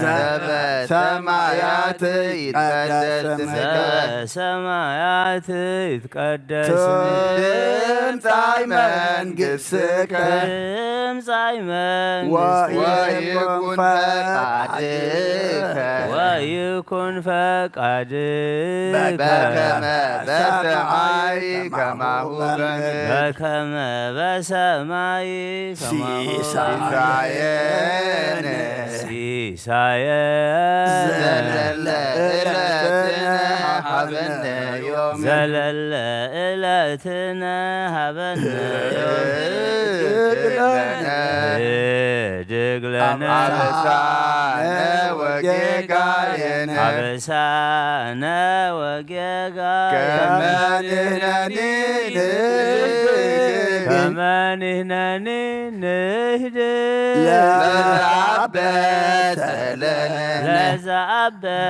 ዘበሰማያት ይትቀደስ ስምከ። ዘበሰማያት ይትቀደስ ስምከ። ትምጻእ መንግሥትከ። ትምጻእ መንግሥትከ። ወይኩን ፈቃድከ። ወይኩን ፈቃድከ። በከመ በሰማይ ከማሁ በምድር። በከመ በሰማይ ከማሁ ሲሳየነ። ሲሳየነ። ዘለለ ዕለትነ ሀበነ ዮም። ዘለለ ዕለትነ ሀበነ ዮም። ህድግ ለነ። ህድግ ለነ። አበሳነ ወጌጋየነ። አበሳነ ወጌጋየነ። ከመ ንሕነኒ ንህድግ። ከመ ንሕነኒ ንህድግ። ለዘአበሰለነ።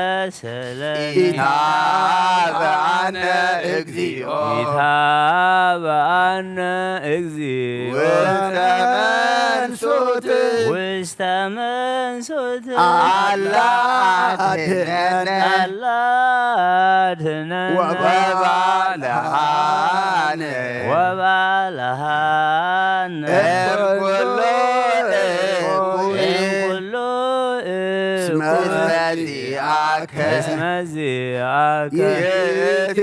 ለዘአበሰለነ። ኢታብአነ እግዚኦ። ኢታብአነ እግዚኦ። ውስተ መንሱት። ውስተ መንሱት። አላ አድነነ። አላ አድነነ። ወባልሐነ። ወባልሐነ። እምኩሉ እኩይ። እምኩሉ እስመ እኩይ። ዚአከ። እስመ ዚአከ። ይእቲ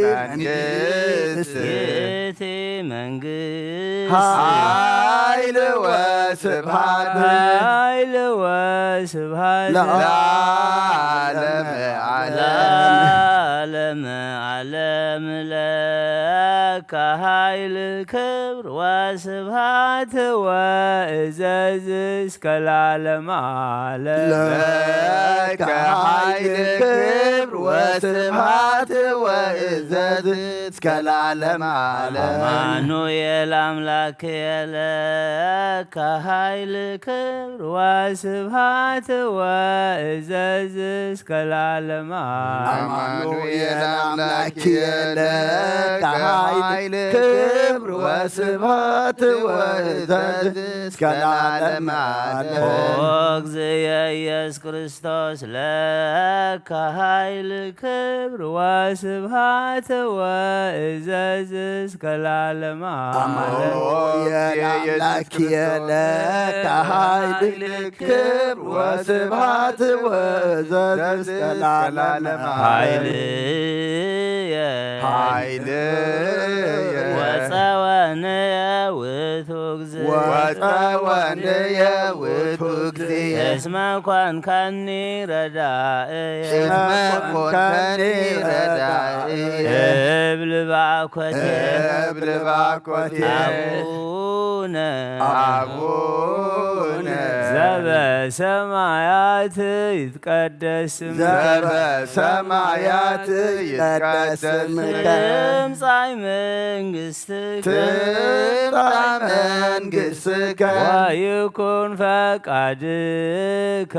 መንግስት። ይእቲ መንግስት። ኃይል ወስብሐት። ኃይል ወስብሐት። ለዓለመ ዓለም። ለዓለመ ዓለም ለከ ኃይል ክብር ወስብሐት ወእዘዝ እስከ ለዓለመ ዓለም። ለከ ኃይል ክብር ወስብሐት ወእዘዝ እስከ ለዓለመ ዓለም። አማኑኤል አምላክ ለከ ኃይል ክብር ወስብሐት ወእዘዝ እስከ ለዓለመ ዓለም። አማኑኤል አምላክ ለከ ኃይል ክብር ወስብሐት ወእዘዝ እስከ ለዓለመ ዓለም። ኦ እግዝየ ኢየሱስ ክርስቶስ ለከ ኃይል ክብር ወስብሐት ወእዘዝ እስከ ለዓለመ ዓለም። አምላክ ለከ ኃይል ክብር ወስብሐት ወእዘዝ እስከ ለዓለመ ዓለም። ኃይል ኃይል ወፀወንየ ውእቱ እግዚእ። ወፀወንየ ውእቱ እግዚእ። እስመ ኮንከኒ ረዳእየ። እስመ ኮንከኒ ረዳእየ። እብል ባኮቴ። እብል ባኮቴ። አቡነ። አቡነ። ዘበሰማያት ይትቀደስ ስምከ። ዘበሰማያት ይትቀደስ ስምከ። ትምጻእ መንግስትከ። ትምጻእ መንግስትከ። ወይኩን ፈቃድከ።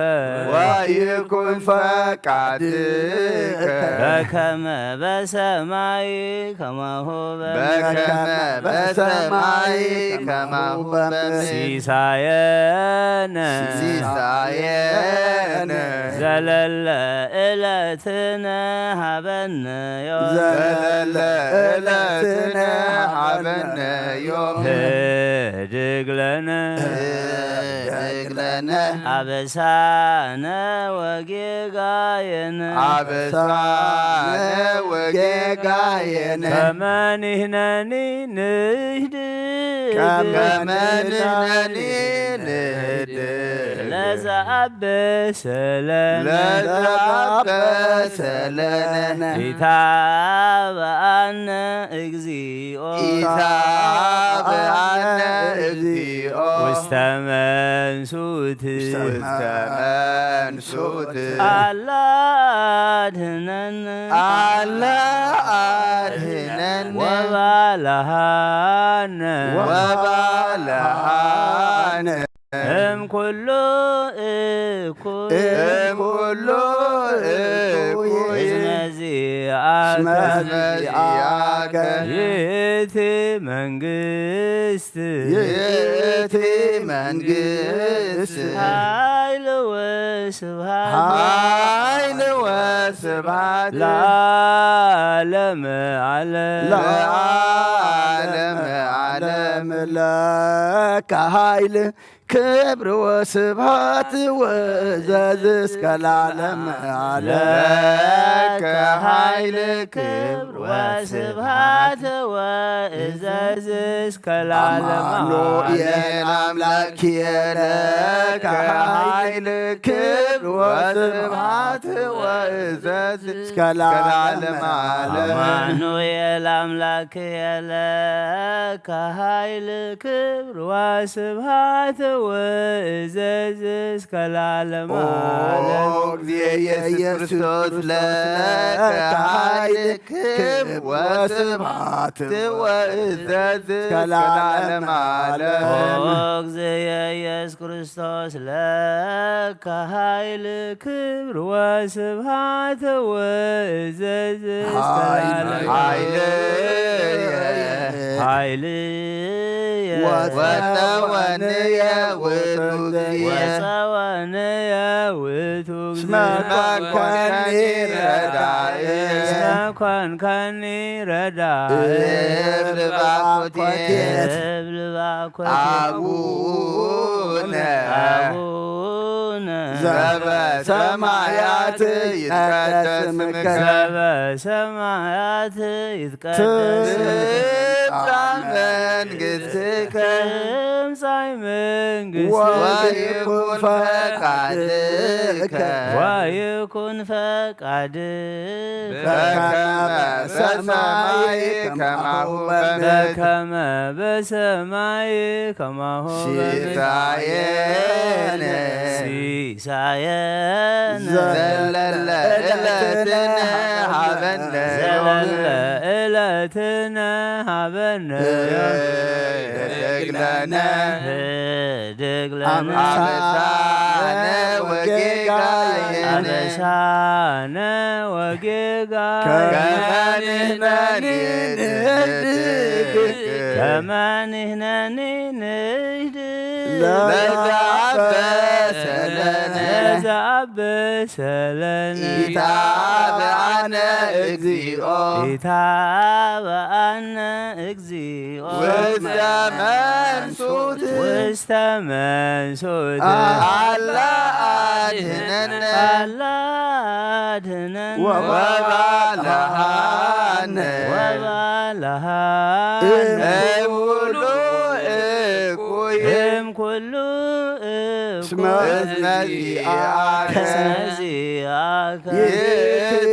ወይኩን ፈቃድከ። በከመ በሰማይ ከማሁ በምድር። በከመ በሰማይ ከማሁ በምድር። ሲሳየነ። ሲሳየነ። ዘለለ ዕለትነ ሀበነ ዮም። ዘለለ ዕለትነ ሀበነ ዮም። ህድግ ለነ። ህድግ ለነ። አበሳነ ወጌጋየነ። አበሳነ ወጌጋየነ። ከመ ንሕነኒ ንህድግ። ከመ ንሕነኒ ንህድግ። ለዘአበሰለነ። ለዘአበሰለነ። ኢታብአነ እግዚኦ። ኢታብአነ እግዚኦ። ውስተ መንሱት። ውስተ መንሱት። አላ አድህነነ። አላ አድህነነ። ወባልሐነ። ወባልሐነ። እምኩሉ እኩይ። እምኩሉ እኩይ። እስመ ዚአከ። እስመ ዚአከ። ይእቲ መንግስት። ይእቲ መንግስት። ኃይል ወ ስብሐት ኃይል ወስብሐት ለዓለመ ዓለም። ለዓለመ ዓለም። ለከ ኃይል ክብር ወስብሐት ወእዘዝ እስከ ለዓለመ ዓለም። ለከ ኃይል ክብር ወስብሐት ወእዘዝ እስከ ለዓለመ ዓለም። አማኑኤል አምላክ ለከ ኃይል ክብር ወስብሐት ወእዘዝ እስከ ለዓለመ ዓለም። አማኑኤል አምላክ ለከ ኃይል ክብር ወስብሐት ወእዘዝ እስከ ለዓለመ ኦ ዓለም። እግዚእ ኢየሱስ ክርስቶስ ለከ ኃይል ክብር ወስብሐት ወእዘዝ እስከ ለዓለመ ዓለም። ኦ እግዚእ ኢየሱስ ክርስቶስ ለከ ኃይል ክብር ወስብሐት ወእዘዝ እስከ ኃይል ለዓለመ ኃይል ዓለም። ኃይል ወጸወንየ ውእቱ እግዚእ። ወጸወንየ ውእቱ እስመ እግዚእ። ኮንከኒ ረዳኢ። እስመ ኮንከኒ ረዳኢ። እብል ባኮቴት። እብል ባኮቴት። አቡነ። አቡነ። ዘበሰማያት ይትቀደስ ስምከ። ዘበሰማያት ይትቀደስ ስምከ። ትምጻእ መንግሥትከ። ትምጻእ መንግሥትከ። ወይኩን ፈቃድከ። ወይኩን ፈቃድከ። በከመ በሰማይ ከማሁ በምድር። በከመ በሰማይ ከማሁ በምድር። ሲሳየነ። ሲሳየነ። ዘለለ ዕለትነ ሀበነ። ዘለለ ዕለትነ ሀበነ። ህድግ ለነ። ህድግ ለነ። አበሳነ ወጌጋየነ። አበሳነ ወጌጋየነ። ከመ ንሕነኒ ንህድግ። ከመ ንሕነኒ ንህድግ። ለዘአበሰ ለነ። ለዘአበሰ ለነ። ኢታብአነ እግዚኦ። ኢታብአነ እግዚኦ። ውስተ መንሱት። ውስተ መንሱት። አላ አድህነነ። አላ አድህነነ። ወባልሃነ። ወባልሃነ። እምኩሉ እኩይ። እምኩሉ እኩይ። እስመ ዚአከ። እስመ ዚአከ። ይእቲ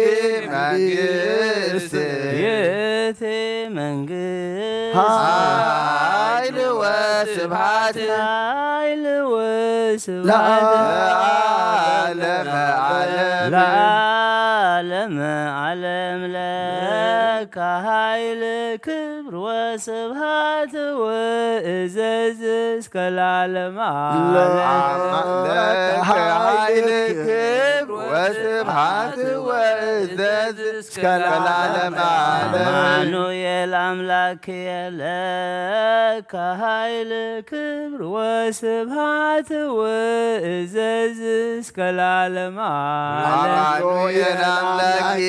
መንግስት። ይእቲ መንግስት። ኃይል ወስብሐት። ኃይል ወስብሐት። ለዓለመ ዓለም። ለዓለመ ዓለም ለከ ኃይል ክብር ወስብሐት ወእዘዝ እስከ ለዓለመ ዓለም። ለከ ኃይል ክብር ወስብሐት ወእዘዝ እስከ ለዓለመ ዓለም። አማኑኤል አምላክ ለከ ኃይል ክብር ወስብሐት ወእዘዝ እስከ ለዓለመ ዓለም። አማኑኤል አምላክ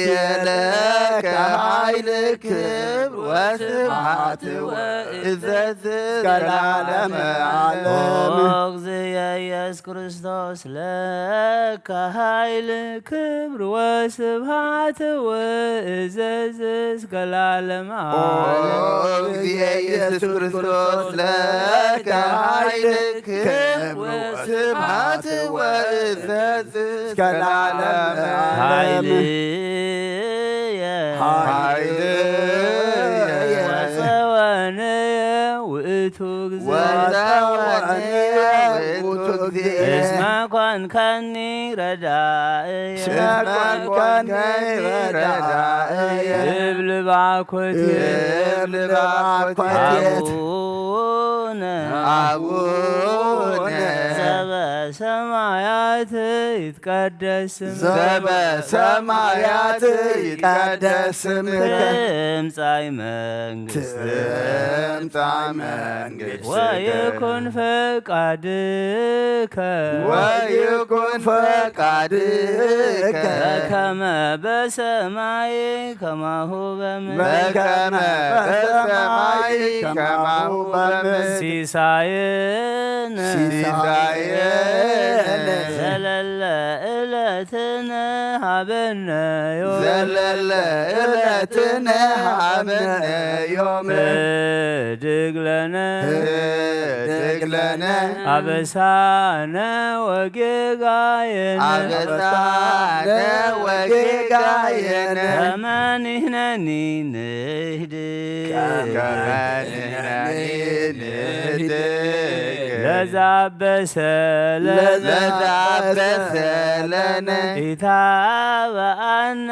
ለከ ኃይል ክብር ወስብሐት ወእዘዝ እስከ ለዓለመ ዓለም። ኦ እግዚእ ኢየሱስ ክርስቶስ ለከ ኃይል ክብር ወስብሐት ወእዘዝ እስከ ለዓለመ ኦ ዓለም። እግዚእ ኢየሱስ ክርስቶስ ለከ ኃይል ክብር ወስብሐት ወእዘዝ እስከ ለዓለመ ዓለም። ኃይልየ ኃይልየ ወጸወንየ ውእቱ እግዚእ። ወጸወንየ ውእቱ እግዚእ። እስመ ኮንከኒ ረዳእየ። እስመ ኮንከኒ ረዳእየ። እብል ባኮቴት። እብል ባኮቴት። አቡነ። አቡነ። ዘበ ሰማያት ይትቀደስ ስምከ። ዘበሰማያት ይትቀደስ ስምከ። ትምጻእ መንግስት ትምጻእ መንግስት ወይኩን ፈቃድከ ወይኩን ፈቃድከ በከመ በሰማይ ከማሁ በምድር በከመ በሰማይ ከማሁ በምድር ሲሳየነ ሲሳየነ ዘለለ ዕለትነ ሀበነ ዮም ዘለለ ዕለትነ ሀበነ ዮም ህድግ ለነ ህድግ ለነ አበሳነ ወጌጋየነ አበሳነ ወጌጋየነ ከመ ንሕነኒ ንህድግ ከመ ንሕነኒ ንህድግ ለዘአበሰ ለነ ለዘአበሰ ለነ ኢታብአነ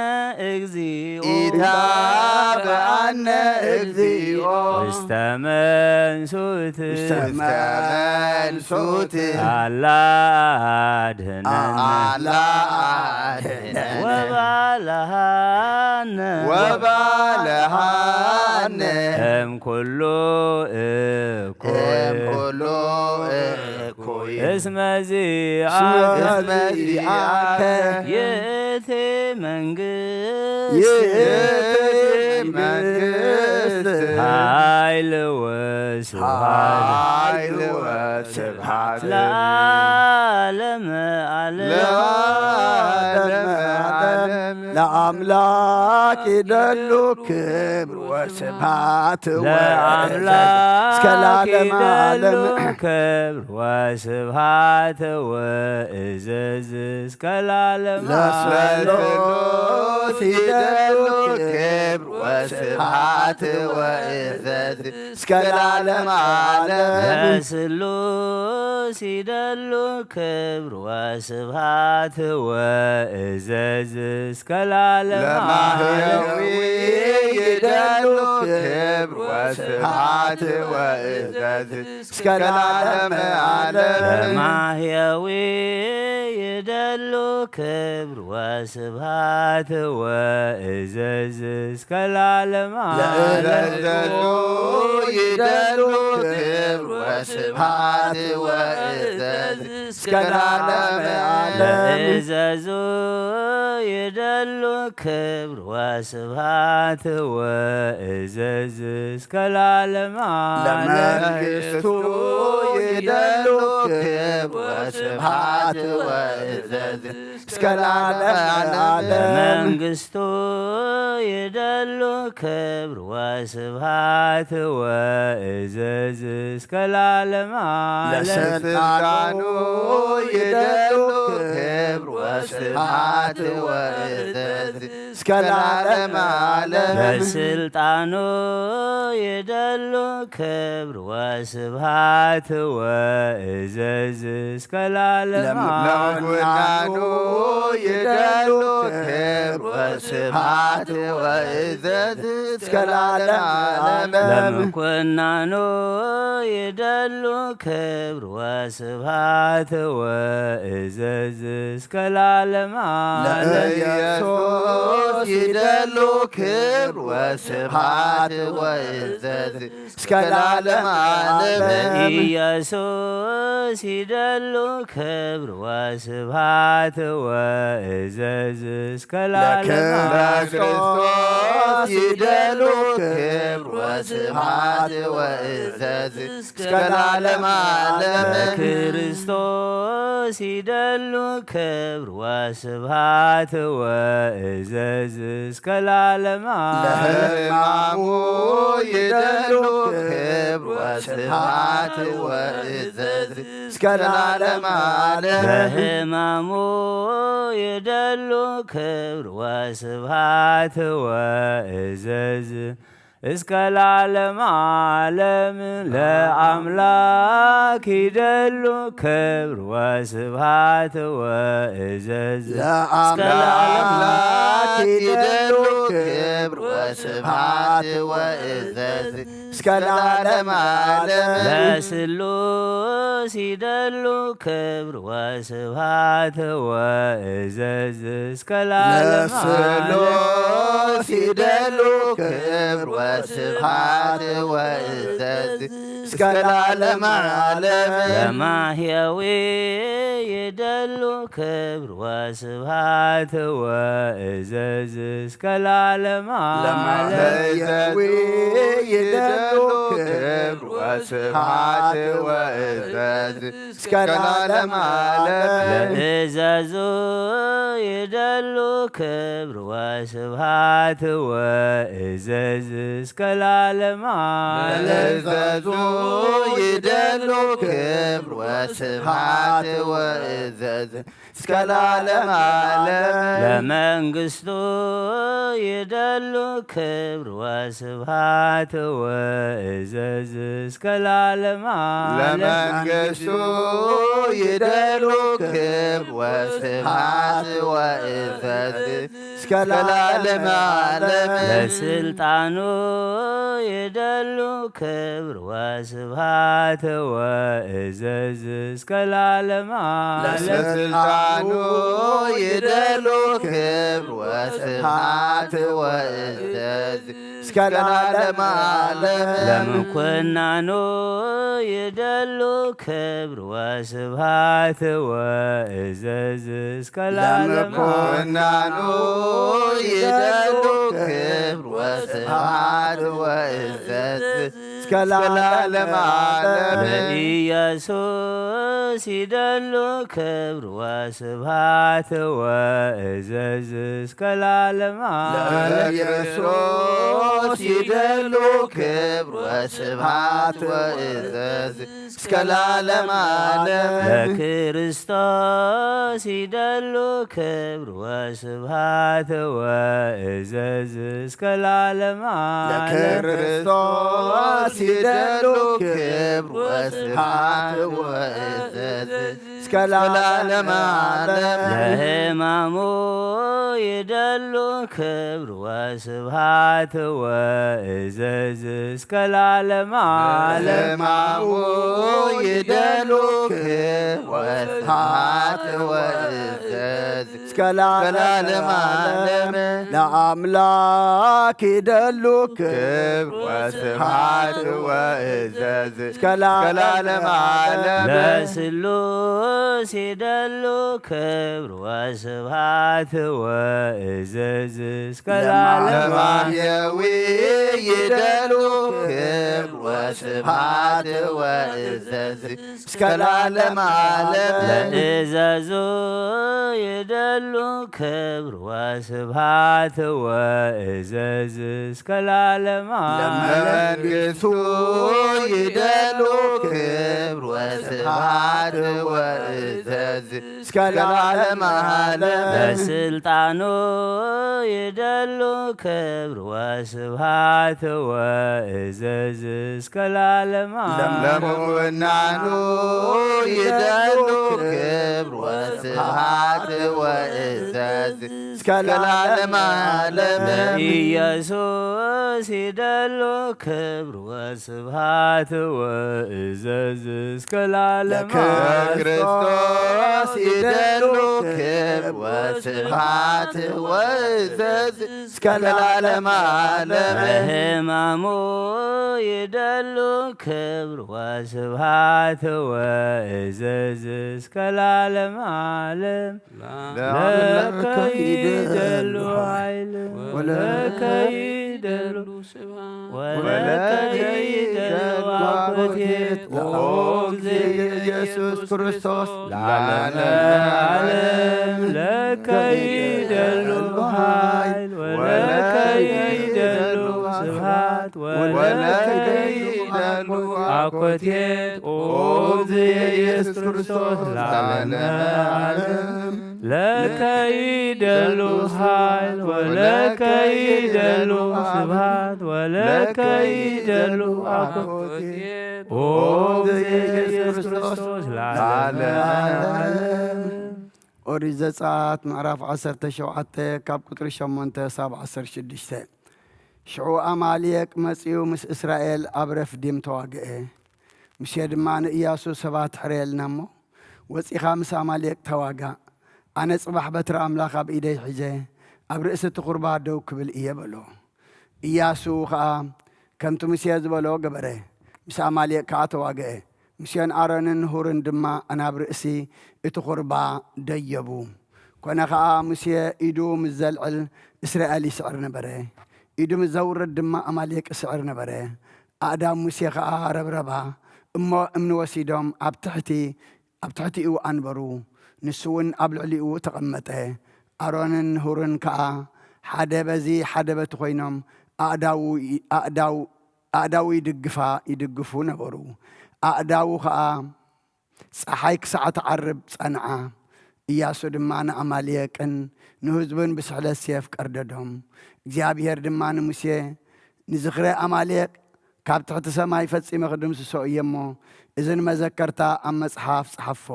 እግዚኦ ኢታብአነ እግዚኦ ውስተ መንሱት ውስተ መንሱት አላ አድህነነ አላ አድህነነ ወባልሃነ ወባልሃነ እምኩሉ እኩይ እምኩሉ እኩይ እስመ ዚአከ እስመ ዚአከ ይእቲ መንግስት ይእቲ መንግስት ኃይል ወስብሐት ኃይል ወስብሐት ለዓለመ ዓለም ለዓለመ ዓለም ለአምላክ ይደሉ ክብር ወስብሐት ለአምላክ እስከ ለዓለመ ይደሉ ዓለም ክብር ወስብሐት ወእዘዝ እስከ ለዓለመ ዓለም ለስሉስ ይደሉ ክብር ወስብሐት ወእዘዝ እስከ ለዓለመ ዓለም ለስሉስ ይደሉ ክብር ወስብሐት ወእዘዝ እስከ ለዓለመ ዓለም ለማህየዊ ይደሉ ክብር ወስብሐት ወእዘዝ እስከ ለዓለመ ዓለም ለማህየዊ ይደሉ ክብር ወስብሐት ወእዘዝ እስከ ለዓለመ ዓለም ለእለዘሉ ይደሉ ክብር ወስብሐት ወእዘዝ እስከ ለዓለመ ዓለም ለእዘዙ ይደሉ ክብር ወስብሐት ወእዘዝ እስከ ለዓለመ ዓለም ለመንግስቱ ይደሉ ክብር ወስብሐት ወእዘዝ እስከ ለዓለመ ዓለም ለመንግስቱ ይደሉ ክብር ወስብሐት ወእዘዝ እስከ ለዓለመ ዓለም ለስልጣኑ ይደሉ ክብር ወስብሐት ወእዘዝ እስከ ለዓለመ ዓለም ለስልጣኑ ይደሉ ክብር ወስብሐት ወእዘዝ እስከ ለዓለመ ዓለም ለምኩናኑ ይደሉ ክብር ወስብሐት ወእዘዝ እስከ ለዓለመ ዓለም ለምኩናኑ ይደሉ ክብር ወስብሐት ወእዘዝ እስከ ለዓለመ ዓለም ለኢየሱስ ይደሉ ክብር ወስብሐት ወእዘዝ እስከ ለዓለመ ዓለም ኢየሱስ ይደሉ ክብር ወስብሐት ወእዘዝ እስከ ለዓለመ ዓለም ለክርስቶስ ይደሉ ክብር ወስብሐት ወእዘዝ እስከ ለዓለመ ዓለም ለክርስቶስ ይደሉ ክብር ወስብሐት ወእዘዝ እስከ ለዓለመ ዓለም ለሕማሙ ይደሉ ክብር ወስብሐት ወእዘዝ እስከ ለዓለመ ዓለም ለሕማሙ ይደሉ ክብር ወስብሐት ወእዘዝ እስከ ለዓለመ ዓለም ለአምላክ ይደሉ ክብር ወስብሐት ወእዘዝ እስከ ለዓለመ ለአምላክ ይደሉ ክብር ወስብሐት ወእዘዝ እስከ ለዓለመ ዓለም ለስሉስ ይደሉ ክብር ወስብሃት ወእዘዝ እስከ ለዓለመ ዓለም። ለስሉስ ይደሉ ክብር ወስብሃት ወእዘዝ እስከ ለዓለመ ዓለም። ለማህየዊ ይደሉ ክብር ወስብሃት ወእዘዝ እስከ ለዓለመ ዓለም። ለማህየዊ ይደሉ ክብር ወስብሃት ወእዘዝ እስከ ለዓለመ ዓለም። ለእዘዙ ይደሉ ክብር ወስብሃት ወእዘዝ እስከ ለዓለመ ዓለም። ለእዘዙ ይደሉ ክብር ወስብሃት ወእዘዝ እስከ ለዓለመ ዓለም። ለመንግስቱ ይደሉ ክብር ወስብሃት ወእዘዝ እስከ ለዓለመ ዓለም። ለመንግስቱ ይደሉ ክብር ወስብሃት ወእዘዝ እስከ ለዓለመ ዓለም። ለስልጣኑ ይደሉ ክብር ወስብሃት ወእዘዝ እስከ ለዓለመ ዓለም። ለስልጣኑ ይደሉ ክብር ወስብሃት ወእዘዝ እስከ ለዓለመ ዓለም። ለምኩናኑ ይደሉ ክብር ወስብሃት ወእዘዝ እስከ ለዓለመ ዓለም። ለምኩናኑ ይደሉ ክብር ወስብሃት ወእዘዝ እስከ ለዓለመ ዓለም። ለኢየሱስ ይደሉ ክብር ወስብሃት ወእዘዝ እስከ ለዓለመ ዓለም። ለክርስቶስ ይደሉ ክብር ወስብሃት ወእዘዝ እስከ ለዓለመ ዓለም። ለክርስቶስ ይደሉ ክብር ወስብሃት ወእዘዝ እስከ ለዓለመ ዓለም። ለክርስቶስ ይደሉ ክብር ወስብሃት ወእዘዝ እስከ ለዓለመ ዓለም። ለሕማሙ ይደሉ ክብር ወስብሃት ወእዘዝ እስከ ለዓለመ ዓለም። ለሕማሙ ይደሉ ክብር ወስብሃት ወእዘዝ እስከ ለዓለመ ዓለም። ለአምላክ ይደሉ ክብር ወስብሃት ወእዘዝ እስከ ለዓለመ ዓለም። ለስሉስ ይደሉ ክብር ወስብሃት ወእዘዝ እስከ ለዓለመ ዓለም። ለማህየዊ ይደሉ ክብር ወስብሃት ወእዘዝ እስከ ለዓለመ ዓለም። ለእዘዙ ይደሉ ክብር ወስብሃት ወእዘዝ እስከ ለዓለመ ዓለም። ለመንግስቱ ይደሉ ክብር ወስብሃት ወእዘዝ እስከ ለዓለመ ዓለም። ለስልጣኑ ይደሉ ክብር ወስብሃት ወእዘዝ እስከ ለዓለመ ዓለም። ለምኩናኑ ይደሉ ክብር ወስብሃት ወእዘዝ እስከ ለዓለመ ዓለም። ለኢየሱስ ይደሉ ክብር ወስብሃት ወእዘዝ እስከ ለዓለመ ዓለም። ለክርስቶስ ይደሉ ክብር ወስብሃት ወእዘዝ እስከ ለዓለመ ዓለም። ለሕማሙ ይደሉ ክብር ወስብሃት ወእዘዝ እስከ ለዓለመ ዓለም። ለከ ይደሉ ኃይል ወለከ ይደሉ ወለከ ይደሉ አኮቴት ኦ ኢየሱስ ክርስቶስ ለዓለመ ዓለም። ለከ ይደሉ ኃይል ወለከ ይደሉ ስብሐት ወለከ ይደሉ አኮቴት ኦ ኢየሱስ ክርስቶስ ለዓለመ ዓለም። ለከ ይደሉ ኃይል ወለከ ይደሉ ስብሐት ወለከ ይደሉ አኮቴት ኦ ኢየሱስ ክርስቶስ ለዓለመ ዓለም። ኦሪት ዘጸአት ምዕራፍ ዓሰርተ ሸውዓተ ካብ ቁጽሪ ሸሞንተ ሳብ ዓሰርተ ሽዱሽተ። ሽዑ ኣማሌቅ መጺኡ ምስ እስራኤል ኣብ ረፍዲም ተዋግአ። ሙሴ ድማ ንእያሱ፣ ሰባት ሕረየልና እሞ፣ ወጺኻ ምስ ኣማሌቅ ተዋጋእ። ኣነ ጽባሕ በትሪ ኣምላኽ ኣብ ኢደይ ሒዘ፣ ኣብ ርእሲ እቲ ኹርባ ደው ክብል እየ በሎ። እያሱ ኸኣ ከምቲ ሙሴ ዝበሎ ገበረ፣ ምስ ኣማሌቅ ከኣ ተዋግአ። ሙሴን ኣሮንን ሁርን ድማ ኣናብ ርእሲ እቲ ኹርባ ደየቡ። ኮነ ኸኣ፣ ሙሴ ኢዱ ምስ ዘልዕል፣ እስራኤል ይስዕር ነበረ። ኢዱ ምስ ዘውርድ ድማ፣ ኣማሌቅ ይስዕር ነበረ። ኣእዳው ሙሴ ኸኣ ረብረባ እሞ፣ እምኒ ወሲዶም ኣብ ትሕቲ፣ ኣብ ትሕቲኡ ኣንበሩ። ንሱ እውን ኣብ ልዕሊኡ ተቐመጠ። ኣሮንን ሁርን ከኣ ሓደ በዚ ሓደ በቲ ኮይኖም፣ ኣእዳዉ ይ-፣ ኣእዳው-፣ ኣእዳዉ ይድግፋ፣ ይድግፉ ነበሩ። ኣእዳዉ ኸኣ ጸሓይ ክሳዕ ትዓርብ ጸንዓ። እያሱ ድማ ንኣማሌቅን ንህዝቡን ብስሕለት ሴፍ ቀርደዶም። እግዚኣብሄር ድማ ንሙሴ፣ "ንዝኽረ ኣማሌቅ ካብ ትሕቲ ሰማይ ፈጺመ ክድምስሶ እየ እሞ፣ እዚ ንመዘከርታ ኣብ መጽሓፍ ጸሓፎ፣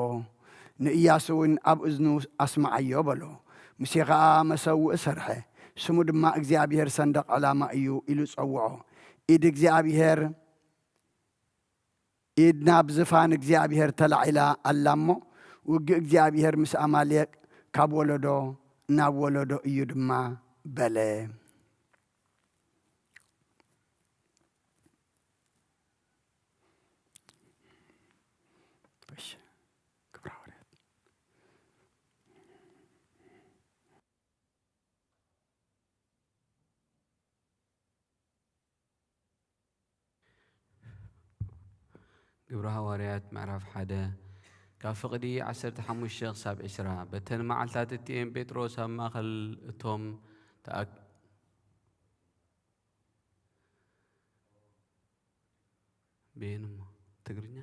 ንእያሱ እውን ኣብ እዝኑ ኣስምዓዮ" በሎ። ሙሴ ኸኣ መሰውኢ ሰርሐ፣ ስሙ ድማ እግዚኣብሄር ሰንደቕ ዕላማ እዩ ኢሉ ጸውዖ። ኢድ እግዚኣብሄር ኢድ ናብ ዝፋን እግዚኣብሄር ተላዒላ ኣላ እሞ፣ ውግእ እግዚኣብሄር ምስ ኣማሌቅ ካብ ወለዶ ናብ ወለዶ እዩ ድማ በለ። እሺ፣ ክብሪ ሃዋርያት። ግብሪ ሃዋርያት ምዕራፍ ሓደ፣ ካብ ፍቕዲ ዓሰርተ ሓሙሽተ ክሳብ ዕስራ። በተን መዓልታት እቲኤን ጴጥሮስ ኣብ ማእከል እቶም ተኣክ-፣ በየን እሞ? ትግርኛ?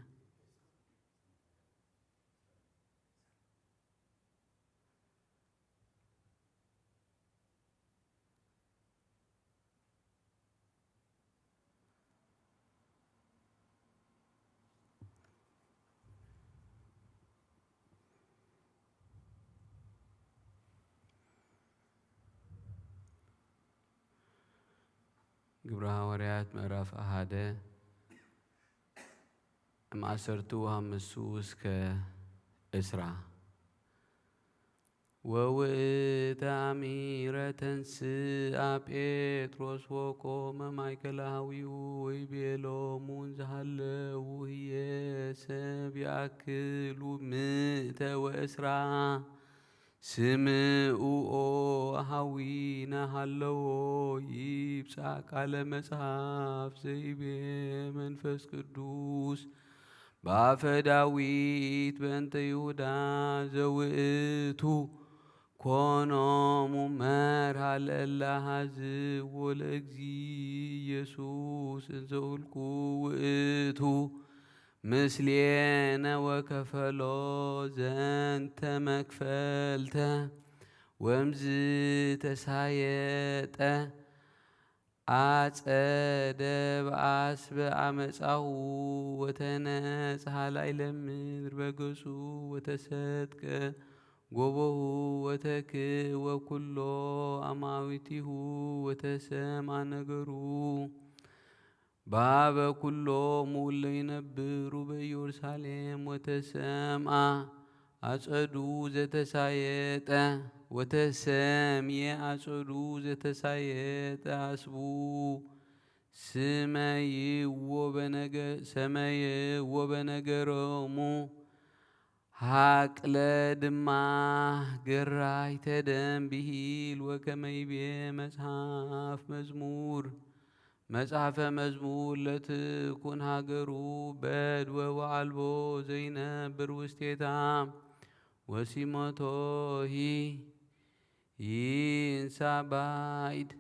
ግብረ ሃዋርያት ምዕራፍ ኣሃደ፣ እምኣሰርቱ ወሃምሱ እስከ እስራ። ወውእተ አሚረ ተንስአ ጴጥሮስ ወቆመ ማእከለ ኃዊሁ ወይቤሎሙ እንዘሃለው ህዬ ሰብ ይአክሉ ምእተ ወእስራ ስምዑ ኦ ኃዊነ ሃለዎ ይብጻሕ ቃለ መጽሐፍ ዘይቤ መንፈስ ቅዱስ በአፈ ዳዊት በእንተ ይሁዳ ዘውእቱ ኮኖሙ መርሃ ለእለ ሐዝዎ ለእግዚእ ኢየሱስ እንዘ ሁልቁ ውእቱ ምስሌነ ወከፈሎ ዘንተ መክፈልተ ወምዝ ተሳየጠ አጸደ በአስበ አመጻሁ ወተነጽሐ ላዕለ ምድር በገጹ ወተሰጥቀ ጎቦሁ ወተክእ ወኩሎ አማዊቲሁ ወተሰምአ ነገሩ ባበ ኩሎሙ እለ ይነብሩ በኢየሩሳሌም ወተሰምአ አጸዱ ዘተሳየጠ ወተሰምየ አጸዱ ዘተሳየጠ አስቡ ስመይዎ በነገ-፣ ሰመይዎ በነገሮሙ ሀቅለ ድማ ገራይተ ደም ብሂል ወከመይቤ መጽሐፍ መዝሙር መጽሐፈ መዝሙር ለትኩን ሃገሩ በድወ ወአልቦ ዘይነብር ውስቴታ ወሲሞቶሂ ይንሳ ባይድ።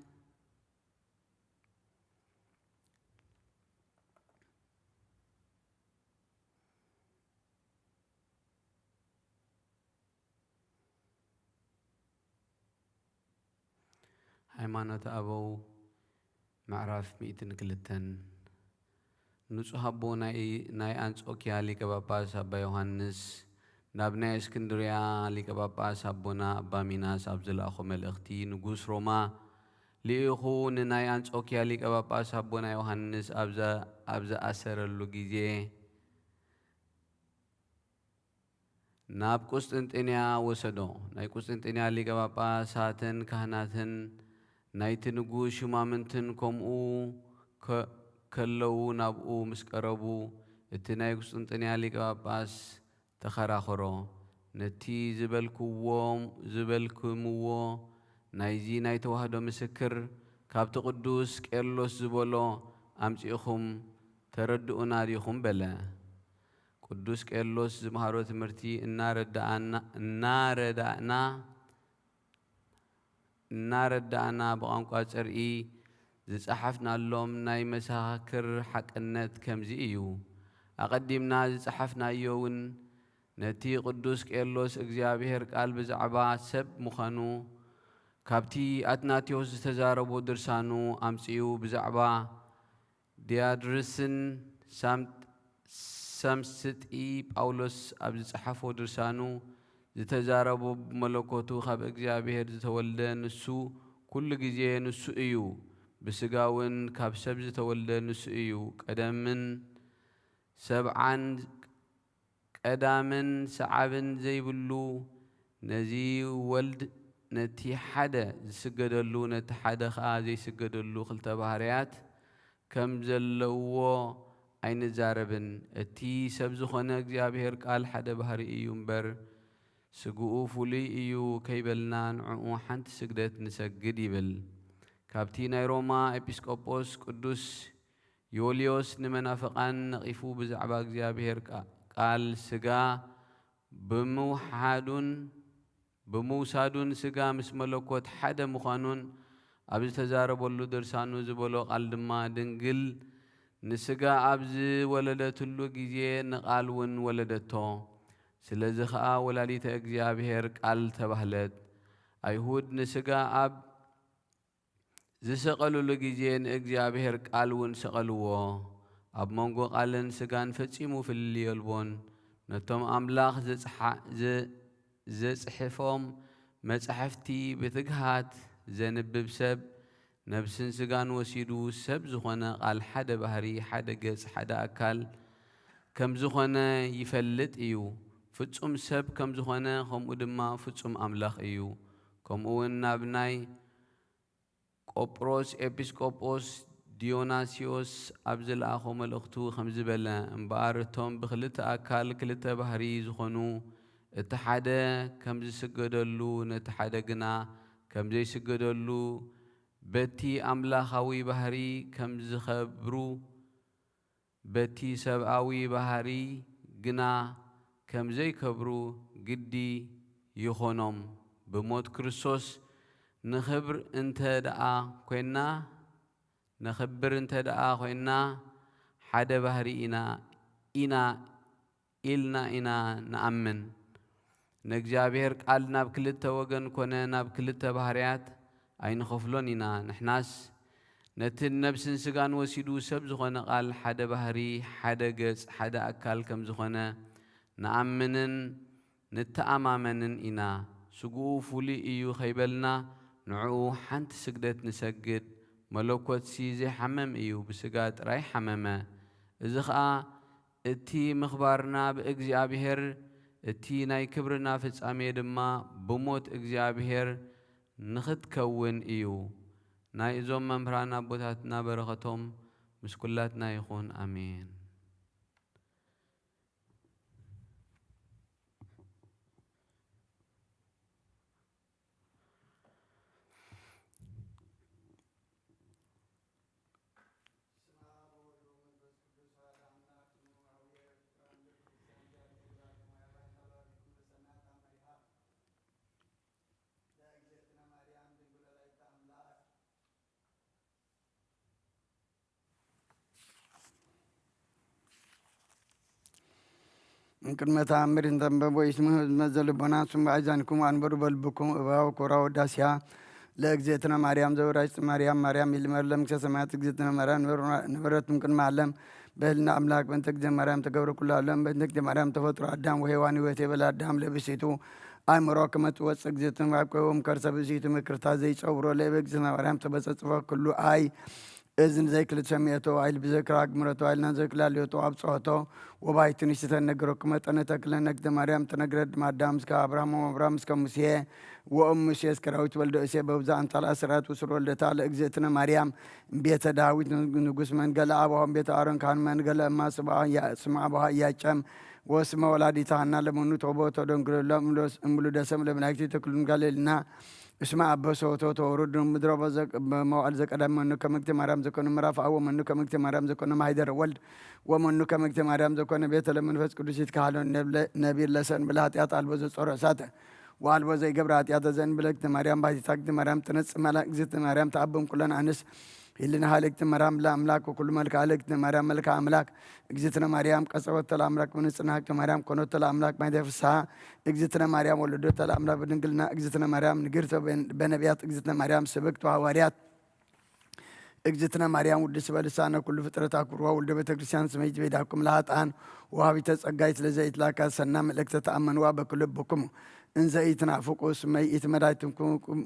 ሃይማኖተ ኣበው ምዕራፍ ሚእትን ክልተን። ንጹሕ ኣቦ ናይ፣ ናይ ኣንጾኪያ ሊቀ ጳጳስ ኣባ ዮሃንስ ናብ ናይ እስክንድርያ ሊቀ ጳጳስ ኣቦና ኣባ ሚናስ ኣብ ዝለኣኾ መልእኽቲ፣ ንጉስ ሮማ ልኢኹ ንናይ ኣንጾኪያ ሊቀ ጳጳስ ኣቦና ዮሃንስ ኣብ ዘ-፣ ኣብ ዝኣሰረሉ ግዜ፣ ናብ ቁስጥንጥንያ ወሰዶ። ናይ ቁስጥንጥንያ ሊቀ ጳጳሳትን ካህናትን ናይቲ ንጉስ ሹማምንትን ከምኡ ከ-፣ ከለዉ ናብኡ ምስ ቀረቡ፣ እቲ ናይ ቁስጥንጥንያ ሊቀ ጳጳስ ተኸራኸሮ። ነቲ ዝበልክዎ-፣ ዝበልክምዎ ናይዚ ናይ ተዋህዶ ምስክር ካብቲ ቅዱስ ቄርሎስ ዝበሎ ኣምጺእኹም ተረድኡና ዲኹም? በለ። ቅዱስ ቄርሎስ ዝመሃሮ ትምህርቲ እናረዳእና፣ እናረዳእና፣ እናረዳእና ብቋንቋ ጽርኢ ዝጸሓፍናሎም ናይ መሰኻክር ሓቅነት ከምዚ እዩ። ኣቐዲምና ዝጸሓፍናዮ እውን ነቲ ቅዱስ ቄርሎስ እግዚኣብሔር ቃል ብዛዕባ ሰብ ምዃኑ ካብቲ ኣትናቴዎስ ዝተዛረቦ ድርሳኑ ኣምጺኡ ብዛዕባ ዲያድርስን ሳምጥ-፣ ሳምስጢ ጳውሎስ ኣብ ዝጸሓፎ ድርሳኑ ዝተዛረቦ ብመለኮቱ ካብ እግዚኣብሔር ዝተወልደ ንሱ ኩሉ ግዜ ንሱ እዩ። ብስጋ እውን ካብ ሰብ ዝተወልደ ንሱ እዩ። ቀደምን ሰብዓን ቀዳምን ሰዓብን ዘይብሉ ነዚ ወልድ ነቲ ሓደ ዝስገደሉ ነቲ ሓደ ኸኣ ዘይስገደሉ ክልተ ባህርያት ከም ዘለውዎ ኣይንዛረብን። እቲ ሰብ ዝኾነ እግዚኣብሔር ቃል ሓደ ባህሪ እዩ እምበር ስግኡ ፍሉይ እዩ ከይበልና ንዕኡ ሓንቲ ስግደት ንሰግድ ይብል። ካብቲ ናይ ሮማ ኤጲስቆጶስ ቅዱስ ዮልዮስ ንመናፍቓን ነቒፉ ብዛዕባ እግዚኣብሔር ቃ-፣ ቃል ስጋ ብምውሓዱን ብምውሳዱን ስጋ ምስ መለኮት ሓደ ምዃኑን ኣብ ዝተዛረበሉ ድርሳኑ ዝበሎ ቃል ድማ ድንግል ንስጋ ኣብ ዝወለደትሉ ግዜ ንቃል እውን ወለደቶ። ስለዚ ኸኣ ወላዲተ እግዚኣብሔር ቃል ተባህለት። ኣይሁድ ንስጋ ኣብ ዝሰቐሉሉ ግዜ ንእግዚኣብሔር ቃል እውን ሰቐልዎ። ኣብ መንጎ ቃልን ስጋን ፈጺሙ ፍልልይ የልቦን። ነቶም ኣምላኽ ዘጽሓ-፣ ዘ-፣ ዘጽሕፎም መጻሕፍቲ ብትግሃት ዘንብብ ሰብ፣ ነብስን ስጋን ወሲዱ ሰብ ዝኾነ ቃል ሓደ ባህሪ፣ ሓደ ገጽ፣ ሓደ ኣካል ከም ዝኾነ ይፈልጥ እዩ። ፍጹም ሰብ ከም ዝኾነ፣ ከምኡ ድማ ፍጹም ኣምላኽ እዩ። ከምኡ እውን ናብ ናይ ቆጵሮስ ኤጲስቆጶስ ዲዮናስዮስ ኣብ ዝለኣኾ መልእኽቱ ከምዚ በለ፣ እምበኣር እቶም ብኽልተ ኣካል ክልተ ባህሪ ዝኾኑ፣ እቲ ሓደ ከም ዝስገደሉ፣ ነቲ ሓደ ግና ከም ዘይስገደሉ፣ በቲ ኣምላኻዊ ባህሪ ከም ዝኸብሩ፣ በቲ ሰብኣዊ ባህሪ ግና ከም ዘይከብሩ ግዲ ይኾኖም። ብሞት ክርስቶስ ንኽብር እንተ ደኣ ኮይንና፣ ንኽብር እንተ ደኣ ኮይንና፣ ሓደ ባህሪ ኢና፣ ኢና ኢልና ኢና ንኣምን። ንእግዚኣብሔር ቃል ናብ ክልተ ወገን ኮነ ናብ ክልተ ባህርያት ኣይንኸፍሎን ኢና። ንሕናስ ነቲ ነብስን ስጋን ወሲዱ ሰብ ዝኾነ ቃል ሓደ ባህሪ፣ ሓደ ገጽ፣ ሓደ ኣካል ከም ዝኾነ ንኣምንን ንተኣማመንን ኢና። ስግኡ ፍሉይ እዩ ከይበልና ንዕኡ ሓንቲ ስግደት ንሰግድ። መለኮትሲ ዘይሓመም እዩ፣ ብስጋ ጥራይ ሓመመ። እዚ ኸኣ እቲ ምኽባርና ብእግዚኣብሔር፣ እቲ ናይ ክብርና ፍጻሜ ድማ ብሞት እግዚኣብሔር ንኽትከውን እዩ። ናይ እዞም መምህራን ኣቦታትና በረኸቶም ምስ ኩላትና ይኹን። ኣሜን። እምቅድመ ተኣምር እንተንበቦ ይስምዑ ህዝመት ዘልቦና ስሙ ኣዛንኩም ኣንበሩ በልብኩም እባው ኮራ ወዳሲያ ለእግዝእትነ ማርያም ዘወራጅ ማርያም ማርያም ይልመር ለምክሰ ሰማያት እግዝእትነ ማርያም ንበረትም ቅድመ ዓለም በህልና ኣምላክ በእንተ እግዝእትነ ማርያም ተገብረ ኩሉ ዓለም በእንተ እግዝእትነ ማርያም ተፈጥሮ ኣዳም ወሔዋን ህይወት የበለ ኣዳም ለብሲቱ ኣእምሮ ከመ ትወፅእ እግዝእትነ ማርያም ከይዎም ከርሰ ብእሲቱ ምክርታ ዘይፀውሮ ለእበ እግዝእትነ ማርያም ተበፀፅፎ ኩሉ ኣይ እዝን ዘይክልተ ሚእቶ ዋይል ብዘክራ ግምረቶ ዋይልና ዘይክላልዮቶ ኣብ ጸወቶ ወባይቱ ንሽተ ነገረኩ መጠነ ተክለ ነግደ ማርያም ተነግረ ድማ ኣዳም እስከ ኣብርሃም፣ ኣብርሃም እስከ ሙሴ ወእም ሙሴ እስከ ዳዊት ወልደ እሴ በብዛ ኣንታላ ስራት ውስር ወልደታ ለእግዝእትነ ማርያም ቤተ ዳዊት ንጉስ መንገለ ኣባሆም ቤተ ኣሮን ካህን መንገለ እማ ስማ ኣባሃ እያጨም ወስመ ወላዲታ ሃና ለመኑ ተቦ ተደንግሎ እምሉ ደሰም ለመላእክቲ ተክሉን ጋሌልና እስመ አበሰ ወተወልደ ምድረ በመዋዕል ዘቀዳሚ መኑ ከመግቲ ማርያም ዘኮነ ምዕራፍ አወ መኑ ከመግቲ ማርያም ዘኮነ ማይደረ ወልድ ወመኑ ከመግቲ ማርያም ዘኮነ ቤተ ለመንፈስ ቅዱስ ይትካሃሎ ነቢር ለሰን ብለ ኃጢአት አልቦ ዘጾረ እሳተ ወአልቦ ዘይገብረ ኃጢአተ ዘእንብለ እግዝእትነ ማርያም ባሕቲታ እግዝእትነ ማርያም ትነጽእ መላ እግዝእትነ ማርያም ተአብም ኩለን አንስ ህልና ሀለግት ማርያም ለአምላክ ወኩሉ መልክዓ ለእግዝእትነ ማርያም መልክዓ አምላክ እግዝእትነ ማርያም ቀጸወተ ለአምላክ ብንጽህና እግዝእትነ ማርያም ኮኖተ ለአምላክ ማይደ ፍስሐ እግዝእትነ ማርያም ወለዶተ ለአምላክ በድንግልና እግዝእትነ ማርያም ንግርተ በነቢያት እግዝእትነ ማርያም ስብክት ወሐዋርያት እግዝእትነ ማርያም ውድስ በልሳነ ኩሉ ፍጥረት አክብርዋ ወልደ ቤተ ክርስቲያን ስመይት ቤዳኩም ለሃጣን ወሃቢተ ጸጋይት ለዘይትላካ ሰና መልእክተ ተአመንዋ በክልብኩም እንዘ ኢትናፍቁ ስመይ ኢትመዳይትኩም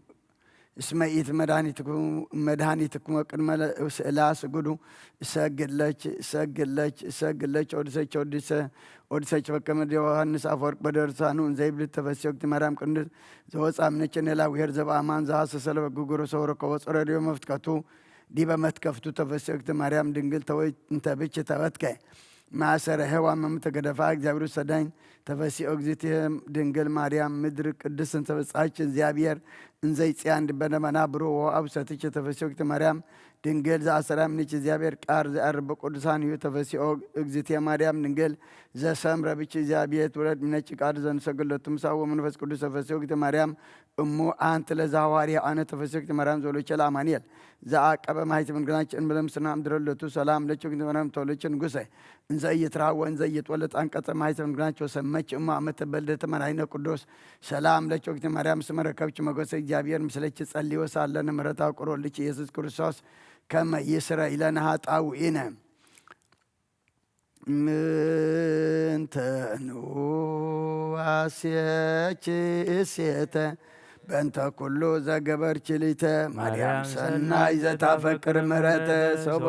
እስመ ኢት መድኃኒትኩም መድኃኒትኩም ቅድመ ስእላ ስግዱ እሰግድ ለች እሰግድ ለች እሰግድ ለች ኦድሰች ኦድሰ ኦድሰች በከመ ዮሐንስ አፈወርቅ በደርሳኑ እንዘይብል ተፈስዮክቲ ማርያም ቅንድት ዘወፃ ምነች ኔላ ውሄር ዘበአማን ዘሐሰሰለ በግግሩ ሰው ረከቦ ጸረ ዲበ መፍትከቱ ዲበ መትከፍቱ ተፈስዮክቲ ማርያም ድንግል ተወይ እንተ ብች ተበትከ ማእሰረ ሔዋን መምተ ገደፋ እግዚአብሔር ሰዳኝ ተፈሲኦ እግዚእትየ ድንግል ማርያም ምድር ቅድስት እንተ በጻች እግዚአብሔር እንዘይጽያን ድበነ መናብሩ ወአብሰትች ተፈሲኦ እግዚእትየ ማርያም ድንግል ዘአሰራ ምንች እግዚአብሔር ቃር ዘአርብ ቅዱሳን እዩ ተፈሲኦ እግዚእትየ ማርያም ድንግል ዘሰምረ ብች እግዚአብሔር ትውለድ ምነች ቃር ዘንሰግለቱ ምሳ ወመንፈስ ቅዱስ ተፈሲኦ እግዚእትየ ማርያም እሙ አንቲ ለዛዋሪ አነ ተፈሲኦ እግዚእትየ ማርያም ዘሎቸ ለአማኑኤል ዘአቀበ ማሕተም ድንግልናችን እምብለ ምስና እምድረለቱ ሰላም ለች እግዚእትየ ማርያም ተወለች ንጉሰ እንዘ ኢይትራእ ወእንዘ ኢይትወለድ አንቀጸ ማሕተም ድንግልናቸው ሰመች እሙ አመተ በልደተ መድኃኒነ ቅዱስ ሰላም ለች ወግእቲ ማርያም እስመ ረከብች ሞገሰ እግዚአብሔር ምስለች ጸልዮ ሳለነ ምሕረታ ቅሮ ልች ኢየሱስ ክርስቶስ ከመ ይስረ ኢለነ ኃጣውኢነ ምንተኑ አስየች እሴተ በእንተ ኩሉ ዘገበርች ሊተ ማርያም ሰናይ ዘታፈቅር ምሕረተ ሶበ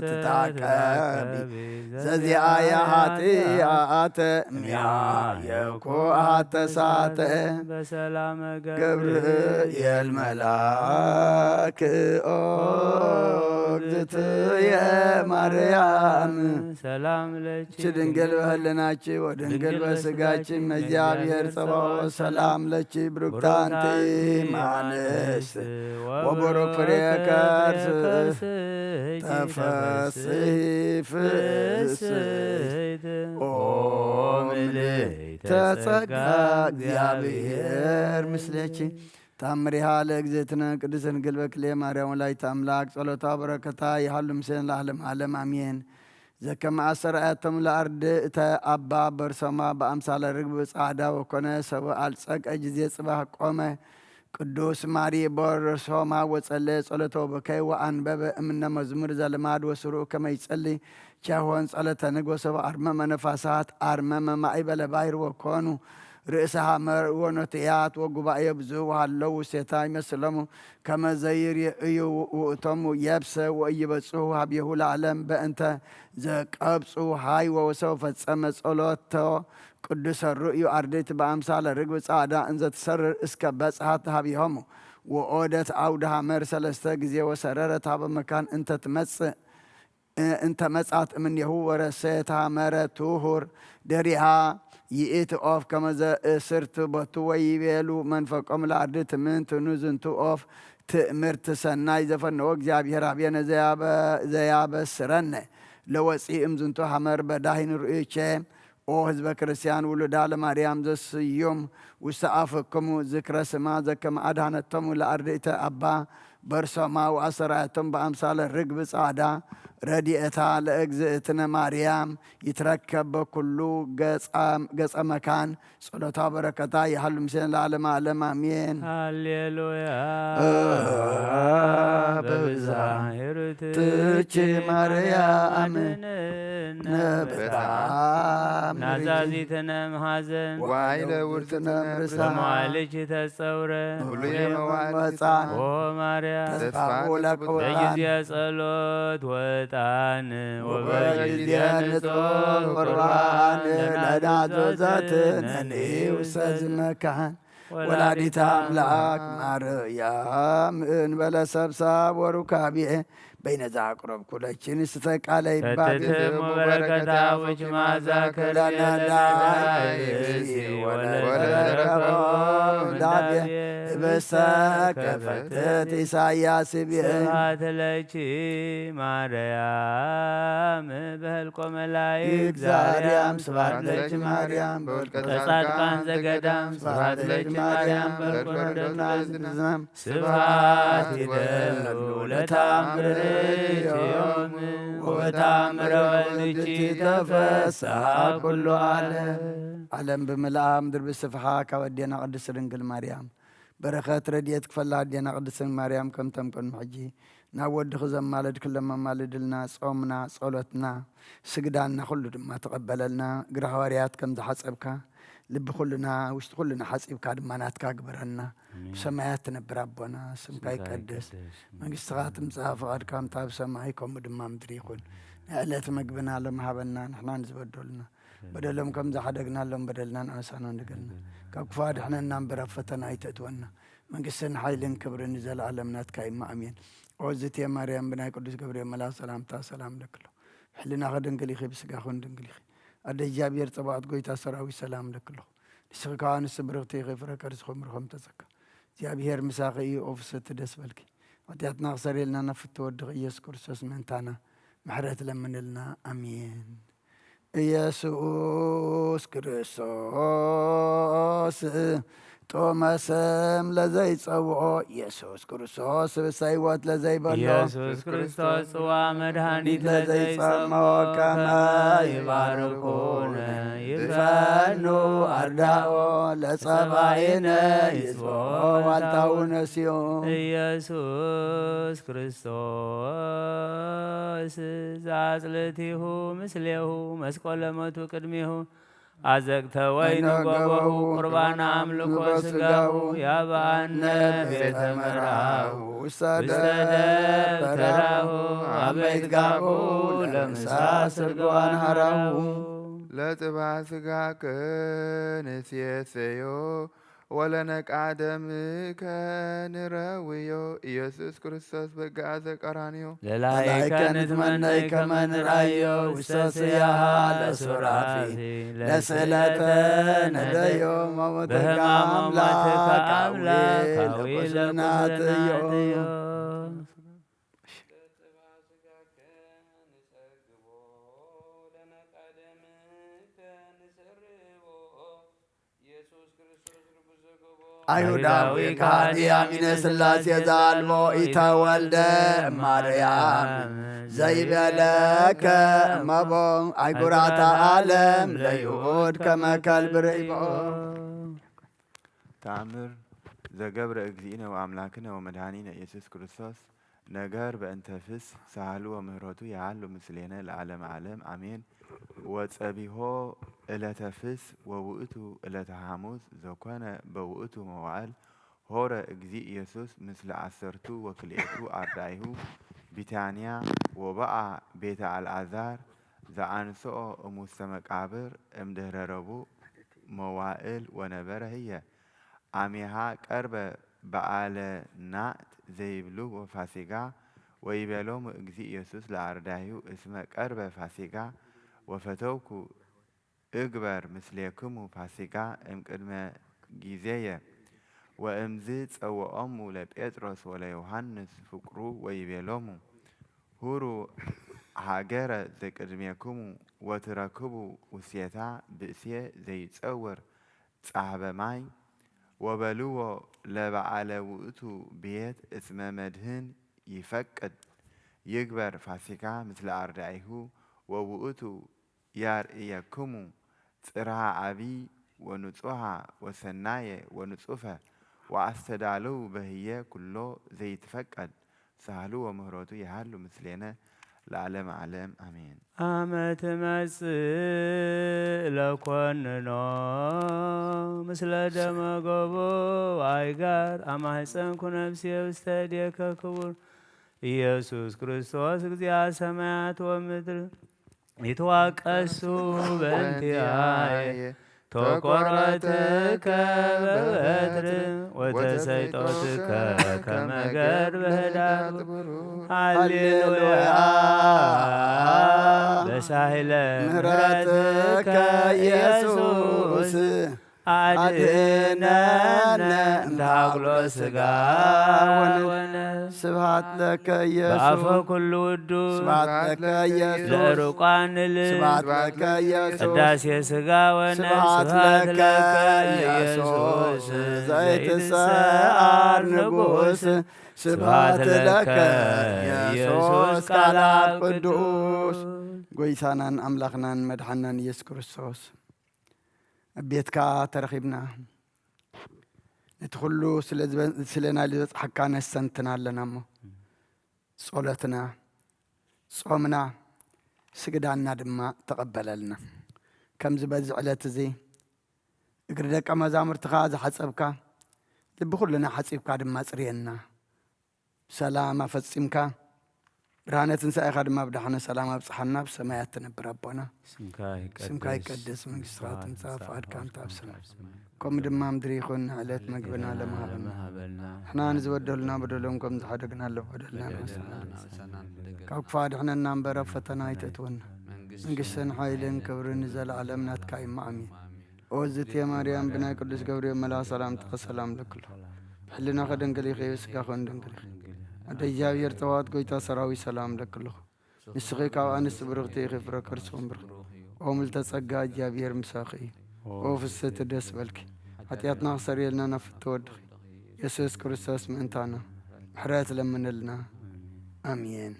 ትታቀቢ ዘዚአየ ኃጢአተ እምያ የኩ አተሳተ በሰላመ ገብርኤል መልአክ ኦ እግዝእትየ ማርያም ሰላም ለኪ ች ድንግል በህልናች ወድንግል በስጋች እመእግዚአብሔር ጸባኦት ሰላም ለኪ ብሩክት አንቲ እምአንስት ወቡሩክ ፍሬ ከርስኪ ተፈስሒ ፍስሕት ኦ ምልዕተ ጸጋ እግዚአብሔር ምስሌኪ ታምሪሃ ለእግዝእትነ ቅድስት ድንግል በክሌ ማርያም ወላዲተ አምላክ ጸሎታ በረከታ ይሃሉ ምስሌነ ለዓለም ዓለም አሜን። ዘከመ አስተርአየቶሙ ለአርድእተ አባ በርሶማ በአምሳለ ርግብ ጻዕዳ ወኮነ ሰብእ አልጸቀ ጊዜ ጽባሕ ቆመ ቅዱስ ማሪ በርሶማ ወጸለ ጸሎተ ወበከየ ወአንበበ እምነ መዝሙር ዘልማድ ወስሩዕ ከመ ይጸሊ ቸሆን ጸሎተ ንግ ወሰብ አርመመ ነፋሳት አርመመ ማእበለ ባሕር ወኮኑ ርእሰ ሐመር ወኖትያት ወጉባኤ ብዙ ወሃለው ውስቴታ ይመስሎሙ ከመ ዘይርእዩ ውእቶሙ የብሰ ወኢይበጽሑ ሀቤሁ ለዓለም በእንተ ዘቀብጹ ሀይ ወወሰው ፈጸመ ጸሎቶ ቅዱሰ ርእዩ አርድእት በአምሳለ ርግብ ጻዕዳ እንዘ ትሰርር እስከ በጽሐት ሀቤሆሙ ወኦደት አውደ ሐመር ሰለስተ ጊዜ ወሰረረት ሀበ መካን እንተ ትመጽእ እንተ መጻት እምኔሁ ወረሰየት ሐመረ ትሁር ድሪሃ ይእቲ ኦፍ ከመዘ እስርት ቦቱ ወይቤሉ መንፈቆም ለአርድእት ምንትኑ ዝንቱ ኦፍ ትእምርት ሰናይ ዘፈነዎ እግዚአብሔር አብየነ ዘያበስረነ ለወፂ እምዝንቱ ሐመር በዳሂን ርእቼ ኦ ህዝበ ክርስቲያን ውሉዳ ለማርያም ዘስዩም ውስተ አፍክሙ ዝክረ ስማ ዘከመ አድኃነቶሙ ለአርድእተ አባ በርሶማ ወአሰራየቶም በአምሳለ ርግብ ጻዕዳ ረድኤታ ለእግዝእትነ ማርያም ይትረከብ በኩሉ ገጸ መካን። ጸሎታ በረከታ ይሃሉ ምስሌነ ለዓለመ ዓለም ኣሜን። ሃሌሉያ። በብዛ በብዛ ሄሩትኪ ማርያም ማርያም ነብታ ናዛዚትነ መሐዘን ዋይ ለውርትነ ምርሳ በመዋዕልኪ ተጸውረ ኩሉ የመዋዕል መጻን ኦ ማርያም ተስፋ ተስፋ ለቅቡላን በጊዜ ጸሎት ወጣን ወበጊዜ ንጹሕ ቁርባን ለናዘዘትነ ንውሰዝ መካን ወላዲተ ኣምላክ ማርያም እንበለ ሰብሳብ ወሩካቤ በይነዛ ኣቅረብኩ ለኪ ንስተ ቃለ ይባቤ ተትትሙ በረከታ ውች ማዛ ከርቤ ለነዳ ለዳይ ብእሲ ወለተረከቦ ዳቤ ህብስተ ከፈትት ኢሳያስ ቤ ስብሐት ለኪ ማርያም በህልቆ መላእክት ዛርያም ስብሐት ለኪ ማርያም በወልቀ ጻድቃን ዘገዳም ስብሐት ለኪ ማርያም በህልቆ ነፍስ ስብሐት ይደሉ ለተአምርኪ ዮም ወበተአምረ ወልድኪ ተፈስሐ ኩሉ ዓለም። ዓለም ብምልኣ ምድር ብስፍሓ ካብ ኣዴና ቅድስት ድንግል ማርያም በረኸት ረድኤት ክፈላ ኣዴና ቅድስት ድንግል ማርያም ከምቶም ቅድሚ ሕጂ ናብ ወድኺ ዘማለድክሎም ኣማልድልና። ጾምና፣ ጸሎትና፣ ስግዳንና ኩሉ ድማ ተቐበለልና። እግሪ ሃዋርያት ከም ዝሓጸብካ ልቢ ኩልና ውሽጢ ኩልና ሓጺብካ ድማ ናትካ ግበረና። ኣሜን። ብሰማያት ትነብር ኣቦና ስምካ ስምካ ይቀደስ፣ ይቀደስ፣ መንግስትኻ ትምጻእ፣ ፍቓድካ ከምታ ኣብ ሰማይ ከምኡ ድማ ምድሪ ይኹን። ናይ ዕለት መግብና ሎም ሃበና፣ ንሕና ንዝበደሉና በደሎም ከም ዝሓደግናሎም በደልና ንኣሳና ንገልና፣ ካብ ክፉእ ኣድሕነና እምበር ኣብ ፈተና ኣይተእትወና። መንግስትን ሓይልን ክብርን ንዘለኣለም ናትካ እዩ፣ ኣሜን። ኦ ዝቴ ማርያም ብናይ ቅዱስ ገብርኤል መልኣክ ሰላምታ ሰላም ለክሎ ሕልናኺ ድንግል ኢኺ፣ ብስጋኽን ድንግል ኢኺ። ኣደ እግዚኣብሔር ጸባኦት ጎይታ ሰራዊት ሰላም ለክሎ። ንስኺ ከኣ ንስ ብርኽቲ ኢኺ፣ ፍረ ከርስኺ ምርኾም ተጸካ። እግዚኣብሔር ምሳኺ እዩ፣ ኦ ፍስሕቲ ደስ በልኪ። ኃጢኣትና ክሰርየልና ናብ ፍትው ወድኺ ኢየሱስ ክርስቶስ ምእንታና ምሕረት ለምንልና። ኣሜን። ኢየሱስ ክርስቶስ ጥዑመ ስም ለዘይጸውዖ፣ ኢየሱስ ክርስቶስ ስብስተ ሕይወት ለዘይበሎ፣ ኢየሱስ ክርስቶስ ጽዋ መድኃኒት ለዘይጸምኦ፣ ለዘይጸምኦ ከመ ከመ ይባርኩነ ይባርኩነ ይፈኑ ይፈኑ አርዳኦ ለጸባኢነ ይጽብኦ ዋልታው ነሲኦ። ኢየሱስ ክርስቶስ ዘአጽልእቲሁ ምስሌሁ መስቆለ ሞቱ ቅድሜሁ አዘቅተ ወይን ወይን ገበሁ ገበሁ ቁርባን አምልኮ ስጋሁ ያብአነ ቤተ መርአሁ ውስተ ውስተ ደብተራሁ ደብተራሁ አበይት ጋቡ ለምሳ ስርግዋን ሐራሁ። ለጽባ ስጋከ ንሴሰዮ ወለነቃ ደምከ ንረውዮ። ኢየሱስ ክርስቶስ በግአ ዘቀራንዮ ለላይከ ንትመነይ ከመ ንርአዮ ውስተ ስያሃ ለሱራፊ ለስእለተ ነደዮ። ሞትከ በህማም አምላክ ሞትከ አምላክ አዊ አዊ ለቁስልና ለቁስልና ትዮ። ትዮ። አይሁዳዊ ከሃዲ አሚነ ሥላሴ ዘአልቦ ኢተወልደ እማርያም ዘይቤለከ እመቦ አይጉራተ ዓለም ለይሁድ ከመ ከልብ ርኢቦ። ተአምር ዘገብረ እግዚእነ ወአምላክነ ወመድኃኒነ ኢየሱስ ክርስቶስ ነገር በእንተ ፍስ ሳህሉ ወምህረቱ ያህሉ ምስሌነ ለዓለመ ዓለም አሜን። ወጸቢሖ ዕለተ ፍስ ወውእቱ ዕለተ ሐሙስ ዘኮነ በውእቱ መዋዕል ሆረ እግዚእ ኢየሱስ ምስለ ዐሰርቱ ወክልኤቱ አርዳኢሁ ቢታንያ ወበአ ቤተ አልዓዛር ዘአንስኦ እሙስተ መቃብር እምድህረ ረቡዕ መዋእል ወነበረ ህየ። አሜሃ ቀርበ በዓለ ናእት ዘይብልዎ ፋሲጋ ወይቤሎሙ እግዚእ ኢየሱስ ለአርዳኢሁ እስመ ቀርበ ፋሲጋ ወፈተውኩ እግበር ምስሌክሙ ፋሲጋ እምቅድመ ጊዜየ። ወእምዝ ጸውዖሙ ለጴጥሮስ ወለዮሐንስ ፍቁሩ ወይቤሎሙ ሁሩ ሃገረ ዘቅድሜክሙ ወትረክቡ ውስቴታ ብእሴ ዘይጸውር ጻህበ ማይ ወበልዎ ለበዓለ ውእቱ ቤት እስመ መድህን ይፈቅድ ይግበር ፋሲካ ምስለ ኣርዳኢሁ ወውእቱ ያርእየክሙ ጽርሃ ዓቢ ወንጹሃ ወሰናየ ወንጹፈ ወኣስተዳልው በህየ ኩሎ ዘይትፈቀድ ሳህሉ ወምህረቱ ይሃሉ ምስሌነ ለዓለመ ዓለም ኣሜን። አመ ትመጽእ ለኮንኖ ምስለ ደመ ገቦ ወአይጋር አማሕፀንኩ ነፍሴ ውስተ እዴከ ክቡር ኢየሱስ ክርስቶስ እግዚአ ሰማያት ወምድር ይትዋቀሱ በእንቲአየ ተቆረትከ በበትር ወተሰይጦትከ ከመገር በህዳር ሃሌሉያ በሳህለ ምህረትከ ኢየሱስ አድህነነ እንተ አቅሎ ስጋ ወነ ስብሐት ለከ ኢየሱስ በአፈ ኩሉ ውዱስ ስብሐት ለከ ኢየሱስ ለርቋን ልብ ስብሐት ለከ ኢየሱስ ቅዳሴ ስጋ ወነፍስ ስብሐት ለከ ኢየሱስ ዘይትሰዓር ንጉስ ስብሐት ለከ ኢየሱስ ቃል አብ ቅዱስ ጎይታናን ኣምላኽናን መድሓናን ኢየሱስ ክርስቶስ ኣብ ቤትካ ተረኺብና ነቲ ኩሉ ስለ ዝበ- ስለ ናይ ዝበፅሓካ ነሰንትና ኣለና እሞ ጸሎትና ጾምና ስግዳና ድማ ተቐበለልና። ከምዚ በዚ ዕለት እዚ እግሪ ደቀ መዛሙርትኻ ዝሓጸብካ ልቢ ኩልና ሓጺብካ ድማ ጽርየና። ብሰላም ኣፈጺምካ ብርሃነ ትንሳኤኻ ድማ ብዳሕነ ሰላም ኣብጽሓና። ብሰማያት ትነብር ኣቦና ስምካ ይቀደስ፣ መንግስትኻ ትምጻእ፣ ፍቓድካ እንተ ኣብ ሰማይ ከምኡ ድማ ምድሪ ይኹን። ንዕለት መግብና ለመሃበና ንሕና ንዝበደሉና በደሎም ከም ዝሓደግና ለበደልና ንሰናን ካብ ክፉእ ኣድሕነና እምበር ኣብ ፈተና ኣይተእትወና። መንግስትን ሓይልን ክብርን ንዘለዓለም ናትካ እዩ። ኣሜን። ኦዝቴ ማርያም ብናይ ቅዱስ ገብርኤል መልኣ ሰላምታ ሰላም ለክሎ ብሕልናኸ ድንግል ኢኺ ብስጋኸን ድንግል ኢኺ ኣደ እግዚኣብሔር ጸባኦት ጎይታ ሰራዊት ሰላም ለክልኹ ንስኺ ካብ ኣንስቲ ብርኽቲ ኢኺ ፍረ ከርስኹም ብርኽ ኦ ምልተ ጸጋ እግዚኣብሔር ምሳኺ እዩ ኦ ፍስሕቲ ደስ በልኪ ሓጢኣትና ክሰርየልና ናብ ፍትወ ወድኺ የሱስ ክርስቶስ ምእንታና ምሕረት ለምነልና ኣሜን።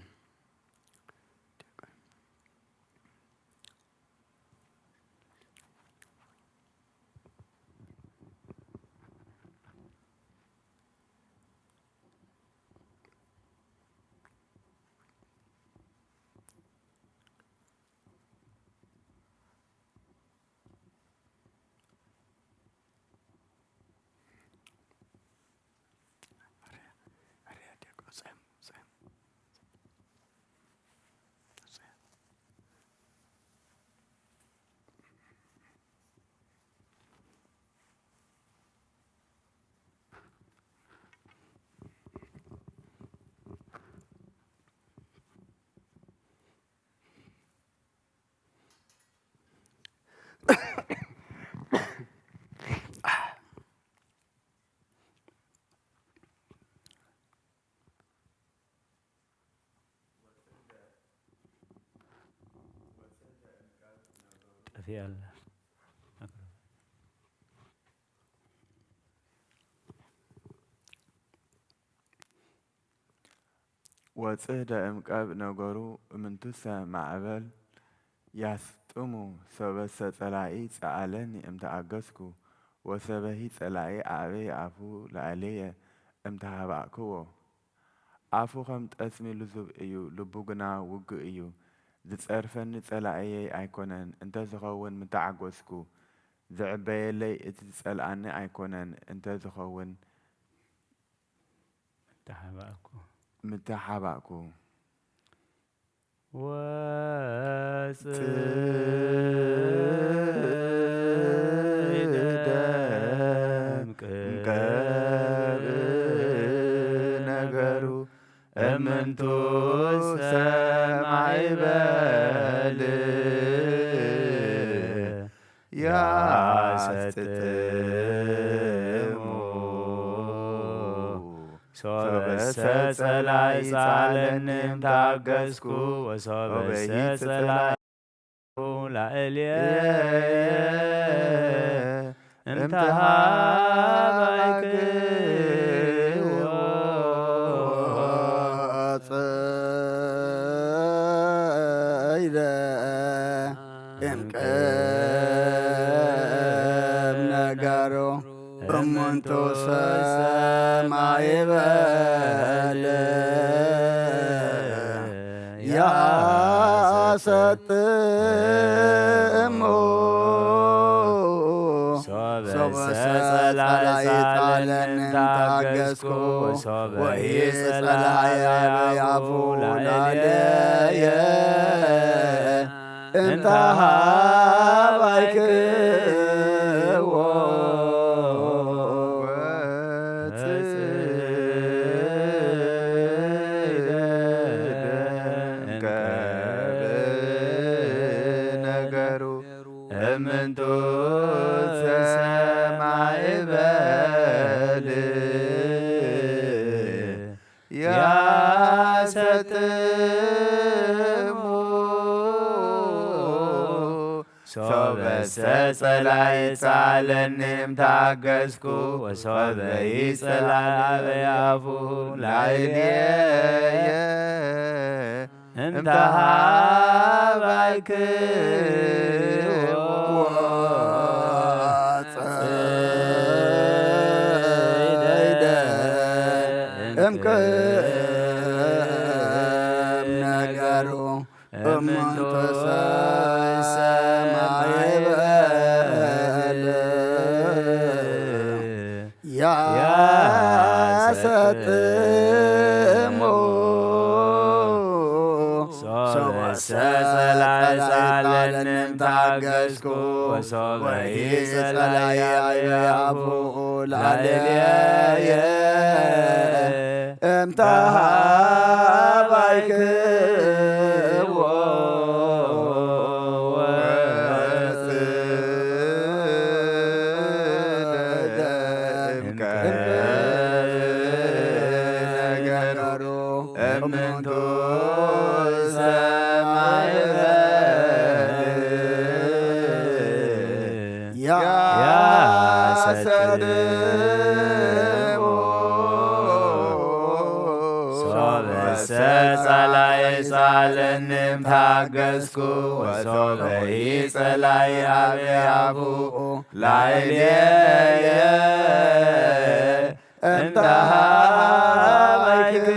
ጠፊኣላ። ወጽህ ደእምቀብ ነገሩ እምንቱሰ ማዕበል ያስጥሙ ሰበሰ ጸላኢ ጸኣለኒ እምተኣገስኩ ወሰበሂ ጸላኢ ኣዕበየ ኣፉ ለኣሌየ እምተሃባእክዎ። ኣፉ ከም ጠስሚ ልዙብ እዩ፣ ልቡ ግና ውጉእ እዩ። ዝጸርፈኒ ጸላኢየይ ኣይኮነን እንተ ዝኸውን ምተዓገስኩ። ዝዕበየለይ እቲ ዝጸልኣኒ ኣይኮነን እንተ ዝኸውን። ተሓባእኩ። ምተሓባእኩ። ወጽእ ደምቅ እምቀብ ነገሩ እምንቱ ሰማይ በል ያስጥጥሙ ሶበሰ ጸላይ ጻለኒ እምታገስኩ ወሶበሰ ጸላይ ላዕሌየ እምተሃባይክዎ ማዕበል ያሰጥሞ ሶበሰ ጸላኢ ጻለኒ ታገስኩ ወሶበ ወኢጸላኢ ጸላኢ አብያፉ ላዕሌየ እንተ ሃባይክዎ ወጽእደ እንቀብ ነገሩ እምንቱ ሰማይ በል ያሰጥሙ ሶበሰ ጸላኢ ጻለኒም ታገስኩ ወሶበ ይጸላኢ አበያፉ ላዕሌየ እንተ ሃባይክዎ ወጽእደ እንቅብ ነገሩ እምንቱ ሰማይ በል ያሰጥሞ ሶበሰ ጸላኢ ጻለኒም ታገስኩ ወሶበ ይጸላኢ አብያፉ ላዕሌየ እንተ ሃባይክዎ ወጽእደ እንቀብ ነገሩ እምንቱ ሰማይ በል ያሰጥሞ ሶበሰ ጸላኢ ጻለኒም ታገስኩ ወሶበ ይጸላኢ አብያፉ ላዕሌየ እንተ ሃባይክዎ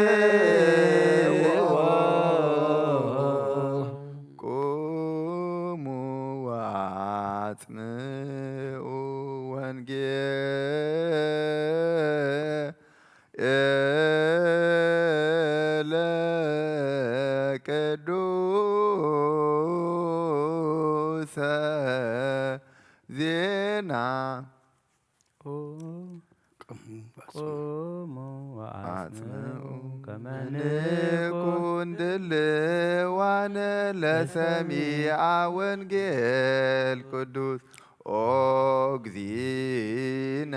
ቁሙ ወአጽምዑ ወንጌለ ቅዱሰ ዜና ቁሙ ወአጽምዑ ከመ ንኩን ድልዋነ ለሰሚዐ ወንጌል ቅዱስ ኦ እግዚእነ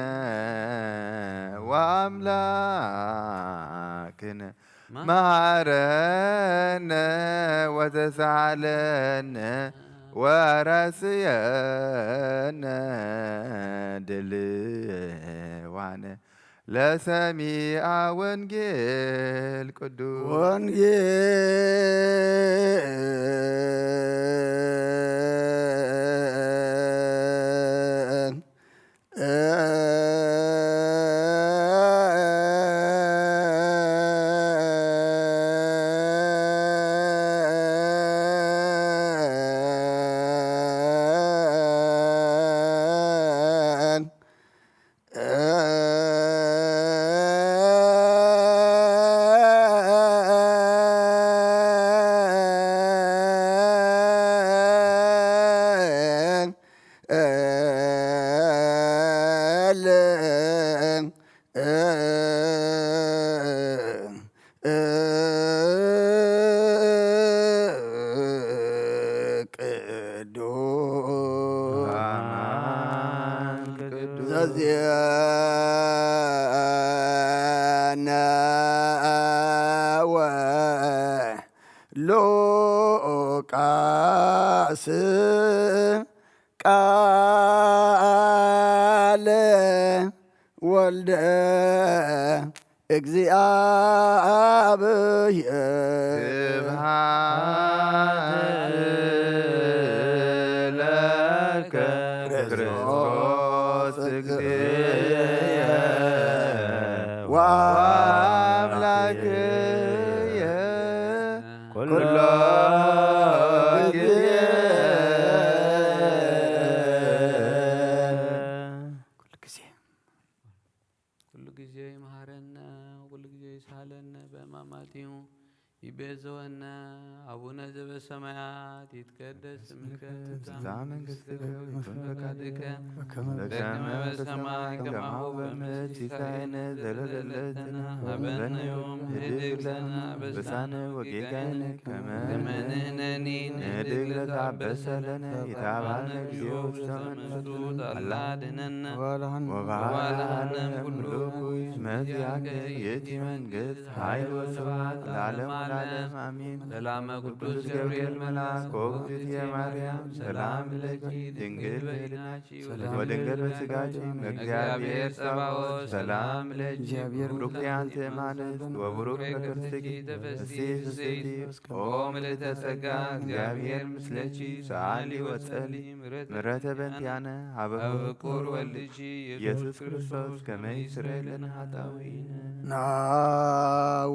ወአምላክነ መሐረነ ወተሳሃለነ ወረስየነ ድልዋነ ለሰሚዐ ወንጌል ቅዱስ ወንጌል ቅዱስ አማን ቅዱስ ዘዜነወ ሉቃስ ቃለ ወልደ እግዚአብሔር ስብሐት ለከ ክርስቶስ እግዚእየ አምላክየ ኩሎ ግዜ ኩሉ ግዜ ኩሉ ግዜ ይምሃረነ፣ ኩሉ ግዜ ይስሃለነ፣ በማማት እዩ ይቤዘወነ። አቡነ ዘበሰማያት ይትቀደስ ስምከ፣ ትምጻእ መንግሥትከ፣ ወይኩን ፈቃድከ በከመ በሰማይ ከማሁ በምድር። ሲሳየነ ዘለለዕለትነ ሀበነ ዮም፣ ህድግ ለነ አበሳነ ወጌጋየነ ከመ ንሕነኒ ንህድግ ለዘአበሰ ለነ። ኢታብአነ እግዚኦ ውስተ መንሱት፣ አላ አድነነ ወባልዓነ ኩሉ። እስመ ዚአከ ይእቲ መንግስት፣ ኃይል ወስብሐት ለዓለመ ለዓለም፣ አሜን። ሰላመ ቅዱስ ገብርኤል መልአክ፣ ኦ እግዝእትየ ማርያም፣ ሰላም ለኪ፣ ድንግል በሊናኪ ወድንግል በስጋኪ፣ እግዚአብሔር ጸባኦት ሰላም ለኪ። እግዚአብሔር ብሩክቲ አንቲ እም አንስት፣ ወብሩክ ፍሬ ከርሥኪ፣ ተፈሲ ፍስሕቲ፣ ኦ ምልዕተ ጸጋ፣ እግዚአብሔር ምስለኪ፣ ሰአሊ ወጸሊ ምሕረተ በንቲያነ ሀበ ፍቁር ወልድኪ ኢየሱስ ክርስቶስ ከመ ይስረይ ለነ ኃጣውኢነ። ና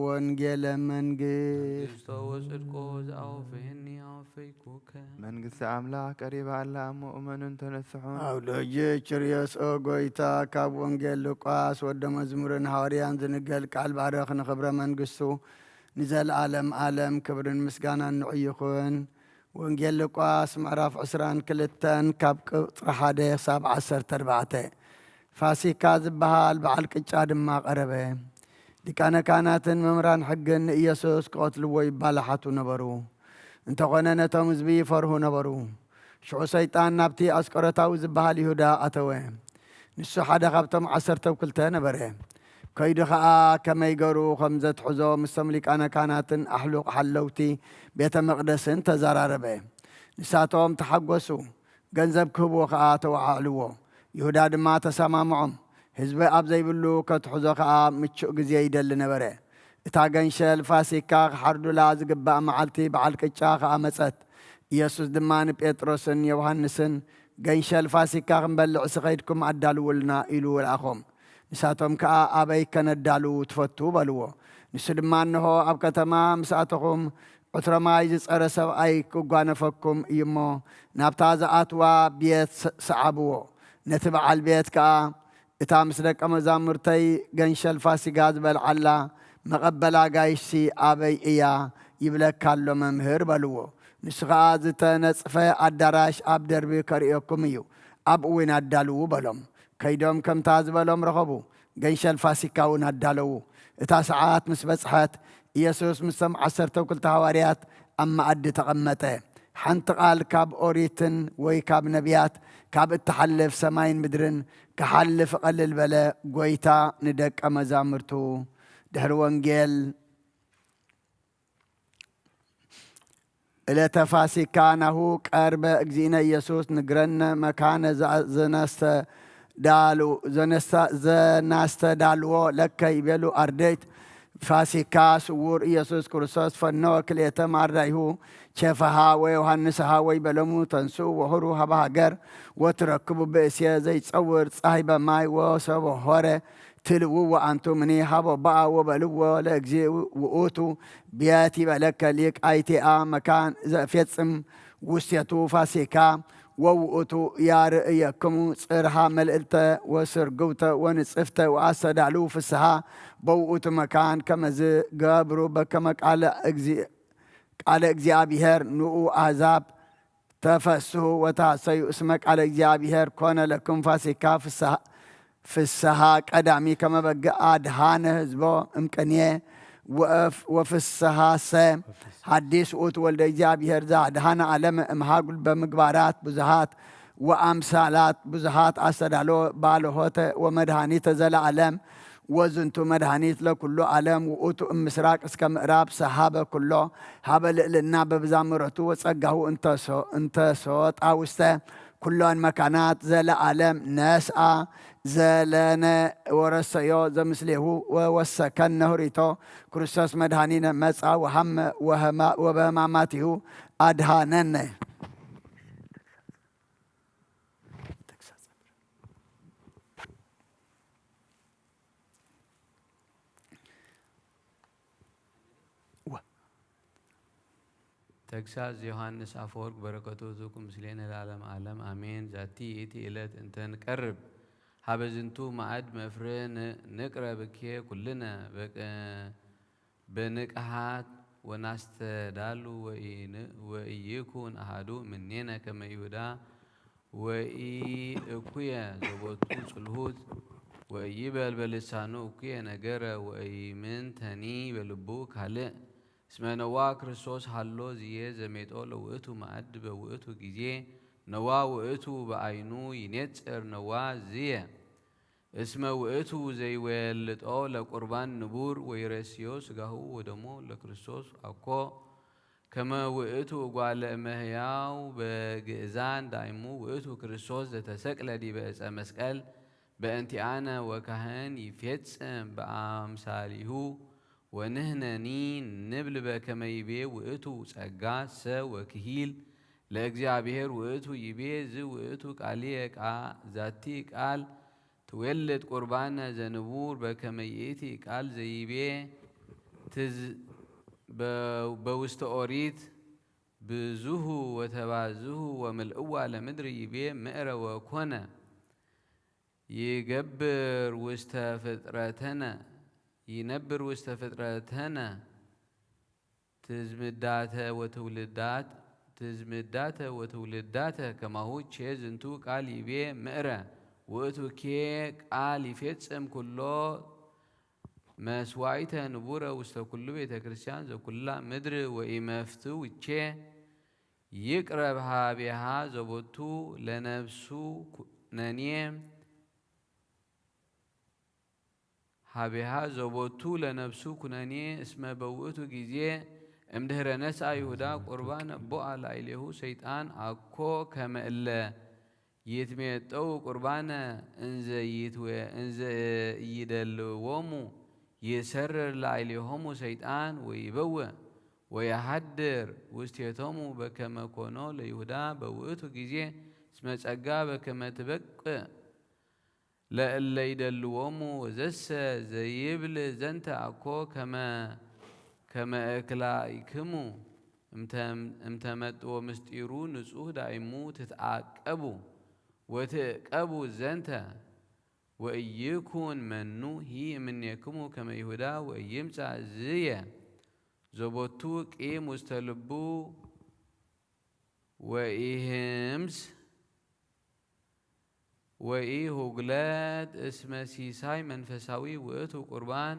ወንጌለ መንግስት። መንግስቶ ወጽድቆ ዘአውፍህኒ አውፈይኩከ። መንግስቲ አምላክ ቀሪባ አላ እሞ እመኑን ተነስሑን። አውዶጂ ችርዮስ ኦ ጎይታ፣ ካብ ወንጌል ሉቃስ ወደ መዝሙርን ሃዋርያን ዝንገል ቃል ባረኽ። ንኽብረ መንግስቱ ንዘለዓለም ዓለም ክብርን ምስጋናን ንዑ ይኹን። ወንጌል ሉቃስ ምዕራፍ ዕስራን ክልተን ካብ ቁጽሪ ሓደ ክሳብ ዓሰርተ ኣርባዕተ። ፋሲካ ዝበሃል በዓል ቅጫ ድማ ቀረበ። ሊቃነ ካህናትን መምህራን ሕግን ንኢየሱስ ክቐትልዎ ይባላሓቱ ነበሩ። እንተኾነ ነቶም ህዝቢ ይፈርሁ ነበሩ። ሽዑ ሰይጣን ናብቲ ኣስቆሮታዊ ዝበሃል ይሁዳ ኣተወ። ንሱ ሓደ ካብቶም ዓሰርተው ክልተ ነበረ። ከይዱ ኸኣ ከመይ ገሩ ከም ዘትሕዞ ምስቶም ሊቃነ ካህናትን ኣሕሉቕ ሓለውቲ ቤተ መቕደስን ተዘራረበ። ንሳቶም ተሓጎሱ፣ ገንዘብ ክህብዎ ኸኣ ተወዓዕልዎ። ይሁዳ ድማ ተሰማምዖም። ህዝቢ ኣብ ዘይብሉ ከትሕዞ ኸኣ ምቹእ ግዜ ይደሊ ነበረ። እታ ገንሸል ፋሲካ ክሓርዱላ ዝግባእ መዓልቲ በዓል ቅጫ ኸኣ መጸት። ኢየሱስ ድማ ንጴጥሮስን ዮሃንስን፣ "ገንሸል ፋሲካ ክንበልዕ ስኸይድኩም ኣዳልውልና" ኢሉ ለኣኾም። ንሳቶም ከኣ ኣበይ ከነዳሉ ትፈቱ በልዎ። ንሱ ድማ፣ "እንሆ ኣብ ከተማ ምስ ኣተኹም ዕትሮ ማይ ዝጸረ ሰብኣይ ክጓነፈኩም እዩ እሞ፣ ናብታ ዝኣትዋ ቤት ስ-፣ ሰዓብዎ። ነቲ በዓል ቤት ከኣ፣ 'እታ ምስ ደቀ መዛሙርተይ ገንሸል ፋሲጋ ዝበልዓላ መቐበል ኣጋይሽሲ ኣበይ እያ?' ይብለካ ኣሎ መምህር" በልዎ። ንሱ ኸኣ፣ "ዝተነጽፈ ኣዳራሽ ኣብ ደርቢ ከርእየኩም እዩ፣ ኣብኡ እውን ኣዳልዉ" በሎም። ከይዶም ከምታ ዝበሎም ረኸቡ። ገንሸል ፋሲካ እውን ኣዳለዉ። እታ ሰዓት ምስ በጽሐት፣ ኢየሱስ ምስቶም ዓሰርተው ክልተ ሃዋርያት ኣብ መኣዲ ተቐመጠ። ሓንቲ ቃል ካብ ኦሪትን ወይ ካብ ነቢያት ካብ እትሓልፍ ሰማይን ምድርን ክሓልፍ እቐልል በለ፣ ጐይታ ንደቀ መዛሙርቱ። ድሕሪ ወንጌል ዕለተ ፋሲካ ናሁ ቀርበ እግዚእነ ኢየሱስ ንግረነ መካነ ዘ-፣ ዘነስተዳሉ-፣ ዘነስተ-፣ ዘናስተዳልዎ ለከ ይቤሉ ኣርድእት። ፋሲካ ስዉር ኢየሱስ ክርስቶስ ፈነወ ክልኤተ ማርዳይሁ ቼፈሃ ወዮሃንስሃ ወይቤሎሙ ተንስኡ ወሁሩ ሀበ ሃገር ወትረክቡ ብእሴ ዘይጸውር ጻሂበ ማይ ወሰቦ ሆረ ትልውዎ ኣንቱምኒ ሀቦ በአ ወበልዎ ለእግዚእ ውእቱ ቤት ይበለከ ሊቅ ኣይቴአ መካን ዘፌጽም ውስቴቱ ፋሲካ ወውእቱ ያርእየክሙ ጽርሃ መልእልተ ወስርግውተ ወንጽፍተ ወአስተዳልው ፍስሃ በውእቱ መካን ከመዝ ገብሩ በከመ ቃለ እግዚ-፣ ቃለ እግዚኣብሔር ንኡ አሕዛብ ተፈስሑ ወተሐሰዩ እስመ ቃለ እግዚኣብሔር ኮነ ለክሙ ፋሲካ ፍስሃ፣ ፍስሃ ቀዳሚ ከመ በግዕ አድኃነ ህዝቦ እምቅንየ ወፍ-፣ ወፍስሃሰ ሐዲስ ውእቱ ወልደ እግዚኣብሔር ዘአድኃነ ዓለመ እምሃጉል በምግባራት ብዙሃት ወአምሳላት ብዙሃት አስተዳሎ ባልሆተ ወመድኃኒተ ዘለዓለም ወዝንቱ መድኃኒት ለኩሉ ዓለም ውእቱ እምስራቅ እስከ ምዕራብ ሰሃበ ኩሎ ሀበ ልዕልና በብዛ ምሕረቱ ወጸጋሁ እንተሶ-፣ እንተሶጣ ውስተ ኩሎን መካናት ዘለዓለም ነስአ ዘለነ ወረሰዮ ዘምስሌሁ ወወሰከነ ሁሪቶ ክርስቶስ መድኃኒነ መጻ ወሃመ ወህማ-፣ ወበህማማቲሁ አድኃነነ። ተግሳጽ ዮሃንስ ኣፈወርቅ በረከቱ ትኩን ምስሌነ ለዓለመ ዓለም ኣሜን። ዛቲ ይእቲ ዕለት እንተ ንቀርብ ሀበ ዝንቱ ማዕድ መፍርህ ን-፣ ንቅረብኬ ኩልነ በቅ-፣ በንቅሃት ወናስተዳሉ ወኢን-፣ ወኢይኩን ኣሃዱ ምኔነ ከመ ይሁዳ ወኢእኩየ ዘቦቱ ጽልሁት ወኢይበል በልሳኑ እኩየ ነገረ ወኢምንተኒ በልቡ ካልእ። እስመ ነዋ ክርስቶስ ሃሎ ዝየ ዘሜጦ ለውእቱ ማዕድ በውእቱ ጊዜ ነዋ ውእቱ በአይኑ ይኔጽር ነዋ ዝየ። እስመ ውእቱ ዘይወልጦ ለቁርባን ንቡር ወይረስዮ ስጋሁ ወደሞ ለክርስቶስ አኮ ከመ ውእቱ እጓለ እመሕያው በግእዛን ዳይሙ ውእቱ ክርስቶስ ዘተሰቅለ ዲበ ዕፀ መስቀል በእንቲአነ ወካህን ይፌጽም በአምሳሊሁ ወንህነኒ ንብል በከመ ይቤ ውእቱ ጸጋ ሰ ወክሂል ለእግዚአብሔር ውእቱ ይቤ ዝ ውእቱ ቃልየ ቃ ዛቲ ቃል ትዌልድ ቁርባነ ዘንቡር በከመ ይእቲ ቃል ዘይቤ ትዝ-፣ በ-፣ በውስተ ኦሪት ብዙሁ ወተባዝሁ ወምልእዋ ለምድር ይቤ ምዕረ ወኮነ ይገብር ውስተ ፍጥረተነ ይነብር ውስተ ፍጥረተነ ትዝምዳተ ወትውልዳት ትዝምዳተ ወትውልዳተ ከማሁ ቼ ዝንቱ ቃል ይቤ ምዕረ ውእቱ ኬ ቃል ይፌጽም ኩሎ መስዋዕተ ንቡረ ውስተ ኩሉ ቤተ ክርስቲያን ዘኩላ ምድር ወኢመፍትው ቼ ይቅረብ ሀቤሃ ዘቦቱ ለነፍሱ ኩነኔ ሀቤሃ ዘቦቱ ለነፍሱ ኩነኔ እስመ በውእቱ ጊዜ እምድህረ ነስአ ይሁዳ ቁርባነ ቦአ ላዕሌሁ ሰይጣን አኮ ከመ እለ ይትሜጠው ቁርባነ እንዘ ይትወ-፣ እንዘ ኢይደልዎሙ ይሰርር ላዕሌሆሙ ሰይጣን ወይበውእ ወየሃድር ውስቴቶሙ በከመ ኮኖ ለይሁዳ በውእቱ ጊዜ እስመ ጸጋ በከመ ትበቅዕ ለእለ ይደልዎሙ ወዘሰ ዘይብል ዘንተ አኮ ከመ ከመ እክላኢክሙ እምተ-፣ እምተመጥዎ ምስጢሩ ንጹህ ዳይሙ ትትዓቀቡ ወትዕቀቡ ዘንተ ወኢይኩን መኑ ሂ እምኔክሙ ከመ ይሁዳ ወኢይምጻእ ዝየ ዘቦቱ ቂም ውስተ ልቡ ወኢህምስ ወኢሁግለት እስመ ሲሳይ መንፈሳዊ ውእቱ ቁርባን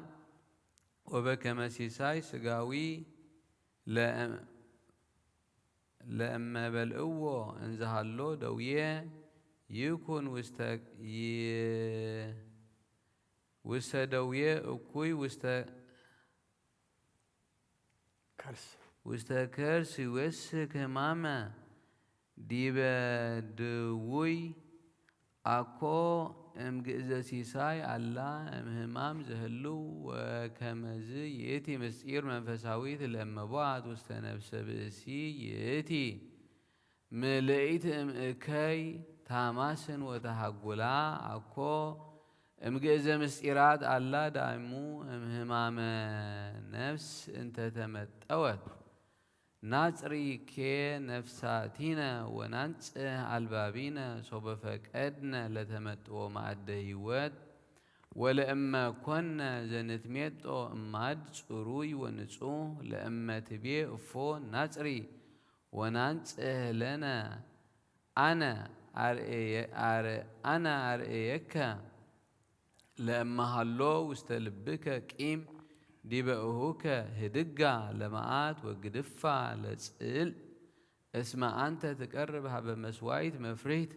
ወበከመ ሲሳይ ስጋዊ ለእም-፣ ለእመ በልዕዎ እንዘሃሎ ደውየ ይኩን ውስተ ይ-፣ ውስተ ደውየ እኩይ ውስተ ከርስ ውስተ ከርስ ይወስክ ህማመ ዲበ ድውይ አኮ እምግእዘ ሲሳይ አላ እምህማም ዘህልው ወከመዝ ይእቲ ምስጢር መንፈሳዊት ለመቧት ውስተ ነፍሰ ብእሲ ይእቲ ምልኢት እምእከይ ታማስን ወተሃጉላ አኮ እምግእዘ ምስጢራት አላ ዳይሙ እምህማመ ነፍስ እንተተመጠወት ናጽሪ ኬ ነፍሳቲነ ወናንጽህ አልባቢነ ሶበ ፈቀድነ ለተመጥዎ ማዕደ ህይወት ወለእመ ኮነ ዘንትሜጦ እማድ ጽሩይ ወንጹህ ለእመ ትቤ እፎ ናጽሪ ወናንጽህ ለነ አነ አርኤየ-፣ አር-፣ አነ አርኤየከ ለእመሃሎ ውስተ ልብከ ቂም ዲበ እሁከ ህድጋ ለመዓት ወግድፋ ለጽል እስመ አንተ ትቀርብ ሀበ መስዋይት መፍሪህት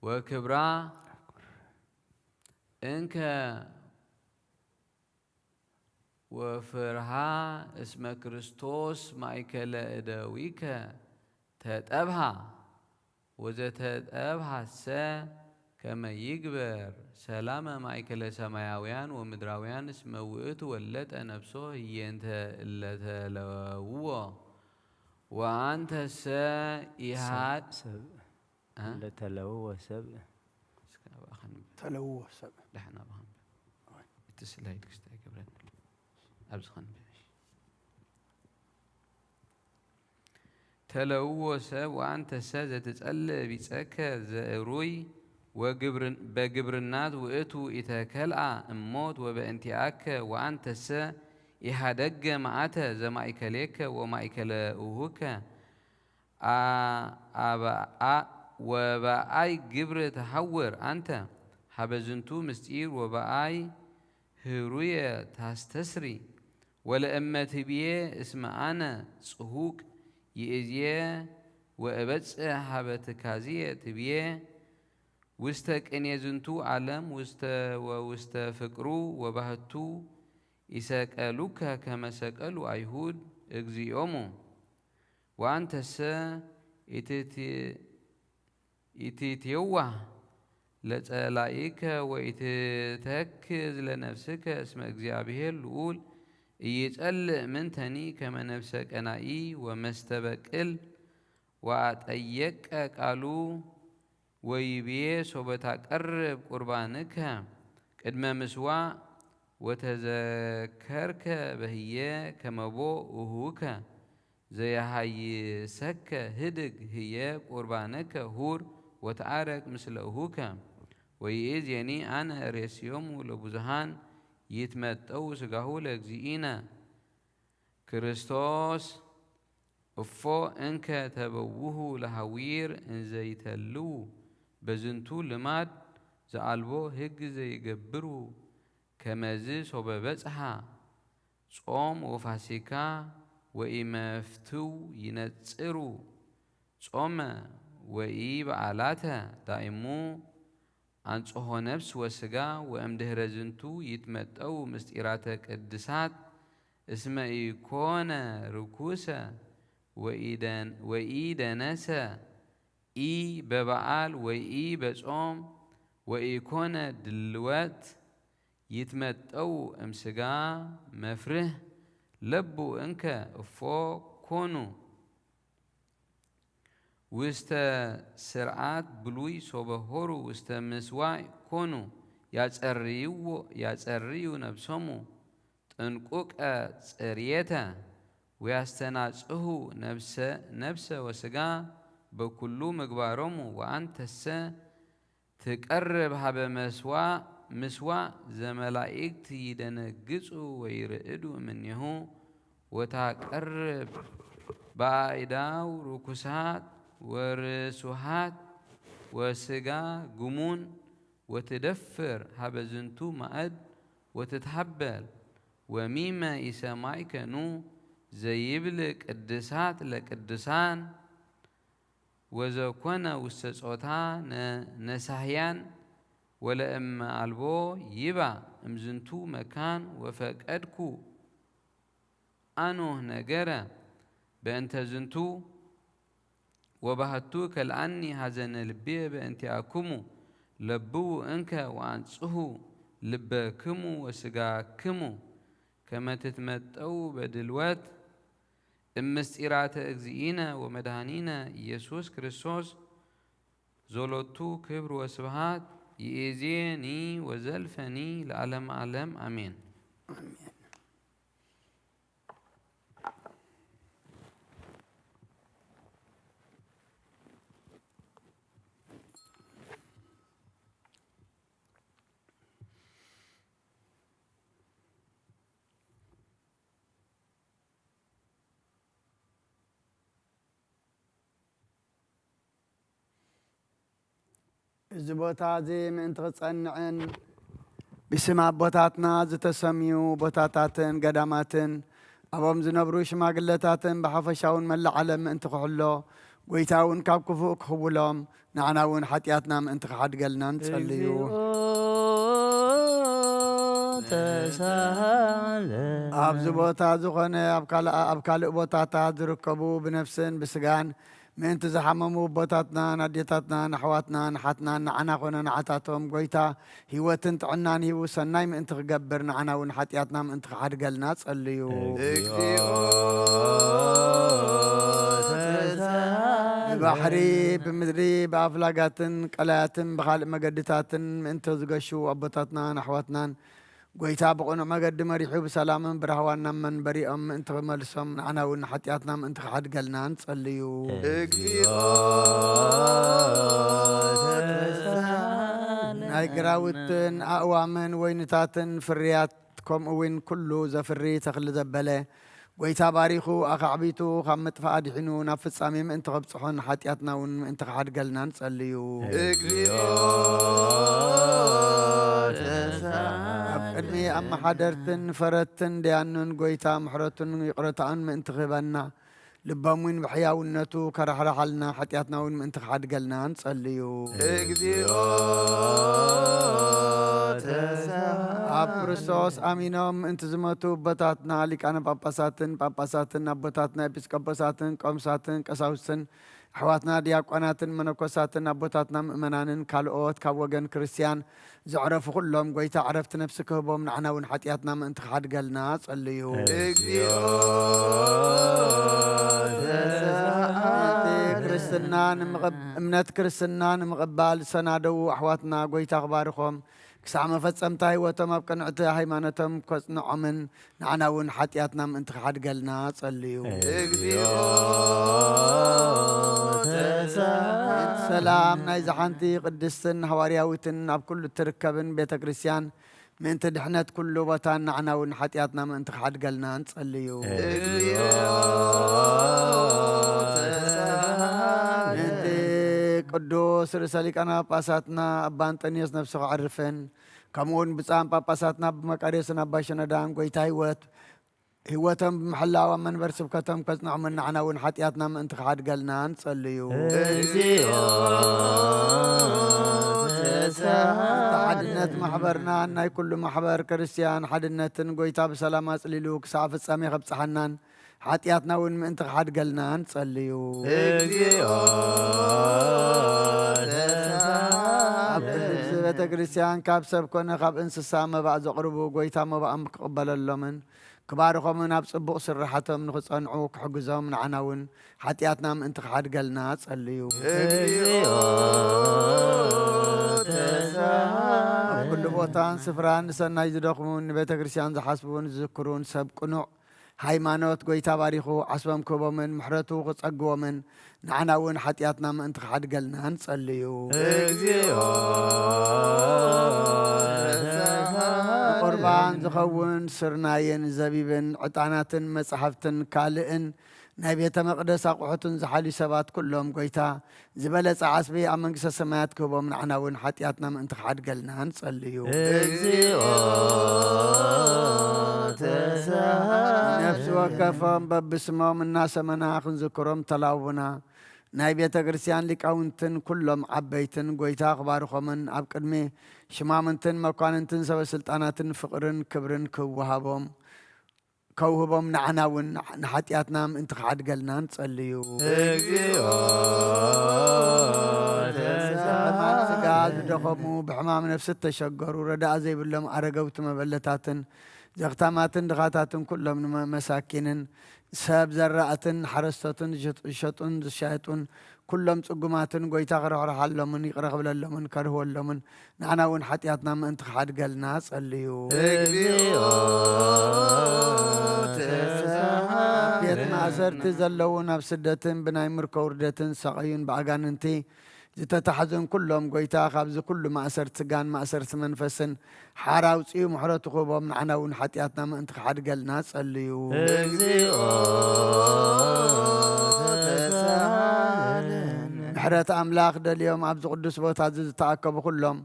ወክብራ እንከ ወፍርሃ እስመ ክርስቶስ ማእከለ እደዊከ ተጠብሃ ወዘተጠብሃሰ ከመ ይግበር ሰላመ ማእከለ ሰማያውያን ወምድራውያን እስመ ውእቱ ወለጠ ነፍሶ ህየንተ እለተለውዎ ወአንተሰ ኢሃድ ሰብእ ለተለውዎ ሰብእ እስከ ናብኣ ኸንብብ ተለውዎ ሰብ ደሓን ናብኣ ኸንብብ እቲ ስላይድ ክስታይ ገብረኒ ኣብዚ ኸንብብ እሺ። ተለውዎ ሰብ ወአንተሰ ዘትጸልእ ቢጸከ ዘእሩይ ወግብርን-፣ በግብርናት ውእቱ ኢተከልአ እሞት ወበእንቲአከ ወአንተሰ ኢሃደገ መዓተ ዘማእከሌከ ወማእከለ እሁከ አ-፣ አበአ-፣ ወበአይ ግብር ተሐውር አንተ ሀበ ዝንቱ ምስጢር ወበአይ ህሩየ ታስተስሪ። ወለእመ ትብዬ እስመ አነ ጽሁቅ ይእዝየ ወእበጽሕ ሀበ ትካዝየ ትብዬ ውስተ ቅኔ ዝንቱ ዓለም ውስተ ወውስተ ፍቅሩ ወባህቱ ኢሰቀሉከ ከመ ሰቀሉ አይሁድ እግዚኦሙ። ወአንተሰ ኢትት-፣ ኢትትየዋህ ለጸላኢከ ወኢትተክዝ ለነፍስከ እስመ እግዚአብሔር ልዑል ኢይጸልእ ምንተኒ ከመ ነፍሰ ቀናኢ ወመስተበቅል ወአጠየቀ ቃሉ ወይብዬ ሶበ ታቀርብ ቁርባንከ ቅድመ ምስዋዕ ወተዘከርከ በህዬ ከመቦ እሁከ ዘየሃይሰከ ህድግ ህዬ ቁርባነከ ሁር ወተአረቅ ምስለ እሁከ። ወይእዜኒ አነ ሬስዮሙ ለብዙሃን ይትመጠው ስጋሁ ለእግዚእነ ክርስቶስ። እፎ እንከ ተበውሁ ለሃዊር እንዘይተልዉ በዝንቱ ልማድ ዘአልቦ ህግ ዘይገብሩ ከመዝ ሶበ በጽሐ ጾም ወፋሲካ ወኢመፍትው ይነጽሩ ጾመ ወኢበዓላተ ዳይሙ አንጽሖ ነፍስ ወስጋ ወእምድህረ ዝንቱ ይትመጠው ምስጢራተ ቅድሳት እስመ ኢኮነ ርኩሰ ወኢደን-፣ ወኢደነሰ ኢ በበዓል ወኢ በጾም ወኢኮነ ድልወት ይትመጠው እምስጋ መፍርህ ለቡ እንከ እፎ ኮኑ ውስተ ስርዓት ብሉይ ሶበ ሆሩ ውስተ ምስዋዕ ኮኑ ያጸርይዎ-፣ ያጸርዩ ነብሶሙ ጥንቁቀ ጽርየተ ወያስተናጽሁ ነብሰ-፣ ነብሰ ወስጋ በኩሉ ምግባሮሙ ወአንተሰ ትቀርብ ሀበ መስዋዕ ምስዋዕ ዘመላእክት ይደነግጹ ወይርዕዱ እምኔሁ ወታቀርብ በአእዳው ርኩሳት ወርሱሃት ወስጋ ግሙን ወትደፍር ሀበ ዝንቱ ማእድ ወትትሀበል ወሚመ ኢሰማይከኑ ዘይብል ቅድሳት ለቅድሳን ወዘኮነ ውስተ ጾታ ነ-፣ ነሳህያን ወለእመ አልቦ ይባ እምዝንቱ መካን ወፈቀድኩ አኖህ ነገረ በእንተ ዝንቱ ወባህቱ ከልአኒ ሐዘነ ልቤ በእንቲአክሙ ለብዉ እንከ ወአንጽሁ ልበክሙ ወስጋክሙ ከመ ትትመጠው በድልወት እምስጢራተ እግዚእነ ወመድኃኒነ ኢየሱስ ክርስቶስ ዞሎቱ ክብር ወስብሃት ይእዜኒ ወዘልፈኒ ለዓለመ ዓለም አሜን። እዚ ቦታ እዚ ምእንቲ ክጸንዕን ብስም ኣቦታትና ዝተሰምዩ ቦታታትን ገዳማትን ኣብኦም ዝነብሩ ሽማግለታትን ብሓፈሻውን መላእ ዓለም ምእንቲ ክሕሎ፣ ጎይታ እውን ካብ ክፉእ ክኽውሎም፣ ንዓና እውን ሓጢኣትና ምእንቲ ክሓድገልና ንጸልዩ። እግዚኦ ተሳሃለ። ኣብዚ ቦታ ዝኾነ ኣብ ካልእ፣ ኣብ ካልእ ቦታታት ዝርከቡ ብነፍስን ብስጋን ምእንቲ ዝሓመሙ ኣቦታትናን ኣዴታትናን ኣሕዋትናን ኣሓትናን ንዓና ኮነ ንዓታቶም ጎይታ ህይወትን ጥዕናን ሂቡ ሰናይ ምእንቲ ክገብር ንዓና እውን ሓጢኣትና ምእንቲ ክሓድገልና ጸልዩ። እግዚኦ ተሳሃለ። ብባሕሪ ብምድሪ ብኣፍላጋትን ቀላያትን ብኻልእ መገድታትን ምእንቲ ዝገሹ ኣቦታትናን ኣሕዋትናን ጎይታ ብቕኑዕ መገዲ መሪሑ ብሰላምን ብራህዋን ናብ መንበሪኦም ምእንቲ ክመልሶም፣ ንዓና እውን ሓጢኣትና ምእንቲ ክሓድገልና ንጸልዩ። እግዚኦ ተሳሃለነ። ናይ ግራውትን ኣእዋምን ወይንታትን ፍርያት፣ ከምኡ እውን ኩሉ ዘፍሪ ተኽሊ ዘበለ፣ ጎይታ ባሪኹ ኣኻዕቢቱ ካብ ምጥፋእ ኣድሒኑ ናብ ፍጻሜ ምእንቲ ከብጽሖን ሓጢኣትና እውን ምእንቲ ክሓድገልና ንጸልዩ። እግዚኦ ተሳሃለነ። ኣብ ቅድሚ ኣመሓደርትን ፈረድትን ደያኑን ጎይታ ምሕረቱን ይቕረታኡን ምእንቲ ክህበና፣ ልቦም እውን ብሕያውነቱ ከራሕርሓልና፣ ሓጢኣትና እውን ምእንቲ ክሓድገልና ንጸልዩ። እግዚኦ ተሳሃለነ። ኣብ ክርስቶስ ኣሚኖም ምእንቲ ዝመቱ ኣቦታትና ሊቃነ ጳጳሳትን ጳጳሳትን፣ ኣቦታትና ኤጲስቆጶሳትን ቆምሳትን ቀሳውስትን፣ ኣሕዋትና ዲያቆናትን መነኮሳትን፣ ኣቦታትና ምእመናንን ካልኦት ካብ ወገን ክርስትያን ዘዕረፉ ኩሎም፣ ጎይታ ዕረፍቲ ነፍሲ ክህቦም፣ ንዓና እውን ሓጢኣትና ምእንቲ ክሓድገልና ጸልዩ። እግዚኦ እቲ ተሳሃለነ። ክርስትና ንምቕብ-፣ እምነት ክርስትና ንምቕባል ዝሰናደዉ ኣሕዋትና ጎይታ ክባርኾም፣ ክሳዕ መፈጸምታ ህይወቶም ኣብ ቅንዕቲ ሃይማኖቶም ከጽንዖምን፣ ንዓና እውን ሓጢኣትና ምእንቲ ክሓድገልና ጸልዩ። እግዚኦ ተሳሃለነ። ሰላም ናይዛ ሓንቲ ቅድስትን ሃዋርያዊትን ኣብ ኩሉ እትርከብን ቤተ ክርስትያን ምእንቲ ድሕነት ኩሉ ቦታን ንዓና እውን ሓጢኣትና ምእንቲ ክሓድገልና ንጸልዩ። እግዚኦ ተሳሃለነ። ምእንቲ ቅዱስ ርእሰ ሊቃነ ጳጳሳትና ኣባ እንጠንዮስ ነፍሱ ክዕርፍን፣ ከምኡ እውን ብፁዓን ጳጳሳትና ኣባ መቃርዮስን ኣባ ሽኖዳን ጎይታ ህይወት፣ ህይወቶም ብምሕላው ኣብ መንበር ስብከቶም ከጽንዖምን ንዓና እውን ሓጢኣትና ምእንቲ ክሓድገልና ንጸልዩ። እግዚኦ ተሳሃለነ። ሓድነት ማሕበርናን ናይ ኩሉ ማሕበር ክርስትያን ሓድነትን ጎይታ ብሰላም ኣጽሊሉ ክሳዕ ፍጻሜ ከብጽሓናን ሓጢኣትና እውን ምእንቲ ክሓድገልና ንጸልዩ። እግዚኦ ተሳሃለነ። ኣብ ቅድስቲ ቤተ ክርስትያን ካብ ሰብ ኮነ ካብ እንስሳ መባእ ዘቕርቡ፣ ጎይታ መባኦም ክቕበለሎምን ክባርኾምን ኣብ ጽቡቕ ስራሓቶም ንኽጸንዑ ክሕግዞም፣ ንዓና እውን ሓጢኣትና ምእንቲ ክሓድገልና ጸልዩ። እግዚኦ ተሳሃለነ። ኣብ ኩሉ ቦታን ስፍራን ንሰናይ ዝደኽሙን ንቤተ ክርስትያን ዝሓስቡን ዝዝክሩን ሰብ ቅኑዕ ሃይማኖት ጎይታ ባሪኹ ዓስቦም ክህቦምን ምሕረቱ ክጸግቦምን፣ ንዓና እውን ሓጢኣትና ምእንቲ ክሓድገልና ንጸልዩ። እግዚኦ ተሳሃለነ። ቁርባን ዝኸውን ስርናይን ዘቢብን ዕጣናትን መጻሕፍትን ካልእን ናይ ቤተ መቕደስ ኣቑሑትን ዝሓልዩ ሰባት ኩሎም፣ ጎይታ ዝበለጸ ዓስቢ ኣብ መንግስተ ሰማያት ክህቦም፣ ንዓና እውን ሓጢኣትና ምእንቲ ክሓድገልና ንጸልዩ። እግዚኦ ተሳሃለነ። ነፍሲ ወከፎም በብስሞም እናሰመና ክንዝክሮም ተላውና፣ ናይ ቤተ ክርስትያን ሊቃውንትን ኩሎም ዓበይትን ጎይታ ክባርኾምን ኣብ ቅድሚ ሽማምንትን መኳንንትን ሰበ ስልጣናትን ፍቕርን ክብርን ክወሃቦም፣ ከውህቦም፣ ንዓና እውን ንሓጢኣትና ምእንቲ ክሓድገልና ንጸልዩ። እግዚኦ ብሕማም ስጋ ተሳሃለነ። ዝደኸሙ፣ ብሕማም ነፍሲ እተሸገሩ፣ ረዳእ ዘይብሎም ኣረገውቲ መበለታትን ዘኽታማትን ድኻታትን ኩሎም ንመ-፣ መሳኪንን ሰብ ዘራእትን ሓረስቶትን ዝሸጡ-፣ ዝሸጡን ዝሻየጡን ኩሎም ጽጉማትን ጎይታ ክርሕርሓሎምን ይቕረ ክብለሎምን ከርህወሎምን ንዓና እውን ሓጢኣትና ምእንቲ ክሓድገልና ጸልዩ። እግዚኦ ቤት ተሳሃለነ። ማእሰርቲ ዘለውን ኣብ ስደትን ብናይ ምርኮ ውርደትን ዝሳቐዩን ብኣጋንንቲ ዝተታሕዙን ኩሎም ጎይታ ካብዚ ኩሉ ማእሰርቲ ስጋን ማእሰርቲ መንፈስን ሓራ ኣውጺኡ ምሕረቱ ክህቦም ንዓና እውን ሓጢኣትና ምእንቲ ክሓድገልና ጸልዩ። እግዚኦ ተሳሃለነ። ምሕረት ኣምላኽ ደልዮም ኣብዚ ቅዱስ ቦታ እዚ ዝተኣከቡ ኩሎም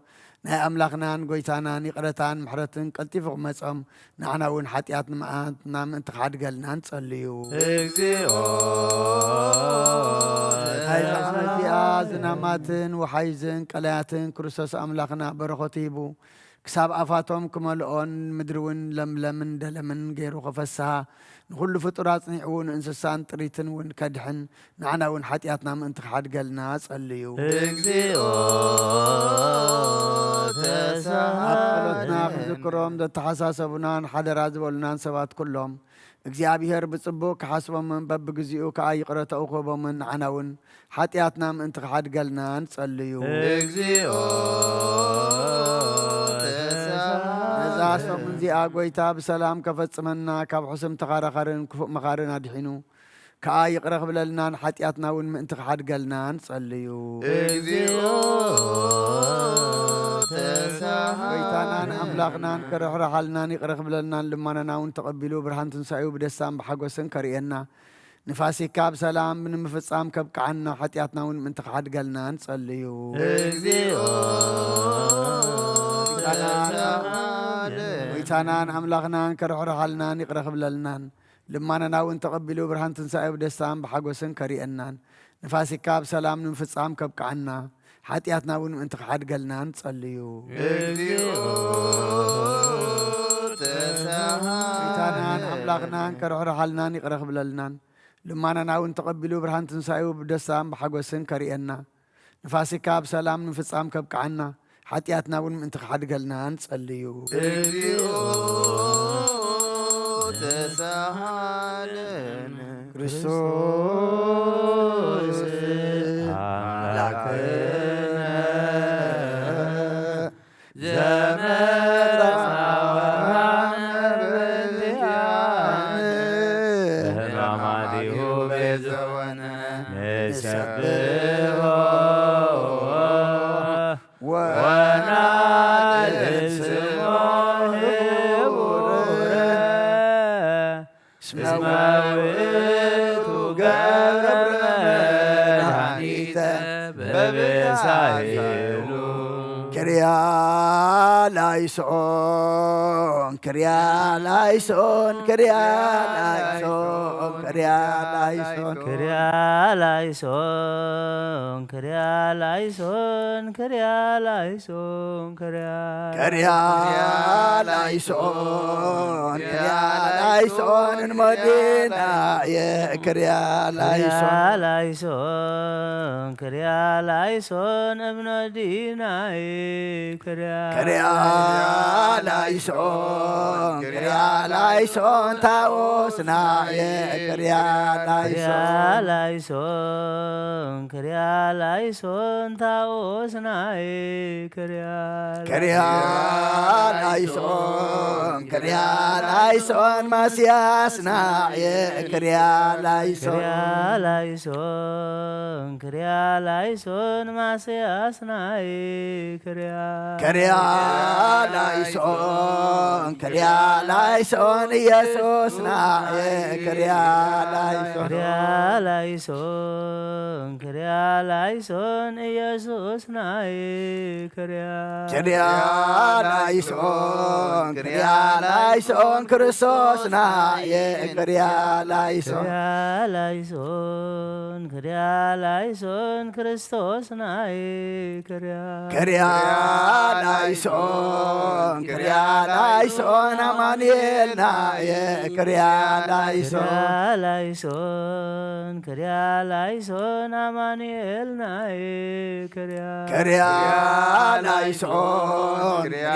ናይ ኣምላኽናን ጎይታናን ይቕረታን ምሕረትን ቀልጢፉ ክመጾም ንዓና እውን ሓጢኣት ንመኣትና ምእንቲ ክሓድገልና ንጸልዩ። እግዚኦ ናይዚ ዓመት እዚኣ ዝናማትን ወሓይዝን ቀላያትን ክርስቶስ ኣምላኽና በረኸቱ ሂቡ ክሳብ ኣፋቶም ክመልኦን ምድሪ እውን ለምለምን ደለምን ገይሩ ከፈስሃ ንኹሉ ፍጡር ኣጽኒዕዉ ንእንስሳን ጥሪትን እውን ከድሕን ንዓና እውን ሓጢኣትና ምእንቲ ክሓድገልና ጸልዩ። እግዚኦ ኣብ ጸሎትና ተሳሃለነ። ክዝክሮም ዘተሓሳሰቡናን ሓደራ ዝበሉናን ሰባት ኩሎም እግዚኣብሔር ብጽቡቕ ክሓስቦምን በብግዚኡ ከኣ ይቕረታኡ ክህቦምን ንዓና እውን ሓጢኣትና ምእንቲ ክሓድገልና ንጸልዩ። እግዚኦ ነዛ ሰሙን እዚኣ ጐይታ ብሰላም ከፈጽመና፣ ካብ ሕሱም ተኻራኻርን ክፉእ መኻርን ኣድሒኑ ከኣ ይቕረ ክብለልናን ሓጢኣትና እውን ምእንቲ ክሓድገልና ንጸልዩ። እግዚኦ ተሳሃለን። ጐይታናን ኣምላኽናን ከርሕርሓልናን ይቕረ ክብለልናን ልማናና እውን ተቐቢሉ ብርሃን ትንሳኤኡ ብደስታን ብሓጎስን ከርእየና ንፋሲካ ብሰላም ንምፍጻም ከብቅዓና ሓጢኣትና እውን ምእንቲ ክሓድገልና ንጸልዩ። እግዚኦ ጐይታናን ተሳሃለን። ጐይታናን ኣምላኽናን ከርሕርሓልናን ይቕረ ክብለልናን ልማናና እውን ተቐቢሉ ብርሃን ትንሳኤ ብደስታን ብሓጎስን ከርእየናን ንፋሲካ ብሰላም ንምፍጻም ከብቅዓና ሓጢኣትና እውን ምእንቲ ክሓድገልና ንጸልዩ። እግዚኦ ጐይታናን ተሳሃለን። ኣምላኽናን ከርሕርሓልናን ይቕረ ክብለልናን ልማናና እውን ተቐቢሉ ብርሃን ትንሳኤኡ ብደስታን ብሓጎስን ከርእየና ንፋሲካ ብሰላም ንምፍጻም ከብቅዓና ሓጢኣትና እውን ምእንቲ ክሓድገልና ንጸልዩ። እግዚኦ ተሳሃለን። ክርስቶስ ኣምላኽነ ዘመጻ በእንቲኣነ በሕማማቲሁ ቤዘወነ ንሰብሖ ወናዕልል ስሞ ህቡረ እስመ ውእቱ ገብረ መድኃኒተ በብሳይሉ። ክርያ ላይሶን ክርያ ላይሶን ክርያ ላይሶን ክርያ ላይሶን ክርያ ላይሶን ክርያ ላይሶን ክርያ ላይሶን ክርያ ክርያ ላይሶን ክርያ ላይሶን እንመዲናየ ክርያ ክርያ ላይሶን ላይሶን ክርያ ላይሶን እብኖዲናይ ክርያ ክርያ ላይሶን ክርያ ላይሶን ታኦስናየ ክርያ ክርያ ላይሶን ላይሶን ክርያ ላይሶን ታኦስናይ ክርያ ክርያ ላይሶን ክርያ ላይሶን ማስያስናየ ክርያ ላይሶን ክርያ ላይሶን ክርያ ላይሶን ማስያስናይ ክርያ ክርያ ላይሶን ክርያ ላይሶን ኢየሱስናየ ክርያ ላይሶን ክርያ ላይሶን ክርያ ላይሶን ኢየሱስናይ ክርያ ክርያ ላይሶን ክርያ ላይሶን ክርስቶስናየ ክርያ ላይሶን ክርያ ላይሶን ክርያ ላይሶን ክርስቶስናይ ክርያ ክርያ ላይሶን ክርያ ላይሶን ኣማኑኤልናየ ክርያ ላይሶን ክርያ ላይሶን ክርያ ላይሶን ኣማኑኤልናይ ክርያ ክርያ ላይሶን ክርያ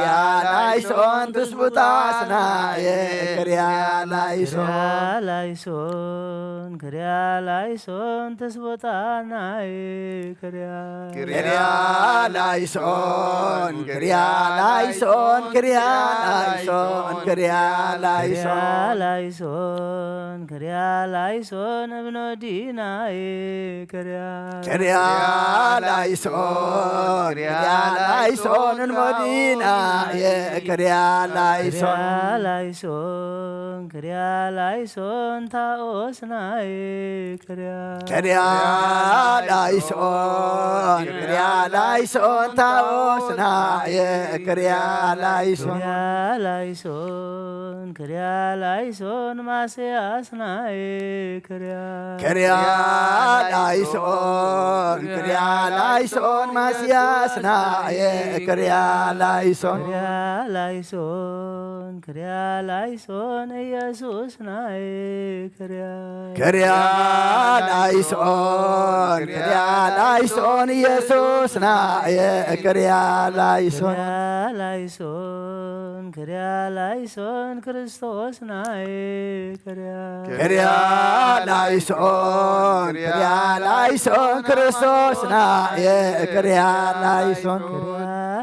ላይሶን ትስቡጣስናየ ክርያ ላይሶን ክርያ ላይሶን ክርያ ላይሶን ትስቦጣናይ ክርያ ክርያ ላይሶን ክርያ ላይሶን ክርያ ላይሶን ክርያ ክርያ ላይሶን ላይሶን ክርያ ላይሶን እብኖዲናይ ክርያ ክርያ ላይሶን ክርያ ላይሶን እንመዲናየ ክርያ ክርያ ላይሶን ላይሶን ክርያ ላይሶን ታኦስናይ ክርያ ክርያ ላይሶን ክርያ ላይሶን ታኦስናየ ክርያ ላይሶን ክርያ ላይሶን ክርያ ላይሶን ማስያስናይ ክርያ ክርያ ላይሶን ክርያ ላይሶን ማስያስናየ ክርያ ላይሶን ክርያ ላይሶን ክርያ ላይሶን ኢየሱስናይ ክርያ ክርያ ላይሶን ክርያ ላይሶን ኢየሱስናየ ክርያ ላይሶን ክርያ ላይሶን ክርያ ላይሶን ክርስቶስናይ ክርያ ክርያ ላይሶን ክርያ ላይሶን ክርስቶስናየ ክርያ ላይሶን ክርያ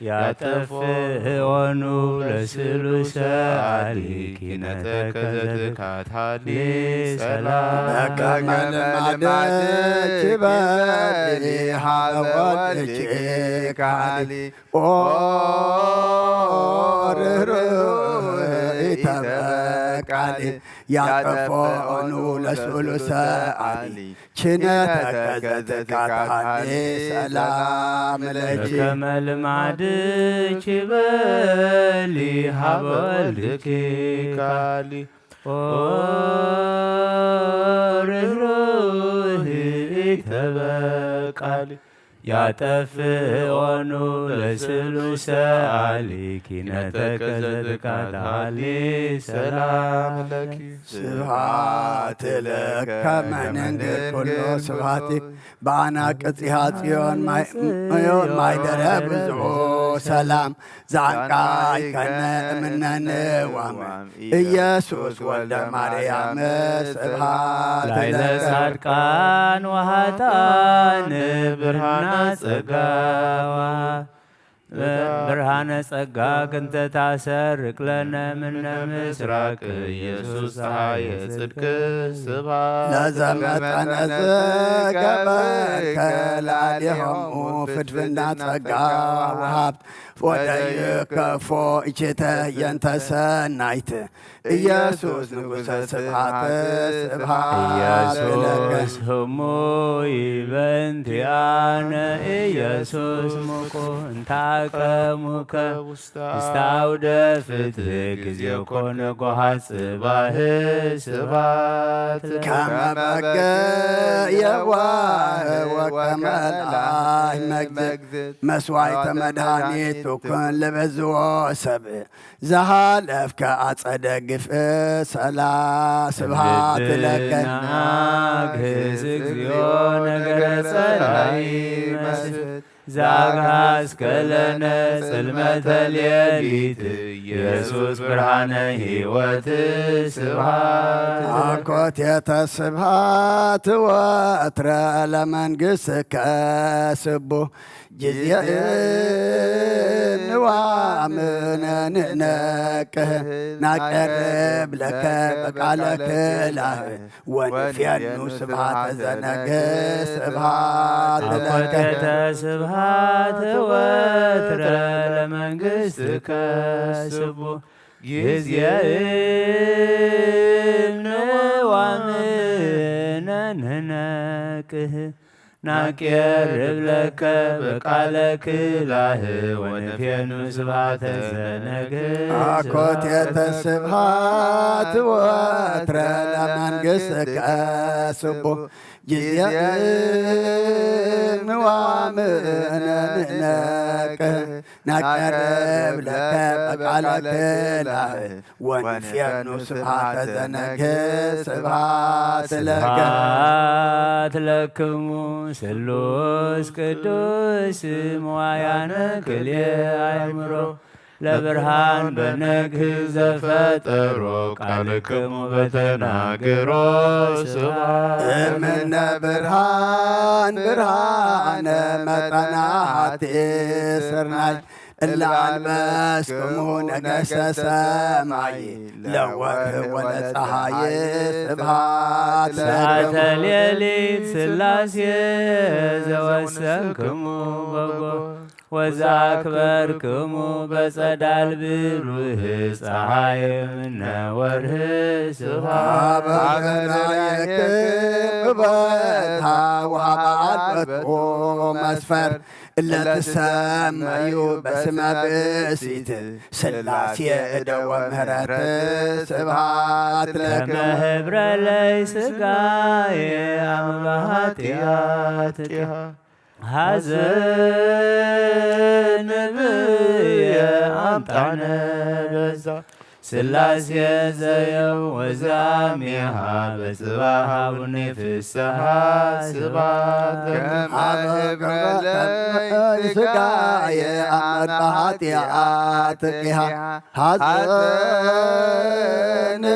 ያጠፍኦኑ ለስሉሰ አሊ ኪነተከ ዘትካት ሃሊ ሰላም። በከመ ልማድኪ በሊ ሀበ ወልድኪ ካሊ ኦ ርህሩህ ኢተበቃሊ ያጠፍኦኑ ለስሉሰ አሊ ኪነተከ ዘትካት ሃሊ ሰላም ለኪ። በከመ ልማድኪ በሊ ሀበ ወልድኪ ካሊ ኦ ርህሩህ ኢተበቃሊ ያጠፍኦኑ ለስሉሰ አሊ ኪነተከ ዘትካት ሃሊ ሰላም ለኪ። ስብሐት ለከ መንንግር ኩሎ ስብሐቲክ በአናቅጽ ጽዮን ማይ ደረ ብዙ ሰላም ዛንቃይ ከነ እምነን ዋም ኢየሱስ ወልደ ማርያም ስብሐት ላይለ ለከ። ጻድቃን ወኃጥኣን ብርሃና ጸጋዋ ብርሃነ ጸጋ ክንተ ታሰርቅ ለነ ምነ ምስራቅ ኢየሱስ ፀሐየ ጽድቅ ስብሐት ለዘመጠነ ዝገበርከ ለአሌሆሙ ፍድፍና ጸጋ ወሃብት ወደይከፎ እቼተ የንተ ሰናይት ኢየሱስ ንጉሰ ስብሐት ስብሐት ለከ። ኢየሱስ ህሙይ በእንቲአነ ኢየሱስ ሙቁ እንታቀሙከ ውስተ አውደ ፍትህ ጊዜ ኮነ ጎሃ ጽባህ ስብሐት ለከ። ከመ በግ የዋህ ወከመ ላህ መግዝእት መስዋዕተ መድኃኒት ኩን ለበዝዎ ሰብ ዘሃለፍከ አጸደ ግፍእ ሰላ ስብሐት ለከ። ልብና ግህስ እግዚኦ ነገረ ጸላኢ መስፍት ዛግሃስከ ለነ ጽልመተ ሌሊት ኢየሱስ ብርሃነ ሕይወት ስብሐት ለከ። አኮቴተ ስብሐት ወትረ ለመንግሥትከ ስቡሕ ጊዜ ንዋምነ ንነቅህ ናቀርብ ለከ በቃለ ክላህ ወንፌኑ ስብሐተ ዘነግህ ስብሐት ለከ። አኮቴተ ስብሐት ወትረ ለመንግሥትከ ስቡሕ ጊዜ ንዋምነ ንነቅህ ናቄርብ ለከ በቃለ ክላህ ወንፌኑ ስብሐተ ዘነግህ አኮቴተ ስብሐት ወትረ ለመንግሥትከ ስቡሕ ጊዜ ንዋምነ ንነቅህ ናቀርብ ለከ በቃለ ክላህ ወንፌኑ ስብሐተ ዘነግህ ስብሐት ለከ። ስብሐት ለክሙ ስሉስ ቅዱስ መዋያነ ክልኤ አእምሮ ለብርሃን በነግህ ዘፈጠሮ ቃልክሙ በተናግሮ ስብሐት እምነ ብርሃን ብርሃነ መጠናቴ ስርናይ እለ አልበስክሙ ነገሰ ሰማይ ለወርህ ወለፀሐይ ስብሐት ሰዓተ ለክሙ። ሌሊት ስላሴ ዘወሰንክሙ በጎ ወዛክበርክሙ በጸዳል ብሩህ ፀሐይ እምነ ወርህ ስብሐት አበበናየክሙ በታ ወሃበ አልበትኩ መስፈር እለ ትሰመዩ በስመ ብእሲት ስላሴ እደ ወምህረት ስብሐት ለክሙ። ከመ ህብረ ለይ ስጋዬ አመ በኃጢአትኪ ሐዘን ብየ አምጣነ በዛ ስላሴ ዘየው ወዛሜሃ በጽባሃ ቡኔ ፍስሃ ስብሐት ከመ ህብረ ለይ ስጋዬ አመ ብሃጢኣትኪሃ ሐዘን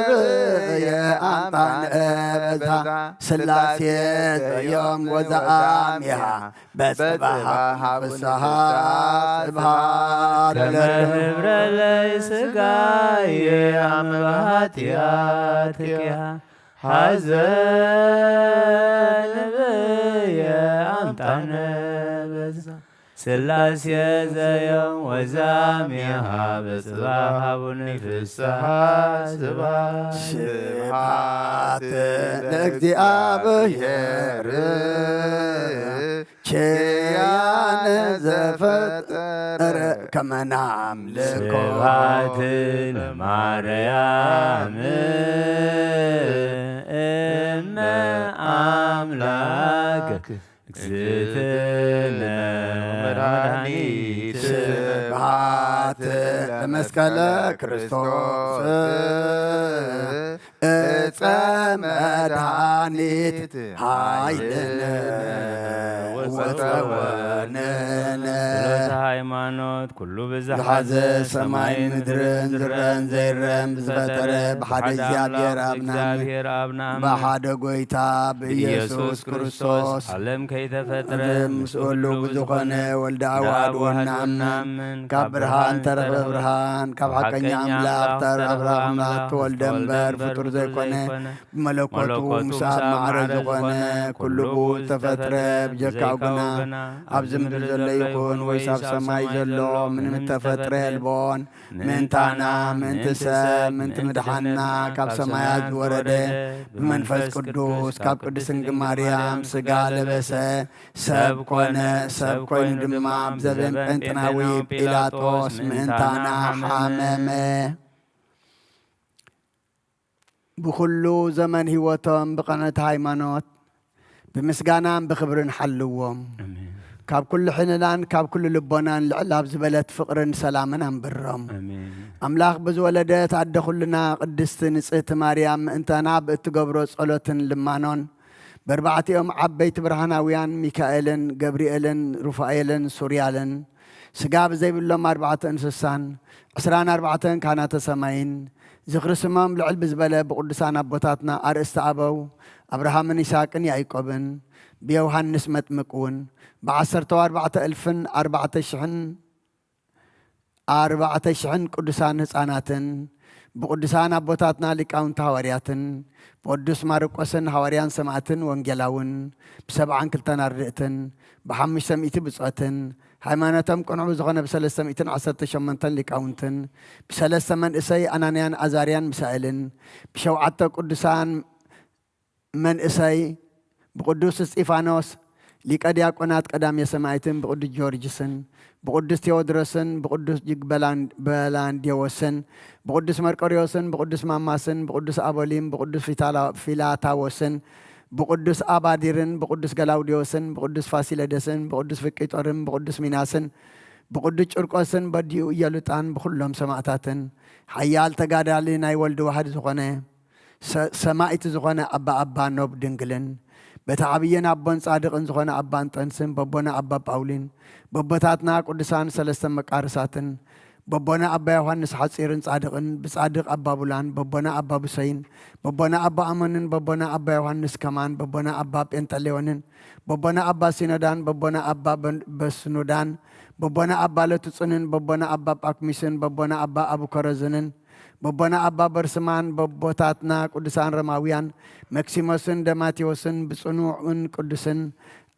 ብየ ኣንጣን እብዛ ስላሴ ዘዮም ወዘኣሚሃ በጽባሃ ፍስሃ ስብሃት ለነ። ከመህብረ ለይ ስጋየ ኣመባሃትያትያ ሐዘን ብየ ኣንጣነ በዛ ስላሴ ዘዮም ወዛሚሃ በጽባሃ ቡኒ ፍስሃ ስብሃት ስብሃት ለእግዚኣብሔር ኪያነ ዘፈጠረ ከመ ናምልኮ። ስብሐት ለማርያም እመ አምላክ እግዝእትነ መድኃኒት። ስብሐት ለመስቀለ ክርስቶስ እፀ መድኃኒት ኃይልነ ወፀወንነ። ጸሎተ ሃይማኖት ኩሉ ብዝሓዘ ሰማይን ምድርን ዝረን ዘይረን ብዝፈጠረ ብሓደ ብሓደ እግዚኣብሔር ኣምላክ ኣብና እግዚኣብሔር ኣብና ብሓደ ጎይታ ብኢየሱስ ብኢየሱስ ክርስቶስ ክርስቶስ ዓለም ከይተፈጥረ ምስ ምስሉ ኩሉ ብዝኾነ ብዝኾነ ወልደ ወልደ ኣዋድ ኣዋህድ ወናምን ወናምን ካብ ካብ ብርሃን ብርሃን ተረኽበ ተረኽበ ብርሃን ካብ ካብ ሓቀኛ ሓቀኛ ኣምላኽ ኣምላኽ ተረኽበ ተረኽበ ኣምላኽ ኣምላኽ ተወልደ ተወልደ እምበር እምበር ፍጡር ፍጡር ዘይኮነ ዘይኮነ ብመለኮቱ ብመለኮቱ ምስ ኣብ ምስ ኣብ ማዕረ ማዕረ ዝኾነ ዝኾነ ኩሉ ኩሉ ብኡ ብኡ ዝተፈጥረ ዝተፈጥረ ብጀካኡ ብዘይካኡ ግና ግና ኣብዚ ኣብዚ ምድሪ ምድሪ ዘሎ ዘሎ ይኹን ይኹን ወይስ ወይስ ኣብ ኣብ ሰማይ ሰማይ ዘሎ ዘሎ ምንም ምንም ዝተፈጥረ ዝተፈጥረ የልቦን። ምእንታና፣ ምእንቲ ሰብ፣ ምእንቲ ምድሓንና፣ ካብ ሰማያት ዝወረደ፣ ብመንፈስ ቅዱስ፣ ካብ ቅድስቲ ድንግል ማርያም ስጋ ለበሰ፣ ሰብ ኮነ፣ ሰብ ኮይኑ ድማ ብዘበን ጴንጥናዊ ጲላጦስ ምእንታና ሓመመ። ብኹሉ ዘመን ህይወቶም ብቐኖት ሃይማኖት ብምስጋናን ብኽብርን ሓልዎም። ኣሜን። ካብ ኩሉ ሕልናን ካብ ኩሉ ልቦናን ልዕል ኣብ ዝበለት ፍቕርን ሰላምን ኣንብሮም። ኣሜን። ኣምላኽ ብዝወለደት ኣደ ኩልና ቅድስቲ ንጽህቲ ማርያም ምእንታና ብእትገብሮ ጸሎትን ልማኖን በርባዕቲኦም ዓበይቲ ብርሃናውያን ሚካኤልን ገብርኤልን ሩፋኤልን ሱርያልን ስጋ ብዘይብሎም ኣርባዕተ እንስሳን ዕስራን ኣርባዕተን ካህናተ ሰማይን ዝኽሪ ስሞም ልዕል ብዝበለ ብቕዱሳን ኣቦታትና ኣርእስቲ ኣበው ኣብርሃምን ይስሐቅን ያዕቆብን ብዮሃንስ መጥምቅ እውን ብዓሰርተው ኣርባዕተ እልፍን ኣርባዕተ ሽሕን ኣርባዕተ ሽሕን ቅዱሳን ህፃናትን ብቅዱሳን ኣቦታትና ሊቃውንቲ ሃዋርያትን ብቅዱስ ማርቆስን ሃዋርያን ሰማዕትን ወንጌላውን ብሰብዓን ክልተን ኣርድእትን ብሓሙሽተ ሚእቲ ብጾትን ሃይማኖቶም ቅኑዕ ብዝኾነ ብሰለስተ ሚእትን ዓሰርተ ሸሞንተን ሊቃውንትን ብሰለስተ መንእሰይ ኣናንያን ኣዛርያን ሚሳኤልን ብሸውዓተ ቅዱሳን መንእሰይ ብቅዱስ እስጢፋኖስ ሊቀ ዲያቆናት ቀዳሜ ሰማዕትን ብቅዱስ ጊዮርጊስን ብቅዱስ ቴዎድሮስን ብቅዱስ ጅግ በላን-፣ በላንዲዮስን ብቅዱስ መርቆሪዎስን ብቅዱስ ማማስን ብቅዱስ ኣቦሊን ብቅዱስ ፊታላ-፣ ፊላታዎስን ብቅዱስ ኣባዲርን ብቅዱስ ገላውዲዮስን ብቅዱስ ፋሲለደስን ብቅዱስ ፊቂጦርን ብቅዱስ ሚናስን ብቅዱስ ጭርቆስን በዲኡ ኢየሉጣን ብኩሎም ሰማዕታትን ሓያል ተጋዳሊ ናይ ወልድ ዋህድ ዝኾነ ሰ-፣ ሰማዕቲ ዝኾነ ኣባ ኣባ ኖብ ድንግልን በቲ ዓብይን ኣቦን ጻድቕን ዝኾነ ኣባ እንጠንስን በቦና ኣባ ጳውሊን በቦታትና ቅዱሳን ሰለስተ መቃርሳትን በቦና ኣባ ዮሃንስ ሓጺርን ጻድቕን ብጻድቕ ኣባ ቡላን በቦና ኣባ ቡሰይን በቦና ኣባ ኣሞንን በቦና ኣባ ዮሃንስ ከማን በቦና ኣባ ጴንጠሌዎንን በቦና ኣባ ሲኖዳን በቦና ኣባ በን-፣ በስኑዳን በቦና ኣባ ለትጹንን በቦና ኣባ ጳኩሚስን በቦና ኣባ ኣቡከረዝንን በቦና ኣባ በርስማን በቦታትና ቅዱሳን ሮማውያን መክሲሞስን ደማቴዎስን ብጽኑዕን ቅዱስን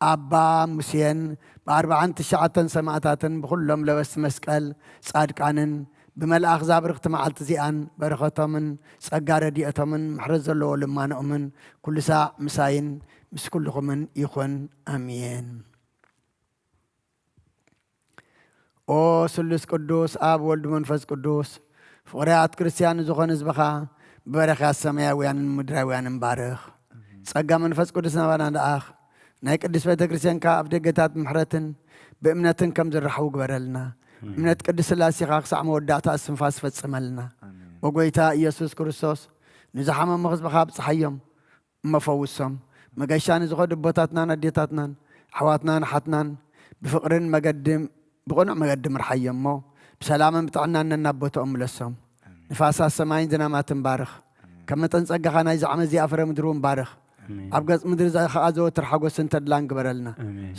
ኣባ ሙሴን ብኣርባዓን ትሽዓተን ሰማዕታትን ብኹሎም ለበስቲ መስቀል ጻድቃንን ብመልኣኽ ዛብርኽቲ መዓልቲ እዚኣን በረኸቶምን ጸጋ ረድኤቶምን ምሕረት ዘለዎ ልማኖኦምን ኩሉ ሳዕ ምሳይን ምስ ኩልኹምን ይኹን። ኣሜን። ኦ ስሉስ ቅዱስ ኣብ ወልድ መንፈስ ቅዱስ ፍቑራት ክርስትያን ንዝኾኑ ህዝብኻ ብበረኽያት ሰማያውያንን ምድራውያንን ባርኽ። ጸጋ መንፈስ ቅዱስ ናባና ልኣኽ። ናይ ቅድስት ቤተ ክርስቲያን ከኣ ኣብ ደገታት ምሕረትን ብእምነትን ከም ዝረሓቡ ግበረልና። ኣሜን። እምነት ቅድስት ሥላሴኻ ክሳዕ መወዳእታ እስትንፋስ ፈጽመልና። ኣሜን። ብጎይታ ኢየሱስ ክርስቶስ ንዝሓመሙ ህዝብኻ ኣብጽሓዮም። እሞ ፈውሶም። መገሻ ንዝኸዱ ኣቦታትናን ኣዴታትናን ኣሕዋትናን ኣሓትናን ብፍቕርን መገዲ ብቕኑዕ መገዲ ምርሓዮም እሞ፣ ብሰላምን ብጥዕናን ነናብ ቦታኦም ምለሶም። ንፋሳት ሰማይን ዝናማትን ባርኽ። ከም መጠን ጸጋኻ ናይዚ ዓመት እዚኣ ፍረ ምድሪ እውን ባርኽ። ኣብ ገጽ ምድሪ ዘ-፣ ኸኣ ዘወትር ሓጎስን ተድላን ግበረልና።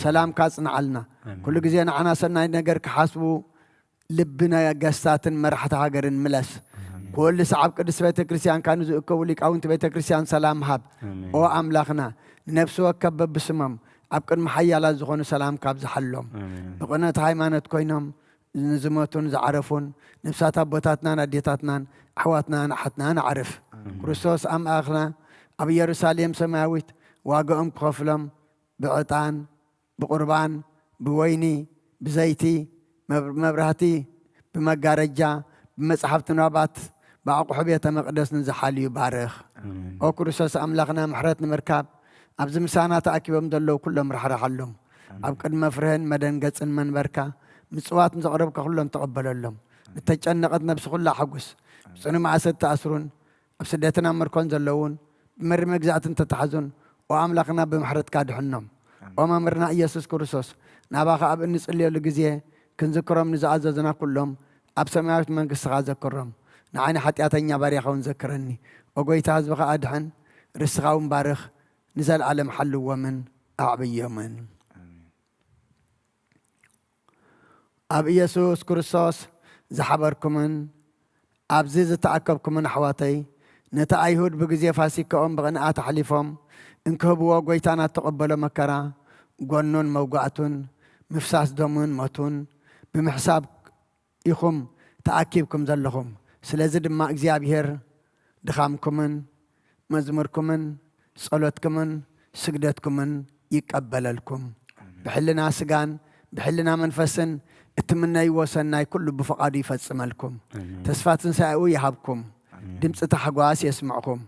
ሰላምካ ኣጽንዓልና። ኩሉ ግዜ ንዓና ሰናይ ነገር ክሓስቡ ልቢ ነገስታትን መራሕቲ ሃገርን ምለስ። ኩሉ ሰዓብ ቅድስቲ ቤተ ክርስቲያንካ ንዝእከቡ ሊቃውንቲ ቤተ ክርስቲያን ሰላም ሃብ። ኦ ኣምላኽና፣ ንነፍሲ ወከፍ በብስሞም ኣብ ቅድሚ ሓያላት ዝኾኑ ሰላምካ ኣብዝሓሎም። ብቕነት ሃይማኖት ኮይኖም ንዝሞቱን ዝዓረፉን ነፍሳት ኣቦታትናን ኣዴታትናን ኣሕዋትናን ኣሓትናን ኣዕርፍ። ክርስቶስ ኣምላኽና ኣብ ኢየሩሳሌም ሰማያዊት ዋጋኦም ክኸፍሎም ብዕጣን፣ ብቑርባን፣ ብወይኒ፣ ብዘይቲ፣ መብ-፣ መብራህቲ፣ ብመጋረጃ፣ ብመጽሓፍቲ ንባባት፣ ብኣቑሑ ቤተ መቕደስ ንዝሓልዩ ባርኽ። ኦ ክርስቶስ ኣምላኽና፣ ምሕረት ንምርካብ ኣብዚ ምሳና ተኣኪቦም ዘለዉ ኩሎም ራሕርሓሎም። ኣብ ቅድሚ መፍርህን መደንገጽን መንበርካ ምጽዋት ንዘቕረብካ ኩሎም ተቐበለሎም። ንተጨነቐት ነብሲ ኩላ ሓጉስ። ብጽኑ ማእሰት ተኣስሩን ኣብ ስደትን ኣብ ምርኮን ዘለዉን ብመሪ መግዛእትን ተታሕዙን፣ ኦ ኣምላኽና ብምሕረትካ ድሕኖም። ኦ መምህርና ኢየሱስ ክርስቶስ፣ ናባኻ ኣብ እንጽልየሉ ግዜ ክንዝክሮም ንዝኣዘዝና ኩሎም ኣብ ሰማያዊት መንግስትኻ ዘክሮም። ንዓይ ንሓጢኣተኛ ባርያኻ እውን ዘክረኒ። ኦ ጎይታ፣ ህዝብኻ ኣድሕን፣ ርስኻ እውን ባርኽ፣ ንዘለኣለም ሓልዎምን ኣዕብዮምን። ኣብ ኢየሱስ ክርስቶስ ዝሓበርኩምን ኣብዚ ዝተኣከብኩምን ኣሕዋተይ፣ ነቲ ኣይሁድ ብግዜ ፋሲካኦም ብቕንኣት ኣሕሊፎም እንክህብዎ፣ ጎይታና እተቐበሎ መከራ፣ ጎኑን መውጋእቱን፣ ምፍሳስ ደሙን ሞቱን ብምሕሳብ ኢኹም ተኣኪብኩም ዘለኹም። ስለዚ ድማ እግዚኣብሔር ድኻምኩምን መዝሙርኩምን ጸሎትኩምን ስግደትኩምን ይቀበለልኩም። ብሕልና ስጋን ብሕልና መንፈስን እትምነይዎ ሰናይ ኩሉ ብፍቓዱ ይፈጽመልኩም። ተስፋ ትንሳኤኡ ይሃብኩም። ድምፂ ታሕጓስ የስምዕኹም።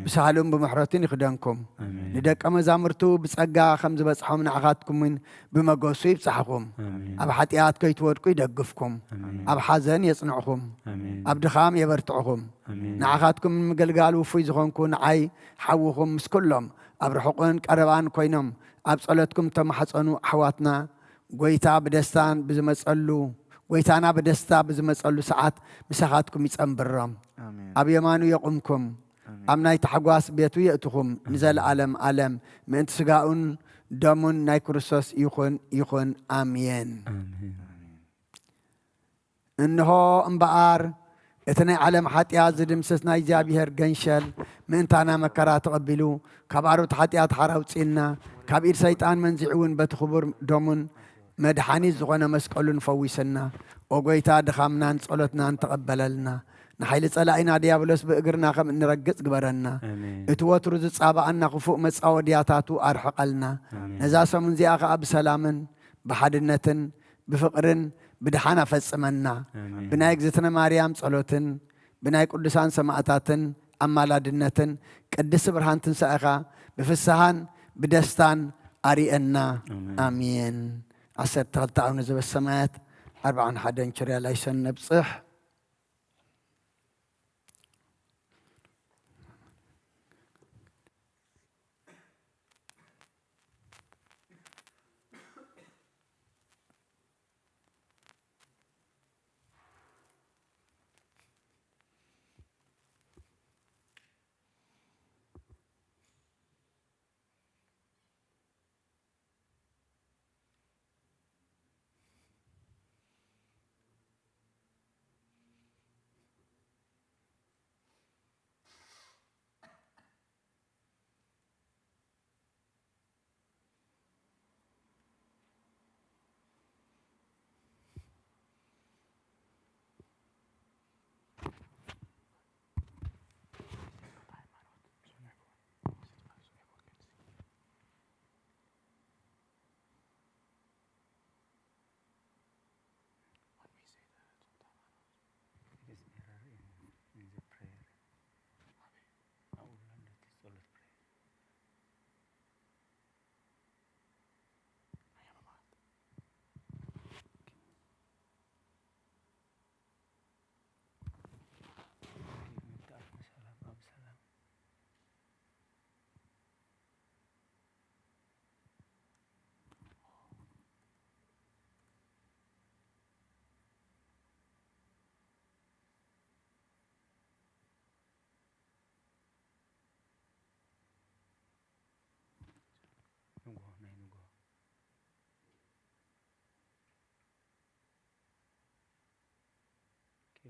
ብሳህሉን ብምሕረቱን ይኽደንኩም። ንደቀ መዛሙርቱ ብጸጋ ከም ዝበጽሖም ንዓኻትኩምን ብመገሱ ይብጽሕኹም። ኣብ ሓጢኣት ከይትወድቁ ይደግፍኩም። ኣብ ሓዘን የጽንዕኹም። ኣብ ድኻም የበርትዕኹም። ንዓኻትኩም ንምግልጋል ውፉይ ዝኾንኩ ንዓይ ሓውኹም ምስ ኩሎም ኣብ ርሑቕን ቀረባን ኮይኖም ኣብ ጸሎትኩም ተማሕጸኑ ኣሕዋትና፣ ጎይታ ብደስታን ብዝመጸሉ፣ ጎይታና ብደስታ ብዝመጸሉ ሰዓት ምሳኻትኩም ይጸንብሮም። ኣብ የማኑ የቑምኩም። ኣብ ናይ ታሕጓስ ቤቱ የእትኹም ንዘለኣለም ኣለም። ምእንቲ ስጋኡን ደሙን ናይ ክርስቶስ ይኹን፣ ይኹን። ኣሜን። እንሆ እምበኣር፣ እቲ ናይ ዓለም ሓጢኣት ዝድምስስ ናይ እግዚኣብሔር ገንሸል ምእንታና መከራ ተቐቢሉ፣ ካብ ኣርዑት ሓጢኣት ሓራ ኣውጺእና፣ ካብ ኢድ ሰይጣን መንዚዑ እውን በቲ ክቡር ደሙን መድሓኒት ዝኾነ መስቀሉን ፈዊስና። ኦ ጎይታ፣ ድኻምናን ጸሎትናን ተቐበለልና። ንሓይሊ ጸላኢና ዲያብሎስ ብእግርና ከም እንረግጽ ግበረና። ኣሜን። እቲ ወትሩ ዝጻባኣና ክፉእ መጻወድያታቱ ኣርሕቐልና። ኣሜን። ነዛ ሰሙን እዚኣ ኸኣ ብሰላምን ብሓድነትን ብፍቕርን ብድሓን ኣፈጽመና። ኣሜን። ብናይ እግዝእትነ ማርያም ጸሎትን ብናይ ቅዱሳን ሰማእታትን ኣማላድነትን ቅድስቲ ብርሃን ትንሳኤኻ ብፍስሃን ብደስታን ኣርየና። ኣሜን። ኣሜን። ዓሰርተ ክልተ ኣቡነ ዘበሰማያት ኣርብዓን ሓደን ችርያ ላይሰን ነብጽሕ።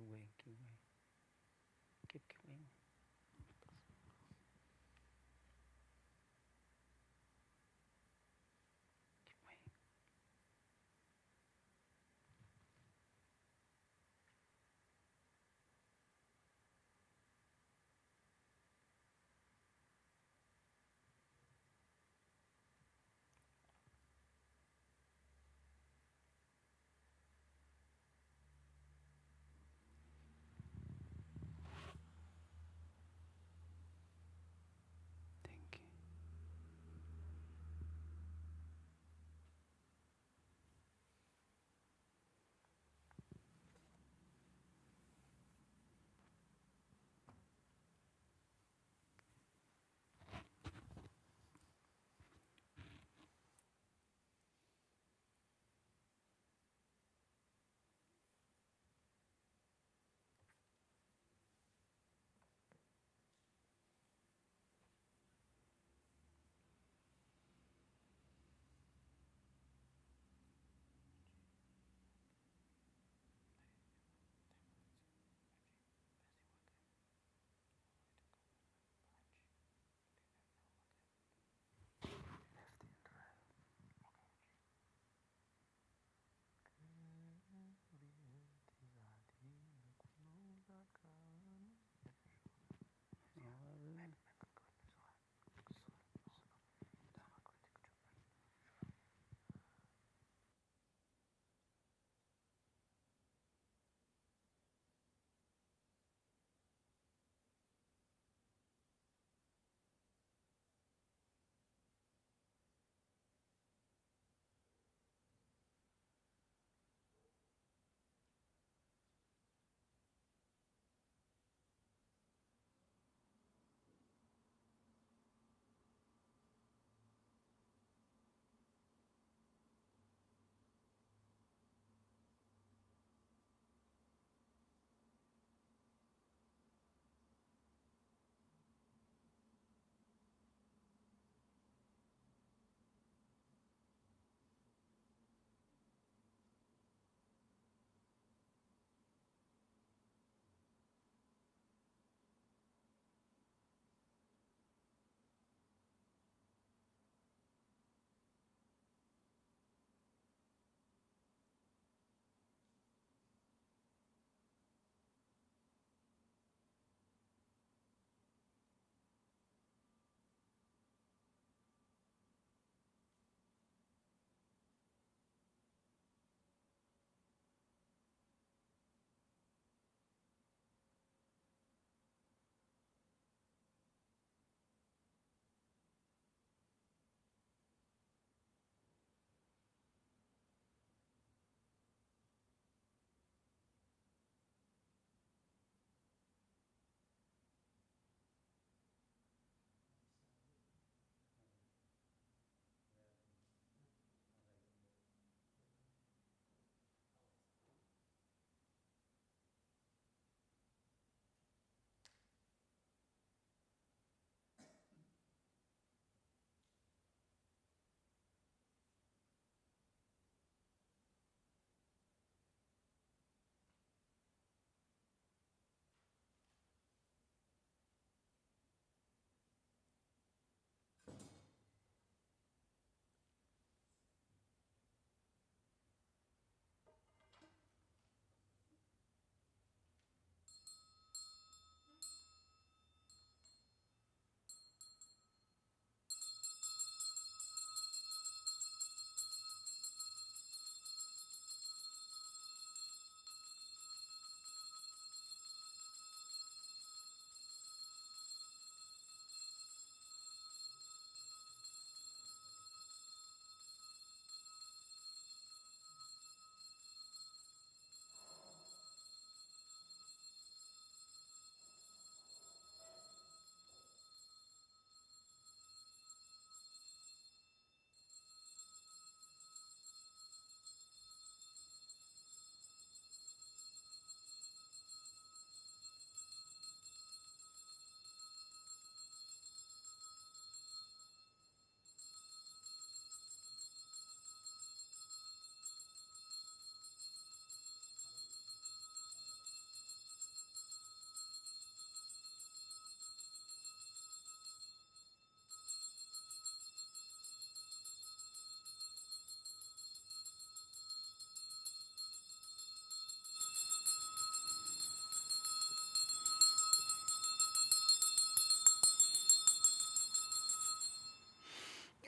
Keep going, keep going. Keep, keep going. Keep going.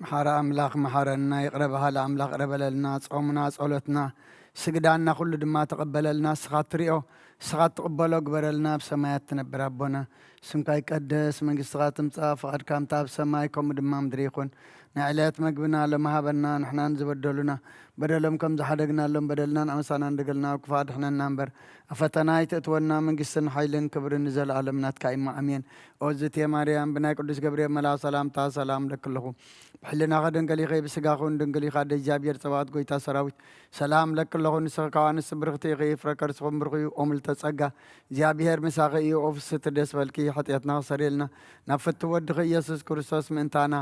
መሓሪ ኣምላኽ መሓረና፣ ይቕረ በሃሊ ኣምላኽ ይቕረ በለልና። ጾምና፣ ጸሎትና፣ ስግዳና ኩሉ ድማ ተቐበለልና። ንስኻ ትሪኦ፣ ንስኻ ትቕበሎ ግበረልና። ኣብ ሰማያት ትነብር ኣቦና፣ ስምካ ይቀደስ፣ መንግስትኻ ትምጻእ፣ ፍቓድካ ከምታ ኣብ ሰማይ ከምኡ ድማ ምድሪ ይኹን። ናይ ዕለት መግብና ሎሚ ሃበና፣ ንሕናን ዝበደሉና በደሎም ከም ዝሓደግናሎም በደልና ንኣመሳና እንደገልና፣ ኣብ ክፉእ ኣድሕነና እምበር፣ ኣብ ፈተና ኣይተእትወና። መንግስትን ሓይልን ክብርን ንዘለኣለም ናትካ እዩ፣ ኣሜን። ኦዝቴ ማርያም፣ ብናይ ቅዱስ ገብርኤል መልኣኽ ሰላምታ ሰላም እለኪ ኣለኹ። ብሕልናኺ ድንግል ኢኺ፣ ብስጋኺ እውን ድንግል ኢኻ። ኣደ እግዚኣብሔር ጸባኦት፣ ጎይታ ሰራዊት፣ ሰላም እለኪ ኣለኹ። ንስኺ ካብ ኣንስቲ ብርኽቲ ኢኺ፣ ፍረ ከርስኺ እውን ብሩኽ እዩ። ኦም ልዕልተ ጸጋ፣ እግዚኣብሔር ምሳኺ እዩ። ኦ ፍስሕቲ ደስ በልኪ፣ ሓጢኣትና ክሰርየልና ናብ ፍትው ወድኺ ኢየሱስ ክርስቶስ ምእንታና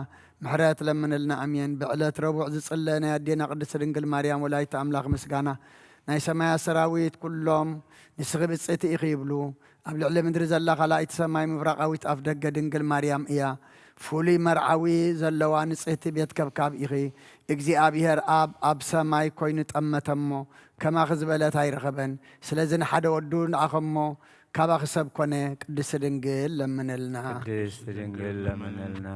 ምሕረት ለምንልና፣ ኣሜን። ብዕለት ረቡዕ ዝጽለ ናይ ኣዴና ቅድስቲ ድንግል ማርያም ወላዲተ ኣምላኽ ምስጋና፣ ናይ ሰማያት ሰራዊት ኩሎም ንስኺ ብጽእቲ ኢኺ ይብሉ። ኣብ ልዕሊ ምድሪ ዘላ ካልኣይቲ ሰማይ ምብራቓዊት ኣፍ ደገ ድንግል ማርያም እያ። ፍሉይ መርዓዊ ዘለዋ ንጽህቲ ቤት ከብካብ ኢኺ። እግዚኣብሔር ኣብ ኣብ ሰማይ ኮይኑ ጠመተ እሞ፣ ከማኺ ዝበለት ኣይረኸበን። ስለዚ ንሓደ ወዱ ንኣኸሞ ካባኺ ሰብ ኮነ። ቅድስቲ ድንግል ለምንልና። ቅድስቲ ድንግል ለምንልና።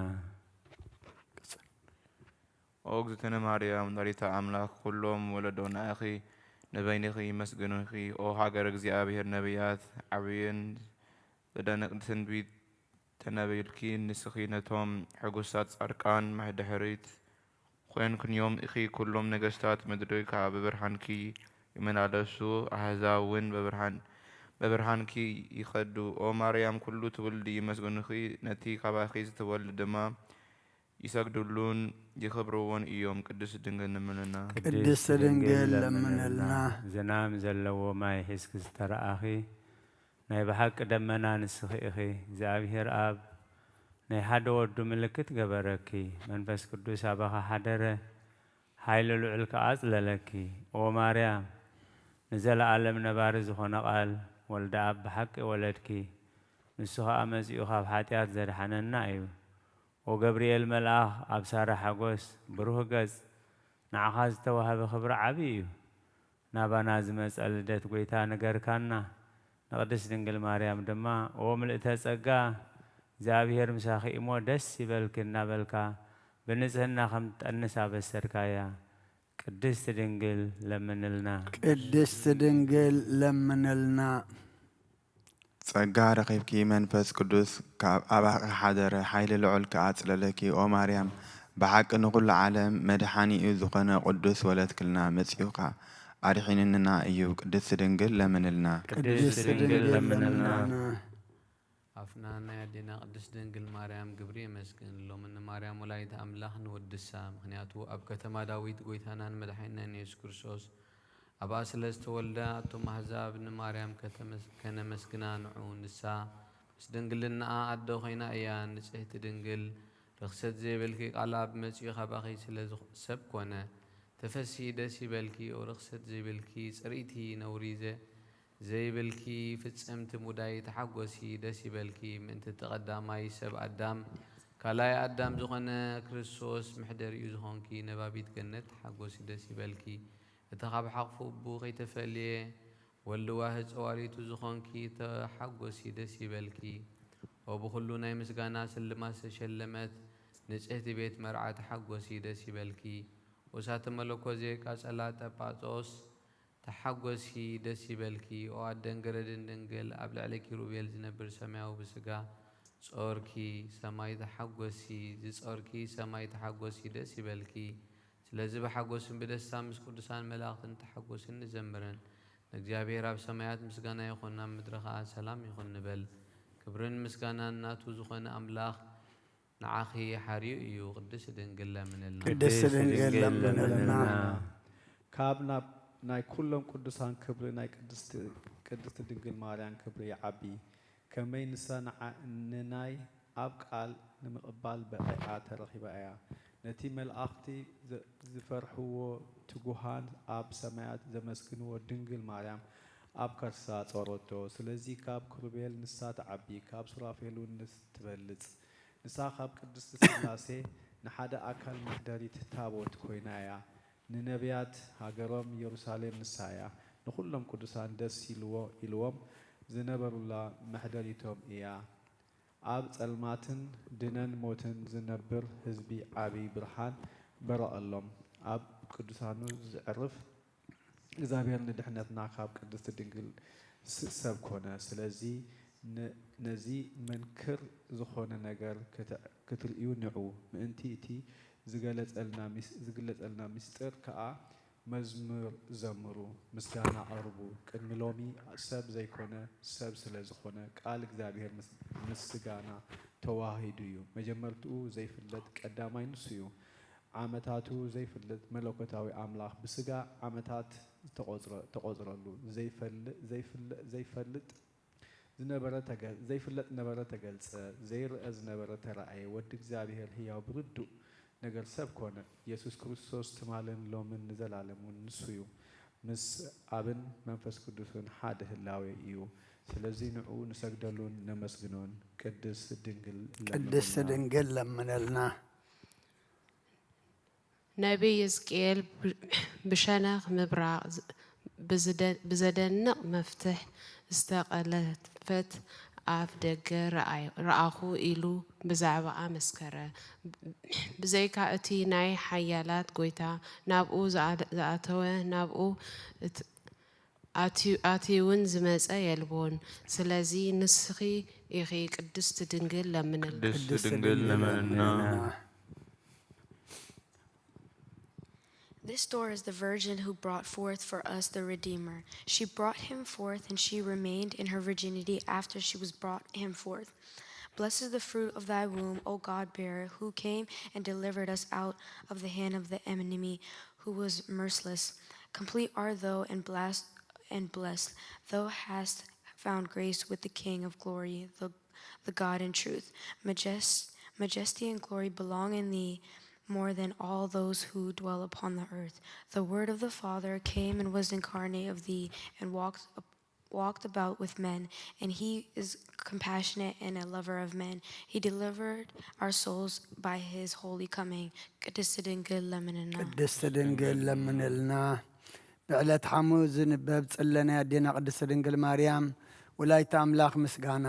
ኦ እግዝእትነ ማርያም ወላዲተ ኣምላኽ፣ ኩሎም ወለዶ ንኣኺ ንበይንኺ ይመስግኑኺ። ኦ ሃገረ እግዚኣብሔር ነቢያት፣ ዓብይን ዘደንቕ ትንቢት ተነበዩልኪ። ንስኺ ነቶም ሕጉሳት ጻድቃን ድሕሪት ኮንክንዮም ኢኺ። ኩሎም ነገስታት ምድሪ ከኣ ብብርሃንኪ ይመላለሱ፣ ኣህዛብ እውን ብብርሃን፣ ብብርሃንኪ ይኸዱ። ኦ ማርያም፣ ኩሉ ትውልዲ ይመስግኑኺ፣ ነቲ ካባኺ ዝትወልድ ድማ ይሰግዱሉን ይኽብርዎን እዮም። ቅድስት ድንግል ለምንልና። ቅድስት ድንግል ለምንልና። ዝናም ዘለዎ ማይ ሒዝኪ ዝተረኣኺ ናይ ብሓቂ ደመና ንስኺ ኢኺ። እግዚኣብሔር ኣብ ናይ ሓደ ወዱ ምልክት ገበረኪ። መንፈስ ቅዱስ ኣባኺ ሓደረ፣ ሓይሊ ልዑል ከኣ ኣጽለለኪ። ኦ ማርያም፣ ንዘለኣለም ነባሪ ዝኾነ ቃል ወልደ ኣብ ብሓቂ ወለድኪ። ንሱ ኸኣ መጺኡ ካብ ሓጢኣት ዘድሓነና እዩ። ኦ ገብርኤል መልኣኽ፣ ኣብ ሳራ ሓጎስ ብሩህ ገጽ፣ ንዓኻ ዝተዋህበ ክብሪ ዓቢ እዩ። ናባና ዝመጸ ልደት ጐይታ ንገርካና። ንቅድስት ድንግል ማርያም ድማ፣ ኦ ምልእተ ጸጋ፣ እግዚኣብሔር ምሳኺ እሞ ደስ ይበልኪ እናበልካ ብንጽህና ከም ትጠንስ ኣበሰርካያ። ቅድስት ድንግል ለምንልና። ቅድስት ድንግል ለምንልና። ጸጋ ረኺብኪ፣ መንፈስ ቅዱስ ካብ ኣባኺ ሓደረ፣ ሓይሊ ልዑል ከኣ ኣጽለለኪ። ኦ ማርያም፣ ብሓቂ ንኹሉ ዓለም መድሓኒኡ ዝኾነ ቅዱስ ወለድክልና፣ መጺኡ ከኣ ኣድሒንና እዩ። ቅድስቲ ድንግል ለምንልና። ቅድስቲ ድንግል ለምንልና። ኣፍና ናይ ኣዴና ቅድስት ድንግል ማርያም ግብሪ የመስግን። ሎሚ ንማርያም ወላዲት ኣምላኽ ንውድሳ፣ ምኽንያቱ ኣብ ከተማ ዳዊት ጐይታናን መድሓኒናን የሱስ ክርስቶስ ኣብኣ ስለ ዝተወልደ። ኣቱም ኣህዛብ ንማርያም ከተመስ-፣ ከነመስግና ንዑ። ንሳ ምስ ድንግልናኣ ኣደ ኾይና እያ። ንጽሕቲ ድንግል፣ ርኽሰት ዘይብልኪ፣ ቃል ኣብ መጺኡ ካባኺ ስለ ዝኾ-፣ ሰብ ኮነ። ተፈስሂ ደስ ይበልኪ፣ ኦ ርኽሰት ዘይብልኪ፣ ጽርይቲ ነውሪ ዘ-፣ ዘይብልኪ፣ ፍጽምቲ ሙዳይ ተሓጎሲ ደስ ይበልኪ። ምእንቲ እቲ ቀዳማይ ሰብ ኣዳም፣ ካልኣይ ኣዳም ዝኾነ ክርስቶስ መሕደሪኡ ዝኾንኪ ነባቢት ገነት ተሓጎሲ ደስ ይበልኪ። እቲ ካብ ሓቕፉ እቡ ከይተፈልየ ወልድ ዋህድ ጸዋሪቱ ዝኾንኪ ተሓጎሲ ደስ ይበልኪ። ኦ ብኹሉ ናይ ምስጋና ስልማት ዝተሸለመት ንጽህቲ ቤት መርዓ ተሓጎሲ ደስ ይበልኪ። ኦ እሳተ መለኮት ዘይቃጸላ ጠጳጦስ ተሓጎሲ ደስ ይበልኪ። ኦ ኣደን ገረድን ድንግል ኣብ ልዕሊ ኪሩቤል ዝነብር ሰማያዊ ብስጋ ጾርኪ ሰማይ ተሓጎሲ፣ ዝጾርኪ ሰማይ ተሓጎሲ ደስ ይበልኪ። ስለዚ ብሓጎስን ብደስታ ምስ ቅዱሳን መላእኽትን ተሓጎስን ንዘምርን። ንእግዚኣብሔር ኣብ ሰማያት ምስጋና ይኹን፣ ኣብ ምድሪ ኸኣ ሰላም ይኹን ንበል። ክብርን ምስጋናን ናቱ ዝኾነ ኣምላኽ ንዓኺ ሓርዩ እዩ። ቅድስት ድንግል ለምንልና። ቅድስት ድንግል ለምንልና። ካብ ናብ ናይ ኩሎም ቅዱሳን ክብሪ ናይ ቅድስት፣ ቅድስት ድንግል ማርያም ክብሪ ይዓቢ። ከመይ ንሳ ንዓ-፣ ንናይ ኣብ ቃል ንምቕባል በቒዓ ተረኺባ እያ። ነቲ መላእኽቲ ዘ-፣ ዝፈርሕዎ ትጉሃን ኣብ ሰማያት ዘመስግንዎ ድንግል ማርያም ኣብ ከርሳ ጾረቶ። ስለዚ ካብ ክሩቤል ንሳ ትዓቢ፣ ካብ ሱራፌል እውን ንስ ትበልጽ። ንሳ ካብ ቅድስቲ ስላሴ ንሓደ ኣካል መሕደሪት ታቦት ኮይና እያ። ንነቢያት ሃገሮም ኢየሩሳሌም ንሳ እያ። ንኹሎም ቅዱሳን ደስ ኢልዎ-፣ ኢልዎም ዝነበሩላ መሕደሪቶም እያ። ኣብ ጸልማትን ድነን ሞትን ዝነብር ህዝቢ ዓቢ ብርሃን በረቐሎም። ኣብ ቅዱሳኑ ዘዕርፍ እግዚኣብሔር ንድሕነትና ካብ ቅድስቲ ድንግል ስ-፣ ሰብ ኮነ። ስለዚ ን-፣ ነዚ መንክር ዝኾነ ነገር ክት-፣ ክትርእዩ ንዑ። ምእንቲ እቲ ዝገለጸልና ሚስ-፣ ዝግለጸልና ምስጢር ከኣ መዝሙር ዘምሩ፣ ምስጋና ኣቕርቡ። ቅድሚ ሎሚ ሰብ ዘይኮነ፣ ሰብ ስለ ዝኾነ፣ ቃል እግዚኣብሔር ምስ-፣ ምስ ስጋና ተዋሂዱ እዩ። መጀመርትኡ ዘይፍለጥ ቀዳማይ ንሱ እዩ። ዓመታቱ ዘይፍለጥ መለኮታዊ ኣምላኽ ብስጋ ዓመታት ተቖጽረ-፣ ተቖጽረሉ። ዘይፈል-፣ ዘይፍለ-፣ ዘይፈልጥ ዝነበረ ተገ-፣ ዘይፍለጥ ነበረ ተገልጸ፣ ዘይርአ ዝነበረ ተራእየ። ወዲ እግዚኣብሔር ህያው ብርዱእ ነገር ሰብ ኮነ። ኢየሱስ ክርስቶስ ትማልን ሎምን ንዘላለምን ንሱ እዩ። ምስ ኣብን መንፈስ ቅዱስን ሓደ ህላዌ እዩ። ስለዚ ንዕኡ ንሰግደሉን ነመስግኖን። ቅድስት ድንግል ቅድስት ለምንልና። ድንግል ለምንልና። ነቢይ ሕዝቅኤል ብ-፣ ብሸነኽ ምብራቕ ዝ-፣ ብዝደ-፣ ብዘደንቕ መፍትሕ ዝተቐለፈት ኣፍ ደገ ረኣይ-፣ ረኣኹ ኢሉ ብዛዕባኣ መስከረ። ብዘይካ እቲ ናይ ሓያላት ጐይታ ናብኡ ዝኣ-፣ ዝኣተወ፣ ናብኡ እት-፣ ኣትዩ-፣ ኣትዩውን ዝመጸ የልቦን። ስለዚ ንስኺ ኢኺ ቅድስት ድንግል ለምንልና። ቅድስት ድንግል ለምንልና። This door is the virgin who brought forth for us the Redeemer. She brought him forth, and she remained in her virginity after she was brought him forth. Blessed is the fruit of thy womb, O God bearer, who came and delivered us out of the hand of the enemy, who was merciless. Complete art thou and blessed, and blessed. Thou hast found grace with the King of glory, the, the God in truth. Majest-, majesty and glory belong in thee more than all those who dwell upon the earth. The word of the Father came and was incarnate of thee and walked, walked about with men, and he is compassionate and a lover of men. He delivered our souls by his holy coming. ቅድስት ድንግል ለምንልና። ቅድስት ድንግል ለምንልና። ብዕለት ሓሙስ ዝንበብ ጽለ ናይ ኣዴና ቅድስት ድንግል ማርያም ወላዲተ ኣምላኽ ምስጋና።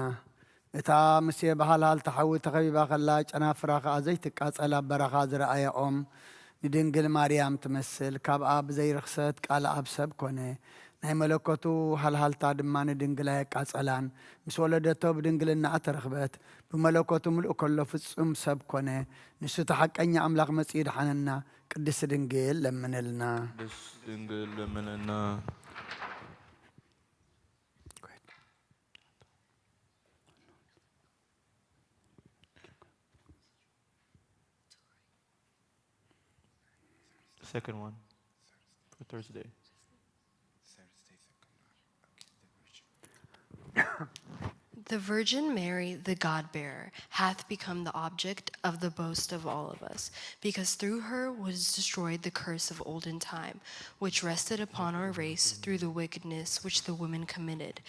እታ ሙሴ ብሃልሃልታ ሓዊ ተኸቢባ ከላ፣ ጨናፍራ ኸኣ ዘይትቃጸል ኣብ በረኻ ዝረኣያ ኦም ንድንግል ማርያም ትመስል። ካብኣ ብዘይ ርኽሰት ቃል ኣብ ሰብ ኮነ። ናይ መለኮቱ ሃልሃልታ ድማ ንድንግል ኣየቃጸላን። ምስ ወለደቶ ብድንግልና ተረኽበት። ብመለኮቱ ምሉእ ከሎ ፍጹም ሰብ ኮነ። ንሱ እቲ ሓቀኛ ኣምላኽ መጺኡ ድሓነና። ቅድስት ድንግል ለምንልና። ቅድስት ድንግል ለምንልና። The second one for Thursday. The Virgin Mary, the God-bearer, hath become the object of the boast of all of us, because through her was destroyed the curse of olden time, which rested upon our race through the wickedness which the woman committed.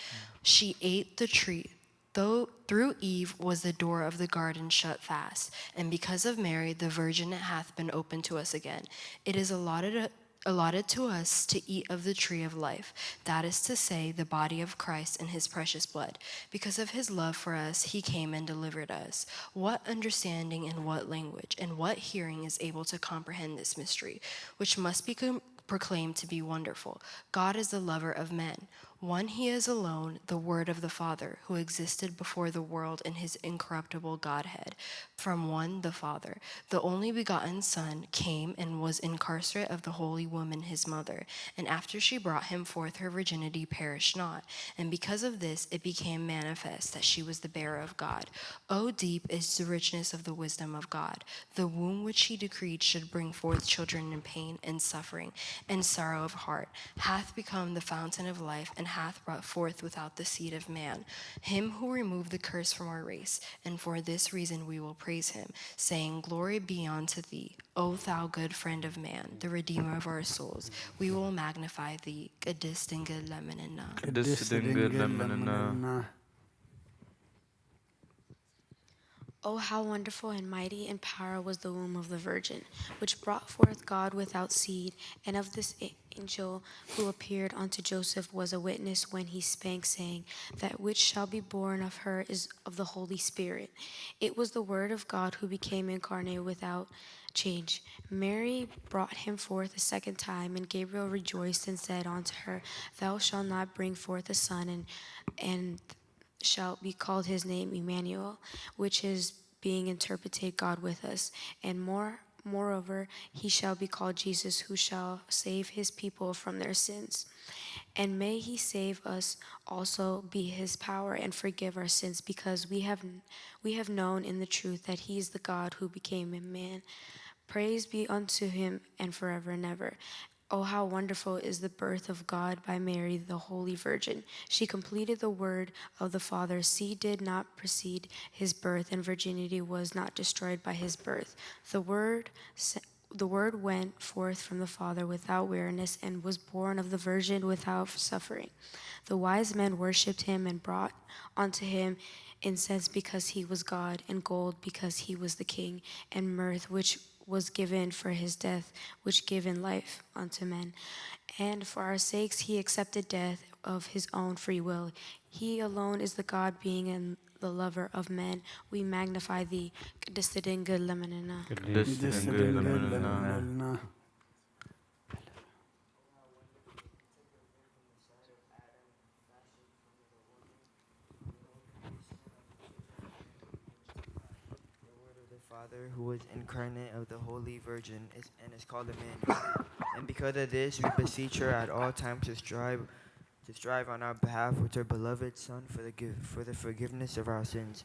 She ate the tree, though through Eve was the door of the garden shut fast, and because of Mary, the Virgin, it hath been opened to us again. It is allotted allotted to us to eat of the tree of life, that is to say, the body of Christ and his precious blood. Because of his love for us, he came and delivered us. What understanding and what language and what hearing is able to comprehend this mystery, which must be com-, proclaimed to be wonderful? God is the lover of men. One he is alone, the Word of the Father, who existed before the world in his incorruptible Godhead. From one, the Father, the only begotten Son, came and was incarcerate of the holy woman his mother, and after she brought him forth her virginity perished not. And because of this it became manifest that she was the bearer of God. O deep is the richness of the wisdom of God! The womb which he decreed should bring forth children in pain and suffering and sorrow of heart, hath become the fountain of life, and hath brought forth without the seed of man him who removed the curse from our race. And for this reason we will praise him, saying, Glory be unto thee, O thou good friend of man, the Redeemer of our souls. We will magnify thee. ቅድስት ድንግል ለምንልና። ቅድስት ድንግል ለምንልና። Oh, how wonderful and mighty in power was the womb of the Virgin, which brought forth God without seed, and of this a-, angel who appeared unto Joseph was a witness when he spake, saying, "That which shall be born of her is of the Holy Spirit." It was the word of God who became incarnate without change. Mary brought him forth a second time, and Gabriel rejoiced and said unto her, "Thou shalt not bring forth a son, and, and shalt be called his name Emmanuel," which is being interpreted God with us. And more, moreover, he shall be called Jesus, who shall save his people from their sins. And may he save us also by his power and forgive our sins, because we have, we have known in the truth that he is the God who became a man. Praise be unto him and forever and ever. Oh, how wonderful is the birth of God by Mary, the Holy Virgin. She completed the word of the Father. Seed did not precede his birth, and virginity was not destroyed by his birth. The word, the word went forth from the Father without weariness and was born of the Virgin without suffering. The wise men worshipped him and brought unto him incense because he was God, and gold because he was the king, and myrrh which was given for his death, which given life unto men. And for our sakes he accepted death of his own free will. He alone is the God, being and the lover of men. We magnify thee. ቅድስት ድንግል ለምንና። ቅድስት ድንግል ለምንና። The word of the Father, who was incarnate of the Holy Virgin, is, and is called Emmanuel. And because of this, we beseech her at all times to strive to strive on our behalf with her beloved Son for the give, for the forgiveness of our sins.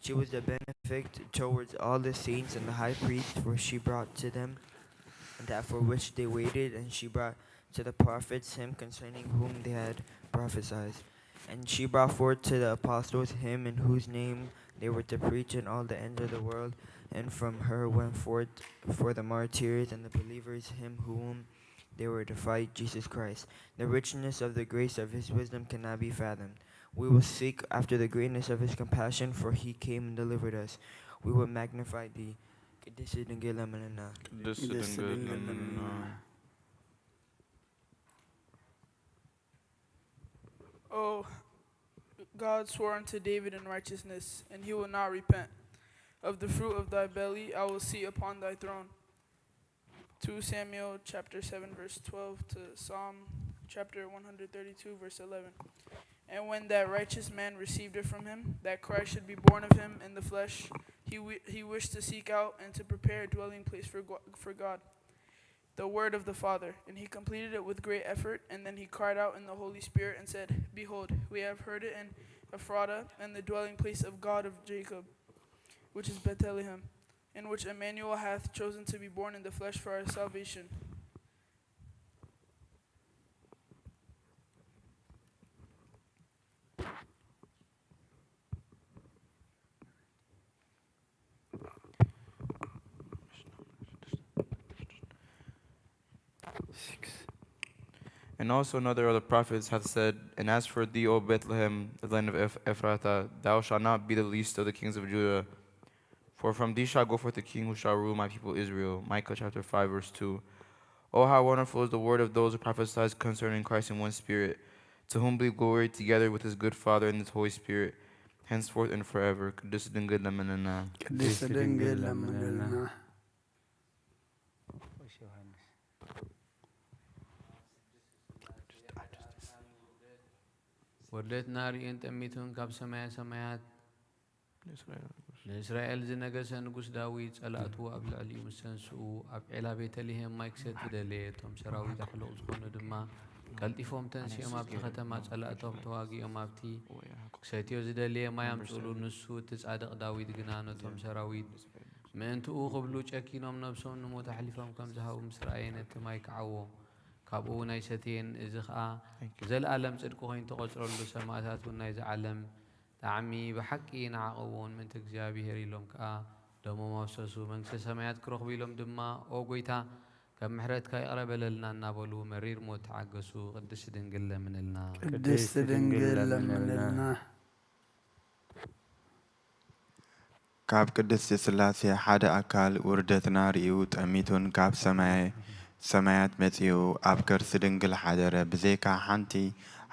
She was the benefit towards all the saints and the high priests, for she brought to them that for which they waited, and she brought to the prophets him concerning whom they had prophesied. And she brought forth to the apostles him in whose name they were to preach in all the ends of the world. And from her went forth for the martyrs and the believers, him whom they were to fight, Jesus Christ. The richness of the grace of his wisdom cannot be fathomed. We will seek after the greatness of his compassion, for he came and delivered us. We will magnify thee. ቅድስት ድንግል ለምንና። ቅድስት ድንግል ለምንና። O God swore unto David in righteousness, and he will not repent. Of the fruit of thy belly I will sit upon thy throne. Two Samuel chapter seven verse twelve to Psalm chapter one hundred thirty-two verse eleven. And when that righteous man received it from him, that Christ should be born of him in the flesh, he, he wished to seek out and to prepare a dwelling place for, for God. The word of the Father, and he completed it with great effort, and then he cried out in the Holy Spirit and said, Behold, we have heard it in Ephrata, in the dwelling place of God of Jacob, which is Bethlehem, in which Emmanuel hath chosen to be born in the flesh for our salvation. Six. And also another of the prophets hath said, And as for thee, O Bethlehem, the land of Eph- Ephrathah, thou shalt not be the least of the kings of Judah. For from thee shall go forth a king who shall rule my people Israel. Micah chapter five, verse two. Oh, how wonderful is the word of those who prophesied concerning Christ in one spirit, to whom be glory together with his good Father and his Holy Spirit, henceforth and forever. ቅድስት ድንግል ለምንና። ቅድስት ድንግል ለምንና። ወርደትና ርእዩን ጠሚቱን ካብ ሰማያ ሰማያት ንእስራኤል ዝነገሰ ንጉስ ዳዊት ጸላእቱ ኣብ ልዕሊኡ ምስ ተንስኡ ኣብ ዔላ ቤተልሄም ማይ ክሰቲ ደለየ። እቶም ሰራዊት ኣሕሉቕ ዝኾኑ ድማ ቀልጢፎም ተንሲኦም ኣብቲ ከተማ ጸላእቶም ተዋጊኦም ኣብቲ ክሰትዮ ዝደለየ ማይ ኣምጽኡሉ። ንሱ እቲ ጻድቕ ዳዊት ግና ነቶም ሰራዊት ምእንትኡ ክብሉ ጨኪኖም ነብሶም ንሞት ኣሕሊፎም ከም ዝሃቡ ምስ ረኣየ ነቲ ማይ ከዓዎ። ካብኡ እውን ኣይሰተየን። እዚ ኸኣ ንዘለኣለም ጽድቂ ኮይኑ ተቖጽረሉ። ሰማእታት እውን ናይዚ ዓለም ጣዕሚ ብሓቂ ንዓቐብዎ እውን ምእንቲ እግዚኣብሄር ኢሎም ከኣ ደሞም ኣፍሰሱ። መንግስተ ሰማያት ክረኽቡ ኢሎም ድማ ኦ ጐይታ ካብ ምሕረትካ ይቕረ በለልና እናበሉ መሪር ሞት ተዓገሱ። ቅድስት ድንግል ለምንልና። ቅድስት ድንግል ለምንልና። ካብ ቅድስት ስላሴ ሓደ ኣካል ውርደትና ርእዩ ጠሚቱን ካብ ሰማየ ሰማያት መጺኡ ኣብ ከርሲ ድንግል ሓደረ፣ ብዘይካ ሓንቲ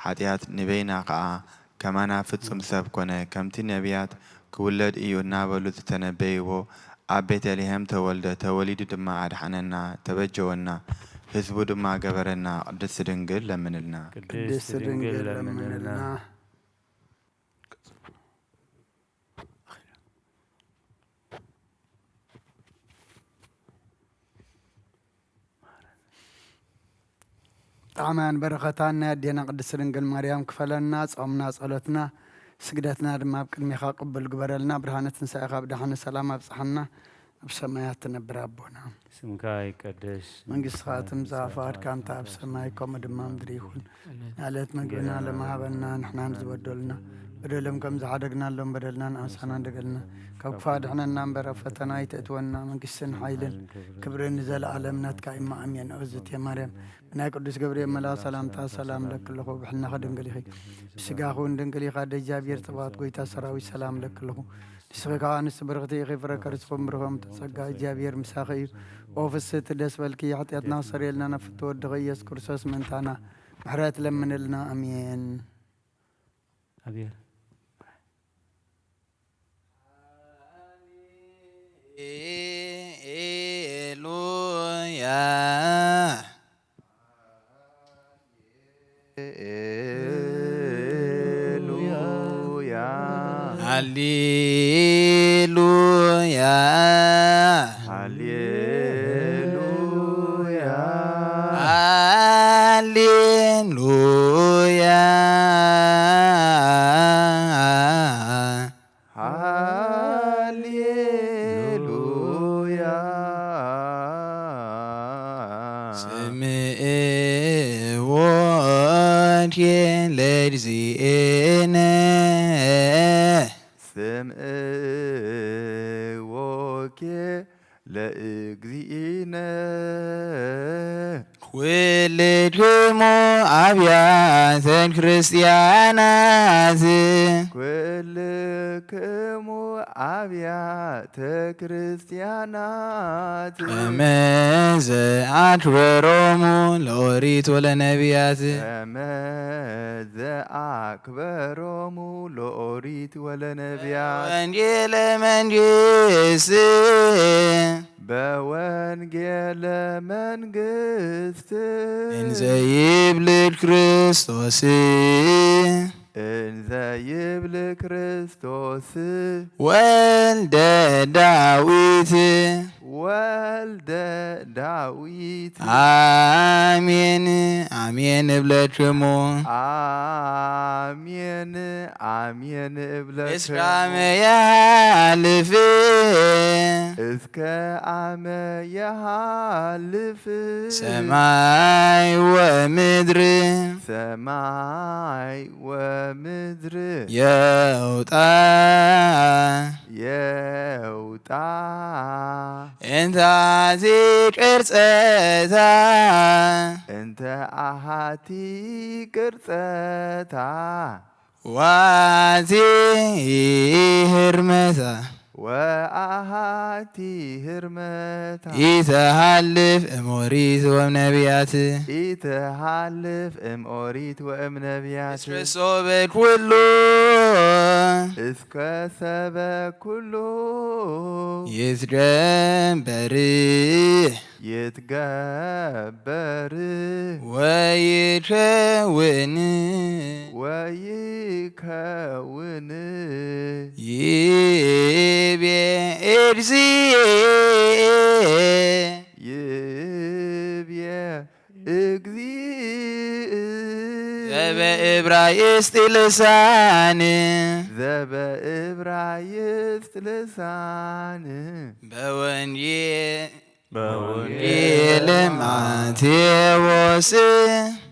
ሓጢኣት ንበይና ከኣ ከማና ፍጹም ሰብ ኮነ። ከምቲ ነቢያት ክውለድ እዩ እናበሉ ዝተነበይዎ ኣብ ቤተልሔም ተወልደ፣ ተወሊዱ ድማ ኣድሓነና፣ ተበጀወና፣ ህዝቡ ድማ ገበረና። ቅድስት ድንግል ለምንልና። ቅድስት ድንግል ለምንልና። ጣዕማን በረኸታን ናይ ኣዴና ቅድስት ድንግል ማርያም ክፈለና። ጾምና፣ ጸሎትና፣ ስግደትና ድማ ኣብ ቅድሜኻ ቅቡል ግበረልና። ብርሃነ ትንሳኤኻ ብደሓነ ሰላም ኣብጽሓና። ኣብ ሰማያት ትነብር ኣቦና፣ ስምካ ይቀደስ፣ መንግስትኻ ትምጻእ፣ ፈቓድካ እንተ ኣብ ሰማይ ከምኡ ድማ ምድሪ ይኹን። ናለት ምግብና ለመሃበና፣ ንሕናን ዝበደሉና በደሎም ከም ዝሓደግናሎም በደልና ንኣምሳና እንደገልና። ካብ ክፋ ድሕነና እምበር፣ ኣብ ፈተና ኣይተእትወና። መንግስትን ሓይልን ክብርን ንዘለኣለም ናትካ እማ ኣሜን። ኦዝቴ ማርያም፣ ብናይ ቅዱስ ገብርኤል መልኣኽ ሰላምታ ሰላም ለኪ ኣለኹ፣ ብሕልናኺ ድንግል ኢኺ፣ ብስጋኺ እውን ድንግል ኢኻ። ኣደ እግዚኣብሔር ጸባኦት፣ ጎይታ ሰራዊት፣ ሰላም ለኪ ኣለኹ። ንስኺ ከኣ ኣንስቲ ብርኽቲ ኢኺ፣ ፍረ ከርስኹም ብሩኽ እዩ። ጸጋ እግዚኣብሔር ምሳኺ እዩ። ኦ ፍስሕቲ ደስ በልኪ፣ ሓጢኣትና ክሰርየልና ናብ ፍትወ ወድኺ ኢየሱስ ክርስቶስ ምእንታና ምሕረት ለምንልና። ኣሜን። ኣቤል። ሃሌሉያ። ሃሌሉያ። ሃሌሉያ። ሃሌሉያ። ሃሌሉያ። ሃሌሉያ። ስምዕዎ ለእግዚእነ። ስምዕዎኬ ለእግዚእነ። ኩልክሙ ኣብያተ ክርስቲያናት። ኩልክሙ ኣብያተ ክርስቲያናት። ከመ ዘአክበሮሙ ለኦሪት ወለነቢያት። ከመ ዘአክበሮሙ ለኦሪት ወለነቢያት። ወንጌለ መንግስት። በወንጌለ መንግስት። እንዘ ይብል ክርስቶስ። እንዘ ይብል ክርስቶስ። ወልደ ዳዊት። ወልደ ዳዊት። አሜን፣ አሜን እብለክሙ። አሜን፣ አሜን እብለክሙ። እስራመ የሃልፍ። እስከ አመ የሃልፍ። ሰማይ ወምድር። ሰማይ ወምድር። የውጣ። የውጣ። እንተ አሐቲ ቅርጸታ። እንተ አሐቲ ቅርጸታ። ወአሐቲ ህርመታ። ወአሐቲ ህርመታ። ኢተሃልፍ እም ኦሪት ወእም ነቢያት። ኢተሃልፍ እም ኦሪት ወእም ነቢያት። እስረሶ በኩሉ። እስከ ሰበ ኩሉ። ይትገበር። ይትገበር። ወይከውን። ወይከውን። ይቤ እግዚእ። ይቤ እግዚእ። ዘበእብራይስጥ ልሳን። ዘበእብራይስጥ ልሳን። በወንጌ በወንጌለ ማቴዎስ።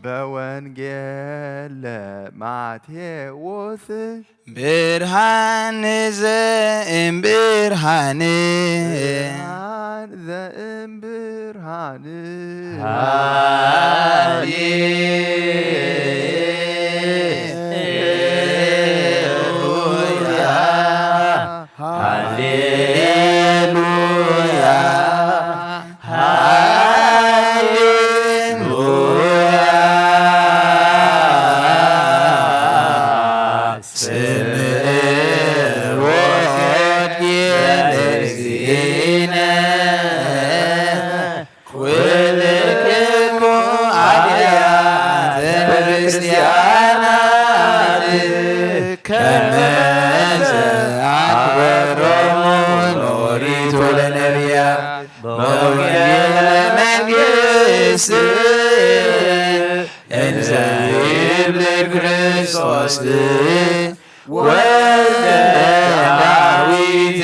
በወንጌለ ማቴዎስ። ብርሃን ዘእም ብርሃን። ብርሃን ዘእም ብርሃን። ሃሌሉያ። ሃሌሉያ። ሃሌ ከመ ዘአክበሮሙ ኦሪት ወነቢያት በወንጌለ መንግስት እንዘ ይብል ክርስቶስ ወልደ ዳዊት።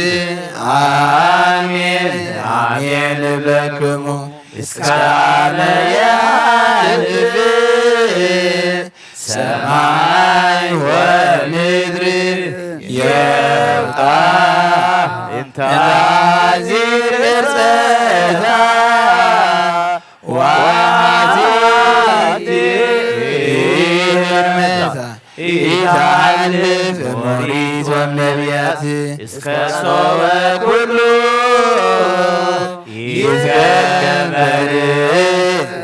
አሜን አሜን እብለክሙ እስካነ ያልፍ ሰማይ ወምድር የውጣ እንተ አዚር ቅርጸታ ወአቲ ህርመታ ኢታልፍ ኦሪት ወነቢያት እስከ ሶበ ኩሉ ይትገበር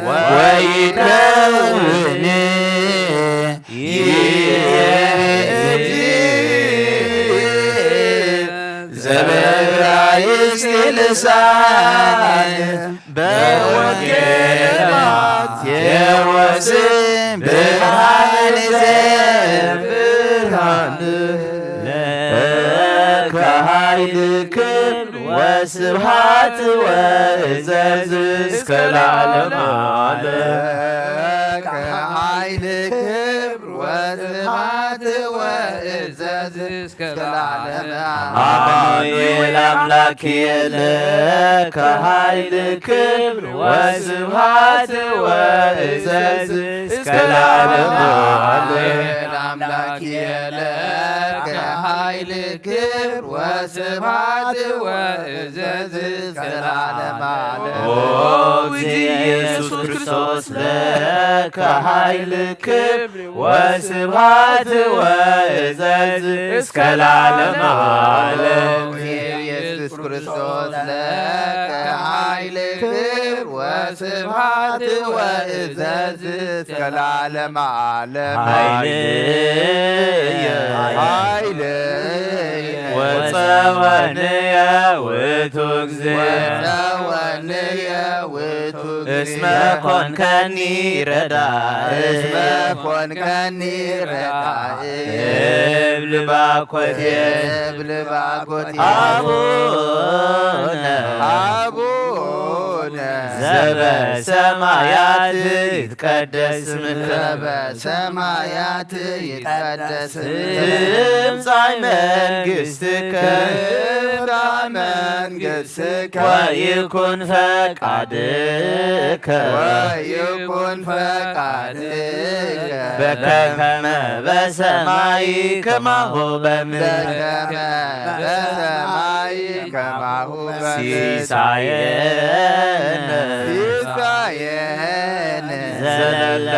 ወይከውን ይእቲ ዘበራይስቲ ልሳን በወንጌል ማቴዎስ ብርሃን ዘብርሃን ለከ ኃይል ክብር ወስብሐት ወእዘዝ እስከ ለዓለመ ዓለም። ለከ ኃይል ክብር ወስብሐት ወእዘዝ እስከ ለዓለመ ዓለም። አማኑኤል አምላክ ለከ ኃይል ክብር ወስብሐት ወእዘዝ እስከ ለዓለመ ዓለም። አምላክ ለከ ኃይል ክብር ወስብሐት ወእዘዝ እስከ ለዓለመ ዓለም። ኦ እግዚእ ኢየሱስ ክርስቶስ ለከ ኃይል ክብር ወስብሐት ወእዘዝ እስከ ለዓለመ ዓለም። ኢየሱስ ክርስቶስ ለከ ኃይል ክብር ወስብሐት ወእዘዝ እስከ ለዓለመ ዓለም። ኃይልየ ኃይልየ ወጸወንየ ውእቱ እግዚእ ወጸወንየ ውእቱ እስመ ኮንከኒ ረዳእ እስመ ኮንከኒ ረዳእ እብል ባኮቴ እብል ባኮቴ አቡነ አቡነ ዘበሰማያት ይትቀደስ ስምከ ዘበሰማያት ይትቀደስ ስምከ ትምጻእ መንግስትከ ትምጻእ መንግስትከ ወይኩን ፈቃድከ ወይኩን ፈቃድከ በከመ በሰማይ ከማሁ በምድር በከመ በሰማይ ከማሁ በምድር ሲሳየነ ሲሳየነ ዘለለ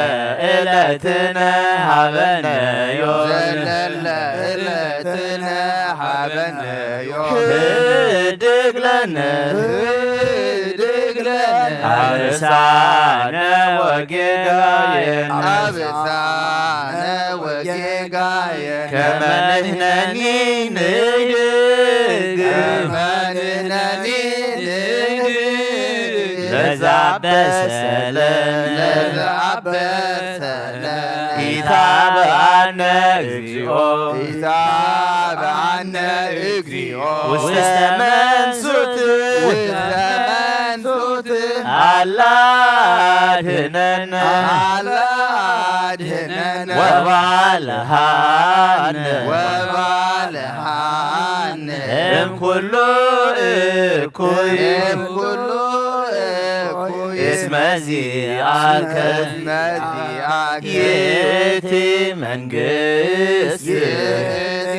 ዕለትነ ሀበነ ዮም ዘለለ ዕለትነ ሀበነ ዮም ህድግ ለነ ህድግ ለነ አበሳነ ወጌጋየነ አበሳነ ወጌጋየነ ከመ ንሕነኒ ንህድግ ከመ ንሕነኒ ንህድግ ለዘአበሰ ለነ ለዘአበሰ ለነ ኢታብአነ እግዚኦ ኢታብአነ እግዚኦ ውስተ መንሱት ውስተ መንሱት አላ አድህነነ አላ አድህነነ ወባልሃነ ወባልሃነ እምኩሉ እኩይ እምኩሉ እኩይ እስመ ዚአከ እስመ ዚአከ ይእቲ መንግስት ይእቲ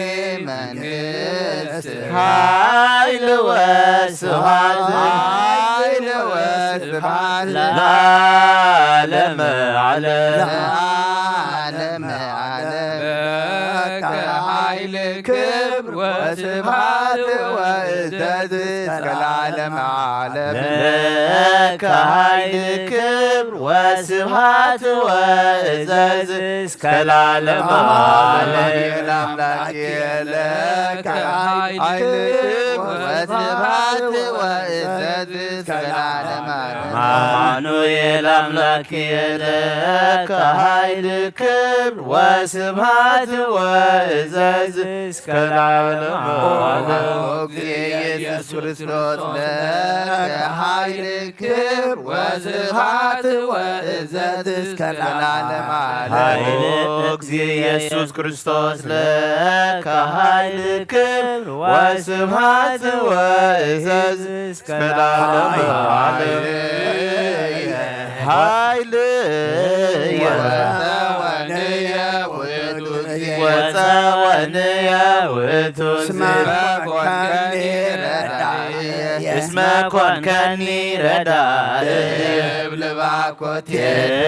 መንግስት ኃይል ወስብሐት ኃይል ወስብሐት ለዓለመ ዓለም ለዓለመ ዓለም። ለከ ኃይል ክብር ወስብሐት ወእዘዝ እስከ ለዓለመ ዓለም። ለከ ኃይል ክብር ወስብሐት ወእዘዝ እስከ ለዓለመ ዓለም። አሜን። አምላኬ ለከ ኃይል ክብር ወስብሐት ወእዘዝ እስከ ለዓለመ ዓለም። አማኑኤል አምላክ የለከ ኃይል ክብር ወስብሐት ወእዘዝ እስከ ለዓለመ ዓለም። ኦ እግዚእ ኢየሱስ ክርስቶስ ለከ ኃይል ክብር ወስብሐት ወእዘዝ እስከ ለዓለመ ዓለም። ኦ እግዚእ ኢየሱስ ክርስቶስ ለከ ኃይል ክብር ወስብሐት ወእዘዝ እስከ ለዓለመ ዓለም። ኃይልየ ወጸወንየ ውእቱ ወጸወንየ ውእቱ እስመ ኮንከኒ ረዳእየ። እስመ ኮንከኒ ረዳእየ። እብል ባኮቴ።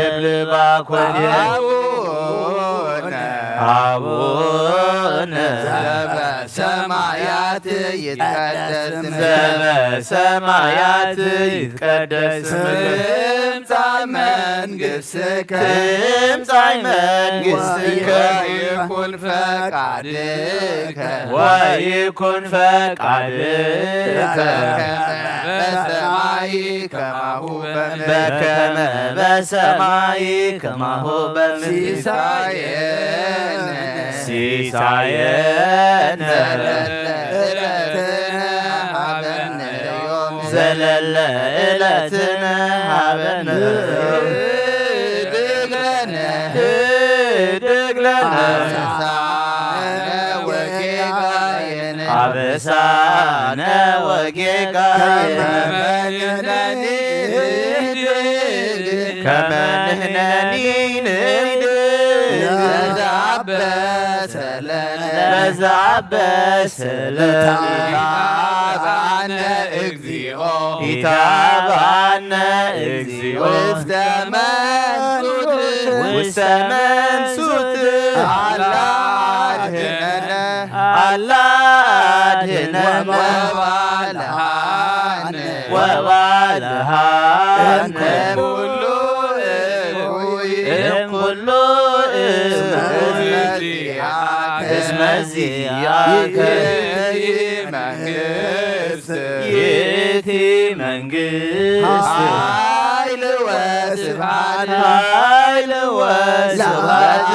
እብል ባኮቴ። አቡነ። አቡነ። ዘበሰማያት ይትቀደስ ስምከ። ዘበሰማያት ይትቀደስ ስምከ። ትምጻእ መንግሥትከ። ትምጻእ መንግሥትከ። ወይኩን ፈቃድከ። ወይኩን ፈቃድከ። በከመ በሰማይ ከማሁ በምድር። በከመ በሰማይ ከማሁ በምድር። ሲሳየነ። ሲሳየነ። ዘለለ ዕለትነ ሀበነ ዮም። ዘለለ ዕለትነ ሀበነ ዮም። ህድግ ለነ። ህድግ ለነ። አበሳነ ወጌጋየነ። አበሳነ ወጌጋየነ። ከመ ንሕነኒ ንህድግ። ከመ ንሕነኒ ንህድግ። ለዘአበሰ ለነ። ለዘአበሰ ለነ። ኢታብአነ እግዚኦ። ኢታብአነ እግዚኦ። ውስተ መንሱት። ውስተ መንሱት። አላ አድህነነ። አላ አድህነነ። ወባልሃነ። ወባልሃነ። እምኩሉ እኩይ። እምኩሉ እኩይ። እስመ ዚአከ። እስመ ዚአከ። ይእቲ መንግሥት። ይእቲ መንግሥት። ኃይል ወስብሐት። ኃይል ወስብሐት።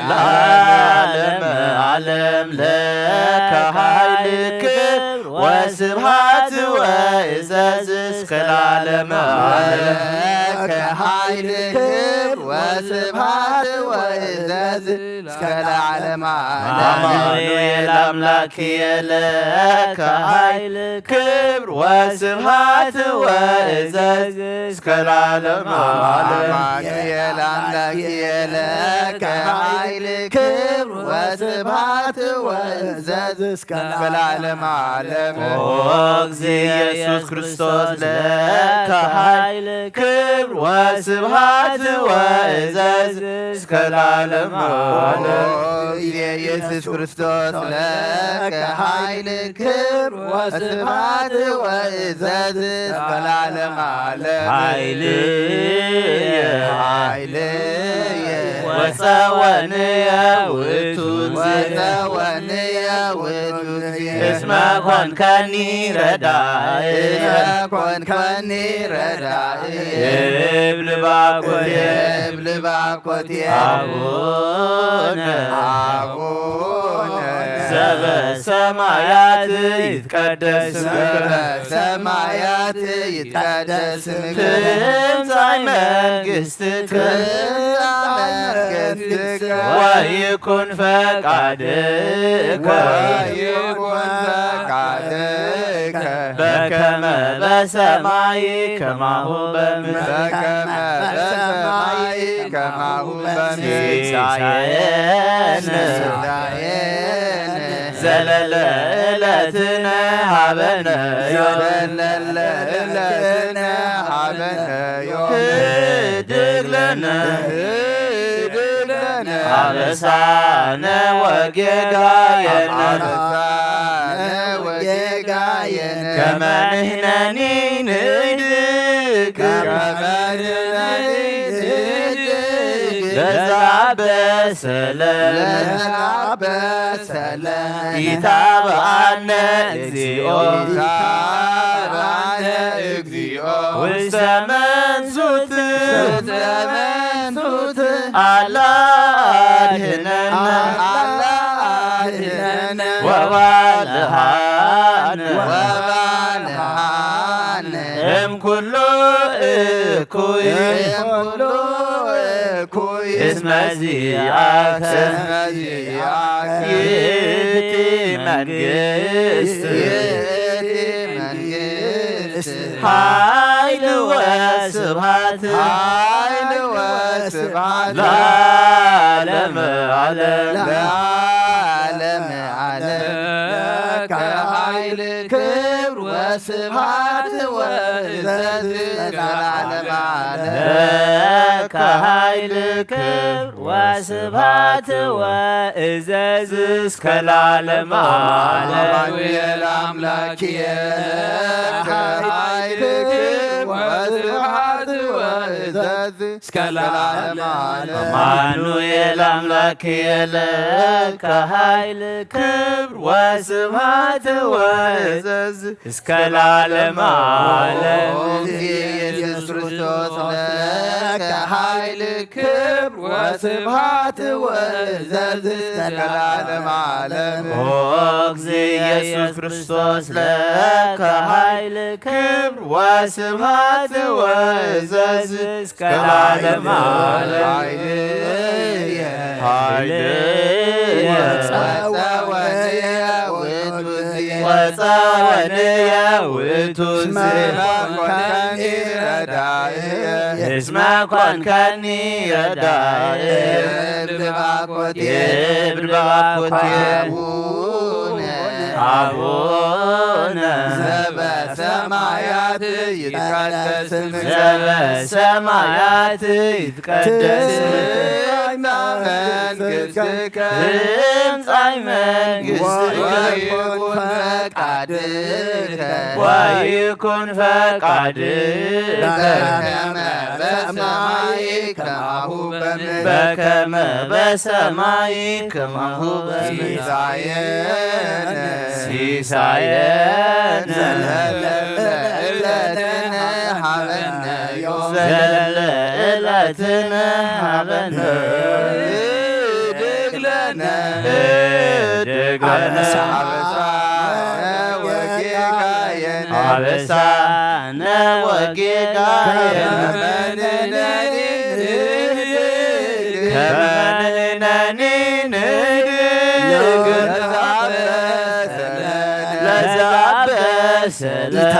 ለዓለመ ዓለም። ለከ ኃይል ክብር ወስብሐት ወእዘዝ እስከ ለዓለመ ዓለም። ለከ ኃይል ክብር ወስብሐት ወእዘዝ እስከ ለዓለመ ዓለም። አማኑኤል አምላክ የለከ ኃይል ክብር ወስብሐት ወእዘዝ እስከ ለዓለመ ዓለም። አማኑኤል አምላክ የለከ ኃይል ክብር ወስብሐት ወእዘዝ እስከ ለዓለመ ዓለም። ኦ እግዚእ ኢየሱስ ክርስቶስ ለከ ኃይል ክብር ወስብሐት ወእዘዝ እስከ ለዓለመ ዓለም። ኦ ኢየሱስ ክርስቶስ ለከ ኃይል ክብር ወስብሐት ወእዘዝ እስከ ለዓለመ ዓለም። ኃይልየ ኃይልየ ወጸወንየ ውእቱ እግዚእ። ወጸወንየ ውእቱ እግዚእ። እስመ ኮንከኒ ረዳኢ። እስመ ኮንከኒ ረዳኢ። እብል ባኮቴ። እብል ባኮቴ። አቡነ። አቡነ። ዘበሰማያት ይትቀደስ ስምከ። ዘበሰማያት ይትቀደስ ስምከ። ትምጻእ መንግሥትከ። ትምጻእ መንግሥትከ። ወይኩን ፈቃድከ። ወይኩን ፈቃድከ። በከመ በሰማይ ከማሁ በምድር። በከመ በሰማይ ከማሁ በምድር። ሲሳየነ። ሲሳየነ። ዘለለ ዕለትነ ሀበነ ዮም። ዘለለ ዕለትነ ሀበነ ዮም። ህድግ ለነ። ህድግ ለነ። አበሳነ ወጌጋየነ። አበሳነ ወጌጋየነ። ከመ ንሕነኒ ንህድግ። ከመ ንሕነኒ ንህድግ። ለዘአበሰ ለነ። ለዘአበሰ ለነ። ኢታብአነ እግዚኦ። ኢታብአነ እግዚኦ። ውስተ መንሱት ውስተ መንሱት ኣላ ኣድህነነ ኣላ ኣድህነነ ወባልሃነ ወባልሃነ እም ኩሉ እኩይ እም ኩሉ እኩይ እስመ ዚአከ እስመ ዚአከ ይእቲ መንግስት ይእቲ መንግስት ኃይል ወስብሐት ኃይል ወስብሐት ለዓለመ ዓለም ለዓለመ ዓለም ለከ ኃይል ክብር ወስብሐት ወእዘዝ ለዓለመ ዓለም ለከ ኃይል ክብር ወስብሐት ወእዘዝ እስከ ለዓለመ ዓለም። አማኑኤል አምላክየ ለከ ኃይል ክብር ወስብሐት ወእዘዝ እስከ ለዓለመ ዓለም። አማኑኤል አምላክየ ለከ ኃይል ክብር ወስብሐት ወእዘዝ እስከ ለዓለመ ዓለም። ኦ እግዚእ ኢየሱስ ክርስቶስ ለከ ኃይል ክብር ወስብሐት ወእዘዝ እስከ ለዓለመ ዓለም። ኦ እግዚእ ኢየሱስ ክርስቶስ ለከ ኃይል ክብር ወስብሐት ወእዘዝ እስከ ለዓለመ ዓለም። ኃይልየ ኃይልየ ወጸወንየ ውእቱ ወጸወንየ ውእቱ እስመ ኮንከኒ ረዳእየ እስመ ኮንከኒ ረዳእየ ክብር ባኮቴ ክብር ባኮቴ አቡነ አቡነ ዘበሰማያት ይትቀደስ ስምከ ዘበሰማያት ይትቀደስ ትምጻእ መንግሥትከ ትምጻእ መንግሥትከ ወይኩን ፈቃድከ ወይኩን ፈቃድከ በከመ በሰማይ ከማሁ በምድር በከመ በሰማይ ከማሁ በምድር ሲሳየነ ሲሳየነ ዘለለ ዕለትነ ሀበነ ዮም ዘለለ ዕለትነ ሀበነ ህድግ ለነ ህድግ ለነ አበሳ አበሳነ ወጌጋየነ አበሳነ ወጌጋየነ ከመ ንሕነኒ ንህድግ ከመ ንሕነኒ ንህድግ ለዘአበሰ ለነ ለዘአበሰ ለነ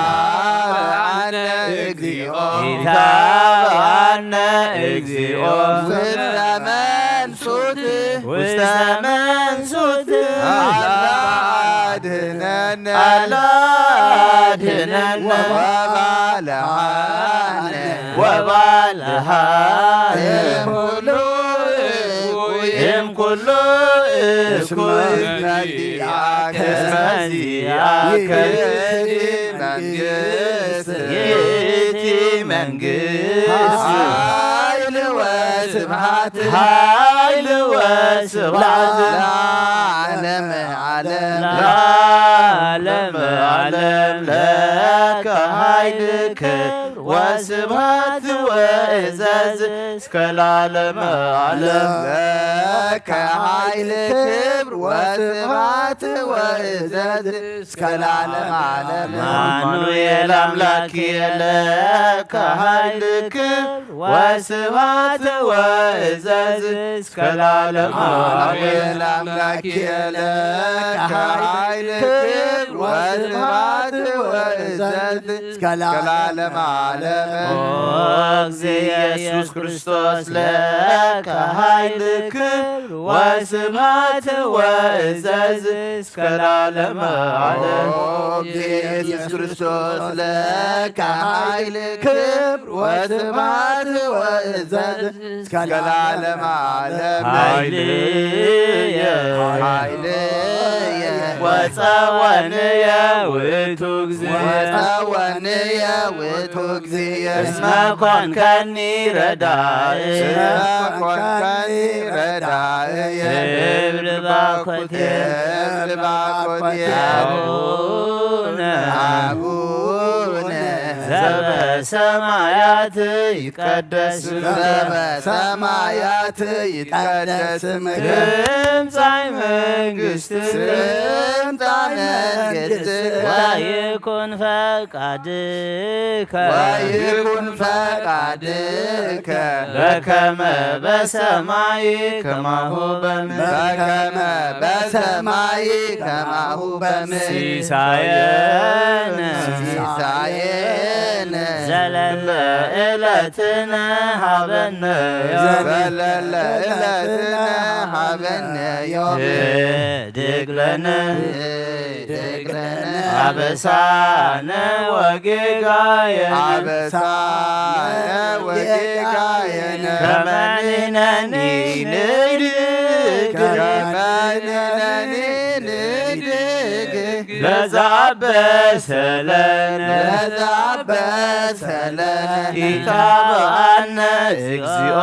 ኢታብአነ እግዚኦ ኢታብአነ እግዚኦ ውስተ መንሱት ውስተ መንሱት አላ አድህነነ አላ አድህነነ ወባልሃነ ወባልሃነ እምኩሉ እኩይ እምኩሉ እኩይ እስመ ዚአከ እስመ ዚአከ ይእቲ መንግስት ይእቲ መንግስት ኃይል ወስብሐት ኃይል ወስብሐት ለዓለመ ዓለም ለዓለመ ዓለም ለከ ኃይል ክብር ወስብሐት ወእዘዝ እስከ ለዓለመ ዓለም ለከ ኃይል ክብር ወስብሐት ወእዘዝ እስከ ለዓለመ ዓለም። አማኑኤል አምላክየ ለከ ኃይል ክብር ወስብሐት ወእዘዝ እስከ ለዓለመ ዓለም። አማኑኤል አምላክየ ለከ ኃይል ክብር ወስብሐት ወእዘዝ እስከ ለዓለመ ዓለም። ኦ እግዚእ ኢየሱስ ክርስቶስ ለከ ኃይል ክብር ወስብሐት ወእዘዝ እስከ ለዓለመ ዓለም። ኦ እግዚእ ኢየሱስ ክርስቶስ ለከ ኃይል ክብር ወስብሐት ወእዘዝ እስከ ለዓለመ ዓለም። ኃይልየ ኃይልየ ወጸወንየ ውእቱ እግዚእ ወጸወንየ ውእቱ እግዚእ እስመ ኮንከኒ ረዳኢ እስመ ኮንከኒ ረዳኢ ክብር ባኮቴ ክብር ባኮቴ አቡነ አቡነ በሰማያት ይትቀደስ ስምከ። በሰማያት ይትቀደስ ስምከ። ትምጻእ መንግስትከ። ትምጻእ መንግስትከ። ወይኩን ፈቃድከ። ወይኩን ፈቃድከ። በከመ በሰማይ ከማሁ በምድር። በከመ በሰማይ ከማሁ በምድር። ሲሳየነ። ሲሳየነ። ዘለለ ዕለትነ ሀበነ ዮም። ዘለለ ዕለትነ ሀበነ ዮም። ህድግ ለነ። ህድግ ለነ። አበሳነ ወጌጋየነ። አበሳነ ወጌጋየነ። ከመ ንሕነኒ ንህድግ። ከመ ንሕነኒ ንህድግ። ለዘአበሰ ለነ። ለዘአበሰ ለነ። ኢታብአነ እግዚኦ።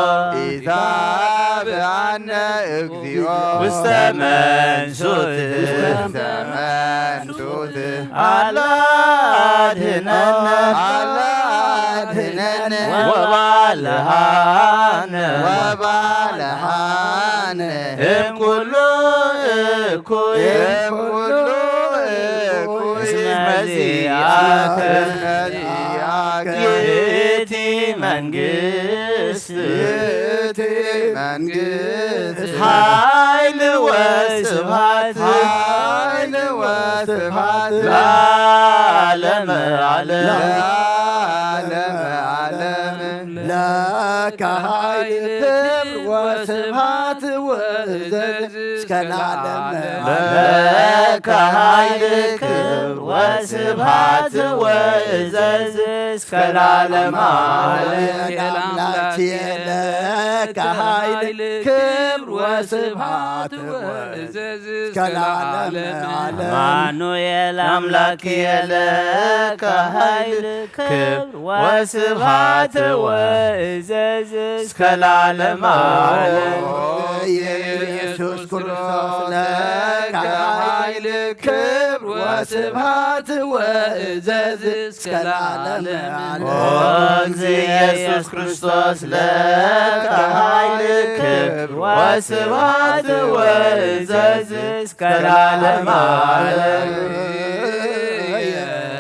ኢታብአነ እግዚኦ። ውስተ መንሱት። ውስተ መንሱት። አላ አድህነነ። አላ አድህነነ። ወባልሃነ። ወባልሃነ። እምኩሉ እኩይ። እምኩሉ እኩይ። እስመ ዚአከ። እስመ ዚአከ። ይእቲ መንግስት። ይእቲ መንግስት። ኃይል ወስብሐት። ኃይል ወስብሐት። ለዓለመ ዓለም። ለዓለመ ዓለም። ለከ ኃይል ክብር ወስብሐት ወእዘዝ እስከ ለዓለመ ዓለም። ለከ ኃይል ክብር ወስብሐት ወእዘዝ እስከ ለዓለመ ዓለም። አምላክ ለከ ኃይል ክብር ወስብሐት ወእዘዝ እስከ ለዓለመ ዓለም። አማኑኤል አምላክ ለከ ኃይል ክብር ወስብሐት ወእዘዝ እስከ ለዓለመ ዓለም። ኢየሱስ ክርስቶስ ለከ ኃይል ክብር ወስብሐት ወእዘዝ እስከ ለዓለመ ዓለም። ኦ እግዚእ ኢየሱስ ክርስቶስ ለከ ኃይል ክብር ወስብሐት ወእዘዝ እስከ ለዓለመ ዓለም።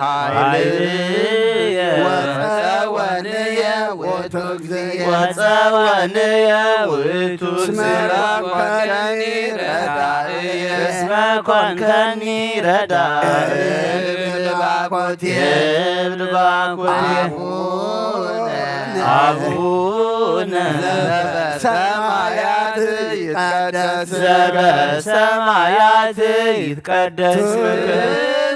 ኃይልየ ወጸወንየ ውእቱ እግዚእ። ወጸወንየ ውእቱ እስመ እግዚእ። ኮንከኒ ረዳእየ። እስመ ኮንከኒ ረዳእየ። እብል ባኮቴ። እብል ባኮቴ። አቡነ። አቡነ። ዘበሰማያት ይትቀደስ። ዘበሰማያት ይትቀደስ ስምከ።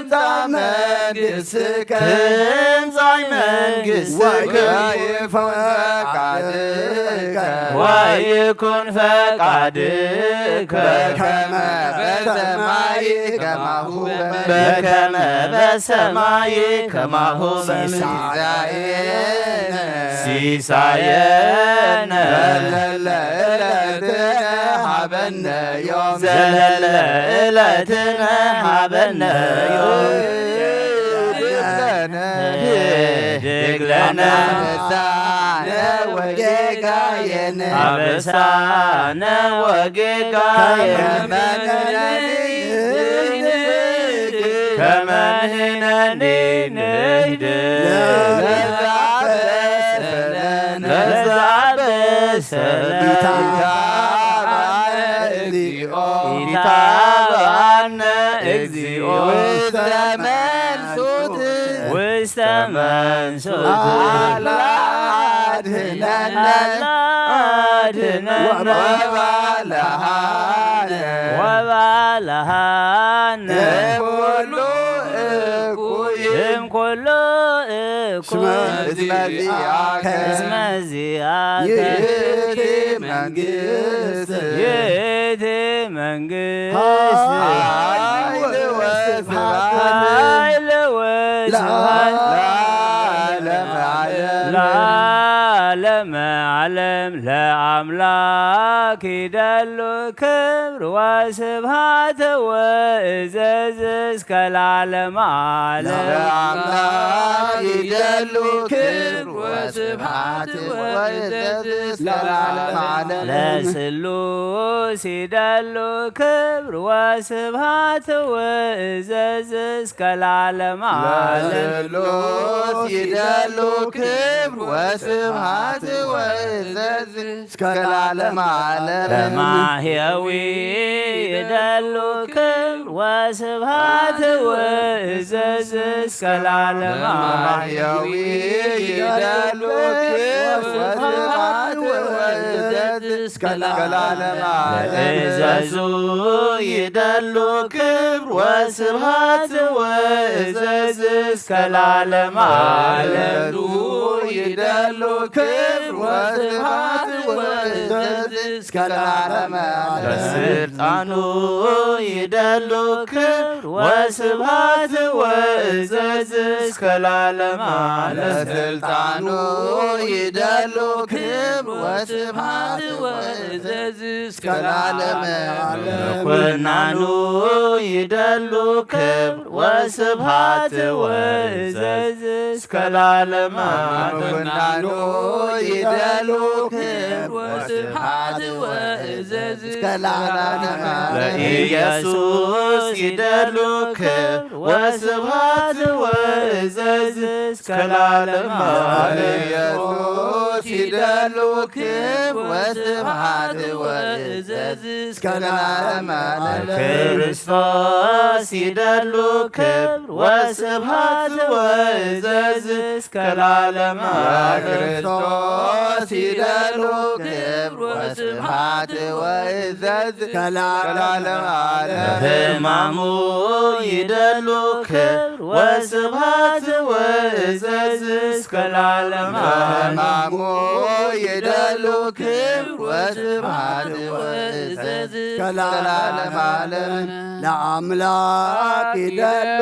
ትምጻእ መንግሥትከ። ትምጻእ መንግሥትከ። ወይኩን ፈቃድከ። ወይኩን ፈቃድከ። በከመ በሰማይ ከማሁ በምድር። በከመ በሰማይ ከማሁ በምድር። ሲሳየነ። ሲሳየነ። ዘለለ ዕለትነ ሀበነ ዮም። ዘለለ ዕለትነ ሀበነ ዮም። ህድግ ለነ። ህድግ ለነ። አበሳነ ወጌጋየነ። አበሳነ ወጌጋየነ። ከመ ንሕነኒ ንህድግ። ከመ ንሕነኒ ንህድግ። ለዘአበሰ ለነ። ለዘአበሰ ለነ። ኢታብአነ እግዚኦ። ኢታብአነ እግዚኦ። ውስተ መንሱት። ውስተ መንሱት። አላ አድህነነ። አላ አድህነነ። ወባልሃነ። ወባልሃነ። እምኩሉ እኩይ። እምኩሉ እኩይ። እስመ ዚአከ። እስመ ዚአከ። ይእቲ መንግስት። ይእቲ መንግስት። ኃይል ወስብሐት። ኃይል ወስብሐት። ለዓለመ ዓለም። ለዓለመ ዓለም ለአምላክ። ይደሉ ክብር ወስብሃት ወእዘዝ እስከ ለዓለመ ዓለም። ለአምላክ ይደሉ ክብር ወስብሃት ወእዘዝ እስከ ለዓለመ ዓለም። ለስሉስ ይደሉ ክብር ወስብሃት ወእዘዝ እስከ ለዓለመ ዓለም። ለስሉስ ይደሉ ክብር ወስብሃት ወእዘዝ እስከ ለዓለመ ዓለም። ለማሕየዊ ይደሉ ክብር ወስብሃት ወእዘዝ እስከ ለዓለመ ዓለም። ለማሕየዊ ይደሉ ክብር ወስብሃት ወእዘዝ እስከ ለዓለመ ዓለም። ለእዘዙ ይደሉ ክብር ወስብሃት ወእዘዝ እስከ ለዓለመ ዓለም። ለእዘዙ ይደሉ ክብር ወስብሃት ወእዘዝ እስከ ለዓለመ ዓለም። ለስልጣኑ ይደሉ ክብር ወስብሃት ወእዘዝ እስከ ለዓለመ ዓለም። ለስልጣኑ ይደሉ ክብር ወስብሃት ወእዘዝ እስከ ለዓለመ ዓለም። ለምኩናኑ ይደሉ ክብር ወስብሃት ወእዘዝ እስከ ለዓለመ ዓለም። ለምኩናኑ ይደሉ ክብር ወስብሃት ወእዘዝ እስከ ለዓለመ ዓለም። ለኢየሱስ ይደሉ ክብር ወስብሃት ወእዘዝ እስከ ለዓለመ ዓለም። ኢየሱስ ይደሉ ክብር ወስብሃት ወእዘዝ እስከ ለዓለመ ዓለም። ክርስቶስ ይደሉ ክብር ወስብሃት ወእዘዝ እስከ ለዓለመ ዓለም። ክርስቶስ ይደሉ ክብር ወስብሃት ወእዘዝ እስከ ለዓለመ ዓለም። ሕማሙ ይደሉ ክብር ወስብሃት ወእዘዝ እስከ ለዓለመ ዓለም። ሕማሙ ይደሉ ክብር ወስብሃት ወእዘዝ እስከ ለዓለመ ዓለም። ለአምላክ ይደሉ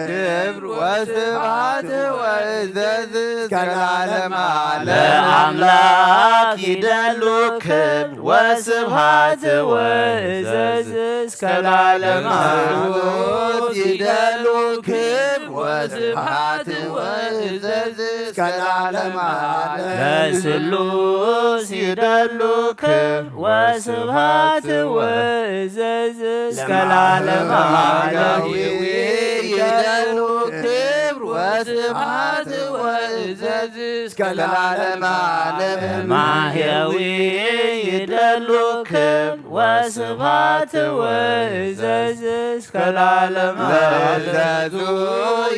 ክብር ወስብሃት ወእዘዝ እስከ ለዓለመ ዓለም። ለአምላክ ይደሉ ክብር ወስብሃት ወእዘዝ እስከ ለዓለመ ዓለም። ለክርስቶስ ይደሉ ክብር ወስብሃት ወእዘዝ እስከ ለዓለመ ዓለም። ለስሉስ ይደሉ ክብር ወስብሃት ወእዘዝ እስከ ለዓለመ ዓለም። ለማሕየዊ ይደሉ ክብር ወስብሃት ወእዘዝ እስከ ለዓለመ ዓለም። ማሕየዊ ይደሉ ክብር ወስብሃት ወእዘዝ እስከ ለዓለመ ዓለም። ለእዘዙ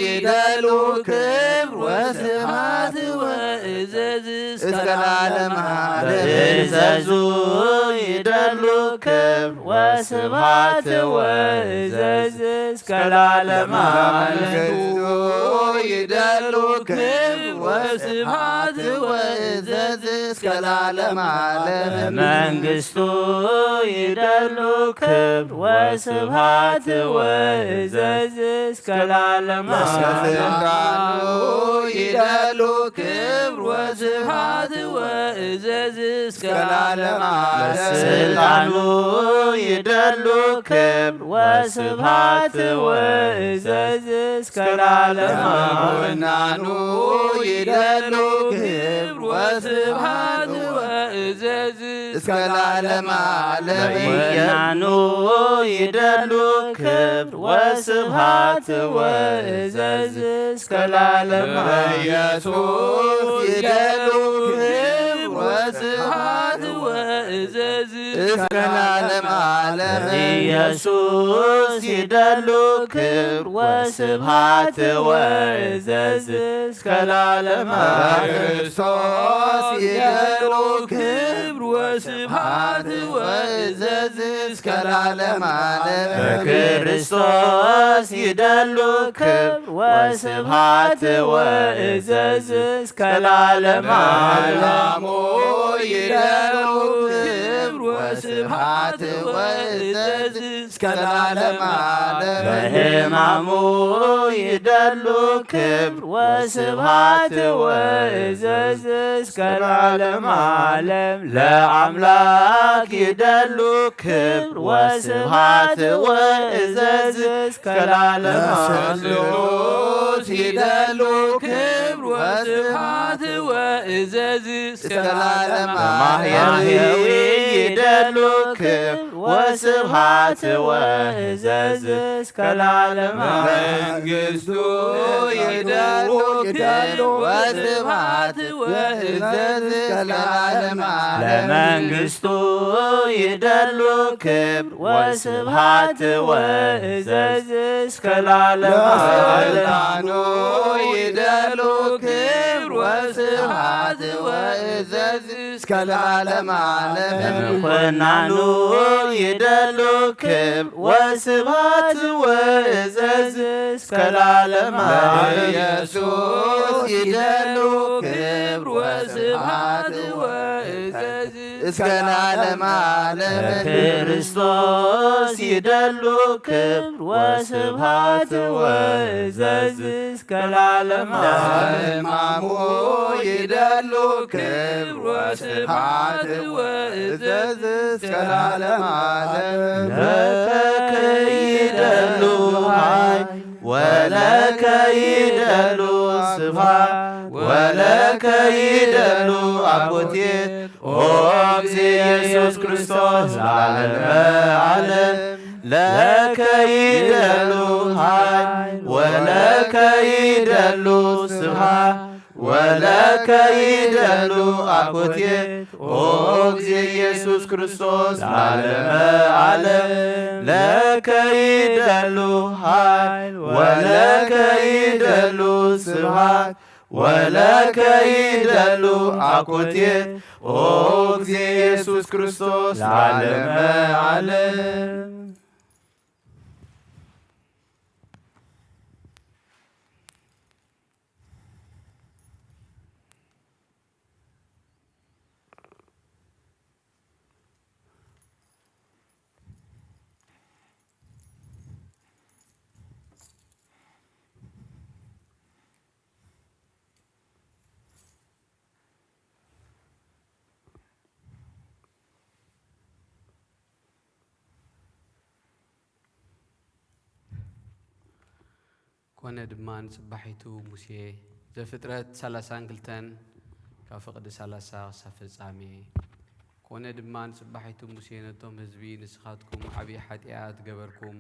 ይደሉ ክብር ወስብሃት ወእዘዝ እስከ ለዓለመ ዓለም። ለእዘዙ ይደሉ ክብር ወስብሃት ወእዘዝ እስከ ለዓለመ ዓለም። መንግስቱ ይደሉ ክብር ወስብሃት ወእዘዝ እስከ ለዓለመ ዓለም። መንግስቱ ይደሉ ክብር ወስብሃት ወእዘዝ እስከ ለዓለመ ዓለም። ለስልጣኑ ይደሉ ክብር ወስብሃት ወእዘዝ እስከ ለዓለመ ዓለም። ለስልጣኑ ይደሉ ክብር ወስብሃት ወእዘዝ እስከ ለዓለመ ዓለም። ለምኩናኑ ይደሉ ክብር ወስብሃት ወእዘዝ እስከ ለዓለመ ዓለም። ለመናኑ ይደሉ ክብር ወስብሃት ወእዘዝ እስከ ለዓለመ ዓለም። ኢየሱስ ይደሉ ክብር ወስብሃት ወእዘዝ እስከ ለዓለመ ዓለም። ኢየሱስ ይደሉ ክብር ወስብሃት ወእዘዝ እስከ ለዓለመ ዓለም። ክርስቶስ ይደሉ ክብር ወስብሃት ወእዘዝ እስከ ለዓለመ ዓለም። በክርስቶስ ይደሉ ክብር ወስብሃት ወእዘዝ እስከ ለዓለመ ዓለም። በሕማሙ ይደሉ ክብር ስብሐት ወእዘዝ እስከ ለዓለመ ዓለም። ለሕማሙ ይደሉ ክብር ወስብሐት ወእዘዝ እስከ ለዓለመ ዓለም። ለአምላክ ይደሉ ክብር ወስብሐት ወእዘዝ እስከ ለዓለመ ዓለም። ለስሉስ ይደሉ ክብር ወስብሐት ወእዘዝ እስከ ለዓለመ ዓለም። ማህየዊ ይደሉ ክብር ወስብሐት ወእዘዝ እስከ ለዓለመ ዓለም። መንግስቱ ይደሉ ክብር ወስብሐት ወእዘዝ እስከ ለዓለመ ዓለም። ለመንግስቱ ይደሉ ክብር ወስብሐት ወእዘዝ እስከ ለዓለመ ዓለም። ለስልጣኑ ይደሉ ክብር ወስብሐት ወእዘዝ እስከ ለዓለመ ዓለም። ለምኮናኑ ይደሉ ክብር ወስብሐት ወእዘዝ እስከ ለዓለመ ዓለም። ኢየሱስ ይደሉ ክብር ወስብሐት ወእዘዝ እስከ ለዓለመ ዓለም። ለክርስቶስ ይደሉ ክብር ወስብሐት ወእዘዝ እስከ ለዓለመ ዓለም። ለሕማሙ ይደሉ ክብር ወስብሐት ወእዘዝ እስከ ለዓለመ ዓለም። ለከ ይደሉ ኃይል ወለከ ይደሉ ስብሐት ወለከ ይደሉ አኮቴት ኦ እግዚእ ኢየሱስ ክርስቶስ ለዓለመ ዓለም። ለከ ይደሉ ኃይል ወለከ ይደሉ ስብሐት ወለከ ይደሉ አኮቴት ኦ እግዚእ ኢየሱስ ክርስቶስ ለዓለመ ዓለም። ለከ ይደሉ ኃይል ወለከ ይደሉ ስብሐት ወለከ ይደሉ አኮቴት ኦ እግዚእ ኢየሱስ ክርስቶስ ለዓለመ ዓለም። ኮነ ድማ ንጽባሒቱ ሙሴ። ዘፍጥረት ሰላሳን ክልተን ካብ ፍቕዲ ሰላሳ ክሳብ ፍጻሜ። ኮነ ድማ ንጽባሒቱ ሙሴ ነቶም ህዝቢ፣ ንስኻትኩም ዓብዪ ሓጢኣት ገበርኩም፣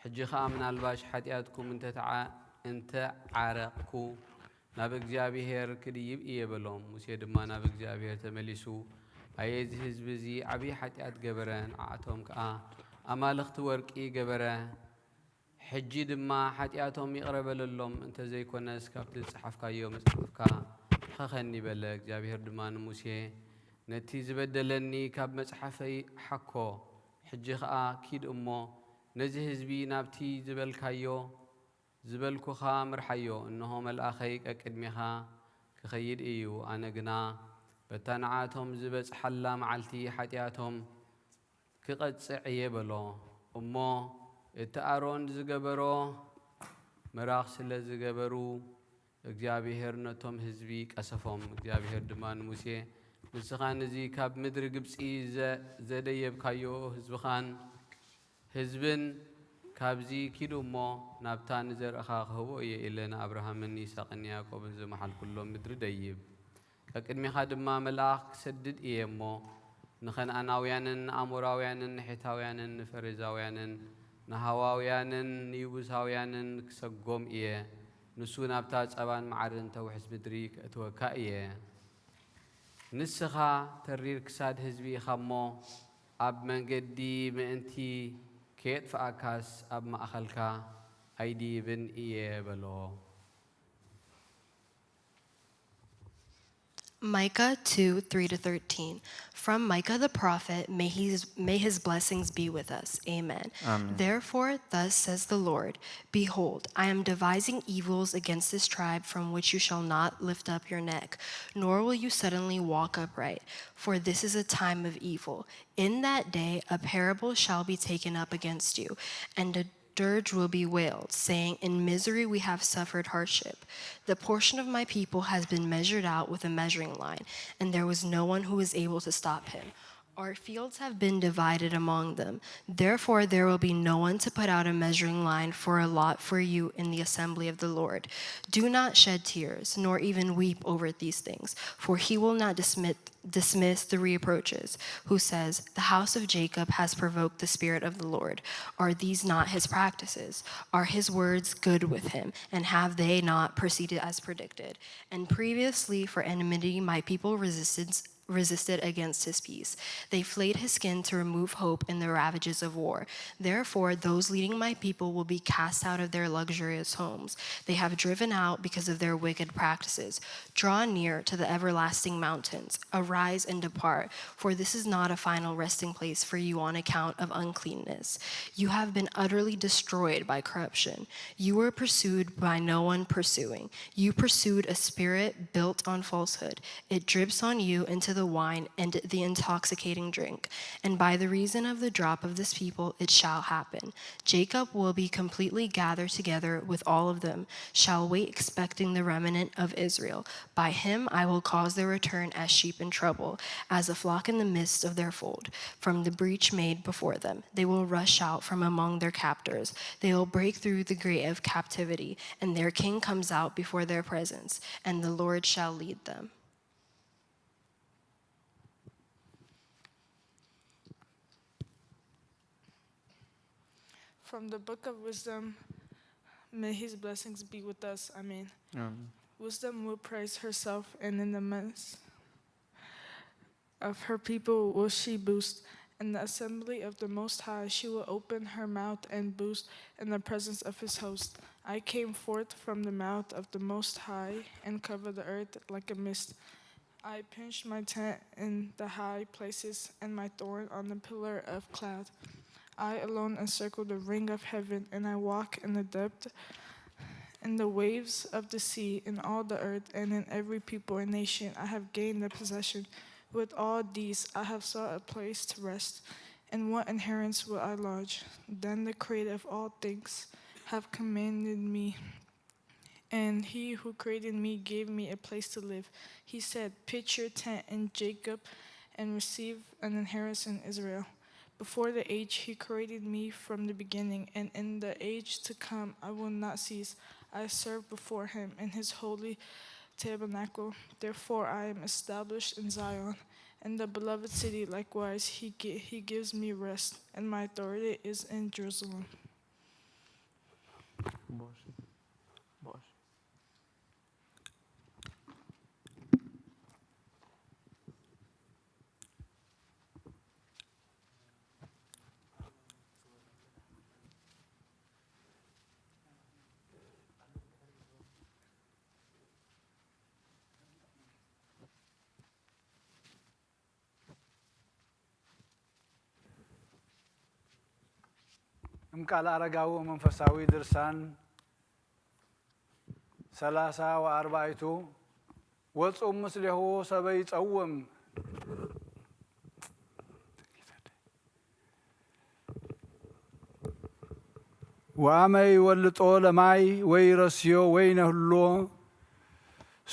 ሕጂ ኸኣ ምናልባሽ ሓጢኣትኩም እንተተዓ-፣ እንተዓረቕኩ ናብ እግዚኣብሄር ክድይብ እየ በሎም። ሙሴ ድማ ናብ እግዚኣብሄር ተመሊሱ፣ ኣየ እዚ ህዝቢ እዚ ዓብዪ ሓጢኣት ገበረ፣ ንዓኣቶም ከኣ ኣማልኽቲ ወርቂ ገበረ። ሕጂ ድማ ሓጢኣቶም ይቕረ በለሎም፣ እንተ ዘይኮነስ ካብቲ ዝጸሓፍካዮ መጽሓፍካ ርኸኸኒ በለ። እግዚኣብሄር ድማ ንሙሴ፣ ነቲ ዝበደለኒ ካብ መጽሓፈይ ሓኮ። ሕጂ ኸኣ ኪድ እሞ ነዚ ህዝቢ ናብቲ ዝበልካዮ፣ ዝበልኩኻ ምርሓዮ። እንሆ መልኣኸይ ቀቅድሜኻ ክኸይድ እዩ፣ ኣነ ግና በታ ንዓቶም ዝበጽሓላ መዓልቲ ሓጢኣቶም ክቐጽዕ እየ በሎ። እሞ እቲ ኣሮን ዝገበሮ ምራኽ ስለ ዝገበሩ፣ እግዚኣብሄር ነቶም ህዝቢ ቀሰፎም። እግዚኣብሄር ድማ ንሙሴ፣ ንስኻ ነዚ ካብ ምድሪ ግብጺ ዘ-፣ ዘደየብካዮ ህዝብኻን ህዝብን ካብዚ ኪዱ እሞ ናብታ ንዘርእኻ ክህቦ እየ ኢለ ንኣብርሃምን ይስሐቅን ንያዕቆብን ዝመሓልኩሎም ምድሪ ደይብ። ቀቅድሜኻ ድማ መልኣኽ ክሰድድ እየ እሞ፣ ንኸነኣናውያንን ንኣሞራውያንን ንሒታውያንን ንፈሪዛውያንን ንሃዋውያንን ንይቡሳውያንን ክሰጎም እየ። ንሱ ናብታ ጸባን መዓርን ተውሕዝ ምድሪ ከእትወካ እየ። ንስኻ ተሪር ክሳድ ህዝቢ ኢኻ እሞ፣ ኣብ መንገዲ ምእንቲ ከየጥፍኣካስ ኣብ ማእኸልካ ኣይድይብን እየ በሎ። Micah two, three to thirteen. From Micah the prophet, may, he's, may his blessings be with us. Amen. Amen. Therefore, thus says the Lord, Behold, I am devising evils against this tribe from which you shall not lift up your neck, nor will you suddenly walk upright, for this is a time of evil. In that day, a parable shall be taken up against you, and a dirge will be wailed, saying, In misery we have suffered hardship. The portion of my people has been measured out with a measuring line, and there was no one who was able to stop him. Our fields have been divided among them. Therefore, there will be no one to put out a measuring line for a lot for you in the assembly of the Lord. Do not shed tears, nor even weep over these things, for he will not dismiss, dismiss the reproaches, who says, The house of Jacob has provoked the Spirit of the Lord. Are these not his practices? Are his words good with him? And have they not proceeded as predicted? And previously, for enmity, my people resisted, resisted against his peace. They flayed his skin to remove hope in the ravages of war. Therefore, those leading my people will be cast out of their luxurious homes. They have driven out because of their wicked practices. Draw near to the everlasting mountains. Arise and depart, for this is not a final resting place for you on account of uncleanness. You have been utterly destroyed by corruption. You were pursued by no one pursuing. You pursued a spirit built on falsehood. It drips on you into the wine and the intoxicating drink. And by the reason of the drop of this people, it shall happen. Jacob will be completely gathered together with all of them, shall wait expecting the remnant of Israel. By him I will cause their return as sheep in trouble, as a flock in the midst of their fold. From the breach made before them, they will rush out from among their captors. They will break through the gate of captivity, and their king comes out before their presence, and the Lord shall lead them. From the Book of Wisdom, may his blessings be with us. Amen. Amen. Wisdom will praise herself, and in the midst of her people will she boast. In the assembly of the Most High, she will open her mouth and boast in the presence of his host. I came forth from the mouth of the Most High and covered the earth like a mist. I pitched my tent in the high places and my thorn on the pillar of cloud. I alone encircle the ring of heaven, and I walk in the depth, in the waves of the sea, in all the earth, and in every people and nation. I have gained the possession. With all these, I have sought a place to rest. In what inheritance will I lodge? Then the Creator of all things have commanded me, and he who created me gave me a place to live. He said, Pitch your tent in Jacob and receive an inheritance in Israel. Before the age, he created me from the beginning, and in the age to come, I will not cease. I serve before him in his holy tabernacle. Therefore, I am established in Zion, in the beloved city. Likewise, he, gi- he gives me rest, and my authority is in Jerusalem. እም ቃል ኣረጋዊ መንፈሳዊ ድርሳን ሰላሳ ወኣርባዕቱ። ወጹ ምስሌሁ ሰበ ይጸውም ወአመ ይወልጦ ለማይ ወይ ረስዮ ወይ ነህሎ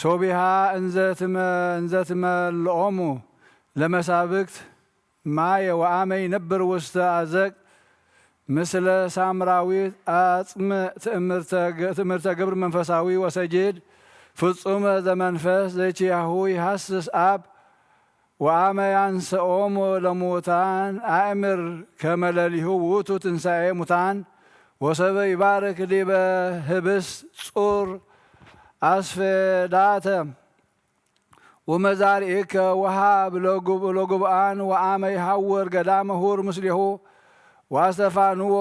ሶቢሃ እንዘትመ እንዘትመልኦሙ ለመሳብክት ማየ ወአመ ይነብር ውስተ አዘቅ ምስለ ሳምራዊት አጽም ትእምርተ ግብር መንፈሳዊ ወሰጅድ ፍጹመ ዘመንፈስ ዘይትያሁ ይሃስስ አብ ወአመ ያንሰኦም ለሙታን አእምር ከመ ለሊሁ ውእቱ ትንሳኤ ሙታን ወሰበ ይባርክ ዲበ ህብስ ጹር አስፈዳተ ወመዛርኢከ ወሃብ ለጉብኣን ወአመ ይሃውር ገዳመ ሁር ምስሌሁ ወአስተፋንዎ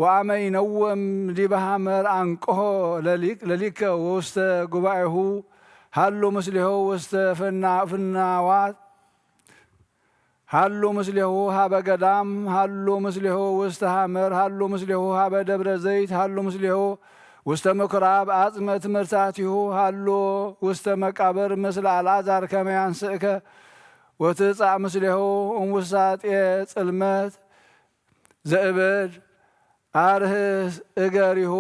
ወአመ ይነውም ዲበ ሃመር አንቅሆ ለሊከ ወውስተ ጉባኤሁ ሃሉ ምስሌሁ ውስተ ፍና-፣ ፍናዋት፣ ሃሉ ምስሌሁ ሃበ ገዳም፣ ሃሉ ምስሌሁ ውስተ ሃመር፣ ሃሉ ምስሌሁ ሃበ ደብረ ዘይት፣ ሃሉ ምስሌሁ ውስተ ምኩራብ፣ አጽመ ትምህርታቲሁ ሃሉ ውስተ መቃብር ምስለ አልዓዛር ከመ ያንስእከ ወትጻእ ምስሌሁ እምውሳጤ ጽልመት ዘእብድ አርህስ እገሪሁ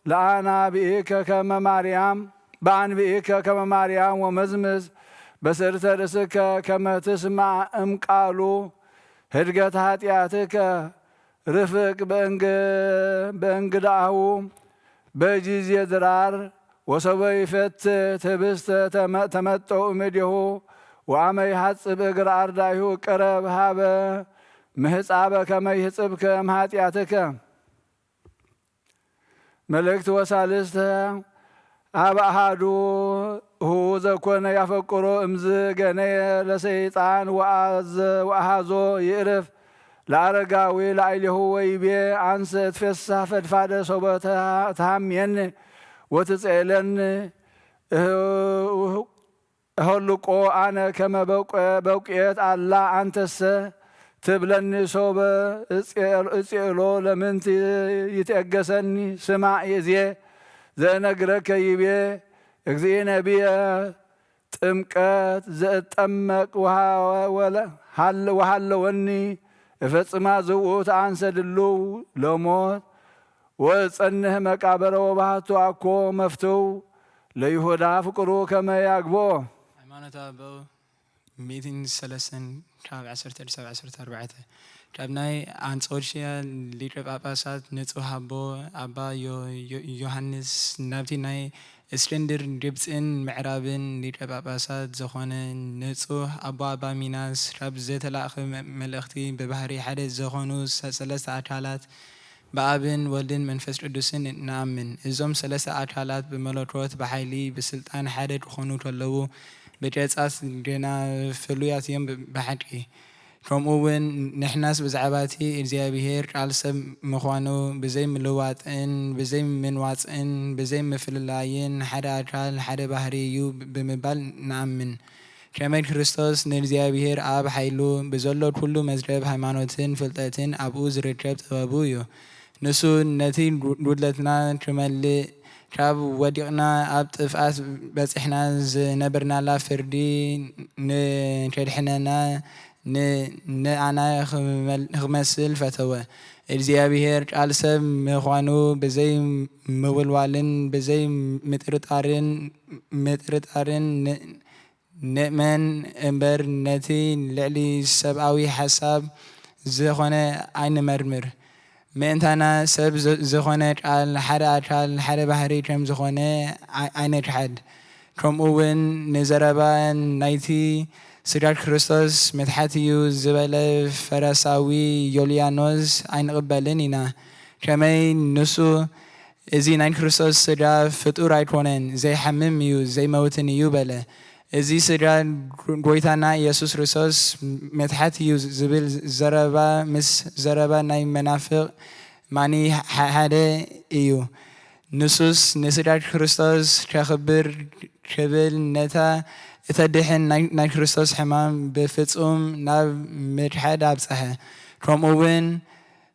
ለአናብኢከ ከመ ማርያም፣ በአንብኢከ ከመ ማርያም ወመዝምዝ በስእርተ ርእስከ ከመ ትስማዕ እምቃሉ ህድገት ኃጢአትከ ርፍቅ በእንግ-፣ በእንግዳሁ በጊዜ ድራር ወሰበ ይፈት ህብስተ ተመ-፣ ተመጠው እምኔሁ ወአመ ይሐጽብ እግር አርዳይሁ ቅረብ ሃበ ምህጻበ ከመ ይህጽብከ እምኃጢአትከ። መልእክት ወሳልስተ አብ አሃዱ ህዉ ዘኮነ ያፈቅሮ እምዝ ገነየ ለሰይጣን ወአዘ-፣ ወአሃዞ ይእርፍ ለአረጋዊ ለአይሌሁ ወይቤ አንሰ እትፌሳህ ፈድፋደ ሶበ ተሃምየኒ ወትጽኤለኒ እህ-፣ እህ-፣ እሆልቆ አነ ከመ በውቀ-፣ በውቅየት አላ አንተሰ ትብለኒ ሶበ እጽኤል-፣ እጽኤሎ ለምንቲ ይትኤገሰኒ። ስማዕ ይእዜ ዘእነግረከ ይቤ እግዚእነ ብየ ጥምቀት ዘእጠመቅ ወሃ-፣ ወለ-፣ ሃለ-፣ ወሃለወኒ እፈጽማ ዝውኡት አንሰ ድልው ለሞት ወጸንህ መቃብረ ወባህቱ አኮ መፍትው ለይሁዳ ፍቅሩ ከመ ያግቦ። ሃይማኖተ አበው ሚእትን ሰለስተን ካብ ዓሰርተ ክሳብ ዓሰርተ ኣርባዕተ ካብ ናይ ኣንጾኪያ ሊቀ ጳጳሳት ንጹሕ ኣቦ ኣባ ዮ-፣ ዮ-፣ ዮሃንስ ናብቲ ናይ እስክንድር ግብጽን ምዕራብን ሊቀ ጳጳሳት ዝኾነ ንጹሕ ኣቦ ኣባ ሚናስ ካብ ዝተላእኸ መ-፣ መልእኽቲ ብባህሪ ሓደ ዝኾኑ ሰ-፣ ሰለስተ ኣካላት ብኣብን ወልድን መንፈስ ቅዱስን ንኣምን። እዞም ሰለስተ ኣካላት ብመለኮት ብሓይሊ ብስልጣን ሓደ ክኾኑ ከለዉ፣ ብገጻት ግና ፍሉያት እዮም ብ-፣ ብሓቂ። ከምኡ እውን ንሕናስ ብዛዕባ እቲ እግዚኣብሔር ቃል ሰብ ምዃኑ ብዘይ ምልዋጥን ብዘይ ምንዋጽን ብዘይ ምፍልላይን ሓደ ኣካል ሓደ ባህሪ እዩ ብምባል ንኣምን። ከመይ ክርስቶስ ንእግዚኣብሔር ኣብ ሓይሉ ብዘሎ ኩሉ መዝገብ ሃይማኖትን ፍልጠትን ኣብኡ ዝርከብ ጥበቡ እዩ። ንሱ ነቲ ጉ-፣ ጉድለትና ክመልእ፣ ካብ ወዲቕና ኣብ ጥፍኣት በጺሕና ዝነበርናላ ፍርዲ ንከድሕነና፣ ን-፣ ንኣና ክመል-፣ ክመስል ፈተወ። እግዚኣብሔር ቃል ሰብ ምዃኑ ብዘይ ምውልዋልን ብዘይ ምጥርጣርን፣ ምጥርጣርን ን-፣ ንእመን እምበር ነቲ ልዕሊ ሰብኣዊ ሓሳብ ዝኾነ ኣይንመርምር። ምእንታና ሰብ ዝ-፣ ዝኾነ ቃል ሓደ ኣካል ሓደ ባህሪ ከም ዝኾነ ኣይ-፣ ኣይንክሓድ። ከምኡ እውን ንዘረባ ናይቲ ስጋት ክርስቶስ ምትሓት እዩ ዝበለ ፈረሳዊ ዮልያኖስ ኣይንቕበልን ኢና። ከመይ ንሱ እዚ ናይ ክርስቶስ ስጋ ፍጡር ኣይኮነን፣ ዘይሓምም እዩ፣ ዘይመውትን እዩ በለ። እዚ ስጋ ጎይታና ኢየሱስ ክርስቶስ ምትሓት እዩ ዝብል ዘረባ ምስ ዘረባ ናይ መናፍቕ ማኒ ሓደ እዩ። ንሱስ ንስጋ ክርስቶስ ከኽብር ክብል ነታ እተድሕን ናይ፣ ናይ ክርስቶስ ሕማም ብፍጹም ናብ ምድሓድ ኣብጸሐ። ከምኡ እውን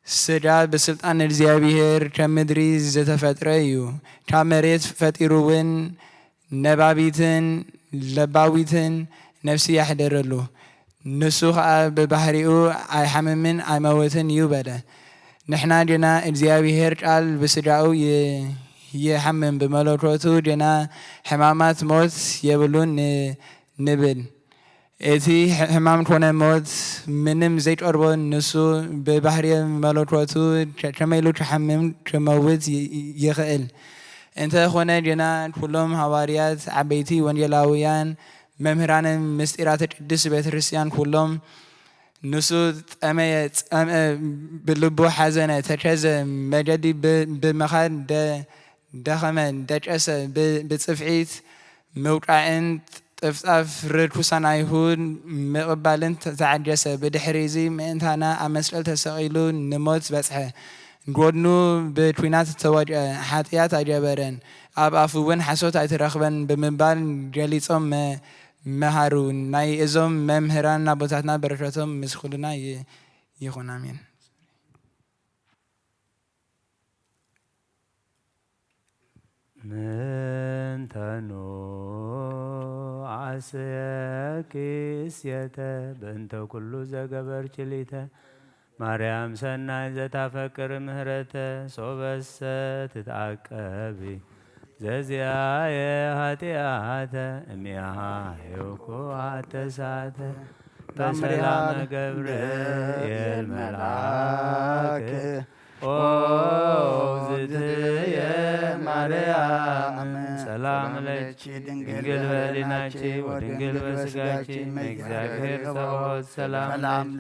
ስጋ ብስልጣን እግዚኣብሔር ከም ምድሪ ዝተፈጥረ እዩ። ካብ መሬት ፈጢሩ እውን ነባቢትን ለባዊትን ነፍሲ ያሕደረሉ። ንሱ ኸኣ ብባህሪኡ ኣይሓምምን ኣይመውትን እዩ በለ። ንሕና ግና እግዚኣብሔር ቃል ብስጋኡ ይ-፣ ይሓምም፣ ብመለኮቱ ግና ሕማማት ሞት የብሉን ን-፣ ንብል። እቲ ሕ-፣ ሕማም ኮነ ሞት ምንም ዘይቀርቦ ንሱ ብባህሪ መለኮቱ ከ-፣ ከመይ ኢሉ ክሓምም ክመውት ይ-፣ ይኽእል? እንተኾነ ግና ኩሎም ሃዋርያት፣ ዓበይቲ ወንጌላውያን፣ መምህራንን ምስጢራተ ቅድስት ቤተ ክርስቲያን ኩሎም ንሱ ጠመየ፣ ጸምአ፣ ብልቡ ሓዘነ፣ ተከዘ፣ መገዲ ብ-፣ ብምኻድ ደ-፣ ደኸመ፣ ደቀሰ፣ ብ-፣ ብጽፍዒት ምውቃዕን ጥፍጣፍ ርኩሳን ኣይሁድ ምቕባልን ተ-፣ ተዓገሰ። ብድሕሪ እዚ ምእንታና ኣብ መስቀል ተሰቒሉ ንሞት በጽሐ። ጎድኑ ብኲናት ተወድአ፣ ሓጢኣት ኣይገበረን፣ ኣብ ኣፉ እውን ሓሶት ኣይተረኽበን ብምባል ገሊጾም መ-፣ መሃሩ። ናይ እዞም መምህራን ኣቦታትና በረከቶም ምስ ኩልና ይ-፣ ይኹን። ኣሜን። ምንተኑ ዓስየኪ እሴተ በእንተ ኩሉ ዘገበርኪ ሊተ ማርያም ሰናይ ዘታፈቅር ምህረተ ሶበሰ ትትዓቀቢ ዘዚኣየ ኃጢአተ እሚያሃ ሄውኩ አተሳተ በሰላመ ገብርኤል መልአክ ኦ እግዝእትየ ማርያም ሰላም ለኪ ድንግል በሊናኪ ወድንግል በስጋኪ እመ እግዚአብሔር ጸባኦት ሰላም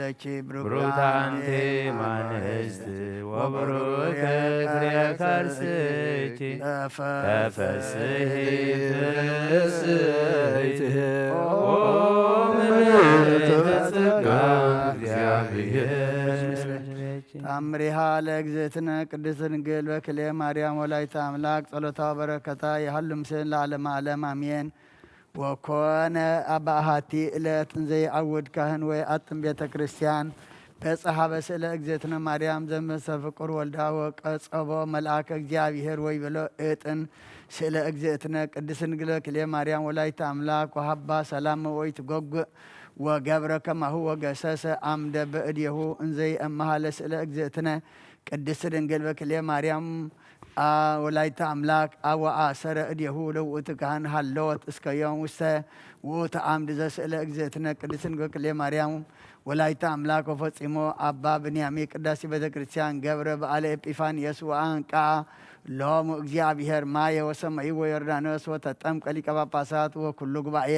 ለኪ ብሩክት አንቲ እም አንስት ወብሩክ ፍሬ ከርስኪ ተፈስሒ ፍስሕቲ ኦ ምልዕተ ጸጋ እግዚአብሔር ምስሌኪ። ተአምሪሃ ለእግዝእትነ ቅድስት ድንግል በክልኤ ማርያም ወላዲተ አምላክ ጸሎታ ወበረከታ ይሃሉ ምስሌነ ለዓለመ ዓለም አሜን። ወኮነ አበ አሐቲ ዕለት እንዘ ይዐውድ ካህን ወየአጥን ቤተ ክርስቲያን በጽሐ ሀበ ስእለ እግዝእትነ ማርያም ዘእንበሰ ፍቁር ወልዳ ወቀጸቦ መልአከ እግዚአብሔር ወይቤሎ እጥን ስእለ እግዝእትነ ቅድስት ድንግል በክልኤ ማርያም ወላዲተ አምላክ ወሀባ ሰላም ወኢትጎግእ ወገብረ ከማሁ ወገሰሰ አምደ በእዴሁ እንዘ ይእመሃ ለስእለ እግዝእትነ ቅድስት ድንግል በክልኤ ማርያም አ-፣ ወላዲተ አምላክ አወአሰረ እዴሁ ለውእቱ ካህን ሀለወት እስከ ዮም ውስተ ውእቱ አምድ ዘስእለ እግዝእትነ ቅድስት ድንግል በክልኤ ማርያም ወላዲተ አምላክ ወፈጺሞ አባ ብንያሚ ቅዳሴ ቤተ ክርስቲያን ገብረ በዓለ ኤጲፋንዮስ ወአንቃ ሎሙ እግዚአብሔር ማየ ወሰመይዎ ዮርዳኖስ ወተጠምቀ ሊቀ ጳጳሳት ወኩሉ ጉባኤ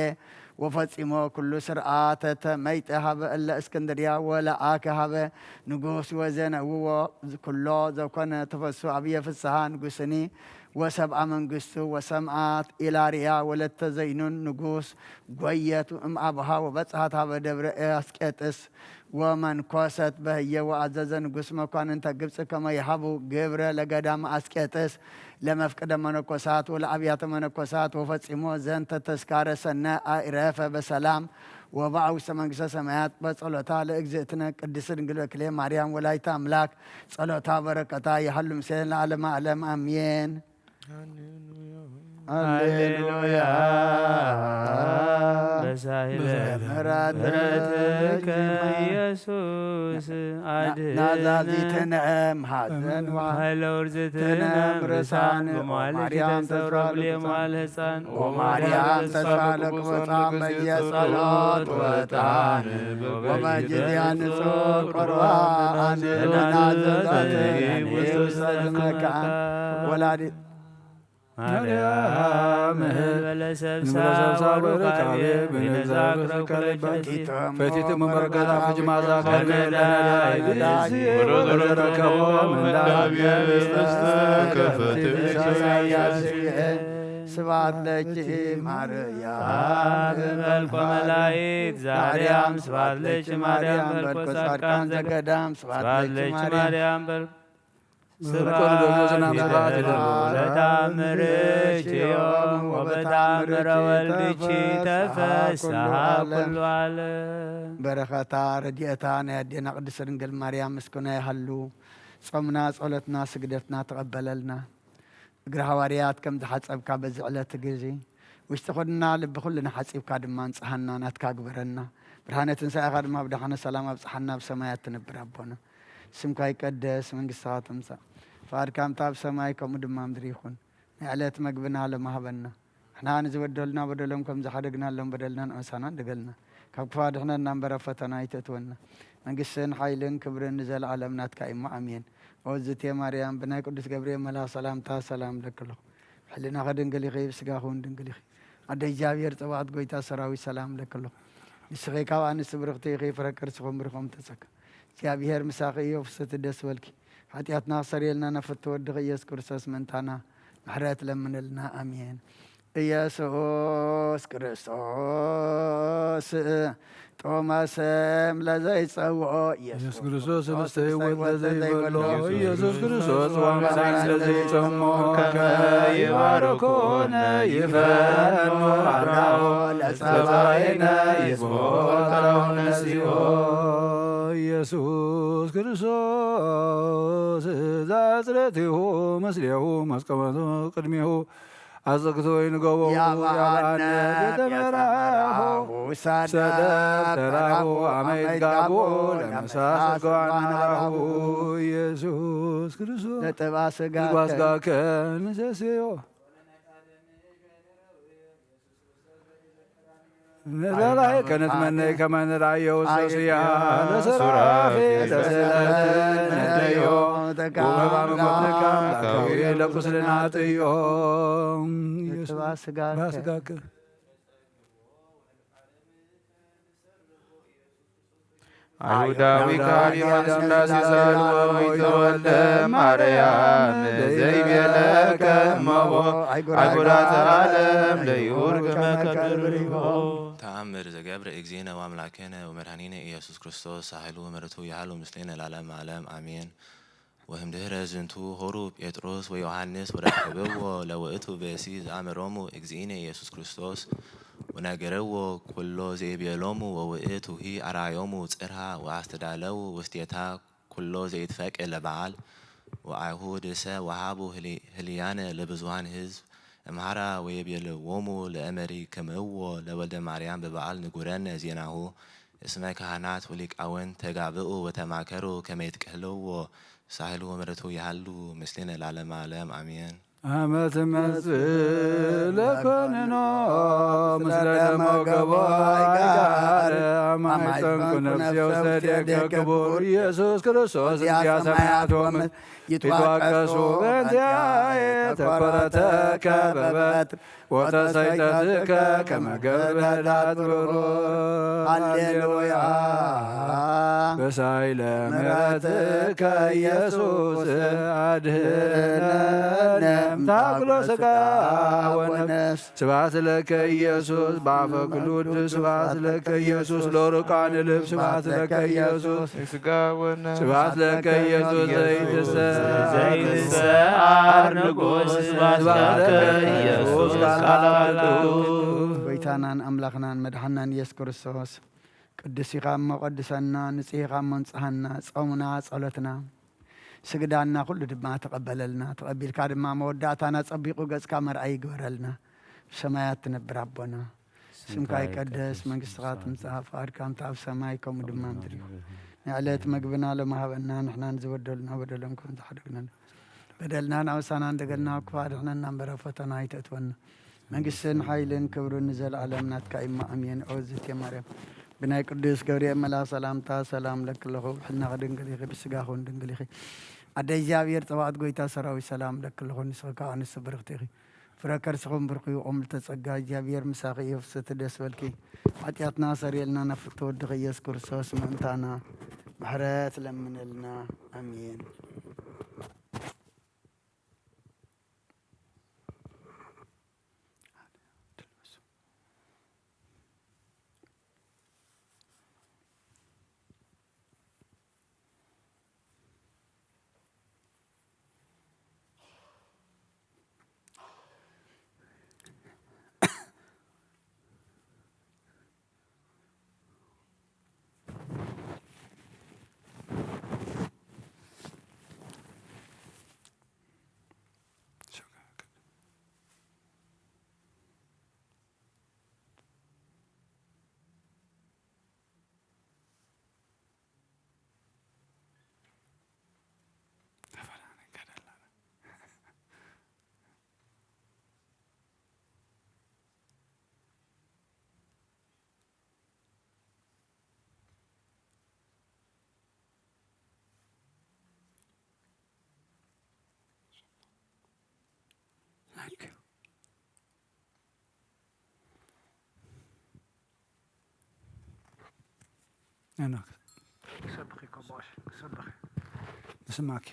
ወፈጺሞ ኩሉ ስርዓተ ተመይጠ ሀበ እለ እስክንድርያ ወለአከ ሀበ ንጉስ ወዜነውዎ ኩሎ ዘኮነ ተፈሱ አብየ ፍስሃ ንጉስኒ ወሰብአ መንግስቱ ወሰምአት ኢላርያ ወለተ ዘይኑን ንጉስ ጎየት እምአቡሃ ወበጽሐት ሀበ ደብረ አስቄጥስ ወመንኮሰት በህየ ወአዘዘ ንጉስ መኳንንተ ግብጽ ከመ ይሃቡ ግብረ ለገዳም አስቄጥስ ለመፍቅደ መነኮሳት ወለአብያተ መነኮሳት ወፈጺሞ ዘንተ ተስካረ ሰነ አዕረፈ በሰላም ወበአ ውስተ መንግስተ ሰማያት በጸሎታ ለእግዝእትነ ቅድስት ድንግል በክልኤ ማርያም ወላዲተ አምላክ ጸሎታ በረከታ ይሃሉ ምስሌነ ለዓለመ ዓለም አሜን። ሃሌሉያ። በሳህለ ምሕረትከ ኢየሱስ አድህነነ። ናዛዚትነ እምሃዘን ኃይለ ውርዝትነ እምርሳን በመዋዕለ ማርያም ተሰውረ ተስፋ ብሌ ለቅዱሳን መዋዕለ ሕፃን ኦ ማርያም ተስፋ ለቅዱሳን በጊዜ ጸሎት ወጣን ወበጊዜ ንጹሕ ቁርባን ናዘዛት ውስተ መካን ወላዲት ማርያም እንበለ ሰብሳ ወሩካቤ ብንዛ ክረኩለች ፈቲት መመረገዛ ፍጅማዛ ካልሜዳ ወዘረከቦ ምንዳ ስብሐት ለኪ ማርያም መልኮ መላእክት ዛርያም ስብሐት ለኪ ማርያም መልኮ ጻድቃን ዘገዳም ስብሐት ለኪ ማርያም በል ስብሐት ለኪ በተአምርኪ ወበተአምረ ወልድኪ ተፈስሐ ኩሉ ዓለም። በረኸታ ረድኤታ ናይ ኣዴና ቅድስት ድንግል ማርያም ምስኩና ይሃሉ። ጾምና፣ ጸሎትና፣ ስግደትና ተቐበለልና። እግሪ ሃዋርያት ከም ዝሓጸብካ በዚ ዕለት ግዜ ውሽጢ ኩልና ልቢ ኩልና ሓጺብካ ድማ ንጽሃና ናትካ ግበረና። ብርሃነ ትንሳኤኻ ድማ ብደሓነ ሰላም ኣብጽሓና። ኣብ ሰማያት ትነብር ኣቦና ስምካ ይቀደስ፣ መንግስትኻ ትምጻእ፣ ፍቓድካ ከምታ ኣብ ሰማይ ከምኡ ድማ ምድሪ ይኹን። ናይ ዕለት መግብና ሎሚ ሃበና። ንሕና ንዝበደሉና በደሎም ከም ዝሓደግናሎም በደልና ንዕሳና ንደገልና። ካብ ክፋ ድሕነና እምበር ኣብ ፈተና ኣይተእትወና። መንግስትን ሓይልን ክብርን ንዘለዓለም ናትካ እሞ ኣሜን። ኦዝቴ ማርያም ብናይ ቅዱስ ገብርኤል መልኣኽ ሰላምታ ሰላም እለኪ ኣለኹ። ብሕልናኺ ድንግል ኢኺ፣ ብስጋኺ እውን ድንግል ኢኺ። ኣደ እግዚኣብሔር ጽባኦት ጎይታ ሰራዊት ሰላም እለኪ ኣለኹ። ንስኺ ካብ ኣንስቲ ብርኽቲ ኢኺ፣ ፍረ ከርስኺ እውን ብሩኽ እዩ። ተጸጋ እግዚኣብሔር ምሳኺ እዩ፣ ፍስሕቲ ደስ በልኪ። ሓጢኣትና ክሰርየልና ናብ ፍትወ ወድኺ ኢየሱስ ክርስቶስ ምእንታና ምሕረት ለምንልና። ኣሜን። ኢየሱስ ክርስቶስ ጦመ ስም ለዘይጸውዖ፣ ኢየሱስ ክርስቶስ ህብስተ ህይወት ለዘይበሎ፣ ኢየሱስ ክርስቶስ ጽዋ መድኃኒት ለዘይጸሞ፣ ከመ ይባርኮነ ይፈኑ አርአዮ ለጸባኢነ ይስብሖ ተራው ነሲኦ። ኢየሱስ ክርስቶስ ዘጽሬቲሁ ምስሌሁ መስቀመቱ ቅድሜሁ አዘግቶ ይንገቦ ያብአነ ያብአነ ቤተ ቤተ መራሁ መራሁ ሰደብ ሰደብ ተራሁ ተራሁ አመ አመ ይትጋቦ ይትጋቦ ለመሳ ለመሳ ስጋዋን ስጋዋን አራሁ አራሁ ኢየሱስ ክርስቶስ ነጥባ ስጋ ስጋ ስጋከ ንሰስዮ። ንበላይ ከነትመነይ ከመ ንርአዮ ውስተ ስያ ለሱራፌ ለስእለት ነደዮ ወበባ መኮትካ ለኩስልና ጥዮ። ኢየሱስ ስጋከ። አይሁዳዊ ካህን ዮሐንስ ሥላሴ ዘልወ ወይተወልደ ማርያም ዘይቤለከ እመቦ አይጉራተ ዓለም ለይሁር ከመ ከብሪሆ። ተአምር ዘገብረ እግዚእነ ወአምላክነ ወመድኃኒነ ኢየሱስ ክርስቶስ ሳህሉ ምሕረቱ ያህሉ ምስሌነ ለዓለመ ዓለም አሜን። ወእምድህረ ዝንቱ ሆሩ ጴጥሮስ ወዮሐንስ ወረከብዎ ለውእቱ ብእሲ ዘአመሮሙ እግዚእነ ኢየሱስ ክርስቶስ ወነገርዎ ኩሎ ዘይቤሎሙ ወውእቱሂ አርአዮሙ ጽርሃ ወአስተዳለው ውስቴታ ኩሎ ዘይትፈቅድ ለበዓል ወአይሁድሰ ወሃቡ ህሊ- ህልያነ ለብዙሃን ህዝብ እምሃራ ወይቤልዎሙ ለእመሪክምዎ ለወልደ ማርያም በበዓል ንጉረነ ዜናሁ እስመ ካህናት ወሊቃውንት ተጋብኡ ወተማከሩ ከመ ይትቅህልዎ ሳህሉ ወምሕረቱ ይሃሉ ምስሌነ ለዓለመ ዓለም አሜን። አመ ትመጽእ ለኮንኖ ምስለ ደመ ገቦ አይጋር አማይ ጸንኩ ነፍሴ ውስተ እዴከ ክቡር ኢየሱስ ክርስቶስ እንቲያ ሰማያት ወምድር ይትዋቀሱ በእንቲአየ ተኮረተከ በበትር ወተሰይጠትከ ከመ ገብር በዳት ብሩር። ሃሌሉያ። በሳይለ ምሕረትከ ኢየሱስ አድህነነ እምታክሎ ስጋ ወነፍስ። ስብሐት ለከ ኢየሱስ በአፈ ክሉድ። ስብሐት ለከ ኢየሱስ ለሩቃን ልብ። ስብሐት ለከ ኢየሱስ ስጋ ወነ ስብሐት ለከ ኢየሱስ ዘይትሰ ዘይትሰዓር ንጉሥ። ስብሐት ለከ ኢየሱስ ቃል አምላክ። ጎይታናን ኣምላኽናን መድሓናን ኢየሱስ ክርስቶስ፣ ቅዱስ ኢኻ እሞ ቀድሰና፣ ንጽህ ኢኻ እሞ ንጽሃና። ጾምና፣ ጸሎትና፣ ስግዳና ኩሉ ድማ ተቐበለልና። ተቐቢልካ ድማ መወዳእታና ጸቢቑ ገጽካ መርኣይ ይግበረልና። ብሰማያት ትነብር ኣቦና፣ ስምካ ይቀደስ፣ መንግስትኻ ትምጻእ፣ ፍቓድካ እንተ ኣብ ሰማይ ከምኡ ድማ ምድሪ ይኹን። ንዕለት መግብና ሎሚ ሃበና፣ ንሕና ንዝበደሉና በደሎም ከም ዝሓደግና፣ በደልና ናውሳና እንደገልና ክፋ ድሕነና እምበር ኣብ ፈተና ኣይተእትወና። መንግስትን ሓይልን ክብርን ንዘለኣለም ናትካ እዩ እሞ ኣሜን። ኦ ዝቴ ማርያም ብናይ ቅዱስ ገብርኤል መልኣኽ ሰላምታ ሰላም ለኪ ኣለኹ። ብሕልናኺ ድንግል ኢኺ፣ ብስጋኺ እውን ድንግል ኢኺ። ኣደ እግዚኣብሔር ጸባኦት ጎይታ ሰራዊት ሰላም ለኪ ኣለኹ። ንስኺ ከኣ ኣንስቲ ብርኽቲ ኢኺ። ፍረ ከርስኹም ብርኩ እዩ፣ ቁምልተ ጸጋ እግዚኣብሔር ምሳኺ እዩ። ፍስቲ ደስ በልኪ፣ ሓጢኣትና ሰርየልና፣ ናብ ፍትወ ወድኺ ኢየሱስ ክርስቶስ ምእንታና ምሕረት ለምነልና። ኣሜን። ክሰብኺ ኮቦሽ ክሰብኺ። ንስማኪ።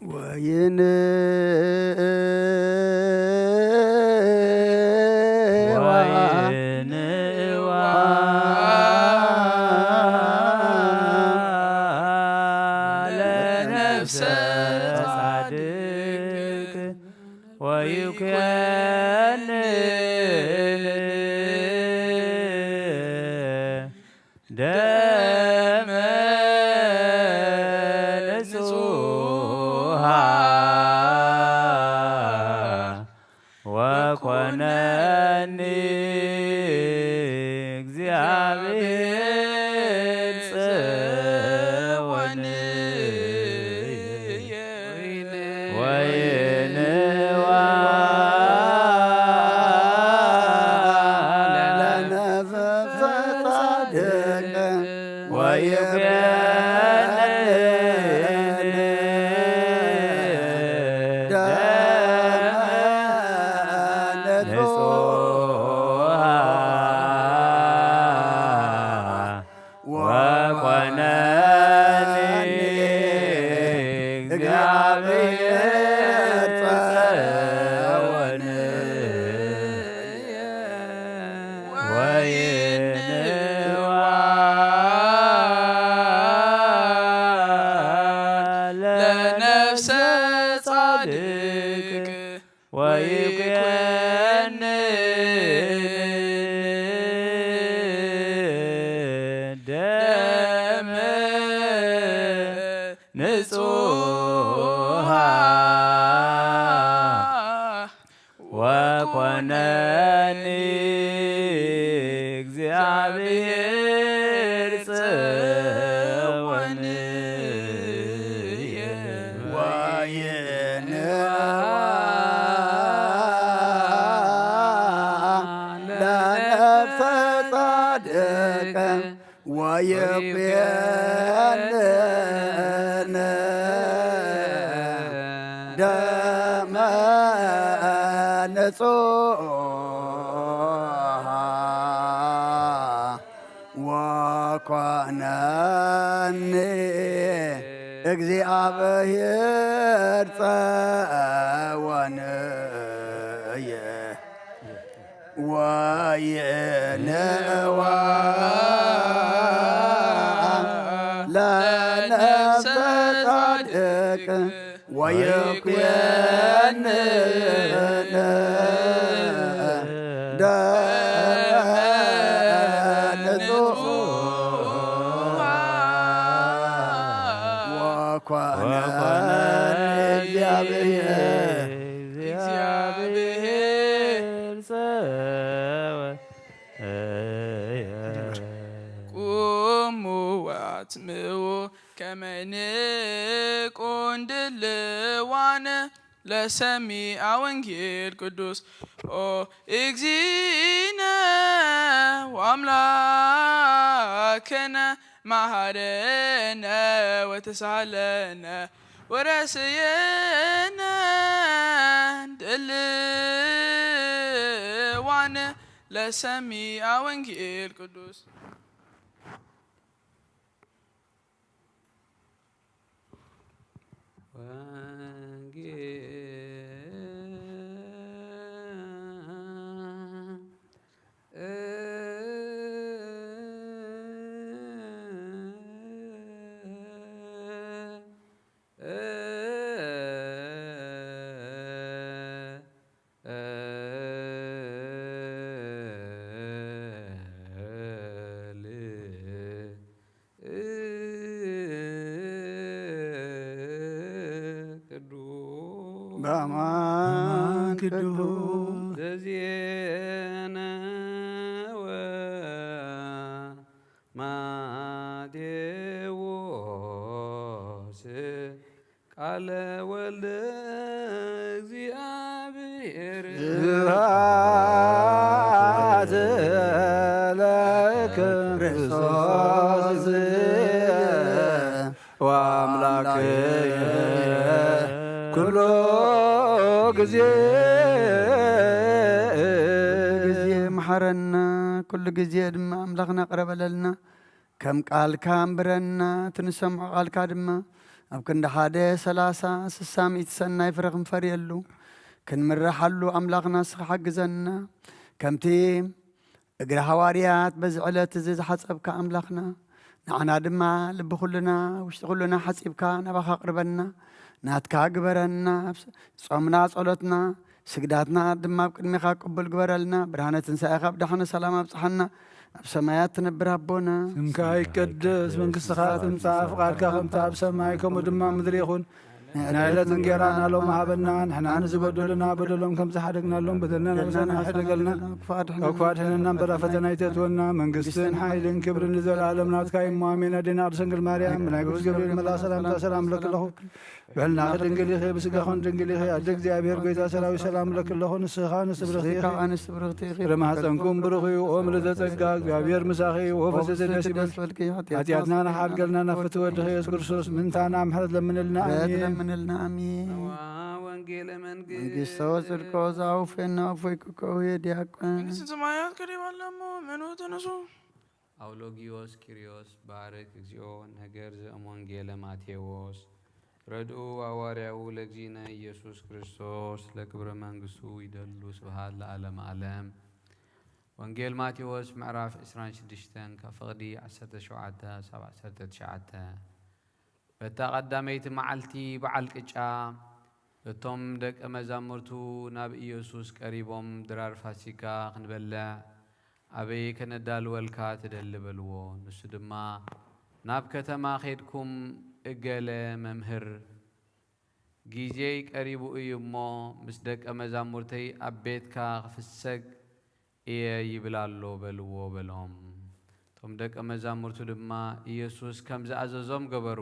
ወይንዋ ወይንዋ ለነፍሰ ጻድቅ ወይኩነን ደመ ንጹሃ ወኮነኒ እግዚአብሔር ጽዮን። ወይንዋ ለነፍሰ ጻድቅ ወይኩነኒ ደመ ንጹሃ ወኮነኒ እግዚአብሔር ጽዮን። ወይንዋ ለነፍሰ ጻድቅ ወይኩነን ደመ ንጹሃ ወኮነኒ እግዚአብሔር ጽዮን። ወይንዋ ለነፍሰ ጻድቅ ወይኩነን ደመ ንጹሃ ወኮነኒ እግዚአብሔር ጽዮን። ወይንዋ ለነፍሰ ጻድቅ ወይኩነን ደመ ንጹሃ ወኮነኒ እግዚአብሔር። እግዚአብሔር ጸወ ቁሙ ወአትምኡ ከመ ንቁን ድልዋነ ለሰሚዐ ወንጌል ቅዱስ። ኦ እግዚእነ ወአምላክነ መሐረነ ወተሳለነ ወረስየነ ድልዋነ ለሰሚዐ ወንጌል ቅዱስ። በአማን ቅዱስ ዘዜነወ ማቴዎስ ቃለ ወልደ እግዚአብሔር። ስብሐት ለከ ክርስቶስ ወአምላክ ኩሎ ጊዜ። ጊዜ መሓረና፣ ኩሉ ጊዜ ድማ ኣምላኽና ቅረበለልና። ከም ቃልካ ኣንብረና፣ እቲ ንሰምዖ ቃልካ ድማ ኣብ ክንዲ ሓደ፣ ሰላሳ፣ ስሳ፣ ሚእቲ ሰናይ ፍረ ክንፈርየሉ፣ ክንምርሓሉ ኣምላኽና ንስኻ ሓግዘና። ከምቲ እግሪ ሃዋርያት በዚ ዕለት እዚ ዝሓጸብካ ኣምላኽና፣ ንዓና ድማ ልቢ ኩልና ውሽጢ ኩልና ሓጺብካ ናባኻ ኣቕርበና። ናትካ ግበረና። ጾምና፣ ጸሎትና፣ ስግዳትና ድማ ኣብ ቅድሜኻ ቅቡል ግበረልና። ብርሃነ ትንሳኤኻ ብዳሕነ ሰላም ኣብጽሓና። ኣብ ሰማያት ትነብር ኣቦና፣ ስምካ ይቀደስ፣ መንግስትኻ ትምጻእ፣ ፍቓድካ ከምቲ ኣብ ሰማይ ከምኡ ድማ ምድሪ ይኹን። ናይ ዕለት እንጌራና ሎም ሃበና፣ ንሕና ንዝበደሉና በደሎም ከም ዝሓደግናሎም በደልና ንበደልና ንበደልና ሕደገልና። ካብ ክፉእ ኣድሕነና። ካብ ክፉእ ኣድሕነና እምበር ኣብ ፈተና ኣይተእትወና፣ መንግስትን ሓይልን ክብርን ንዘለኣለም ናትካ እዩ እሞ ኣሜን። ኣዴና ቅድስት ድንግል ማርያም፣ ብናይ ቅዱስ ገብርኤል መልኣኽ ሰላምታ ሰላም እብለኪ ኣለኹ። ብሕልናኺ ድንግል ኢኺ፣ ብስጋኹን ድንግል ኢኺ። ኣደ እግዚኣብሔር ጎይታ ሰራዊት ሰላም እብለኪ ኣለኹ። ንስኻ ንስብርኽቲ ኢኺ። ኣንስቲ ብርኽቲ ኢኺ። ፍረ ማህፀንኩም ብሩኽ እዩ። ኦ ምልዕተ ጸጋ፣ እግዚኣብሔር ምሳኺ እዩ። ኦ ፍስሕቲ ደስ ይበልኪ። ሓጢኣትና ንሓድገልና ናብ ፍትወ ወድኺ ኢየሱስ ክርስቶስ ምንታና ምሕረት ለምንልና። ምሕረት ኣሜን። ለምንልና። ኣሜን። ነዋ ወንጌለ መንግስት። መንግስተ ወጽድቆ ዘአውፌና እፎይ ክከውየ ዲያቆን። መንግስተ ሰማያት ቀሪባ ኣላ እሞ መኑ ተነሱ። ኣውሎጊዮስ ኪርዮስ ባርክ እግዚኦ ነገር ዘእም ወንጌለ ማቴዎስ ረድኡ ሃዋርያኡ ለእግዚእነ ኢየሱስ ክርስቶስ ለክብረ መንግስቱ ይደሉ ስብሃት ለዓለም ዓለም። ወንጌል ማቴዎስ ምዕራፍ ዕስራን ሽዱሽተን ካብ ፍቕዲ ዓሰርተ ሸውዓተ ሳብ ዓሰርተ ትሽዓተ። በታ ቀዳመይቲ መዓልቲ በዓል ቅጫ እቶም ደቀ መዛሙርቱ ናብ ኢየሱስ ቀሪቦም፣ ድራር ፋሲካ ክንበልዕ ኣበይ ከነዳልወልካ ትደሊ? በልዎ። ንሱ ድማ፣ ናብ ከተማ ኼድኩም፣ እገለ መምህር፣ ጊዜይ ቀሪቡ እዩ እሞ፣ ምስ ደቀ መዛሙርተይ ኣብ ቤትካ ክፍሰግ እየ ይብል ኣሎ በልዎ በሎም። እቶም ደቀ መዛሙርቱ ድማ ኢየሱስ ከም ዝኣዘዞም ገበሩ።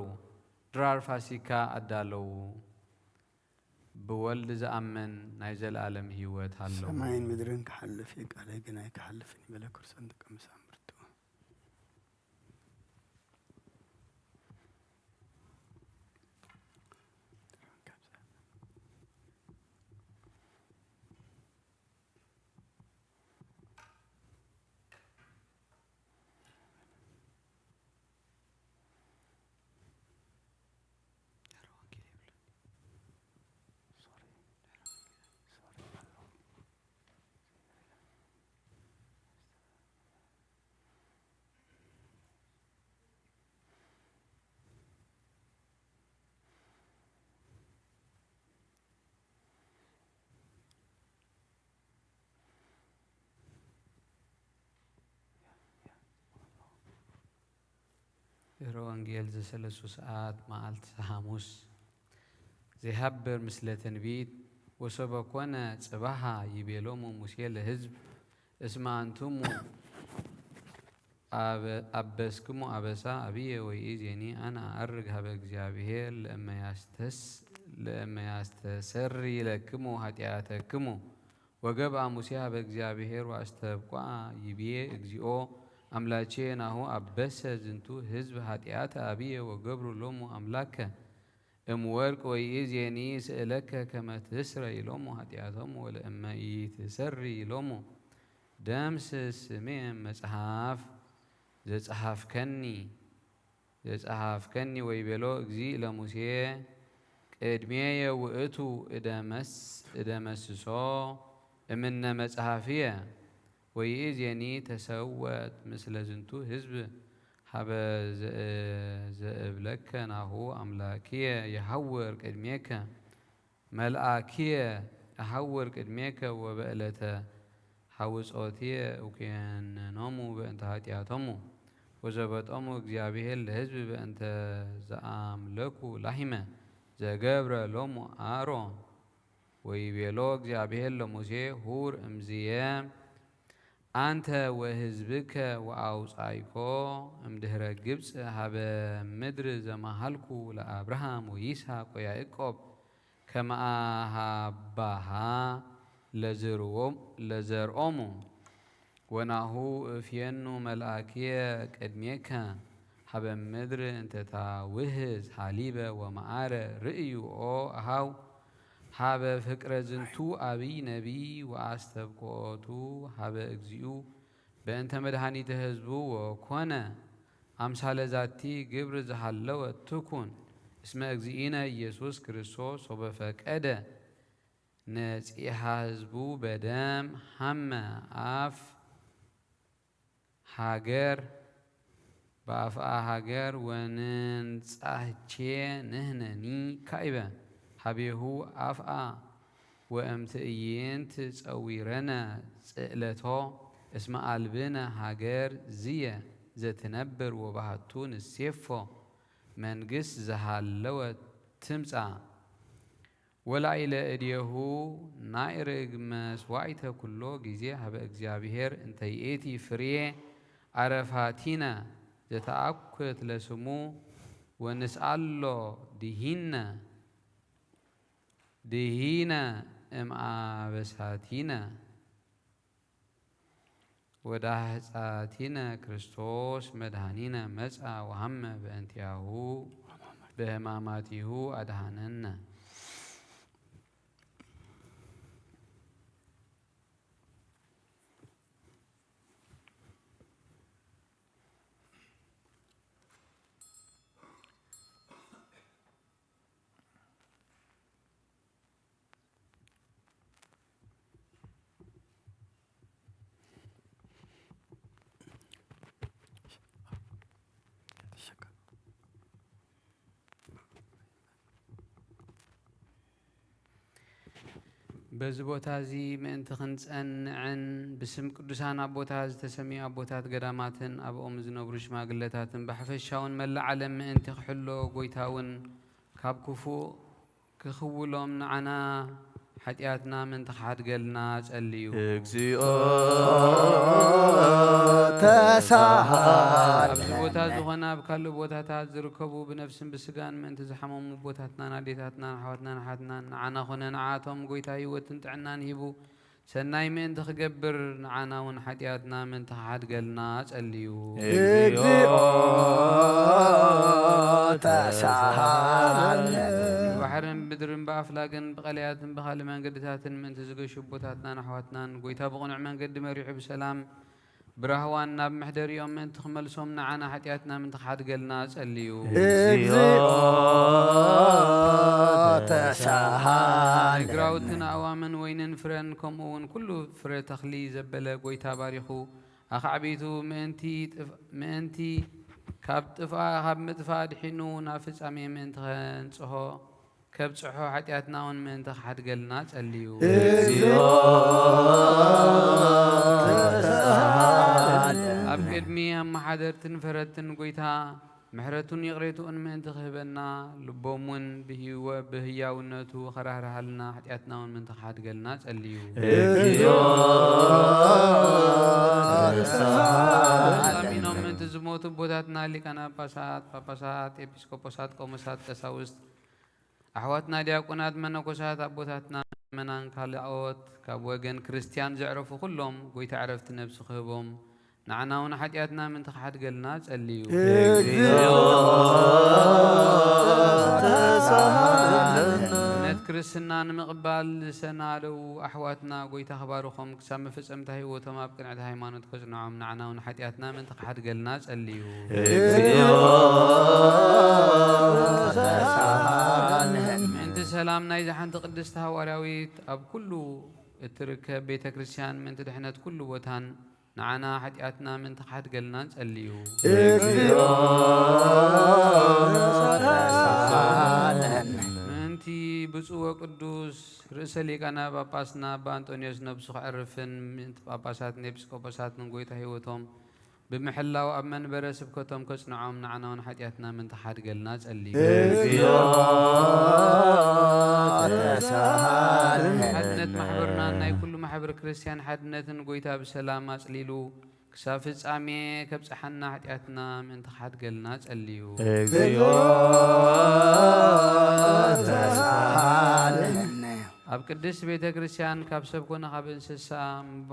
ድራር ፋሲካ ኣዳለዉ። ብወልድ ዝኣምን ናይ ዘለኣለም ህይወት ኣለዎ። ሰማይን ምድርን ክሓልፍ እዩ፣ ቃለይ ግን ኣይክሓልፍን እዩ በለ ክርስቶስ ንደቀ መዛሙርቱ። ድሕሪ ወንጌል ዘሰለሱ ሰዓት መዓልቲ ሓሙስ ዘይሃብር ምስለ ትንቢት ወሶበ ኮነ ጽባሃ ይቤሎሙ ሙሴ ለህዝብ እስመ አንትሙ አበ-፣ አበስክሙ አበሳ አብየ ወይእዜኒ አነ አዐርግ ሀበ እግዚአብሔር ለእመ ያስተስ-፣ ለእመ ያስተሰሪ ለክሙ ኃጢአተክሙ። ወገብአ ሙሴ ሀበ እግዚአብሔር ወአስተብቋ ይብዬ እግዚኦ አምላቼ ናሁ አበሰ ዝንቱ ህዝብ ኃጢአተ አብየ ወገብሩ ሎሙ አምላከ። እምወርቅ ወይእዜኒ ስእለከ ከመ ትስረይ ሎሙ ኃጢአቶሙ ወለእመ ኢትሰሪ ሎሙ ደምስስ ስሜ መጽሐፍ ዘጸሐፍከኒ ዘጸሐፍከኒ ወይቤሎ እግዚእ ለሙሴ ቅድሜየ ውእቱ እደመስ-፣ እደመስሶ እምነ መጽሐፍየ። ወይእዜኒ ተሰወት ምስለ ዝንቱ ህዝብ ሀበ ዘ-፣ ዘእብለከ ናሁ አምላክየ የሐውር ቅድሜከ መልአክየ እሐውር ቅድሜከ ወበዕለተ ሐውጾትየ እኩየንኖሙ በእንተ ኃጢአቶሙ ወዘበጦሙ እግዚአብሔር ለህዝብ በእንተ ዘአምለኩ ላሂመ ዘገብረ ሎሙ አሮን። ወይቤሎ እግዚአብሔር ለሙሴ ሁር እምዝየ አንተ ወሕዝብከ ወአውጻይኮ እምድህረ ግብጽ ሀበ ምድር ዘመሃልኩ ለአብርሃም ወይስሐቅ ወያዕቆብ ከመ አሃባሃ ለዝርዎም-፣ ለዘርኦሙ። ወናሁ እፍየኑ መልአክየ ቅድሜከ ሀበ ምድር እንተ ታውህዝ ሀሊበ ወመዓረ ርእዩ ኦ አሃው ሀበ ፍቅረ ዝንቱ አብይ ነቢይ ወአስተብቆቱ ሀበ እግዚኡ በእንተ መድኃኒተ ህዝቡ ወኮነ አምሳለ ዛቲ ግብር ዘሃለወ ትኩን እስመ እግዚእነ ኢየሱስ ክርስቶስ ሶበ ፈቀደ ነጺሃ ህዝቡ በደም ሃመ ኣፍ ሃገር፣ በኣፍአ ሃገር ወንንጻህቼ ንሕነኒ ካይበ ሀቤሁ ኣፍአ ወእምትእይንት ጸዊረነ ጽእለቶ እስመ አልብነ ሃገር ዝየ ዘትነብር ወባህቱ ንሴፎ መንግስት ዘሃለወ ትምጻእ። ወላዕለ እዴሁ ናይርግ መስዋዕተ ኩሎ ጊዜ ሀበ እግዚኣብሔር እንተ ይእቲ ፍሬ አረፋቲነ ዘተአኩት ለስሙ ወንስአሎ ድሂነ ድሂነ እምአበሳቲነ ወዳህጻቲነ ክርስቶስ መድኃኒነ መጻ ወሃመ በእንቲአሁ በሕማማቲሁ አድኃነነ። በዚ ቦታ እዚ ምእንቲ ክንጸንዕን ብስም ቅዱሳን ኣቦታት ዝተሰምዩ ኣቦታት ገዳማትን ኣብኦም ዝነብሩ ሽማግለታትን ብሓፈሻውን መላእ ዓለም ምእንቲ ክሕሎ ጎይታ እውን ካብ ክፉእ ክኽውሎም ንዓና ሓጢኣትና ምእንቲ ክሓድገልና ጸልዩ። እግዚኦ ተሳሃለነ። ኣብዚ ቦታ ዝኾነ ኣብ ካልእ ቦታታት ዝርከቡ ብነፍስን ብስጋን ምእንቲ ዝሓመሙ ኣቦታትናን ኣዴታትናን ኣሕዋትናን ኣሓትናን ንዓና ኮነ ንዓቶም ጎይታ ህይወትን ጥዕናን ሂቡ ሰናይ ምእንቲ ክገብር ንዓና እውን ሓጢኣትና ምእንቲ ክሓድገልና ጸልዩ። እግዚኦ ተሳሃለነ። ብባሕርን ብድርን ብኣፍላግን ብቐላያትን ብኻልእ መንገድታትን ምእንቲ ዝገሹ ኣቦታትናን ኣሕዋትናን ጎይታ ብቕኑዕ መንገዲ መሪሑ ብሰላም ብራህዋን ናብ መሕደሪኦም ምእንቲ ክመልሶም ንዓና ሓጢኣትና ምእንቲ ክሓድገልና ጸልዩ። እግዚኦ ተሳሃለነ። ግራውትን ኣእዋምን ወይንን ፍረን ከምኡ እውን ኩሉ ፍረ ተኽሊ ዘበለ ጎይታ ባሪኹ ኣኻዕቢቱ ምእንቲ ጥፍ-፣ ምእንቲ ካብ ጥፍኣ ካብ ምጥፋእ ኣድሒኑ ናብ ፍጻሜ ምእንቲ ከንጽሆ ከብጽሖ ሓጢኣትና እውን ምእንቲ ክሓድገልና ጸልዩ። እግዚኦ ተሳሃለነ። ኣብ ቅድሚ ኣመሓደርትን ፈረድትን ጎይታ ምሕረቱን ይቕሬትኡን ምእንቲ ክህበና ልቦም እውን ብህይወ-፣ ብህያውነቱ ኸራህርሃልና ሓጢኣትና እውን ምእንቲ ክሓድገልና ጸልዩ። እግዚኦ ተሳሃለነ። ኣሚኖም ምእንቲ ዝሞቱ ኣቦታትና ሊቃነ ጳጳሳት፣ ጳጳሳት፣ ኤጲስቆጶሳት፣ ቆሞሳት፣ ቀሳውስት፣ ኣሕዋትና ዲያቆናት፣ መነኮሳት፣ ኣቦታትና ምእመናን ካልኦት ካብ ወገን ክርስትያን ዘዕረፉ ኩሎም ጎይታ ዕረፍቲ ነብሲ ክህቦም ንዓና እውን ሓጢኣትና ምእንቲ ክሓድገልና ጸልዩ። እግዚኦ ተሳሃለነ። እምነት ክርስትና ንምቕባል ዝሰናደዉ ኣሕዋትና ጎይታ ክባርኾም ክሳብ መፈጸምታ ህይወቶም ኣብ ቅንዕቲ ሃይማኖት ከጽንዖም ንዓና እውን ሓጢኣትና ምእንቲ ክሓድገልና ጸልዩ። እግዚኦ ተሳሃለነ። ምእንቲ ሰላም ናይዛ ሓንቲ ቅድስቲ ሃዋርያዊት ኣብ ኩሉ እትርከብ ቤተ ክርስቲያን ምእንቲ ድሕነት ኩሉ ቦታን ንዓና ሓጢኣትና ምእንቲ ክሓድገልና ጸልዩ። እግዚኦ ተሳሃለነ። ምእንቲ ብፁዕ ወቅዱስ ርእሰ ሊቃነ ጳጳስና ኣባ ኣንጦንዮስ ነብሱ ክዕርፍን ምእንቲ ጳጳሳትን ኤጲስቆጶሳትን ጎይታ ህይወቶም ብምሕላው ኣብ መንበረ ስብከቶም ከጽንዖም ንዓና እውን ሓጢኣትና ምእንቲ ክሓድገልና ጸልዩ። እግዚኦ ተሳሃለነ። ሓድነት ማሕበርናን ናይ ኩሉ ማሕበረ ክርስቲያን ሓድነትን ጎይታ ብሰላም ኣጽሊሉ ክሳብ ፍጻሜ ከብጽሓና ሓጢኣትና ምእንቲ ክሓድገልና ጸልዩ። እግዚኦ ተሳሃለነ። ኣብ ቅድስት ቤተ ክርስቲያን ካብ ሰብ ኮነ ካብ እንስሳ እምባ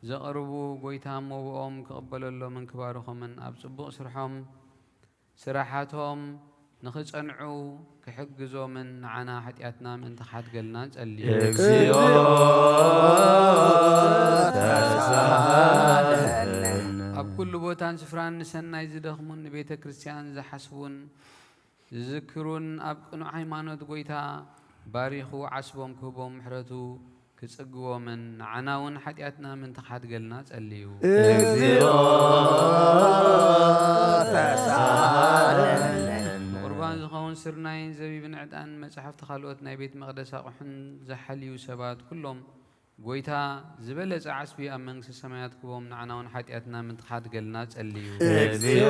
ዘቕርቡ ጎይታ ሞብኦም ክቕበለሎምን ክባርኾምን ኣብ ጽቡቕ ስርሖም ስራሓቶም ንኽጸንዑ ክሕግዞምን ንዓና ሓጢኣትና ምእንቲ ክሓድገልና ንጸሊ። እግዚኦ ተሳሃለነ። ኣብ ኩሉ ቦታን ስፍራን ንሰናይ ዝደኽሙን ንቤተ ክርስቲያን ዝሓስቡን ዝዝክሩን ኣብ ቅኑዕ ሃይማኖት ጐይታ ባሪኹ ዓስቦም ክህቦም ምሕረቱ ክጽግዎምን ንዓና እውን ሓጢኣትና ምእንቲ ክሓድገልና ጸልዩ። እግዚኦ ተሳሃለነ። ንቁርባን ዝኸውን ስርናይን ዘቢብን ዕጣን መጻሕፍቲ ካልኦት ናይ ቤት መቕደስ ኣቑሑን ዝሓልዩ ሰባት ኩሎም ጐይታ ዝበለጸ ዓስቢ ኣብ መንግስተ ሰማያት ክቦም ንዓና እውን ሓጢኣትና ምእንቲ ክሓድገልና ጸልዩ። እግዚኦ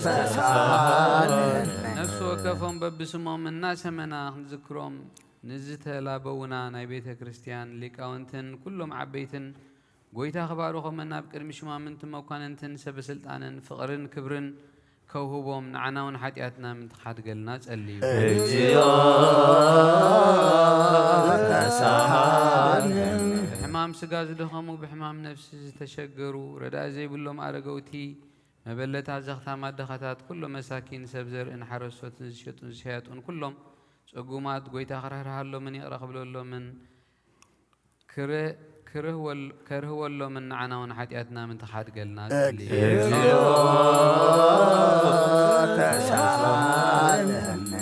ተሳሃለነ። ነፍሲ ወከፎም በብስሞም እናሰመና ክንዝክሮም ንዝተላበውና ናይ ቤተ ክርስቲያን ሊቃውንትን ኩሎም ዓበይትን ጐይታ ክባርኾምን ኣብ ቅድሚ ሽማምንቲ መኳንንትን ሰበስልጣንን ፍቕርን ክብርን ከውህቦም ንዓና እውን ሓጢኣትና ምእንቲ ክሓድገልና ጸልዩ። እግዚኦ ተሳሃለነ። ብሕማም ስጋ ዝደኸሙ ብሕማም ነፍሲ ዝተሸገሩ ረዳኢ ዘይብሎም ኣረገውቲ መበለታት ዘኽታማት ድኻታት ኩሎም መሳኪን ሰብ ዘርእን ሓረስቶትን ዝሸጡን ዝሸያጡን ኩሎም ጽጉማት ጐይታ ክርህርሃሎምን ይቕረ ክብለሎምን ከርህወሎምን ንዓና እውን ሓጢኣትና ምእንቲ ክሓድገልና ጸልዩ። እግዚኦ ተሳሃለነ።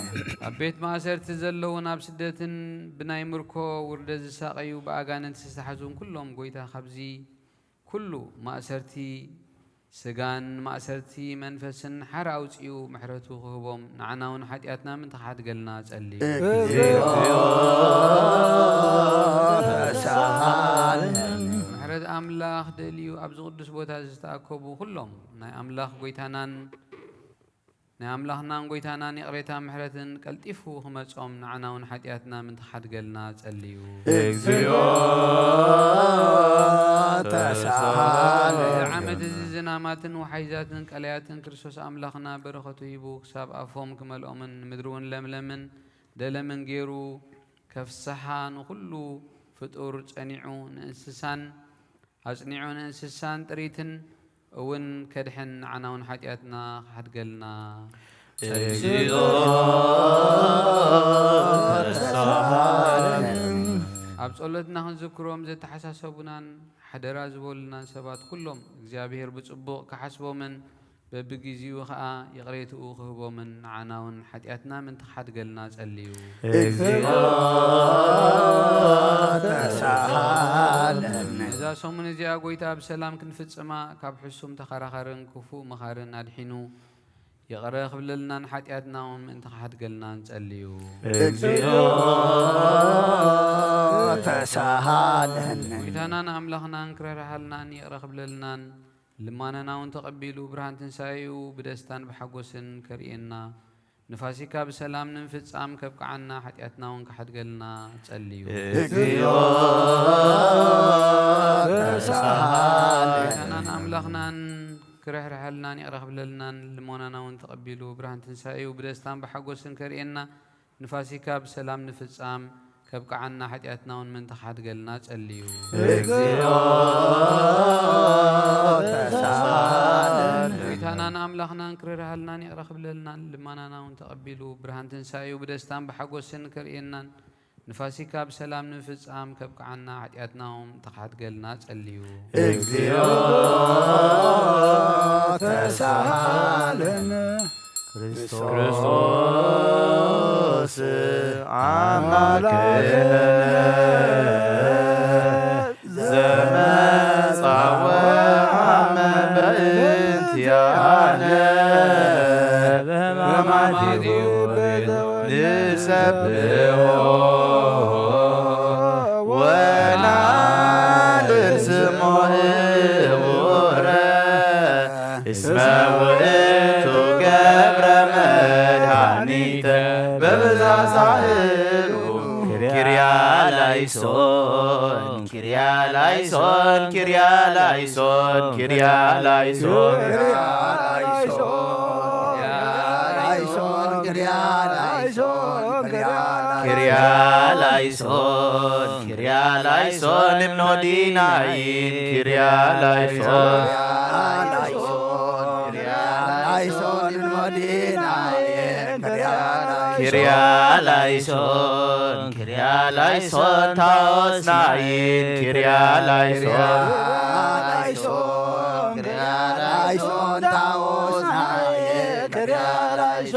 ኣብ ቤት ማእሰርቲ ዘለውን ኣብ ስደትን ብናይ ምርኮ ውርደት ዝሳቐዩ ብኣጋንንቲ ዝተሓዙን ኩሎም ጐይታ ካብዚ ኩሉ ማእሰርቲ ስጋን ማእሰርቲ መንፈስን ሓራ ኣውጺኡ ምሕረቱ ክህቦም ንዓና እውን ሓጢኣትና ምእንቲ ክሓድገልና ጸልዩ። እግዚኦ ተሳሃለነ። ምሕረት ኣምላኽ ደልዩ ኣብዚ ቅዱስ ቦታ ዝተኣከቡ ኩሎም ናይ ኣምላኽ ጐይታናን ናይ ኣምላኽናን ጐይታናን ይቕሬታ ምሕረትን ቀልጢፉ ክመጾም ንዓና እውን ሓጢኣትና ምእንቲ ክሓድገልና ጸልዩ። እግዚኦ ተሳሃለነ። እዚ ዓመት እዚ ዝናማትን ወሓይዛትን ቀለያትን ክርስቶስ ኣምላኽና በረኸቱ ሂቡ ክሳብ ኣፎም ክመልኦምን ንምድሪ እውን ለምለምን ደለምን ገይሩ ከፍስሓ ንኹሉ ፍጡር ጸኒዑ ንእንስሳን ኣጽኒዑ ንእንስሳን ጥሪትን እውን ከድሕን ንዓና እውን ሓጢኣትና ክሓድገልና እግዚኦ ተሳሃለነ። ኣብ ጸሎትና ክንዝክሮም ዘተሓሳሰቡናን ሓደራ ዝበሉናን ሰባት ኩሎም እግዚኣብሔር ብጽቡቕ ክሓስቦምን በብግዜኡ ኸኣ ይቕሬትኡ ክህቦምን ንዓና እውን ሓጢኣትና ምእንቲ ክሓድገልና ጸልዩ። እግዚኦ ተሳሃለነ። እዛ ሰሙን እዚኣ ጐይታ ብሰላም ክንፍጽማ ካብ ሕሱም ተኸራኻርን ክፉእ መኻርን ኣድሒኑ ይቕረ ክብለልናን ሓጢኣትና እውን ምእንቲ ክሓድገልናን ጸልዩ። እግዚኦ ተሳሃለነ። ጐይታናን ኣምላኽናን ክረርሃልናን ይቕረ ክብለልናን ልማናና እውን ተቐቢሉ ብርሃን ትንሳኤኡ ብደስታን ብሓጎስን ከርእየና ንፋሲካ ብሰላም ንምፍጻም ከብቅዓና ሓጢኣትና እውን ክሓድገልና ጸልዩ። እግዚኦ ተሳሃለነ። ጐይታናን ኣምላኽናን ክርሕርሐልናን ይቕረ ክብለልናን ልሞናና እውን ተቐቢሉ ብርሃን ትንሳኤኡ ብደስታን ብሓጎስን ከርእየና ንፋሲካ ብሰላም ንፍጻም ከብቅዓና ሓጢኣትና እውን ምእንቲ ክሓድገልና ጸልዩ። እግዚኦ ተሳሃለነ። ጐይታናን ኣምላኽናን ክርርሃልናን ይቕረ ክብለልናን ልማናና እውን ተቐቢሉ ብርሃን ትንሳኤኡ ብደስታን ብሓጎስን ከርእየናን ንፋሲካ ብሰላም ንምፍጻም ከብቅዓና ሓጢኣትና እውን ምእንቲ ክሓድገልና ጸልዩ። እግዚኦ ተሳሃለነ። ክርስቶስ ኣምላክነ ዘመጻወ በእንቲኣነ በማዲሁ ንሰብሖ ወናልን ስሞ እውረ እስመ ውእቱ ገብረ መድኃኒተ በብዛ ሳህሉ። ኪርያ ላይሶን ኪርያ ላይሶን ኪርያ ላይሶን ኪርያ ላይሶን ኪርያ ላይሶን ኪርያ ላይሶን ኪርያ ላይሶን እምኖዲናይን ኪርያ ላይሶን ኪርያ ላይሶን ኪርያ ላይሶን ታኦስናይን ኪርያ ላይሶን ኪርያ ላይሶን ታኦስናይን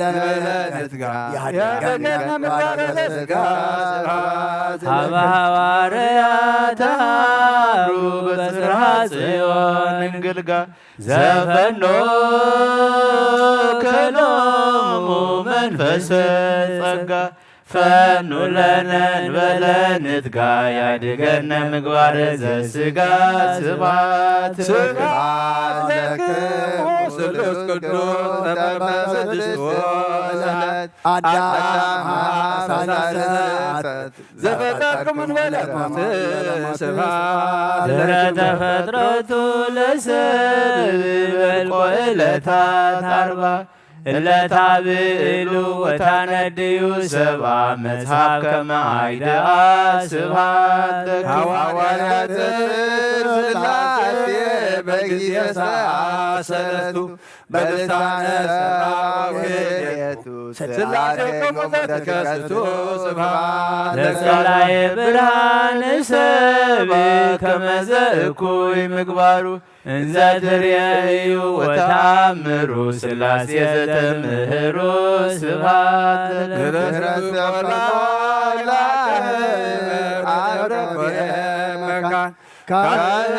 ለበለንትጋ ያደገነ ምግባረ ስጋ ስብሐት ሃበ ሃዋርያት ተሃሩ በጽርሐ ጽዮን እንግልጋ ዘፈኖ ከሎሙ መንፈሰ ጸጋ ፈኑ ለነ እንበለ ንትጋ ያድገነ ምግባር ዘስጋ ስብሐት ስብሐት ለክሙ ስሉስ ቅዱስ ተቀመ ስድስት ወሰለት አዳም ሐሳሰት ዘፈጠርኩም እንበለኩት ስብሐት ድረ ተፈጥረቱ ለሰብ በልቆ ዕለታት አርባ እለ ታብእሉ ወታነድዩ ሰብአ መጽሐፍ ከመ አይደአ ስብሐት ለክሙ። ሐዋርያት ስላሴ በጊዜ ሰዓት ሰለስቱ በልሳነ ሰብአ ወክልኤቱ ስላሴ ከሙ ዘትከስቱ ስብሐት ለጸላኤ ብርሃን ሰብ ከመዘ እኩይ ምግባሩ እንዘ ትርእዩ ወተአምሩ ስላሴ ዘተምህሩ ስብሐት ለክርስቶስ መካን ካህን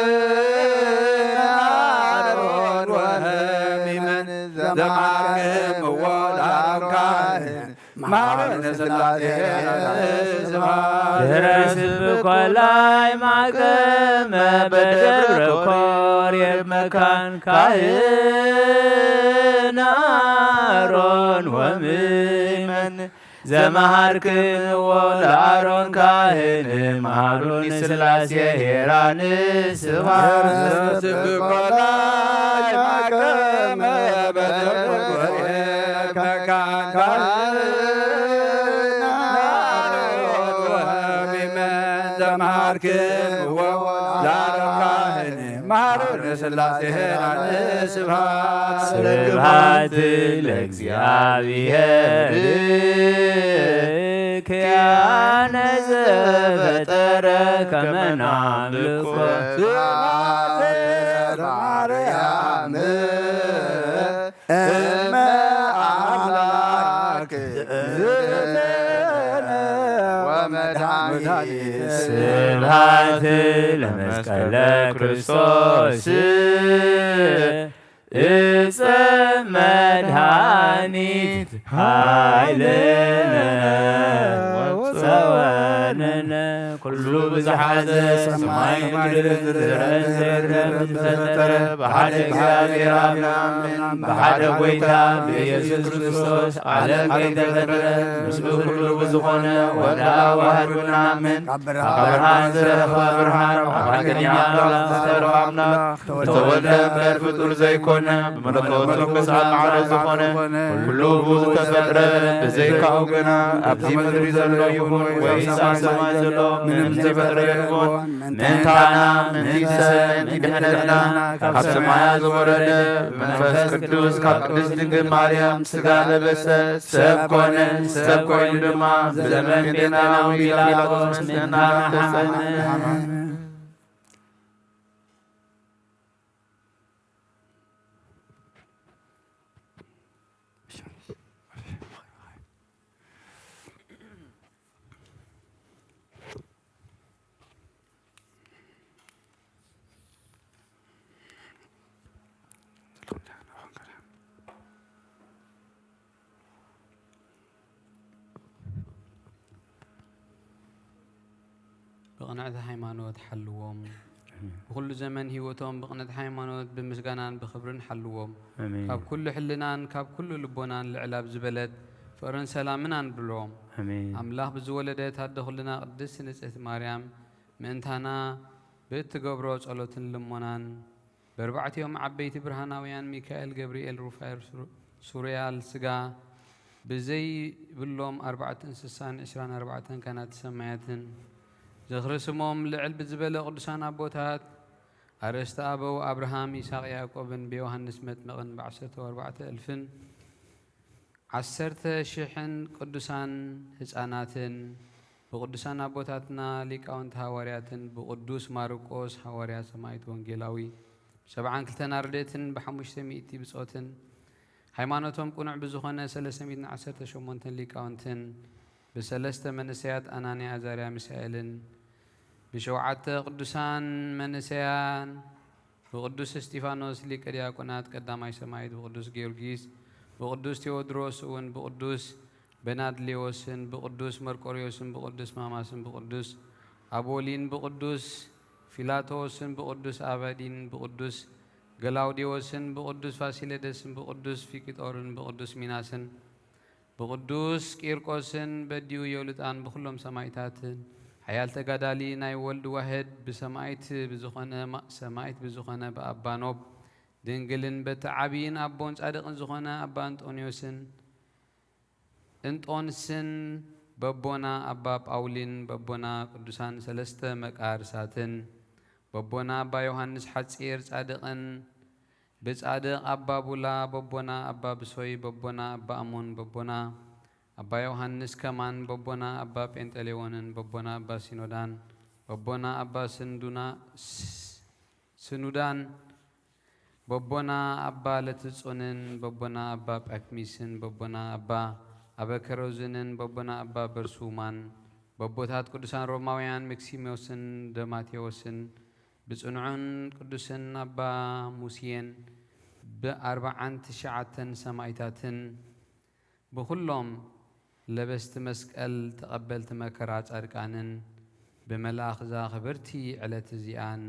አሮን ወሚመን ዘማርክምዎ ለአሮን ካህን ማህበረ ስላሴ ስብሐት ድህረ ስብኮላይ ማቀመ በደብረ ኮሬብ መካን ካህን አሮን ወምእመን ዘመሃርክምዎ ለአሮን ካህን መሃሩኒ ስላሴ ሄራን ስብሐት ስብኮላይ ማቀመ በደብረ ኮሬብ መካን ካህን አሮን ወምእመን ዘመሃርክምዎ ለአሮን ካህን መሃሩኒ ስላሴ ሄራን ስብሐት ስብሐት ለእግዚአብሔር ኪያነ ዘፈጠረ ከመ ናምልኮ ስብሐት ለማርያም እመ አምላክ እግዝእትነ ወመድኃኒት ስብሐት ለመስቀለ ክርስቶስ እፀ መድኃኒት ኃይልነ ወፀወንነ ኩሉ ብዝሓዘ ሰማይ ምድርን ዘረን ዘይረብ ዝፈጠረ ብሓደ እግዚኣብሔር ኣብ ነኣምን ብሓደ ጐይታ ብኢየሱስ ክርስቶስ ዓለም ከይተፈጥረ ምስኡ ኩሉ ብዝኾነ ወዳ ዋህድ ንኣምን ካብ ብርሃን ዝተረኽበ ብርሃን ካብ ሓቀኛ ኣምላኽ ዝተረኽበ ኣምላኽ ዝተወልደ እምበር ፍጡር ዘይኮነ ብመለኮቱ ብስዓት ማዕረ ዝኾነ ኩሉ ብኡ ዝተፈጥረ ብዘይካኡ ግና ኣብዚ ምድሪ ዘሎ ይኹን ወይስ ኣብ ሰማይ ዘሎ ምንም ዝተፈጥረ የልቦን። ምእንታና ምእንቲ ሰብ ምእንቲ ድሕነትና ካብ ሰማያ ዝወረደ ብመንፈስ ቅዱስ ካብ ቅድስት ድንግል ማርያም ስጋ ለበሰ ሰብ ኮነ። ሰብ ኮይኑ ድማ ብዘመን ጴንጤናዊ ጲላጦስ ምእንታና ሓመመ። ብቕንዕቲ ሃይማኖት ሓልዎም። ብኹሉ ዘመን ህይወቶም ብቕንዕቲ ሃይማኖት ብምስጋናን ብኽብርን ሓልዎም። ኣሜን። ካብ ኩሉ ሕልናን ካብ ኩሉ ልቦናን ልዕል ኣብ ዝበለት ፍቕርን ሰላምን ኣንብሮም። ኣሜን። ኣምላኽ ብዝወለደት ኣደ ኩልና ቅድስቲ ንጽሕቲ ማርያም ምእንታና ብእትገብሮ ጸሎትን ልሞናን በርባዕቲኦም ዓበይቲ ብርሃናውያን ሚካኤል፣ ገብርኤል፣ ሩፋኤል፣ ሱር-፣ ሱርያል ስጋ ብዘይብሎም ኣርባዕተ እንስሳን ዕስራን ኣርባዕተን ካህናተ ሰማያትን ዝኽሪ ስሞም ልዕል ብዝበለ ቅዱሳን ኣቦታት ኣርእስተ ኣበው ኣብርሃም፣ ይስሐቅ፣ ያዕቆብን ብዮሃንስ መጥምቅን ብዓሰርተ ኣርባዕተ እልፍን ዓሰርተ ሽሕን ቅዱሳን ህፃናትን ብቅዱሳን ኣቦታትና ሊቃውንቲ ሃዋርያትን ብቅዱስ ማርቆስ ሃዋርያ ሰማዕት ወንጌላዊ ሰብዓን ክልተን ኣርድእትን ብሓሙሽተ ሚእቲ ብጾትን ሃይማኖቶም ቅኑዕ ብዝኾነ ሰለስተ ሚእትን ዓሰርተ ሸሞንተን ሊቃውንትን ብሰለስተ መንእሰያት ኣናንያ፣ ኣዛርያ፣ ሚሳኤልን ብሸውዓተ ቅዱሳን መንእሰያን ብቅዱስ እስጢፋኖስ ሊቀ ዲያቆናት ቀዳማይ ሰማዕት፣ ብቅዱስ ጊዮርጊስ፣ ብቅዱስ ቴዎድሮስ እውን ብቅዱስ በናድሌዎስን ብቅዱስ መርቆሪዎስን ብቅዱስ ማማስን ብቅዱስ ኣቦሊን ብቅዱስ ፊላቶስን ብቅዱስ ኣባዲን ብቅዱስ ገላውዴዎስን ብቅዱስ ፋሲለደስን ብቅዱስ ፊቅጦርን ብቅዱስ ሚናስን ብቅዱስ ቂርቆስን በዲኡ ዮልጣን ብኩሎም ሰማይታትን ሓያል ተጋዳሊ ናይ ወልድ ዋህድ ብሰማይት ብዝኾነ ማ-፣ ሰማይት ብዝኾነ ብኣባ ኖብ ድንግልን በቲ ዓብይን ኣቦን ጻድቅን ዝኾነ ኣባ እንጦንዮስን እንጦንስን በቦና ኣባ ጳውሊን በቦና ቅዱሳን ሰለስተ መቃርሳትን በቦና ኣባ ዮሃንስ ሓጺር ጻድቅን ብጻድቅ ኣባ ቡላ በቦና ኣባ ብሶይ በቦና ኣባ ኣሞን በቦና ኣባ ዮሃንስ ከማን በቦና ኣባ ጴንጠሌዎንን በቦና ኣባ ሲኖዳን በቦና ኣባ ስንዱና ስ-፣ ስኑዳን በቦና ኣባ ለትጾንን በቦና ኣባ ጳክሚስን በቦና ኣባ ኣበከሮዝንን በቦና ኣባ በርሱማን በቦታት ቅዱሳን ሮማውያን መክሲሞስን ደማቴዎስን ብጽኑዕን ቅዱስን ኣባ ሙስየን ብኣርባዓን ትሽዓተን ሰማይታትን ብኹሎም ለበስቲ መስቀል ተቐበልቲ መከራ ጻድቃንን ብመልኣኽ እዛ ክብርቲ ዕለት እዚኣን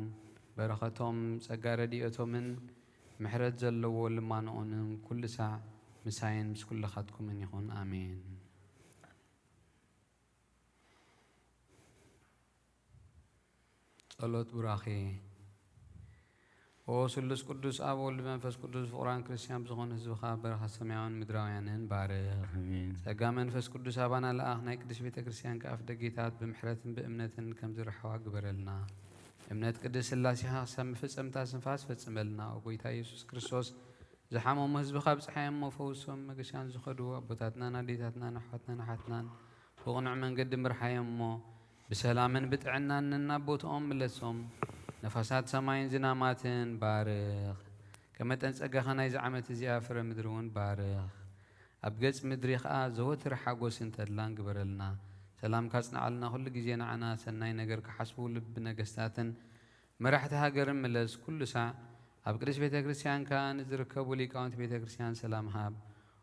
በረኸቶም ጸጋ ረድኤቶምን ምሕረት ዘለዎ ልማኖኦንን ኩሉ ሳዕ ምሳይን ምስ ኩልኻትኩምን ይኹን። ኣሜን። ጸሎት ቡራኬ። ኦ ስሉስ ቅዱስ ኣብ ወልድ መንፈስ ቅዱስ ፍቑራን ክርስቲያን ብዝኾኑ ህዝብኻ በረኸት ሰማያውያን ምድራውያንን ባርኽ። ኣሜን። ጸጋ መንፈስ ቅዱስ ኣባና ለኣኽ፣ ናይ ቅድስት ቤተ ክርስቲያን ከኣፍ ደጌታት ብምሕረትን ብእምነትን ከም ዝርሕዋ ግበረልና። እምነት ቅድስት ስላሴኻ ክሳብ መፈጸምታ ስንፋስ ፈጽመልና። ኦ ጎይታ ኢየሱስ ክርስቶስ ዝሓመሙ ህዝብኻ ብጽሓይ እሞ ፈውሶም፣ መገሻን ዝኸዱ ኣቦታትናን ኣዴታትናን ኣሕዋትናን ኣሓትናን ብቕኑዕ መንገዲ ምርሓዮም እሞ ብሰላምን ብጥዕናን ነናብ ቦትኦም ምለሶም። ነፋሳት ሰማይን ዝናማትን ባርኽ። ከመጠን ጸጋኻ ናይዚ ዓመት እዚኣ ፍረ ምድሪ እውን ባርኽ። ኣብ ገጽ ምድሪ ኸኣ ዘወትር ሓጎስን ተድላን ግበረልና። ሰላምካ ጽንዓልና፣ ኩሉ ግዜ ንዓና ሰናይ ነገር ክሓስቡ ልቢ ነገስታትን መራሕቲ ሃገርን ምለስ። ኩሉ ሳዕ ኣብ ቅድስት ቤተ ክርስቲያንካ ንዝርከቡ ሊቃውንቲ ቤተ ክርስቲያን ሰላም ሃብ።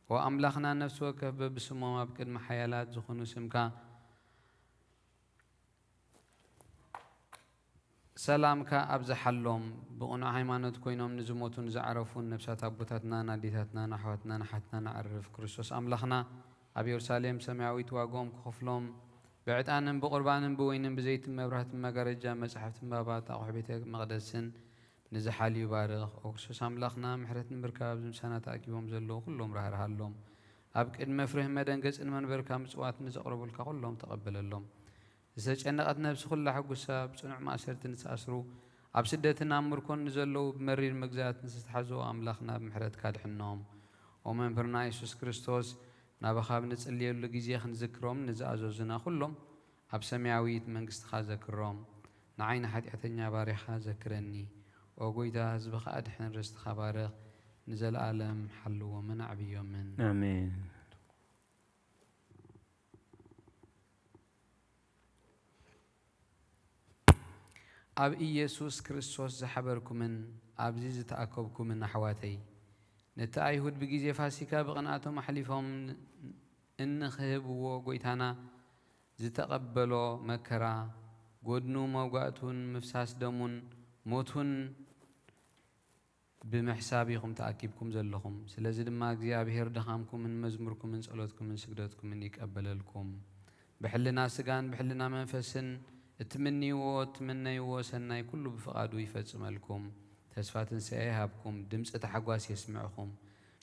ኦ ኣምላኽና፣ ነፍሲ ወከፍ በብስሞም ኣብ ቅድሚ ሓያላት ዝኾኑ ስምካ ሰላምካ ኣብዝሓሎም። ብቕኑዕ ሃይማኖት ኮይኖም ንዝሞቱን ዝዓረፉን ነፍሳት ኣቦታትናን ኣዴታትናን ኣሕዋትናን ኣሓትናን ኣዕርፍ። ክርስቶስ ኣምላኽና ኣብ የሩሳሌም ሰማያዊት ዋግኦም ክኸፍሎም ብዕጣንን ብቑርባንን ብወይንን ብዘይትን መብራህትን መጋረጃ መጻሕፍትን ባባት ኣቑሑ ቤተ መቕደስን ንዝሓልዩ ባርኽ። ኦ ክርስቶስ ኣምላኽና፣ ምሕረት ንምርካብ ኣብዚ ምሳና ተኣኪቦም ዘለዉ ኩሎም ራህርሃሎም። ኣብ ቅድሚ መፍርህን መደንገጽን መንበርካ ምጽዋት ንዘቕረቡልካ ኩሎም ተቐበለሎም። ዝተጨነቐት ነፍሲ ኩላ ሕጉሳ፣ ኣብ ጽኑዕ ማእሰርቲ ንዝተኣስሩ፣ ኣብ ስደትን ኣብ ምርኮን ንዘለዉ፣ ብመሪር መግዛእቲ ንዝተሓዙ ኣምላኽና ብምሕረትካ ድሕኖም። ኦ መምህርና የሱስ ክርስቶስ፣ ናባኻ ኣብ ንጽልየሉ ግዜ ክንዝክሮም ንዝኣዘዙና ኩሎም ኣብ ሰማያዊት መንግስትኻ ዘክሮም። ንዓይ ንሓጢኣተኛ ባርያኻ ዘክረኒ። ኦ ጎይታ፣ ህዝብኻ ኣድሕን፣ ርስትኻ ባርኽ፣ ንዘለኣለም ሓልዎምን ኣዕብዮምን። ኣሜን። ኣብ ኢየሱስ ክርስቶስ ዝሓበርኩምን ኣብዚ ዝተኣከብኩምን ኣሕዋተይ፣ ነቲ ኣይሁድ ብግዜ ፋሲካ ብቕንኣቶም ኣሕሊፎም እንክህብዎ፣ ጐይታና ዝተቐበሎ መከራ፣ ጐድኑ መውጋእቱን ምፍሳስ ደሙን ሞቱን ብምሕሳብ ኢኹም ተኣኪብኩም ዘለኹም። ስለዚ ድማ እግዚኣብሄር ድኻምኩምን መዝሙርኩምን ጸሎትኩምን ስግደትኩምን ይቀበለልኩም። ብሕልና ስጋን ብሕልና መንፈስን እትምንይዎ እትምነይዎ ሰናይ ኩሉ ብፍቓዱ ይፈጽመልኩም። ተስፋ ትንሳኤ ይሃብኩም፣ ድምጺ ታሕጓስ የስምዕኹም።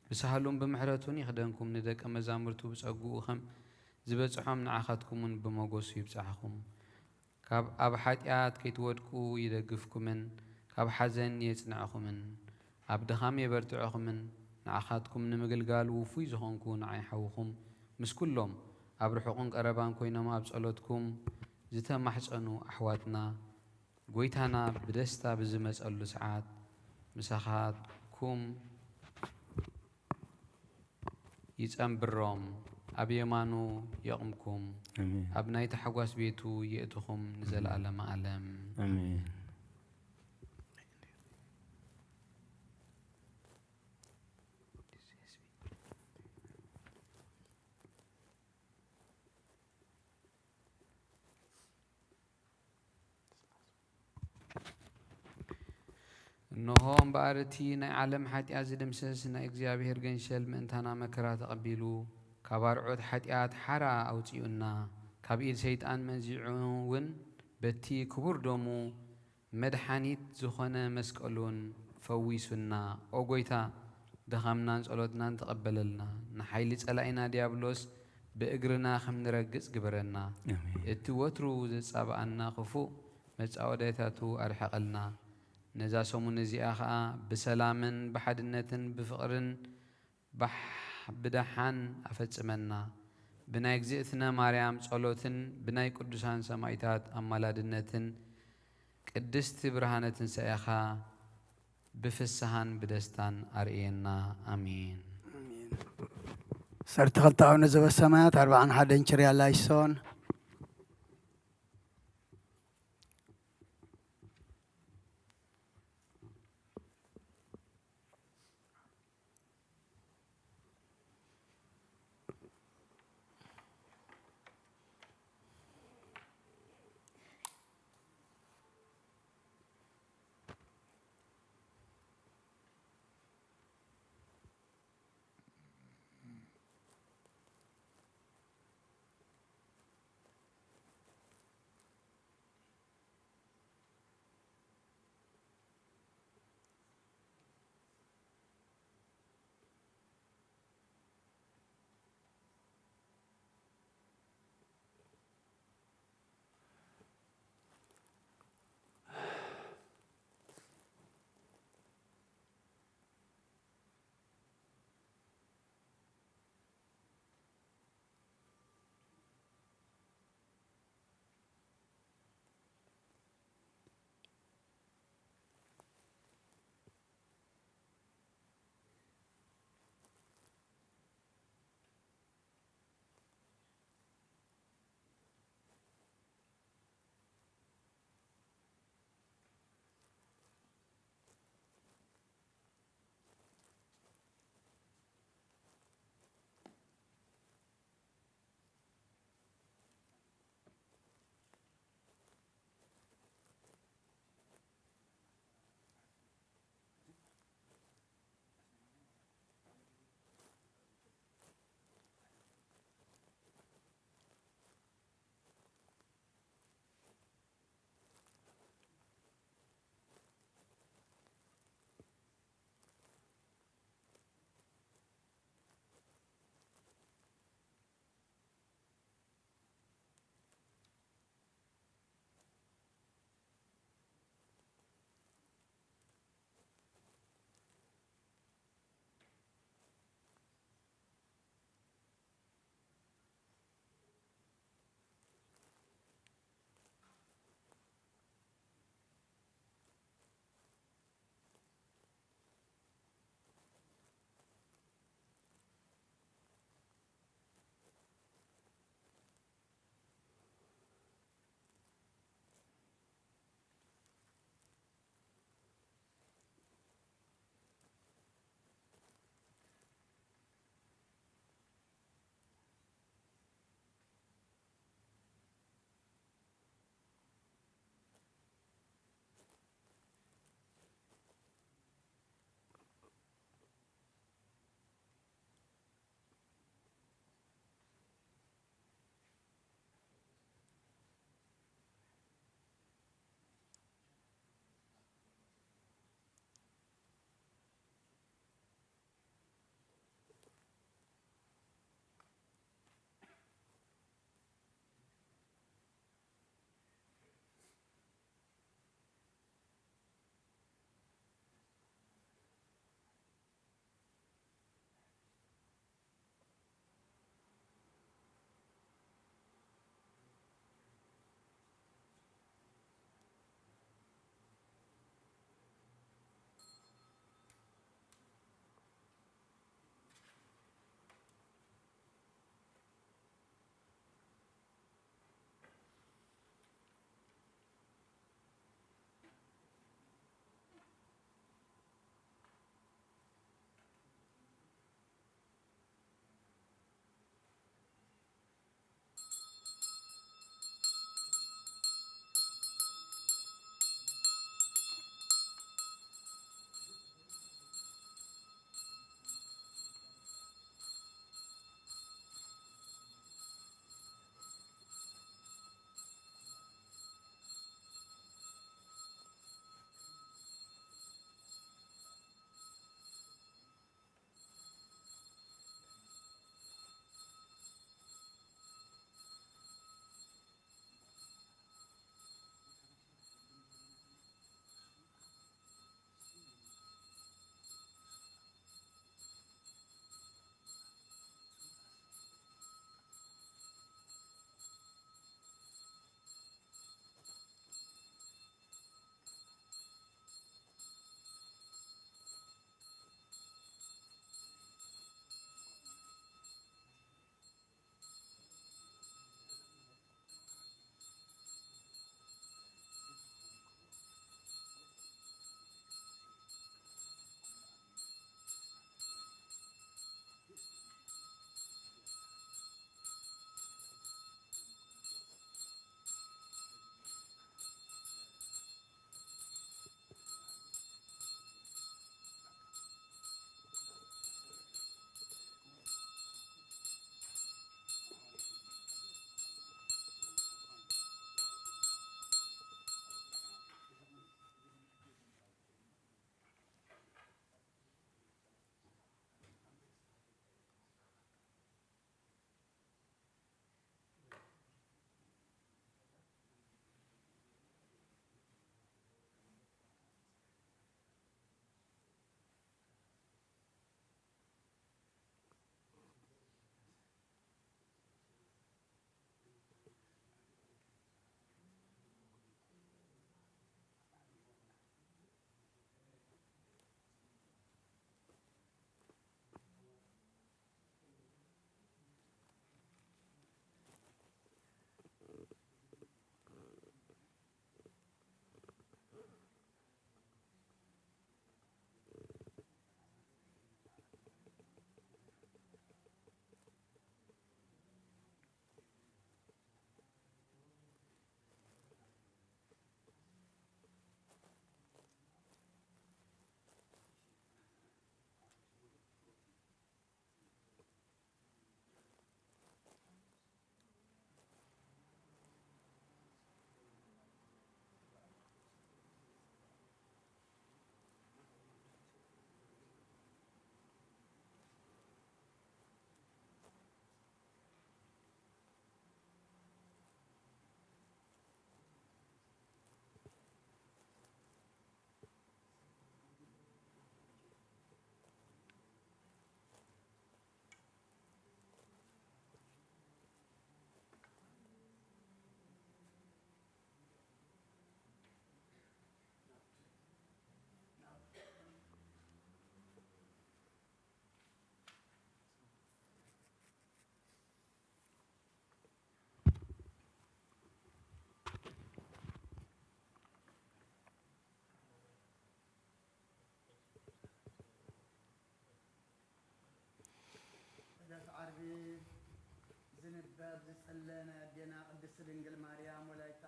ብሳህሉን ብምሕረቱን ይኽደንኩም፣ ንደቀ መዛሙርቱ ብጸግኡ ከም ዝበጽሖም ንዓኻትኩምውን ብመጎሱ ይብጽሓኹም። ካብ ኣብ ሓጢኣት ከይትወድቁ ይደግፍኩምን ካብ ሓዘን የጽንዕኹምን፣ ኣብ ድኻም የበርትዕኹምን፣ ንዓኻትኩም ንምግልጋል ውፉይ ዝኾንኩ ንዓይ ሓውኹም ምስ ኩሎም ኣብ ርሑቕን ቀረባን ኮይኖም ኣብ ጸሎትኩም ዝተማሕጸኑ ኣሕዋትና፣ ጐይታና ብደስታ ብዝመጸሉ ሰዓት ምሳኻትኩም ይጸንብሮም፣ ኣብ የማኑ የቕምኩም፣ ኣሜን። ኣብ ናይ ታሕጓስ ቤቱ የእትኹም ንዘለኣለመ ዓለም። ኣሜን። እንሆ እምበኣር እቲ ናይ ዓለም ሓጢኣት ዝድምስስ ናይ እግዚኣብሔር ገንሸል ምእንታና መከራ ተቐቢሉ፣ ካብ ኣርዑት ሓጢኣት ሓራ ኣውጺኡና፣ ካብ ኢድ ሰይጣን መንዚዑ እውን በቲ ክቡር ደሙ መድሓኒት ዝኾነ መስቀሉን ፈዊሱና። ኦ ጎይታ፣ ድኻምናን ጸሎትናን ተቐበለልና። ንሓይሊ ጸላኢና ዲያብሎስ ብእግርና ከም ንረግጽ ግበረና። ኣሜን። እቲ ወትሩ ዘጻብኣና ክፉእ መጻወዳይታቱ ኣርሕቐልና። ነዛ ሰሙን እዚኣ ኸኣ ብሰላምን ብሓድነትን ብፍቕርን ባሕ ብደሓን ኣፈጽመና። ብናይ እግዝእትነ ማርያም ጸሎትን ብናይ ቅዱሳን ሰማዕታት ኣማላድነትን ቅድስቲ ብርሃነ ትንሳኤኻ ብፍስሃን ብደስታን ኣርእየና። ኣሜን። ዓሰርተ ክልተ ኣቡነ ዘበሰማያት፣ ኣርብዓን ሓደን ችርያ ላይሶን።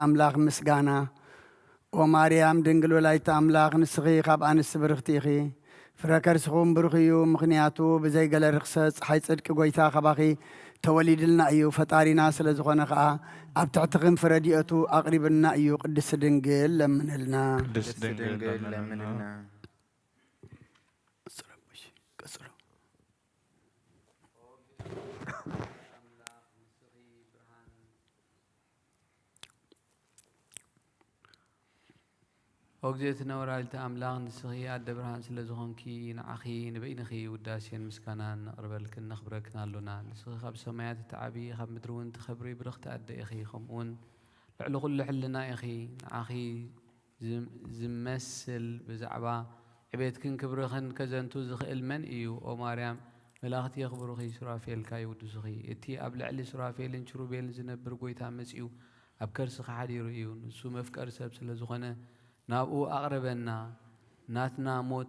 ኣምላኽ ምስጋና። ኦ ማርያም ድንግል ወላዲተ ኣምላኽ፣ ንስኺ ካብ ኣንስቲ ብርኽቲ ኢኺ፣ ፍረ ከርስኺ እውን ብሩኽ እዩ። ምኽንያቱ ብዘይ ገለ ርኽሰት ጸሓይ ጽድቂ ጐይታ ካባኺ ተወሊድልና እዩ፣ ፈጣሪና ስለ ዝኾነ ኸኣ ኣብ ትሕቲ ክንፊ ረድኤቱ ኣቕሪብልና እዩ። ቅድስቲ ድንግል ለምንልና። ቅድስቲ ድንግል ለምንልና። ቀጽሎ። ኦግዜትነ ወላዲተ ኣምላኽ፣ ንስኺ ኣደ ብርሃን ስለ ዝኾንኪ፣ ንዓኺ ንበይንኺ ውዳሴን ምስጋናን ነቕርበልክን ነኽብረክን ኣሎና። ንስኺ ካብ ሰማያት እትዓቢ፣ ካብ ምድሪ እውን ትኸብሪ ብርኽቲ ኣደ ኢኺ። ከምኡውን ልዕሊ ኩሉ ሕልና ኢኺ። ንዓኺ ዝም-፣ ዝመስል ብዛዕባ ዕቤትክን ክብርኽን ከዘንቱ ዝኽእል መን እዩ? ኦ ማርያም፣ መላእኽቲ የኽብሩኺ፣ ሱራፌል ከኣ ይውድሱኺ። እቲ ኣብ ልዕሊ ሱራፌልን ኪሩቤልን ዝነብር ጐይታ መጺኡ ኣብ ከርስኺ ሓዲሩ እዩ። ንሱ መፍቀሪ ሰብ ስለ ዝኾነ ናብኡ ኣቕርበና። ናትና ሞት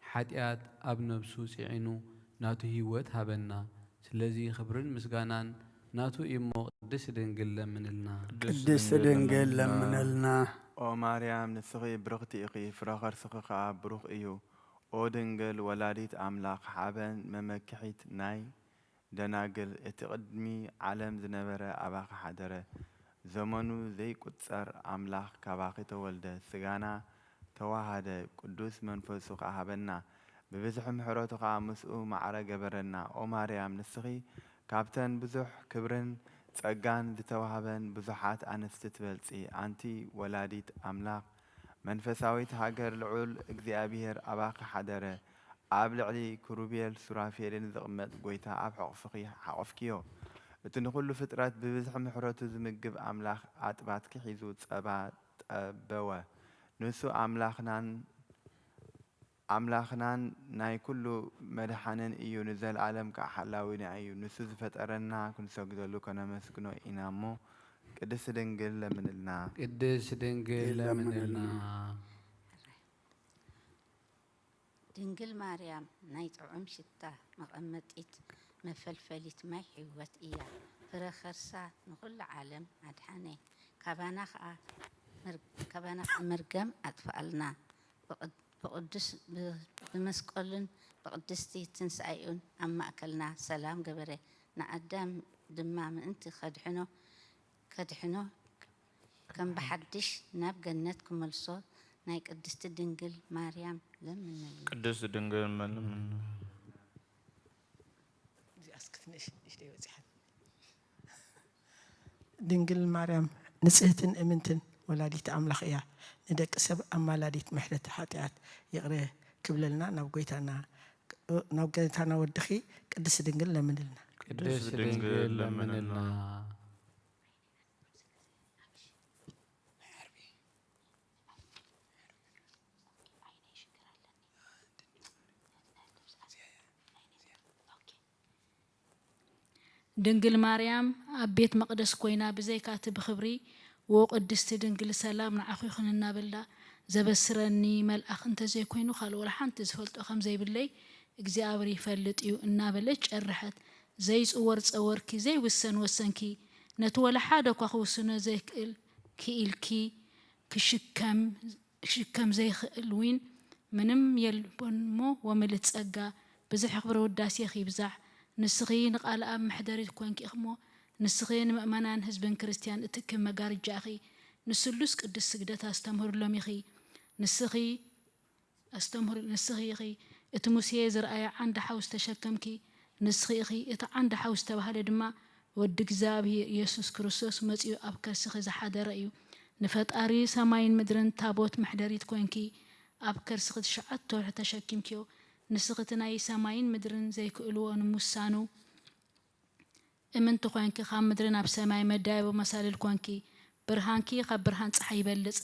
ሓጢኣት ኣብ ነብሱ ጽዒኑ ናቱ ህይወት ሃበና። ስለዚ ክብርን ምስጋናን ናቱ እዩ እሞ ቅድስት ድንግል ለምንልና። ቅድስት ድንግል ለምንልና። ኦ ማርያም፣ ንስኺ ብርኽቲ ኢኺ፣ ፍረ ከርስኺ ኸኣ ብሩኽ እዩ። ኦ ድንግል ወላዲት ኣምላኽ፣ ሓበን መመክሒት ናይ ደናግል፣ እቲ ቅድሚ ዓለም ዝነበረ ኣባኺ ሓደረ። ዘመኑ ዘይቁጸር ኣምላኽ ካባኺ ተወልደ፣ ስጋና ተዋሃደ፣ ቅዱስ መንፈሱ ከኣ ሃበና። ብብዝሒ ምሕረቱ ከኣ ምስኡ ማዕረ ገበረና። ኦ ማርያም፣ ንስኺ ካብተን ብዙሕ ክብርን ጸጋን ዝተዋህበን ብዙሓት ኣንስቲ ትበልጺ፣ ኣንቲ ወላዲት ኣምላኽ፣ መንፈሳዊት ሃገር ልዑል እግዚኣብሄር ኣባኺ ሓደረ። ኣብ ልዕሊ ክሩቤል ሱራፌልን ዝቕመጥ ጐይታ ኣብ ሕቑፍኺ ሓቖፍክዮ። እቲ ንኹሉ ፍጥረት ብብዝሒ ምሕረቱ ዝምግብ ኣምላኽ ኣጥባትኪ ሒዙ ጸባ ጠበወ። ንሱ ኣምላኽናን ኣምላኽናን ናይ ኩሉ መድሓንን እዩ፣ ንዘለኣለም ከኣ ሓላዊና እዩ። ንሱ ዝፈጠረና ክንሰግደሉ ከነመስግኖ ኢና እሞ፣ ቅድስት ድንግል ለምንልና። ቅድስት ድንግል ለምንልና። ድንግል ማርያም ናይ ጥዑም ሽታ መቐመጢት መፈልፈሊት ማይ ሕይወት እያ። ፍረ ከርሳ ንኹሉ ዓለም ኣድሓነ። ካባና ኸኣ መር-፣ ካባና ኸኣ መርገም ኣጥፍኣልና። ብቕድ-፣ ብቕዱስ ብ-፣ ብመስቀሉን ብቕድስቲ ትንሳኤኡን ኣብ ማእከልና ሰላም ገበረ። ንኣዳም ድማ ምእንቲ ከድሕኖ፣ ከድሕኖ ከም ብሓድሽ ናብ ገነት ክመልሶ ናይ ቅድስቲ ድንግል ማርያም ለምንልና። ቅድስት ድንግል ለምንልና። እዚኣስ ክትንእሽ ንእሽተይ በጺሓት። ድንግል ማርያም ንጽህትን እምንትን ወላዲት ኣምላኽ እያ። ንደቂ ሰብ ኣማላዲት ምሕረት ሓጢኣት ይቕረ ክብለልና ናብ ጎይታና፣ ናብ ጎይታና ወድኺ ቅድስት ድንግል ለምንልና። ቅድስት ድንግል ለምንልና። ድንግል ማርያም ኣብ ቤት መቕደስ ኮይና ብዘይካቲ ብኽብሪ፣ "ዎ ቅድስቲ ድንግል ሰላም ንዓኹ ይኹን" እናበላ ዘበስረኒ መልኣኽ እንተዘይኮይኑ ካልእ ወላ ሓንቲ ዝፈልጦ ከም ዘይብለይ እግዚኣብሔር ይፈልጥ እዩ እናበለት ጨርሐት። ዘይጽወር ጸወርኪ፣ ዘይውሰን ወሰንኪ፣ ነቲ ወላ ሓደ እኳ ክውስኖ ዘይክእል ክኢልኪ ክሽከም ክሽከም ዘይክእል ዊን ምንም የልቦን እሞ፣ ወምልእቲ ጸጋ፣ ብዝሒ ክብሪ ውዳሴኺ ይብዛሕ። ንስኺ ንቃል ኣብ መሕደሪት ኮንኪ ኢኺ እሞ፣ ንስኺ ንምእመናን ህዝብን ክርስትያን እትእክቢ መጋርጃ ኢኺ። ንስሉስ ቅዱስ ስግደት ኣስተምህርሎም ኢኺ። ንስኺ ኣስተምህር-፣ ንስኺ ኢኺ እቲ ሙሴ ዝረኣየ ዓንዲ ሓው ዝተሸከምኪ። ንስኺ ኢኺ እቲ ዓንዲ ሓው ዝተባህለ ድማ ወዲ እግዚኣብሔር ኢየሱስ ክርስቶስ መጺኡ ኣብ ከርስኺ ዝሓደረ እዩ። ንፈጣሪ ሰማይን ምድርን ታቦት መሕደሪት ኮንኪ ኣብ ከርስኺ ትሽዓተ ወርሒ ተሸኪምክዮ። ንስኺ እቲ ናይ ሰማይን ምድርን ዘይክእልዎ ንምውሳኑ እምንቲ ኮንኪ ካብ ምድሪ ናብ ሰማይ መዳየቢ መሳልል ኮንኪ። ብርሃንኪ ካብ ብርሃን ጸሓይ ይበልጽ።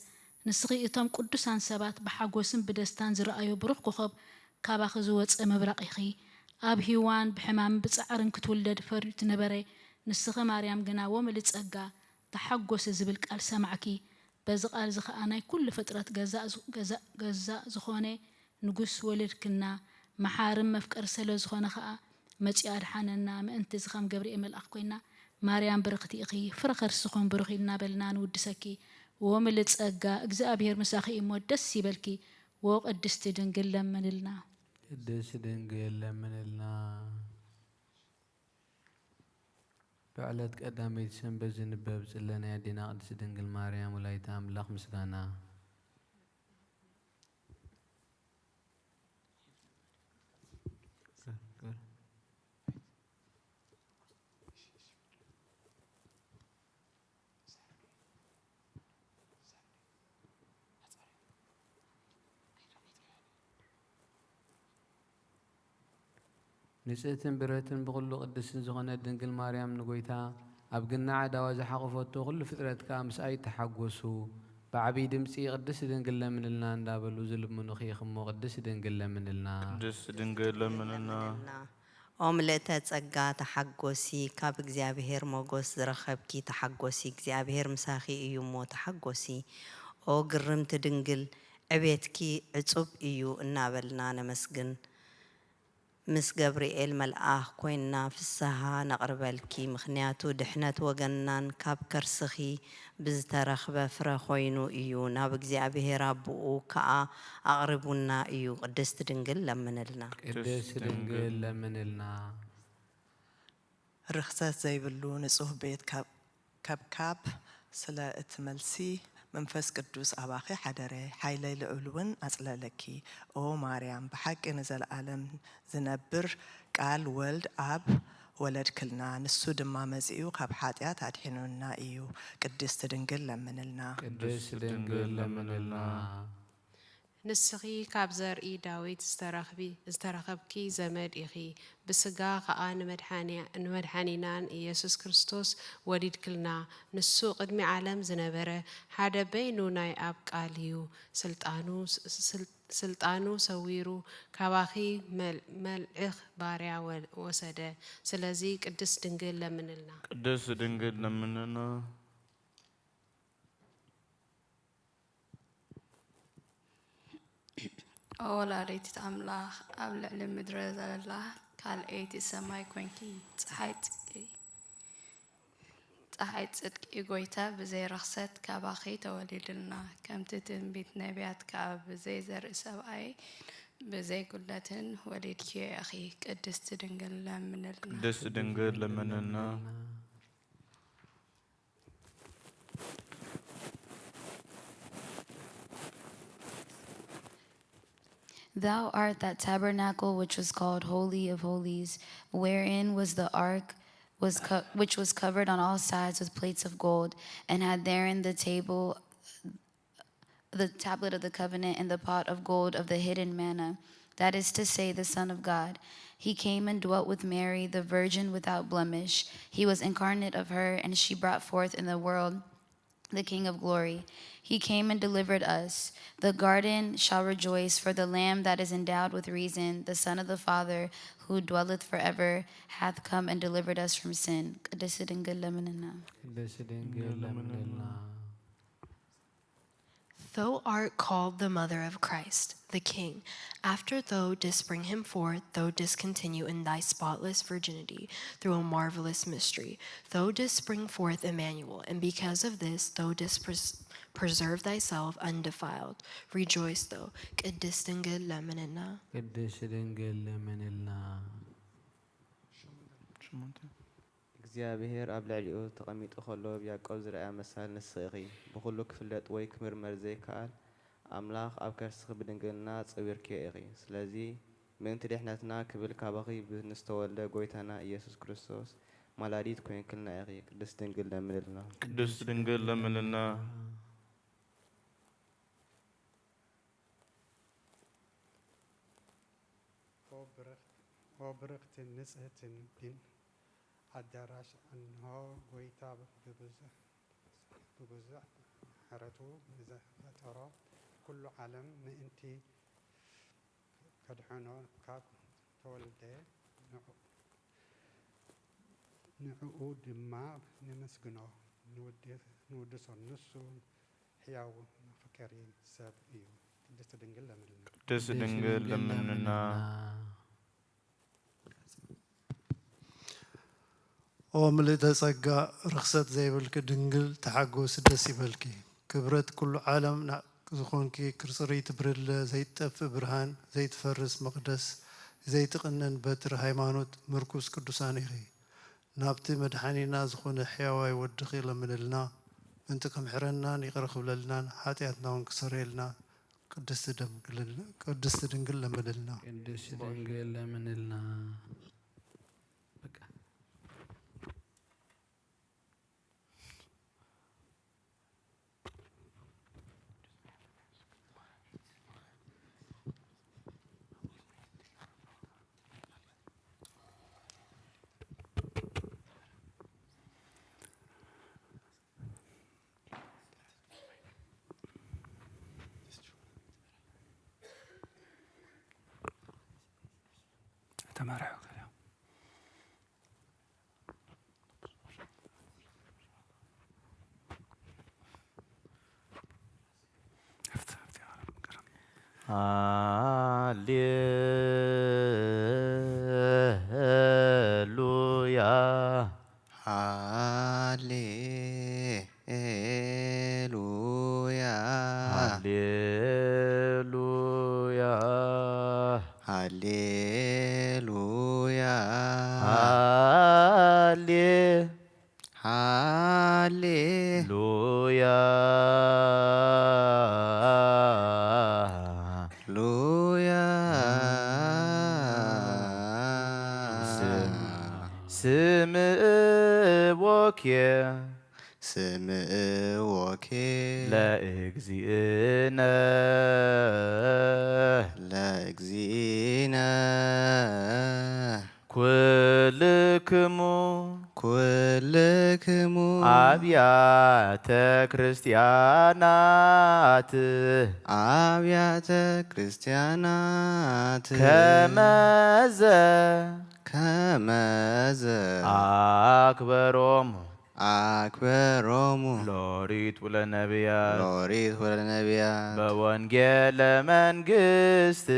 ንስኺ እቶም ቅዱሳን ሰባት ብሓጎስን ብደስታን ዝረኣዮ ብሩኽ ኮኸብ ካባኺ ዝወጸ ምብራቕ ኢኺ። ኣብ ሂዋን ብሕማምን ብጻዕርን ክትውለድ ፈሪዱ ነበረ። ንስኺ ማርያም ግና ወምልእቲ ጸጋ ተሓጎሲ ዝብል ቃል ሰማዕኪ። በዚ ቃል እዚ ኸኣ ናይ ኩሉ ፍጥረት ገዛእ ዝ-፣ ገዛእ፣ ገዛእ ዝኾነ ንጉስ ወለድክና። መሓርን መፍቀሪ ስለ ዝኾነ ኸኣ መጺኡ ኣድሓነና። ምእንቲ እዚ ከም ገብርኤል መልኣኽ ኮይና ማርያም ብርኽቲ ኢኺ፣ ፍረ ከርስኹም ብሩኽ እዩ እናበልና ንውድሰኪ። ወምልእ ጸጋ እግዚኣብሔር ምሳኺ እሞ ደስ ይበልኪ። ወቅድስቲ ድንግል ለምንልና። ቅድስት ድንግል ለምንልና። ብዕለት ቀዳመይቲ ሰንበት ዝንበብ ጽለ ናይ ኣዴና ቅድስት ድንግል ማርያም ወላዲተ ኣምላኽ ምስጋና። ንጽህትን ብርህትን ብኹሉ ቅድስትን ዝኾነት ድንግል ማርያም ንጎይታ ኣብ ግና ኣእዳዋ ዝሓቖፈቶ ኩሉ ፍጥረት ከኣ ምስኣ ይተሓጎሱ። ብዓብዪ ድምጺ ቅድስት ድንግል ለምንልና እንዳበሉ ዝልምኑኺ ኢኺ እሞ ቅድስት ድንግል ለምንልና። ቅድስት ድንግል ለምንልና። ኦ ምልእተ ጸጋ ተሓጎሲ፣ ካብ እግዚኣብሔር ሞጎስ ዝረኸብኪ ተሓጎሲ፣ እግዚኣብሔር ምሳኺ እዩ እሞ ተሓጎሲ። ኦ ግርምቲ ድንግል፣ ዕቤትኪ ዕጹብ እዩ እናበልና ነመስግን። ምስ ገብርኤል መልኣኽ ኮይንና ፍስሃ ነቕርበልኪ፣ ምኽንያቱ ድሕነት ወገንናን ካብ ከርስኺ ብዝተረኽበ ፍረ ኮይኑ እዩ፣ ናብ እግዚኣብሔር ኣቦኡ ከኣ ኣቕሪቡና እዩ። ቅድስት ድንግል ለምንልና። ቅድስት ድንግል ለምንልና። ርኽሰት ዘይብሉ ንጹህ ቤት ካብ ከብካብ ስለ እትመልሲ፣ መንፈስ ቅዱስ ኣባኺ ሓደረ፣ ሓይለይ ልዑል እውን ኣጽለለኪ። ኦ ማርያም፣ ብሓቂ ንዘለኣለም ዝነብር ቃል ወልድ ኣብ ወለድክልና፣ ንሱ ድማ መጺኡ ካብ ሓጢኣት ኣድሒኑና እዩ። ቅድስት ድንግል ለምንልና። ቅድስት ድንግል ለምንልና። ንስኺ ካብ ዘርኢ ዳዊት ዝተረኽቢ-፣ ዝተረኸብኪ ዘመድ ኢኺ፣ ብስጋ ኸኣ ንመድሓኒ-፣ ንመድሓኒናን ኢየሱስ ክርስቶስ ወሊድክልና። ንሱ ቅድሚ ዓለም ዝነበረ፣ ሓደ በይኑ ናይ ኣብ ቃል እዩ። ስልጣኑ፣ ስ-፣ ስል-፣ ስልጣኑ ሰዊሩ ካባኺ መል-፣ መልእኽ ባርያ ወ-፣ ወሰደ። ስለዚ ቅድስት ድንግል ለምንልና። ቅድስት ድንግል ለምንልና። ኦ ወላዲት ኣምላኽ፣ ኣብ ልዕሊ ምድሪ ዘላ ካልኣይቲ ሰማይ ኮንኪ፣ ጸሓይ ጽድቂ፣ ጸሓይ ጽድቂ ጎይታ ብዘይ ረኽሰት ካባኺ ተወሊዱልና፣ ከምቲ ትንቢት ነቢያት ከኣ ብዘይ ዘርኢ ሰብኣይ ብዘይ ጉድለትን ወሊድክዮ ኢኺ። ቅድስቲ ድንግል ለምንልና። ቅድስቲ ድንግል ለምንልና። Thou art that tabernacle which was called Holy of Holies, wherein was the ark, was co-, which was covered on all sides with plates of gold, and had therein the table, the tablet of the covenant, and the pot of gold of the hidden manna, that is to say, the Son of God. He came and dwelt with Mary, the virgin without blemish. He was incarnate of her, and she brought forth in the world the King of glory. He came and delivered us. The garden shall rejoice, for the Lamb that is endowed with reason, the Son of the Father, who dwelleth forever, hath come and delivered us from sin. ቅድስቲ ድንግል ለምንልና። ቅድስቲ ድንግል ለምንልና። Thou art called the mother of Christ, the King. After thou didst bring him forth, thou didst continue in thy spotless virginity through a marvelous mystery. Thou didst bring forth Emmanuel, and because of this thou didst pres-, preserve thyself undefiled. Rejoice thou. ቅድስት ድንግል ለምንልና። ቅድስት ድንግል ለምንልና። እግዚኣብሄር ኣብ ልዕሊኡ ተቐሚጡ ኸሎ፣ ብያዕቆብ ዝረኣያ መሳል ንስኺ ኢኺ። ብኹሉ ክፍለጥ ወይ ክምርመር ዘይከኣል ኣምላኽ ኣብ ከርስኺ ብድንግልና ጸዊርክዮ ኢኺ። ስለዚ፣ ምእንቲ ድሕነትና ክብል ካባኺ ብንዝተወልደ ጐይታና ኢየሱስ ክርስቶስ ማላዲት ኰይንክልና ኢኺ። ቅድስት ድንግል ለምንልና። ቅድስት ድንግል ለምንልና። ኦ ብርኽ-፣ ኦ ብርኽትን ንጽህትን ቢን ኣዳራሽ፣ እንሆ፣ ጐይታ ብብዙሕ፣ ብብዙሕ ምሕረቱ ንዝፈጠሮ ኩሉ ዓለም ምእንቲ ከድሕኖ ካብ ተወልደ፣ ንዑ-፣ ንዕኡ ድማ ነመስግኖ፣ ንውድ-፣ ንውድሶ። ንሱ ሕያው መፍቀሪ ሰብ እዩ። ቅድስት ድንግል ለምንልና። ቅድስት ድንግል ለምንልና። ኦ ምልእተ ጸጋ፣ ርኽሰት ዘይብልኪ ድንግል፣ ተሓጎሲ ደስ ይበልኪ። ክብረት ኩሉ ዓለም ና-፣ ዝኾንኪ፣ ክርጽርይቲ ብርለ፣ ዘይትጠፍእ ብርሃን፣ ዘይትፈርስ መቕደስ፣ ዘይትቕነን በትሪ ሃይማኖት፣ ምርኩስ ቅዱሳን ኢኺ። ናብቲ መድሓኒና ዝኾነ ሕያዋይ ወድኺ ለምንልና፣ ምእንቲ ክምሕረናን ይቕረ ክብለልናን፣ ሓጢኣትና እውን ክሰረየልና፣ ቅድስቲ ደምግልና-፣ ቅድስቲ ድንግል ለምንልና። ቅድስቲ ድንግል ለምንልና። በቃ። ተመርሑ። ሃሌሉያ። ሃሌሉያ። ሃሌሉያ። ሃሌሉያ። ሃሌ። ሃሌ። ሉያ። ሉያ። ስም-፣ ስምእዎኬ። ስምእዎኬ። ለእግዚእነ። ለእግዚእነ። ኩልክሙ። ኩልክሙ። ኣብያተ ክርስቲያናት። ኣብያተ ክርስቲያናት። ከመዘ። ከመዘ። ኣክበሮሙ። ኣክበሮሙ። ሎሪት ወለነቢያት። ሎሪት ወለነቢያት። በወንጌለ መንግስት።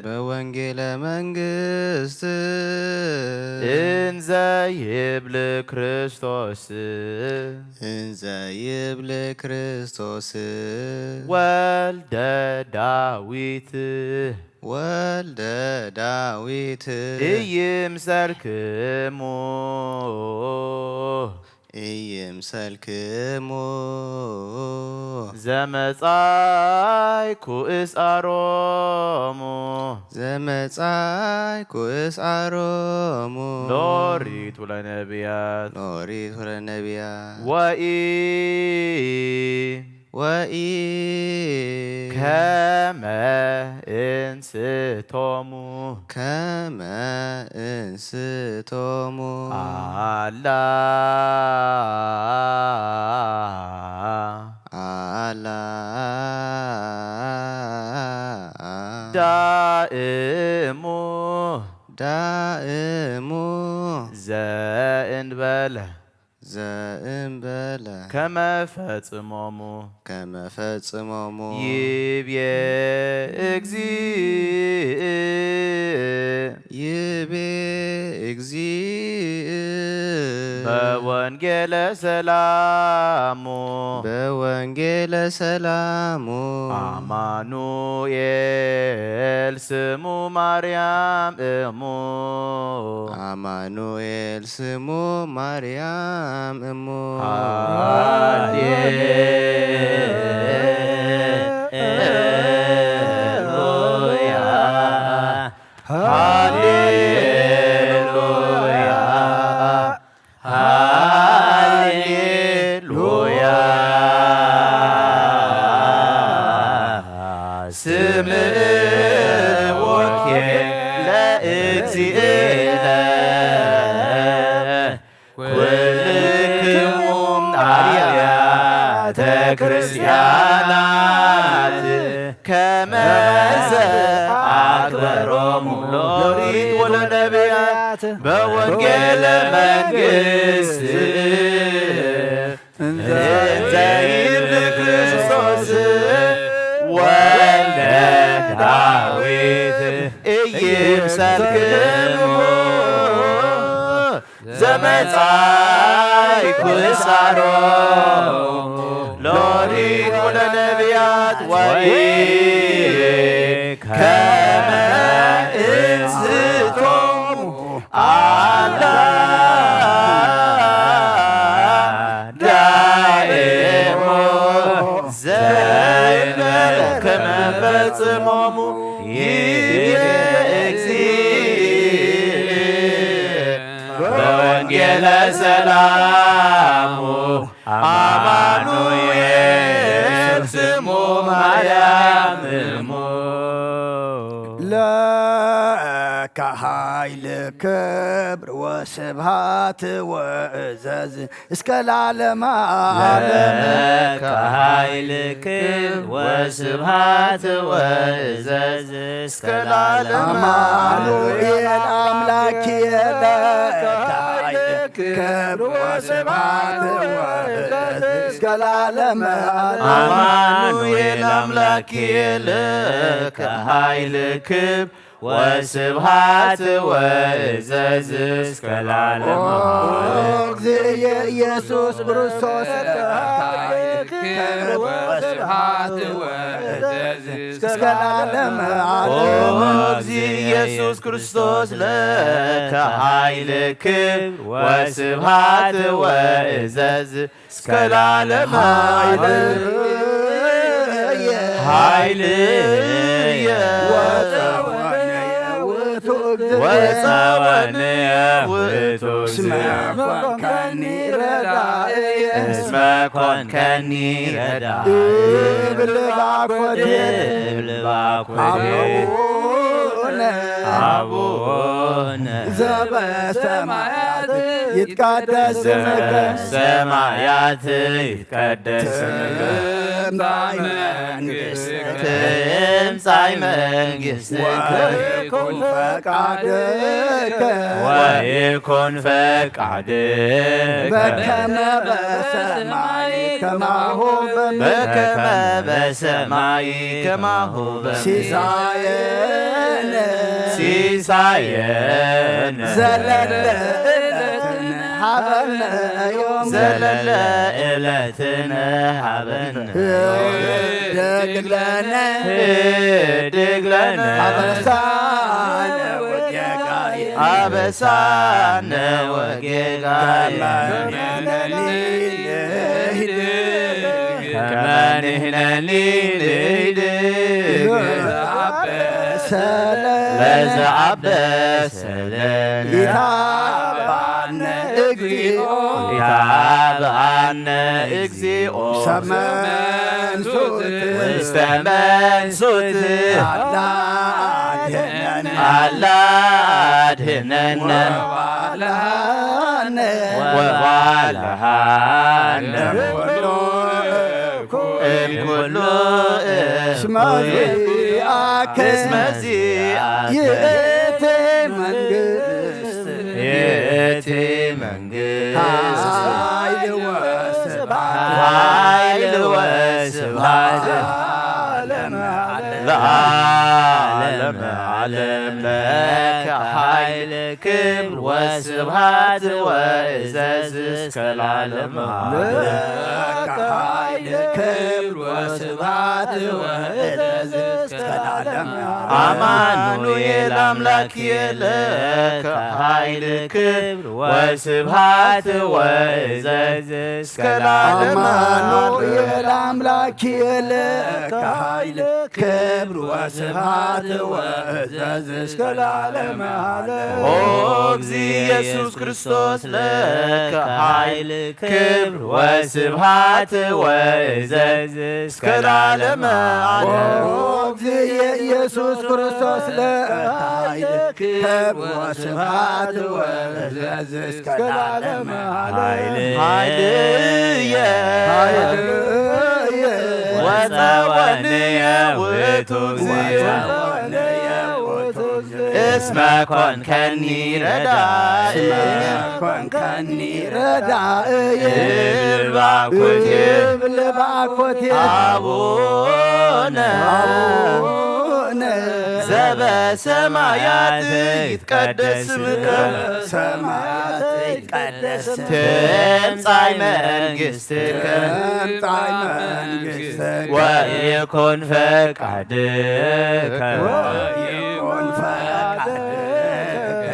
በወንጌለ መንግስት። እንዘ ይብል ክርስቶስ። እንዘ ይብል ክርስቶስ። ወልደ ዳዊት። ወልደ ዳዊት። ኢይምሰልክሙ። ኢይምሰልክሙ። ዘመጻእኩ እስኣሮሙ። ዘመጻእኩ እስኣሮሙ። ሎሪት ወለነቢያት። ሎሪት ወለነቢያት። ወኢ ወኢ ከመ እንስቶሙ። ከመ እንስቶሙ። ኣላ። ኣላ። ዳእሙ። ዳእሙ። ዘእንበለ። ዘእንበለ። ከመ ፈጽሞሙ። ከመ ፈጽሞሙ። ይቤ እግዚእ። ይቤ እግዚእ። በወንጌለ ሰላሙ። በወንጌለ ሰላሙ። አማኑኤል ስሙ ማርያም እሙ። አማኑኤል ስሙ ማርያም እሙ። ሃሌሉያ፣ ሃሌሉያ፣ ሃሌሉያ። ስምዕዎኬ ለእግዚእነ ኩልክሙ አብያተ ክርስቲያናት ከመዘ አክበሮሙ ሎሪት ወለነቢያት በወንጌለ መንግስት እንዘ ይብል ክርስቶስ ወልደ ዳዊት ኢይምሰልክሙ። መጻይኩ ሳሮሙ ሎሪኩ ለነቢያት ወይ ከመ እንስቶሙ ኣላ ዳኤሞ ዘይበለ ከመ ፈጽሞሙ ይቤ እግዚእ በወንጌለ ሰላሙ አማኑኤል ስሙ ማርያም እሙ። ለከ ኃይል ክብር ወስብሃት ወእዘዝ እስከ ለዓለመ ዓለም። ለከ ኃይል ክብር ወስብሃት ወእዘዝ እስከ ለዓለመ ዓለም። አማኑኤል አምላክ ለከ ኃይል ክብር ወስብሃት ወእዘዝ እስከ ለዓለመ ዓለም። አማኑኤል አምላክ ለከ ኃይል ክብር ወስብሃት ወእዘዝ እስከ ለዓለመ ዓለም። እግዚእ ኢየሱስ ክርስቶስ ክብር ወስብሃት ወእዘዝ እስከ ለዓለመ ዓለም። ኦ እግዚእ ኢየሱስ ክርስቶስ ለከ ኃይል ክብር ወስብሃት ወእዘዝ እስከ ለዓለመ ዓለም። ኃይልየ ወጸወንየ ውእቱ እግዝእትየ። ወጸወንየ ውእቱ እስመ እግዝእትየ። ኮንከኒ ረዳእየ። እስመ ኮንከኒ ረዳእየ። እብል ባኮቴ። እብል ባኮቴ። አቡነ። አቡነ። ዘበሰማያት ይትቀደስ ስምከ። ዘበሰማያት ይትቀደስ ስምከ። ትምጻእ መንግሥትከ። ትምጻእ መንግሥትከ። ወይኩን ፈቃድከ። ወይኩን ፈቃድከ። በከመ በሰማይ ከማሁ በምድር። በከመ በሰማይ ከማሁ በምድር። ሲሳየነ። ሲሳየነ። ዘለለ ዕለትነ ሀበነ ዮም። ዘለለ ዕለትነ ሀበነ። ህድግ ለነ። ህድግ ለነ። አበሳነ ወጌጋየ። አበሳነ ወጌጋየ። ከመ ንሕነኒ ንህድግ። ከመ ንሕነኒ ንህድግ። ለዘአበሰ ለነ። ለዘአበሰ ለነ። ኢታብአነ እግዚኦ። ኢታብአነ እግዚኦ። ውስተ መንሱት። ውስተ መንሱት። አላ አድህነነ። አላ አድህነነ። ወባልሃነ። ወባልሃነ። እምኩሉ እኩይ። እምኩሉ እስመ እኩይ። ዚአከ። እስመ ዚአከ። ይእቲ መንግስት። ይእቲ መንግስት። ኃይል ወስብሐት። ኃይል ወስብሐት። ለዓለመ ዓለም። ለዓለመ ዓለም። ለከ ኃይል ክብር ወስብሐት ወእዘዝ እስከ ለዓለመ ዓለም። ለከ ኃይል ክብር ወስብሐት ወእዘዝ እስከ ለዓለመ ዓለም። አማኑኤል አምላክ ለከ ኃይል ክብር ወስብሐት ወእዘዝ እስከ ለዓለመ ዓለም። አማኑኤል አምላክ ለከ ኃይል ክብር ወስብሐት ወእዘዝ እስከ ለዓለመ ዓለም። ኦ እግዚእ ኢየሱስ ክርስቶስ ለከ ኃይል ክብር ወስብሐት ወእዘዝ እስከ ለዓለመ ዓለም። ኦ እግዚእ ኢየሱስ ክርስቶስ ለከ ኃይል ክብር ወስብሐት ወእዘዝ እስከ ለዓለመ ዓለም። ኃይልየ ኃይልየ ወጸወንየ ውእቱ እግዚእ። ወጸወንየ ውእቱ እግዚእ። እስመ ኮንከኒ ረዳኢ። እስመ ኮንከኒ ረዳኢ። እብል ባኮቴ። እብል ባኮቴ። አቡነ። አቡነ። ዘበሰማያት ይትቀደስ ስምከ። ሰማያት ይትቀደስ ስምከ። ትምጻእ መንግስትከ። ትምጻእ መንግስትከ። ወይኩን ፈቃድከ። ወይኩን ፈቃድከ።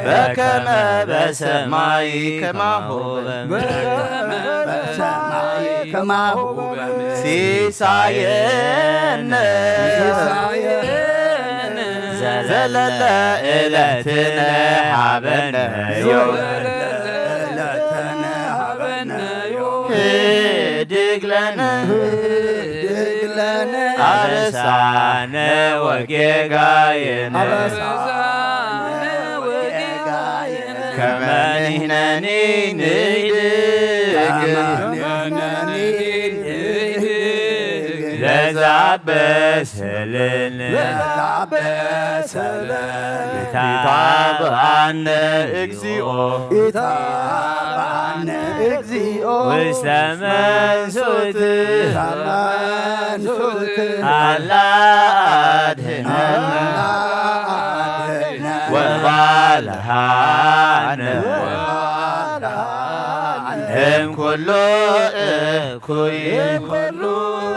በከመ በሰማይ ከማሁ በምድር። በከመ በሰማይ ከማሁ በምድር። ሲሳየነ። ሲሳየነ። ዘለለ ዕለትነ ሀበነ ዮም። ዘለለ ዕለትነ ሀበነ ዮም። ህድግ ለነ። ህድግ ለነ። አበሳነ ወጌጋየነ። አበሳነ ወጌጋየነ። ከመ ንሕነኒ ንህድግ። ከመ ንሕነኒ ንህድግ። ለዘአበሰለነ። ለዘአበሰለነ። ኢታብአነ እግዚኦ። ኢታብአነ እግዚኦ። ውስተ መንሱት። ውስተ መንሱት። አላ አድህነነ። አላ አድህነነ። ወባልሃነ። ወባልሃነ። እምኩሉ እኩይ። እምኩሉ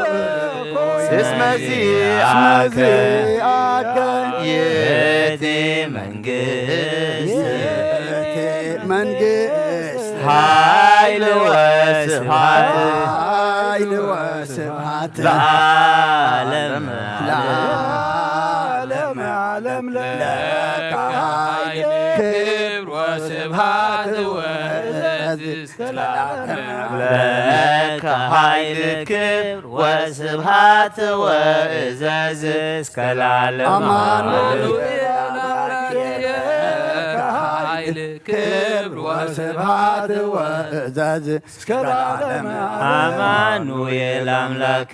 እኩይ። እስመ ዚአከ። እስመ ዚአከ። ይእቲ መንግስት። ይእቲ መንግስት። ኃይል ወስብሐት። ኃይል ወስብሐት። ለዓለመ ለዓለመ ዓለም ለከ ኃይል ክብር ወስብሐት ወእዘዝ እስከ ለዓለመ ዓለም። ለከ ኃይል ክብር ወስብሐት ወእዘዝ እስከ ለዓለመ ዓለም። አማኑኤል አምላክ ለከ ኃይል ክብር ወስብሐት ወእዘዝ እስከ ለዓለመ ዓለም። አማኑኤል አምላክ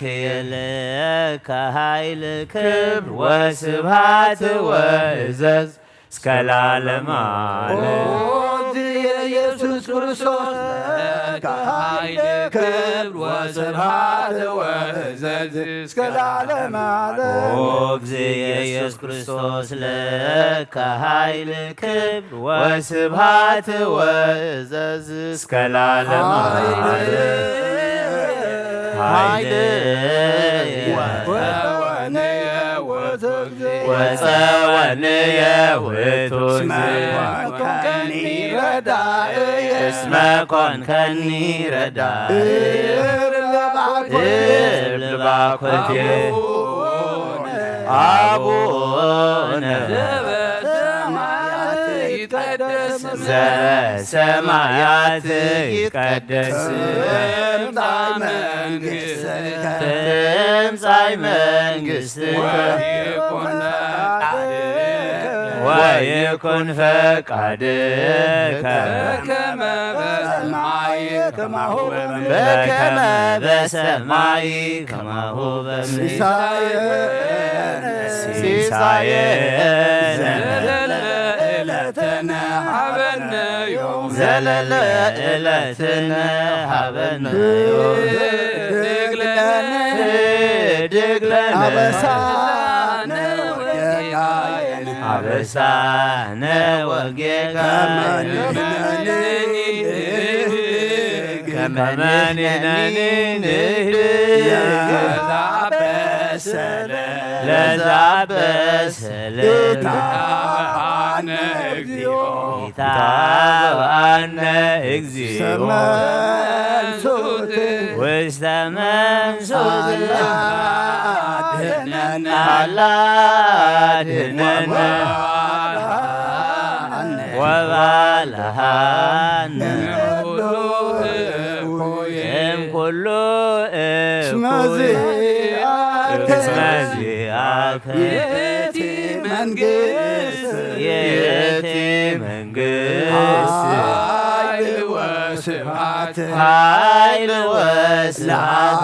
ለከ ኃይል ክብር ወስብሐት ወእዘዝ እስከ ለዓለመ ዓለም። ኦ እግዚእ ኢየሱስ ክርስቶስ ለከ ኃይል ክብር ወስብሐት ወእዘዝ እስከ ለዓለመ ዓለም። ኦ እግዚእ ኢየሱስ ክርስቶስ ለከ ኃይል ክብር ወስብሐት ወእዘዝ እስከ ለዓለመ ዓለም። ኃይል ወጸወንየ ውእቱ እግዚእ። ወጸወንየ ውእቱ እስመ እግዚእ። ኮንከኒ ረዳእየ። እስመ ኮንከኒ ረዳእየ። እብል ባኮቴ። እብል ባኮቴ። አቡነ ዘበሰማያት ይትቀደስ ስምከ። ዘበሰማያት ይትቀደስ። ትምጻእ መንግስትከ። ትምጻእ መንግስትከ። ወይኩን ፈቃድከ። ወይኩን ፈቃድከ። በከመ በሰማይ ከማሁ በምድር። በከመ በሰማይ ከማሁ በምድር። ሲሳየነ። ሲሳየነ። ዘለለ ዕለትነ ሀበነ ዮም። ዘለለ ዕለትነ ሀበነ ዮም። ህድግ ለነ። ህድግ ለነ። አበሳነ ወጌጋየነ። አበሳነ ወጌጋየነ። ከመ ንሕነኒ ንህድግ። ከመ ንሕነኒ ንህድግ። ለዘአበሰለነ። ለዘአበሰለነ። ኢታብአነ እግዚኦ። ኢታብአነ እግዚኦ። ውስተ መንሱት። ውስተ መንሱት። አላ አድህነነ። አላ አድህነነ። ወባልሃነ። ወባልሃነ። እምኩሉ እኩይ። እምኩሉ እስመ እኩይ። ዚአከ። እስመ ዚአከ። ይእቲ መንግስት። ይእቲ መንግስት። ኃይል ወስብሐት። ኃይል ወስብሐት።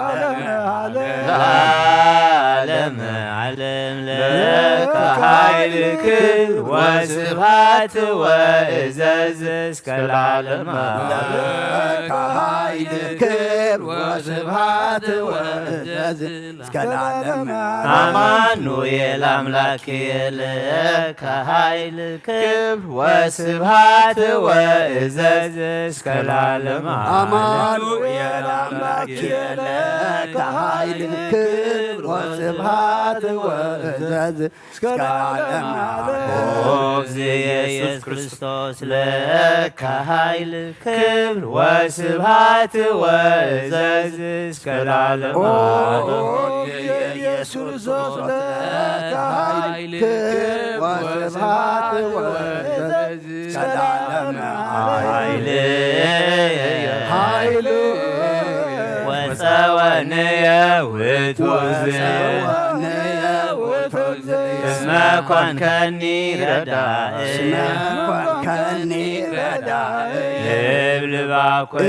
ለዓለመ ዓለም። ለዓለመ ዓለም ለከ ኃይል ክብር ወስብሐት ወእዘዝ እስከ ለዓለመ ዓለም። ለከ ኃይል ክብር ወስብሐት ወእዘዝ እስከ ለዓለመ ዓለም። አማኑኤል አምላክ ለከ ኃይል ክብር ወስብሐት ወእዘዝ እስከ ለዓለመ ዓለም። አማኑኤል አምላክ ለከ ኃይል ክብር ወስብሐት ወእዘዝ እስከ ለዓለመ ዓለም። ኦ እግዚእ ኢየሱስ ክርስቶስ ለከ ኃይል ክብር ወስብሐት ወእዘዝ እስከ ለዓለመ ዓለም። ኢየሱስ ለከ ኃይል ክብር ወስብሐት ወእዘዝ እስከ ለዓለመ ዓለም። ኃይል ኃይል ወጸወንየ ውእቱ እግዚእ። ወጸወንየ ውእቱ እስመ ኮንከኒ ረዳእ። እስመ ኮንከኒ ረዳእ። እብል ባኮቴ።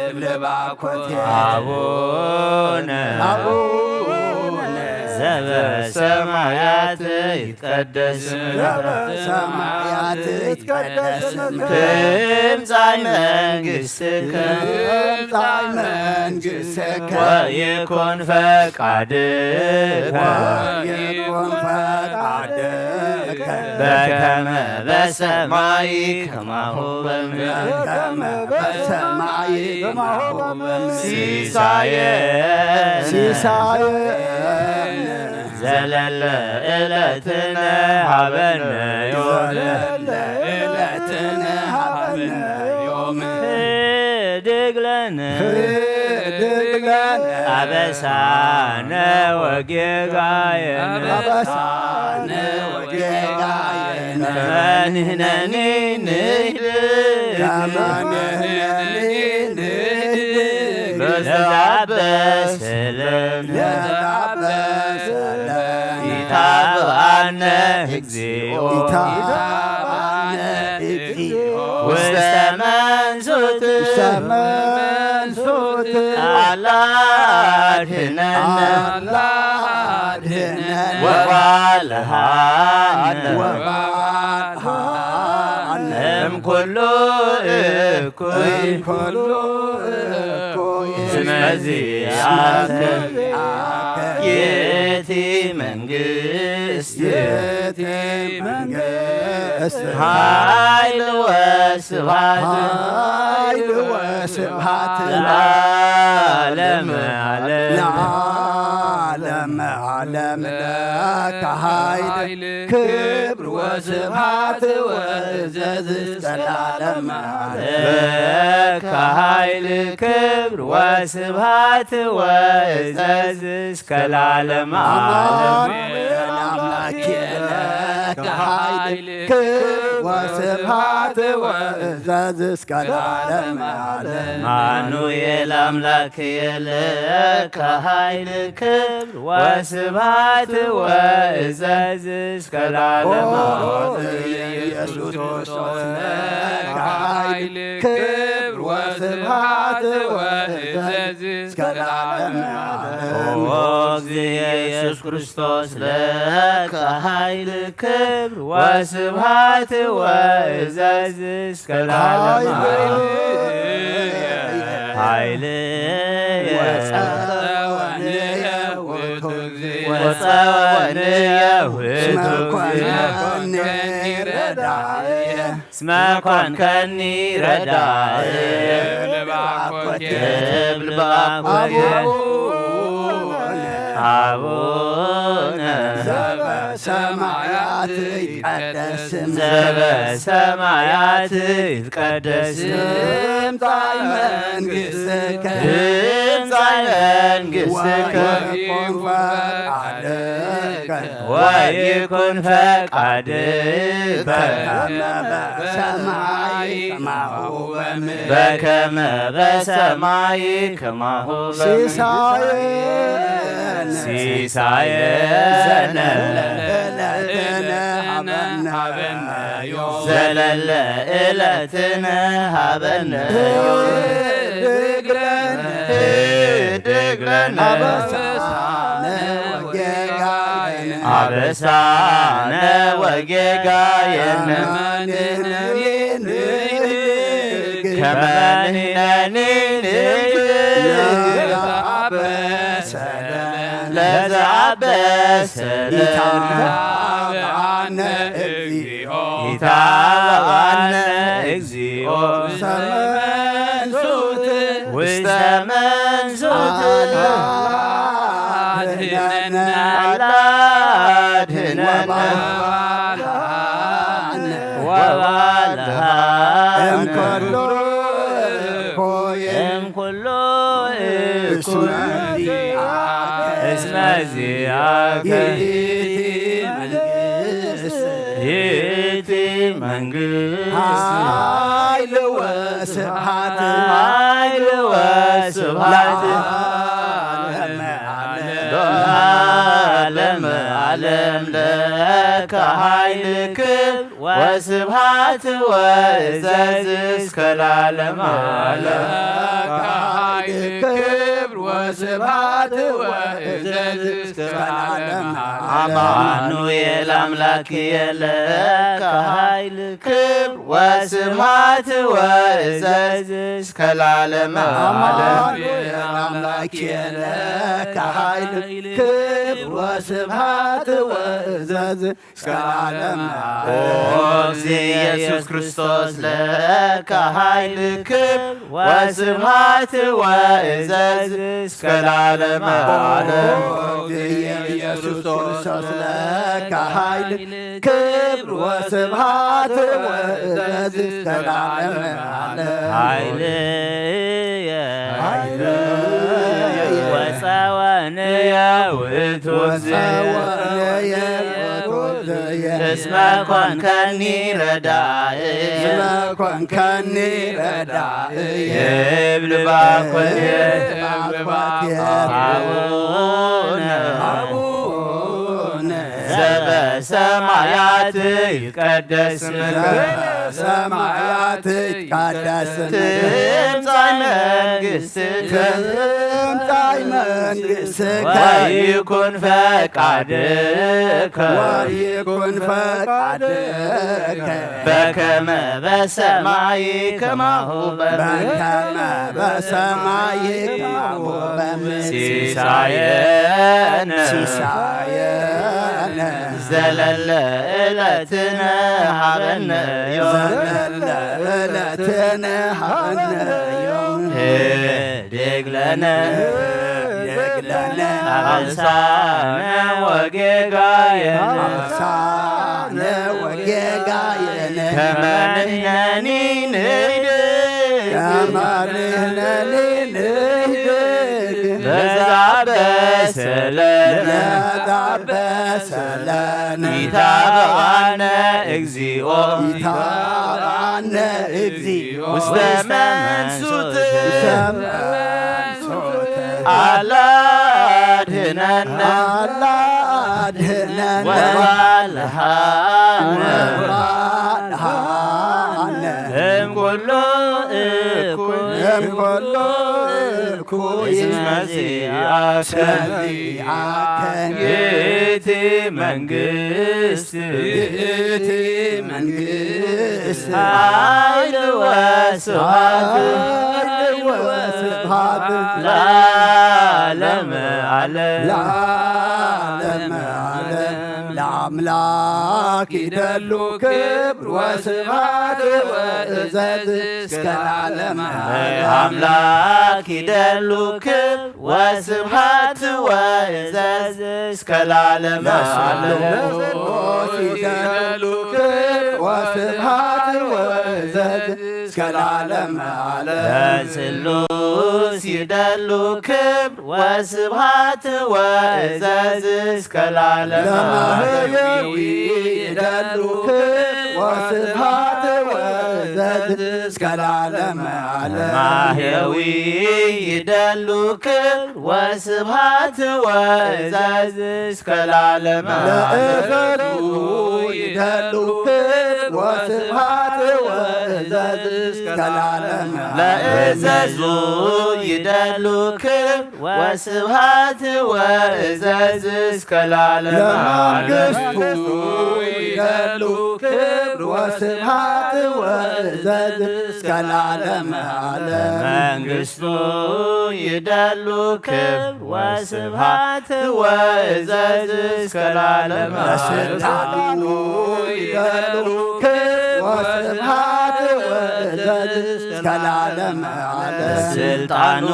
እብል ባኮቴ። አቡነ። አቡነ። ዘበሰማያት ይትቀደስ ስምከ። ዘበሰማያት ይትቀደስ ስምከ። ትምጻእ መንግሥትከ። ትምጻእ መንግሥትከ። ወይኩን ፈቃድከ። ወይኩን ፈቃድከ። በከመ በሰማይ ከማሁ በምድር። በከመ በሰማይ ከማሁ በምድር። ሲሳየነ። ሲሳየነ። ዘለለ ዕለትነ ሀበነ ዮም። ዘለለ ዕለትነ ሀበነ ዮም። ህድግ ለነ። ህድግ ለነ። አበሳነ ወጌጋየነ። አበሳነ ወጌጋየነ። ከመ ንሕነኒ ንህድግ። ከመ ንሕነኒ ንህድግ። ለዘአበሰ ለነ። ለዘአበሰ ለነ። ኢታብአነ እግዚኦ። ኢታብአነ እግዚኦ። ውስተ መንሱት። ውስተ መንሱት። አላ አድኅነነ። አላ አድኅነነ። ወባልሐነ። ወባልሐነ። እምኩሉ እኩይ። እምኩሉ እኩይ። እስመ ዚአከ ይእቲ መንግስት። ይእቲ መንግስት። ኃይል ወስብሐት። ኃይል ወስብሐት። ለዓለመ ዓለም። ለዓለመ ዓለም ለከ ኃይል ክብር ወስብሐት ወእዘዝ እስከ ለዓለመ ዓለም። ለከ ኃይል ክብር ወስብሐት ወእዘዝ እስከ ለዓለመ ዓለም። አማኑኤል አምላክ ለከ ኃይል ክብር ወስብሐት ወእዘዝ እስከ ለዓለመ ዓለም። አማኑኤል አምላክ ለከ ኃይል ክብር ወስብሐት ወእዘዝ እስከ ለዓለመ ዓለም። ኢየሱስ ክርስቶስ ለከ ኃይል ክብር ወስብሐት ወእዘዝ እስከ ለዓለመ ዓለም። ኦ እግዚእ ኢየሱስ ክርስቶስ ለከ ኃይል ክብር ወስብሐት ወእዘዝ እስከ ለዓለመ ዓለም። ኃይል ወጸወንየ ውእቱ እግዚእ። ወጸወንየ ውእቱ እግዚእ። እስመ ኮንከኒ ረዳእየ። እስመ ኮንከኒ ረዳእየ። እብል ባኮቴ። እብል ባኮቴ። አቡነ። አቡነ። ዘበሰማያት ይትቀደስ ስምከ። ዘበሰማያት ይትቀደስ። ትምጻእ መንግሥትከ። ትምጻእ መንግሥትከ። ወይኩን ፈቃድከ። ወይኩን ፈቃድከ። በከመ በሰማይ ከማሁ በምድር። በከመ በሰማይ ከማሁ በምድር። ሲሳየነ። ሲሳየነ። ዘለለ ዕለትነ ሀበነ። ዘለለ ዕለትነ ሀበነ። ህድግ ለነ። ህድግ ለነ። አበሳነ ወጌጋየነ። በሳነ ወጌጋየነ ከመንነኒ ንግር ለዘአበሰ ለነ ኢታብአነ ኢታብአነ እግዚኦ ውስተ መንሱት ውስተ መንሱት አድነነ አድነነ ወባልሃነ እምኩሉ እኩይ እምኩሉ እኩይ እስመ ዚአከ ይእቲ መንግስት ይእቲ መንግስት ኃይል ወስብሐት ኃይል ወስብሐት ለዓለመ ዓለም ዓለም ለከ ኃይል ክብር ወስብሐት ወእዘዝ እስከ ለዓለመ ዓለም። ለከ ኃይል ክብር ወስብሐት ወእዘዝ እስከ ለዓለመ ዓለም። አማኑኤል አምላክ የለከ ኃይል ክብር ወስብሐት ወእዘዝ እስከ ለዓለመ ዓለም። አማኑኤል አምላክ የለከ ኃይል ክብር ወስብሐት ወእዘዝ እስከ ለዓለመ ዓለም። ኦ እግዚእ ኢየሱስ ክርስቶስ ለከ ኃይል ክብር ወስብሐት ወእዘዝ እስከ ለዓለመ ዓለም። ኦ እግዚእ ኢየሱስ ክርስቶስ ለከ ኃይል ክብር ወስብሐት ወእዘዝ እስከ ለዓለመ ዓለም። ኃይልየ ኃይልየ ወጸወንየ ውእቱ እግዚእ ወጸወንየ ውእቱ እግዚእ እስመ ኮንከኒ ረዳእየ እስመ ኮንከኒ ረዳእየ እብል ባኮቴ እብል ባኮቴ አቡነ አቡነ ዘበሰማያት ይትቀደስ ስምከ ዘበሰማያት ይትቀደስ ስምከ ትምጻእ መንግስትከ ትምጻእ መንግስትከ ወይኩን ፈቃድከ ወይኩን ፈቃድከ በከመ በሰማይ ከማሁ በምድር በከመ በሰማይ ከማሁ በምድር ሲሳየነ ሲሳየነ ዘለለ ዕለትነ ሀበነ ዮም ዘለለ ዕለትነ ሀበነ ዮም ህድግ ለነ ህድግ ለነ አበሳነ ወጌጋየነ አበሳነ ወጌጋየነ ከመ ንሕነኒ ንህድግ ከመ ንሕነኒ ንህድግ ለዘአበሰ ለነ ለዘአበሰ ለነ ኢታብአነ እግዚኦ ኢታብአነ እግዚኦ ውስተ መንሱት ውስተ መንሱት አላ አድህነነ አላ አድህነነ ወባልሃነ ወባልሃነ እምኩሉ እኩይ እምኩሉ እኩይ እስመ ዚአከ እስመ ዚአከ ይእቲ መንግስት ይእቲ መንግስት ኃይል ወስብሐት ኃይል ወስብሐት ለዓለመ ዓለም ለዓለመ ዓለም። ለአምላክ ይደሉ ክብር ወስብሐት ወእዘዝ እስከ ለዓለመ ዓለም። አምላክ ይደሉ ክብር ወስብሐት ወእዘዝ እስከ ለዓለመ ዓለም። ለስሉስ ይደሉ ክብር ወስብሐት ወእዘዝ እስከ ለዓለመ ዓለም። ለስሉስ ይደሉ ክብር ወስብሐት ወእዘዝ እስከ ለዓለመ ዓለም። ለማህየዊ ይደሉ ክብር ወስብሐት ወእዘዝ እስከ ለዓለመ ዓለም። ማህየዊ ይደሉ ክብር ወስብሐት ወእዘዝ እስከ ለዓለመ ዓለም። ለእዘዙ ይደሉ ክብር ወስብሐት ወእዘዝ እስከ ለዓለመ ዓለም። ለእዘዙ ይደሉ ክብር ወስብሐት ወእዘዝ እስከ ለዓለመ ዓለም። ለመንግስቱ ይደሉ ክብር ወስብሐት ወእዘዝ እስከ ለዓለመ ዓለም። መንግስቱ ይደሉ ክብር ወስብሐት ወእዘዝ እስከ ለዓለመ ዓለም። ለስልጣኑ ይደሉ ክብር ወስብሐት ወእዘዝ እስከ ለዓለመ ዓለም። ለስልጣኑ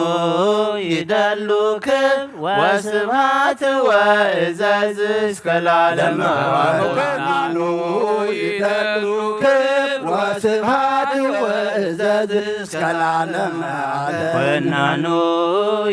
ይደሉ ክብር ወስብሐት ወእዘዝ እስከ ለዓለመ ዓለም። ለመኮንኑ ይደሉ ክብር ወስብሐት ወእዘዝ እስከ ለዓለመ ዓለም። ኮናኑ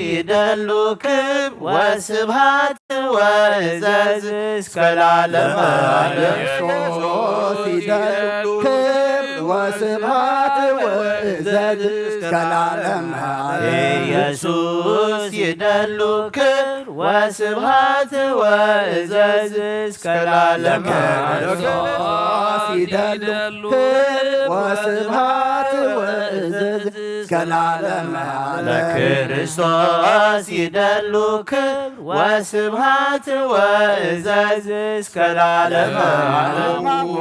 ይደሉ ክብር ወስብሐት ወእዘዝ እስከ ለዓለመ ዓለም። ለክርስቶስ ይደሉ ክብር ወስብሐት ወእዘዝ እስከ ለዓለመ ዓለም። ኢየሱስ ይደሉ ክብር ወስብሐት ወእዘዝ እስከ ለዓለመ ዓለም። ለክርስቶስ ይደሉ ክብር ወስብሐት ወእዘዝ እስከ ለዓለመ ዓለም። ለክርስቶስ ይደሉ ክብር ወስብሐት ወእዘዝ እስከ ለዓለመ ዓለም። ለሕማሙ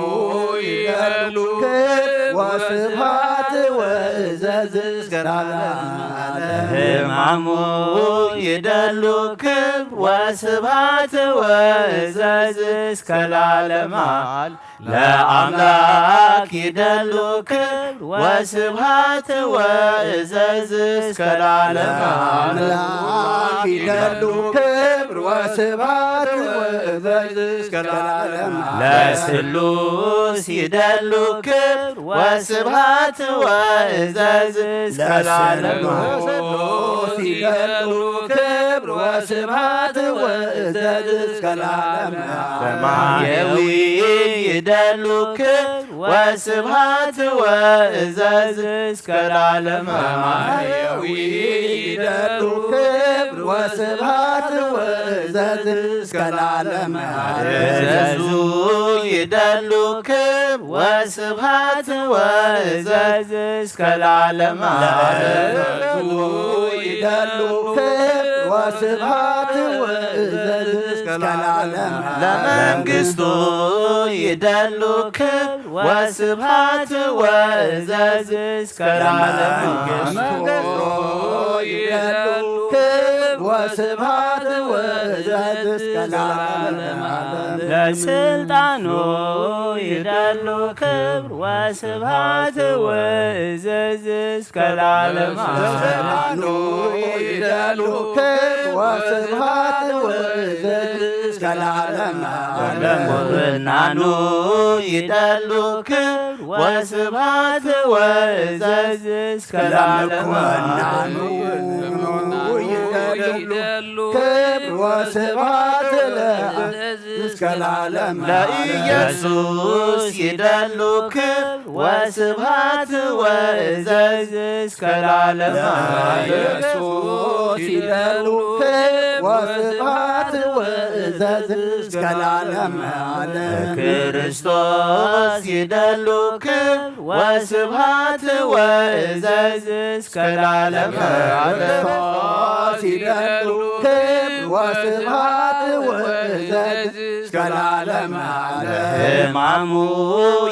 ይደሉ ክብር ወስብሐት ወእዘዝ እስከ ለዓለመ ዓለም። ለሕማሙ ይደሉ ክብር ወስብሐት ወእዘዝ እስከ ለዓለመ ዓለም። ለአምላክ ይደሉ ክብር ወስብሐት ወእዘዝ እስከ ለዓለመ ዓለም። ለአምላክ ይደሉ ክብር ወስብሐት ወእዘዝ እስከ ለዓለመ ዓለም። ለስሉስ ይደሉ ክብር ወስብሐት ወእዘዝ እስከ ለዓለመ ዓለም። ለስሉስ ይደሉ ክብር ወስብሐት ወእዘዝ እስከ ለዓለመ ዓለም። በማየዊ ይደሉ ክብር ወስብሐት ወእዘዝ እስከ ለዓለመ ዓለም። በማየዊ ይደሉ ክብር ወስብሐት ወእዘዝ እስከ ለዓለመ ዓለም። ለእዘዙ ይደሉ ክብር ወስብሐት ወእዘዝ እስከ ለዓለመ ዓለም። ለእዘዙ ይደሉ ክብር ወስብሐት ወእዘዝ እስከ ለዓለመ ዓለም። ለመንግስቱ ይደሉ ክብር ወስብሐት ወእዘዝ እስከ ለዓለመ ዓለም። ለመንግስቱ ይደሉ ክብር ወስብሐት ወእዘዝ እስከ ለዓለመ ዓለም። ለስልጣኑ ይደሉ ክብር ወስብሐት ወእዘዝ እስከ ለዓለመ ዓለም። ለስልጣኑ ይደሉ ክብር ወስብሐት ወእዘዝ እስከ ለዓለመ ዓለም። ለምኩርናኑ ይደሉ ክብር ወስብሐት ወእዘዝ እስከ ለዓለመ ዓለም። ለምኩርናኑ ይደሉ ክብር ወስብሐት ለእዘዝ እስከ ለዓለመ ዓለም። ለኢየሱስ ይደሉ ክብር ወስብሐት ወእዘዝ እስከ ለዓለመ ዓለም። ለኢየሱስ ይደሉ ክብር ወስብሐት ወእዘዝ እስከ ለዓለመ ዓለም። ለክርስቶስ ይደሉ ክብር ወስብሐት ወእዘዝ እስከ ለዓለመ ዓለም። ለክርስቶስ ይደሉ ክብር ወስብሐት ወእዘዝ እስከ ለዓለመ ዓለም። ሕማሙ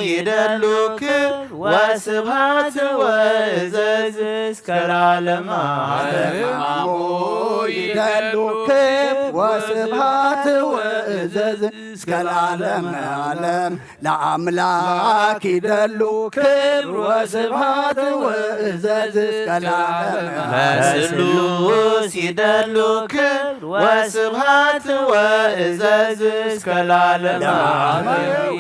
ይደሉ ክብር ወስብሐት ወእዘዝ እስከ ለዓለመ ዓለም። ሕማሙ ይደሉ ክብር ወስብሐት ወእዘዝ እስከ ለዓለመ ዓለም። ለአምላክ ይደሉ ክብር ወስብሐት ወእዘዝ እስከ ለዓለመ ዓለም። ለስሉስ ይደሉ ክብር ወስብሐት ወእዘዝ እስከ ለዓለመ ዓለም። ለአማናዊ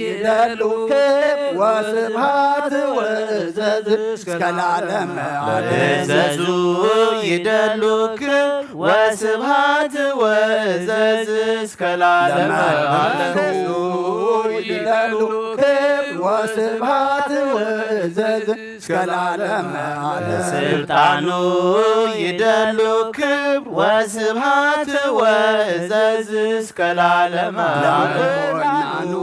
ይደሉ ክብር ወስብሐት ወእዘዝ እስከ ለዓለመ ዓለም። ለእዘዙ ይደሉ ክብር ወስብሐት ወእዘዝ እስከ ለዓለመ ዓለም። ለመንግስቱ ይደሉ ክብር ወስብሃት ወእዘዝ እስከ ለዓለመ ዓለም። ስልጣኑ ይደሉ ክብር ወስብሃት ወእዘዝ እስከ ለዓለመ ዓለም። ለመኮንኑ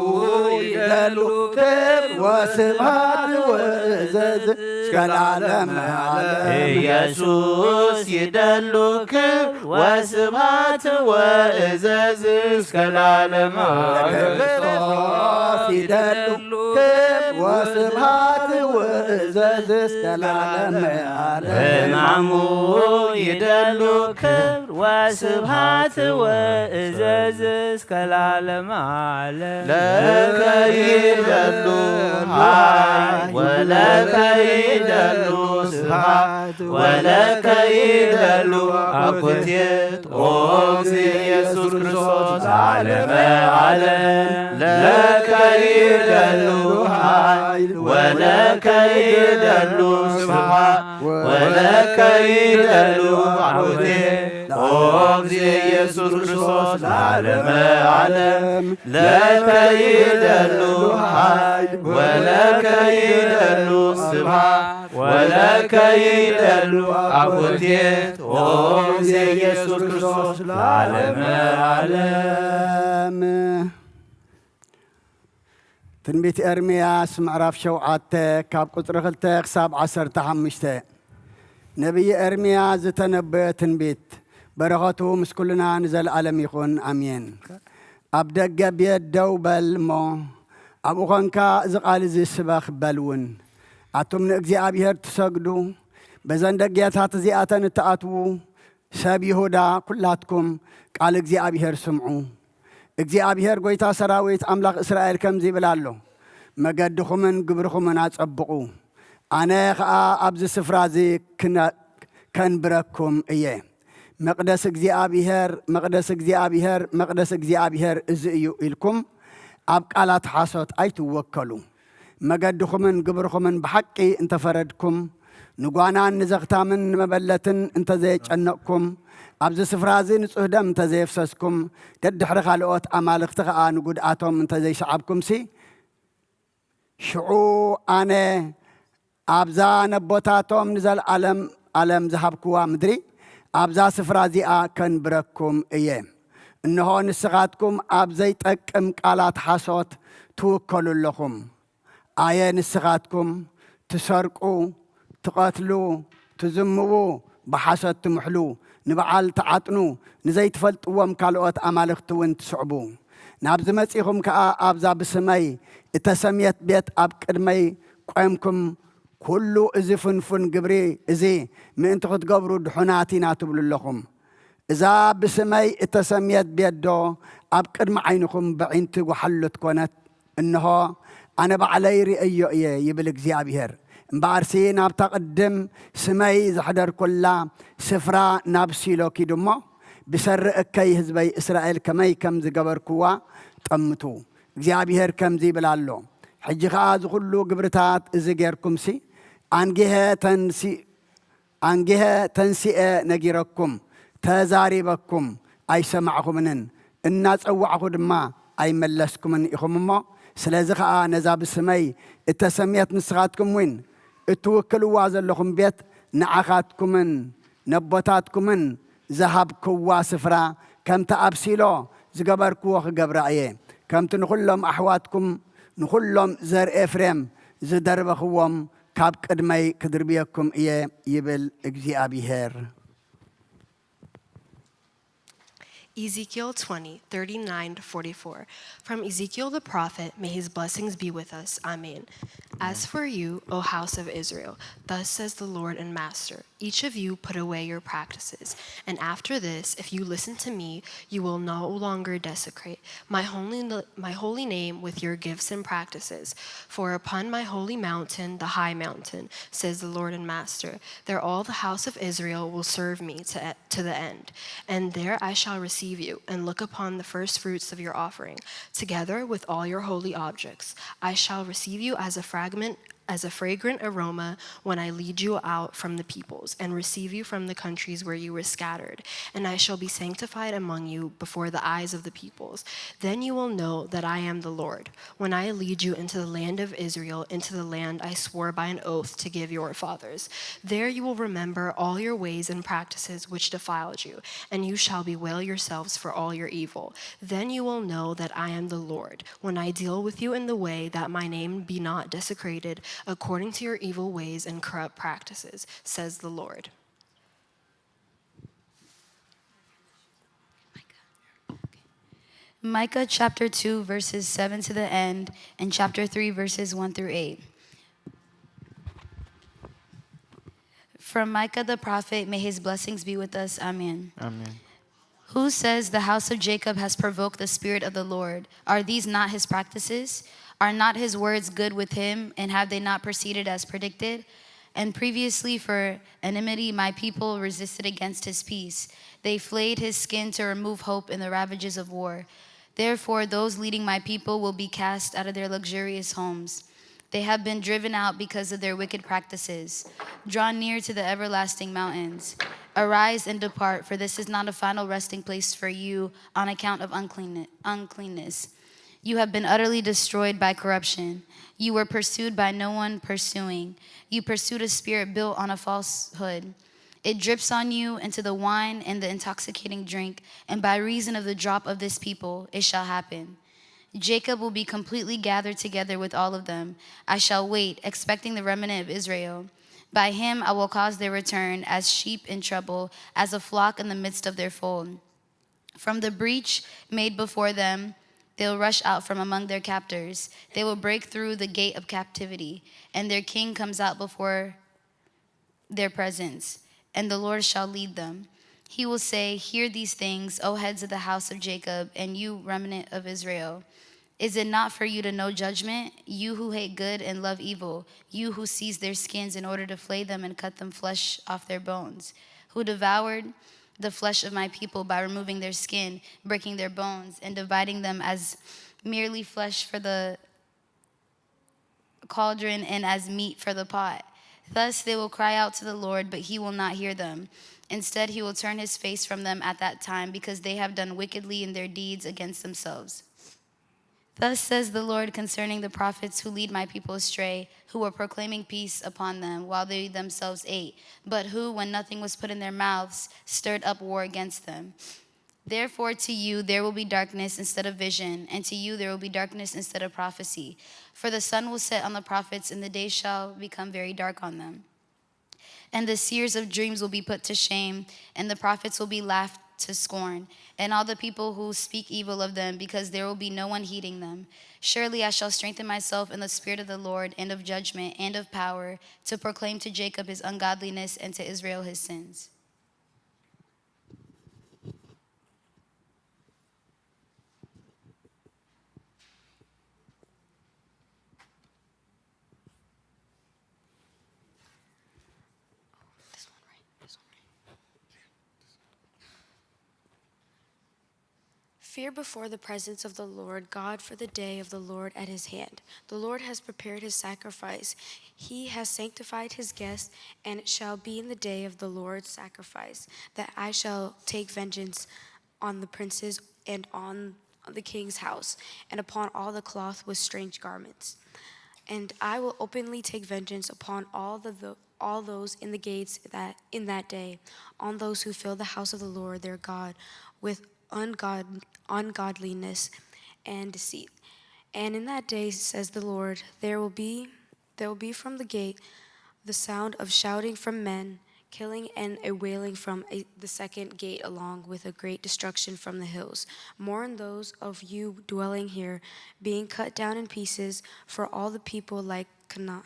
ይደሉ ክብር ወስብሃት ወእዘዝ እስከ ለዓለመ ዓለም። ኢየሱስ ይደሉ ክብር ወስብሃት ወእዘዝ እስከ ለዓለመ ዓለም። ለክርስቶስ ይደሉ ክብር ወስብሃት ወእዘዝ እስከ ለዓለመ ዓለም። ሕማሙ ይደሉ ክብር ወስብሃት ወእዘዝ እስከ ለዓለመ ዓለም። ለከ ይደሉ ሃይ ወለከ ይደሉ ስብሃት ወለከ ይደሉ ኣኮቴት ኦ እግዚእ ኢየሱስ ክርስቶስ ለዓለመ ዓለም። ለከ ይደሉ ሃይ ወለከ ይደሉ ስብሃት ወለከ ይደሉ ኣኮቴት ኦ እግዚእ ኢየሱስ ክርስቶስ ለዓለመ ዓለም። ለከ ይደሉ ሃይ ወለከ ይደሉ ስብሃት ወለከ ይደሉ ኣኮቴት ኦ እግዚእ ኢየሱስ ክርስቶስ ለዓለመ ዓለም። ትንቢት ኤርምያስ ምዕራፍ ሸውዓተ ካብ ቁጽሪ ክልተ ክሳብ ዓሰርተ ሓሙሽተ። ነቢይ ኤርምያስ ዝተነበየ ትንቢት። በረኸቱ ምስ ኩልና ንዘለኣለም ይኹን፣ ኣሜን። ኣብ ደገ ቤት ደው በል እሞ ኣብኡ ኾንካ እዚ ቃል እዚ ስበኽ በል እውን። ኣቱም ንእግዚኣብሔር ትሰግዱ፣ በዘን ደገታት እዚኣተን እትኣትዉ ሰብ ይሁዳ ኩላትኩም ቃል እግዚኣብሔር ስምዑ። እግዚኣብሔር ጐይታ ሰራዊት ኣምላኽ እስራኤል ከምዚ ይብል ኣሎ፣ መገድኹምን ግብርኹምን ኣጸብቑ፣ ኣነ ኸኣ ኣብዚ ስፍራ እዚ ክነ-፣ ከንብረኩም እየ። መቕደስ እግዚኣብሔር፣ መቕደስ እግዚኣብሔር፣ መቕደስ እግዚኣብሔር እዚ እዩ ኢልኩም ኣብ ቃላት ሓሶት ኣይትወከሉ። መገድኹምን ግብርኹምን ብሓቂ እንተፈረድኩም፣ ንጓናን ንዘኽታምን ንመበለትን እንተዘየጨነቕኩም፣ ኣብዚ ስፍራ እዚ ንጹህ ደም እንተዘየፍሰስኩም፣ ደድሕሪ ካልኦት ኣማልኽቲ ኸኣ ንጉድኣቶም እንተዘይሰዓብኩምሲ፣ ሽዑ ኣነ ኣብዛ ነቦታቶም ንዘለኣለም ኣለም ዝሃብክዋ ምድሪ፣ ኣብዛ ስፍራ እዚኣ ከንብረኩም እየ። እንሆ ንስኻትኩም ኣብ ዘይጠቅም ቃላት ሓሶት ትውከሉ ኣለኹም። ኣየ ንስኻትኩም ትሰርቁ፣ ትቐትሉ፣ ትዝምዉ፣ ብሓሶት ትምሕሉ፣ ንበዓል ትዓጥኑ፣ ንዘይትፈልጥዎም ካልኦት ኣማልኽቲ እውን ትስዕቡ። ናብዚ መጺኹም ከኣ ኣብዛ ብስመይ እተሰምየት ቤት ኣብ ቅድመይ ቆምኩም፣ ኩሉ እዚ ፍንፉን ግብሪ እዚ ምእንቲ ክትገብሩ ድሑናት ኢና ትብሉ ኣለኹም። እዛ ብስመይ እተሰምየት ቤት ዶ ኣብ ቅድሚ ዓይንኹም በዒንቲ ጓሓሉት ኮነት? እንሆ፣ ኣነ ባዕለይ ርእዮ እየ፣ ይብል እግዚኣብሄር። እምበኣርሲ ናብታ ቅድም ስመይ ዘሕደርኩላ ስፍራ ናብ ሲሎ ኪዱ እሞ፣ ብሰሪ እከይ ህዝበይ እስራኤል ከመይ ከም ዝገበርክዋ ጠምቱ። እግዚኣብሄር ከምዚ ይብል ኣሎ፣ ሕጂ ኸኣ እዚ ኹሉ ግብርታት እዚ ጌርኩምሲ፣ ኣንጊሀ ተንሲ-፣ ኣንጊሀ ተንሲኤ ነጊረኩም፣ ተዛሪበኩም፣ ኣይሰማዕኹምንን፣ እናጸዋዕኹ ድማ ኣይመለስኩምን ኢኹም እሞ፣ ስለዚ ኸኣ ነዛ ብስመይ እተሰምየት ንስኻትኩም እውን እትውክልዋ ዘለኹም ቤት ንዓኻትኩምን ነቦታትኩምን ዝሃብክዋ ስፍራ ከምቲ ኣብ ሲሎ ዝገበርክዎ ክገብራ እየ። ከምቲ ንኹሎም ኣሕዋትኩም ንኹሎም ዘርኢ ኤፍሬም ዝደርበኽዎም ካብ ቅድመይ ክድርብየኩም እየ ይብል እግዚኣብሄር። Ezekiel twenty, thirty-nine to forty-four. From Ezekiel the prophet, may his blessings be with us. Amen. As for you, O house of Israel, thus says the Lord and Master, each of you put away your practices, and after this, if you listen to me, you will no longer desecrate my holy, my holy name with your gifts and practices. For upon my holy mountain, the high mountain, says the Lord and Master, there all the house of Israel will serve me to, to the end. And there I shall receive you, and look upon the first fruits of your offering, together with all your holy objects. I shall receive you as a fragment as a fragrant aroma when I lead you out from the peoples and receive you from the countries where you were scattered. And I shall be sanctified among you before the eyes of the peoples. Then you will know that I am the Lord, when I lead you into the land of Israel, into the land I swore by an oath to give your fathers. There you will remember all your ways and practices which defiled you, and you shall bewail yourselves for all your evil. Then you will know that I am the Lord, when I deal with you in the way that my name be not desecrated according to your evil ways and corrupt practices, says the Lord. Micah chapter two, verses seven to the end, and chapter three, verses one through eight. From Micah the prophet, may his blessings be with us. Amen. Amen. Who says the house of Jacob has provoked the Spirit of the Lord? Are these not his practices? Are not his words good with him, and have they not proceeded as predicted? And previously, for enmity, my people resisted against his peace. They flayed his skin to remove hope in the ravages of war. Therefore, those leading my people will be cast out of their luxurious homes. They have been driven out because of their wicked practices. Draw near to the everlasting mountains. Arise and depart, for this is not a final resting place for you on account of unclean- uncleanness. You have been utterly destroyed by corruption. You were pursued by no one pursuing. You pursued a spirit built on a falsehood. It drips on you into the wine and the intoxicating drink, and by reason of the drop of this people it shall happen. Jacob will be completely gathered together with all of them. I shall wait, expecting the remnant of Israel. By him I will cause their return as sheep in trouble, as a flock in the midst of their fold. From the breach made before them, they'll rush out from among their captors. They will break through the gate of captivity, and their king comes out before their presence, and the Lord shall lead them. He will say, "Hear these things, O heads of the house of Jacob, and you, remnant of Israel. Is it not for you to know judgment? You who hate good and love evil, you who seize their skins in order to flay them and cut them flesh off their bones, who devoured the flesh of my people by removing their skin, breaking their bones, and dividing them as merely flesh for the cauldron and as meat for the pot. Thus they will cry out to the Lord, but he will not hear them. Instead, he will turn his face from them at that time, because they have done wickedly in their deeds against themselves. Thus says the Lord concerning the prophets who lead my people astray, who were proclaiming peace upon them while they themselves ate, but who, when nothing was put in their mouths, stirred up war against them. Therefore, to you there will be darkness instead of vision, and to you there will be darkness instead of prophecy. For the sun will set on the prophets, and the day shall become very dark on them. And the seers of dreams will be put to shame, and the prophets will be laughed to scorn, and all the people who speak evil of them, because there will be no one heeding them. Surely I shall strengthen myself in the spirit of the Lord, and of judgment, and of power, to proclaim to Jacob his ungodliness, and to Israel his sins. Fear before the presence of the Lord God, for the day of the Lord at his hand. The Lord has prepared his sacrifice. He has sanctified his guest, and it shall be in the day of the Lord's sacrifice that I shall take vengeance on the princes and on the king's house, and upon all the cloth with strange garments. And I will openly take vengeance upon all the, the all those in the gates that in that day, on those who fill the house of the Lord their God with ungod, ungodliness and deceit. And in that day, says the Lord, there will be there will be from the gate the sound of shouting from men, killing and a wailing from a, the second gate, along with a great destruction from the hills. Mourn those of you dwelling here, being cut down in pieces, for all the people like Canaan.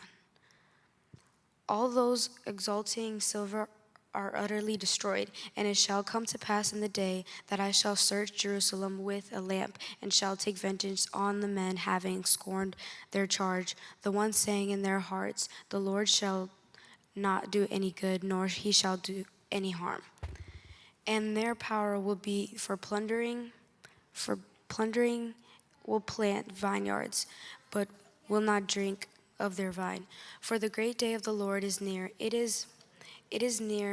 All those exalting silver are utterly destroyed. And it shall come to pass in the day that I shall search Jerusalem with a lamp, and shall take vengeance on the men having scorned their charge, the ones saying in their hearts, "The Lord shall not do any good, nor he shall do any harm." And their power will be for plundering, for plundering will plant vineyards, but will not drink of their vine. For the great day of the Lord is near. It is it is near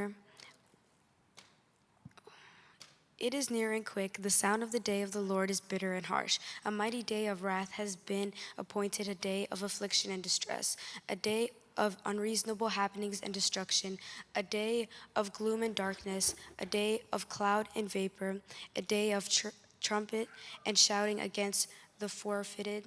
it is near and quick. The sound of the day of the Lord is bitter and harsh. A mighty day of wrath has been appointed, a day of affliction and distress, a day of unreasonable happenings and destruction, a day of gloom and darkness, a day of cloud and vapor, a day of tr- trumpet and shouting against the fortified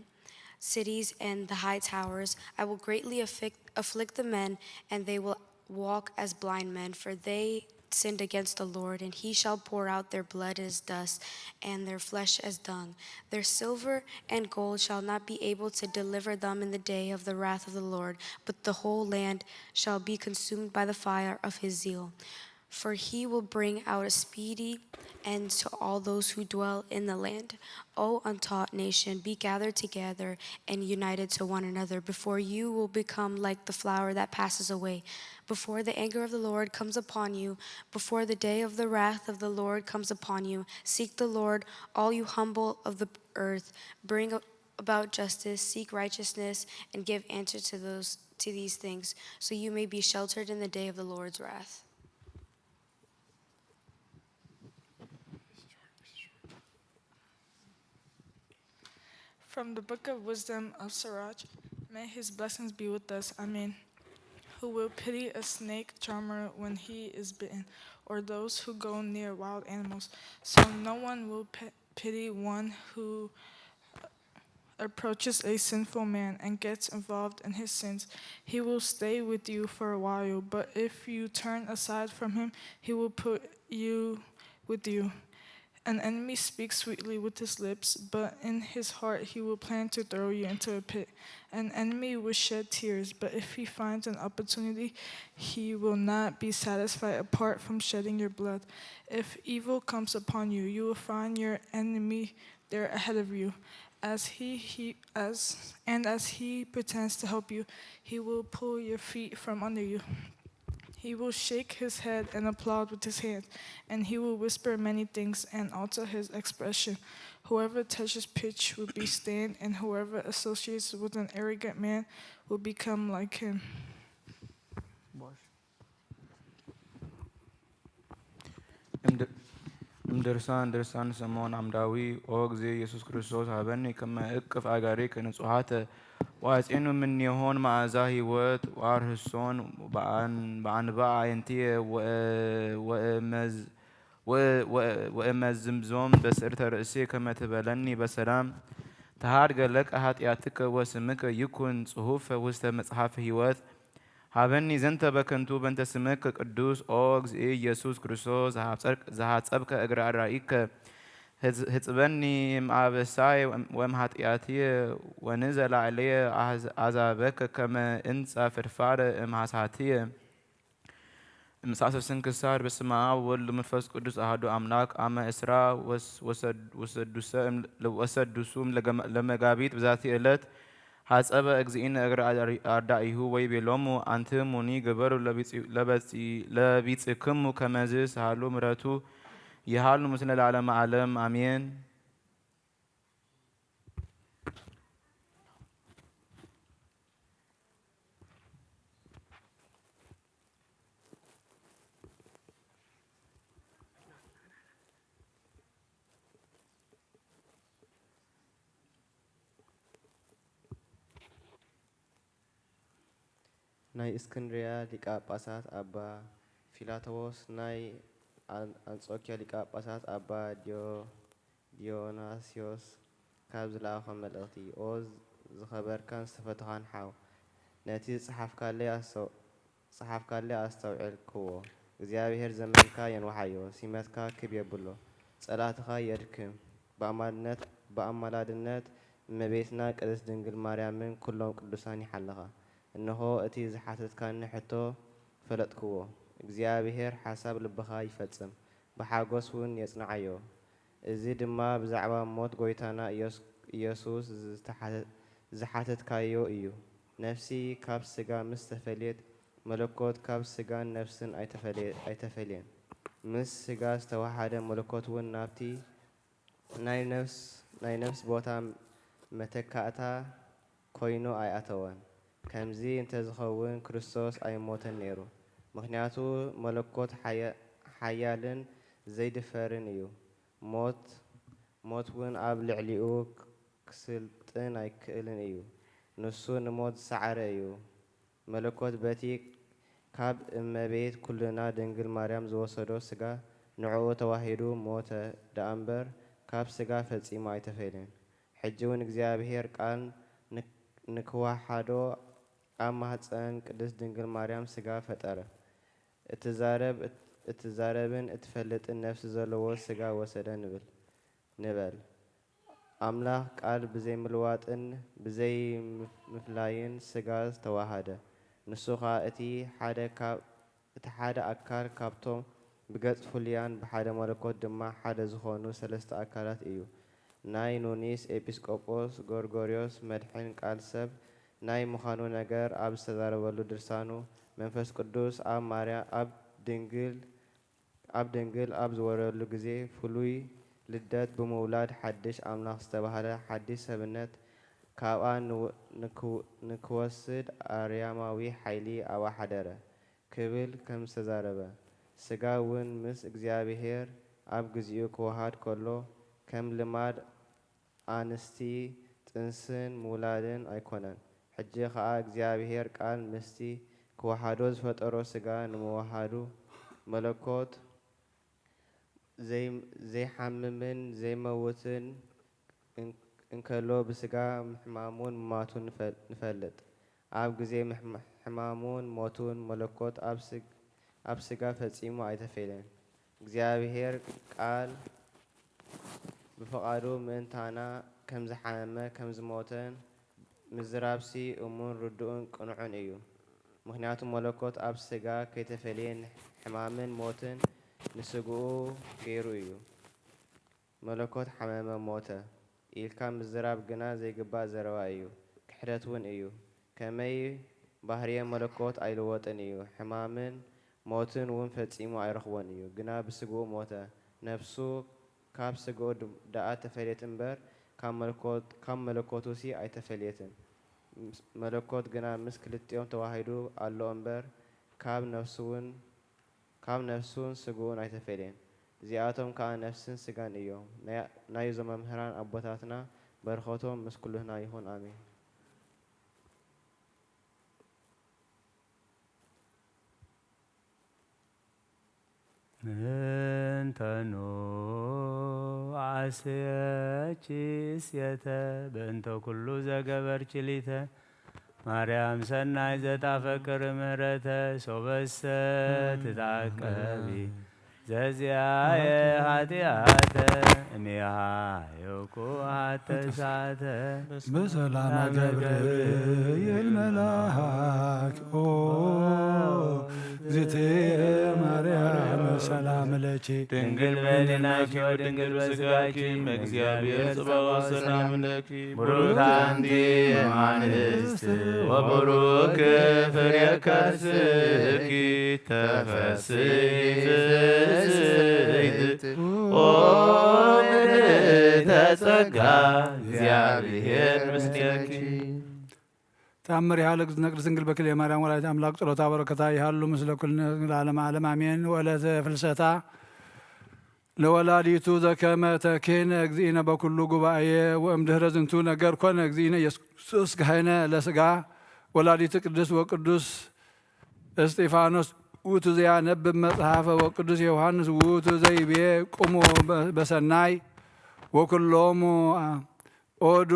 cities and the high towers. I will greatly afflict, afflict the men, and they will walk as blind men, for they sinned against the Lord, and he shall pour out their blood as dust and their flesh as dung. Their silver and gold shall not be able to deliver them in the day of the wrath of the Lord, but the whole land shall be consumed by the fire of his zeal. For he will bring out a speedy end to all those who dwell in the land. O untaught nation, be gathered together and united to one another, before you will become like the flower that passes away. Before the anger of the Lord comes upon you, before the day of the wrath of the Lord comes upon you, seek the Lord, all you humble of the earth. Bring about justice, seek righteousness, and give answer to those to these things, so you may be sheltered in the day of the Lord's wrath. From the Book of Wisdom of Sirach. May his blessings be with us. Amen. Who will pity a snake charmer when he is bitten, or those who go near wild animals? So no one will p- pity one who approaches a sinful man and gets involved in his sins. He will stay with you for a while, but if you turn aside from him, he will put you with you. An enemy speaks sweetly with his lips, but in his heart he will plan to throw you into a pit. An enemy will shed tears, but if he finds an opportunity, he will not be satisfied apart from shedding your blood. If evil comes upon you, you will find your enemy there ahead of you. As he, he as and as he pretends to help you, he will pull your feet from under you. He will shake his head and applaud with his hand, and he will whisper many things and alter his expression. Whoever touches pitch will be stained, and whoever associates with an arrogant man will become like him. እምድርሳን ድርሳን ሰሞን ኣምዳዊ። ኦ ግዜ ኢየሱስ ክርስቶስ ሃበኒ ከመ እቅፍ ኣጋሪከ ንጹሃተ ወኣጼኑ ምኔሆን መኣዛ ህይወት ወኣርህሶን በኣንብኣ ኣየንትየ ወእመዝምዞም በስእርተ ርእሴ ከመ ትበለኒ በሰላም ተሃድገ ለከ ኃጢአትከ ወስምከ ይኩን ጽሑፈ ውስተ መጽሐፈ ህይወት። ሃበኒ ዘንተ በከንቱ በንተ ስምከ ቅዱስ ኦ እግዚእ ኢየሱስ ክርስቶስ ዘሃጸብከ እግረ ኣራኢከ ህጽበኒ እምኣበሳየ ወእምኃጢአትየ ወንዘላዕለየ ኣዛበከ ከመ እንጻ ፍርፋረ እምሃሳትየ። እምሳሰ ስንክሳር። በስመ አብ ወወልድ ወመንፈስ ቅዱስ አሐዱ አምላክ። አመ እስራ ወሰዱሰ ለመጋቢት በዛቲ ዕለት ሐጸበ እግዚእነ እግረ አርዳኢሁ ወይቤሎሙ አንትሙኒ ግበሩ ለቢጽክሙ ከመዝ ሳህሉ ምረቱ ይሃሉ ምስለ ለዓለመ ዓለም አሜን። ናይ እስክንድርያ ሊቀ ጳጳሳት ኣባ ፊላተዎስ፣ ናይ ኣን- ኣንጾኪያ ሊቀ ጳጳሳት ኣባ ዲዮ- ዲዮናስዮስ ካብ ዝለኣኾ መልእኽቲ። ኦ ዝኸበርካን ዝተፈተኻን ሓው፣ ነቲ ዝጸሓፍካለይ ኣስተው- ዝጸሓፍካለይ ኣስተውዕልክዎ። እግዚኣብሔር ዘመንካ የንውሓዮ፣ ሲመትካ ክብ የብሎ፣ ጸላእትኻ የድክም። ብኣማልነት ብኣማላድነት እመቤትና ቅድስት ድንግል ማርያምን ኩሎም ቅዱሳን ይሓልኻ። እንሆ እቲ ዝሓተትካኒ ሕቶ ፈለጥክዎ። እግዚኣብሔር ሓሳብ ልብኻ ይፈጽም፣ ብሓጎስ እውን የጽንዓዮ። እዚ ድማ ብዛዕባ ሞት ጐይታና ኢየሱስ ዝተሓተ- ዝሓተትካዮ እዩ። ነፍሲ ካብ ስጋ ምስ ተፈልየት፣ መለኮት ካብ ስጋን ነፍስን ኣይተፈለ- ኣይተፈልየን። ምስ ስጋ ዝተዋሓደ መለኮት እውን ናብቲ ናይ ነፍስ ናይ ነፍስ ቦታ መተካእታ ኮይኑ ኣይኣተወን። ከምዚ እንተዝኸውን ክርስቶስ ኣይሞተን ነይሩ። ምኽንያቱ መለኮት ሓያ-፣ ሓያልን ዘይድፈርን እዩ። ሞት፣ ሞት እውን ኣብ ልዕሊኡ ክስልጥን ኣይክእልን እዩ። ንሱ ንሞት ዝሰዓረ እዩ። መለኮት በቲ ካብ እመቤት ኩልና ድንግል ማርያም ዝወሰዶ ስጋ ንዕኡ ተዋሂዱ ሞተ ደኣ እምበር ካብ ስጋ ፈጺሙ ኣይተፈልየን። ሕጂ እውን እግዚኣብሔር ቃል ንክ-፣ ንክወሓዶ ኣብ ማህፀን ቅድስት ድንግል ማርያም ስጋ ፈጠረ። እትዛረብ፣ እትዛረብን እትፈልጥን ነፍሲ ዘለዎ ስጋ ወሰደ ንብል፣ ንበል። ኣምላኽ ቃል ብዘይምልዋጥን ብዘይምፍላይን ስጋ ተዋሃደ። ንሱ ኸኣ እቲ ሓደ ካብ፣ እቲ ሓደ ኣካል ካብቶም ብገጽ ፍሉያን ብሓደ መለኮት ድማ ሓደ ዝኾኑ ሰለስተ ኣካላት እዩ። ናይ ኑኒስ ኤጲስቆጶስ ጎርጎርዮስ መድሕን ቃል ሰብ ናይ ምዃኑ ነገር ኣብ ዝተዛረበሉ ድርሳኑ፣ መንፈስ ቅዱስ ኣብ ማርያ-፣ ኣብ ድንግል፣ ኣብ ድንግል ኣብ ዝወረደሉ ግዜ ፍሉይ ልደት ብምውላድ ሓድሽ ኣምላኽ ዝተባህለ ሓድሽ ሰብነት ካብኣ ንው-፣ ንክው-፣ ንክወስድ ኣርያማዊ ሓይሊ ኣብኣ ሓደረ ክብል ከም ዝተዛረበ፣ ስጋ እውን ምስ እግዚኣብሔር ኣብ ግዚኡ ክወሃድ ከሎ ከም ልማድ ኣንስቲ ጥንስን ምውላድን ኣይኮነን። ሕጂ ኸኣ እግዚኣብሔር ቃል ምስቲ ክወሓዶ ዝፈጠሮ ስጋ ንምውሃዱ መለኮት ዘይ-፣ ዘይሓምምን ዘይመውትን እን-፣ እንከሎ ብስጋ ምሕማሙን ምማቱን ንፈ-፣ ንፈልጥ። ኣብ ግዜ ምሕም-፣ ሕማሙን ሞቱን መለኮት ኣብ ስግ-፣ ኣብ ስጋ ፈጺሙ ኣይተፈልየን። እግዚኣብሔር ቃል ብፍቓዱ ምእንታና ከም ዝሓመመ ከም ዝሞተን ምዝራብሲ እሙን ርዱእን ቅኑዕን እዩ። ምኽንያቱ መለኮት ኣብ ስጋ ከይተፈልየ ሕማምን ሞትን ንስግኡ ገይሩ እዩ። መለኮት ሓመመ ሞተ ኢልካ ምዝራብ ግና ዘይግባእ ዘረባ እዩ፣ ክሕደት እውን እዩ። ከመይ ባህርየ መለኮት ኣይልወጥን እዩ፣ ሕማምን ሞትን እውን ፈጺሙ ኣይረኽቦን እዩ። ግና ብስግኡ ሞተ፣ ነፍሱ ካብ ስግኡ ድ-፣ ደኣ ተፈልየት እምበር፣ ካብ መለኮት-፣ ካብ መለኮቱሲ ኣይተፈልየትን። ምስ-፣ መለኮት ግና ምስ ክልቲኦም ተዋሂዱ ኣሎ እምበር፣ ካብ ነፍሱውን፣ ካብ ነፍሱን ስግኡን ኣይተፈልየን። እዚኣቶም ከኣ ነፍስን ስጋን እዮም። ናይ-፣ ናይዞም መምህራን ኣቦታትና በረኸቶም ምስ ኩልና ይኹን። ኣሜን። ምንተኑ ዓስየኪ ስየተ በእንተ ኩሉ ዘገበርኪ ሊተ ማርያም ሰናይ ዘታፈቅር ምህረተ ሶበሰ ትታቀቢ ዘዚኣየ ኃጢአተ እሜሃ ዮኩ ኃተሳተ በሰላመ ገብርኤል መልአክ ኦ እግዝእትየ ማርያም ሰላም ለኪ። ድንግል በሊናኪ ወድንግል በስጋኪ እመእግዚአብሔር ጽባኦት ሰላም ለኪ። ብሩክት አንቲ እም አንስት ወብሩክ ፍሬ ከርስኪ ተፈስሒ ፍስሕት ኦ ምልዕተ ጸጋ እግዚአብሔር ምስሌኪ። ተአምር ያህል እግዝእትነ ቅድስት ድንግል በክልኤ ማርያም ወላዲተ አምላክ ጸሎታ በረከታ ይሃሉ ምስለ ኩልነ ለዓለመ ዓለም አሜን። ወዕለተ ፍልሰታ ለወላዲቱ ዘከመ ተኬነ እግዚእነ በኩሉ ጉባኤ ወእምድህረ ዝንቱ ነገር ኮነ እግዚእነ ኢየሱስ ክርስቶስ ካህነ ለስጋ ወላዲቱ ቅድስት ወቅዱስ እስጢፋኖስ ውእቱ ዘያነብብ መጽሐፈ ወቅዱስ ዮሐንስ ውእቱ ዘይቤ ቁሙ በ-፣ በሰናይ ወኩሎሙ ኦዱ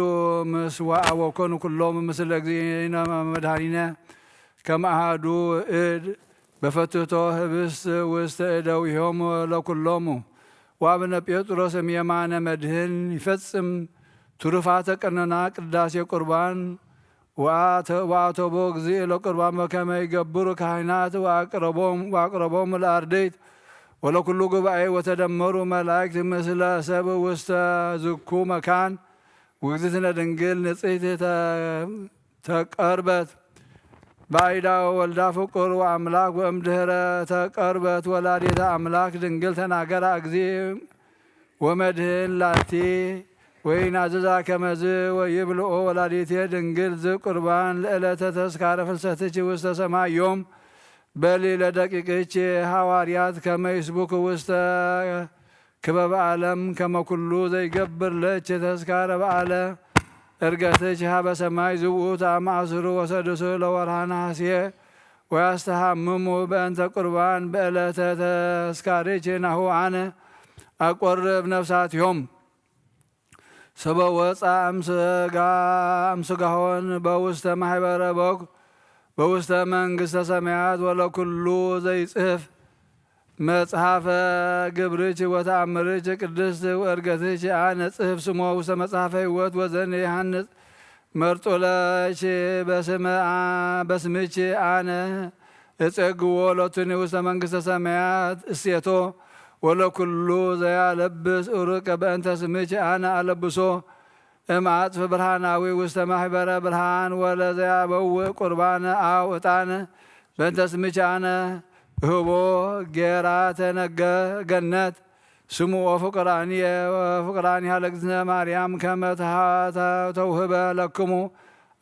ምስዋዕ ወኮኑ ኩሎም ምስለ እግዚእነ መድኃኒነ ከመ አሐዱ እድ በፈትቶ ህብስት ውስተ እደዊሆሙ ለኩሎሙ። ወአቡነ ጴጥሮስ እምየማነ መድህን ይፈጽም ትሩፋተ ቀኖና ቅዳሴ ቁርባን ወአተ-፣ ወአተቦ እግዚእ ለቁርባን በከመ ይገብሩ ካህናት ወአቅረቦም፣ ወአቅረቦም ለአርድእት ወለኩሉ ጉባኤ ወተደመሩ መላእክት ምስለ ሰብ ውስተ ዝኩ መካን። ውግዝእትነ ድንግል ንጽሕት ተ-፣ ተቀርበት ባይዳ ወልዳ ፍቁር ወአምላክ ወእምድህረ ተቀርበት ወላዲተ አምላክ ድንግል ተናገራ እግዚእ ወመድህን ላቲ ወይናዝዛ ከመዝ ወይብልኦ ወላዲቴ ድንግል ዝቁርባን ለዕለተ ተስካረ ፍልሰትኪ ውስተ ሰማይ ዮም በሊ ለደቂቅኪ ሃዋርያት ከመ ይስቡክ ውስተ ክበብ ዓለም ከመ ኩሉ ዘይገብር ለኪ ተስካረ በዓለ እርገትኪ ሃበ ሰማይ ዝውቱ አማእስሩ ወሰዱሱ ለወርሃ ነሐሴ ወያስተሃምሙ በእንተ ቁርባን በዕለተ ተስካርኪ ናሁ አነ አቆርብ ነፍሳትዮም ሰበ ወፃ እምስጋ እምስጋሆን በውስተ ማሕበረ በኩ በውስተ መንግስተ ሰማያት ወለኩሉ ዘይጽህፍ መጽሐፈ ግብርች ወተአምርች ቅድስት ወእርገትች አነ ጽህፍ ስሞ ውስተ መጽሐፈ ህይወት ወዘን የሐንጽ መርጦለች በስመ አ- በስምች አነ እጸግዎ ሎቱኒ ውስተ መንግስተ ሰማያት እሴቶ ወለኩሉ ዘያለብስ ኡሩቀ በእንተ ስምች አነ አለብሶ እምአጽፍ ብርሃናዊ ውስተ ማሕበረ ብርሃን ወለዘያበውእ ቁርባነ አው ዕጣነ በእንተ ስምች አነ እህቦ ጌራ ተነገ ገነት ስሙ ወፍቅራንየ ወፍቅራኒሃ ለእግዝእትነ ማርያም ከመ ተሃ- ተ- ተውህበ ለክሙ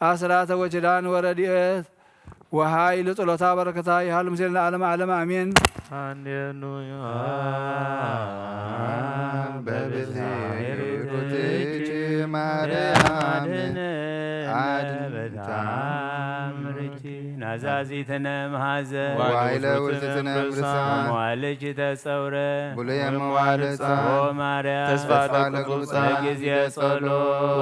አስራተ ወኪዳን ወረድኤት ወኃይል ጸሎታ በረከታ ይሃሉ ምስሌነ ለዓለመ ዓለም አሜን። ሃሌሉያ። በብፅዕትኪ ማርያም አድን- አድን በተአምርኪ ናዛዚትነ መሐዘን ዋይለ ውእትነ እምርሳ መዋልኪ ተጸውረ ብሉየ መዋልጻ ኦ ማርያም ተስፋ ለቅዱሳን በጊዜ ጸሎት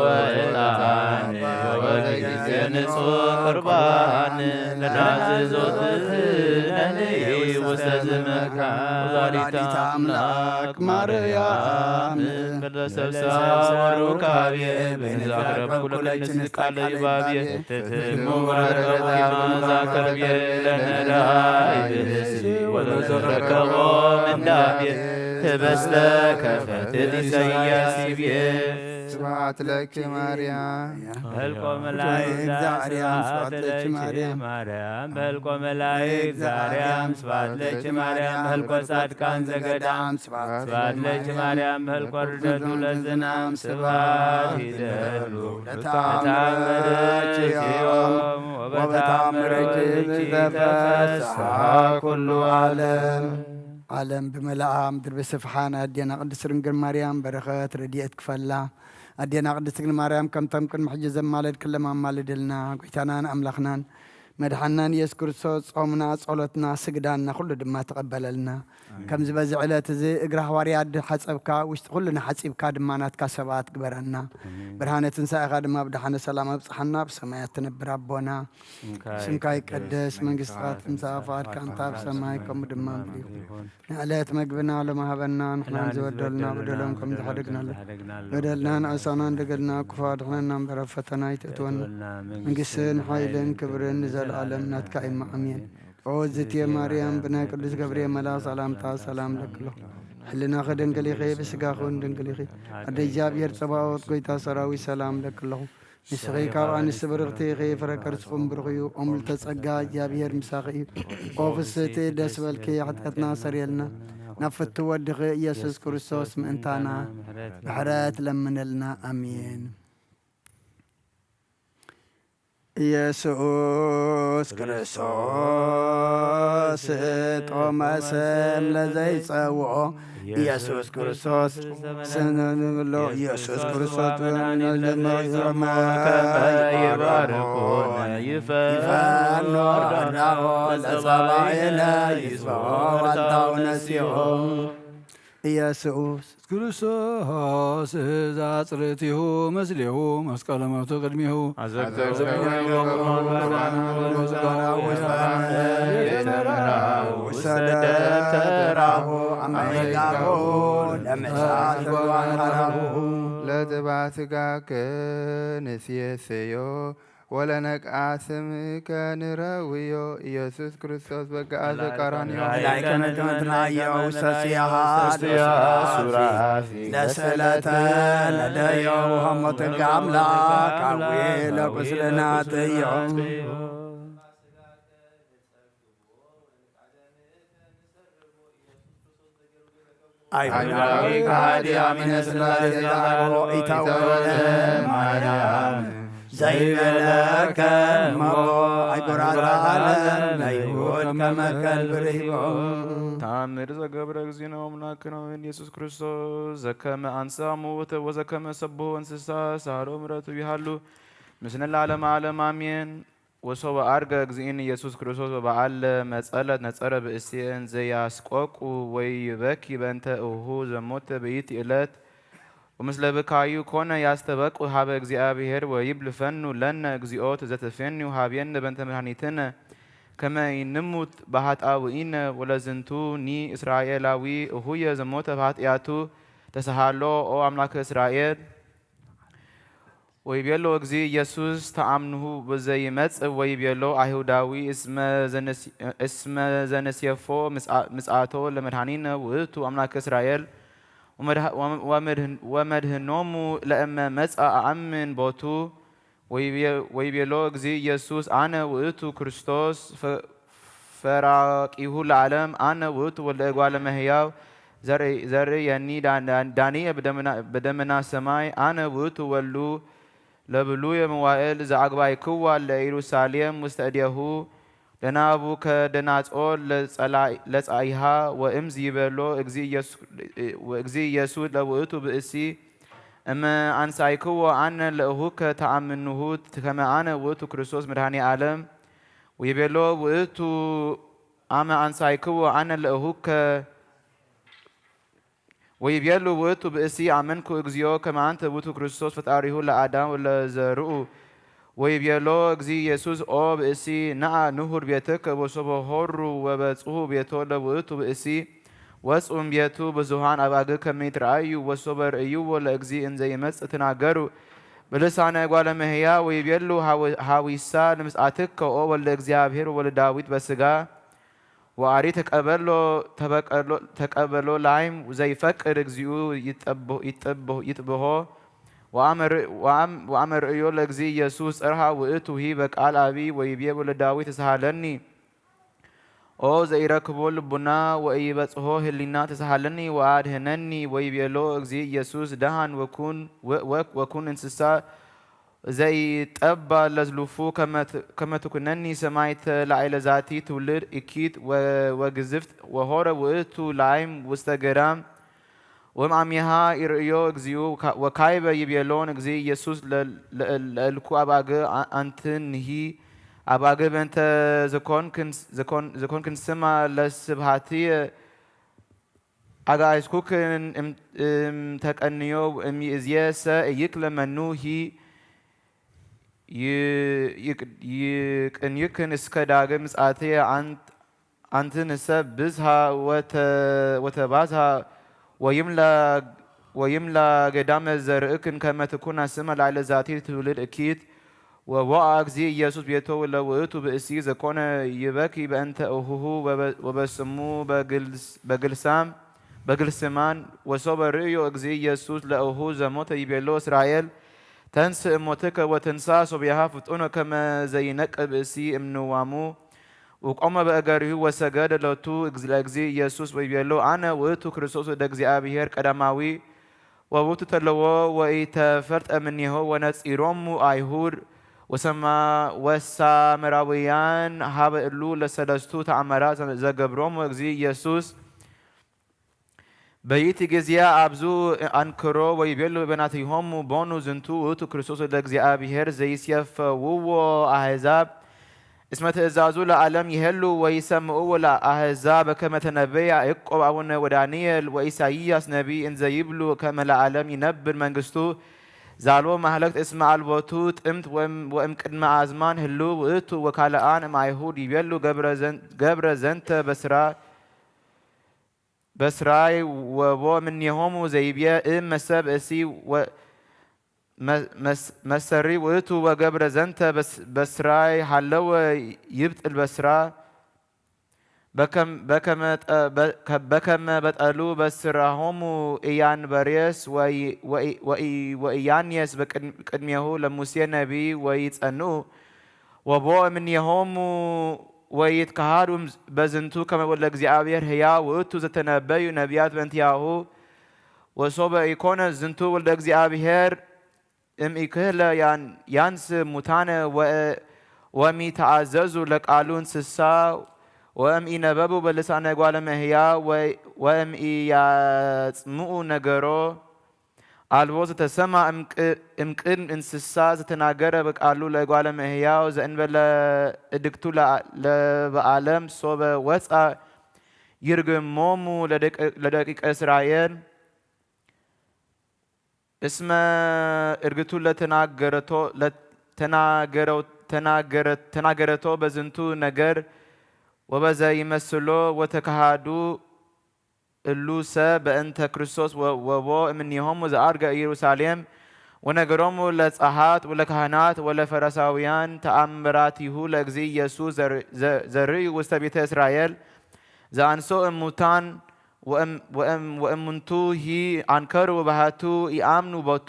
ወዕጣን ወበጊዜ ንጹሕ ቁርባን ለናዝዞት ነንይ ውስተ ዝመካ ወላዲተ አምላክ ማርያም በሰብሳ ወሩካቤ በይነ ዛቅረብኩ ለክንስ ቃለ ይባቤ ትትሙ ወረቀቦ ዛከርቤ ለነዳይ ብእሲ ወለዘረከቦ ምንዳቤ ህበስተ ከፈትል ኢሳያስ ይቤ ስብሐት ለኪ ማርያም። በልቆ መላእክት እግዚአብሔር ስብሐት ለኪ ማርያም። ማርያም በልቆ መላእክት እግዚአብሔር ስብሐት ለኪ ማርያም። በልቆ ጻድቃን ዘገዳም ስብሐት ለኪ ማርያም። በልቆ ርደቱ ለዝናም ስብሐት ይደሉ ለተአምረኪ ወበተአምረኪ ተፈስሐ ኩሉ ዓለም። ዓለም ብመልኣ ምድሪ ብስፍሓ ናይ ኣዴና ቅድስት ድንግል ማርያም በረኸት ረድኤት ክፈላ። ኣዴና ቅድስት ድንግል ማርያም ከምቶም ቅድሚ ሕጂ ዘማለድክሎም ኣማልድልና። ጎይታናን ኣምላኽናን መድሓናን ኢየሱስ ክርስቶስ ጾምና፣ ጸሎትና፣ ስግዳንና ኩሉ ድማ ተቐበለልና። ኣሜን። ከምዚ በዚ ዕለት እዚ እግሪ ሃዋርያ ድሓጸብካ፣ ውሽጢ ኩልና ሓጺብካ ድማ ናትካ ሰባት ግበረና። ኣሜን። ብርሃነ ትንሳኤኻ ድማ ብደሓነ ሰላም ኣብጽሓና። ብሰማያት ትነብር ኣቦና፣ ስምካ ይቀደስ፣ መንግስትኻ ትምጻእ፣ ፍቓድካ ከምታ ኣብ ሰማይ ከምኡ ድማ ኣብ ምድሪ ይኹን። ንዕለት መግብና ሎሚ ሃበና፣ ንሕናን ዝበደሉና በደሎም ከም ዝሓደግናሉ በደልናን ዓሳናን ደገልና ክፉ ኣድሕነና እምበር ኣብ ፈተና ኣይተእትወና። መንግስትን ሓይልን ክብርን ንዘለኣለም ናትካ እዩ። ኣሜን። ኦ ዝትየ ማርያም፣ ብናይ ቅዱስ ገብርኤል መልኣኽ ሰላምታ ሰላም እለኪ ኣለኹ። ሕልናኺ ድንግል ኢኺ፣ ብስጋኺ እውን ድንግል ኢኺ። ኣደ እግዚኣብሔር ጸባኦት፣ ጎይታ ሰራዊት፣ ሰላም እለኪ ኣለኹ። ንስኺ ካብ ኣንስቲ ብርኽቲ ኢኺ፣ ፍረ ከርስኹም ብሩኽ እዩ። ኦም ልተጸጋ እግዚኣብሔር ምሳኺ እዩ። ኦ ፍስሕቲ ደስ በልኪ፣ ሓጢኣትና ሰሪየልና፣ ናብ ፍቱ ወድኺ ኢየሱስ ክርስቶስ ምእንታና ምሕረት ለምነልና። ኣሜን። ኢየሱስ ክርስቶስ ጦመ ስም ለዘይጸውዖ ኢየሱስ ክርስቶስ ስንብሎ ኢየሱስ ክርስቶስ ይባርኩነ ይፈኖ ዳሆ ለጸባኤነ ይዝቦ ወልታው ነሲኦ ኢየሱስ ክርስቶስ ዛጽርቲሁ ምስሌሁ መስቀለ ሞቱ ቅድሚሁ ለጥባ ስጋከ ንስየሰዮ ወለነቅአ ስምከ ንረውዮ ኢየሱስ ክርስቶስ በግአ ዘቀራንዮ። ላይከ መትመትናዮ ውሰስያሃ ሱራፊ ለሰለተ ነደዮ ወሆሞትከ አምላክ አዊ ለቁስልናትዮ። ኣይሁዳዊ ከሃዲ ኣሚነ ሥላሴ ዝሃቦ ኢታወነ ማርያም ዘይበለከ እሞ ኣሕጎራተ ዓለም ለይሁድ ከመከል ብርሂቦ። ተኣምር ዘገብረ እግዚእነ ወአምላክነ ኢየሱስ ክርስቶስ ዘከመ አንሥአ እሙውተ ወዘከመ ሰብሖ እንስሳ ሳህሎ ምሕረቱ ይሃሉ ምስለ ለዓለመ ዓለም አሜን። ወሶበ አርገ እግዚእነ ኢየሱስ ክርስቶስ ወበዓለ መጸለት ነጸረ ብእሴን ዘያስቆቁ ወይበኪ በእንተ እሁ ዘሞተ በይቲ ዕለት ወምስለ ብካዩ ኮነ ያስተበቁ ሀበ እግዚአብሔር ወይብል ፈኑ ለነ እግዚኦ ዘትፌኑ ሀቤነ በእንተ መድኃኒትነ ከመ ይንሙት በኃጣውኢነ ወለዝንቱኒ እስራኤላዊ እሁየ ዘሞተ በኃጢአቱ ተሰሃሎ ኦ አምላከ እስራኤል። ወይቤሎ እግዚእ ኢየሱስ ተአምንሁ በዘይመጽእ ወይቤሎ አይሁዳዊ እስመ ዘነስ-፣ እስመ ዘነስየፎ ምጽአ-፣ ምጽአቶ ለመድኃኒነ ውእቱ አምላክ እስራኤል ወመድሃ-፣ ወመ-፣ ወመድህን-፣ ወመድህኖሙ ለእመ መጽአ አአምን ቦቱ። ወይቤ-፣ ወይቤሎ እግዚእ ኢየሱስ አነ ውእቱ ክርስቶስ ፈ-፣ ፈራቂሁ ለዓለም አነ ውእቱ ወልደ እጓለ እመሕያው ዘር-፣ ዘርእየኒ ዳ-፣ ዳ-፣ ዳንኤል በደመና-፣ በደመና ሰማይ አነ ውእቱ ወሉ ለብሉየ መዋእል ዘአግባይክዋ ለኢየሩሳሌም ውስተ እዴሁ ለናቡከደናጾር ለጸላ-፣ ለጻኢሃ ወእምዝ ይቤሎ እግዚእ ኢየሱስ፣ ወእግዚእ ኢየሱስ ለውእቱ ብእሲ እመ አንሳይክዎ አነ ለእሁከ ተአምንሁ ከመ አነ ውእቱ ክርስቶስ መድኃኔ ዓለም። ወይቤሎ ውእቱ አመ አንሳይክዎ አነ ለእሁከ ወይቤሉ ውእቱ ብእሲ አመንኩ እግዚኦ ከመ አንተ ውእቱ ክርስቶስ ፈጣሪሁ ለአዳም ለዘርኡ። ወይቤሎ እግዚ ኢየሱስ ኦ ብእሲ ነአ ንሁር ቤትከ ወሶበ ሆሩ ወበጽሑ ቤቶ ለውእቱ ብእሲ ወጽኡ እምቤቱ ብዙኃን አባግ ከመ ይትረአዩ ወሶበ ርእይዎ ለእግዚእ እንዘ ይመጽእ ትናገሩ ብልሳነ እጓለ እመሕያው። ወይቤሉ ሐዊ-፣ ሐዊሳ ለምጽአትከ ኦ ወልደ እግዚአብሔር ወወልደ ዳዊት በሥጋ ወአሪ ተቀበሎ ተበቀሎ-፣ ተቀበሎ ላይም ዘይፈቅድ እግዚኡ ይጠብ-፣ ይጠብ-፣ ይጥብሖ። ወአመ ር-፣ ወአም-፣ ወአመ ርእዮ ለእግዚእ ኢየሱስ ጸርሃ ውእቱ ሂበ ቃል አቢ ወይቤ ወልደ ዳዊት ተሳሃለኒ ኦ ዘኢረክቦ ልቡና ወኢበጽሖ ህሊና ተሳሃለኒ ወአድህነኒ። ወይቤሎ እግዚእ ኢየሱስ ደሃን ወኩን ወ-፣ ወ-፣ ወኩን እንስሳ ዘይጠባ ለዝሉፉ ከመ ት-፣ ከመ ትኩነኒ ሰማይተ ላዕለ ዛቲ ትውልድ እኪት ወ-፣ ወግዝፍት። ወሆረ ውእቱ ላይም ውስተ ገዳም ወእምአሚሃ ይርእዮ እግዚኡ ወካ-፣ ወካይበ ይቤሎን እግዚእ ኢየሱስ ለ-፣ ለ-፣ ለእልኩ አባግ አ-፣ አንትንሂ አባግ በእንተ ዘኮንክን-፣ ዘኮን-፣ ዘኮንክን ስማ ለስብሃትየ አግአዝኩክን እም-፣ እምተቀንዮ እምይእዜሰ ኢይክለ መኑ ሂ ይ-፣ ይቅ-፣ ይቅንይክን እስከ ዳግም ምጽአትየ አንት-፣ አንትንሰ ብዝሃ ወተ-፣ ወተባዝሃ ወይምላ፣ ወይምላ ገዳመ ዘርእክን ከመ ትኩና ስመ ላዕለ ዛቲ ትውልድ እኪት። ወቦአ እግዚእ ኢየሱስ ቤቶ ለውእቱ ብእሲ ዘኮነ ይበኪ በእንተ እሁሁ ወበ-፣ ወበስሙ በግልስ-፣ በግልሳም፣ በግልስማን። ወሶበ ርእዮ እግዚእ ኢየሱስ ለእሁ ዘሞተ ይቤሎ እስራኤል ተንስ እሞትከ ወትንሳ ሶብያሃ ፍጡነ ከመ ዘይነቅ ብእሲ እምንዋሙ። ወቆመ በእገሪሁ ወሰገደ ሎቱ ለእግዚእ ኢየሱስ ወይቤሎ አነ ውእቱ ክርስቶስ ወደ እግዚአብሔር ቀዳማዊ ወውቱ ተለዎ ወኢተፈልጠ እምኔሁ። ወነጺሮሙ አይሁድ ወሰማ-፣ ወሳምራውያን ሀበ እሉ ለሰለስቱ ተአምራት ዘገብሮሙ እግዚእ ኢየሱስ በይቲ ጊዜ አብዙ አንክሮ ወይቤሉ በናቲሆሙ ቦኑ ዝንቱ ውእቱ ክርስቶስ ወደ እግዚአብሔር ዘይሴፈውዎ አሕዛብ እስመ ትእዛዙ ለዓለም ይሄሉ ወይሰምዑዎ ለአሕዛብ ከመ ተነበየ ያዕቆብ አቡነ ወዳንኤል ወኢሳይያስ ነቢይ እንዘ ይብሉ ከመ ለዓለም ይነብር መንግስቱ ዛልዎ ማህለክት እስመ አልቦቱ ጥምት ወእም-፣ ወእምቅድመ አዝማን ህልው ውእቱ ወካልአን እምአይሁድ ይቤሉ ገብረ ዘን-፣ ገብረ ዘንተ በስራ በስራይ ወቦ እምኔሆሙ ዘይብየ እም መሰብ እሲ ወ-፣ መ-፣ መስ-፣ መሰሪ ውእቱ ወገብረ ዘንተ በስ-፣ በስራይ ሃለወ ይብጥል በስራ በከም-፣ በከመ ጠ-፣ በ-፣ ከ-፣ በከመ በጠሉ በስራሆሙ ኢያንበሬስ ወኢ-፣ ወኢ-፣ ወኢ-፣ ወኢያንየስ በቅድ-፣ ቅድሜሁ ለሙሴ ነቢይ ወይጸንኡ ወቦ እምኔሆሙ ወይትከሃዱ በዝንቱ ከመ ወልደ እግዚኣብሔር ሕያው ውእቱ ዘተነበዩ ነቢያት በእንቲአሁ። ወሶበ ኢኮነ ዝንቱ ወልደ እግዚኣብሔር እምኢክህለ ያን-፣ ያንስ ሙታነ ወ-፣ ወሚተአዘዙ ለቃሉ እንስሳ ወእምኢነበቡ በልሳነ ጓለ እመሕያው ወ-፣ ወእምኢያጽምኡ ነገሮ። አልቦ ዘተሰማ እምቅ-፣ እምቅድም እንስሳ ዘተናገረ በቃሉ ለእጓለ እመሕያው ዘእንበለ እድግቱ ለአ-፣ ለበአለም ሶበ ወፃ ይርግሞሙ ለደቂ-፣ ለደቂቀ እስራኤል። እስመ እርግቱ ለተናገረቶ፣ ለተናገረው-፣ ተናገረ-፣ ተናገረቶ በዝንቱ ነገር ወበዘ ይመስሎ ወተካሃዱ እሉ ሰ በእንተ ክርስቶስ ወ-፣ ወቦ እምኔሆሙ ዘአርገ ኢየሩሳሌም ወነገሮሙ ለጸሓት ወለካህናት ወለፈረሳውያን ተአምራቲሁ ለእግዚእ ኢየሱስ ዘር-፣ ዘ-፣ ዘርእዩ ውስተ ቤተ እስራኤል ዘአንሶ እሙታን ወእም-፣ ወእም-፣ ወእሙንቱ ሂ አንከሩ ወባህቱ ኢአምኑ ቦቱ።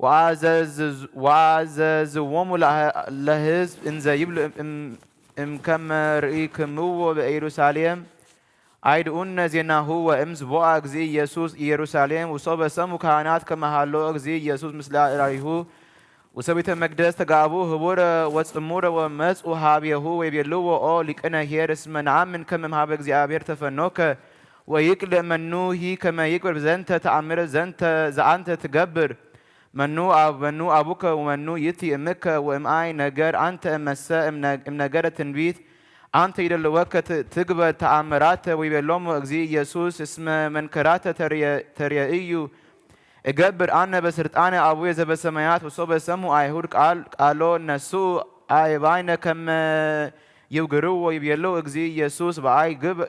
ወአዘዝዝ-፣ ወአዘዝዎሙ ለህ-፣ ለሕዝብ እንዘ ይብሉ እም-፣ እምከመ ርኢክምዎ በኢየሩሳሌም አይድኡነ ዜናሁ ወእምዝ ቦአ እግዚእ ኢየሱስ ኢየሩሳሌም ውሶበ ሰሙ ካህናት ከመሃሎ እግዚእ ኢየሱስ ምስለ አራዊሁ ውሰ ቤተ መቅደስ ተጋቡ ህቡረ ወጽሙረ ወመጽኡ ሀቤሁ ወይቤልዎ ኦ ሊቅነ ኄር እስመ ነአምን ከመ እምሃበ እግዚአብሔር ተፈኖከ ወይቅልእ መኑ ሂ ከመ ይግበር ዘንተ ተአምረ ዘንተ ዘአንተ ትገብር መኑ አብ-፣ መኑ አቡከ ወመኑ ይእቲ እምከ ወእምአይ ነገር አንተ እመሰ እምነ-፣ እምነገረ ትንቢት አንተ ይደልወከ ት-፣ ትግበር ተአምራተ ወይቤሎሙ እግዚእ ኢየሱስ እስመ መንክራተ ተርየ-፣ ተርየእዩ እገብር አነ በስልጣነ አቡየ ዘበሰማያት። ወሶበ ሰሙ አይሁድ ቃል-፣ ቃሎ ነስኡ አእባይነ ከመ ይውግርዎ ይቤሎ እግዚእ ኢየሱስ በአይ ግብ-፣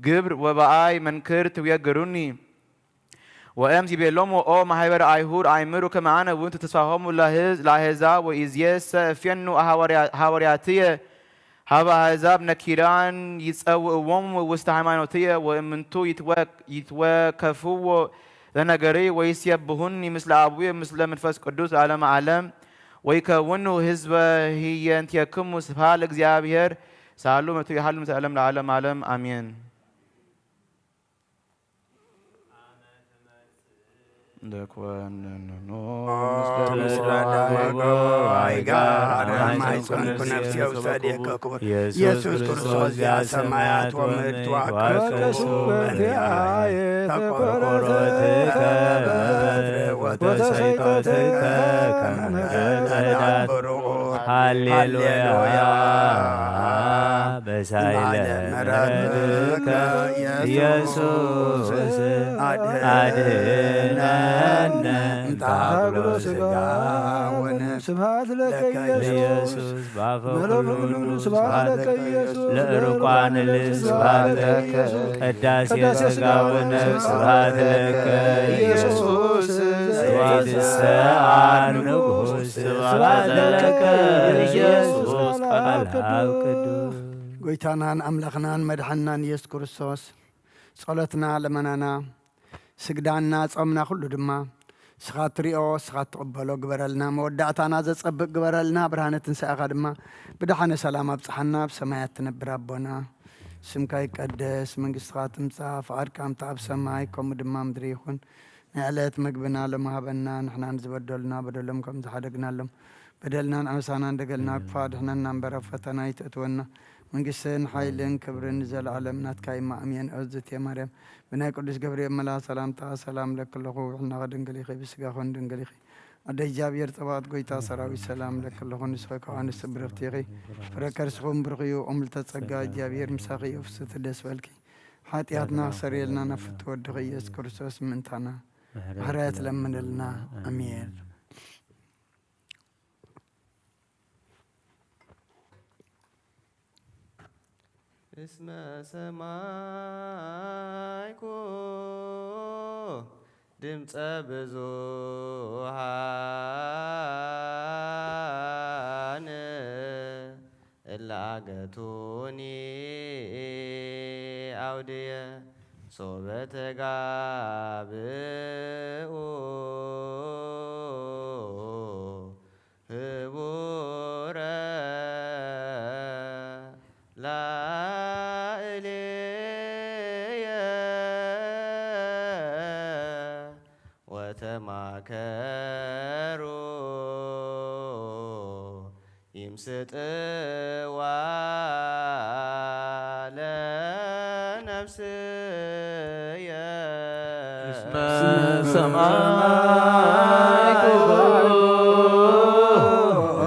ግብር ወበአይ መንክር ትውየግሩኒ። ወእምዝ ይቤሎሙ ኦ ማህበረ አይሁድ አይምሩ ከመ አነ ውእቱ ተስፋሆሙ ለህዝ-፣ ለአሕዛብ ወኢዝየሰ እፌኑ ሐዋርያ-፣ ሐዋርያትየ ሀበ አሕዛብ ነኪራን ይጸውዕዎሙ ውስተ ሃይማኖትየ ወእምንቱ ይትወ-፣ ይትወከፍዎ ለነገሪ ወይሴብሑኒ ምስለ አቡየ ምስለ መንፈስ ቅዱስ ለዓለመ ዓለም ወይከውኑ ህዝበ ህየንቴክሙ። ስብሐት ለእግዚአብሔር ሳሉ መቱ ይሃሉ ምስለ ዓለም ለዓለም ዓለም አሜን። ለኮነኑ ምስለ ዳዊት ወአይጋ አዳም አይጾንኩ ነፍሴ ውሰዴከ ክቡር ኢየሱስ ክርስቶስ ዚአ ሰማያት ወምድር ተዋከሱ በእንቲአየ ተቆርቆሮትከ ወተሰይጦትከ ከመ በረድ ብሩር። ሃሌሉያ። በሳይለ ምሕረትከ ኢየሱስ አድህነነ እምታግሎ ስጋ ወነፍስ። ስብሐት ለከ ኢየሱስ። ኢየሱስ ባፈ ኩሉ ስብሐት ለከ ኢየሱስ። ለእርቋን ልስብሐት ለከ። ቅዳሴ ስጋ ወነፍስ ስብሐት ለከ ኢየሱስ። ዘይትሰአር ንጉሥ ስብሐት ለከ ኢየሱስ። ቃል አብ ቅዱስ። ጎይታናን ኣምላኽናን መድሓንናን ኢየሱስ ክርስቶስ ጸሎትና፣ ልመናና፣ ስግዳና፣ ጾምና ኩሉ ድማ ንስኻ ትሪኦ፣ ንስኻ ትቕበሎ ግበረልና። መወዳእታና ዘጸብቕ ግበረልና። ብርሃነ ትንሳኤኻ ድማ ብደሓነ ሰላም ኣብጽሓና። ኣብ ሰማያት ትነብር ኣቦና፣ ስምካ ይቀደስ፣ መንግስትኻ ትምጻእ፣ ፍቓድካ ከምቲ ኣብ ሰማይ ከምኡ ድማ ምድሪ ይኹን። ናይ ዕለት መግብና ሎሚ ሃበና፣ ንሕና ንዝበደሉና በደሎም ከም ዝሓደግናሎም በደልናን ኣበሳናን ደገልና ክፋ ድሕነና እምበር ኣብ ፈተና ኣይተእትወና። መንግስትን ሓይልን ክብርን ንዘለዓለም ናትካ እማ ኣሜን። እግዝእትየ ማርያም ብናይ ቅዱስ ገብርኤል መልኣኽ ሰላምታ ሰላም እለኪ ኣለኹ፣ ብሕልናኺ ድንግል ኢኺ፣ ብስጋኺ እውን ድንግል ኢኺ። ኣደ እግዚኣብሔር ጸባኦት ጎይታ ሰራዊት ሰላም እለኪ ኣለኹ፣ ንስኺ ካብ ኣንስቲ ብርኽቲ ኢኺ፣ ፍረ ከርስኺ እውን ብሩኽ እዩ። እም ልዕልተ ጸጋ እግዚኣብሔር ምሳኺ እዩ፣ ፍስሕቲ ደስ በልኪ፣ ሓጢኣትና ክሰርየልና ናብ ፍትው ወድኺ ኢየሱስ ክርስቶስ ምእንታና ምሕረት ለምንልና። ኣሜን። እስመ ሰማይኩ ድምፀ ብዙሃን እለ አገቱኒ አውድየ ሶበ ተጋብኡ ህቡረ ተማከሩ ይምስጥዋ ለነፍስየ እስመ ሰማይኩ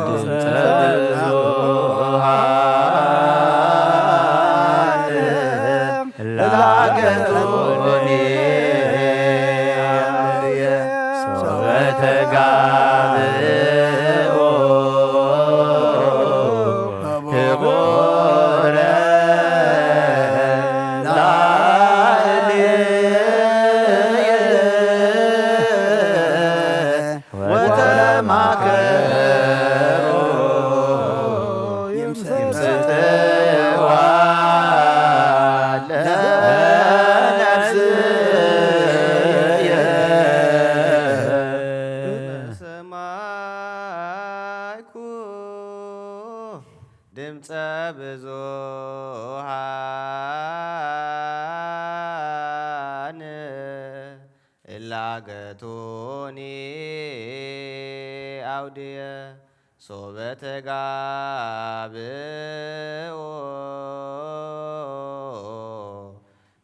ድምፀ ብዙሃን ላገቱኒ ሶበ ተጋብኦ ህቡረ ላዕሌየ ወተማከሩ ይምስጥዋ ለነፍስየ ሰማይኩ ድምፀ ብዙሃን እላገቱኒ ኣውድየ ሶበ ተጋብኦ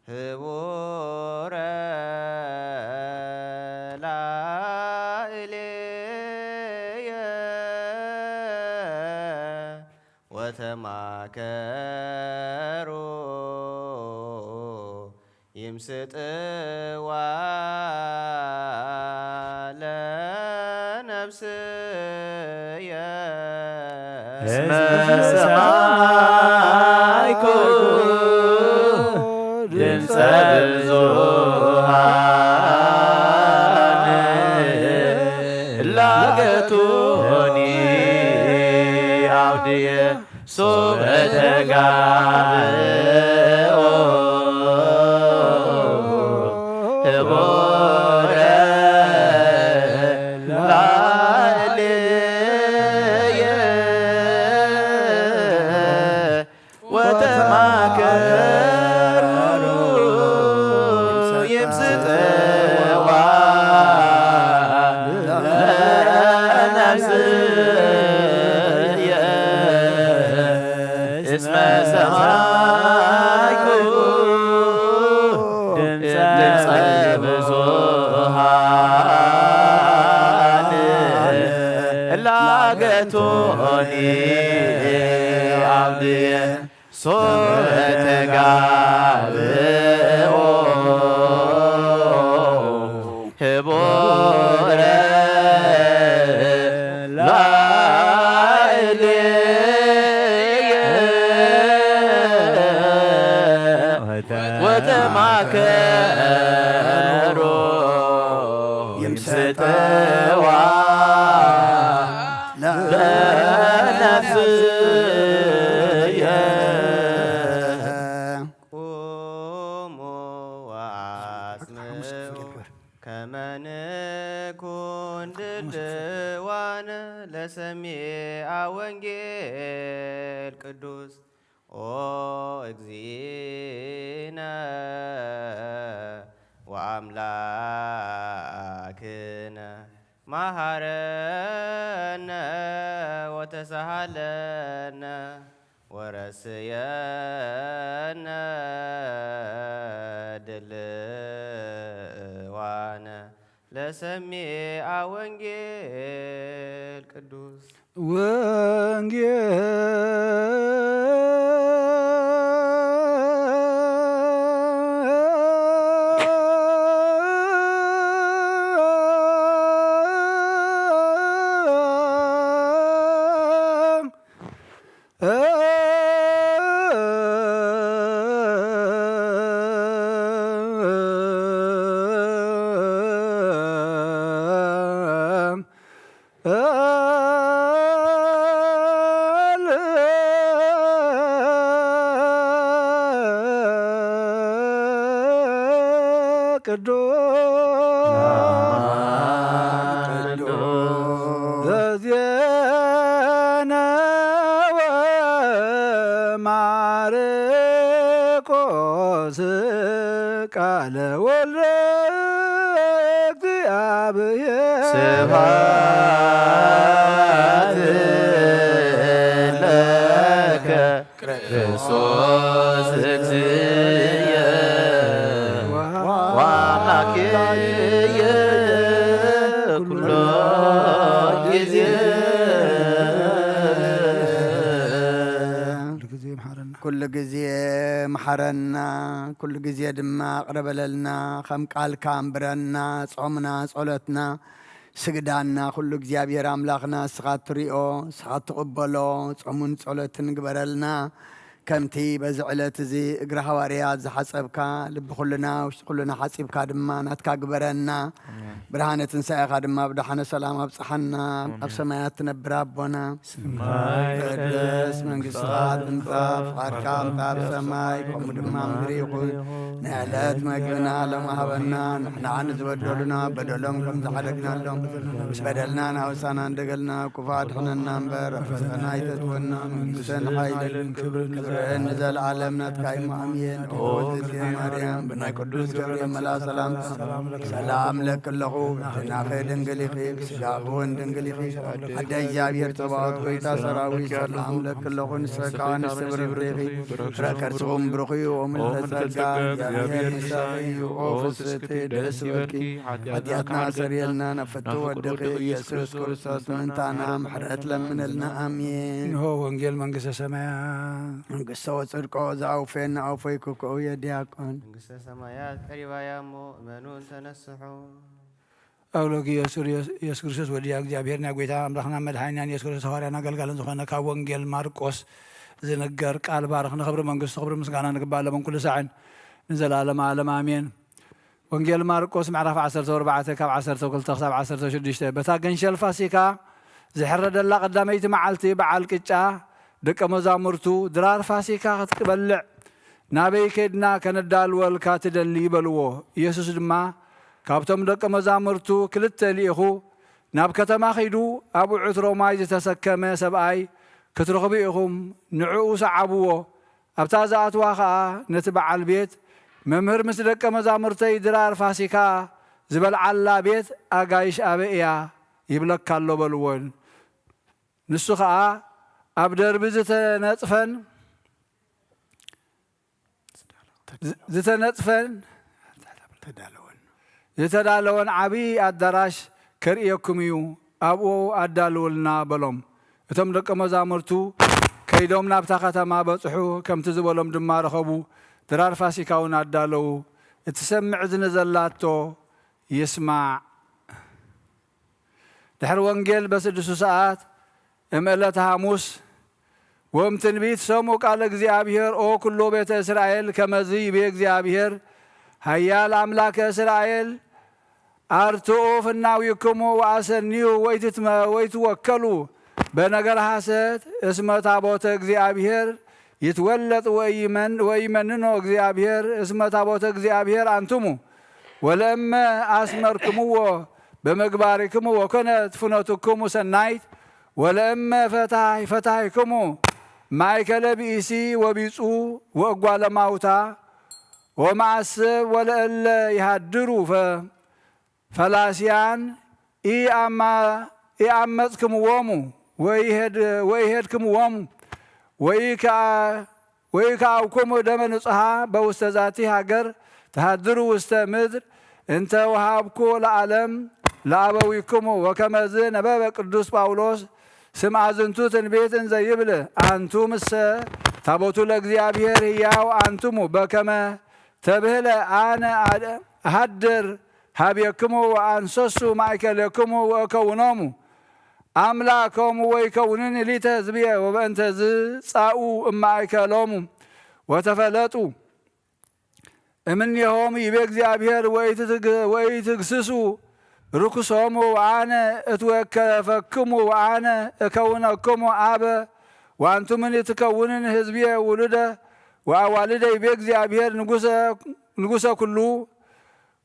ህቡረ ላዕሌየ ወተማከሩ ይምስጥዋ ለነፍስየ እስመ ሰማይኩ ድምፀ ብዙሃን ላገቱኒ ኣውድየ ሶበ ተጋብኦ ህቡረ ላዕሌየ ወተማከሩ ይምስጥዋ ለነፍስየ እስመ ሰማይኩ ድምፀ ብዙሃን ላገቱኒ ኣውድየ ሶበ ተጋብኦ ህቡረ ላዕሌየ ወተማከሩ ይምስጥዋ ለነፍስየ ቁሙ ወአጽምዑ ከመ ንኩን ድልዋነ ለሰሚዐ ወንጌል ቅዱስ ኦ እግዚእነ ወአምላክነ መሐረነ ወተሳሃለነ ወረስየነ ድልዋነ ለሰሚዐ ወንጌል ቅዱስ ወንጌል ቅዱስ ዘዜነወ ማርቆስ ቃለ ወልደ እግዚአ ስብሐት ለከ ክርስቶስ እግዚእየ ወአምላክየ ኩሎ ጊዜ። ኩሉ ግዜ መሓረና። ኩሉ ግዜ መሓረና፣ ኩሉ ግዜ ድማ ቅረ በለልና፣ ከም ቃልካ ኣንብረና፣ ጾምና፣ ጾሎትና፣ ስግዳና ኩሉ እግዚኣብሔር ኣምላኽና ንስኻ ትሪኦ፣ ንስኻ ትቕበሎ፣ ጾምን ጾሎትን ግበረልና። ከምቲ በዚ ዕለት እዚ እግሪ ሃዋርያት ዝሓጸብካ፣ ልቢ ኩልና፣ ውሽጢ ኩልና ሓጺብካ ድማ ናትካ ግበረና። ኣሜን። ብርሃነ ትንሳኤኻ ድማ ብደሓነ ሰላም ኣብጽሓና። ኣሜን። ኣብ ሰማያት ትነብር ኣቦና፣ ሰማይ ይትቀደስ፣ መንግስትኻ ትምጻእ፣ ፍቓድካ ትምጻእ ኣብ ሰማይ፣ ከምኡ ድማ ምድሪ ይኹን። ናይ ዕለት መግብና ሎም ሃበና፣ ንሕና ንዝበደሉና በደሎም ከም ዝሓደግናሎም፣ ምስ በደልና ናውሳና እንደገልና፣ ክፉ ኣድሕነና እምበር፣ ኣብ ፈተና ኣይተእትወና፣ መንግስትን ሓይልን ክብርን ንዘለዓለም ናትካ እዩ። ኣሜን። ኦ እግዝእትየ ማርያም፣ ብናይ ቅዱስ ገብርኤል መልኣክ ሰላምታ ሰላም ለኪ ኣለኹ፣ ብሕልናኺ ድንግል ኢኺ፣ ብስጋኺ እውን ድንግል ኢኺ። ኣደ እግዚኣብሔር ጸባኦት፣ ጎይታ ሰራዊት፣ ሰላም ለኪ ኣለኹ፣ ንስኺ ከኣ ኣንስቲ ብርኽቲ ኢኺ፣ ፍረ ከርስኺ እውን ብሩኽ እዩ። ኦ ምልዕተ ጸጋ፣ እግዚኣብሔር ምሳኺ እዩ። ኦ ፍስሕቲ፣ ደስ ይበልኪ፣ ሓጢኣትና ኣሰርየልና፣ ናብ ፍትው ወድኺ ኢየሱስ ክርስቶስ ምእንታና ምሕረት ለምንልና። ኣሜን። እንሆ ወንጌል መንግስተ ሰማያት። መንግስቶ ወጽድቆ ዘኣውፈየና ኣውፈይኩ ክኡ የዲያቆን። መንግስተ ሰማያት ቀሪባ እያ እሞ እመኑ እንተነስሑ። ኣውሎጊ ኢየሱስ ኢየሱስ ክርስቶስ ወዲያ እግዚኣብሔር ናይ ጎይታ ኣምላኽና መድሓኒናን ኢየሱስ ክርስቶስ ሃዋርያን ኣገልጋልን ዝኾነ ካብ ወንጌል ማርቆስ ዝንገር ቃል ባርኽ ንኽብሪ መንግስቱ ክብሪ ምስጋና ንግባእ ለመን ኩሉ ሳዕን ንዘለዓለመ ዓለም ኣሜን። ወንጌል ማርቆስ ምዕራፍ ዓሰርተ ኣርባዕተ ካብ ዓሰርተ ክልተ ክሳብ ዓሰርተ ሽዱሽተ። በታ ገንሸል ፋሲካ ዝሕረደላ ቀዳመይቲ መዓልቲ በዓል ቅጫ ደቀ መዛሙርቱ ድራር ፋሲካ ክትበልዕ ናበይ ከድና ከነዳልወልካ ትደሊ? በልዎ። ኢየሱስ ድማ ካብቶም ደቀ መዛሙርቱ ክልተ ልኢኹ ናብ ከተማ ኺዱ ኣብኡ ዕትሮ ማይ ዝተሰከመ ሰብኣይ ክትረኽቡ ኢኹም፣ ንዕኡ ሰዓብዎ። ኣብታ ዝኣትዋ ኸኣ ነቲ በዓል ቤት፣ መምህር ምስ ደቀ መዛሙርተይ ድራር ፋሲካ ዝበልዓላ ቤት ኣጋይሽ ኣበይ እያ? ይብለካ ኣሎ በልዎ። ንሱ ኸኣ ኣብ ደርቢ ዝተነጽፈን ዝተነጽፈን ዝተዳለወን ዓብዪ ኣዳራሽ ከርእየኩም እዩ፣ ኣብኡ ኣዳልውልና በሎም። እቶም ደቀ መዛሙርቱ ከይዶም ናብታ ከተማ በጽሑ፣ ከምቲ ዝበሎም ድማ ረኸቡ። ድራር ፋሲካ እውን ኣዳለዉ። እትሰምዕ እዝኒ ዘላቶ ይስማዕ። ድሕሪ ወንጌል በስድስቱ ሰዓት እም ዕለተ ሐሙስ ወም ትንቢት ሰምኡ ቃለ እግዚኣብሔር ኦ ኩሎ ቤተ እስራኤል ከመዚ ይቤ እግዚኣብሔር ኃያል አምላከ እስራኤል አርትኡ ፍናዊክሙ ወአሰንዩ ወይትትመ ወይትወከሉ በነገር ሐሰት እስመ ታቦተ እግዚኣብሔር ይትወለጥ ወኢይመን- ወኢይመንኖ እግዚኣብሔር እስመ ታቦተ እግዚኣብሔር አንትሙ ወለእመ አስመርክምዎ በምግባሪክሙ ወኮነት ፍኖትክሙ ሰናይት ወለእመ ፈታይ ፈታይክሙ ማእከለ ብኢሲ ወቢጹ ወእጓለ ማውታ ወመዓስብ ወለእለ ይሃድሩ ፈ- ፈላስያን ኢአማ- ኢአመጽክምዎሙ ወኢሄድ- ወኢሄድክምዎሙ ወኢከአ- ወኢከአብኩሙ ደመ ንጹሃ በውስተ ዛቲ ሃገር ተሃድሩ ውስተ ምድር እንተ ወሃብኩ ለዓለም ለአበዊክሙ። ወከመዝ ነበበ ቅዱስ ጳውሎስ ስምዓ ዝንቱ ትንቢት እንዘ ይብል አንቱ ምሰ ታቦቱ ለእግዚአብሔር ህያው አንትሙ በከመ ተብህለ አነ አድ- አሃድር ሀቤክሙ ወአንሰሱ ማእከሌክሙ ወእከውኖሙ አምላኮሙ ወይከውኑኒ ሊተ ህዝብየ ወበእንተዝ ጻኡ እማእከሎሙ ወተፈለጡ እምኔሆሙ ይቤ እግዚኣብሔር ወኢትትግ- ወኢትግስሱ ርኩሶሙ ወአነ እትወከፈክሙ ወአነ እከውነክሙ አበ ወአንቱምኒ ትከውኑኒ ህዝብየ ውሉደ ወአዋልደ ይቤ እግዚኣብሔር ንጉሰ- ንጉሰ ኩሉ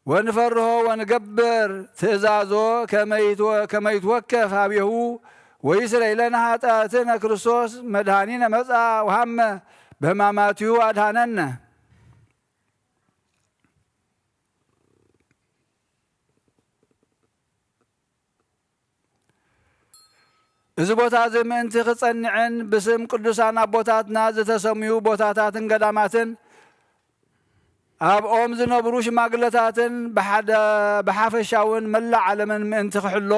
ወንፈርሆ ወንገብር ትእዛዞ ከመይትወ- ከመይትወከፍ ሀቤሁ ወይስረይ ለነ ኃጢአትነ ክርስቶስ መድኃኒነ መጻ ወሃመ በሕማማቲሁ አድኃነነ። እዚ ቦታ እዚ ምእንቲ ክጸንዕን ብስም ቅዱሳን ኣቦታትና ዝተሰምዩ ቦታታትን ገዳማትን ኣብኦም ዝነብሩ ሽማግለታትን ብሓደ ብሓፈሻውን መላእ ዓለምን ምእንቲ ክሕሎ፣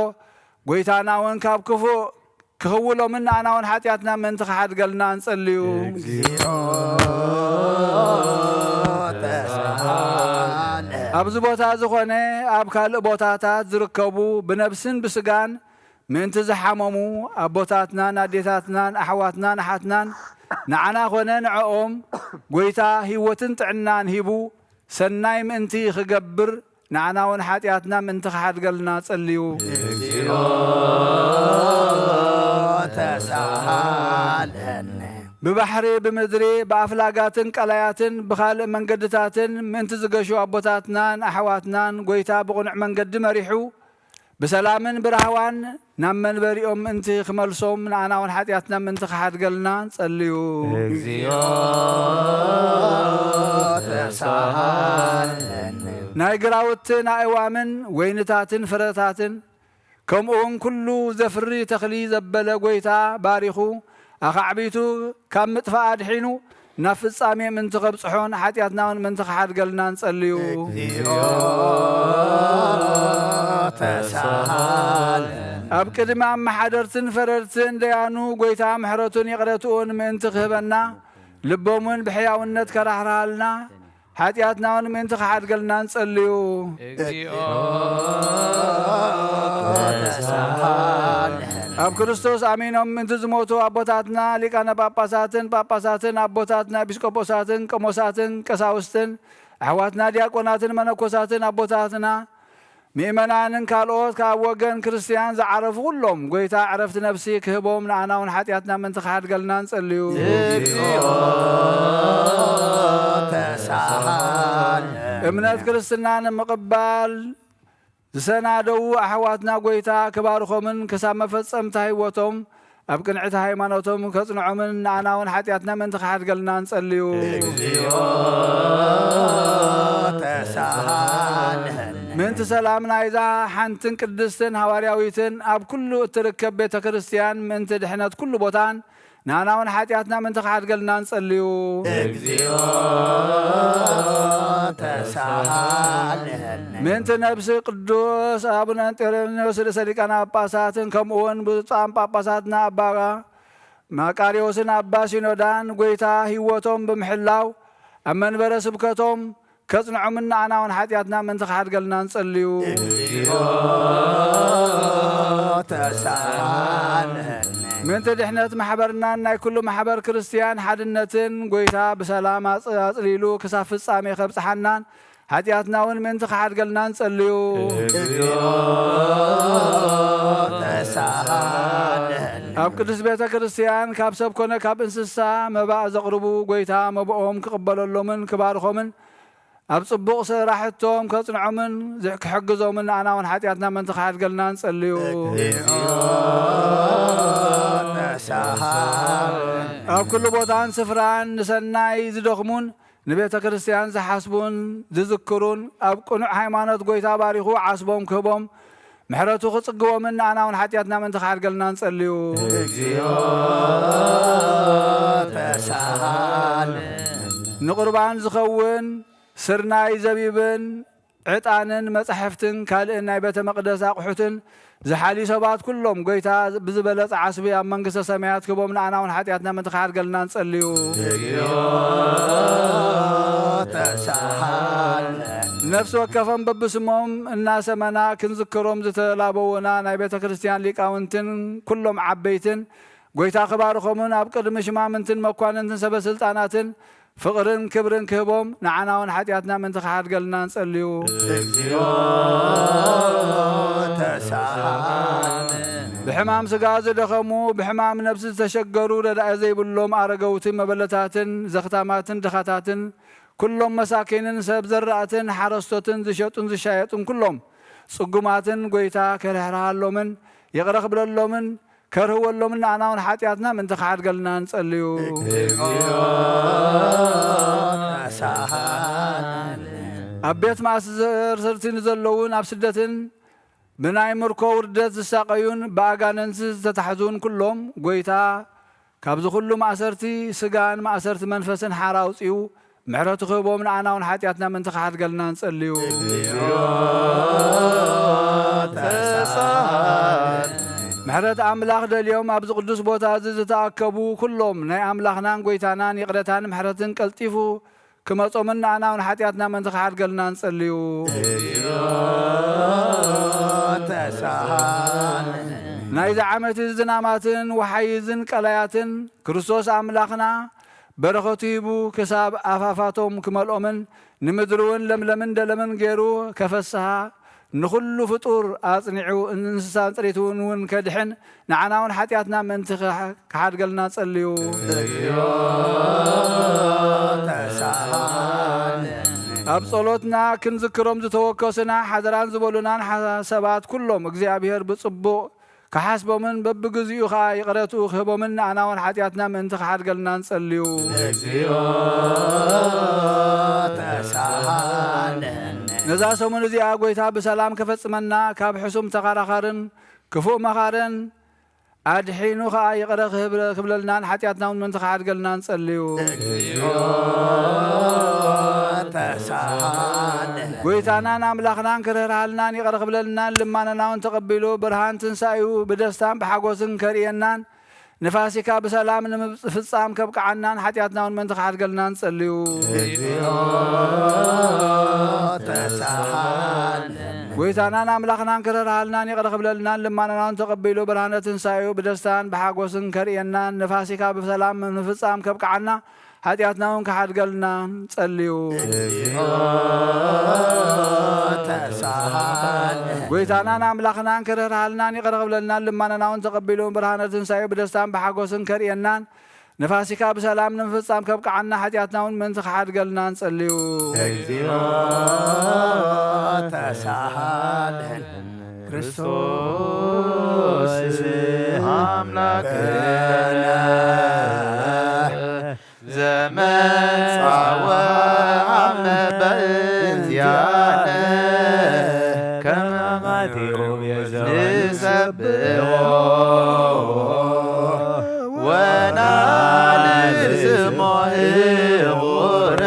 ጎይታና እውን ካብ ክፉእ ክኽውሎምን ንኣና እውን ሓጢኣትና ምእንቲ ክሓድገልና ንጸልዩ። እግዚኦ ተሳሃለነ። ኣብዚ ቦታ ዝኾነ ኣብ ካልእ ቦታታት ዝርከቡ ብነብስን ብስጋን ምእንቲ ዝሓመሙ ኣቦታትናን ኣዴታትናን ኣሕዋትናን ኣሓትናን ንዓና ኾነ ንዕኦም ጎይታ ህይወትን ጥዕናን ሂቡ ሰናይ ምእንቲ ክገብር ንዓና እውን ሓጢኣትና ምእንቲ ክሓድገልና ጸልዩ። እግዚኦ ተሳሃለነ። ብባሕሪ ብምድሪ ብኣፍላጋትን ቀላያትን ብኻልእ መንገድታትን ምእንቲ ዝገሹ ኣቦታትናን ኣሕዋትናን ጎይታ ብቕኑዕ መንገዲ መሪሑ ብሰላምን ብራህዋን ናብ መንበሪኦም ምእንቲ ክመልሶም ንኣና እውን ሓጢኣትና ምእንቲ ክሓድገልና ጸልዩ። እግዚኦ ተሳሃለነ። ናይ ግራውትን ኣእዋምን ወይንታትን ፍረታትን ከምኡውን ኩሉ ዘፍሪ ተኽሊ ዘበለ ጎይታ ባሪኹ ኣኻዕቢቱ ካብ ምጥፋእ ኣድሒኑ ናብ ፍጻሜ ምእንቲ ከብጽሖን ሓጢኣትና እውን ምእንቲ ክሓድገልና ንጸልዩ። እግዚኦ ተሳሃለነ። ኣብ ቅድሚ ኣመሓደርትን ፈረድትን ደያኑ ጎይታ ምሕረቱን ይቕረትኡን ምእንቲ ክህበና ልቦምን ብሕያውነት ከራህርሃልና ሓጢኣትና እውን ምእንቲ ክሓድገልና ንጸልዩ። እግዚኦ ተሳሃለነ። ኣብ ክርስቶስ ኣሚኖም ምእንቲ ዝሞቱ ኣቦታትና ሊቃነ ጳጳሳትን ጳጳሳትን ኣቦታትና ኤጲስቆጶሳትን ቆሞሳትን ቀሳውስትን ኣሕዋትና ዲያቆናትን መነኮሳትን ኣቦታትና ምእመናንን ካልኦት ካብ ወገን ክርስትያን ዝዓረፉ ኩሎም ጎይታ ዕረፍቲ ነፍሲ ክህቦም ንኣና እውን ሓጢኣትና ምእንቲ ክሓድገልና ንጸልዩ። እግዚኦ ተሳሃለነ። እምነት ክርስትና ንምቕባል ዝሰናደዉ ኣሕዋትና ጎይታ ክባርኾምን ክሳብ መፈጸምታ ህይወቶም ኣብ ቅንዕቲ ሃይማኖቶም ከጽንዖምን ንኣና እውን ሓጢኣትና ምእንቲ ክሓድገልና ንጸልዩ። እግዚኦ ተሳሃለነ። ምእንቲ ሰላም ናይዛ ሓንትን ቅድስትን ሃዋርያዊትን ኣብ ኩሉ እትርከብ ቤተ ክርስትያን ምእንቲ ድሕነት ኩሉ ቦታን ንኣና እውን ሓጢኣትና ምእንቲ ክሓድገልና ንጸልዩ። እግዚኦ ተሳሃለነ። ምእንቲ ነብሲ ቅዱስ ኣቡነ እንጦንዮስ ርእሰ ሊቃነ ጳጳሳትን ከምኡ እውን ብፁዓን ጳጳሳትና ኣባ መቃርዮስን ኣባ ሲኖዳን ጎይታ ህይወቶም ብምሕላው ኣብ መንበረ ስብከቶም ከጽንዖምን ንኣና እውን ሓጢኣትና ምእንቲ ክሓድገልና ንጸልዩ። እግዚኦ ተሳሃለነ። ምእንቲ ድሕነት ማሕበርናን ናይ ኩሉ ማሕበር ክርስትያን ሓድነትን ጎይታ ብሰላም ኣጽ- ኣጽሊሉ ክሳብ ፍጻሜ ከብጽሓናን ሓጢኣትና እውን ምእንቲ ክሓድገልና ንጸልዩ። እግዚኦ ተሳሃለነ። ኣብ ቅዱስ ቤተ ክርስትያን ካብ ሰብ ኮነ ካብ እንስሳ መባእ ዘቕርቡ ጎይታ መብኦም ክቕበለሎምን ክባርኾምን ኣብ ጽቡቕ ስራሕቶም ከጽንዖምን ዝ- ክሕግዞምን ንኣና እውን ሓጢኣትና ምእንቲ ክሓድገልና ንጸልዩ። እግዚኦ ተሳሃለነ። ኣብ ኩሉ ቦታን ስፍራን ንሰናይ ዝደኽሙን ንቤተ ክርስትያን ዝሓስቡን ዝዝክሩን ኣብ ቅኑዕ ሃይማኖት ጎይታ ባሪኹ ዓስቦም ክህቦም ምሕረቱ ክጽግቦምን ንኣና እውን ሓጢኣትና ምእንቲ ክሓድገልና ንጸልዩ። እግዚኦ ተሳሃለነ። ንቁርባን ዝኸውን ስርናይ ዘቢብን ዕጣንን መጻሕፍትን ካልእን ናይ ቤተ መቕደስ ኣቑሑትን ዝሓልዩ ሰባት ኩሎም ጎይታ ብዝበለጸ ዓስቢ ኣብ መንግስተ ሰማያት ክህቦም ንኣና እውን ሓጢኣትና ምእንቲ ክሓድገልና ንጸልዩ። እግዚኦ ተሳሃለነ። ነፍሲ ወከፎም በብስሞም እናሰመና ክንዝክሮም ዝተላበውና ናይ ቤተ ክርስትያን ሊቃውንትን ኩሎም ዓበይትን ጎይታ ክባርኾምን ኣብ ቅድሚ ሽማምንትን መኳንንትን ሰበ ስልጣናትን ፍቕርን ክብርን ክህቦም ንዓና እውን ሓጢኣትና ምእንቲ ክሓድገልና ንጸልዩ። እግዚኦ ተሳሃለነ። ብሕማም ስጋ ዝደኸሙ ብሕማም ነብሲ ዝተሸገሩ ረዳኢ ዘይብሎም ኣረገውትን መበለታትን ዘኽታማትን ድኻታትን ኩሎም መሳኪንን ሰብ ዘራእትን ሓረስቶትን ዝሸጡን ዝሻየጡን ኩሎም ጽጉማትን ጎይታ ከርሕርሃሎምን ይቕረ ክብለሎምን ከርህወሎምን ንኣና እውን ሓጢኣትና ምእንቲ ክሓድገልና ንጸልዩ። እግዚኦ ተሳሃለነ። ኣብ ቤት ማእሰርርቲ ንዘለውን ኣብ ስደትን ብናይ ምርኮ ውርደት ዝሳቐዩን ብኣጋንንቲ ዝተታሕዙን ኩሎም፣ ጎይታ ካብዚ ኩሉ ማእሰርቲ ስጋን ማእሰርቲ መንፈስን ሓራ ኣውጺኡ ምሕረቱ ክህቦም፣ ንኣና እውን ሓጢኣትና ምእንቲ ክሓድገልና ንጸልዩ። ምሕረት ኣምላኽ ደልዮም ኣብዚ ቅዱስ ቦታ እዚ ዝተኣከቡ ኩሎም ናይ ኣምላኽናን ጎይታናን ይቕረታን ምሕረትን ቀልጢፉ ክመጾምን ንኣና እውን ሓጢኣትና ምእንቲ ክሓድገልና ንጸልዩ። ናይዚ ዓመት እዚ ዝናማትን ወሓይዝን ቀላያትን ክርስቶስ ኣምላኽና በረኸቱ ሂቡ ክሳብ ኣፋፋቶም ክመልኦምን ንምድሪ እውን ለምለምን ደለምን ገይሩ ከፈስሃ ንኹሉ ፍጡር ኣጽኒዑ እንስሳን ጥሪት እውን እውን ከድሕን ንዓና እውን ሓጢኣትና ምእንቲ ክሓ-፣ ክሓድገልና ጸልዩ። ኣብ ጸሎትና ክንዝክሮም ዝተወከሱና ሓደራን ዝበሉናን ሓ-፣ ሰባት ኩሎም እግዚኣብሔር ብጽቡቕ ክሓስቦምን በብግዚኡ ኸኣ ይቕረትኡ ክህቦምን ንኣና እውን ሓጢኣትና ምእንቲ ክሓድገልና ንጸልዩ። ነዛ ሰሙን እዚኣ ጐይታ ብሰላም ከፈጽመና፣ ካብ ሕሱም ተኸራኻርን ክፉእ መኻርን ኣድሒኑ ኸኣ ይቕረ ክህብለ-፣ ክብለልናን ሓጢኣትና እውን ምእንቲ ክሓድገልና ንጸልዩ። ጐይታናን ኣምላኽናን ክርህርሃልናን ይቕረ ክብለልናን ልማነና እውን ተቐቢሉ ብርሃን ትንሳኤኡ ብደስታን ብሓጎስን ከርእየናን ንፋሲካ ብሰላም ንምፍጻም ከብቅዓናን ሓጢኣትና እውን ምእንቲ ክሓድገልና ንጸልዩ። ጐይታናን ኣምላኽናን ክርህርሃልናን ይቕረ ክብለልናን ልማነና እውን ተቐቢሉ ብርሃነ ትንሳኤኡ ብደስታን ብሓጎስን ከርእየናን ንፋሲካ ብሰላም ንምፍጻም ከብቅዓና ሓጢኣትና እውን ክሓድገልና ጸልዩ። ጐይታናን ኣምላኽናን ክርህርሃልናን ይቕረ ክብለልናን ልማነና እውን ተቐቢሉ ብርሃነ ትንሳኤኡ ብደስታን ብሓጎስን ከርእየናን ንፋሲካ ብሰላም ንምፍጻም ከብቅዓና ሓጢኣትና እውን ምእንቲ ክሓድገልና ንጸልዩ። ክርስቶስ ኣምላክነ ዘመጻወ ኣመ በእንቲኣነ ከመ ቃቲሮ ንሰብሖ ወናነ ስሞ ህቡረ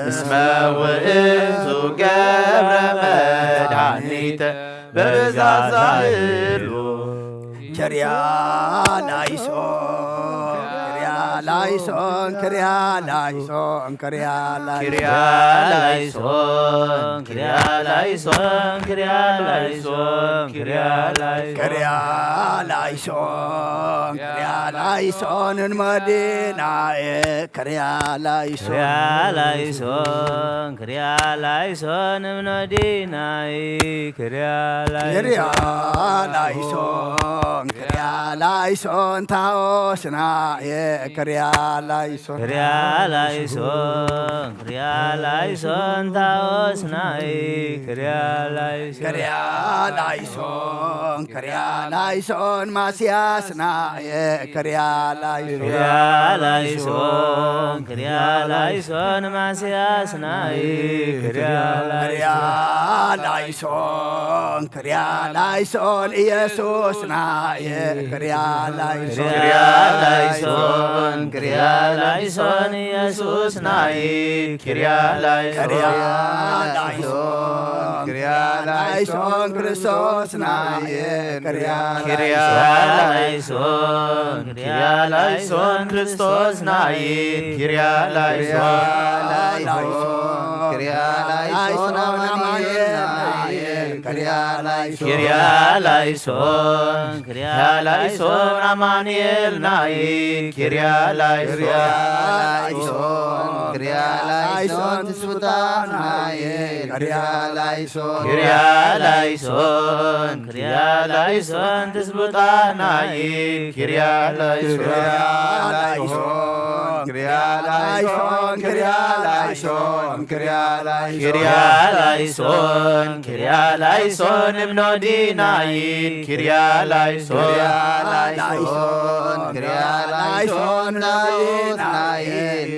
እስመ ውእቱ ገብረ መድኃኒተ በብዛዛህሉ። ኪርያ ላይሶን፣ ኪርያ ላይሶን፣ ኪርያ ላይሶን፣ ኪርያ ላይሶን። ኪርያ ላይሶን፣ ኪርያ ላይሶን፣ ኪርያ ላይሶን፣ ኪርያ ላይሶን። ኪርያ ላይሶን፣ ኪርያ ላይሶን፣ ንመዲናየ፣ ኪርያ ላይሶን። ኪርያ ላይሶን፣ ኪርያ ላይሶን፣ እምኖዲናይ፣ ኪርያ ኪርያ ላይሶን። ላይሶን፣ ኪርያ ላይሶን፣ ታኦስናየ፣ ኪርያ ላይሶን። ኪርያ ላይሶን፣ ኪርያ ላይሶን፣ ታኦስናይ፣ ኪርያ ላይሶን። ኪርያ ላይሶን፣ ኪርያ ላይሶን፣ ማስያስናየ፣ ኪርያ ላይሶን። ኪርያ ላይሶን፣ ኪርያ ላይሶን፣ ማስያስናይ፣ ኪርያ ኪርያ ላይሶን። ላይሶን፣ ኪርያ ላይሶን፣ ኢየሱስናየ፣ ኪርያ ላይሶን። ኪርያ ላይሶን፣ ኪርያ ላይሶን፣ ኢየሱስናይ፣ ኪርያ ላይሶን። ኪርያ ላይሶን፣ ኪርያ ላይሶን፣ ክርስቶስናየ፣ ኪርያ ኪርያ ላይሶን። ላይሶን፣ ኪርያ ላይሶን፣ ክርስቶስናይ፣ ኪርያ ላይሶን። ኪርያ ላይሶን፣ ኪርያ ላይሶን፣ ኪርያ ላይሶን፣ ኪርያ ላይሶን፣ ኣማኑኤል ናይ፣ ኪርያ ላይሶን። ኪርያ ላይሶን፣ ኪርያ ላይሶን፣ ትስብእታ ናይ፣ ኪርያ ላይሶን። ኪርያ ላይሶን፣ ኪርያ ላይሶን፣ ትስብእታ ናይ፣ ኪርያ ላይሶን። ኪርያ ላይሶን፣ ኪርያ ላይሶን፣ ኪርያ ላይሶን፣ ኪርያ ላይሶን። ኪርያ ላይሶን፣ ኪርያ ላይሶን፣ እምኖዲናይ፣ ኪርያ ላይሶን። ኪርያ ላይሶን፣ ኪርያ ላይሶን፣ ዳዊት ናይ፣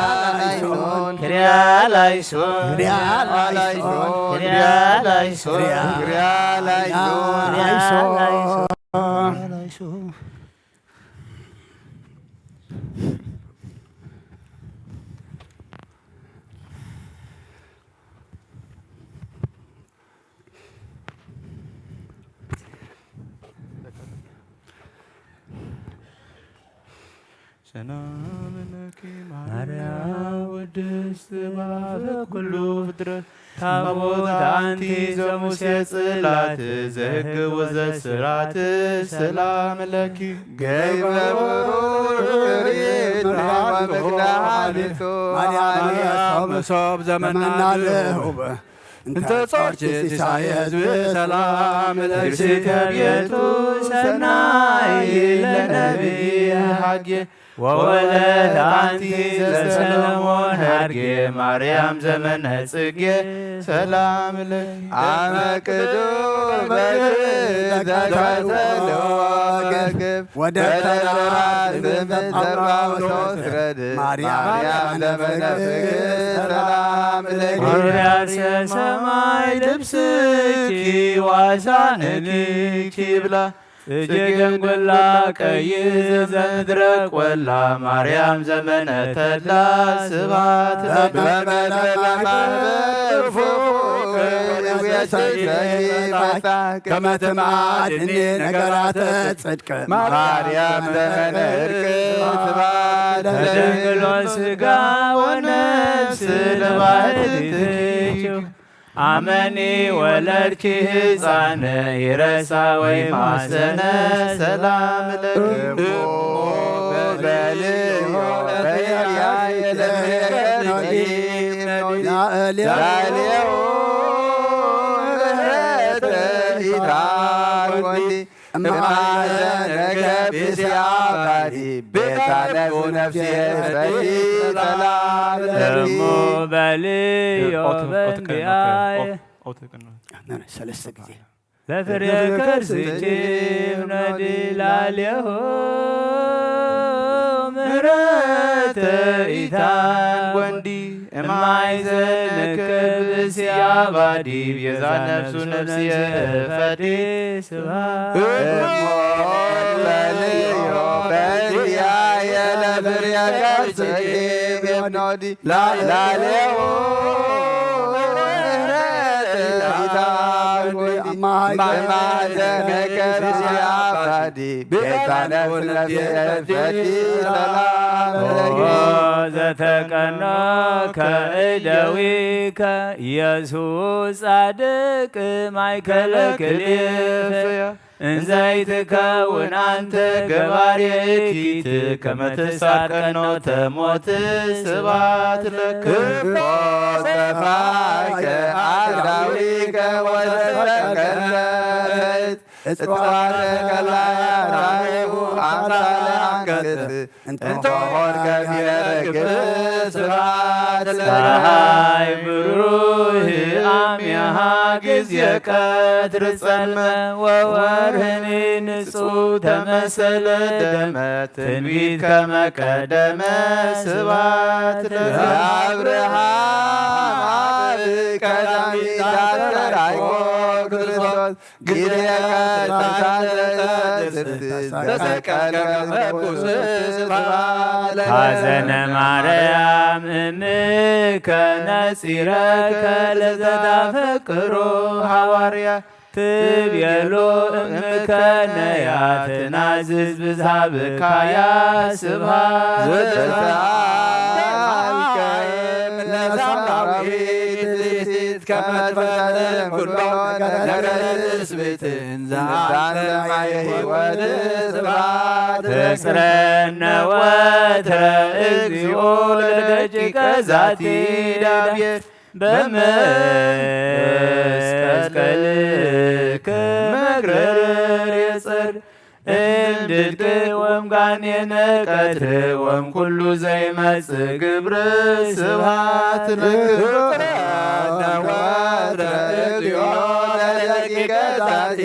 ክሪያ ላይሶን፣ ክሪያ ላይሶን፣ ክሪያ ላይሶን፣ ክሪያ ላይሶን፣ ክሪያ ላይሶን፣ ክሪያ ላይሶን፣ ክሪያ ላይሶን፣ ክሪያ ላይሶን። ሰላም ለኪ ማርያም ውድስት እምበአብ ኩሉ ፍጥረት ታቦት አንቲ ዘሙሴ ጽላት ዘሕግ ወዘስራት ሰላም ለኪ ገይበ ብሩር ክሪት ብርሃን መግዳ ሓሊቱ ማርያም መሶብ ዘመና ልሁብ እንተ ጾርኪ ሲሳየ ህዝቢ ሰላም ለኪ። ትርሲተ ቤቱ ሰናይ ለነቢይ ሐጌ ወወለት አንቲ ዘሰለሞን ሐጌ ማርያም ዘመነ ጽጌ ሰላም ለኪ። አመ ቅዱመ ተተለወ ገግብ ወደ ተራራ ስምንት ዘርባ ወሶስት ረድ ማርያም ዘመነ ፍቅር ሰላም ለኪ። ሐዋርያት ሰማይ ልብስኪ ዋሳንኪ ይብላ ጽጌ ደንጎላ ቀይ ዘምድረ ቆላ ማርያም ዘመነ ተድላ ስብሐት ለኪ። በመንበረ ማህበር ፎቅ ከመ ትማድኒ ነገራተ ጽድቅ ማርያም ዘመነ እርቅ ስብሐት ለኪ። ተደንግሎ ስጋ ወነፍስ ለባህቲትኪ አመኒ ወለድኪ ህፃነ ይረሳ ወይ ማሰነ ሰላም ለኪ። እሞ በልዮ በያ የለመለኪ ላዕሌሁ ምህረተ ኢታጎኒ እማዘነከ ብስያባዲ ቤታ ነፍሱ ነፍሴ ፈዲ ሰላም ለኪ። እሞ በልዮ ኦት- ኦት ቀን ነው፣ በንቢያየ ኦት- ኦት ቀን ነው። ሰለስተ ጊዜ ለፍሬ ከርስኪ እብነዲ ላሌሁ ምሕረተ ኢታን ጎንዲ እማይ ዘንክብ ሲያባዲ ቤዛ ነፍሱ ነፍስየ ፈዲ ስብሐት እሞ ለልዮ በልያየ ለፍሬ ከርስኪ እብነዲ ላሌሁ ምሕረተ ኢታን ጎንዲ እማይ ዘንክብ ሲያባዲ ቤታ ነፍሱ ነፍስየ ፈዲ ሰላም ለኪ። ዘተቀኖ ከእደዊከ ኢየሱስ ጻድቅ ማእከለ ክልኤ እንዘይትከውን አንተ ገባሬ እኪት ከመ ትሳቀኖተ ሞት ስብሐት ለኪ። እፎ ሰፋይከ አእዳዊከ ወዘተቀነይት እጽዋተ ከላያታሁ አምሳለ አንቀጽ እንተ ሆንከ ዲበ ርግብ ስብሐት ለኪ። ፀሐይ ብሩህ አሚሃ ጊዜ ቀትር ጸልመ ወወርህኒ ንጹህ ተመሰለ ደመ ትንቢት ከመ ቀደመ ስብሐት ለኪ። ለአብርሃም አብ ቀዳሚት አስተርአዮ ክርስቶስ ጊዜ ተሳለ ተሰቀለ መርኩስ ስብሐት ለኪ። ሐዘነ ማርያም እምከ ነጺረከ ለዘታፈቅሮ ሐዋርያ ትቤሎ እምከ ነያ ትናዝዝ ብዝሃ ብካያ ስብሐት ዘተሰአልከ ለሳምራዊት ብእሲት ከመ ትፈጸም ኩሎ ነገረ ትስብእት እንዘ አንተ ማየ ሕይወት ስብሐት ለኪ። ተጽረነ ወትረ እግዚኦ ለደቂቀ ዛቲ ዳቤት በመስቀልከ መግረር የጸር እምድድቅ ወምጋኔነ ቀትር ወምኩሉ ዘይመጽእ ግብር ስብሐት ለክብረ ወትረ እግዚኦ ለደቂቀ ዛቲ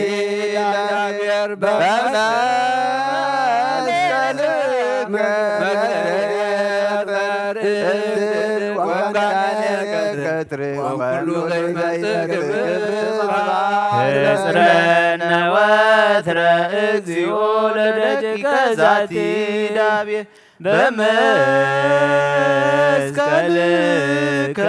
ዳቤር በመስቀልከ መግረር እምድድቅ ወምጋኔነ ቀትር ወምኩሉ ዘይመጽእ ግብር ስብሐት ለክብረ ህጽረነ ወትረ እግዚኦ ለደቂቀ ዛቲ ዳቤ በመስቀልከ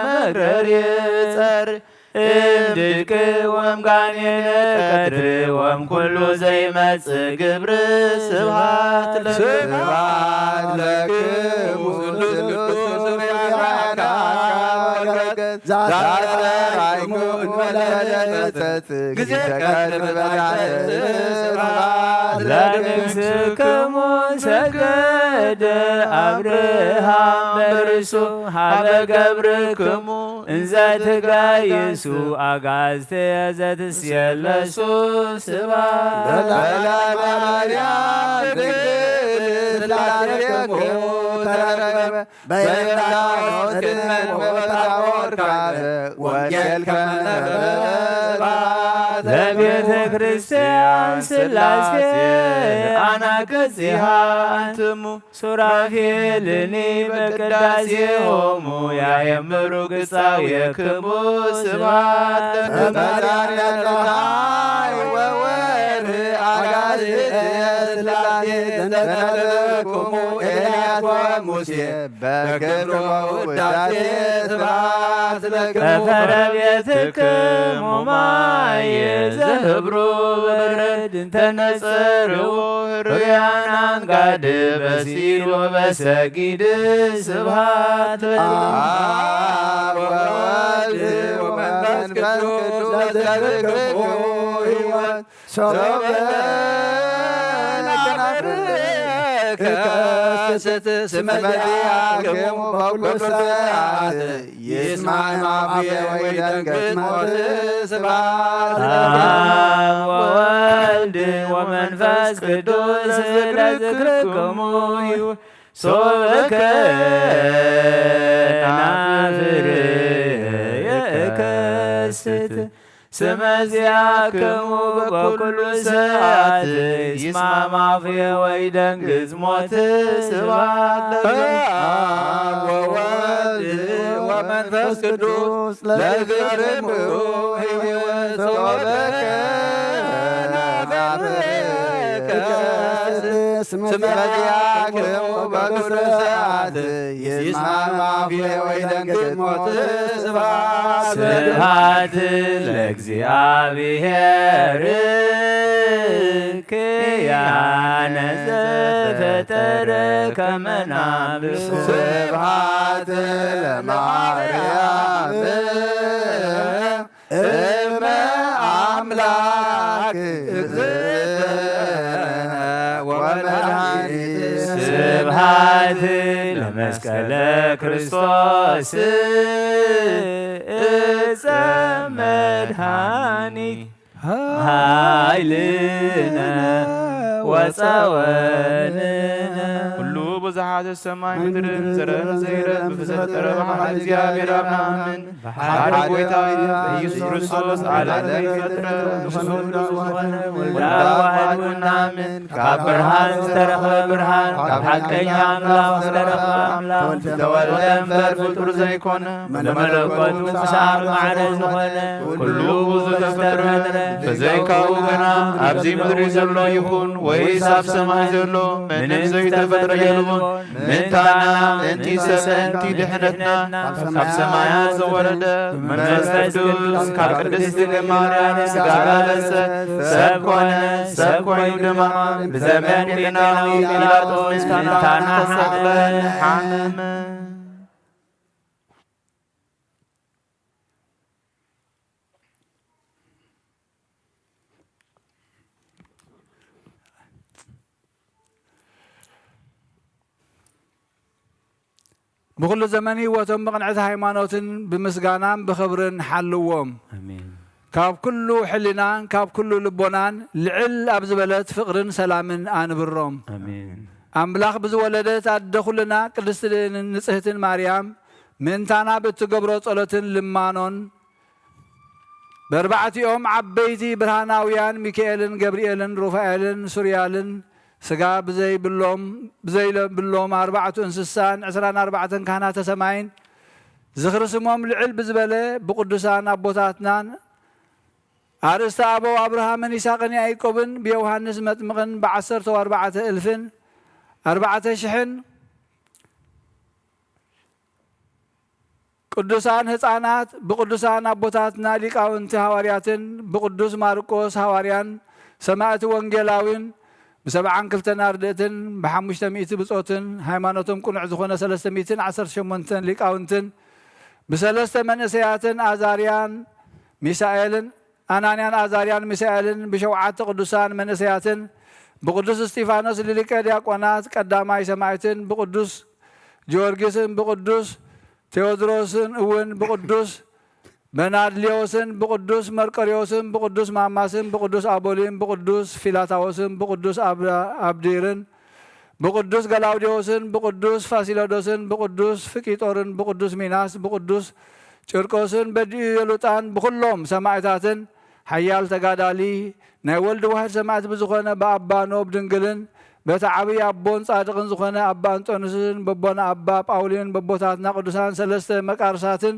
መግረር ይጸር እምድቅ ወምጋኔነ ቀትር ወምኩሉ ዘይመጽእ ግብር ስብሐት ለክሙ። ስብሐት ለክሙ ስሉስ ያራካ ወረከት ዛስተራይኩ እንበለለተት ጊዜ ቀትር በዛት ስብሐት ለንግሥክሙ ሰገ ወደ ኣብርሃም በርሱ ሀበ ገብርክሙ እንዘ ትጋይሱ ኣጋዝተ ዘትስየለሱ ስብሐት ለማርያም ድንግል ስላሴክሙ ተረክበ በዮርዳኖስ ቅድመ ታቦር ካበ ወንጌል ከመ ነበረ ለቤተ ክርስቲያን ስላሴ አናቅጽሃ አንትሙ ሱራፌልኒ በቅዳሴሆሙ ያየምሩ ግጻዌክሙ ስብሐት ለማርያም ለፀሐይ ወወርህ አጋዝእተ ስላሴ ዘነጠለክሙ ኤልያስ ወሙሴ በክብር ወውዳሴ ስብሐት ለክሙ። ቀፈረ ቤትክሙ ማየ ዘህብሩ በረድ እንተነጸርዎ ርያናን ጋድ በሲድ ወበሰጊድ ስብሐት ለክሙ። አብ ወወልድ ወመንፈስ ቅዱስ ለዘልክሙ ሕይወት ሶበ ናፍርክ ከስት ስመ ዚአክሙ በኩሉ ሰዓት ይስማዕ ማፍየ ወይደንግጽ ሞት ስብሐት አብ ወወልድ ወመንፈስ ቅዱስ ለዝክርክሙ ይሁን ሶበ ከናፍር የከስት ስመ ዚአክሙ በኩሉ ሰዓት ይስማዕ ማፍየ ወይደንግጽ ሞት ስብሐት ለአብ ወወልድ ወመንፈስ ቅዱስ ለዘልክሙ ሕይወት ሶበ ከናፍር ስመ ዚአክሙ በኩሉ ሰዓት ይስማዕ ማፍየ ወይደንግጽ ሞት ስብሐት ስብሐት ለእግዚአብሔር ኪያነ ዘፈጠረ ከመ ናብብ ስብሐት ለማርያም እመ አምላክ እግዝእትነ ወመድኃኒት ስብሐት ለመስቀለ ክርስቶስ እፀ መድኃኒት ኃይልነ ወፀወንነ። ኩሉ ብዙኃት ሰማይ ምድርን ዘረን ዘይረን ብዝፈጠረ ብሓደ እግዚኣብሔር ኣብ ንኣምን። ብሓደ ጎይታ ኢየሱስ ክርስቶስ ዓለም ዘይፈጥረ ዝኾነ ወልዳ ዋህድ እናምን። ካብ ብርሃን ዝተረኽበ ብርሃን፣ ካብ ሓቀኛ ኣምላኽ ዝተረኽበ ኣምላኽ ዝተወልደ እምበር ፍጡር ዘይኮነ፣ ብመለኮቱ ምሳር ማዕረ ዝኾነ፣ ኩሉ ብዝተፈጥረ፣ ብዘይካኡ ግና ኣብዚ ምድሪ ዘሎ ይኹን ወይስ ኣብ ሰማይ ዘሎ ምንም ዘይተፈጥረ የልቦን። ምእንታና፣ ምእንቲ ሰብ፣ ምእንቲ ድሕነትና፣ ካብ ሰማያት ዘወረደ መንፈስ ቅዱስ ካብ ቅድስቲ ድንግል ማርያም ሥጋ ለበሰ፣ ሰብ ኮነ፣ ሰብ ኮይኑ ድማ ብዘመን ጴንጤናዊ ጲላጦስ ምእንታና ተሰቕለ፣ ሓመመ። ብኹሉ ዘመን ህይወቶም ብቕንዕቲ ሃይማኖትን ብምስጋናን ብኽብርን ሓልዎም። ኣሜን። ካብ ኩሉ ሕሊናን ካብ ኩሉ ልቦናን ልዕል ኣብ ዝበለት ፍቕርን ሰላምን ኣንብሮም። ኣሜን። ኣምላኽ ብዝወለደት ኣደ ኩልና ቅድስትን ንጽህትን ማርያም ምእንታና ብእትገብሮ ጸሎትን ልማኖን በርባዕቲኦም ዓበይቲ ብርሃናውያን ሚካኤልን ገብርኤልን ሩፋኤልን ሱርያልን ስጋ ብዘይብሎም ብዘይብሎም ኣርባዕቱ እንስሳን ዕስራን ኣርባዕተን ካህናተ ሰማይን ዝኽሪ ስሞም ልዕል ብዝበለ ብቅዱሳን ኣቦታትናን ኣርእስተ ኣበው ኣብርሃምን ይስሐቅን ያዕቆብን ብዮሃንስ መጥምቅን ብዓሰርተው ኣርባዕተ እልፍን ኣርባዕተ ሽሕን ቅዱሳን ህፃናት ብቅዱሳን ኣቦታትና ሊቃውንቲ ሃዋርያትን ብቅዱስ ማርቆስ ሃዋርያን ሰማዕቲ ወንጌላዊን ብሰብዓን ክልተን ኣርድእትን ብሓሙሽተ ሚእቲ ብጾትን ሃይማኖቶም ቅኑዕ ዝኾነ ሰለስተ ሚእትን ዓሰርተ ሸሞንተን ሊቃውንትን ብሰለስተ መንእሰያትን ኣዛርያን ሚሳኤልን ኣናንያን ኣዛርያን ሚሳኤልን ብሸውዓተ ቅዱሳን መንእሰያትን ብቅዱስ እስጢፋኖስ ሊቀ ዲያቆናት ቀዳማይ ሰማዕትን ብቅዱስ ጊዮርጊስን ብቅዱስ ቴዎድሮስን እውን ብቅዱስ በናድሌዎስን ብቅዱስ መርቆሬዎስን ብቅዱስ ማማስን ብቅዱስ ኣቦሊን ብቅዱስ ፊላታዎስን ብቅዱስ ኣብ- ኣብዲርን ብቅዱስ ገላውዴዎስን ብቅዱስ ፋሲለዶስን ብቅዱስ ፍቂጦርን ብቅዱስ ሚናስ ብቅዱስ ጭርቆስን በዲኡ የሉጣን ብኩሎም ሰማዕታትን ሓያል ተጋዳሊ ናይ ወልድ ዋሕድ ሰማዕት ብዝኾነ ብኣባ ኖብ ድንግልን በቲ ዓብዪ ኣቦን ጻድቕን ዝኾነ ኣባ እንጦንስን በቦና ኣባ ጳውሊን በቦታትና ቅዱሳን ሰለስተ መቃርሳትን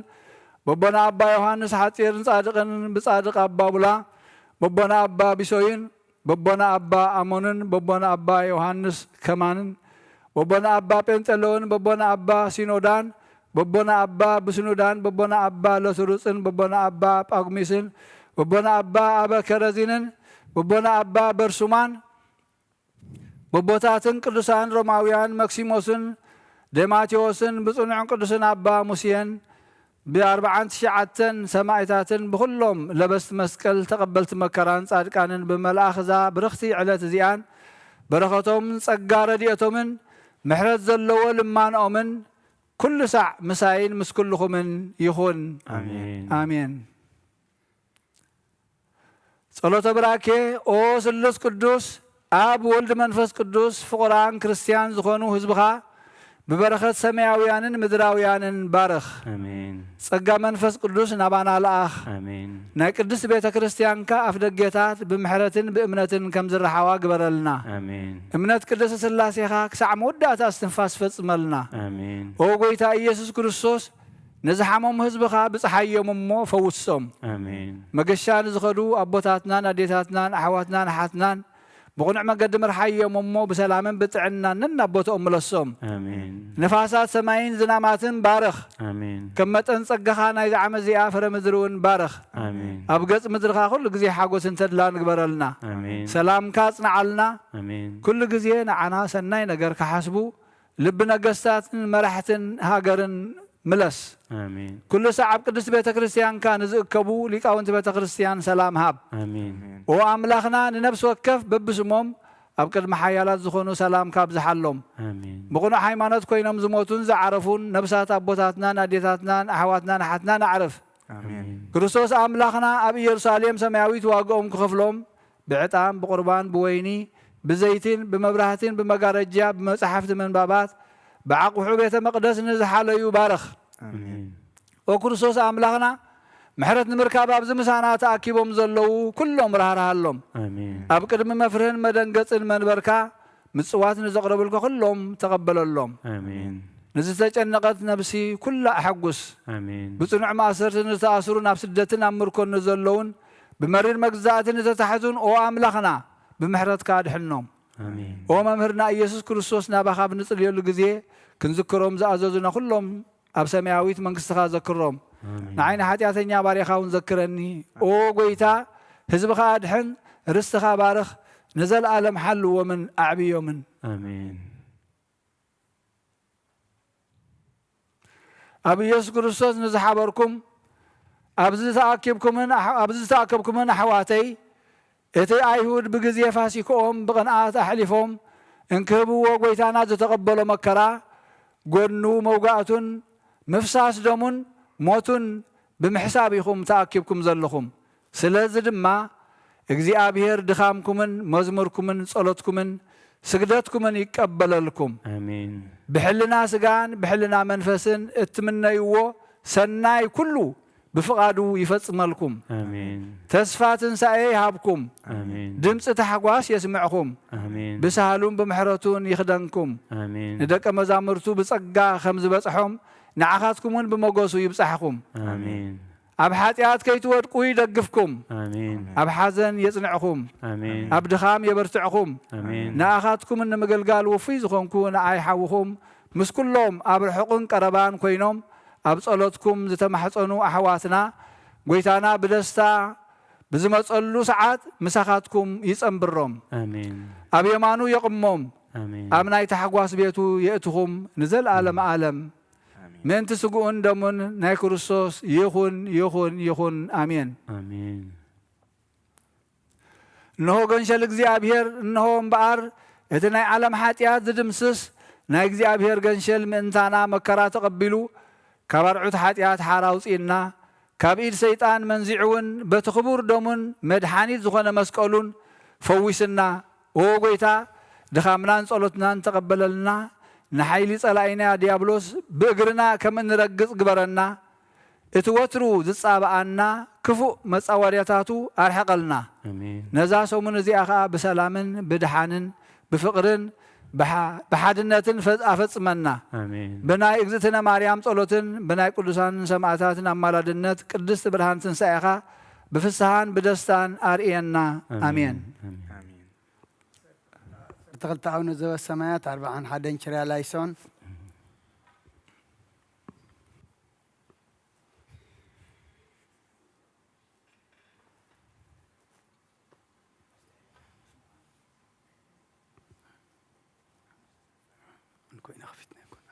በቦና ኣባ ዮሃንስ ሓጺርን ጻድቕን ብጻድቕ ኣባ ቡላ በቦና ኣባ ቢሶይን በቦና ኣባ ኣሞንን በቦና ኣባ ዮሃንስ ከማንን በቦና ኣባ ጴንጠሎን በቦና ኣባ ሲኖዳን በቦና ኣባ ብስኑዳን በቦና ኣባ ለትሩጽን በቦና ኣባ ጳጉሚስን በቦና ኣባ ኣበ ከረዚንን በቦና ኣባ በርሱማን በቦታትን ቅዱሳን ሮማውያን መክሲሞስን ዴማቴዎስን ብጽኑዕን ቅዱስን ኣባ ሙስየን ብኣርብዓን ትሽዓተን ሰማዕታትን ብኹሎም ለበስቲ መስቀል ተቐበልቲ መከራን ጻድቃንን ብመልኣኽ እዛ ብርኽቲ ዕለት እዚኣን በረኸቶም ጸጋ ረድኤቶምን ምሕረት ዘለዎ ልማንኦምን ኩሉ ሳዕ ምሳይን ምስ ኩልኹምን ይኹን። ኣሜን። ኣሜን። ጸሎተ ብራኬ። ኦ ስሉስ ቅዱስ ኣብ ወልድ መንፈስ ቅዱስ ፍቑራን ክርስትያን ዝኾኑ ህዝብኻ ብበረኸት ሰማያውያንን ምድራውያንን ባርኽ። ኣሜን። ጸጋ መንፈስ ቅዱስ ናባና ልኣኽ። ኣሜን። ናይ ቅድስት ቤተ ክርስቲያንካ ኣፍ ደጌታት ብምሕረትን ብእምነትን ከም ዝረሓዋ ግበረልና። ኣሜን። እምነት ቅድስት ስላሴኻ ክሳዕ መወዳእታ እስትንፋስ ፈጽመልና። ኣሜን። ኦ ጎይታ ኢየሱስ ክርስቶስ ነዝሓሞም ህዝብኻ ብጽሓዮም እሞ ፈውሶም። ኣሜን። መገሻ ንዝኸዱ ኣቦታትናን ኣዴታትናን ኣሕዋትናን ኣሓትናን ብቕኑዕ መገዲ ምርሓዮም እሞ ብሰላምን ብጥዕናን ነናብ ቦታኦም ምለሶም። ኣሜን። ንፋሳት ሰማይን ዝናማትን ባርኽ። ኣሜን። ከም መጠን ጸጋኻ ናይዛ ዓመት እዚኣ ፍረ ምድሪ እውን ባርኽ። ኣሜን። ኣብ ገጽ ምድርኻ ኩሉ ግዜ ሓጎስን ተድላን ግበረልና። ኣሜን። ሰላምካ ኣጽንዓልና። ኣሜን። ኩሉ ግዜ ንዓና ሰናይ ነገር ክሓስቡ ልቢ ነገስታትን መራሕትን ሃገርን ምለስ። ኣሜን። ኩሉ ሳዕ ኣብ ቅድስት ቤተ ክርስቲያንካ ንዝእከቡ ሊቃውንቲ ቤተ ክርስቲያን ሰላም ሃብ። ኣሜን። ኦ ኣምላኽና ንነፍሲ ወከፍ በብስሞም ኣብ ቅድሚ ሓያላት ዝኾኑ ሰላምካ ኣብዝሓሎም። ኣሜን። ብቕኑዕ ሃይማኖት ኮይኖም ዝሞቱን ዝዓረፉን ነብሳት ኣቦታትናን ኣዴታትናን ኣሕዋትናን ኣሓትናን ኣዕርፍ። ኣሜን። ክርስቶስ ኣምላኽና ኣብ ኢየሩሳሌም ሰማያዊት ዋግኦም ክኸፍሎም ብዕጣን ብቁርባን ብወይኒ ብዘይትን ብመብራህትን ብመጋረጃ ብመጻሕፍቲ ምንባባት ብዓቑሑ ቤተ መቕደስ ንዝሓለዩ ባርኽ። ኣሜን። ኦ ክርስቶስ ኣምላኽና ምሕረት ንምርካብ ኣብዚ ምሳና ተኣኪቦም ዘለዉ ኩሎም ራህራሃሎም። ኣሜን። ኣብ ቅድሚ መፍርህን መደንገጽን መንበርካ ምጽዋት ንዘቕረቡልካ ኩሎም ተቐበለሎም። ኣሜን። ንዝተጨነቐት ነብሲ ኩላ ኣሐጉስ። ኣሜን። ብጽኑዕ ማእሰርቲ ንዝተኣስሩ ናብ ስደትን ኣብ ምርኮን ንዘለውን ብመሪር መግዛእቲ ንተታሕዙን ኦ ኣምላኽና ብምሕረትካ ኣድሕኖም። ኣሜን። ኦ መምህርና ኢየሱስ ክርስቶስ ናባኻ ብንጽልየሉ ግዜ ክንዝክሮም ዝኣዘዙና ኩሎም ኣብ ሰማያዊት መንግስትኻ ዘክሮም። ኣሜን። ንዓይ ንሓጢኣተኛ ባርያኻ እውን ዘክረኒ። ኦ ጎይታ ህዝብኻ ኣድሕን፣ ርስትኻ ባርኽ፣ ንዘለኣለም ሓልዎምን ኣዕብዮምን። ኣሜን። ኣብ ኢየሱስ ክርስቶስ ንዝሓበርኩም ኣብዚ ዝተኣከብኩምን ኣሕ- ኣብዚ ዝተኣከብኩምን ኣሕዋተይ እቲ ኣይሁድ ብግዜ ፋሲክኦም ብቕንኣት ኣሕሊፎም እንክህብዎ ጎይታና ዝተቐበሎ መከራ ጎኑ መውጋእቱን ምፍሳስ ደሙን ሞቱን ብምሕሳብ ኢኹም ተኣኪብኩም ዘለኹም። ስለዚ ድማ እግዚኣብሔር ድኻምኩምን መዝሙርኩምን ጸሎትኩምን ስግደትኩምን ይቀበለልኩም። ኣሜን። ብሕልና ስጋን ብሕልና መንፈስን እትምነይዎ ሰናይ ኩሉ ብፍቓዱ ይፈጽመልኩም። ኣሜን። ተስፋ ትንሳኤ ይሃብኩም። ኣሜን። ድምፂ ታሕጓስ የስምዕኹም። ኣሜን። ብሳህሉን ብምሕረቱን ይኽደንኩም። ኣሜን። ንደቀ መዛሙርቱ ብጸጋ ከም ዝበጽሖም ንዓኻትኩም እውን ብመጎሱ ይብጻሕኹም። ኣሜን። ኣብ ሓጢኣት ከይትወድቁ ይደግፍኩም። ኣሜን። ኣብ ሓዘን የጽንዕኹም። ኣሜን። ኣብ ድኻም የበርትዕኹም። ኣሜን። ንኣኻትኩም ንምግልጋል ውፉይ ዝኾንኩ ንኣይ ሓውኹም ምስ ኩሎም ኣብ ርሑቕን ቀረባን ኮይኖም ኣብ ጸሎትኩም ዝተማሕጸኑ ኣሕዋትና ጎይታና ብደስታ ብዝመጸሉ ሰዓት ምሳኻትኩም ይጸንብሮም። ኣሜን። ኣብ የማኑ የቕሞም። ኣሜን። ኣብ ናይ ታሕጓስ ቤቱ የእትኹም ንዘለኣለም ዓለም። ኣሜን። ምእንቲ ስግኡን ደሙን ናይ ክርስቶስ ይኹን፣ ይኹን፣ ይኹን። ኣሜን። ኣሜን። እንሆ ገንሸል እግዚኣብሔር፣ እንሆ እምበኣር እቲ ናይ ዓለም ሓጢኣት ዝድምስስ ናይ እግዚኣብሔር ገንሸል ምእንታና መከራ ተቐቢሉ፣ ካብ ኣርዑት ሓጢኣት ሓራ ኣውፅእና፣ ካብ ኢድ ሰይጣን መንዚዑ እውን በቲ ክቡር ደሙን መድሓኒት ዝኾነ መስቀሉን ፈዊስና። ኦ ጎይታ፣ ድኻምናን ጸሎትናን ተቐበለልና፣ ንሓይሊ ጸላኢና ዲያብሎስ ብእግርና ከም እንረግጽ ግበረና። እቲ ወትሩ ዝጻብኣና ክፉእ መጻወድያታቱ ኣርሕቐልና። ኣሜን። ነዛ ሰሙን እዚኣ ኸኣ ብሰላምን ብድሓንን ብፍቕርን ብሓ-፣ ብሓድነትን ፈ-፣ ኣፈጽመና። ኣሜን። ብናይ እግዝእትነ ማርያም ጸሎትን ብናይ ቅዱሳን ሰማዕታትን ኣማላድነት ቅድስቲ ብርሃን ትንሳኤኻ ብፍስሃን ብደስታን ኣርእየና። ኣሜን። ኣሜን። ኣሜን። ኣሜን። ዓሰርተ ክልተ ኣቡነ ዘበሰማያት፣ ኣርብዓን ሓደን ኪርያላይሶን። እንኮይና ከፊትና ይኮና።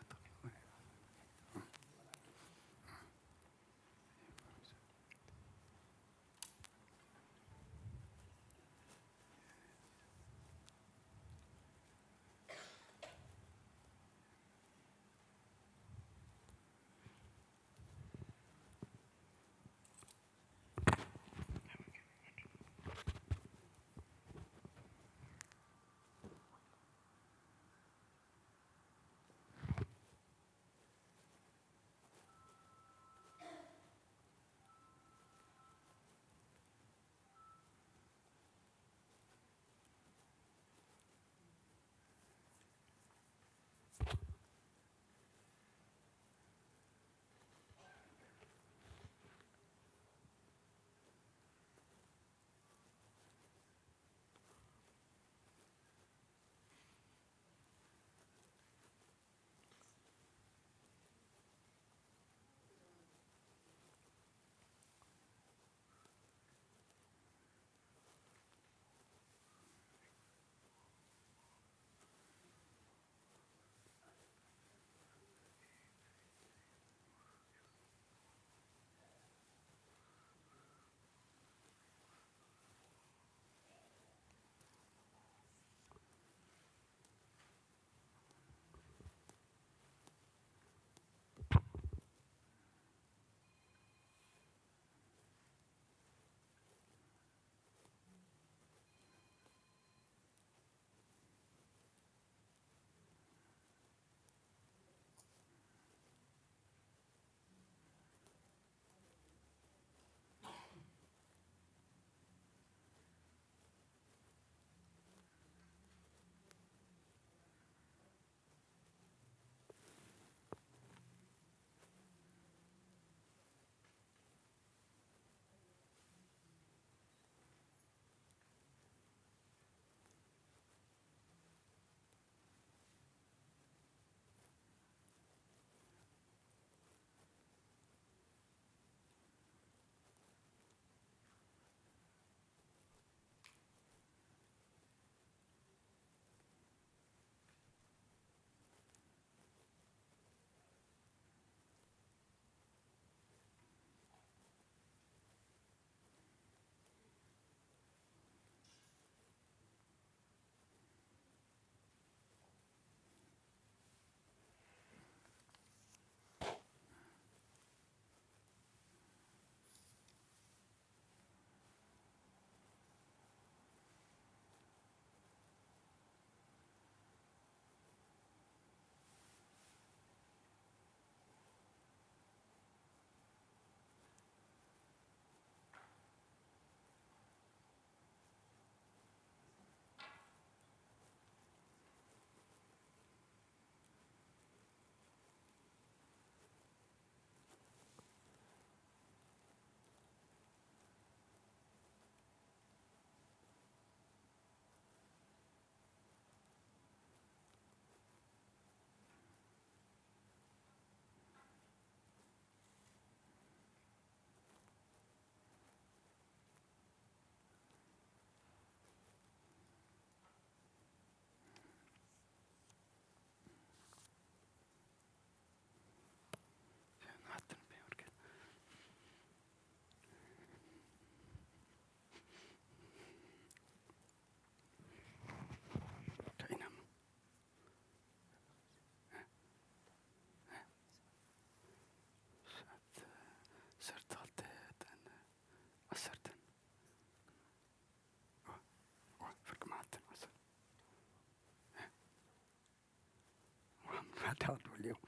እንታይ ክትብሉ እዮም?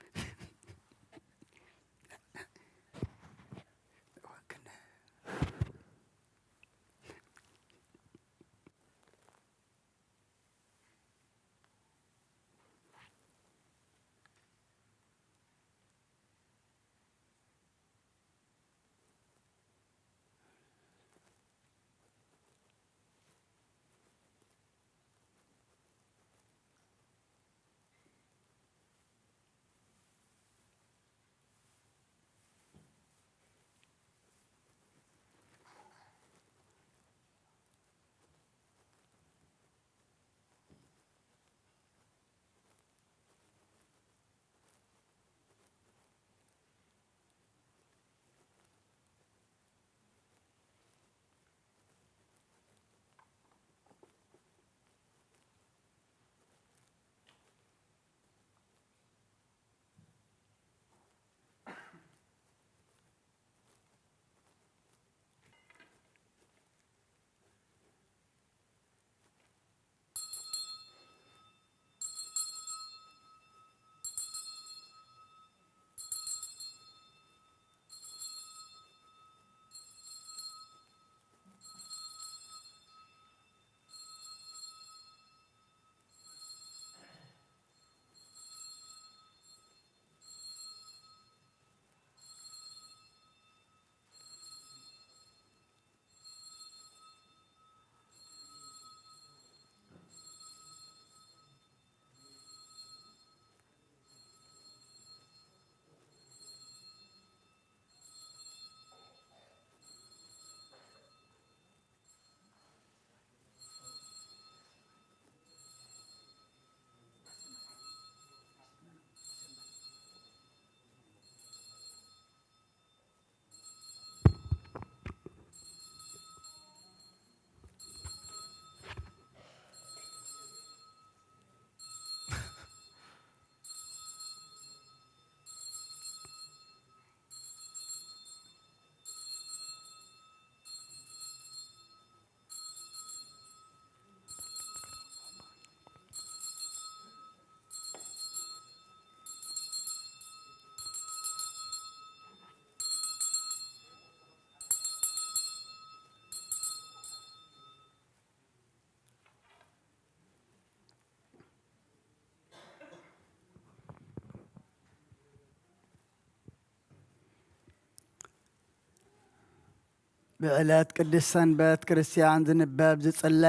ብዕለት ቅድስት ሰንበት ክርስቲያን ዝንበብ ዝጽለ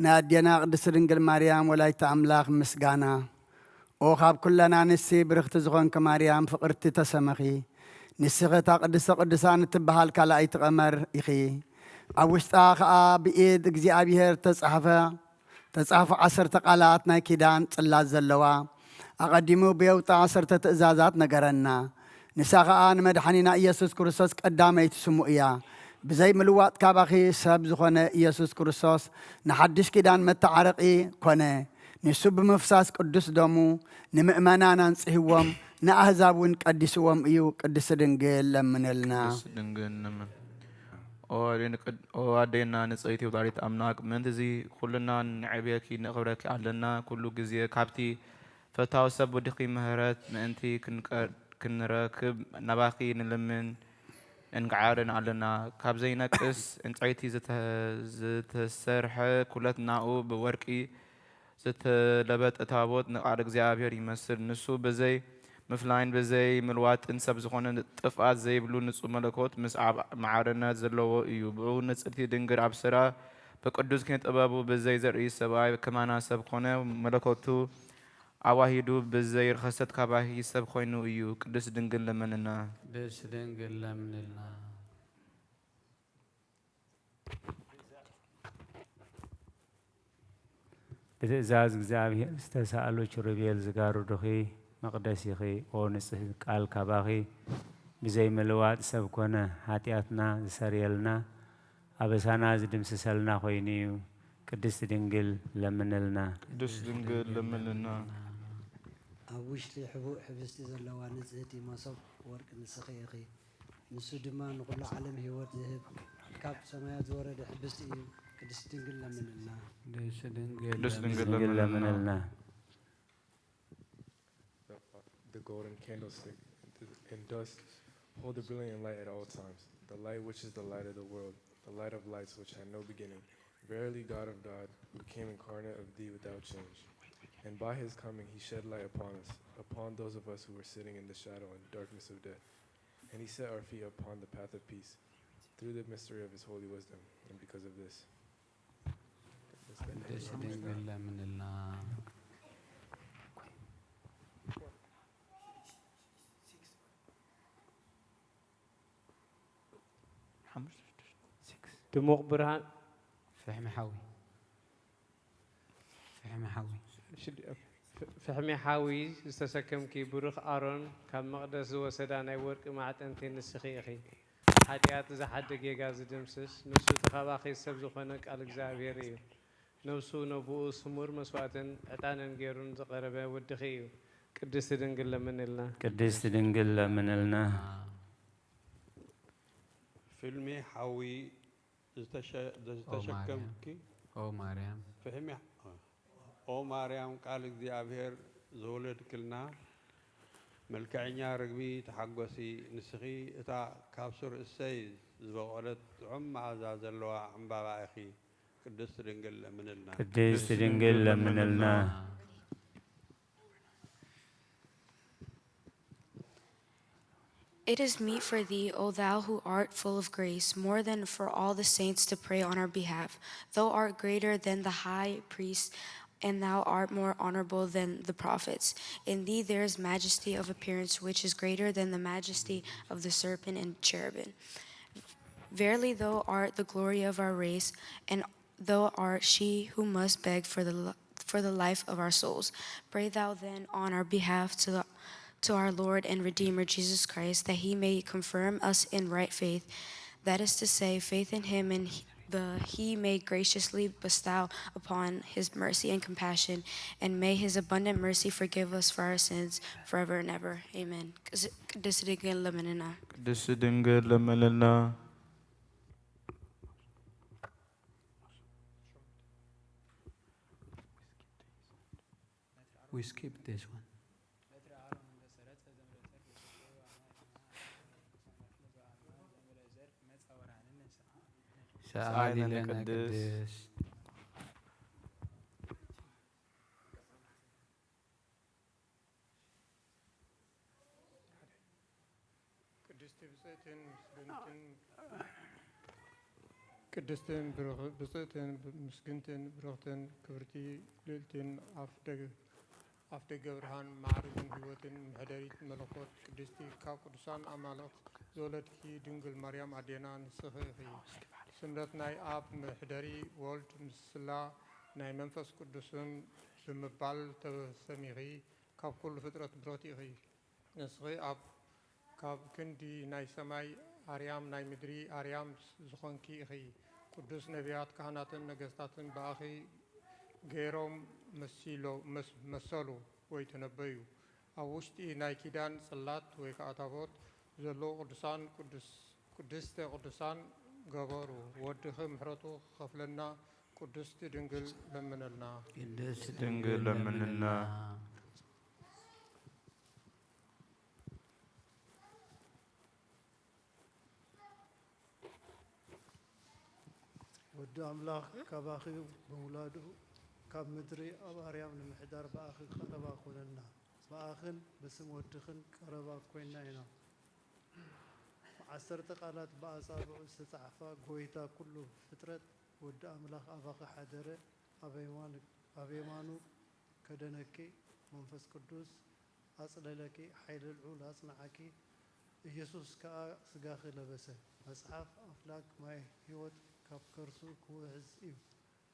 ናይ ኣዴና ቅድስት ድንግል ማርያም ወላዲተ ኣምላኽ ምስጋና። ኦ ካብ ኩለን ኣንስቲ ብርኽቲ ዝኾንኪ ማርያም ፍቕርቲ ተሰመኺ። ንስኺ እታ ቅድስተ ቅዱሳን እትበሃል ካልኣይቲ ቀመር ኢኺ። ኣብ ውሽጣ ኸኣ ብኢድ እግዚኣብሔር ተጻሕፈ ተጻሕፉ ዓሰርተ ቃላት ናይ ኪዳን ጽላት ዘለዋ፣ ኣቐዲሙ ብየውጣ ዓሰርተ ትእዛዛት ነገረና። ንሳ ኸኣ ንመድሓኒና ኢየሱስ ክርስቶስ ቀዳመይቲ ስሙ እያ። ብዘይ ምልዋጥ ካባኺ ሰብ ዝኾነ ኢየሱስ ክርስቶስ ንሓድሽ ኪዳን መተዓረቒ ኮነ። ንሱ ብምፍሳስ ቅዱስ ደሙ ንምእመናን ኣንጽህዎም፣ ንኣህዛብ እውን ቀዲስዎም እዩ። ቅድስቲ ድንግል ለምንልና። ቅድስቲ ድንግል ለምን። ኦ ኣዴን ቅድ-፣ ኦ ኣዴና ንጽሕቲ ወላዲት ኣምላክ፣ ምእንቲ እዚ ኩልና ንዕብየኪ ነኽብረኪ ኣለና። ኩሉ ግዜ ካብቲ ፈታዊ ሰብ ወድኺ ምህረት ምእንቲ ክንቀ-፣ ክንረክብ ናባኺ ንልምን እንግዓርን ኣለና። ካብ ዘይነቅስ ዕንጸይቲ ዝተ-፣ ዝተሰርሐ ኩለት ናኡ ብወርቂ ዝተለበጠ ታቦት ንቃል እግዚኣብሔር ይመስል። ንሱ ብዘይ ምፍላይን ብዘይ ምልዋጥን ሰብ ዝኾነ ጥፍኣት ዘይብሉ ንጹህ መለኮት ምስ ኣብ ማዕርነት ዘለዎ እዩ። ብኡ ንጽሕቲ ድንግል ኣብስራ ብቅዱስ ኪነ ጥበቡ ብዘይ ዘርኢ ሰብኣይ ከማና ሰብ ኮነ። መለኮቱ ኣዋሂዱ ብዘይ ርኸሰት ካባሂ ሰብ ኮይኑ እዩ። ቅድስት ድንግል ለምንና። ቅድስት ድንግል ለምንልና። ብትእዛዝ እግዚኣብሔር ዝተሳእሉ ኪሩቤል ዝጋርዱኺ መቕደስ ኢኺ። ኦ ንጽህ ቃል ካባኺ ብዘይ ምልዋጥ ሰብ ኮነ፣ ሓጢኣትና ዝሰርየልና፣ ኣበሳና ዝድምስሰልና ኮይኑ እዩ። ቅድስቲ ድንግል ለምንልና። ቅድስቲ ድንግል ለምንልና። ኣብ ውሽጢ ሕቡእ ሕብስቲ ዘለዋ ንጽህቲ መሶብ ወርቂ ንስኺ ኢኺ። ንሱ ድማ ንኹሉ ዓለም ህይወት ዝህብ ካብ ሰማያት ዝወረደ ሕብስቲ እዩ። ቅድስቲ ድንግል ለምንልና። ቅድስቲ ድንግል ቅድስቲ ድንግል ለምንልና። ለምንልና። the golden candlestick, and thus hold a brilliant light at all times, the light which is the light of the world, the light of lights which had no beginning. Verily, God of God, who came incarnate of thee without change. And by his coming, he shed light upon us, upon those of us who were sitting in the shadow and darkness of death. And he set our feet upon the path of peace through the mystery of his holy wisdom. And because of this, ቅድስት ድንግል ለምንልና። ድሙቕ ብርሃን ፍሕሚ ሓዊ ፍሕሚ ሓዊ ፍሕሚ ሓዊ ዝተሰከምኪ ብሩኽ ኣሮን ካብ መቕደስ ዝወሰዳ ናይ ወርቂ ማዕጠንቲ ንስኺ ኢኺ። ሓጢኣት ዝሓደ ጌጋ ዝድምስስ ንሱ እቲ ካባኺ ሰብ ዝኾነ ቃል እግዚኣብሔር እዩ። ነብሱ ነብኡ ስሙር መስዋእትን ዕጣንን ገይሩን ዝቐረበ ወድኺ እዩ። ቅድስቲ ድንግል ለምንልና። ቅድስት ድንግል ለምንልና። ፍልሚ ሓዊ ዝተሸ- ዝተሸከምኪ ኦ ማርያም ፍሕሚ ኦ ማርያም ቃል እግዚኣብሔር ዝወለድክልና መልክዐኛ ርግቢ ተሓጎሲ ንስኺ እታ ካብ ሱር እሰይ ዝበቖለት ጥዑም መዓዛ ዘለዋ ዕምባባ ኢኺ ቅድስት ድንግል ለምንልና ቅድስት ድንግል ለምንልና። It is meet for thee, O thou who art full of grace, more than for all the saints to pray on our behalf. Thou art greater than the high priest, and thou art more honorable than the prophets. In thee there is majesty of appearance, which is greater than the majesty of the serpent and cherubim. Verily, thou art the glory of our race, and thou art she who must beg for the for the life of our souls. Pray thou then on our behalf to the, to our Lord and Redeemer Jesus Christ, that he may confirm us in right faith, that is to say, faith in him, and the he may graciously bestow upon his mercy and compassion, and may his abundant mercy forgive us for our sins forever and ever. Amen. ቅድስት ድንግል ለምንና። ቅድስት ድንግል ለምንልና። We skip this one. ሰዓሊ ለነ ቅድስት። ቅድስቲ ብፅእትን ምስግንትን ቅድስትን ብፅእትን ምስግንትን ብርኽትን ክብርቲ ልእልትን ኣፍ ደገ ብርሃን ማዕርግን ህይወትን መሕደሪት መለኮት ቅድስቲ ካብ ቅዱሳን ኣማልኽት ዝወለድኪ ድንግል ማርያም ኣዴና ንስኺ ኢኺ። ስምረት ናይ ኣብ መሕደሪ ወልድ ምስላ ናይ መንፈስ ቅዱስን ብምባል ተሰሚኺ ካብ ኩሉ ፍጥረት ብርኽቲ ኢኺ። ንስኺ ኣብ ካብ ክንዲ ናይ ሰማይ ኣርያም ናይ ምድሪ ኣርያም ዝኾንኪ ኢኺ። ቅዱስ ነቢያት ካህናትን ነገስታትን ብኣኺ ገይሮም መሲሎ- መስ- መሰሉ ወይ ተነበዩ። ኣብ ውሽጢ ናይ ኪዳን ጽላት ወይ ከዓ ታቦት ዘለዉ ቅዱሳን ቅዱስ- ቅድስተ ቅዱሳን ገበሩ። ወድኺ ምሕረቱ ክኸፍለና ቅድስቲ ድንግል ለምነልና። ቅድስት ድንግል ለምንልና። ወዲ ኣምላኽ ካባኺ ብምውላዱ ካብ ምድሪ ኣብ ኣርያም ንምሕዳር ብኣኺ ቀረባ ኮነና። ብኣኽን ብስም ወድኽን ቀረባ ኮይና ኢና። ብዓሰርተ ቃላት ብኣጻብዑ ዝተጻሕፋ ጎይታ ኩሉ ፍጥረት ወዲ ኣምላኽ ኣባኺ ሓደረ፣ ኣብ የማን- ኣብ የማኑ ከደነኪ፣ መንፈስ ቅዱስ ኣጽለለኪ፣ ሓይሊ ልዑል ኣጽንዓኪ። ኢየሱስ ከኣ ስጋኺ ለበሰ። መጽሓፍ ኣፍላግ ማይ ህይወት ካብ ከርሱ ክውሕዝ እዩ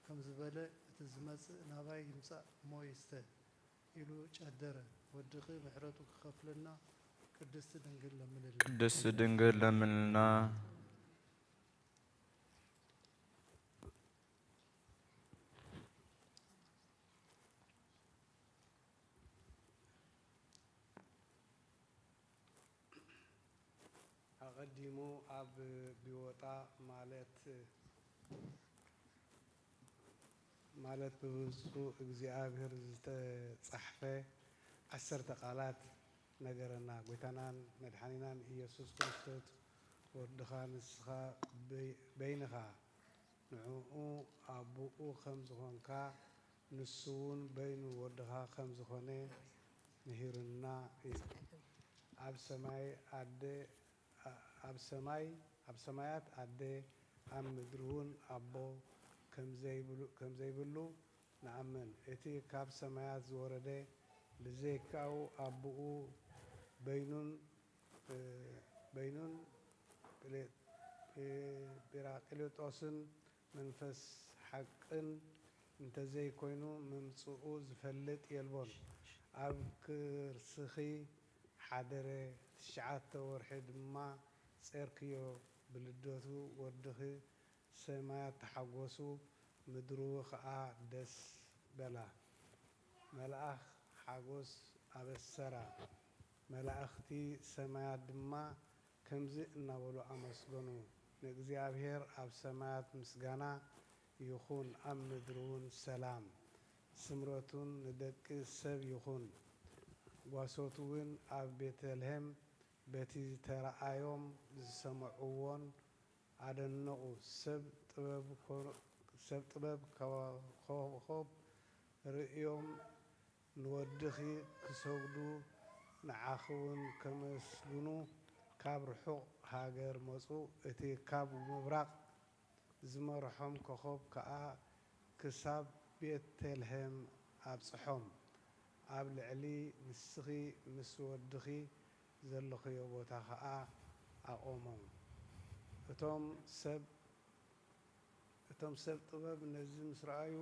ከም ዝበለ፣ እቲ ዝመጽእ ናባይ ይምጻእ እሞ ይስተ ኢሉ ጨደረ። ወድኺ ምሕረቱ ክኸፍለና ቅድስቲ ድንግል ለምንልና። ቅድስት ድንግል ለምንልና። ኣቐዲሙ ኣብ ቢወጣ ማለት ማለት ብብፁዕ እግዚኣብሔር ዝተጻሕፈ ዓሰርተ ቃላት ነገረና። ጎይታናን መድሓኒናን ኢየሱስ ክርስቶስ ወድኻ ንስኻ በይ-፣ በይንኻ ንዕኡ ኣቦኡ ከም ዝኾንካ ንሱ እውን በይኑ ወድኻ ከም ዝኾነ ምሂሩና እዩ። ኣብ ሰማይ ኣደ፣ ኣብ ሰማይ፣ ኣብ ሰማያት ኣደ፣ ኣብ ምድሪ እውን ኣቦ ከም ዘይብሉ፣ ከም ዘይብሉ ንኣምን። እቲ ካብ ሰማያት ዝወረደ ብዘይካኡ ኣቦኡ በይኑን፣ በይኑን ጲሌ-፣ ጲ-፣ ጲራቅሊጦስን መንፈስ ሓቅን እንተዘይኮይኑ ምምጽኡ ዝፈልጥ የልቦን። ኣብ ክርስኺ ሓደረ፣ ትሽዓተ ወርሒ ድማ ጼርክዮ፣ ብልደቱ ወድኺ ሰማያት ተሓጎሱ፣ ምድሩ ኸኣ ደስ በላ። መልኣኽ ሓጎስ ኣበሰራ። መላእኽቲ ሰማያት ድማ ከምዚ እናበሉ ኣመስገኑ፣ ንእግዚኣብሔር ኣብ ሰማያት ምስጋና ይኹን፣ ኣብ ምድሪ እውን ሰላም፣ ስምረቱን ንደቂ ሰብ ይኹን። ጓሶት እውን ኣብ ቤተልሔም በቲ ዝተረኣዮም ዝሰምዕዎን ኣደነቑ። ሰብ ጥበብ ኮ-፣ ሰብ ጥበብ ኮ-፣ ኮኾብ ርእዮም ንወድኺ ክሰግዱ ንዓኺ እውን ከመስግኑ ካብ ርሑቕ ሃገር መጹ። እቲ ካብ ምብራቕ ዝመርሖም ኮኾብ ከኣ ክሳብ ቤተልሔም ኣብጽሖም። ኣብ ልዕሊ ንስኺ ምስ ወድኺ ዘለኽዮ ቦታ ኸኣ ኣቖሞም። እቶም ሰብ፣ እቶም ሰብ ጥበብ ነዚ ምስ ረኣዩ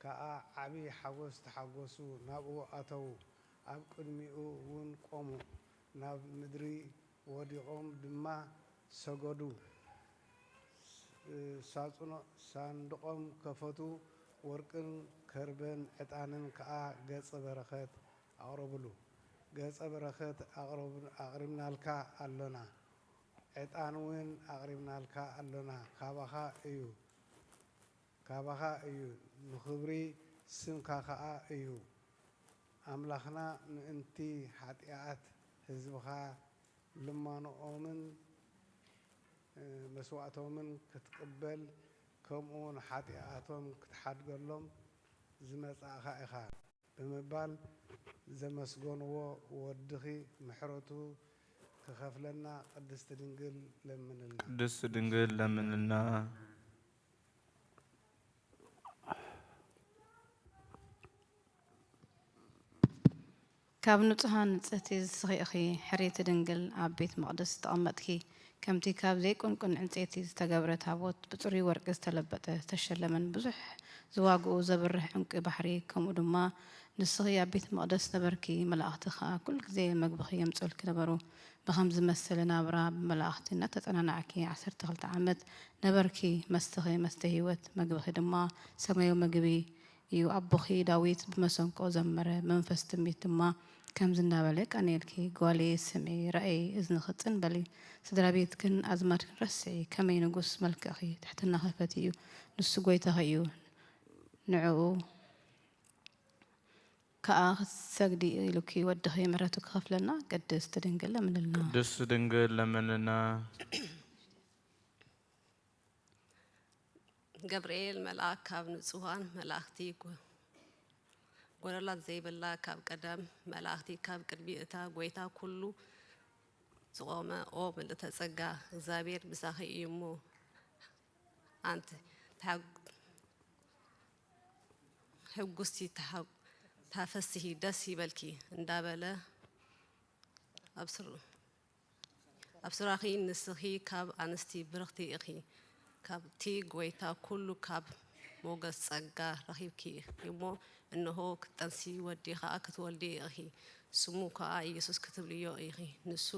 ከኣ ዓቢ ሓጎስ ተሓጎሱ፣ ናብኡ ኣተዉ፣ ኣብ ቅድሚኡ እውን ቆሙ፣ ናብ ምድሪ ወዲቖም ድማ ሰገዱ። ሳጹኖ-፣ ሳንድቖም ከፈቱ፣ ወርቅን ከርበን ዕጣንን ከኣ ገጸ በረኸት ኣቕረቡሉ። ገጸ በረኸት ኣቕረብ-፣ ኣቕሪብናልካ ኣሎና፣ ዕጣን እውን ኣቕሪብናልካ ኣሎና፣ ካባኻ እዩ፣ ካባኻ እዩ፣ ንኽብሪ ስምካ ኸኣ እዩ። ኣምላኽና ምእንቲ ሓጢኣት ህዝብኻ ልማኖኦምን መስዋእቶምን ክትቅበል፣ ከምኡውን ሓጢኣቶም ክትሓድገሎም ዝመጻእኻ ኢኻ ብምባል ዘመስገንዎ ወድኺ ምሕረቱ ክኸፍለና ቅድስቲ ድንግል ለምንልና። ቅድስቲ ድንግል ለምንልና። ካብ ንጹሃን ንጽህቲ ንስኺ ኢኺ፣ ሕርይቲ ድንግል፣ ኣብ ቤት መቕደስ ዝተቐመጥኪ። ከምቲ ካብ ዘይቁንቁን ዕንጸይቲ ዝተገብረ ታቦት፣ ብጽሩይ ወርቂ ዝተለበጠ፣ ዝተሸለመን ብዙሕ ዝዋግኡ ዘብርህ ዕንቂ ባሕሪ፣ ከምኡ ድማ ንስኺ ኣብ ቤት መቕደስ ነበርኪ፣ መላእኽቲ ኸኣ ኩሉ ግዜ መግብኺ የምጽኡልኪ ነበሩ። ብኸም ዝመሰለ ናብራ ብመላእኽቲ እናተጸናናዕኪ ዓሰርተ ክልተ ዓመት ነበርኪ። መስተኺ መስተ ህይወት፣ መግብኺ ድማ ሰማያዊ መግቢ እዩ። ኣቦኺ ዳዊት ብመሰንቆ ዘመረ፣ መንፈስ ትንቢት ድማ ከምዚ እናበለ የቃንየልኪ፣ ጓለየ ስምዒ፣ ርኣዪ፣ እዝንኺ ጽን በሊ፣ ስድራ ቤትክን ኣዝማድክን ረስዒ፣ ከመይ ንጉስ መልክዕኺ ትሕትናኺ ፈትዩ፣ ንሱ ጐይታኺ እዩ፣ ንዕኡ ከኣ ክትሰግዲ ኢሉኪ ወድኺ ምሕረቱ ክኸፍለልና ቅድስት ድንግል ለምንልና። ቅድስት ድንግል ለምንልና። ገብርኤል መልኣክ ካብ ንጹሃን መላእኽቲ ጎ-፣ ጎደላት ዘይብላ ካብ ቀደም መላእኽቲ ካብ ቅድሚ እታ ጐይታ ኩሉ ዝቖመ፣ ኦ ምልእተ ጸጋ፣ እግዚኣብሔር ምሳኺ እዩ እሞ ኣንቲ ተሓግ-፣ ሕጉስቲ ተሓ-፣ ታፈስሂ ደስ ይበልኪ እንዳበለ ኣብ ስር-፣ ኣብ ስራኺ ንስኺ ካብ ኣንስቲ ብርኽቲ ኢኺ፣ ካብቲ ጐይታ ኩሉ ካብ ሞገስ ጸጋ ረኺብኪ እሞ፣ እንሆ፣ ክትጠንሲ ወዲ ኸኣ ክትወልዲ ኢኺ፣ ስሙ ከኣ ኢየሱስ ክትብልዮ ኢኺ። ንሱ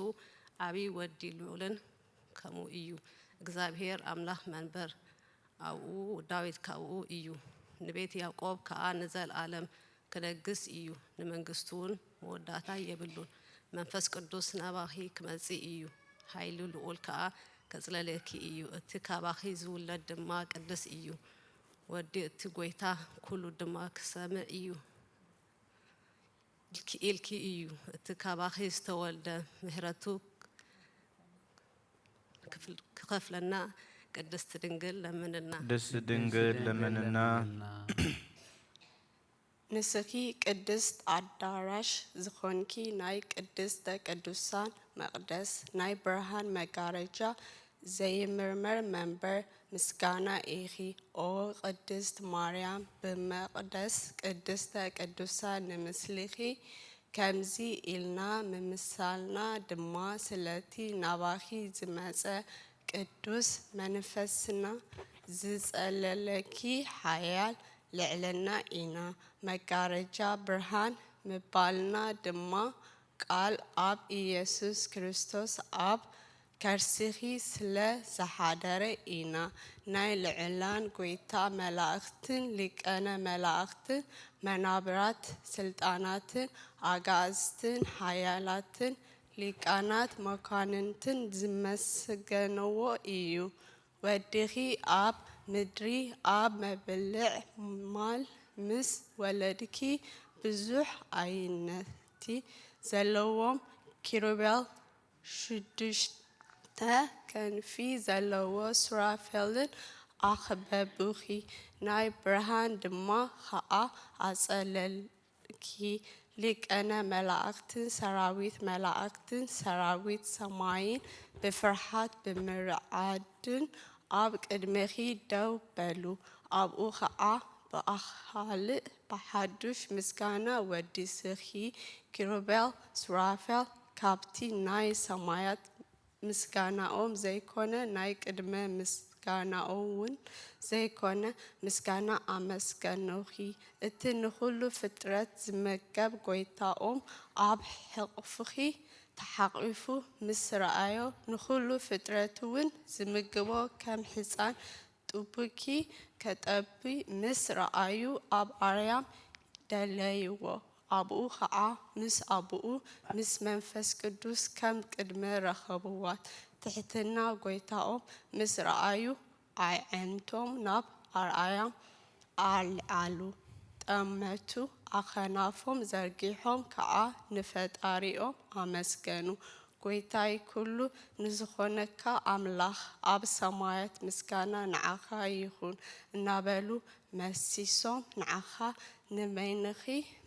ዓቢ ወዲ ልዑልን ከምኡ እዩ። እግዚኣብሔር ኣምላኽ መንበር ኣብኡ፣ ዳዊት ካብኡ እዩ። ንቤት ያዕቆብ ከኣ ንዘለኣለም ክነግስ እዩ፣ ንመንግስቱውን መወዳእታ የብሉን። መንፈስ ቅዱስ ናባኺ ክመጽእ እዩ፣ ሓይሊ ልዑል ከኣ ከጽለለኪ እዩ። እቲ ካባኺ ዝውለድ ድማ ቅዱስ እዩ፣ ወዲ እቲ ጐይታ ኩሉ ድማ ክሰምዕ እዩ። ኢልኪ ኢልኪ እዩ እቲ ካባኺ ዝተወልደ። ምሕረቱ ክፍል- ክኸፍለና ቅድስት ድንግል ለምንልና። ቅድስት ድንግል ለምንና። ንስኺ ቅድስት ኣዳራሽ ዝኾንኪ ናይ ቅድስተ ቅዱሳን መቕደስ ናይ ብርሃን መጋረጃ ዘይምርመር መንበር ምስጋና ኢኺ። ኦ ቅድስት ማርያም ብመቕደስ ቅድስተ ቅዱሳን ንምስልኺ ከምዚ ኢልና ምምሳልና ድማ ስለቲ ናባኺ ዝመጸ ቅዱስ መንፈስና ዝጸለለኪ ሓያል ልዕልና ኢና። መጋረጃ ብርሃን ምባልና ድማ ቃል ኣብ ኢየሱስ ክርስቶስ ኣብ ከርሲኺ ስለ ዝሓደረ ኢና። ናይ ልዑላን ጐይታ መላእኽትን ሊቃነ መላእኽትን መናብራት ስልጣናትን ኣጋእዝትን ሓያላትን ሊቃናት መኳንንትን ዝመስገንዎ እዩ። ወድኺ ኣብ ምድሪ ኣብ መብልዕ ማል ምስ ወለድኪ ብዙሕ ኣይነቲ ዘለዎም ኪሩቤል ሽዱሽተ ክንፊ ዘለዎ ሱራፌልን ኣኽበቡኺ፣ ናይ ብርሃን ድማ ኸኣ ኣጸለልኪ። ሊቀነ መላእክትን ሰራዊት መላእክትን ሰራዊት ሰማይን ብፍርሃት ብምርዓድን ኣብ ቅድሜኺ ደው በሉ። ኣብኡ ኸኣ ብኻልእ ብሓዱሽ ምስጋና ወዲስኺ፣ ኪሩቤል ሱራፌል ካብቲ ናይ ሰማያት ምስጋናኦም ዘይኮነ ናይ ቅድመ ምስጋናኦውን ዘይኮነ ምስጋና ኣመስገኑኺ። እቲ ንኹሉ ፍጥረት ዝመገብ ጐይታኦም ኣብ ሕቕፍኺ ተሓቒፉ ምስ ረኣዮ፣ ንኹሉ ፍጥረትውን ዝምግቦ ከም ህጻን ጡብኪ ከጠቢ ምስ ረኣዩ ኣብ ኣርያም ደለይዎ። ኣብኡ ኸዓ ምስ ኣቦኡ ምስ መንፈስ ቅዱስ ከም ቅድመ ረኸብዋ። ትሕትና ጐይታኦም ምስ ረኣዩ ኣዕይንቶም ናብ ኣርያም ኣልዓሉ። ጠመቱ። ኣኸናፎም ዘርጊሖም ከዓ ንፈጣሪኦም ኣመስገኑ። ጐይታይ ኩሉ ንዝኾነካ ኣምላኽ ኣብ ሰማያት ምስጋና ንዓኻ ይኹን እናበሉ መሲሶም ንዓኻ ንበይንኺ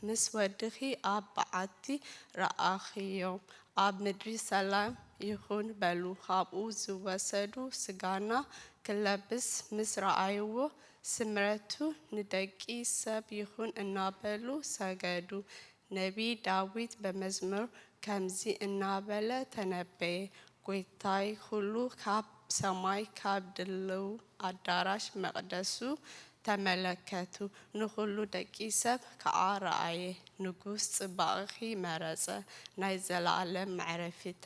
ምስ ወድኺ ኣብ በዓቲ ረኣኽዮም። ኣብ ምድሪ ሰላም ይኹን በሉ። ካብኡ ዝወሰዱ ስጋና ክለብስ ምስ ረኣይዎ ስምረቱ ንደቂ ሰብ ይኹን እናበሉ ሰገዱ። ነቢይ ዳዊት ብመዝሙር ከምዚ እናበለ ተነበየ፣ ጐይታይ ኹሉ ካብ ሰማይ ካብ ድሉው ኣዳራሽ መቕደሱ ተመለከቱ፣ ንኹሉ ደቂ ሰብ ከኣ ረኣየ። ንጉስ ጽባቕኺ መረጸ፣ ናይ ዘለኣለም መዕረፊታ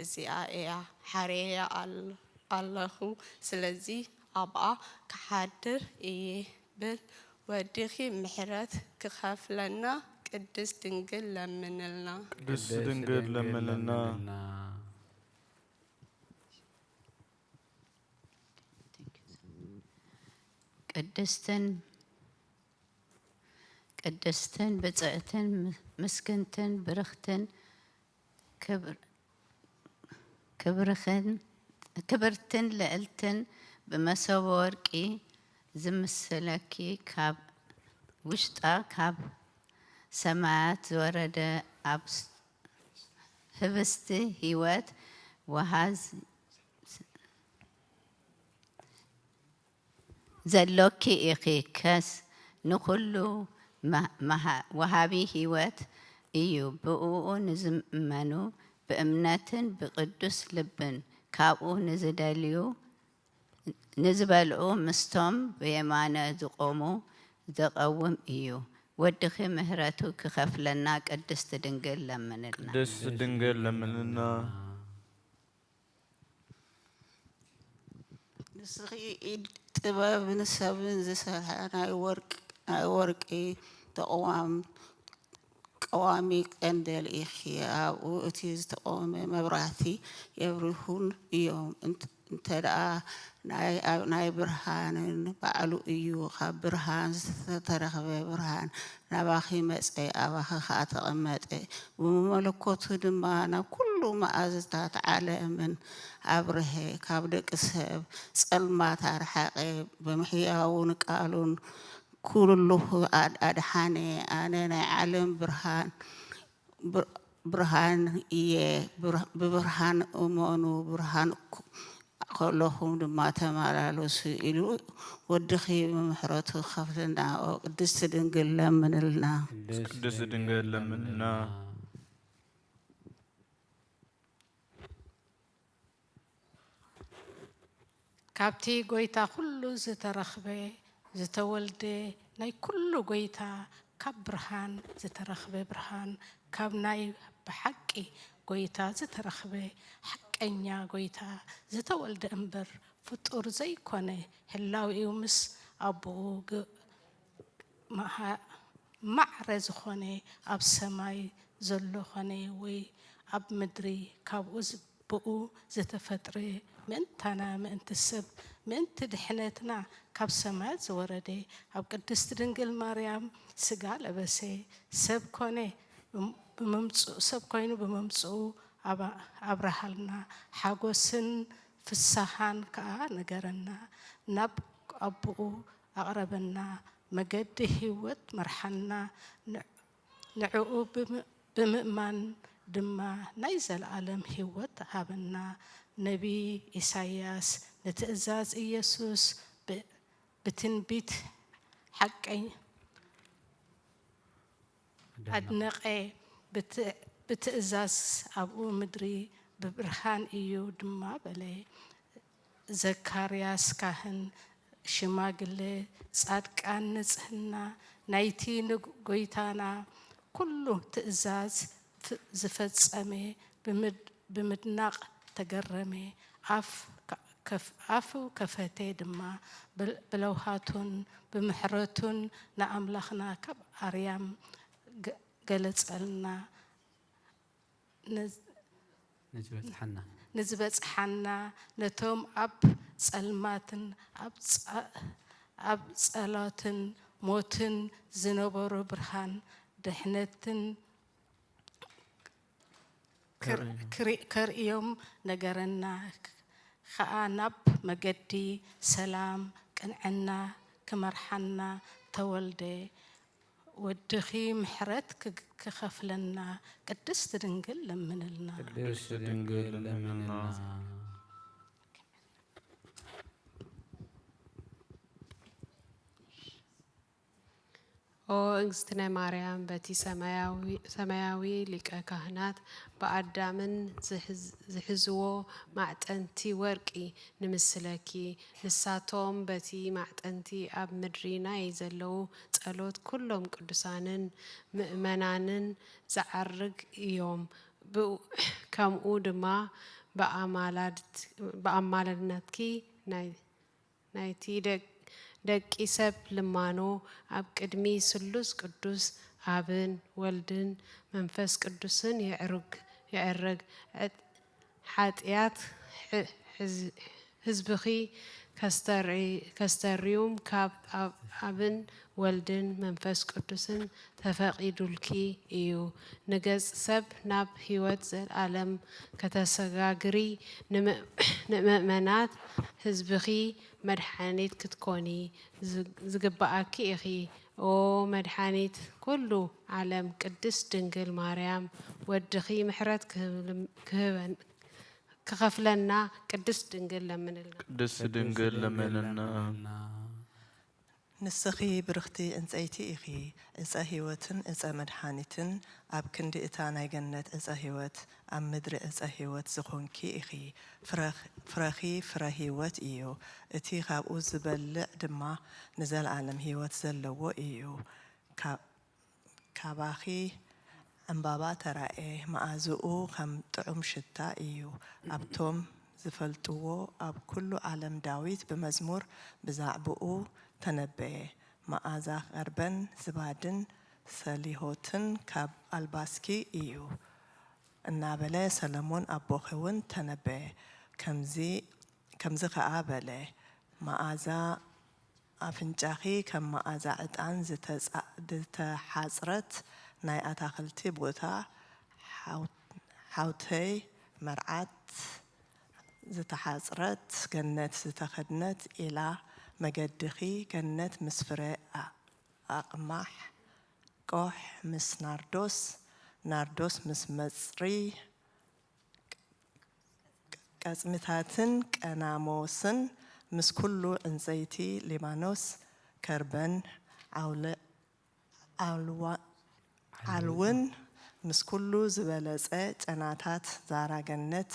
እዚኣ እያ። ሓርየያ ኣል- ኣለኹ፣ ስለዚ ኣብኣ ክሓድር እየ ብል። ወድኺ ምሕረት ክኸፍለና ቅድስት ድንግል ለምንልና። ቅድስት ድንግል ለምንልና። ቅድስትን ቅድስትን ብፅዕትን ምስግንትን ብርኽትን ክብር ክብርኽን ክብርትን ልዕልትን ብመሰቦ ወርቂ ዝምስለኪ ካብ ውሽጣ ካብ ሰማያት ዝወረደ ኣብ ህብስቲ ህይወት ወሃዝ ዘሎኪ ኢኺ። ከስ ንኹሉ ወሃቢ ህይወት እዩ። ብእኡ ንዝእመኑ ብእምነትን ብቅዱስ ልብን ካብኡ ንዝደልዩ ንዝበልዑ ምስቶም ብየማነ ዝቆሙ ዘቐውም እዩ። ወድኺ ምህረቱ ክኸፍለና ቅድስት ድንግል ለምንልና። ቅድስት ድንግል ለምንልና። ንስኺ ኢድ ጥበብን ሰብን ዝሰርሐ ናይ ወርቂ ናይ ወርቂ ተቕዋም ቀዋሚ ቀንዴል ኢኺ። ኣብኡ እቲ ዝተቐወመ መብራህቲ የብርሁን እዮም። እንተ ደኣ ናይ ብርሃንን ባዕሉ እዩ። ካብ ብርሃን ዝተረኽበ ብርሃን ናባኺ መጸ፣ ኣባኺ ኸኣ ተቐመጠ። ብመለኮቱ ድማ ናብ ኩሉ መኣዝታት ዓለምን ኣብርሀ፣ ካብ ደቂ ሰብ ጸልማት ኣርሓቐ። ብምሕያውን ቃሉን ኩሉ ኣድሓነ። ኣነ ናይ ዓለም ብርሃን ብርሃን እየ፣ ብብርሃን እመኑ፣ ብርሃን ከለኹም ድማ ተመላለሱ ኢሉ ወድኺ ብምሕረቱ ክኸፍለና ቅድስቲ ድንግል ለምንልና። ቅድስቲ ድንግል ለምንልና። ካብቲ ጐይታ ኹሉ ዝተረኽበ፣ ዝተወልደ፣ ናይ ኩሉ ጐይታ፣ ካብ ብርሃን ዝተረኽበ ብርሃን፣ ካብ ናይ ብሓቂ ጐይታ ዝተረኽበ ሓቀኛ ጐይታ፣ ዝተወልደ እምበር ፍጡር ዘይኮነ፣ ህላዌኡ ምስ ኣቦኡ ማዕረ ዝኾነ፣ ኣብ ሰማይ ዘሎ ኾነ ወይ ኣብ ምድሪ ካብኡ ብኡ ዝተፈጥረ፣ ምእንታና ምእንቲ ሰብ ምእንቲ ድሕነትና ካብ ሰማያት ዝወረደ፣ ኣብ ቅድስቲ ድንግል ማርያም ስጋ ለበሰ፣ ሰብ ኮነ፣ ሰብ ኮይኑ ብምምጽኡ ኣብርሃልና፣ ሓጎስን ፍሳሃን ከኣ ነገረና፣ ናብ ኣቦኡ ኣቕረበና፣ መገዲ ህይወት መርሓና፣ ንዕኡ ብምእማን ድማ ናይ ዘለኣለም ህይወት ሃበና። ነቢይ ኢሳይያስ ንትእዛዝ ኢየሱስ ብትንቢት ሓቀይ ኣድነቐ። ብትእዛዝ ኣብኡ ምድሪ ብብርሃን እዩ ድማ በለ። ዘካርያስ ካህን፣ ሽማግለ፣ ጻድቃን፣ ንጽህና ናይቲ ንጎይታና ኩሉ ትእዛዝ ዝፈጸመ ብምድናቕ ተገረመ። ኣፍ ኣፉ ከፈተ ድማ፣ ብለውሃቱን ብምሕረቱን ንኣምላኽና ካብ ኣርያም ገለጸልና። ንዝበጽሓና፣ ነቶም ኣብ ጸልማትን ኣብ ጸሎትን ሞትን ዝነበሩ ብርሃን ድሕነትን ከርእዮም ነገረና። ከኣ ናብ መገዲ ሰላም ቅንዕና ክመርሓና ተወልደ። ወድኺ ምሕረት ክኸፍለና ቅድስት ድንግል ለምንልና። ቅድስት ድንግል ለምንልና። ኦ እግዝእትነ ማርያም፣ በቲ ሰማያዊ ሊቀ ካህናት ብኣዳምን ዝሕዝዎ ማዕጠንቲ ወርቂ ንምስለኪ፣ ንሳቶም በቲ ማዕጠንቲ ኣብ ምድሪ ናይ ዘለዉ ጸሎት ኩሎም ቅዱሳንን ምእመናንን ዝዓርግ እዮም። ከምኡ ድማ ብኣማላድነትኪ ናይ ናይቲ ደቂ ሰብ ልማኖ ኣብ ቅድሚ ስሉስ ቅዱስ ኣብን ወልድን መንፈስ ቅዱስን የዕርግ። ሓጥያት ህዝብኺ ከስተርዩም ካብ ኣብን ወልድን መንፈስ ቅዱስን ተፈቒዱልኪ እዩ። ንገጽ ሰብ ናብ ህይወት ዘልኣለም ከተሰጋግሪ ንምእመናት ህዝብኺ መድሓኒት ክትኮኒ ዝግብኣኪ ኢኺ። ኦ መድሓኒት ኩሉ ዓለም ቅድስት ድንግል ማርያም ወድኺ ምሕረት ክኸፍለና ቅድስት ድንግል ለምንልና። ቅድስት ድንግል ለምንልና። ንስኺ ብርኽቲ ዕንጸይቲ ኢኺ፣ ዕጸ ህይወትን ዕጸ መድሓኒትን፣ ኣብ ክንዲ እታ ናይ ገነት ዕጸ ህይወት፣ ኣብ ምድሪ ዕጸ ህይወት ዝኾንኪ ኢኺ። ፍረኺ ፍረ ህይወት እዩ፣ እቲ ኻብኡ ዝበልዕ ድማ ንዘለኣለም ህይወት ዘለዎ እዩ። ካባኺ ዕምባባ ተራእየ፣ መኣዝኡ ኸም ጥዑም ሽታ እዩ። ኣብቶም ዝፈልጥዎ ኣብ ኩሉ ዓለም ዳዊት ብመዝሙር ብዛዕባኡ ተነበየ። መኣዛ ቐርበን ዝባድን ሰሊሆትን ካብ ኣልባስኪ እዩ እናበለ ሰለሞን ኣቦኺ እውን ተነበየ። ከምዚ ኸዓ በለ፣ መኣዛ ኣፍንጫኺ ከም መኣዛ ዕጣን ዝተጻ-፣ ዝተሓጽረት ናይ ኣታኽልቲ ቦታ፣ ሓው-፣ ሓውተይ መርዓት ዝተሓጽረት፣ ገነት ዝተኸድነት ኢላ መገድኺ፣ ገነት ምስ ፍረ ኣ-፣ ኣቕማሕ፣ ቆሕ ምስ ናርዶስ፣ ናርዶስ ምስ መጽሪ፣ ቀጽምታትን ቀናሞስን ምስ ኩሉ ዕንጸይቲ ሊባኖስ፣ ከርበን ዓውለ-፣ ዓልዋ-፣ ዓልውን ምስ ኩሉ ዝበለጸ ጨናታት ዛራ ገነት፣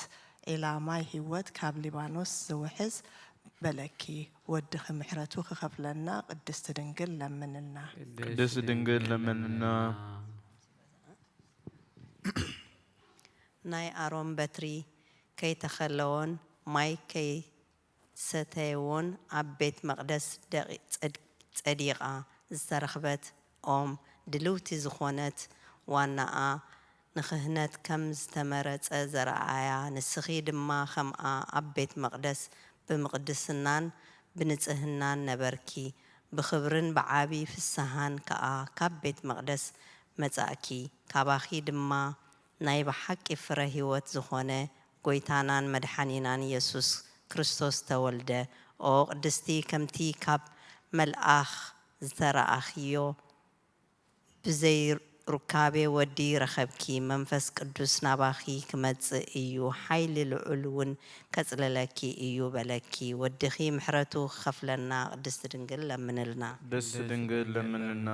ዒላ ማይ ህይወት ካብ ሊባኖስ ዝውሕዝ በለኪ፣ ወድኺ ምሕረቱ ክኸፍለና ቅድስቲ ድንግል ለምንልና። ቅድስት ድንግል ለምንልና። ናይ ኣሮን በትሪ ከይተኸለዎን ማይ ከይሰተየዎን ኣብ ቤት መቕደስ ደቒ-፣ ጸድ-፣ ጸዲቓ ዝተረኽበት ኦም ድልውቲ ዝኾነት ዋናኣ ንኽህነት ከም ዝተመረጸ ዘርኣያ፣ ንስኺ ድማ ከምኣ ኣብ ቤት መቕደስ ብምቕድስናን ብንጽህናን ነበርኪ። ብኽብርን ብዓቢ ፍስሃን ከኣ ካብ ቤት መቕደስ መጻእኪ። ካባኺ ድማ ናይ ብሓቂ ፍረ ህይወት ዝኾነ ጎይታናን መድሓኒናን የሱስ ክርስቶስ ተወልደ። ኦ ቅድስቲ፣ ከምቲ ካብ መልኣኽ ዝተረኣኽዮ ብዘይ ሩካቤ ወዲ ረኸብኪ፣ መንፈስ ቅዱስ ናባኺ ክመጽእ እዩ፣ ሓይሊ ልዑል እውን ከጽልለኪ እዩ በለኪ። ወድኺ ምሕረቱ ክኸፍለና ቅድስቲ ድንግል ለምንልና። ቅድስት ድንግል ለምንልና።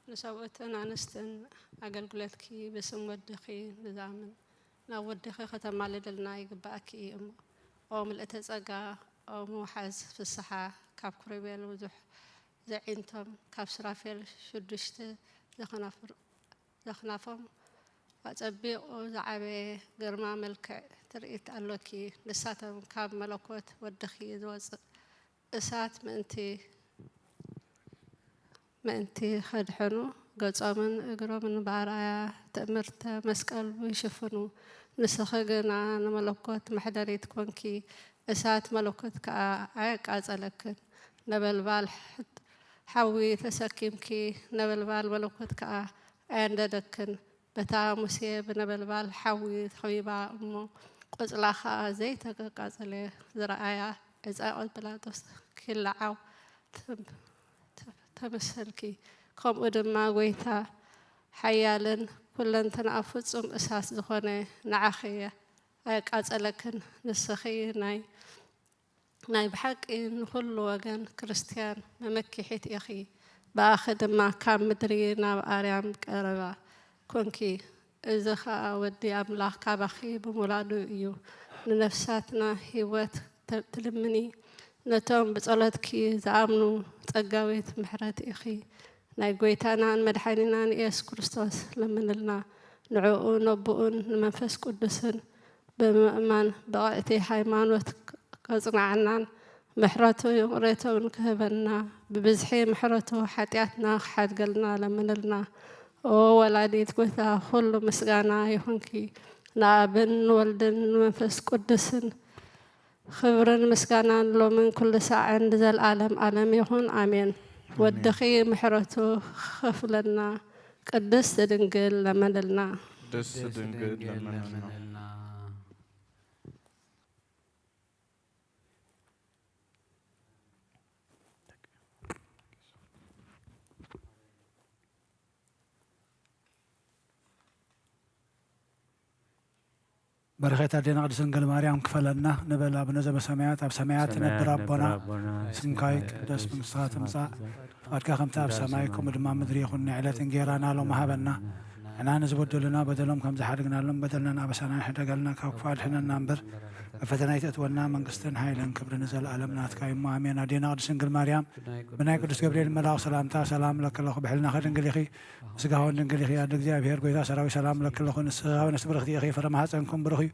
ንሰብኡትን ኣንስትን ኣገልግሎትኪ ብስም ወድኺ ንዝኣምን ናብ ወድኺ ከተማልድልና ይግባእኪ እዩ እሞ። ኦ ምልእተ ጸጋ፣ ኦ ምውሓዝ ፍስሓ፣ ካብ ኩሩቤል ብዙሕ ዘዒንቶም፣ ካብ ሱራፌል ሽዱሽተ ዘኽናፍር-፣ ዘኽናፎም ኣጸቢቑ ዝዓበየ ግርማ መልክዕ ትርኢት ኣሎኪ። ንሳቶም ካብ መለኮት ወድኺ ዝወጽእ እሳት ምእንቲ ምእንቲ ኸድሕኑ፣ ገጾምን እግሮምን ብኣርኣያ ትእምርተ መስቀሉ ይሽፍኑ። ንስኺ ግና ንመለኮት መሕደሪት ኮንኪ፣ እሳት መለኮት ከኣ ኣየቃጸለክን። ነበልባል ሕት-፣ ሓዊ ተሰኪምኪ፣ ነበልባል መለኮት ከኣ ኣየንደደክን። በታ ሙሴ ብነበልባል ሓዊ ተኸቢባ እሞ፣ ቆጽላ ኸኣ ዘይተቃጸለ ዝረኣያ ዕጸ ጲላጦስ ኪለዓው ተም-፣ ተ-፣ ተመሰልኪ። ከምኡ ድማ ጐይታ ሓያልን ኩለንተናኣ ፍጹም እሳት ዝኾነ ንዓኺ ኣየቃጸለክን። ንስኺ ናይ ናይ ብሓቂ ንኹሉ ወገን ክርስትያን መመኪሒት ኢኺ። ብኣኺ ድማ ካብ ምድሪ ናብ ኣርያም ቀረባ ኮንኪ። እዚ ኸኣ ወዲ ኣምላኽ ካባኺ ብምውላዱ እዩ። ንነፍሳትና ህይወት ተ-፣ ትልምኒ፣ ነቶም ብጸሎትኪ ዝኣምኑ ጸጋዊት ምሕረት ኢኺ። ናይ ጐይታናን መድሓኒናን ኢየሱስ ክርስቶስ ለምንልና። ንዕኡ ነቦኡን ንመንፈስ ቅዱስን ብምእማን ብቕዕቲ ሃይማኖት ከጽንዓናን ምሕረቱ ይቕሬታውን ክህበና፣ ብብዝሒ ምሕረቱ ሓጢኣትና ክሓድገልና ለምንልና። ኦ ወላዲት ጐይታ፣ ኩሉ ምስጋና ይኹንኪ፣ ንኣብን ንወልድን ንመንፈስ ቅዱስን። ክብርን ምስጋናን ሎምን ኩሉ ሳዕን ንዘለኣለም ኣለም ይኹን፣ ኣሜን። ኣሜን። ወድኺ ምሕረቱ ክኸፍለና፣ ቅድስት ድንግል ለምንልና። ቅድስት ድንግል ለምንልና። በረኸት ኣዴና ቅድስት ድንግል ማርያም ክፈለና። ንበል። ኣቡነ ዘበሰማያት፣ ኣብ ሰማያት ሰማያት ትነብር ኣቦና፣ ትነብር ኣቦና፣ ስምካ ይቀደስ፣ መንግስትኻ ትምጻእ፣ ፍቓድካ ከምቲ ኣብ ሰማይ ከምኡ ድማ ኣብ ምድሪ ይኹን። ናይ ዕለት እንጌራና ሎሚ ሃበና። ንሕና ንዝበደሉና በደሎም ከም ዝሓደግናሎም በደልናን ኣበሳናን ሕደገልና፣ ካብ ክፉእ ኣድሕነና እምበር፣ ኣብ ፈተና ኣይተእትወና። መንግስትን ሓይልን ክብርን ንዘለኣለም ናትካ እዩ እሞ፣ ኣሜን። ኣዴና ቅድስት ድንግል ማርያም፣ ብናይ ቅዱስ ገብርኤል መልኣኽ ሰላምታ ሰላም እለኪ ኣለኹ። ብሕልናኺ ድንግል ኢኺ፣ ብስጋውን ድንግል ኢኺ። ኣደ እግዚኣብሔር፣ ጐይታ ሰራዊት፣ ሰላም እለኪ ኣለኹ። ንስኺ ከኣ ንስቲ ብርኽቲ ኢኺ፣ ፍረ ማህፀንኩም ብሩኽ እዩ።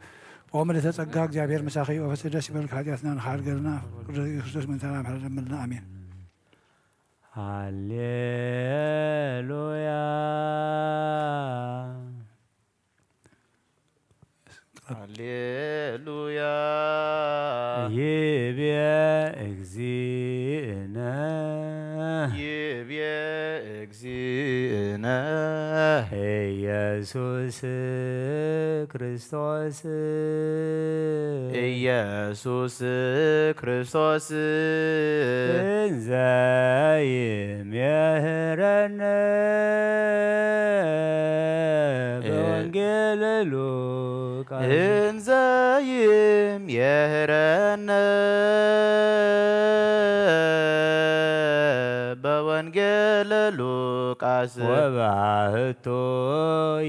ኦ ምልዕተ ጸጋ፣ እግዚኣብሔር ምሳኺ እዩ። ኦ ፈስሒ ደስ ይበልኪ፣ ሓጢኣትና ንኽሓድገልና፣ ፍቅሪ ኢየሱስ ክርስቶስ ምእንታና ምሕረት ለምንልና። ኣሜን። ሃሌሉያ። ሃሌሉ እግዚእነ ኢየሱስ ክርስቶስ ኢየሱስ ክርስቶስ እንዘ ይምህረነ በወንጌል ሉቃስ እንዘ ይምህረነ በወንጌል ሉቃስ ወባህቱ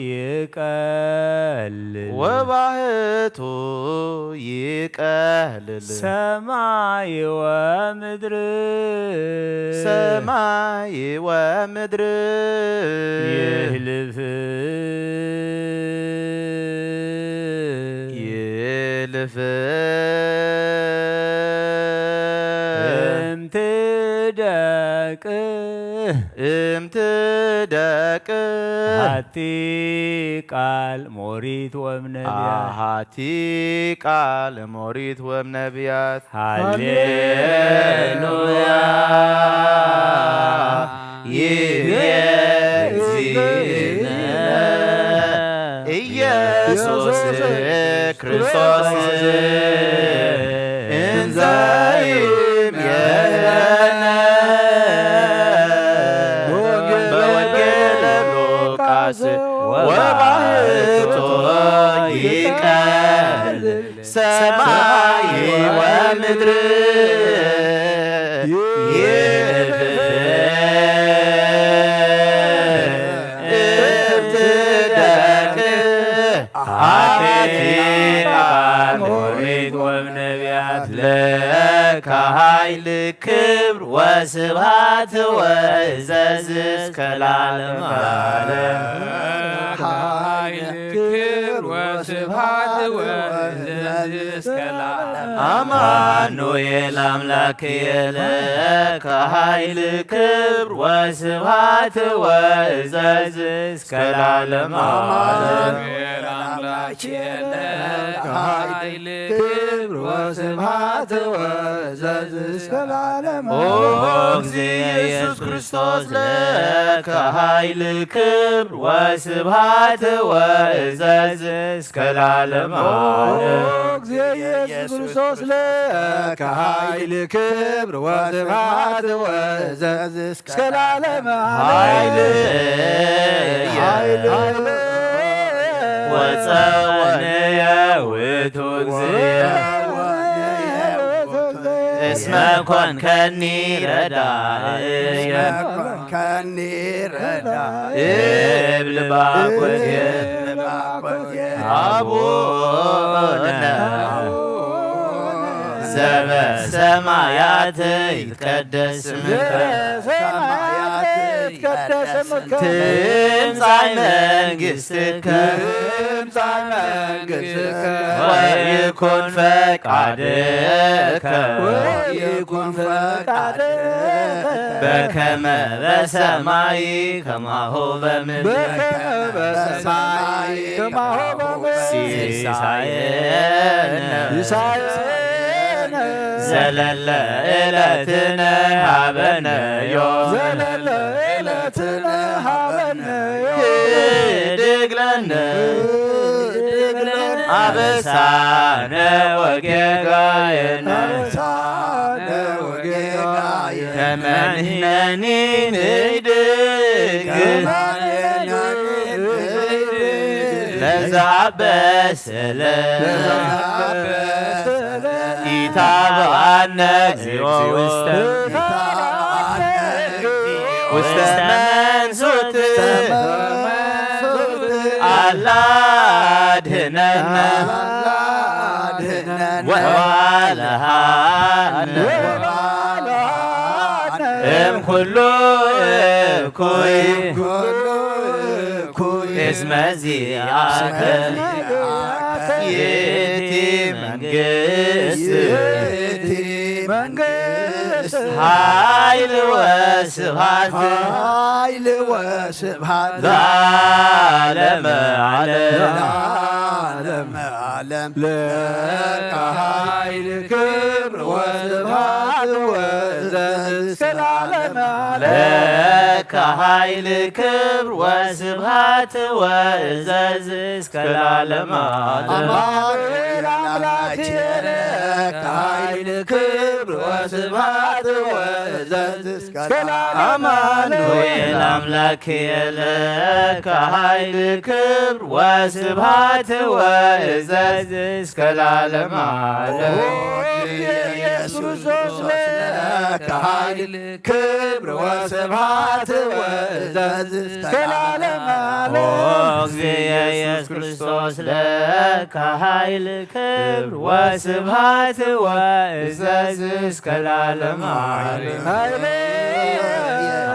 ይቀልል ወባህቱ ይቀልል ሰማይ ወምድር ሰማይ ወምድር ይህልፍ ይልፍ እምትደቅ እምትደቅ ሓቲ ቃል ሞሪት ወምነቢያት ሓቲ ቃል ሞሪት ወምነቢያት ሃሌሉያ ይቤ እግዚእነ ኢየሱስ ክርስቶስ እንዘ ይምህረነ በወንጌል ሉቃስ ወባህቱ ይቀልል ሰማይ ወምድር ይህልፍ እምትደቅ ሓቲ ቃል ሞሪት ወነቢያት ለከ ኃይል ክብር ወስብሐት ወእዘዝ እስከ ለዓለመ ዓለም። ኃይል ክብር ወስብሐት ወእዘዝ እስከ ለዓለመ ዓለም። አማኑኤል አምላክየ ለከ ኃይል ክብር ወስብሐት ወእዘዝ እስከ ለዓለመ ዓለም። አማኑኤል አምላክየ ለከ ኃይል ክብር ወስብሐት ወእዘዝ እስከ ለዓለመ ኦ ዓለም። እግዚእ ኢየሱስ ክርስቶስ ለከ ኃይል ክብር ወስብሐት ወእዘዝ እስከ ለዓለመ ዓለም። ኦ እግዚእ ኢየሱስ ክርስቶስ ለከ ኃይል ክብር ወስብሐት ወእዘዝ እስከ ለዓለመ ኃይል ኃይል ወጸወንየ ውእቱ እግዚእ እስመ ኮንከኒ ረዳእየ ከኒ ረዳእየ እብል ባኮቴ እብል ባኮቴ አቡነ ዘበሰማያት ይትቀደስ ስምከ ዘበሰማያት ይትቀደስ ስምከ ትምጻእ መንግሥትከ ትምጻእ መንግሥትከ ወይኩን ፈቃድከ ወይኩን ፈቃድከ በከመ በሰማይ ከማሁ በምድር በከመ በሰማይ ከማሁ በምድር ሲሳየነ ሲሳየነ ዘለለ ዕለትነ ሀበነ ዮም ዘለለ ዕለትነ ሀበነ ዮም ህድግ ለነ ህድግ ለነ አበሳነ ወጌጋየነ አበሳነ ወጌጋየነ ከመ ንሕነኒ ንህድግ ከመ ንሕነኒ ንህድግ ለዘአበሰ ሰለ ኢታብአነ እግዚኦ ውስተ ውስተ መንሱት አላ አድህነነ ወባልሃነ እም ኩሉ እኩይ እስመ ዚአከ ይእቲ መንግስት መንግስት ኃይል ወስብሐት ኃይል ወስብሐት ለዓለመ ዓለም ለዓለመ ዓለም ለከ ኃይል ክብር ወስብሐት ወዘዝ እስከ ለዓለመ ዓለም ለከ ኃይል ክብር ወስብሐት ወእዘዝ እስከ ለዓለመ ዓለም። አማኑኤል አምላክ ለከ ኃይል ክብር ወስብሐት ወእዘዝ እስከ ለዓለመ ዓለም። አማኑኤል አምላክ ለከ ኃይል ክብር ወስብሐት ወእዘዝ እስከ ለዓለመ ዓለም። ኢየሱስ ለከ ኃይል ክብር ወስብሐት ወእዘዝ እስከ ለዓለመ ዓለም። ኦ እግዚእ ኢየሱስ ክርስቶስ ለከ ኃይል ክብር ወስብሐት ወእዘዝ እስከ ለዓለመ ዓለም። ኃይል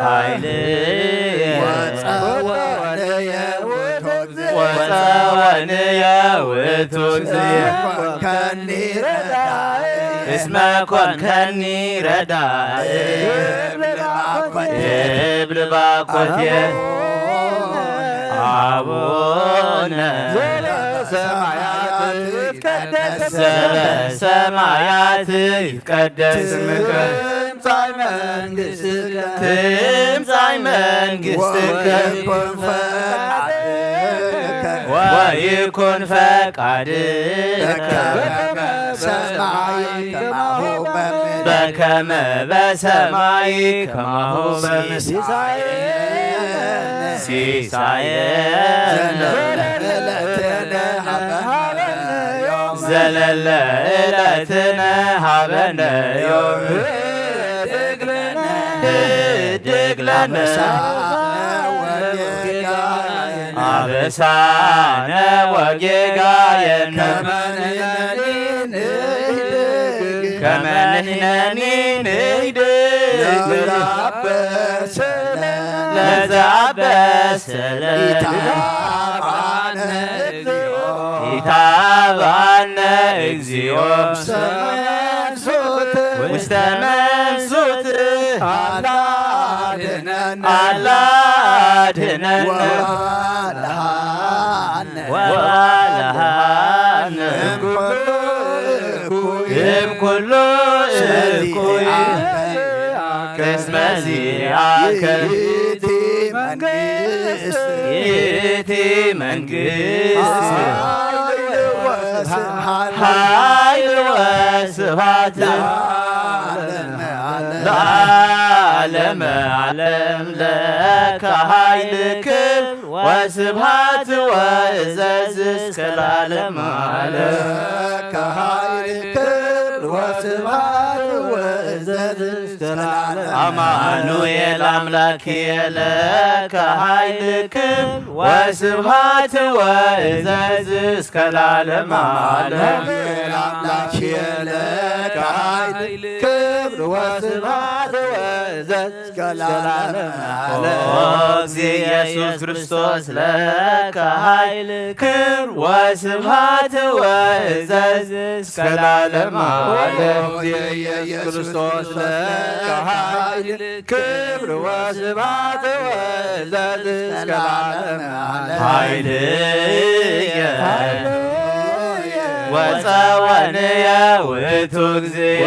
ኃይል ወጸወነ የውእቱ ወጸወንየ ውእቱ እግዚእ። ኮንከኒ ረዳኢ እስመ ኮንከኒ ረዳኢ እብል ባኮቴ። አቡነ ዘበሰማያት ይትቀደስ ስምከ ትምጻእ መንግሥትከ ትምጻእ መንግሥትከ ወይኩን ፈቃድከ ወይኩን ፈቃድከ በከመ በከመ በሰማይ ከማሁ በምድር። ሲሳየነ ዘለለ ዕለትነ ሀበነ ዮም። ህድግ ለነ አበሳነ ወጌጋየነ ከመ ንሕነኒ ንህድግ ለዘአበሰ ለነ ኢታብአነ እግዚኦ ውስተ መንሱት አላ አድነን ወአልሃን እምኩሉ እኩይ እስመ ዚአከ ይእቲ መንግስት ኃይል ወስብሐት ለዓለመ ዓለም ለከ ኃይል ክብር ወስብሐት ወእዘዝ እስከ ለዓለመ ዓለም። ለከ ኃይል ክብር ወስብሐት ወእዘዝ እስከ ለዓለመ ዓለም። አማኑኤል አምላክየ ለከ ኃይል ክብር ወስብሐት ወእዘዝ እስከ ለዓለመ ዓለም። አማኑኤል አምላክየ ለከ ኃይል ክብር ወስብሐት ወእዘዝ እስከ ለዓለመ ዓለም። ኦ እግዚእ ኢየሱስ ክርስቶስ ለከ ኃይል ክብር ወስብሐት ወእዘዝ እስከ ለዓለመ ዓለም። ኦ እግዚእ ኢየሱስ ክርስቶስ ለከ ኃይል ክብር ወስብሐት ወእዘዝ እስከ ለዓለመ ዓለም። ኃይልየ ወጸወንየ ውእቱ እግዚእየ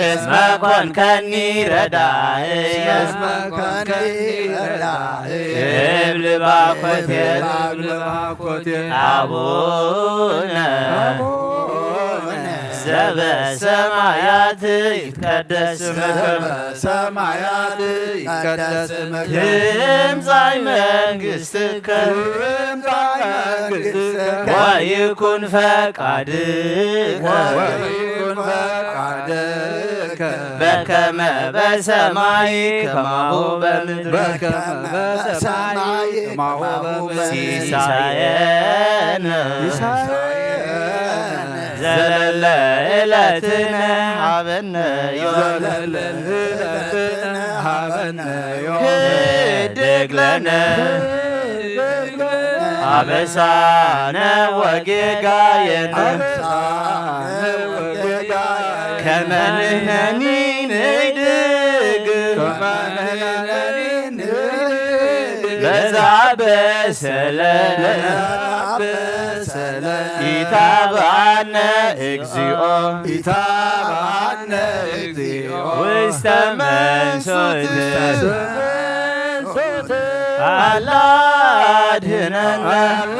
እስመ ኮንከኒ ረዳእየ እብል ባኮቴ። አቡነ ዘበሰማያት ይትቀደስ ስምከ ሰማያት ይትቀደስ ስምከ ትምጻእ መንግሥትከ ትምጻእ መንግሥትከ ወይኩን ፈቃድከ ወይኩን ፈቃድከ በከመ በሰማይ ከማሁ በምድር በከመ በሰማይ ከማሁ በምድር ሲሳየነ ዘለለ ዕለትነ ሀበነ ዮም። ዘለለ ዕለትነ ሀበነ ዮም። ህድግ ለነ አበሳነ ወጌጋየነ ከመ ንሕነኒ ንህድግ ለዘአበሰለ ለዘአበሰለ ኢታብአነ እግዚኦ። ኢታብአነ እግዚኦ። ውስተ መንሱት ውስተ መንሱት አላ አድህነነ አላ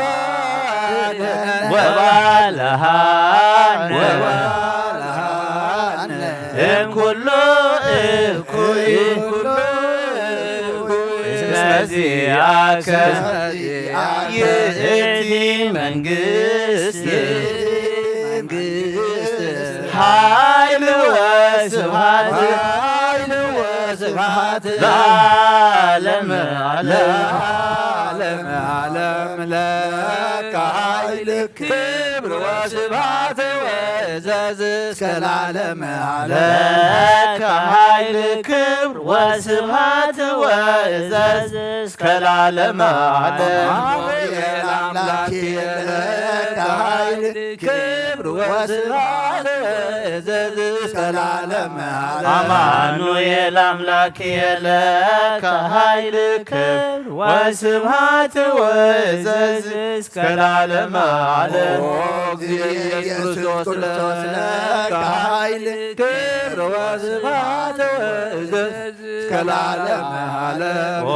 አድህነነ ወባልሃነ ወባልሃነ እምኩሉ እኩይ እስመ ዚአከ ይእቲ መንግስት ኃይል ወስብሐት ኃይል ወስብሐት ለዓለመ ዓለም ለዓለመ ዓለም ለከ ኃይል ክብር ወስብሐት ወእዘዝ እስከ ለዓለመ ዓለም ለከ ኃይል ክብር ወስብሐት ወእዘዝ እስከ ለዓለመ ዓለም። አሜን። አምላክ ለከ ኃይል ክብር ወስብሐት ወእዘዝ እስከ ለዓለመ ዓለም። አማኑኤል አምላክ ለከ ኃይል ክብር ወስብሐት ወእዘዝ እስከ ለዓለመ ዓለም። ኦ እግዚእ ኢየሱስ ክርስቶስ ለከ ኃይል ክብር ወስብሐት ወእዘዝ እስከ ለዓለመ ዓለም። ኦ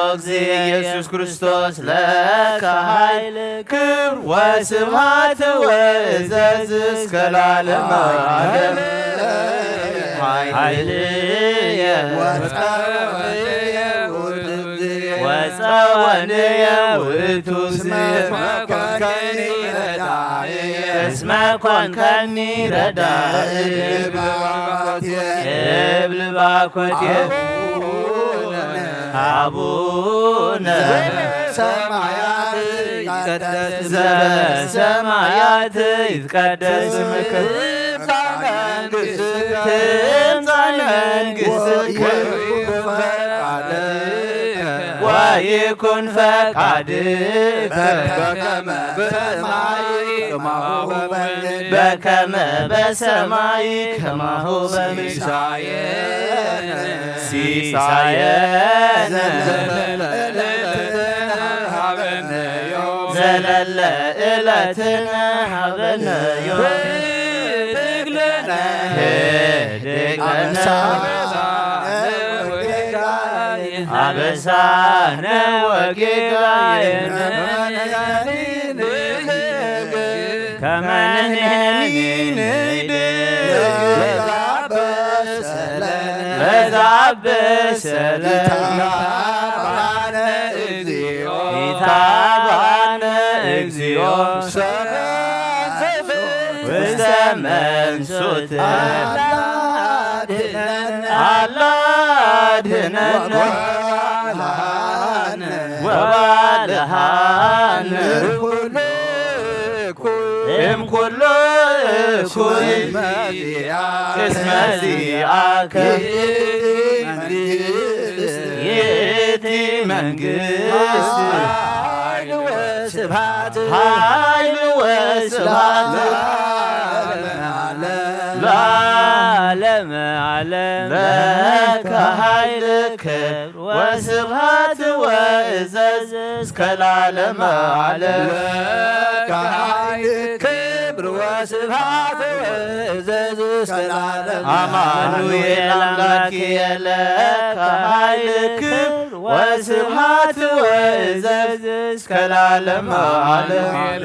እግዚእ ኢየሱስ ክርስቶስ ለከ ኃይል ክብር ወስብሐት ወእዘዝ እስከ ለዓለመ ዓለም። ኃይልየ ወጸወንየ ውእቱ እግዚእ። ወጸወንየ ውእቱ እስመ እግዚእ። ኮንከኒ ረዳእየ። እስመ ኮንከኒ ረዳእየ። እብል ባኮቴ። እብል ባኮቴ። አቡነ አቡነ ዘበሰማያት ይትቀደስ ዘበሰማያት ይትቀደስ ስምከ ትምጻእ መንግሥትከ ትምጻእ መንግሥትከ ወይኩን ፈቃድከ ወይኩን ፈቃድከ በከመ በሰማይ ከማሁ በምድር በከመ በሰማይ ከማሁ በምድር ሲሳየነ ሲሳየነ ዘለለ ዕለትነ ዘለለ ዕለትነ ሀበነ ዮም። ህድግ ለነ ህድግ ለነ አበሳነ ወጌጋየነ ከመ ንሕነኒ ንህድግ ለዘአበሰ ለነ ለዘአበሰ ለነ ኢታብአነ እግዚኦ ኢታብአነ እግዚኦ ውስተ መንሱት አላ አድህነነ ወባልሃነ እምኩሉ እኩይ እስመ ዚአከ ይእቲ መንግሥት ኃይል ወስብሐት ለዓለመ ዓለም። ለከ ኃይል ክብር ወስብሐት ወእዘዝ እስከ ለዓለመ ዓለም። ለከ ኃይል ክብር ወስብሐት ወእዘዝ እስከ ለዓለመ ዓለም። አማኑኤል አምላክ ለከ ኃይል ክብር ወስብሐት ወእዘዝ እስከ ለዓለመ ዓለም። አሜን።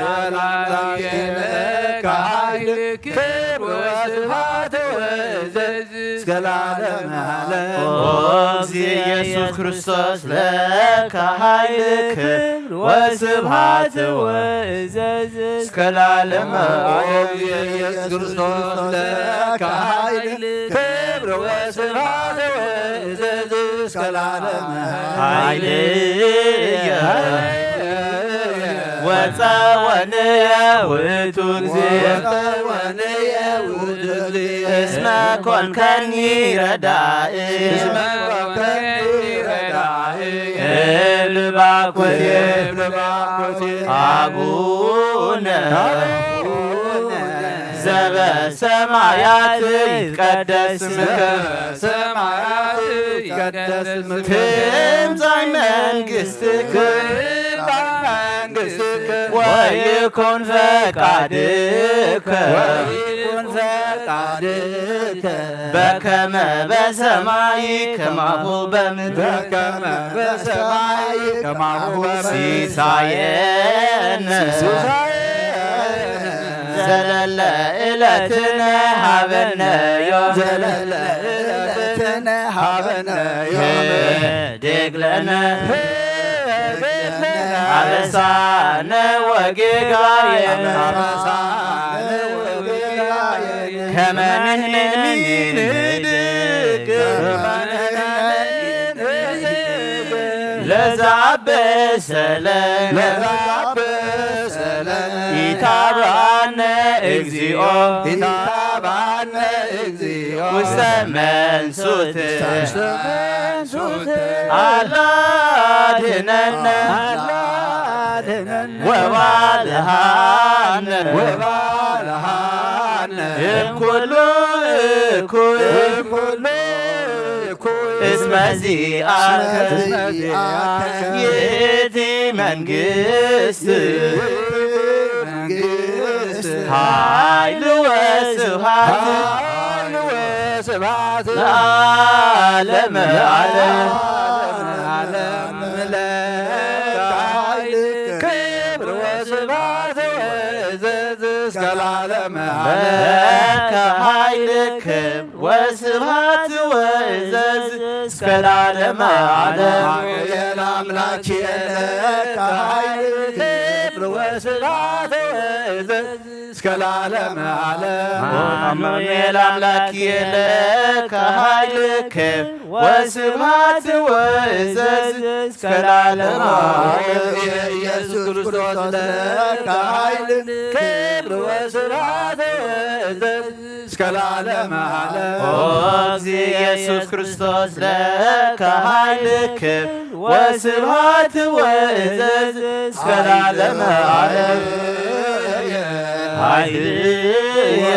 ለከ ኃይል ክብር ወስብሐት ወእዘዝ እስከ ለዓለመ ዓለም። ኦ እግዚእ ኢየሱስ ክርስቶስ ለከ ኃይል ክብር ወስብሐት ወእዘዝ እስከ ለዓለመ ዓለም። ኦ እግዚእ ኢየሱስ ክርስቶስ ለከ ኃይል ክብር ወስብሐት ወእዘዝ እስከ ለዓለመ ዓለም። ኃይልየ ወጸወንየ ውእቱ እግዚእ። ወጸወንየ ውእቱ እግዚእ። እስመ ኮንከኒ ረዳኢ። እስመ ኮንከኒ ረዳኢ። እብል ባኮቴ። እብል ባኮቴ። አቡነ። አቡነ። በሰማያት ይትቀደስ ስምከ በሰማያት ይትቀደስ ስምከ ትምጻእ መንግስትከ ትምጻእ መንግስትከ ወይኩን ፈቃድከ ወይኩን ፈቃድከ በከመ በሰማይ ከማሁ በምድር በከመ በሰማይ ከማሁ በምድር ሲሳየነ ዘለለ ዕለትነ ሃበነ ዮም ዘለለ ዕለትነ ሃበነ ዮም ህድግ ለነ አበሳነ ወጌጋየነ ከመ ንሕነኒ ንህድግ ለዘአበሰለነ ኢታብአነ እግዚኦ ኢታብአነ እግዚኦ ውስተ መንሱት ውስተ መንሱት አላ አድህነነ አላ አድህነነ ወባልሃነ ወባልሃነ እምኩሉ እኩይ እምኩሉ እኩይ እስመ ዚአከ እስመ ዚአከ ይእቲ መንግስት መንግስት ኃይል ወስብሐት ኃይል ወስብሐት ለዓለመ ዓለም ዓለም ለከ ኃይል ክብር ወስብሐት ወእዘዝ እስከ ለዓለመ ዓለም ለከ ኃይል ክብር ወስብሐት ወእዘዝ እስከ ለዓለመ ዓለም። አማኑኤል አምላክ ለከ ኃይል ክብር ወስብሐት ወእዘዝ እስከ ለዓለመ ዓለም። አማኑኤል አምላክ ለከ ኃይል ክብር ወስብሐት ወእዘዝ እስከ ለዓለመ ዓለም። ኢየሱስ ክርስቶስ ለከ ኃይል ክብር ወስብሐት ወእዘዝ እስከ ለዓለመ ዓለም። ኦ እግዚእ ኢየሱስ ክርስቶስ ለከ ኃይል ክብር ወስብሐት ወእዘዝ እስከ ለዓለመ ዓለም። ኃይልየ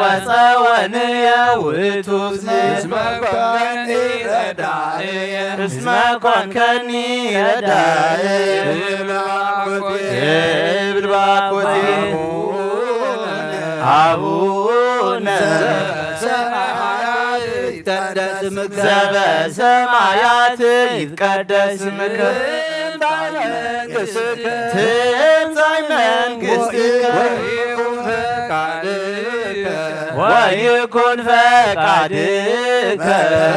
ወጸወንየ ውእቱ እግዚእ እስመ ኮንከኒ ረዳእየ እስመ ኮንከኒ ረዳእየ እብል ባኮቴ አቡነ ዘበሰማያት ይትቀደስ ስምከ ዘበሰማያት ይትቀደስ ስምከ ትምጻእ መንግስትከ ትምጻእ መንግስትከ ወይኩን ፈቃድከ ወይኩን ፈቃድከ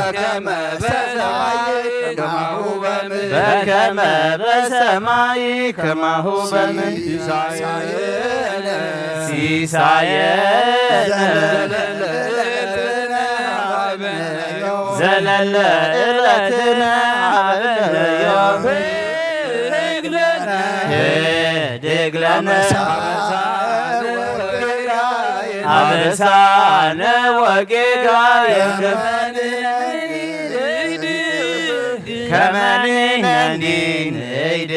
በከመ በሰማይ ከማሁ በምድር በከመ በሰማይ ከማሁ በምድር ሲሳየነ ሲሳየነ ዘለለ ዕለትነ ሀበነ ዮም ህድግ ለነ አበሳነ ወጌጋየነ ከመ ንሕነኒ ንእይድ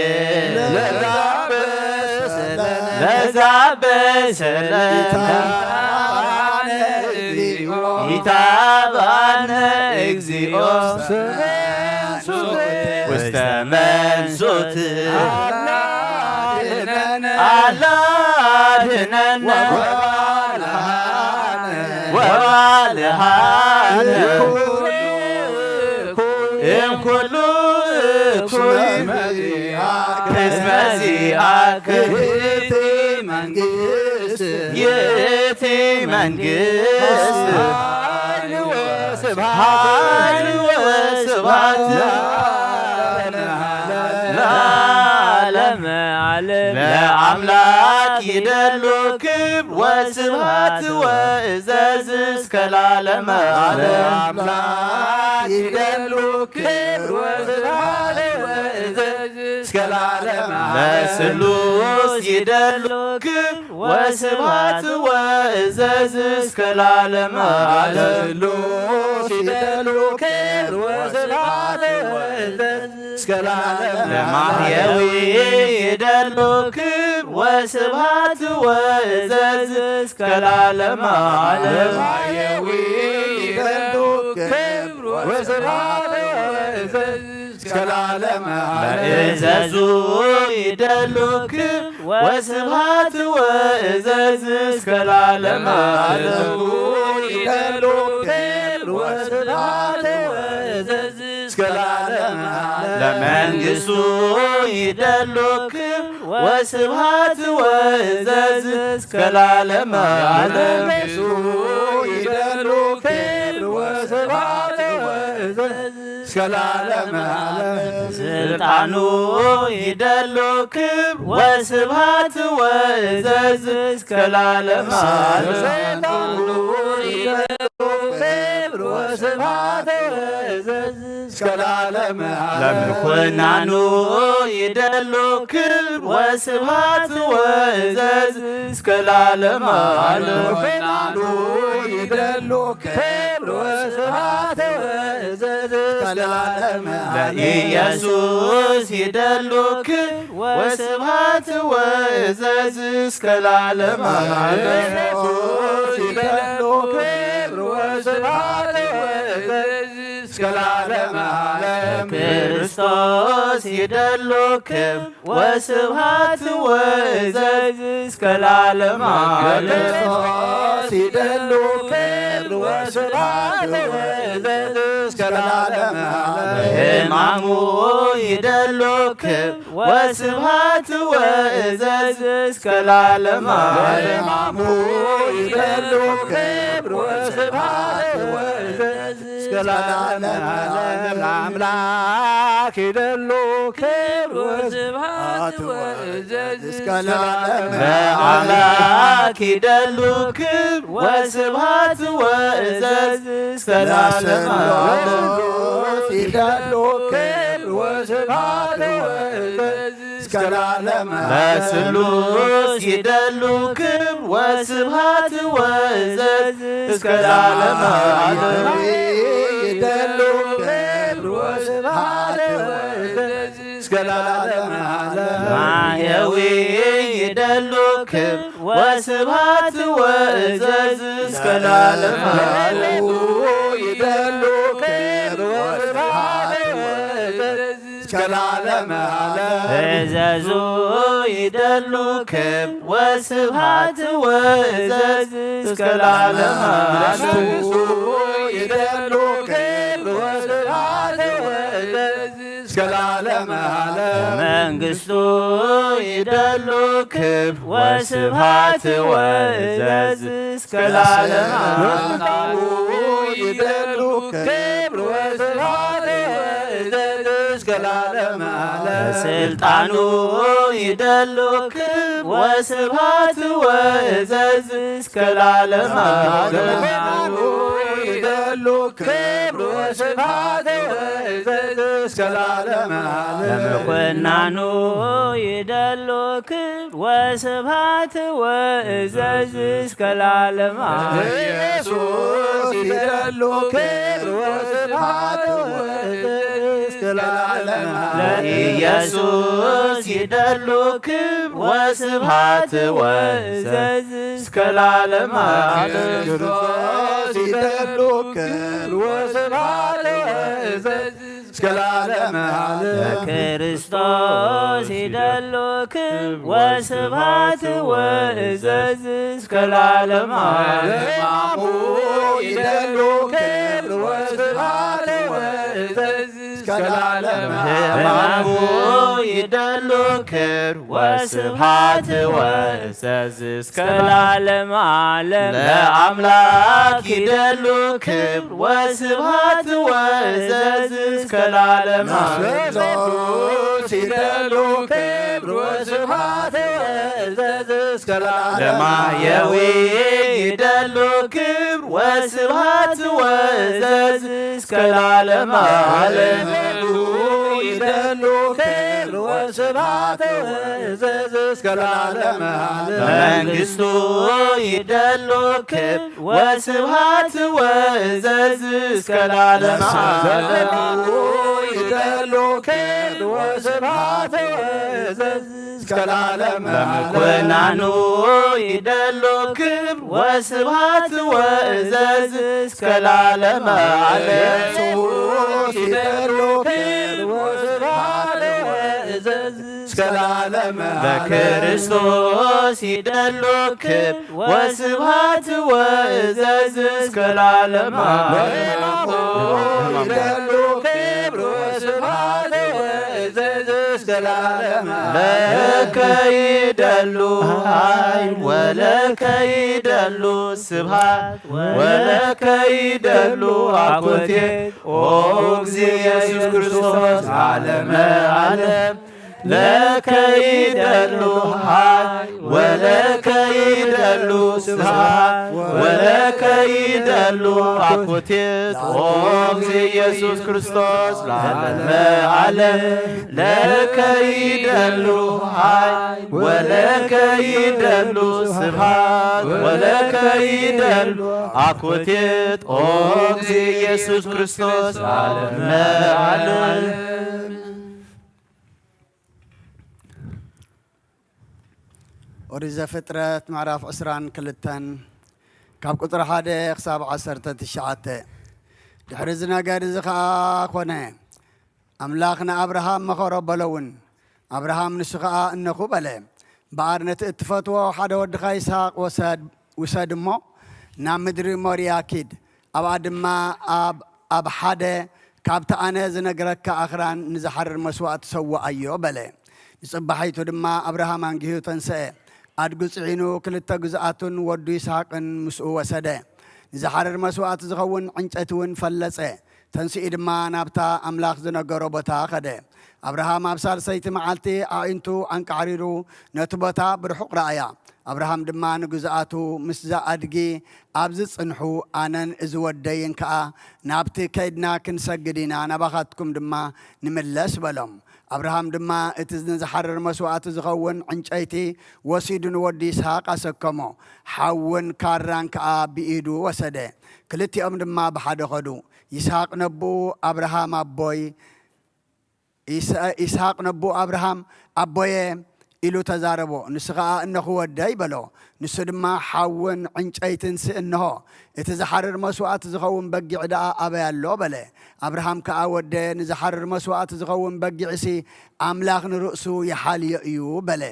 ለዛበሰለነ ኢታብአነ እግዚኦ ውስተ መንሱት አላድነነ ወባልሃነ እምኩሉ እኩይ እስመ ዚአከ ይእቲ መንግስት ኃይል ወስብሐት ለዓለመ ዓለም። ለአምላክ ይደሉ ክብር ወስብሐት ወእዘዝ እስከ ለዓለመ ዓለም። ለአምላክ ይደሉ ክብር ወስብሐት ወእዘዝ እስከ ለዓለመ ዓለም። ለስሉስ ይደሉ ክብር ወስብሐት ወእዘዝ እስከ ለዓለመ ዓለም። ለስሉስ ይደሉ ክብር ወስብሐት እስከ ለዓለመ ለማሕየዊ ይደሉ ክብር ወስብሐት ወእዘዝ እስከ ለዓለመ ዓለም። ለማሕየዊ ይደሉ ክብር ወስብሐት ወእዘዝ እስከ ለዓለመ ዓለም። ለእዘዙ ይደሉ ክብር ወስብሐት ወእዘዝ እስከ ለዓለመ ዓለም። ይደሉ ክብር ወስብሐት ወእዘዝ እስከ ለዓለመ ዓለም። ለመንግስቱ ይደሉ ክብር ወስብሐት ወእዘዝ እስከ ለዓለመ ዓለም። ለመንግስቱ ይደሉ ክብር ወስብሐት ወእዘዝ እስከ ለዓለመ ዓለም። ስልጣኑ ይደሉ ክብር ወስብሐት ወእዘዝ እስከ ለዓለመ ዓለም። ስልጣኑ ይደሉ ክብር ወስብሐት ወእዘዝ እስከ ለዓለመ ዓለም። ለምኩናኑ ይደሉ ክብር ወስብሐት ወእዘዝ እስከ ለዓለመ ዓለም። ለምኩናኑ ይደሉ ክብር ወስብሐት ወእዘዝ እስከ ለዓለመ ዓለም። ለኢየሱስ ይደሉ ክብር ወስብሐት ወእዘዝ እስከ ለዓለመ ዓለም። ለኢየሱስ ይደሉ ክብር ወስብሐት ወእዘዝ እስከ ለዓለመ ዓለም። ክርስቶስ ይደሉ ክብር ወስብሐት ወእዘዝ እስከ ለዓለመ ዓለም። ክርስቶስ ይደሉ ክብር ወስብሐት ወእዘዝ እስከ ለዓለመ ዓለም። ሕማሙ ይደሉ ክብር ወስብሐት ወእዘዝ እስከ ለዓለመ ዓለም። ሕማሙ ይደሉ ክብር ወስብሐት ወእዘዝ እስከ ለዓለመ ዓለም። ለአምላክ ይደሉ ክብር ወስብሐት ወእዘዝ እስከ ለዓለመ ዓለም። ለአምላክ ይደሉ ክብር ወስብሐት ወእዘዝ እስከ ለዓለመ ዓለም። ለስሉስ ይደሉ ክብር ወስብሐት ወእዘዝ እስከ ለዓለመ ዓለም። ለስሉስ ይደሉ ክብር ወስብሐት ወእዘዝ እስከ ለዓለመ ዓለም። ይደሉ ክብር ወስብሐት ወእዘዝ እስከ ለዓለመ ዓለም። ማሕየዊ ይደሉ ክብር ወስብሐት ወእዘዝ እስከ ለዓለመ ዓለም። ይደሉ ክብር ወስብሐት ወእዘዝ እስከ ለዓለመ ዓለም። እዘዙ ይደሉ ክብር ወስብሐት ወእዘዝ እስከ ለዓለመ ዓለም። እዘዙ ይደሉ ክብር ወስብሐት ወእዘዝ እስከ ለዓለመ ዓለም። መንግስቱ ይደሉ ክብር ወስብሐት ወእዘዝ እስከ ለዓለመ ዓለም። ይደሉ ክብር ወስብሐት ወእዘዝ እስከ ለዓለመ ዓለም። ስልጣኑ ይደሉ ክብር ወስብሐት ወእዘዝ እስከ ለዓለመ ዓለም። ይደሉ ክብር ወስብሐት ወእዘዝ እስከ ለዓለመ ዓለም። ለምኩናኑ ይደሉ ክብር ወስብሐት ወእዘዝ እስከ ለዓለመ ዓለም። ኢየሱስ ይደሉ ክብር ወስብሐት ወእዘዝ እስከ ለዓለመ ዓለም። ለኢየሱስ ይደሉ ክብር ወስብሐት ወእዘዝ እስከ ለዓለመ ዓለም። ክርስቶስ ይደሉ ክብር ወስብሐት ወእዘዝ እስከ ለዓለመ ዓለም። ለክርስቶስ ይደሉ ክብር ወስብሐት ወእዘዝ እስከ ለዓለመ ዓለም። ሕማሙ ይደሉ ክብር ወስብሐት ወእዘዝ እስከ ለዓለመ ዓለም። ሕማሙ ይደሉ ክብር ወስብሐት ወእዘዝ እስከ ለዓለመ ዓለም። ለአምላክ ይደሉ ክብር ወስብሐት ወእዘዝ እስከ ለዓለመ ዓለም። ለክርስቶስ ይደሉ ክብር ወስብሐት ወእዘዝ እስከ ለዓለመ ዓለም። ለማሕየዊ ይደሉ ክብር ወስብሐት ወእዘዝ እስከ ለዓለመ ዓለም። ይደሉ ክብር ወስብሐት ወእዘዝ እስከ ለዓለመ ዓለም። መንግስቱ ይደሉ ክብር ወስብሐት ወእዘዝ እስከ ለዓለመ ዓለም። ይደሉ ክብር ወስብሐት ወእዘዝ እስከ ለዓለመ ዓለም። በምኮናኑ ይደሉ ክብር ወስብሐት ወእዘዝ እስከ ለዓለመ ዓለም። ኢየሱስ ይደሉ ክብር ወስብሐት ወእዘዝ እስከ ለዓለመ ዓለም። በክርስቶስ ይደሉ ክብር ወስብሐት ወእዘዝ እስከ ለዓለመ ዓለም። ይደሉ ክብር ወስብሐት ወእዘዝ እስከ ለዓለመ ዓለም። ለከ ይደሉ ኃይል ወለከ ይደሉ ስብሐት ወለከ ይደሉ አኮቴት ኦ እግዚእ ኢየሱስ ክርስቶስ ለዓለመ ዓለም። ለከ ይደሉ ኃይል ወለከ ይደሉ ስብሐት ወለከ ይደሉ አኮቴት ኦ እግዚእ ኢየሱስ ክርስቶስ ለዓለመ ዓለም። ለከ ይደሉ ኃይል ወለከ ይደሉ ስብሐት ወለከ ይደሉ አኮቴት ኦ እግዚእ ኢየሱስ ክርስቶስ ለዓለመ ዓለም። ኦሪት ዘፍጥረት ምዕራፍ ዕስራን ክልተን ካብ ቁጽሪ ሓደ ክሳብ ዓሰርተ ትሽዓተ። ድሕሪ እዚ ነገር እዚ ኸኣ ኾነ፣ ኣምላኽ ንኣብርሃም መኸሮ በሎ እውን። ኣብርሃም ንሱ ኸኣ እነኹ በለ። እምበኣር ነቲ እትፈትዎ ሓደ ወድኻ ይስሃቅ ወሰድ፣ ውሰድ እሞ ናብ ምድሪ ሞርያ ኪድ። ኣብኣ ድማ ኣብ፣ ኣብ ሓደ ካብቲ ኣነ ዝነግረካ ኣኽራን ንዝሓርር መስዋእቲ ሰውኣዮ በለ። ንጽባሒቱ ድማ ኣብርሃም ኣንጊሁ ተንስአ። ኣድጉ ጽዒኑ ክልተ ግዝኣቱን ወዱ ይስሃቅን ምስኡ ወሰደ። ንዝሓርር መስዋእቲ ዝኸውን ዕንጨቲ እውን ፈለጸ። ተንሲኡ ድማ ናብታ ኣምላኽ ዝነገሮ ቦታ ኸደ። ኣብርሃም ኣብ ሳልሰይቲ መዓልቲ ኣዒንቱ ኣንቃዕሪሩ ነቲ ቦታ ብርሑቕ ረኣያ። ኣብርሃም ድማ ንግዝኣቱ ምስዛ ኣድጊ ኣብ ዝጽንሑ ኣነን እዚ ወደይን ከኣ ናብቲ ከይድና ክንሰግድ ኢና፣ ናባኻትኩም ድማ ንምለስ በሎም። ኣብርሃም ድማ እቲ ንዝሓርር መስዋእቲ ዝኸውን ዕንጨይቲ ወሲዱ ንወዱ ይስሃቅ ኣሰከሞ። ሓውን ካራን ከኣ ብኢዱ ወሰደ። ክልቲኦም ድማ ብሓደ ኸዱ። ይስሃቅ ነቦኡ ኣብርሃም ኣቦይ ይስ-፣ ይስሃቅ ነቦኡ ኣብርሃም ኣቦየ ኢሉ ተዛረቦ። ንሱ ኸኣ እነኹ ወደይ በሎ። ንሱ ድማ ሓውን ዕንጨይትንሲ እንሆ፣ እቲ ዝሓርር መስዋእቲ ዝኸውን በጊዕ ደኣ ኣበይ ኣሎ በለ። ኣብርሃም ከኣ ወደየ ንዝሓርር መስዋእቲ ዝኸውን በጊዕሲ ኣምላኽ ንርእሱ ይሓልዮ እዩ በለ።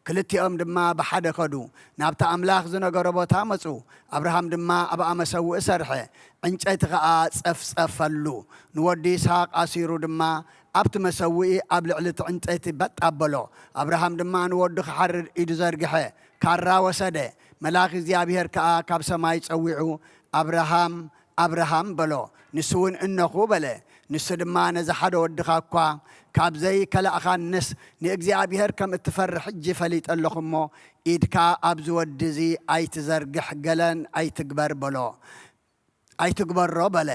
ክልቲኦም ድማ ብሓደ ከዱ፣ ናብቲ ኣምላኽ ዝነገሮ ቦታ መጹ። ኣብርሃም ድማ ኣብኣ መሰውኢ ሰርሐ፣ ዕንጨይቲ ኸኣ ጸፍጸፈሉ። ንወዱ ይስሃቅ ኣሲሩ ድማ ኣብቲ መሰውኢ ኣብ ልዕሊ እቲ ዕንጨይቲ በጥ ኣበሎ። ኣብርሃም ድማ ንወዱ ክሓርድ ኢዱ ዘርግሐ፣ ካራ ወሰደ። መልኣኽ እግዚኣብሄር ከኣ ካብ ሰማይ ጸዊዑ፣ ኣብርሃም፣ ኣብርሃም በሎ። ንሱ እውን እነኹ በለ። ንሱ ድማ ነዚ ሓደ ወድኻ እኳ ካብ ዘይከላእኻንስ ንእግዚኣብሄር ከም እትፈርሕ ሕጂ ፈሊጠ ኣለኹ እሞ፣ ኢድካ ኣብዚ ወዲ እዚ ኣይትዘርግሕ፣ ገለን ኣይትግበር በሎ። ኣይትግበሮ በለ።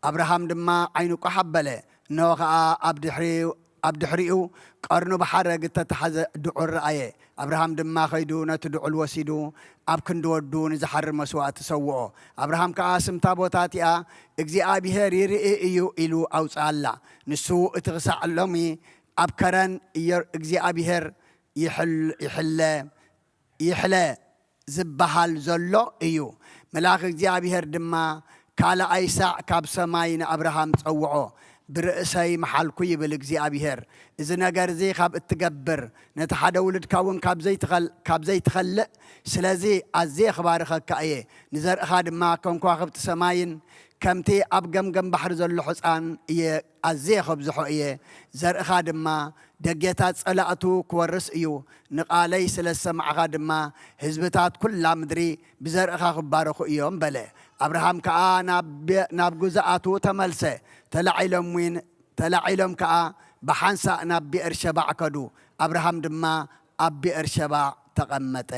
ኣብርሃም ድማ ዓይኑ ቋሕ ኣበለ። እንሆ ኸኣ ኣብ ድሕሪኡ፣ ኣብ ድሕሪኡ ቀርኑ ብሓረግ እተታሕዘ ድዑል ረኣየ። ኣብርሃም ድማ ኸይዱ ነቲ ድዑል ወሲዱ ኣብ ክንዲ ወዱ ንዝሓርር መስዋእቲ ሰውኦ። ኣብርሃም ከኣ ስምታ ቦታ እቲኣ እግዚኣብሄር ይርኢ እዩ ኢሉ ኣውጽኣላ። ንሱ እቲ ክሳዕ ሎሚ ኣብ ከረን እዮ-፣ እግዚኣብሄር ይሕል-፣ ይሕለ፣ ይሕለ ዝበሃል ዘሎ እዩ። መልኣኽ እግዚኣብሄር ድማ ካልኣይ ሳዕ ካብ ሰማይ ንኣብርሃም ጸውዖ፣ ብርእሰይ መሓልኩ ይብል እግዚኣብሄር። እዚ ነገር እዚ ካብ እትገብር፣ ነቲ ሓደ ውሉድካ እውን ካብ ዘይትኸል-፣ ካብ ዘይትኸልእ፣ ስለዚ ኣዝየ ክባርኸካ እየ፣ ንዘርእኻ ድማ ከም ከዋኽብቲ ሰማይን ከምቲ ኣብ ገምገም ባሕሪ ዘሎ ሕጻን እየ ኣዝየ ከብዝሖ እየ። ዘርእኻ ድማ ደጌታት ጸላእቱ ክወርስ እዩ። ንቓለይ ስለ ዝሰማዕኻ ድማ ህዝብታት ኩላ ምድሪ ብዘርእኻ ክባረኹ እዮም በለ። ኣብርሃም ከኣ ናብ፣ ናብ ግዝኣቱ ተመልሰ። ተላዒሎም እውን፣ ተላዒሎም ከኣ ብሓንሳእ ናብ ብኤርሸባዕ ከዱ። ኣብርሃም ድማ ኣብ ብኤርሸባዕ ተቐመጠ።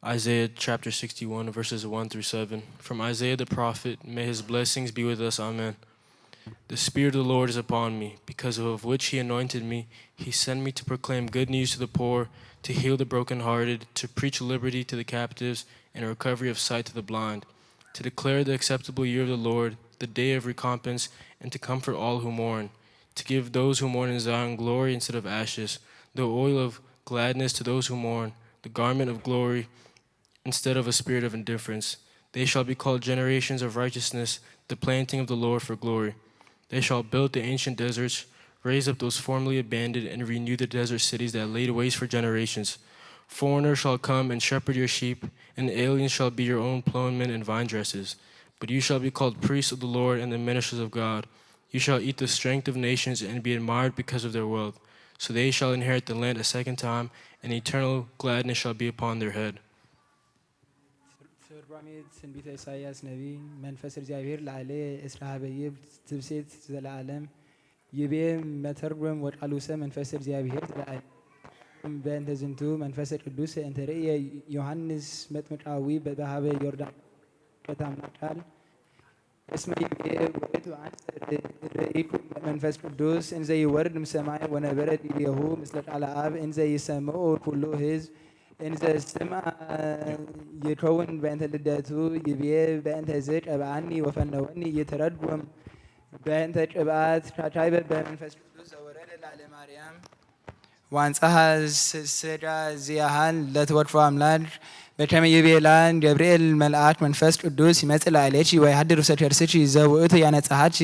Isaiah chapter sixty-one, verses one through seven. From Isaiah the prophet, may his blessings be with us. Amen. The Spirit of the Lord is upon me, because of which he anointed me. He sent me to proclaim good news to the poor, to heal the brokenhearted, to preach liberty to the captives, and a recovery of sight to the blind, to declare the acceptable year of the Lord, the day of recompense, and to comfort all who mourn, to give those who mourn in Zion glory instead of ashes, the oil of gladness to those who mourn, the garment of glory instead of a spirit of indifference. They shall be called generations of righteousness, the planting of the Lord for glory. They shall build the ancient deserts, raise up those formerly abandoned, and renew the desert cities that laid waste for generations. Foreigners shall come and shepherd your sheep, and aliens shall be your own plowmen and vine dressers. But you shall be called priests of the Lord and the ministers of God. You shall eat the strength of nations and be admired because of their wealth. So they shall inherit the land a second time, and eternal gladness shall be upon their head. ትርጓሜ ትንቢተ ኢሳይያስ ነቢይ። መንፈስ እግዚኣብሔር ላዕሌ እስራ ሀበይብ ትብሴት ዘለዓለም ይቤ መተርጎም ወቃሉሰ መንፈስ እግዚኣብሔር ዘለዓለም። በእንተ ዝንቱ መንፈስ ቅዱስ እንተ ርእየ ዮሐንስ መጥምቃዊ በበሃበ ዮርዳን በታምና ቃል እስመ ይቤ ውእቱ አንሰ ርእይኩ መንፈስ ቅዱስ እንዘ ይወርድ እምሰማይ ወነበረ ዲቤሁ ምስለ ቃለ አብ እንዘ ይሰምዑ ኩሉ ህዝብ እንዘ ስምዐ ይከውን በእንተ ልደቱ ይቤ በእንተ ዝ ቀብአኒ ወፈነወኒ ይትረድጉም በእንተ ቅብአት ካካይበ በመንፈስ ቅዱስ ዘወረደ ላለ ማርያም ዋንጻሃ ስዳ ዚያሃል ለትወድፎ አምላክ በከመ ይቤላ ገብርኤል መልአክ መንፈስ ቅዱስ ይመጽእ ላዕሌኪ ወይሃድር ውስተ ከርስኪ ዘውእቱ ያነጽሃኪ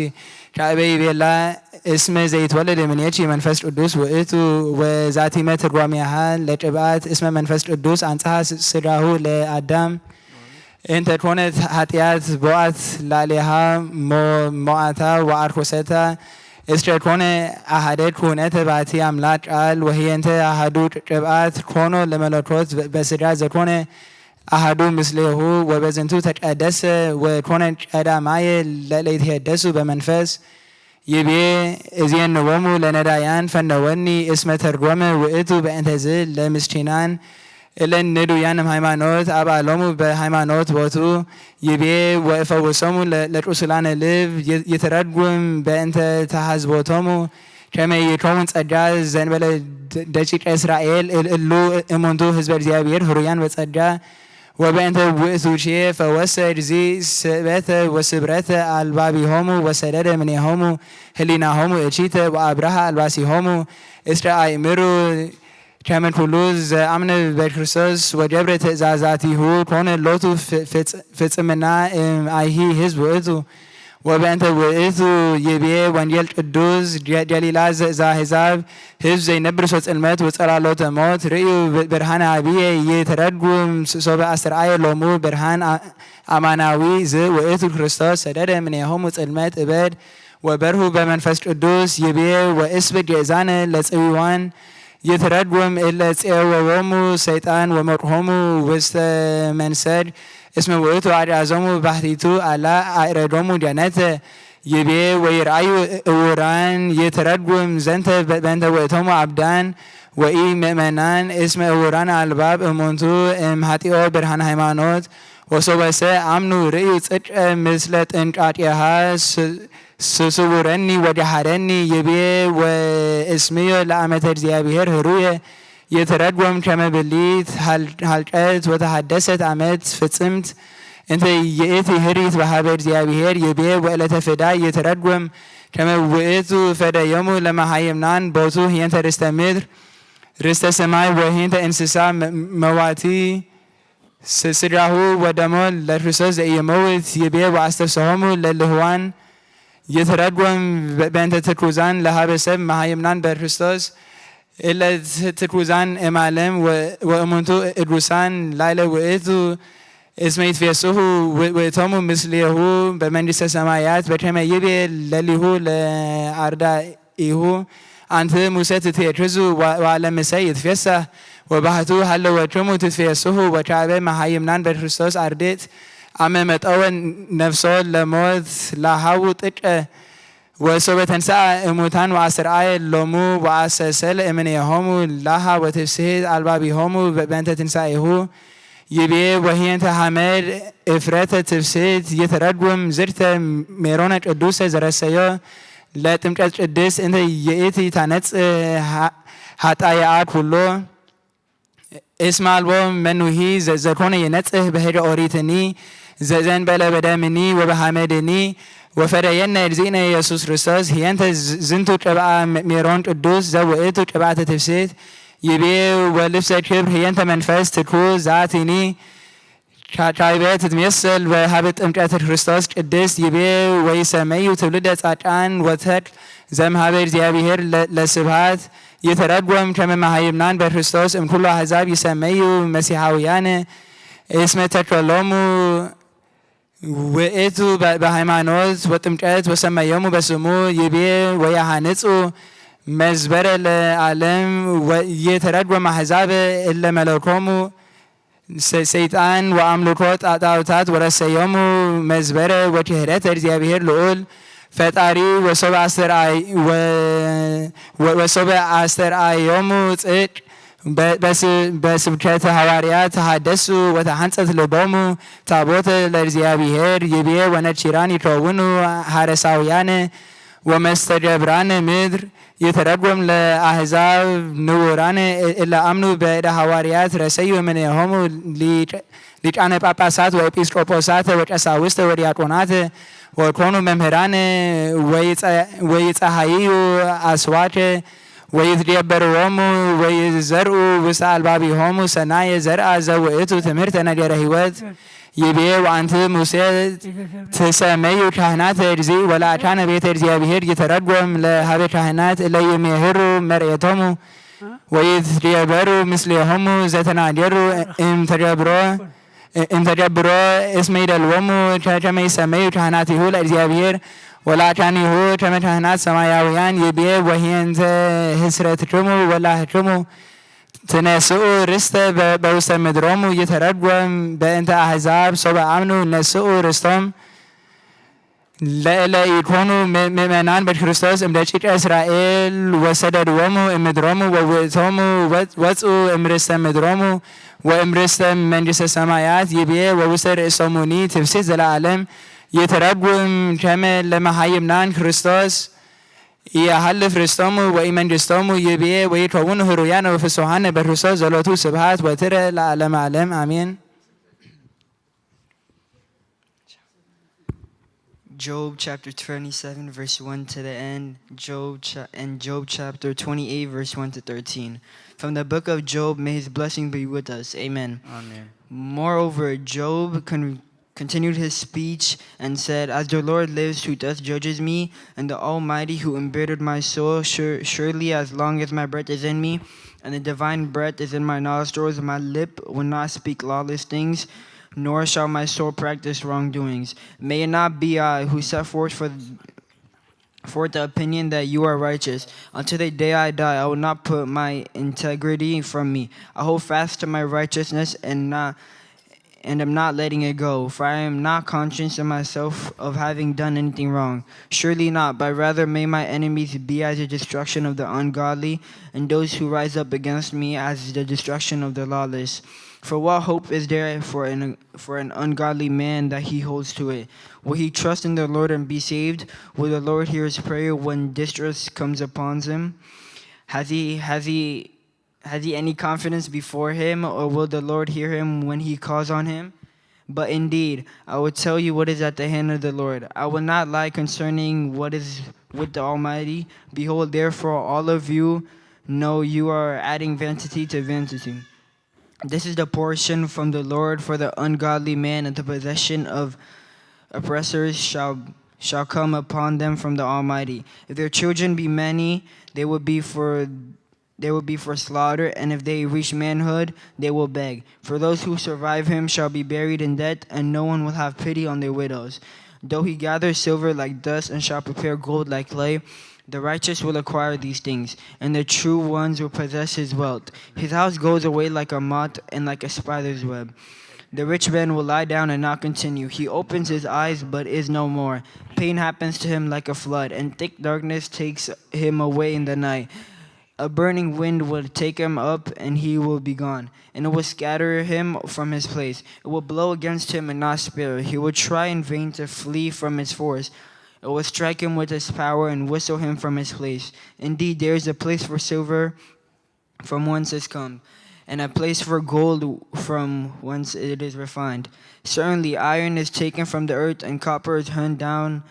ካዕበ ይቤላ እስመ ዘይትወለድ እምኔኪ መንፈስ ቅዱስ ውእቱ ወዛቲመ ትርጓሜሃ ለቅብአት እስመ መንፈስ ቅዱስ አንጽሃ ስጋሁ ለአዳም እንተ ኮነት ኃጢአት ቦአት ላዕሌሃ ሞአታ ወአርኮሰታ እስከ ኮነ አሃደ ኩነተ ባቲ አምላክ ቃል ወህየንተ አሃዱ ቅብአት ኮኖ ለመለኮት በስጋ ዘኮነ አሃዱ ምስሌሁ ወበዝንቱ ተቀደሰ ወኮነ ቀዳማየ ለለይትሄደሱ በመንፈስ ይቤ እዜንዎሙ ለነዳያን ፈነወኒ እስመ ተርጎመ ውእቱ በእንተዝ ለምስኪናን እለን ንዱያንም ሃይማኖት አብአሎሙ በሃይማኖት ቦቱ ይቤ ወእፈውሶሙ ለቁሱላነ ልብ ይትረድጉም በእንተ ተሃዝቦቶሙ ከመ ይከውን ጸጋ ዘንበለ ደቂቀ እስራኤል እሉ እሙንቱ ህዝበ እግዚአብሔር ህሩያን በጸጋ ወበእንተ ውእቱ ቼ ፈወሰ እግዚእ ስእበተ ወስብረተ አልባቢሆሙ ወሰደደ ምኔሆሙ ህሊናሆሙ እቺተ ወአብርሃ አልባሲሆሙ እስከ አእምሩ ከመ ኩሉ ዘአምነ በክርስቶስ ወገብረ ትእዛዛቲሁ ኮነ ሎቱ ፍጽምና እምአይሂ ህዝብ ውእቱ። ወበእንተ ውእቱ ይቤ ወንጌል ቅዱስ ገሊላ ዘአሕዛብ ህዝብ ዘይነብር ሶ ጽልመት ወጸላሎተ ሞት ርእዩ ብርሃን አብየ ይትረድጉም ሶበ አስተርአየ ሎሙ ብርሃን አማናዊ ዝ ውእቱ ክርስቶስ ሰደደ ምኔሆሙ ጽልመት እበድ ወበርሁ በመንፈስ ቅዱስ ይቤ ወእስብ ግእዛነ ለጽዊዋን ይትረድጉም እለ ጼወዎሙ ሰይጣን ወመርሖሙ ውስተ መንሰድ እስመ ውእቱ አድአዞሙ ባሕቲቱ አላ አእረዶሙ ገነተ ይቤ ወይርአዩ እውራን ይትረድጉም ዘንተ በእንተ ውእቶሙ አብዳን ወኢ ምእመናን እስመ እውራን አልባብ እሙንቱ እም ሀጢኦ ብርሃን ሃይማኖት ወሶበሰ አምኑ ርእዩ ጽድቀ ምስለ ጥንቃቄሃ ስስውረኒ ወደሃረኒ ይቤ ወእስምዮ ለአመተ እግዚአብሔር ህሩየ ይትረድጎም ከመ ብሊት ሀልቀት ወተሃደሰት አመት ፍጽምት እንተ ይእቲ ህሪት በሃበ እግዚአብሔር ይቤ ወእለተ ፍዳ ይትረድጎም ከመ ውእቱ ፈደዮሙ ለመሃይምናን ቦቱ ህየንተ ርስተ ምድር ርስተ ሰማይ ወህየንተ እንስሳ መዋቲ ስጋሁ ወደሞ ለክርስቶስ ዘኢይመውት ይቤ ወአስተፍስሖሙ ለልህዋን ይትረድጎም በእንተ ትኩዛን ለሀበ ሰብ መሃይምናን በክርስቶስ እለ ትኩዛን እማለም ወእሙንቱ እዱሳን ላይለ ውእቱ እስመ ይትፌስሑ ውእቶሙ ምስሌሁ በመንግስተ ሰማያት በከመ ይቤ ለሊሁ ለአርዳ ኢሁ አንቲ ሙሴ ትትየክዙ ዋለ ምሰ ይትፌሳህ ወባህቱ ሀለወክሙ ትትፌስሑ ወካበ መሃይምናን በክርስቶስ አርድእት አመ መጠወ ነፍሶ ለሞት ላሃው ጥቀ ወሶበ ተንስአ እሙታን ወአስተርአየ ሎሙ ወአሰሰለ እምኔሆሙ ላሃ ወትፍስሕት አልባቢሆሙ በእንተ ትንሳኤሁ ይቤ ወህየንተ ሐመድ እፍረተ ትፍስሕት ይትረድጉም ዝርተ ሜሮነ ቅዱሰ ዘረሰዮ ለጥምቀት ቅድስት እንተ ይእቲ ታነጽ ሀጣየአ ኩሎ እስመ አልቦ መኑሂ ዘኮነ የነጽህ በህደ ኦሪትኒ ዘዘንበለ በደምኒ ወበሐመድኒ ወፈደየነ እግዚእነ ኢየሱስ ክርስቶስ ህየንተ ዝ-፣ ዝንቱ ቅብአ ሜሮን ቅዱስ ዘውእቱ ቅብአተ ትፍስሕት ይቤ ወልብሰ ክብር ህየንተ መንፈስ ትኩ ዛቲኒ ካ-፣ ካይበ ትትሜሰል በሀበ ጥምቀት ክርስቶስ ቅድስት ይቤ ወይሰመዩ ትውልደ ጻድቃን ወተክል ዘምሃበ እግዚአብሔር ለ-፣ ለስብሐት ይትረጎም ከመ መሃይምናን በክርስቶስ እምኩሉ አሕዛብ ይሰመዩ መሲሐውያን እስመ ተከሎሙ ውእቱ በ-፣ በሃይማኖት ወጥምቀት ወሰመዮሙ በስሙ ይቤ ወያሃንጹ መዝበረ ለዓለም ወ-፣ ይትረጎም አሕዛብ እለ መለኮሙ ሰ-፣ ሰይጣን ወአምልኮ ጣ-፣ ጣዖታት ወረሰዮሙ መዝበረ ወክህደተ እግዚአብሔር ልዑል ፈጣሪ ወሶበ አስተርአይ-፣ ወ-፣ ወ-፣ ወሶበ አስተርአዮሙ ጽድቅ በ-፣ በስ-፣ በስብከተ ሐዋርያት ተሐደሱ ወተሐንጸት ልቦሙ ታቦተ ለእግዚአብሔር ይቤ ወነኪራን ይከውኑ ሐረሳውያን ወመስተገብራን ምድር ይትረጎም ለአሕዛብ ንውራን እ-፣ እለ አምኑ በእደ ሐዋርያት ረሰዩ እምኔሆሙ ሊቀ-፣ ሊቃነ ጳጳሳት ወኤጲስቆጶሳት ወቀሳውስት ወዲያቆናት ወኮኑ መምህራን ወይጸ-፣ ወይጸሃይዩ አስዋክ ወይትደበርዎሙ ወይዘርኡ ውስተ አልባቢሆሙ ሰናየ ዘርአ ዘውእቱ ትምህርተ ነገረ ሕይወት ይቤ ወአንት ሙሴ ትሰመዩ ካህናተ እግዚእ ወለአካነ ቤተ እግዚአብሔር ይትረጎም ለሀበ ካህናት እለ ይሜህሩ መርኤቶሙ ወይትደበሩ ምስሌሆሙ ዘተናገሩ እምተገብሮ እምተገብሮ እስመ ይደልዎሙ ከ-፣ ከመ ይሰመዩ ካህናቲሁ ለእግዚአብሔር ወለአካኒሁ ከመ ካህናት ሰማያውያን ይቤ ወሂንተ ህስረትክሙ ወላህክሙ ትነስኡ ርስተ በ-፣ በውስተ ምድሮሙ ይትረጎም በእንተ አሕዛብ ሶበ አምኑ ነስኡ ርስቶም ለእለ ኢኮኑ ም-፣ ምእመናን በክርስቶስ እምደቂቀ እስራኤል ወሰደድዎሙ እምድሮሙ ወውእቶሙ ወ-፣ ወጽኡ እምርስተ ምድሮሙ ወእምርስተ መንግስተ ሰማያት ይቤ ወውስተ ርእሶሙኒ ትፍስሕት ዘለዓለም ይትረጉም ከመ ለመሃይምናን ክርስቶስ ኢያሃልፍ ርስቶሙ ወኢመንግስቶሙ ይቤ ወይከውኑ ህሩያነ ወፍሱሃነ በክርስቶስ ዘሎቱ ስብሃት ወትረ ለዓለመ ዓለም አሜን። Job chapter twenty-seven, verse one to the end. Job cha- and Job chapter twenty-eight, verse one to thirteen. From the book of Job, may his blessing be with us. Amen. Amen. Moreover, Job con- continued his speech and said, "As the Lord lives, who thus judges me, and the Almighty, who embittered my soul, sure- surely as long as my breath is in me, and the divine breath is in my nostrils, my lip will not speak lawless things, nor shall my soul practice wrongdoings. May it not be I who set forth for forth the opinion that you are righteous. Until the day I die, I will not put my integrity from me. I hold fast to my righteousness and not and am not letting it go, for I am not conscious of myself of having done anything wrong. Surely not, but rather may my enemies be as the destruction of the ungodly, and those who rise up against me as the destruction of the lawless. For what hope is there for an for an ungodly man that he holds to it? Will he trust in the Lord and be saved? Will the Lord hear his prayer when distress comes upon him? Has he has he has he any confidence before him, or will the Lord hear him when he calls on him? But indeed, I will tell you what is at the hand of the Lord. I will not lie concerning what is with the Almighty. Behold, therefore, all of you know you are adding vanity to vanity. This is the portion from the Lord for the ungodly man, and the possession of oppressors shall shall come upon them from the Almighty. If their children be many, they will be for they will be for slaughter, and if they reach manhood, they will beg. For those who survive him shall be buried in debt, and no one will have pity on their widows. Though he gathers silver like dust and shall prepare gold like clay, the righteous will acquire these things, and the true ones will possess his wealth. His house goes away like a moth and like a spider's web. The rich man will lie down and not continue. He opens his eyes but is no more. Pain happens to him like a flood, and thick darkness takes him away in the night. A burning wind will take him up, and he will be gone, and it will scatter him from his place. It will blow against him and not spare. He will try in vain to flee from its force. It will strike him with its power and whistle him from his place. Indeed, there is a place for silver from whence it comes, and a place for gold from whence it is refined. Certainly, iron is taken from the earth, and copper is hewn down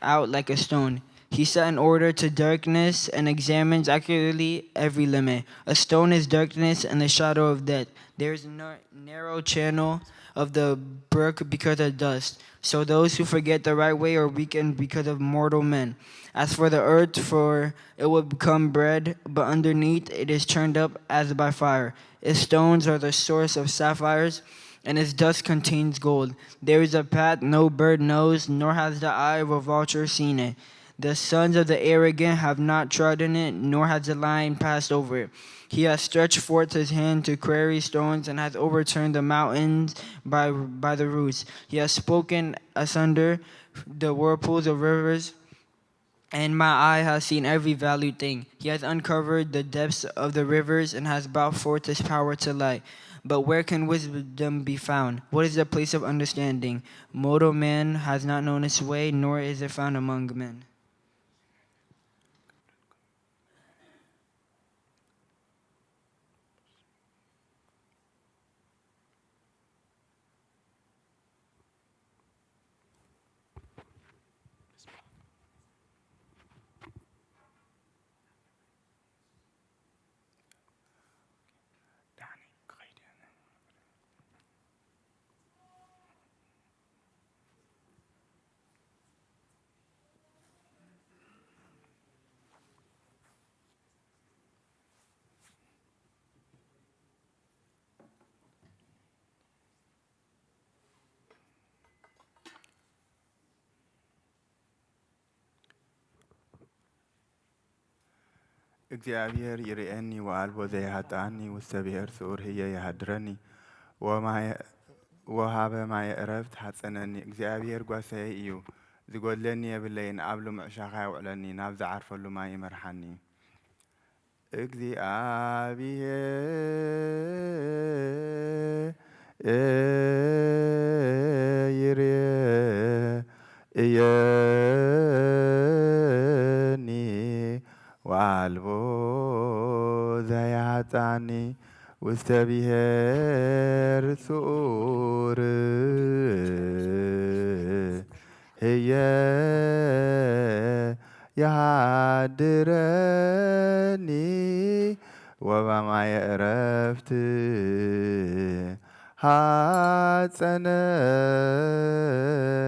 out like a stone. He set an order to darkness and examines accurately every limit. A stone is darkness and the shadow of death. There is a nar- narrow channel of the brook because of dust. So those who forget the right way are weakened because of mortal men. As for the earth, for it will become bread, but underneath it is churned up as by fire. Its stones are the source of sapphires, and its dust contains gold. There is a path no bird knows, nor has the eye of a vulture seen it. The sons of the arrogant have not trodden it, nor has the lion passed over it. He has stretched forth his hand to quarry stones and has overturned the mountains by, by the roots. He has spoken asunder the whirlpools of rivers, and my eye has seen every valued thing. He has uncovered the depths of the rivers and has brought forth his power to light. But where can wisdom be found? What is the place of understanding? Mortal man has not known its way, nor is it found among men. እግዚኣብሔር ይርእየኒ ወኣልቦ ዘይሃጥኣኒ፣ ውስተ ብሔር ስዑር ህየ ይሃድረኒ፣ ወማየ-፣ ወሃበ ማየ ዕረፍት ሃጸነኒ። እግዚኣብሔር ጓሳየ እዩ፣ ዝጎድለኒ የብለይን። ኣብ ልሙዕ ሻኻ የውዕለኒ፣ ናብ ዝዓርፈሉ ማይ ይመርሓኒ። እግዚኣብሔር ይርእየኒ ወኣልቦ ዘያጣኒ፣ ውስተ ብሔር ስዑር ህየ ይሃድረኒ፣ ወበማየ ዕረፍት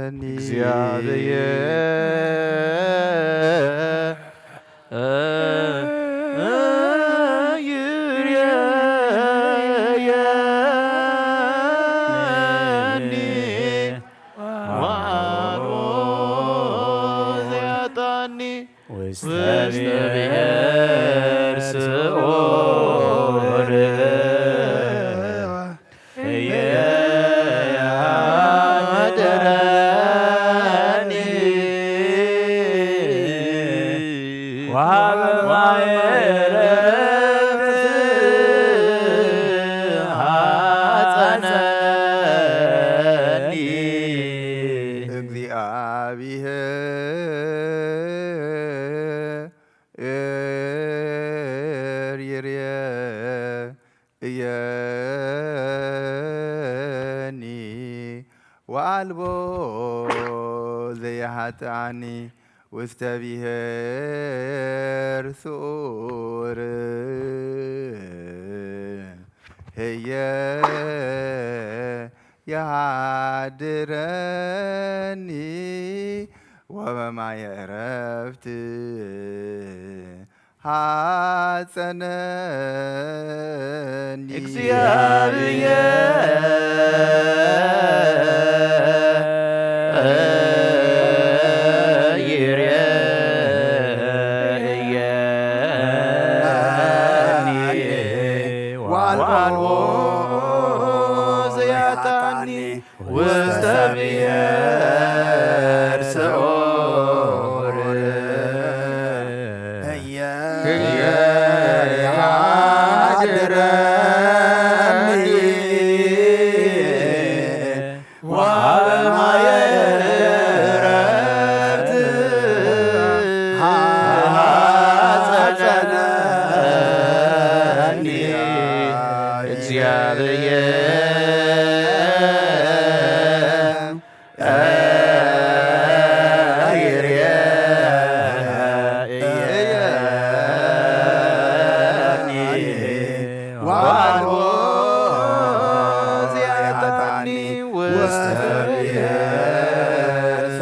ሃጸነኒ። እግዚኣብሔር ይርእየኒ ወኣልቦ ዘያጣኒ፣ ውስተ ብሔር ስዑር ህየ ይሃድረኒ፣ ወሃበ ማየ ዕረፍት ሃጸነኒ። እግዚኣብሔር ይርእየኒ ወኣልቦ ዘይሃጥኣኒ፣ ውስተ ብሔር ስዑር ህየ ይሃድረኒ፣ ወበማየ ዕረፍት ሃጸነኒ። እግዚኣብሔር ይርእየኒ ወአልቦ ዘያጣኒ፣ ውስተ ብሔር ስዑር ህየ ይሃድረኒ፣ ወሀበ ይርየኒ ዋልቦ ዚኣታኒ ውስተ ቤት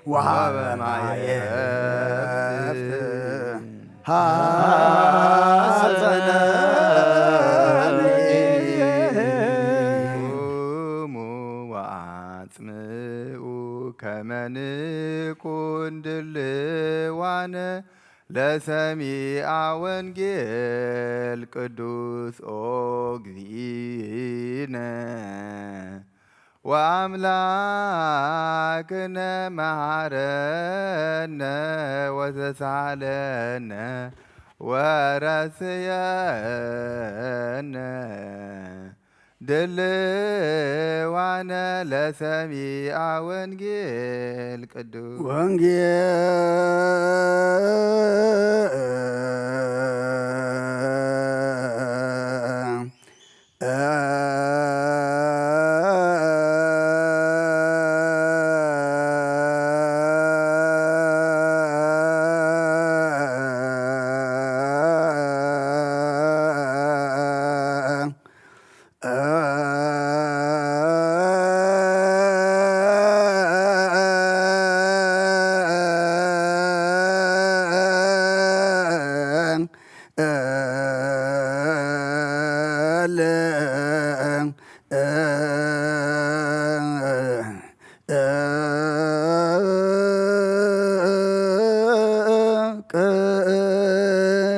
ወሀበ ማየ ሐጸነ ቁሙ ወአጽምኡ ከመ ንኩን ድልዋነ ለሰሚዐ ወንጌል ቅዱስ ኦ እግዚእነ ወአምላክነ መሐረነ ወተሳለነ ወረስየነ ድልዋነ ለሰሚዐ ወንጌል ቅዱስ ወንጌል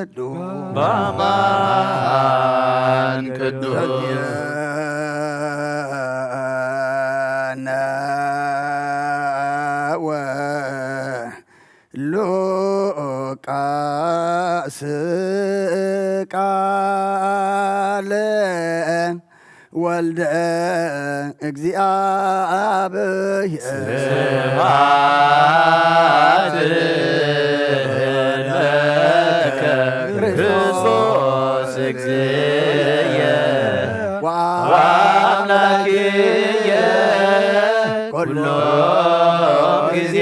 ቅዱስ በአማን ቅዱስ ሉቃስ ቃለ ወልደ እግዚኣብሔር ስብሐት ለከ ክርስቶስ እግዚእየ ወአምላክየ ኩሎ ግዜ።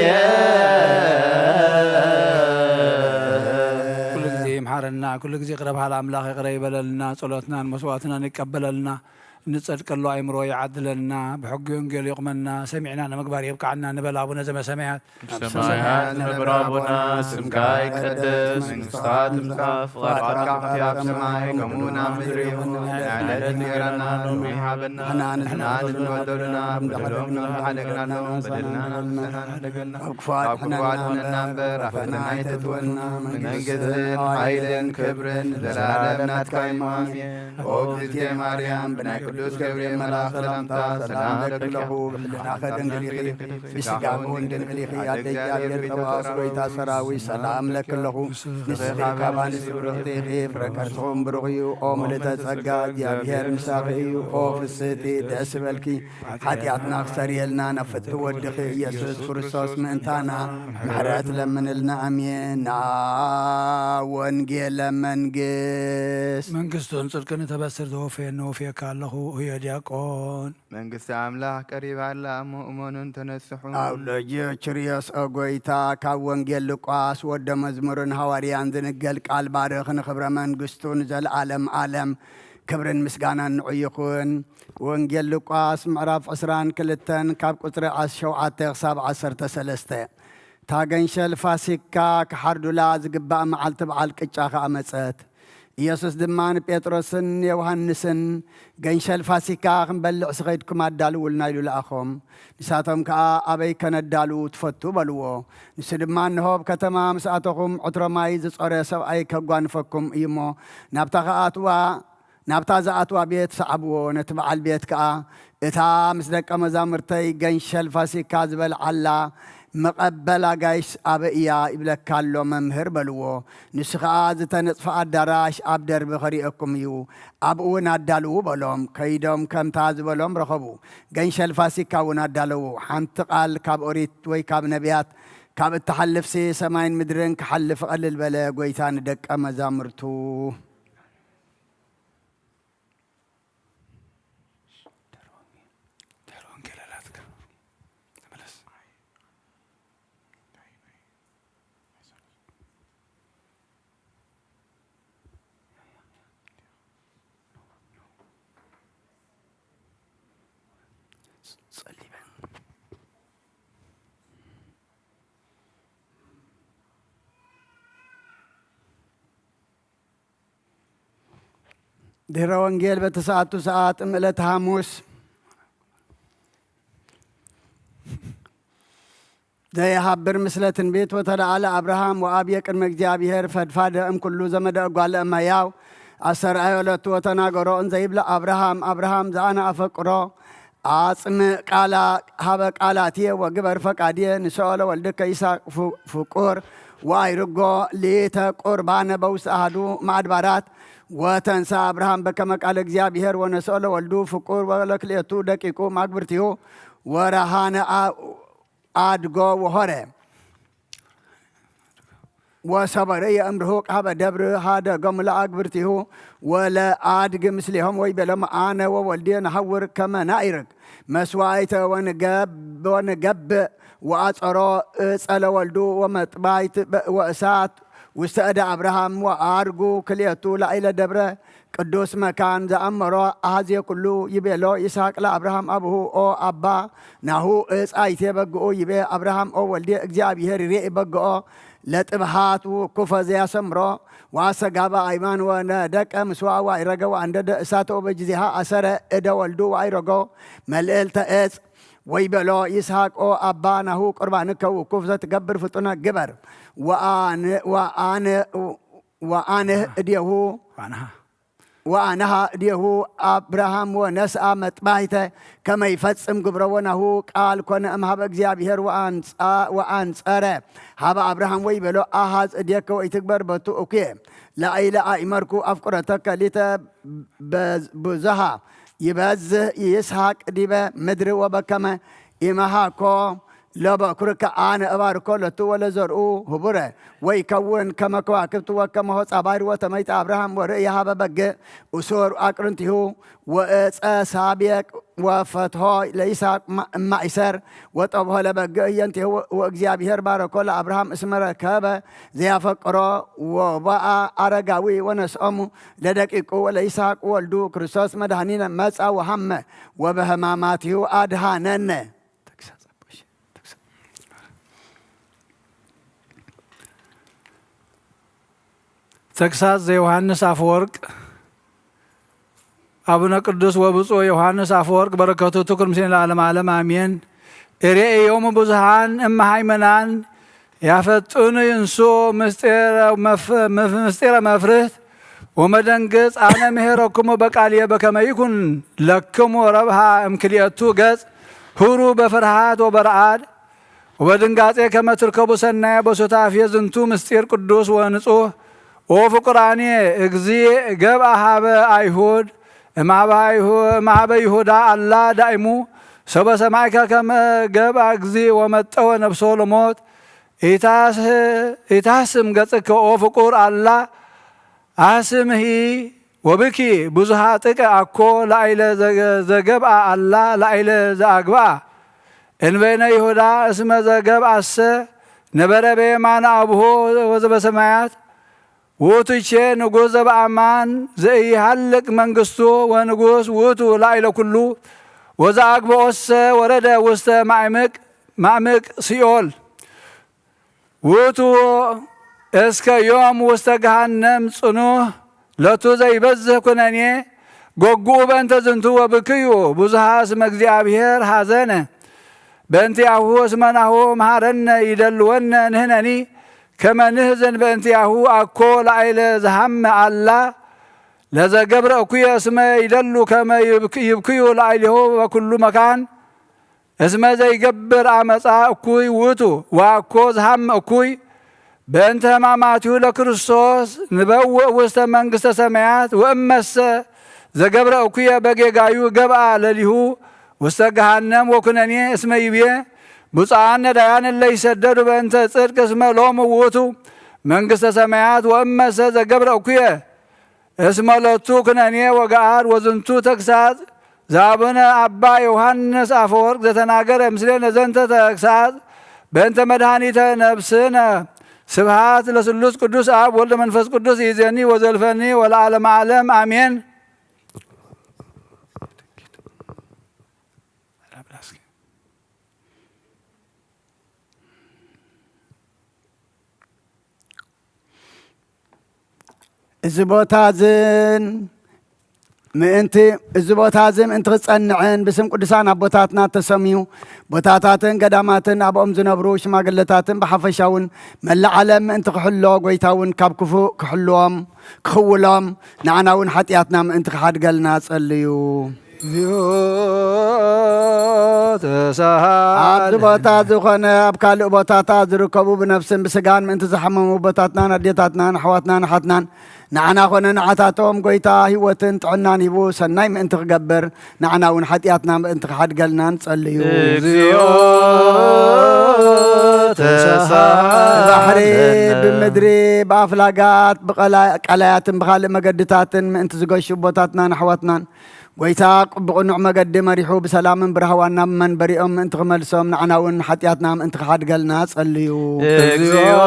ኩሉ ግዜ ይምሓረና፣ ኩሉ ግዜ ይቕረ በሃል ኣምላኽ ይቕረ ይበለልና፣ ጸሎትናን መስዋዕትናን ይቀበለልና፣ እንጸድቀሉ ኣእምሮ ይዓድለልና፣ ብሕጊ ወንጌል ይቑመና፣ ሰሚዕና ንምግባር የብቅዓና ንበል ኣቡነ ዘበሰማያት። ኣብ ሰማያት ዝነብር ኣቦና፣ ስምካ ይቀደስ፣ መንግስትኻ ትምጻእ፣ ፍቓድካ ከምቲ ኣብ ሰማይ ከምኡ እውን ኣብ ምድሪ ይኹን። ንዕለት እንጀራና ሎሚ ሃበና፣ ንሕና ንሕና ንበደሉና፣ በደሎም ንሓደግና ኣለዉ፣ በደልና ንሕና ንሓደገልና፣ ካብ ክፉ ኣድሕነና እምበር፣ ኣብ ፈተና ኣይተእትወና፣ መንግስትን ሓይልን ክብርን ንዘለኣለም ናትካ እዩ። ኣሜን። ኦ እግዝእትየ ማርያም፣ ብናይ ቅዱስ ገብርኤል መልኣኽ ሰላምታ ሰላም እለኪ ኣለኹ፣ ብሕልናኸ ድንግል ኢኺ፣ ብስጋኺ እውን ድንግል ኢኺ። ኣደ እግዚኣብሔር፣ ቤተ ተባኦስ፣ ጸባኦት፣ ጎይታ ሰራዊት፣ ሰላም እለኪ ኣለኹ። ንስኺ ካብ ኣንስቲ ብርኽቲ ኢኺ፣ ፍረ ከርስኹም ብሩኽ እዩ። ኦ ምልእተ ጸጋ፣ እግዚኣብሔር ምሳኺ እዩ። ኦ ፍስህቲ፣ ደስ ይበልኪ፣ ሓጢኣትና ክሰርየልና ናብ ፍትው ወድኺ ኢየሱስ ክርስቶስ ምእንታና ምሕረት ለምንልና። ኣሜን። ንኣ ወንጌለ መንግስት መንግስቱን ጽድቅን ተበስር ተወፈየኒ ወፍየካ ኣለኹ። እዮ ዲያቆን መንግስቲ ኣምላኽ ቀሪባ ኣላ እሞ እመኑን ተነስሑ። ኣውሎጅዮ ችርዮስ ኦ ጎይታ፣ ካብ ወንጌል ሉቃስ ወደ መዝሙርን ሃዋርያን ዝንገል ቃል ባርኽ፣ ንኽብረ መንግስቱ ንዘለኣለም ዓለም ክብርን ምስጋናን ንዑ ይኹን። ወንጌል ሉቃስ ምዕራፍ ዕስራን ክልተን ካብ ቁጽሪ ሸውዓተ ክሳብ ዓሰርተ ሰለስተ። እታ ገንሸል ፋሲካ ክሓርዱላ ዝግባእ መዓልቲ በዓል ቅጫ ኸኣ መጸት። ኢየሱስ ድማ ንጴጥሮስን ዮሃንስን፣ "ገንሸል ፋሲካ ክንበልዕ ስኸድኩም ኣዳልውልና" ኢሉ ለኣኾም። ንሳቶም ከኣ፣ "ኣበይ ከነዳልው ትፈቱ?" በልዎ። ንሱ ድማ፣ "እንሆ ኣብ ከተማ ምስ ኣተኹም ዕትሮ ማይ ዝጾረ ሰብኣይ ከጓንፈኩም እዩ እሞ፣ ናብታ ኸኣትዋ ናብታ ዝኣትዋ ቤት ሰዓብዎ፣ ነቲ በዓል ቤት ከኣ፣ 'እታ ምስ ደቀ መዛሙርተይ ገንሸል ፋሲካ ዝበልዓላ መቐበል ኣጋይሽ ኣበይ እያ?' ይብለካ ኣሎ መምህር" በልዎ። ንሱ ኸኣ፣ "ዝተነጽፈ ኣዳራሽ ኣብ ደርቢ ኸርእየኩም እዩ፣ ኣብኡ እውን ኣዳልዉ" በሎም። ከይዶም ከምታ ዝበሎም ረኸቡ። ገንሸል ፋሲካ እውን ኣዳለዉ። ሓንቲ ቃል ካብ ኦሪት ወይ ካብ ነቢያት ካብ እትሓልፍሲ ሰማይን ምድርን ክሓልፍ ቀልል በለ። ጎይታ ንደቀ መዛሙርቱ ድህረ ወንጌል በተሰዓቱ ሰዓት እም ዕለተ ሐሙስ ዘይሃብር ምስለ ትንቢት ወተለዓለ አብርሃም ወአብየ ቅድመ እግዚኣብሔር ፈድፋደ እም ኩሉ ዘመደ እጓለ እመያው አስተርአዮ ለቱ ወተናገሮ እንዘይብለ አብርሃም አብርሃም ዘአነ አፈቅሮ አጽምእ ቃላ ሀበ ቃላትየ ወግበር ፈቃድየ ንስኦ ለወልድከ ይስሐቅ ፍቁር ወአይርጎ ሊተ ቁርባነ በውስጥ አሐዱ ማድባራት ወተንሳ አብርሃም በከመ ቃለ እግዚኣብሔር ወነስኦ ለወልዱ ፍቁር ወለክልኤቱ ደቂቁ ማግብርቲሁ ወረሃነ አድጎ ወሆረ ወሰበረ የእምርሁ ቃበ ደብር ሃደጎም ለአግብርቲሁ ወለአድግ ምስሌሆም ወይቤሎም አነ ወወልድየ ነሐውር ከመ ናኢርግ መስዋዕተ ወንገብእ ወአጸሮ እጸ ለወልዱ ወመጥባይት ወእሳት ውስተ እደ አብርሃም ወአርጉ ክልኤቱ ላዕለ ደብረ ቅዱስ መካን ዘአመሮ አሐዜ ኩሉ ይቤሎ ይስሐቅ ለአብርሃም አብሁ ኦ አባ ናሁ እጽ አይቴ በግኡ ይቤ አብርሃም ኦ ወልዴ እግዚኣብሔር ይሬኢ በግኦ ለጥብሃት ውኩፈ ዘያሰምሮ ወአሰጋባ አይማን ወነደቀ ምስዋ ወአይረገ ወአንደደ እሳተ ወበጅዜሃ አሰረ እደ ወልዱ ወአይረጎ መልእልተ እጽ ወይቤሎ ይስሐቅ ኦ አባ ናሁ ቁርባንከ ውኩፍ ዘትገብር ፍጡነ ግበር ወአንህ እዴሁ ወአንሃ እዴሁ አብርሃም ወነስአ መጥባሕተ ከመ ይፈጽም ግብሮ ወናሁ ቃል ኮነ እምሃበ እግዚኣብሔር ወአንጸረ ሀበ አብርሃም ወይቤሎ አሃዝ እዴከ ወኢትግበር በቱ እኩየ ለአይለ አእመርኩ አፍቁረተከ ሊተ ብዙሃ ይበዝህ ይስሐቅ ዲበ ምድሪ ወበከመ ኢመሃኮ ለበኩርከ አነ እባርኮ ለቱ ወለዘርኡ ህቡረ ወይከውን ከመ ከዋክብት ወከመ ሆጻ ባሕር ወተመይጠ አብርሃም ወርእየ ሀበ በግዕ እሱር አቅርንቲሁ ወእፀ ሳቤቅ ወፈትሖ ለይስሐቅ እማኢሰር ወጠብሖ ለበግዕ ህየንቲሁ ወእግዚኣብሔር ባረኮ ለአብርሃም እስመ ረከበ ዘያፈቅሮ ወበአ አረጋዊ ወነስኦሙ ለደቂቁ ወለይስሐቅ ወልዱ ክርስቶስ መድኃኒነ መጻ ወሃመ ወበህማማቲሁ አድሃነነ። ተግሳጽ ዘዮሐንስ አፈወርቅ። አቡነ ቅዱስ ወብፁዕ ዮሐንስ አፈወርቅ በረከቱ ትኩን ምስሌነ ለዓለመ ዓለም አሜን። እሬእዮሙ ብዙኃን እመሃይመናን ያፈጥኑ ይንሱ ምስጢረ መፍርህት ወመደንግጽ አነ ምሄረኩሙ በቃልየ በከመ ይኩን ለክሙ ረብሃ እምክልኤቱ ገጽ ሁሩ በፍርሃት ወበረዓድ ወበድንጋጼ ከመ ትርከቡ ሰናየ በሱታፌ ዝንቱ ምስጢር ቅዱስ ወንጹህ። ኦ ፍቁራኔ እግዚእ ገብአ ሀበ አይሁድ እምሃበ ይሁዳ አላ ዳይሙ ሰበ ሰማይከ ከመ ገብአ እግዚእ ወመጠወ ነፍሶ ለሞት ኢታስም ገጽከ ኦ ፍቁር አላ አስምሂ ወብኪ ብዙሃ ጥቀ አኮ ላይለ ዘገብአ አላ ላይለ ዘአግብአ እንበይነ ይሁዳ እስመ ዘገብአሰ ነበረ በየማነ አብሆ ወዘበሰማያት ውእቱቼ ንጉሥ ዘበአማን ዘኢሃልቅ መንግስቱ ወንጉሥ ውእቱ ላይለ ኩሉ ወዘአግብኦሰ ወረደ ውስተ ማዕምቅ ማዕምቅ ሲኦል ውእቱ እስከ ዮም ውስተ ገሃነም ጽኑህ ለቱ ዘይበዝህ ኩነኔ። ጎግኡ በእንተ ዝንቱ ወብክዩ ብዙሃ እስመ እግዚኣብሔር ሐዘነ በእንቲአሁ እስመ ናሁ መሃረነ ይደልወነ ንህነኒ ከመ ንህዝን በእንቲአሁ አኮ ለአይለ ዝሃመ አላ ለዘገብረ እኩየ እስመ ይደሉ ከመ ይብክዩ ለአይሌሁ በኩሉ መካን። እስመ ዘይገብር አመፃ እኩይ ውእቱ ወአኮ ዝሃም እኩይ። በእንተ ሕማማቲሁ ለክርስቶስ ንበውእ ውስተ መንግስተ ሰማያት ወእመሰ ዘገብረ እኩየ በጌጋዩ ገብአ ለሊሁ ውስተ ገሃነም ወኩነኔ እስመ ይቤ ብፁዓን ነዳያን እለ ይሰደዱ በእንተ ጽድቅ እስመ ሎሙ ውእቱ መንግሥተ ሰማያት ወእመሰ ዘገብረ እኩየ እስመ ሎቱ ኩነኔ ወገዓር። ወዝንቱ ተግሳጽ ዘአቡነ አባ ዮሐንስ አፈወርቅ ዘተናገረ ምስሌነ ዘንተ ተግሳጽ በእንተ መድኃኒተ ነፍስነ። ስብሐት ለስሉስ ቅዱስ አብ ወልድ መንፈስ ቅዱስ ይዜኒ ወዘልፈኒ ወለዓለመ ዓለም አሜን። እዚ ቦታ እዝን ምእንቲ፣ እዚ ቦታ እዚ ምእንቲ ክጸንዕን ብስም ቅዱሳን ኣቦታትና ተሰምዩ ቦታታትን ገዳማትን ኣብኦም ዝነብሩ ሽማግለታትን ብሓፈሻውን መላእ ዓለም ምእንቲ ክሕሎ፣ ጎይታ እውን ካብ ክፉእ ክሕልዎም፣ ክኽውሎም፣ ንዓና እውን ሓጢኣትና ምእንቲ ክሓድገልና ጸልዩ። እግዚኦ ተሳሃለነ። ኣብዚ ቦታ ዝኾነ ኣብ ካልእ ቦታታት ዝርከቡ ብነፍስን ብስጋን ምእንቲ ዝሓመሙ ኣቦታትናን ኣዴታትናን ኣሕዋትናን ኣሓትናን ንዓና ኮነ ንዓታቶም ጎይታ ህይወትን ጥዕናን ሂቡ ሰናይ ምእንቲ ክገብር ንዓና እውን ሓጢኣትና ምእንቲ ክሓድገልና ንጸልዩ። እግዚኦ ተሳሃለነ። ባሕሪ ብምድሪ ብኣፍላጋት ብቐላ-፣ ቀላያትን ብኻልእ መገድታትን ምእንቲ ዝገሹ ኣቦታትናን ኣሕዋትናን ጎይታ ብቕኑዕ መገዲ መሪሑ ብሰላምን ብራህዋን ናብ መንበሪኦም ምእንቲ ክመልሶም ንዓና እውን ሓጢኣትና ምእንቲ ክሓድገልና ጸልዩ። እግዚኦ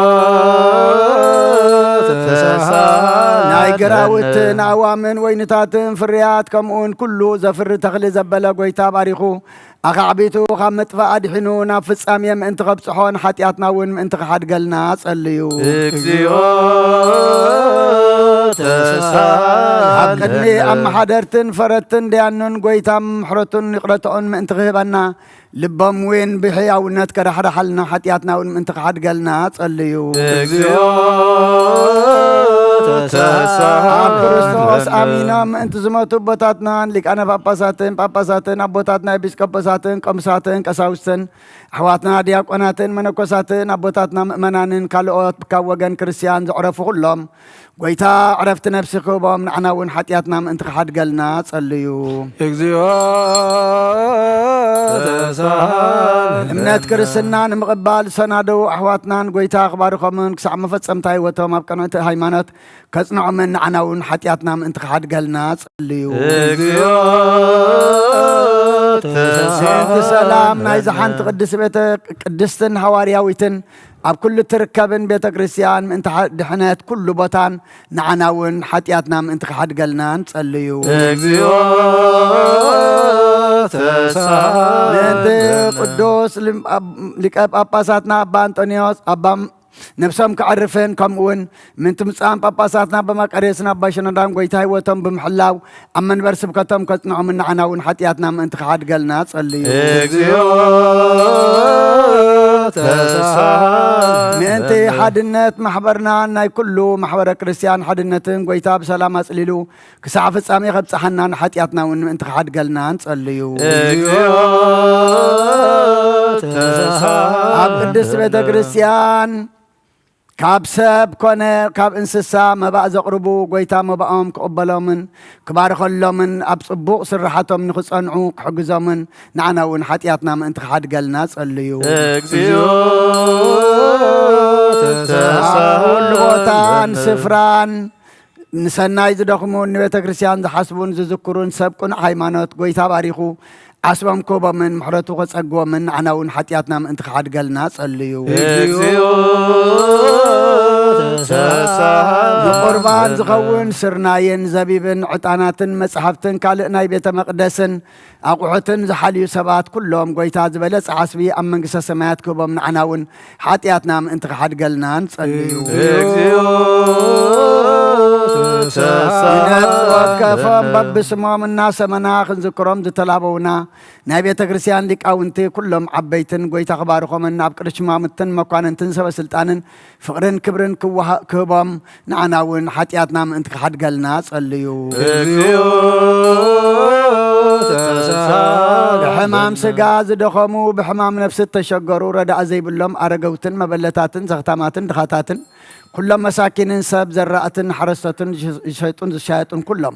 ተሳሃለነ። ናይ ግራውትን ኣእዋምን ወይንታትን ፍርያት ከምኡውን ኩሉ ዘፍሪ ተኽሊ ዘበለ ጎይታ ባሪኹ ኣኻዕቢቱ ካብ ምጥፋእ ኣድሒኑ ናብ ፍጻሜ ምእንቲ ከብጽሖ ንሓጢኣትና እውን ምእንቲ ክሓድገልና ጸልዩ። እግዚኦ ተሳሃለነ። ኣብ ቅድሚ ኣመሓደርትን ፈረድትን ደያኑን ጎይታ ምሕረቱን ይቕረትኦን ምእንቲ ክህበና ልቦም እውን ብሕያውነት ከዳሕዳሓልና ሓጢኣትና እውን ምእንቲ ክሓድገልና ጸልዩ። እግዚኦ ተሳሃለነ። ኣብ ክርስቶስ ኣሚኖም ምእንቲ ዝሞቱ ኣቦታትናን ሊቃነ ጳጳሳትን ጳጳሳትን ኣቦታትና ኤጲስቆጶሳትን ቆምሳትን ቀሳውስትን ኣሕዋትና ዲያቆናትን መነኮሳትን ኣቦታትና ምእመናንን ካልኦት ካብ ወገን ክርስትያን ዘዕረፉ ኩሎም ጎይታ ዕረፍቲ ነፍሲ ክህቦም ንዓና እውን ሓጢኣትና ምእንቲ ክሓድገልና ጸልዩ። እግዚኦ ተሳሃለነ። እምነት ክርስትና ንምቕባል ዝሰናደዉ ኣሕዋትናን ጎይታ ክባርኾምን ክሳዕ መፈጸምታ ህይወቶም ኣብ ቅንዕቲ ሃይማኖት ከጽንዖምን ንዓና እውን ሓጢኣትና ምእንቲ ክሓድገልና ጸልዩ። እግዚኦ ተሳሃለነ። ምእንቲ ሰላም ናይዛ ሓንቲ ቅድስቲ ቤተ ቅድስትን ሃዋርያዊትን ኣብ ኩሉ እትርከብን ቤተ ክርስቲያን ምእንቲ ሓ-፣ ድሕነት ኩሉ ቦታን ንዓና እውን ሓጢኣትና ምእንቲ ክሓድገልና ንጸልዩ። እግዚኦ ተሳሃለነ። ምእንቲ ቅዱስ ሊም-፣ ኣብ-፣ ሊቀ ጳጳሳትና ኣባ ኣንጦንዮስ ኣባ ነብሶም ከዕርፍን ከምኡውን ምእንቲ ምጻን ጳጳሳትና ኣባ መቃርዮስን ኣባ ሽኖዳን ጎይታ ህይወቶም ብምሕላው ኣብ መንበር ስብከቶም ከጽንዖምን ንዓና እውን ሓጢኣትና ምእንቲ ክሓድገልና ጸልዩ። እግዚኦ ተሳሃለነ። ምእንቲ ሓድነት ማሕበርናን ናይ ኩሉ ማሕበረ ክርስትያን ሓድነትን ጎይታ ብሰላም ኣጽሊሉ ክሳዕ ፍጻሜ ከብጽሓናን ሓጢኣትና እውን ምእንቲ ክሓድገልና ንጸልዩ። እግዚኦ ተሳሃለነ። ኣብ ቅድስት ቤተ ክርስቲያን ካብ ሰብ ኮነ ካብ እንስሳ መባእ ዘቕርቡ፣ ጎይታ መባኦም ክቕበሎምን ክባርኸሎምን ኣብ ጽቡቕ ስራሓቶም ንኽጸንዑ ክሕግዞምን ንዓና እውን ሓጢኣትና ምእንቲ ክሓድገልና ጸልዩ። እግዚኦ ኣብ ኩሉ ቦታን ተሳሃለነ። ስፍራን ንሰናይ ዝደኽሙን ንቤተ ክርስቲያን ዝሓስቡን ዝዝክሩን ሰብ ቅኑዕ ሃይማኖት ጎይታ ባሪኹ ዓስቦም ክህቦምን ምሕረቱ ከጸግቦምን ንዓና እውን ሓጢኣትና ምእንቲ ክሓድገልና ጸልዩ። እግዚኦ ተሳሃለነ። ንቁርባን ዝኸውን ስርናይን ዘቢብን ዕጣናትን መጻሕፍትን ካልእ ናይ ቤተ መቕደስን ኣቑሑትን ዝሓልዩ ሰባት ኩሎም ጎይታ ዝበለጸ ዓስቢ ኣብ መንግስተ ሰማያት ክህቦም ንዓና እውን ሓጢኣትና ምእንቲ ክሓድገልና ንጸልዩ። እግዚኦ ተሳሃለነ። ንነፍሲ ወከፎም በብስሞም እናሰመና ክንዝክሮም ዝተላበውና ናይ ቤተ ክርስቲያን ሊቃውንቲ ኩሎም ዓበይትን ጎይታ ክባርኾምን ኣብ ቅዱስ ሽማምትን መኳንንትን ሰበ ስልጣንን ፍቕርን ክብርን ክወሃ-፣ ክህቦም ንዓና እውን ሓጢኣትና ምእንቲ ክሓድገልና ጸልዩ። እግዚኦ ብሕማም ስጋ ዝደኸሙ፣ ብሕማም ነፍሲ እተሸገሩ፣ ረዳእ ዘይብሎም ኣረገውትን መበለታትን ዘኽታማትን ድኻታትን፣ ኩሎም መሳኪንን ሰብ ዘራእትን ሓረስቶትን ዝሸጡን ዝሻየጡን ኩሎም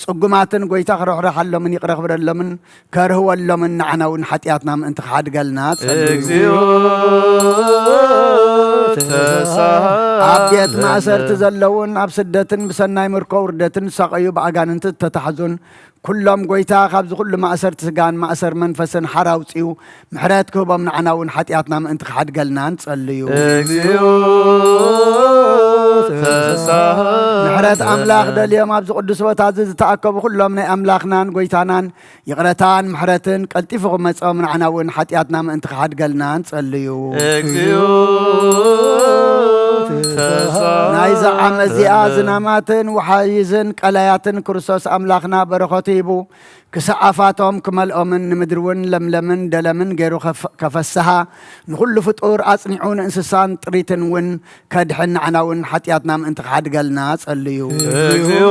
ጽጉማትን፣ ጎይታ ክርሕርሓሎምን ይቕረ ክብለሎምን ከርህወሎምን፣ ንዓና እውን ሓጢኣትና ምእንቲ ክሓድገልና ጸልዩ። እግዚኦ ተሳሃለነ። ኣብ ቤት ማእሰርቲ ዘለውን ኣብ ስደትን ብሰናይ ምርኮ ውርደትን ዝሳቐዩ፣ ብኣጋንንቲ ዝተታሕዙን ኩሎም፣ ጎይታ ካብዚ ኩሉ ማእሰርቲ ስጋን ማእሰር መንፈስን ሓራ ኣውጽኡ ምሕረት ክህቦም፣ ንዓና እውን ሓጢኣትና ምእንቲ ክሓድገልና ንጸልዩ። እግዚኦ ተሳሃለነ። ምሕረት ኣምላኽ ደልዮም ኣብዚ ቅዱስ ቦታ እዚ ዝተኣከቡ ኩሎም ናይ ኣምላኽናን ጎይታናን ይቕረታን ምሕረትን ቀልጢፉ ክመጾም፣ ንዓና እውን ሓጢኣትና ምእንቲ ክሓድገልና ንጸልዩ። እግዚኦ ተሳሃለነ። ናይዛ ዓመት እዚኣ ዝናማትን ወሓይዝን ቀላያትን ክርስቶስ ኣምላኽና በረኸቱ ሂቡ ክሳዓፋቶም ክመልኦምን ንምድሪ እውን ለምለምን ደለምን ገይሩ ከፍ-፣ ከፈስሃ፣ ንኹሉ ፍጡር ኣጽኒዑ ንእንስሳን ጥሪትን እውን ከድሕን፣ ንዓና እውን ሓጢኣትና ምእንቲ ክሓድገልና ጸልዩ። እግዚኦ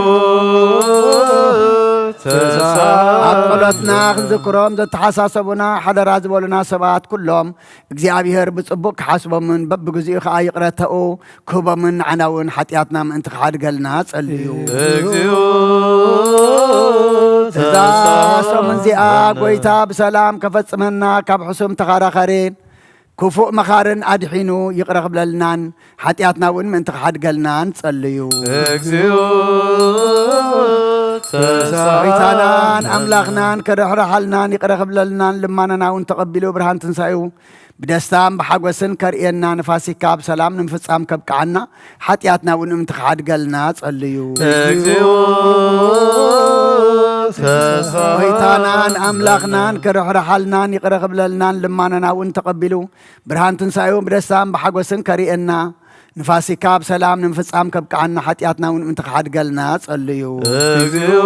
ተሳሃለነ። ኣብ ጸሎትና ክንዝክሮም ዘተሓሳሰቡና ሓደራ ዝበሉና ሰባት ኩሎም እግዚኣብሔር ብጽቡቕ ክሓስቦምን በብግዚኡ ከኣ ይቕረተኡ ክህቦምን፣ ንዓና እውን ሓጢኣትና ምእንቲ ክሓድገልና ጸልዩ። እግዚኦ እዛ ተሳሃለነ። ሰሙን እዚኣ ጎይታ ብሰላም ከፈጽመና፣ ካብ ሕሱም ተኸራኸሬን ክፉእ መኻርን ኣድሒኑ ይቕረ ክብለልናን ሓጢኣትና እውን ምእንቲ ክሓድገልና ንጸልዩ። እግዚኦ ተሳሃለነ። ጎይታናን ኣምላኽናን ክርሕርሓልናን ይቕረ ክብለልናን ልማናና እውን ተቐቢሉ ብርሃን ትንሳኤኡ ብደስታን ብሓጎስን ከርእየና፣ ንፋሲካ ብሰላም ንምፍጻም ከብቅዓና፣ ሓጢኣትና እውን ምእንቲ ክሓድገልና ጸልዩ። እግዚኦ ተሳሃለነ። ጎይታናን ኣምላኽናን ክርሕርሓልናን ይቕረ ክብለልናን ልማናና እውን ተቐቢሉ ብርሃን ትንሳኤኡ ብደስታን ብሓጎስን ከርእየና፣ ንፋሲካ ብሰላም ንምፍጻም ከብቅዓና፣ ሓጢኣትና እውን ምእንቲ ክሓድገልና ጸልዩ። እግዚኦ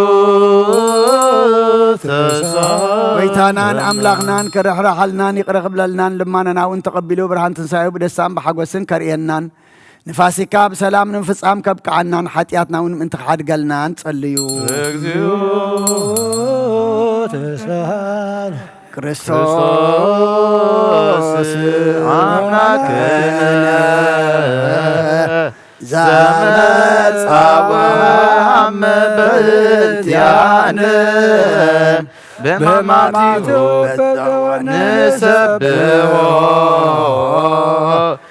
ተሳሃለነ። ጎይታናን ኣምላኽናን ክርሕርሓልናን ይቕረ ክብለልናን ልማናና እውን ተቐቢሉ ብርሃን ትንሳኤኡ ብደስታን ብሓጎስን ከርእየናን ንፋሲካ ብሰላም ንምፍጻም ከብቅዓናን ሓጢኣትና እውን ምእንቲ ክሓድገልና ንጸልዩ። እግዚኦ ተሳሃለነ። ክርስቶስ ክርስቶስ ኣምላክነ ዘመጻ ወሃመ በእንቲኣነ ብሕማማቲሁ ንሰብሖ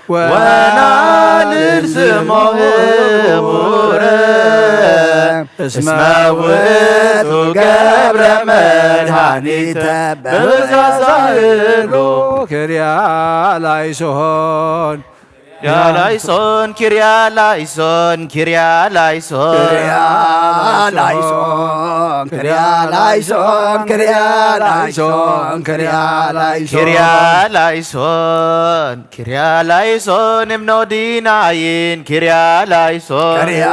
ወናልል ስሞ ህቡረ እስመ ውእቱ ገብረ መድኃኒተ በበዛሳህሎ። ክርያ ላይሶን ኪርያ ላይሶን፣ ኪርያ ላይሶን፣ ኪርያ ላይሶን። ላይሶን ክርያ ላይሶን ክርያ ላይሶን ክርያ ላይሶን ኪርያ ላይሶን፣ ኪርያ ላይሶን እምኖዲናይን ኪርያ ላይሶን። ክርያ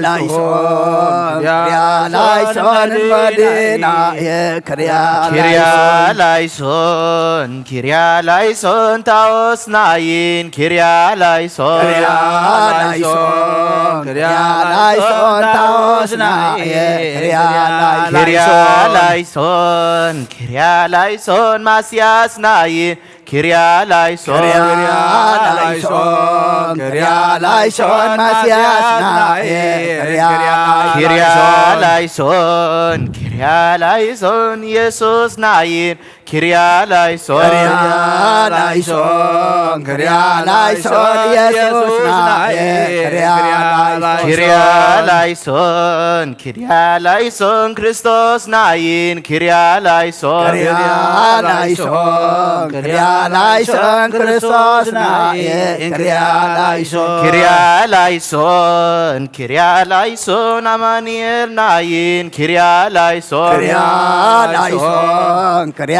ላይሶን ክርያ ላይሶን እምኖዲናይን ክርያ ኪርያ ላይሶን ላይሶን፣ ኪርያ ላይሶን ታኦስናይን ኪርያ ላይሶን። ክርያ ላይሶን ክርያ ላይሶን ታኦስናይን ክርያ ኪርያ ላይሶን ላይሶን፣ ኪርያ ላይሶን ማስያስናይን ኪርያ ላይሶን። ክርያ ላይሶን ክርያ ላይሶን ማስያስናይን ክርያ ኪርያ ላይሶን ላይሶን፣ ኪርያ ላይሶን ኢየሱስናይን ኪርያ ላይሶን። ክርያ ላይሶን ክርያ ላይሶን ኢየሱስናይን ክርያ ላይሶን ኪርያ ላይሶን፣ ኪርያ ላይሶን ክርስቶስናይን ኪርያ ላይሶን። ክርያ ላይሶን ክርያ ላይሶን ክርስቶስናይን ክርያ ላይሶን ኪርያ ላይሶን፣ ኪርያ ላይሶን ኣማኑኤልናይን ኪርያ ላይሶን። ክርያ ላይሶን ክርያ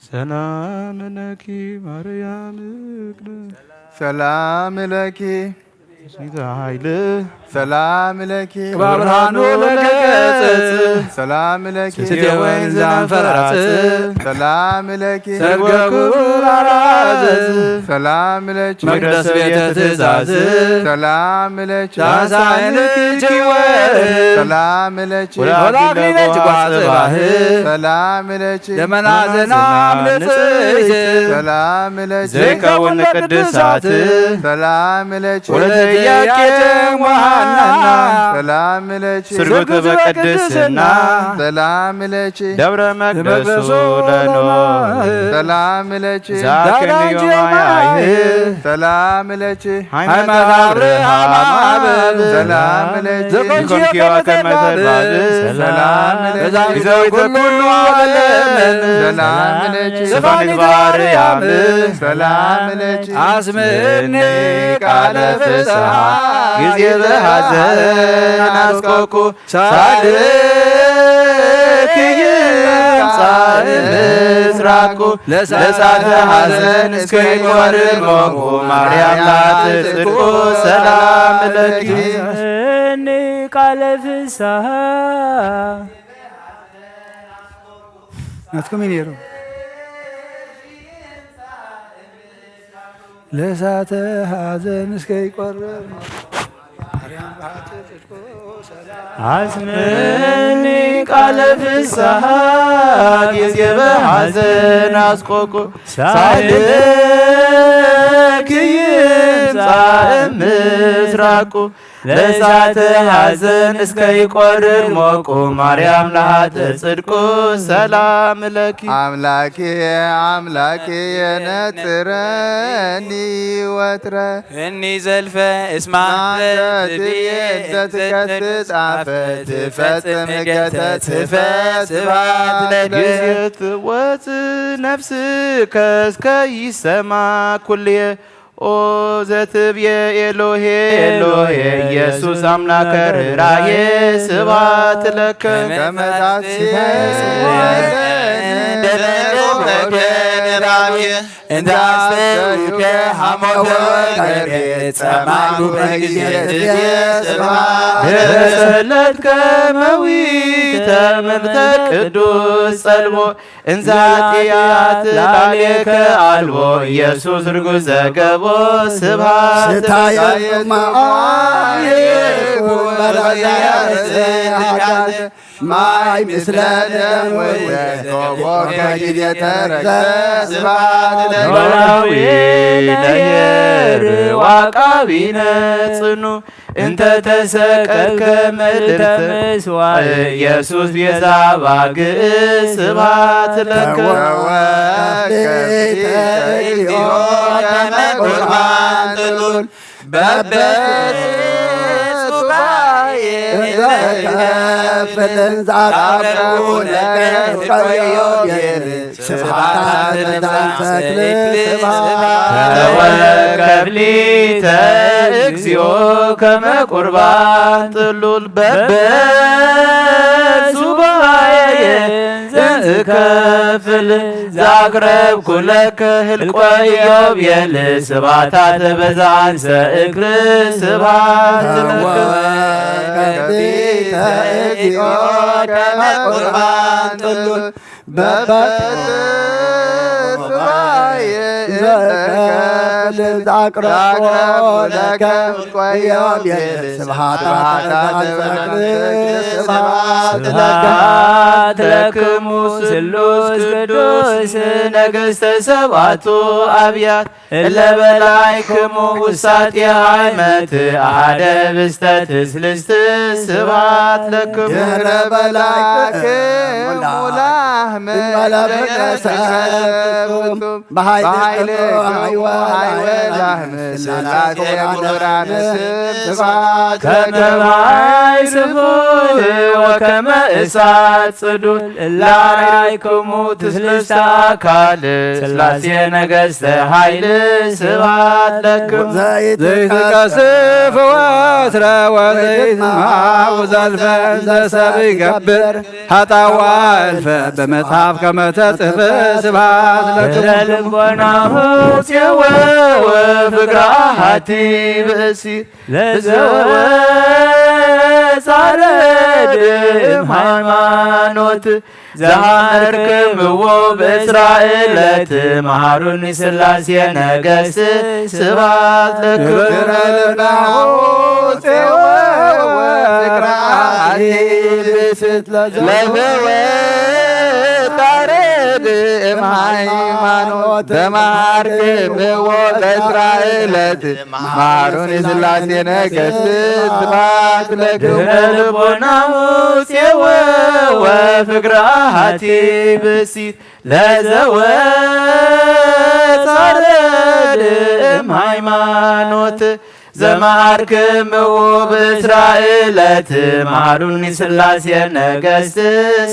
ሰላም ለኪ ማርያም እግለ ሰላም ለኪ ኃይል ሰላም ለኪ ቅባ ብርሃኑ ለገጽ ሰላም ለኪ ስቴ ወይን ዘንፈራጽ ሰላም ለኪ ሰርገ ክቡር አራዝ ሰላም ለኪ መቅደስ ቤተ ትእዛዝ ሰላም ለኪ ዳሳይን ኪወር ሰላም ለኪ ወላኪ ነች ጓጽባህ ሰላም ለኪ ደመና ዝናም ንጽሕት ሰላም ለኪ ዘይከውን ቅድሳት ሰላም ለኪ ወለተ ኢያቄም ወሐና ሰላም ለኪ ስርጉት በቅድስና ሰላም ለኪ ደብረ መቅደሱ ለኖህ ሰላም ለኪ ዛክንዮ ማያይህ ሰላም ለኪ ሃይማኖተ አብርሃም አበብ ሰላም ለኪ ዘኮንኪ ከመ ተባብ ሰላም ለኪ ይዘዊተ ኩሉ ዓለም ሰላም ለኪ ስፋኒ ባርያም ሰላም ለኪ አስምኒ ቃለ ፍስሐ ጊዜ ዘሐዘን አስቆኩ ሳልክ ይምጻእ ምስራቁ ለእሳተ ሐዘን እስከ ይቆርር ሞቁ ማርያም ናት ጽድቁ ሰላም ለኪ እኒ ቃለ ፍስሐ ናትኩም እዩ ነይሩ። ለእሳተ ሐዘን እስከ ይቆርር አስምኒ ቃለ ፍስሐ ጊዜ በሐዘን አስቆቁ ሳልክ ይምጻእ ምስራቁ ለእሳተ ሐዘን እስከ ይቆርር ሞቁ ማርያም ለኃጥእ ጽድቁ ሰላም ለኪ አምላኬ አምላኬ የነጽረኒ ወትረ እኒ ዘልፈ እስማ ማንተ ትብዬ እንተ ትከትት አፈ ትፈጽም ገተ ትፈ ስብሐት ለኪ ጊዜ ትወጽእ ነፍስከ እስከ ይሰማ ኩልየ ኦ ዘትብዬ ኤሎሄ ኤሎሄ ኢየሱስ አምላከ ርራዬ ስብሐት ለከ ከመታስየ እንዳስተውከ ሐሞተ ጸማሙ በጊዜ ስብሐት በሰለት ከመዊ ተምልተ ቅዱስ ጸልሞ እንዛጥያት ላሌከ አልቦ ኢየሱስ ርጉዝ ዘገቦ ስብሐት ስታየ ጽማኦ ይኩን በላያ ማይ ምስለ ደም ወይነ ጊዜ ተረግዘ ስብሐት ለኖላዊ ነየር ዋቃቢነ ጽኑ እንተ ተሰቀልከ ምድር ተመስዋዕ ኢየሱስ ቤዛ ባግዕ ስብሐት ለከ ተወከፊተ እግዚኦ ከመ ቁርባን ጥሉል በበ ሱባኤ እንዘ ከፍልን ዛቀረቡ ለከ ቆዮ ቤል ስብሐት ለመንፈስ ቅዱስ ስብሐት ተወከፍሊተ እግዚኦ ከመ ቁርባን ጥሉል በበ ሱባኤ እንዝከፍል ዛቅረብኩ ለከ ህልቆ ኢዮቤል ስብሐት በዛንሰ እክል ስብሐት ለከ ተወከፍሊተ እግዚኦ ከመ ቁርባን ጥሉል በበ ሱባኤ እንዘከፍል ዛቅረብኩ ለከ ኢዮቤል ስብሐት ስብሐት ለክሙ ስሉስ ቅዱስ ነገሥተ ሰብዓቱ አብያት እለ በላይክሙ ውሳጤ ሃይመት አሐደ ብስተ ትስልስት ስብሐት ለክሙ ድህረ በላይክሙ ላህመ በኃይልክሙ ኃይወ ላህመ ሥላሴ ቁራን ስብሐት ከመ ማይ ስፉሕ ወከመ እሳት ላራይክሙ ትስልስተ ኣካል ስላሴ ነገስተ ኃይል ስብሐት ለክሙ። ዘይትቀስፍ ወትረ ወዘይትማው ዘልፈ እንዘ ሰብ ይገብር ኃጣዋ እልፈ በመጽሐፍ ከመ ተጽፍ ስብሐት ለክሙ። ልቦናሁ ጽወ ወፍቅራ ሃቲ ብእሲ ለዘወፃረድ ሃይማኖት ዘሃመርክምዎ ብእስራኤለት መሃሩኒ ስላሴ ነገስት ስብሐት ለክሙ። ለዘወፃረድ ሃይማኖት ዘመሃርክምዎ በእስራኤለት መሃሩኒ ስላሴ ነገስት ስብሐት ለክሙ። ልቦናሁ ጼወ ወፍቅራ ሃቲ ብእሲት ለዘወፃረድ እም ሃይማኖት ዘመሃርክምዎ ብእስራኤለት መሃሩኒ ስላሴ ነገስት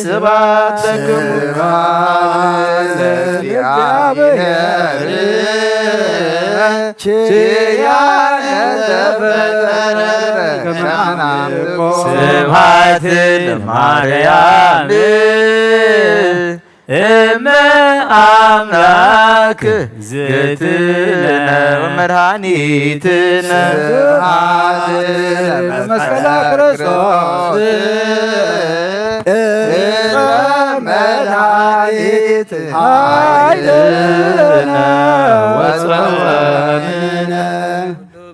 ስብሐት ለክሙ። ስብሐት ለእግዚአብሔር ኪያነ ዘፈጠረ ከመ አምልኮ። ስብሐት ለማርያም እመ አምላክ ዝትነ ወመድኃኒትነ። ስብሐት ለመስቀለ ክርስቶስ እመ መድኃኒት ኃይልነ ወጸወንነ።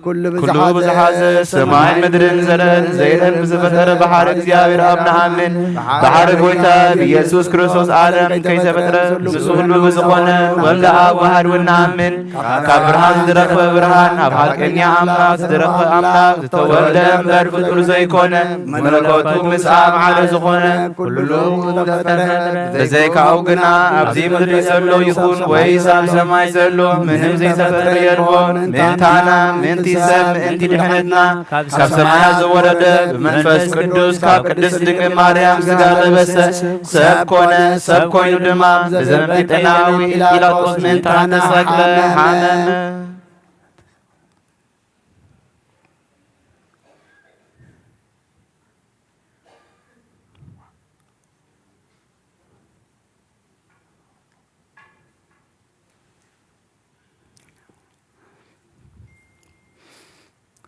ኩሉ ኩሉ ብዙሓዘ ሰማይ ምድርን ዘረን ዘይረን ብዝፈጠረ ባሕሪ እግዚኣብሔር ኣብ ንኣምን። ባሕሪ ጎይታ ብኢየሱስ ክርስቶስ ዓለም ከይተፈጥረ ምስ ኩሉ ብዝኾነ ወልደ ኣብ ዋህድ እውን ንኣምን። ካብ ብርሃን ዝረኽበ ብርሃን፣ ኣብ ሓቀኛ ኣምላኽ ዝረኽበ ኣምላኽ ዝተወልደ እምበር ፍጡር ዘይኮነ፣ መለኮቱ ምስ ኣብ ዓለ ዝኾነ ኩሉ ተፈጠረ። ብዘይካኡ ግና ኣብዚ ምድሪ ዘሎ ይኹን ወይስ ኣብ ሰማይ ዘሎ ምንም ዘይተፈጠረ የልቦን። ምእንታና፣ ምእንቲ ሰብ፣ ምእንቲ ድሕነትና ካብ ሰማያት ዝወረደ ብመንፈስ ቅዱስ ካብ ቅድስት ድንግል ማርያም ሥጋ ለበሰ ሰብ ኮነ። ሰብ ኮይኑ ድማ ብዘመን ጴንጤናዊ ጲላጦስ ምእንታና ተሰቅለ፣ ሓመመ።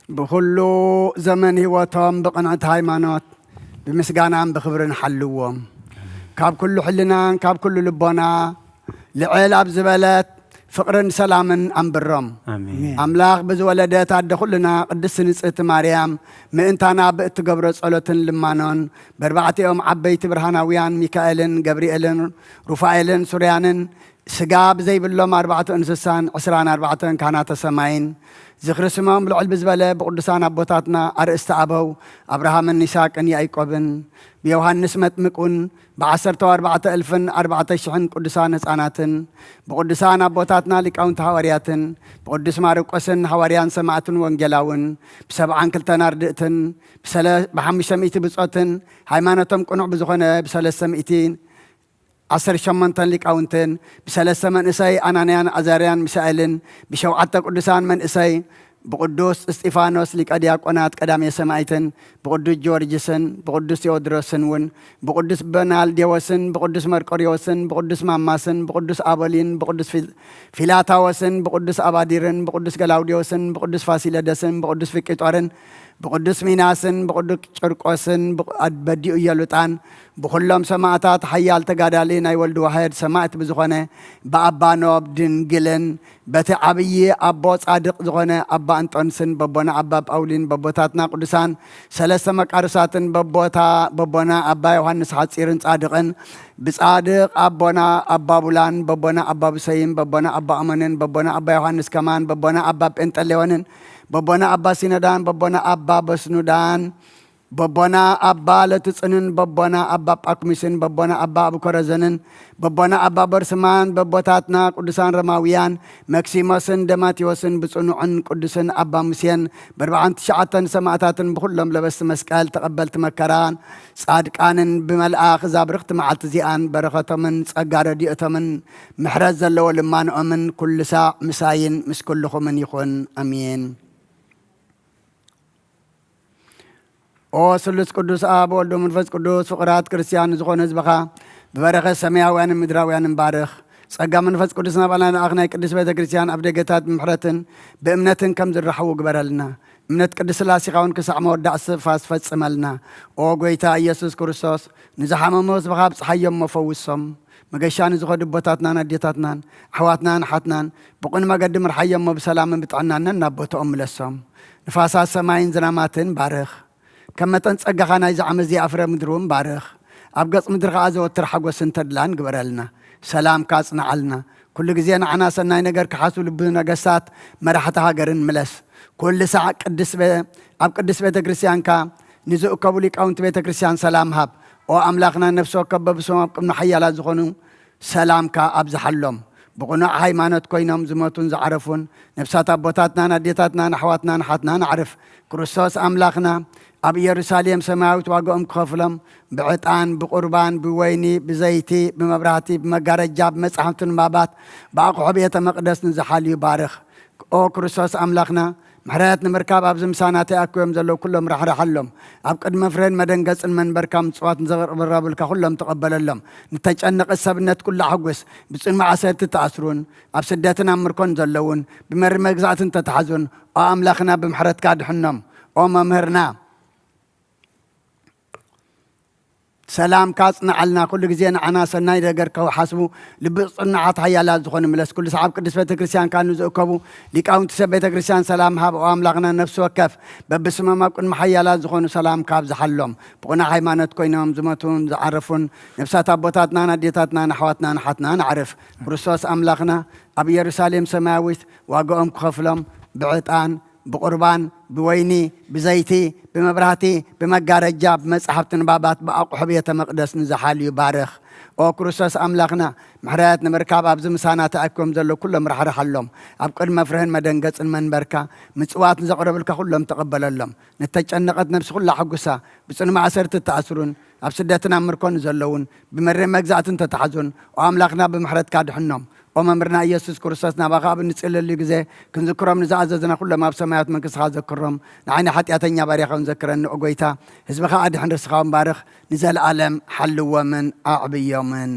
ብኹሉ ዘመን ህይወቶም ብቕንዕቲ ሃይማኖት፣ ብምስጋናን ብኽብርን ሓልዎም። ካብ ኩሉ ሕልናን ካብ ኩሉ ልቦና ልዕል ኣብ ዝበለት ፍቕርን ሰላምን ኣንብሮም። ኣሜን። ኣምላኽ ብዝወለደት ኣደ ኩልና ቅድስቲ ንጽህቲ ማርያም ምእንታና ብእትገብሮ ጸሎትን ልማኖን በርባዕቲኦም ዓበይቲ ብርሃናውያን ሚካኤልን ገብርኤልን ሩፋኤልን ሱርያንን ስጋ ብዘይብሎም ኣርባዕተ እንስሳን ዕስራን ኣርባዕተን ካህናተ ሰማይን ዝኽሪ ስሞም ልዕል ብዝበለ ብቅዱሳን ኣቦታትና ኣርእስቲ ኣበው ኣብርሃምን ይስሐቅን ያዕቆብን ብዮሃንስ መጥምቅ እውን ብዓሰርተ ኣርባዕተ እልፍን ኣርባዕተ ሽሕን ቅዱሳን ህፃናትን ብቅዱሳን ኣቦታትና ሊቃውንቲ ሃዋርያትን ብቅዱስ ማርቆስን ሃዋርያን ሰማዕትን ወንጌላውን ብሰብዓን ክልተን ኣርድእትን ብሰለ- ብሓሙሽተ ሚእቲ ብጾትን ሃይማኖቶም ቅኑዕ ብዝኾነ ብሰለስተ ሚእቲ ዓሰርተ ሸሞንተን ሊቃውንትን ብሰለስተ መንእሰይ ኣናንያን ኣዛርያን ሚሳኤልን ብሸውዓተ ቅዱሳን መንእሰይ ብቅዱስ እስጢፋኖስ ሊቀ ዲያቆናት ቀዳሜ ሰማዕትን ብቅዱስ ጊዮርጊስን ብቅዱስ ቴዎድሮስን እውን ብቅዱስ በናልዴዎስን ብቅዱስ መርቆሪዎስን ብቅዱስ ማማስን ብቅዱስ ኣቦሊን ብቅዱስ ፊል- ፊላታዎስን ብቅዱስ ኣባዲርን ብቅዱስ ገላውዴዎስን ብቅዱስ ፋሲለደስን ብቅዱስ ፊቂጦርን ብቅዱስ ሚናስን ብቅዱስ ጭርቆስን ብቅ- በዲኡ ኢየሉጣን ብኹሎም ሰማዕታት ሓያል ተጋዳሊ ናይ ወልድ ዋሕድ ሰማዕት ብዝኾነ ብኣባ ኖብ ድንግልን በቲ ዓብዪ ኣቦ ጻድቕ ዝኾነ ኣባ እንጦንስን በቦና ኣባ ጳውሊን በቦታትና ቅዱሳን ሰለስተ መቃርሳትን በቦታ በቦና ኣባ ዮሃንስ ሓጺርን ጻድቕን ብጻድቕ ኣቦና ኣባ ቡላን በቦና ኣባ ብሰይን በቦና ኣባ ኣሞንን በቦና ኣባ ዮሃንስ ከማን በቦና ኣባ ጴንጠሌዎንን በቦና ኣባ ሲኖዳን በቦና ኣባ በስኑዳን በቦና ኣባ ለትጽንን በቦና ኣባ ጳኩሚስን በቦና ኣባ ኣብኮረዘንን በቦና ኣባ በርስማን በቦታትና ቅዱሳን ረማውያን መክሲሞስን ደማቴዎስን ብጽኑዕን ቅዱስን ኣባ ሙሴን በርብዓን ትሽዓተን ሰማእታትን ብኹሎም ለበስቲ መስቀል ተቐበልቲ መከራን ጻድቃንን ብመልኣኽ እዛ ብርኽቲ መዓልቲ እዚኣን በረኸቶምን ጸጋ ረድኤቶምን ምሕረት ዘለዎ ልማንኦምን ኩሉ ሳዕ ምሳይን ምስ ኩልኹምን ይኹን። ኣሜን። ኦ ስሉስ ቅዱስ ኣብ ወልዶ መንፈስ ቅዱስ ፍቕራት ክርስቲያን ዝኾነ ህዝብኻ ብበረኸት ሰማያውያንን ምድራውያንን ባርኽ። ጸጋ መንፈስ ቅዱስ ናባና ልኣኽ ናይ ቅድስት ቤተ ክርስቲያን ኣብ ደገታት ብምሕረትን ብእምነትን ከም ዝረሓዉ ግበረልና። እምነት ቅድስት ስላሴኻውን ክሳዕ መወዳእ ስፋስ ፈጽመልና። ኦ ጎይታ ኢየሱስ ክርስቶስ ንዝሓመሙ ህዝብኻ ኣብጽሓዮም እሞ ፈውሶም። መገሻ ንዝኸዱ ኣቦታትናን ኣዴታትናን ኣሕዋትናን ሓትናን ብቕን መገዲ ምርሓዮም እሞ ብሰላምን ብጥዕናን ናብ ቦታኦም ምለሶም። ንፋሳት ሰማይን ዝናማትን ባርኽ። ከም መጠን ጸጋኻ ናይዚ ዓመት እዚኣ ፍረ ምድሪ እውን ባርኽ። ኣብ ገጽ ምድሪ ከኣ ዘወትር ሓጎስን ተድላን ግበረልና። ሰላምካ ኣጽንዓልና። ኩሉ ግዜ ንዓና ሰናይ ነገር ክሓስቡ ልቢ ነገስታት መራሕቲ ሃገርን ምለስ። ኩሉ ሳዕ ቅድስ ቤ-፣ ኣብ ቅድስት ቤተ ክርስቲያንካ ንዝእከቡ ሊቃውንቲ ቤተ ክርስቲያን ሰላም ሃብ። ኦ ኣምላኽና ነፍሲ ወከፍ በብስሞም ኣብ ቅድሚ ሓያላት ዝኾኑ ሰላምካ ኣብዝሓሎም። ብቕኑዕ ሃይማኖት ኮይኖም ዝሞቱን ዝዓረፉን ነፍሳት ኣቦታትናን ኣዴታትናን ኣሕዋትናን ሓትናን ኣዕርፍ። ክርስቶስ ኣምላኽና ኣብ ኢየሩሳሌም ሰማያዊት ዋጋኦም ክኸፍሎም ብዕጣን፣ ብቁርባን፣ ብወይኒ፣ ብዘይቲ፣ ብመብራህቲ፣ ብመጋረጃ፣ ብመጻሕፍቲ ንባባት፣ ብኣቕሑ ቤተ መቕደስ ንዝሓልዩ ባርኽ። ኦ ክርስቶስ ኣምላኽና፣ ምሕረት ንምርካብ ኣብዚ ምሳና ተኣኪቦም ዘለዉ ኩሎም ራሕርሓሎም። ኣብ ቅድሚ ፍሬን መደንገጽን መንበርካ ምጽዋት ንዘቕርበልካ ኩሎም ተቐበለሎም። ንተጨነቐት ሰብነት ኩሉ ኣሕጉስ። ብጽኑዕ ማእሰርቲ ተኣስሩን ኣብ ስደትን ኣብ ምርኮን ዘለዉን ብመሪ መግዛእትን ተታሕዙን ኦ ኣምላኽና ብምሕረትካ ድሕኖም። ኦ መምህርና ሰላምካ ኣጽንዓልና። ኩሉ ግዜ ንዓና ሰናይ ነገር ከውሓስቡ ልቢ ጽኑዓት ሓያላት ዝኾኑ ምለስ። ኩሉ ሰዓብ ቅድስት ቤተ ክርስቲያንካ ንዝእከቡ ሊቃውንቲ ሰብ ቤተ ክርስቲያን ሰላም ሃብ። ኦ ኣምላኽና ነፍሲ ወከፍ በብስሞም ኣብ ቅድሚ ሓያላት ዝኾኑ ሰላምካ ኣብዝሓሎም። ብቑና ሃይማኖት ኮይኖም ዝሞቱን ዝዓረፉን ነፍሳት ኣቦታትናን ኣዴታትናን ኣሕዋትናን ሓትናን ኣዕርፍ። ክርስቶስ ኣምላኽና ኣብ ኢየሩሳሌም ሰማያዊት ዋጋኦም ክኸፍሎም ብዕጣን ብቁርባን፣ ብወይኒ፣ ብዘይቲ፣ ብመብራህቲ፣ ብመጋረጃ፣ ብመጻሕፍቲ ንባባት፣ ብኣቑሑ ቤተ መቕደስ ንዝሓልዩ ባርኽ። ኦ ክርስቶስ ኣምላኽና፣ ምሕረት ንምርካብ ኣብዚ ምሳና ተኣኪቦም ዘለዉ ኩሎም ራሕርሓሎም። ኣብ ቅድሚ መፍርህን መደንገጽን መንበርካ ምጽዋት ንዘቕረብልካ ኩሎም ተቐበለሎም። ንተጨነቐት ነብሲ ኩላ ሕጉሳ፣ ብጽኑ ማእሰርቲ እተኣስሩን ኣብ ስደትን ኣብ ምርኮን ዘለዉን ብመሪር መግዛእትን ተታሕዙን ኦ ኣምላኽና ብምሕረትካ ድሕኖም። ኦ መምህርና ኢየሱስ ክርስቶስ ናባኻ ኣብ እንጽለሉ ግዜ ክንዝክሮም ንዝኣዘዝና ኩሎም ኣብ ሰማያት መንግስትኻ ዘክሮም። ንዓይኒ ሓጢኣተኛ ባርያኻ እውን ዘክረኒ ኦ ጎይታ። ህዝብኻ ኣድሕን ርስኻ እውን ባርኽ። ንዘለኣለም ሓልዎምን ኣዕብዮምን።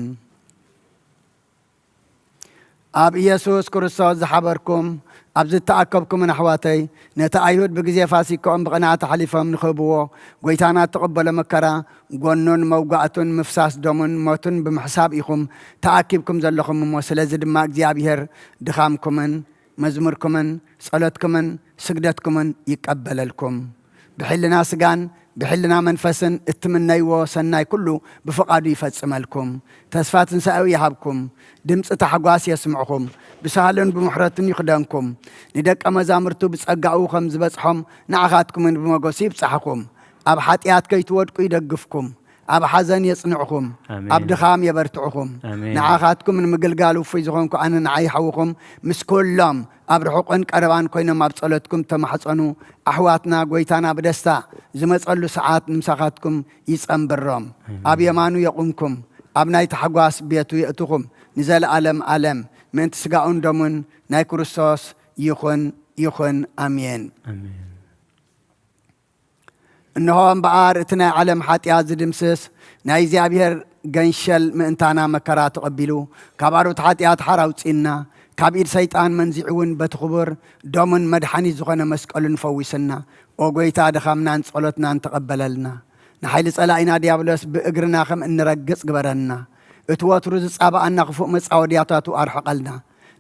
ኣብ ኢየሱስ ክርስቶስ ዝሓበርኩም ኣብዚ እተኣከብኩምን ኣሕዋተይ፣ ነቲ ኣይሁድ ብግዜ ፋሲካኦም ብቕንኣት ኣሕሊፎም ንኽህብዎ፣ ጐይታና እተቐበሎ መከራ፣ ጐኑን መውጋእቱን ምፍሳስ ደሙን ሞቱን ብምሕሳብ ኢኹም ተኣኪብኩም ዘለኹም እሞ፣ ስለዚ ድማ እግዚኣብሔር ድኻምኩምን መዝሙርኩምን ጸሎትኩምን ስግደትኩምን ይቀበለልኩም። ብሕልና ስጋን ብሕልና መንፈስን እትምነይዎ ሰናይ ኩሉ ብፍቓዱ ይፈጽመልኩም። ተስፋ ትንሳኤኡ ይሃብኩም። ድምጺ ታሕጓስ የስምዕኹም። ብሳህሉን ብምሕረቱን ይኽደንኩም። ንደቀ መዛሙርቱ ብጸጋኡ ከም ዝበጽሖም ንዓኻትኩምን ብመጎሱ ይብጻሕኹም። ኣብ ሓጢኣት ከይትወድቁ ይደግፍኩም። ኣብ ሓዘን የጽንዕኹም። ኣሜን። ኣብ ድኻም የበርትዕኹም። ኣሜን። ንዓኻትኩም ንምግልጋል ውፉይ ዝኾንኩ ኣነ ንዓይ ሓውኹም ምስ ኩሎም ኣብ ርሑቕን ቀረባን ኮይኖም ኣብ ጸሎትኩም ተማሕጸኑ። ኣሕዋትና ጐይታና ብደስታ ዝመጸሉ ሰዓት ንምሳኻትኩም ይጸንብሮም። ኣሜን። ኣብ የማኑ የቑምኩም። ኣብ ናይ ታሕጓስ ቤቱ የእትኹም። ንዘለኣለም ኣለም ምእንቲ ስጋኡን ደሙን ናይ ክርስቶስ ይኹን፣ ይኹን። ኣሜን። ኣሜን። እንሆ እምበኣር እቲ ናይ ዓለም ሓጢኣት ዝድምስስ ናይ እግዚኣብሔር ገንሸል ምእንታና መከራ ተቐቢሉ፣ ካብ ኣርዑት ሓጢኣት ሓራ ኣውጺእና፣ ካብ ኢድ ሰይጣን መንዚዑ እውን በቲ ክቡር ደሙን መድሓኒት ዝኾነ መስቀሉን ፈዊስና። ኦ ጐይታ፣ ድኻምናን ጸሎትናን ተቐበለልና። ንሓይሊ ጸላኢና ዲያብሎስ ብእግርና ከም እንረግጽ ግበረና። እቲ ወትሩ ዝጻባኣና ክፉእ መጻወድያታቱ ኣርሕቐልና።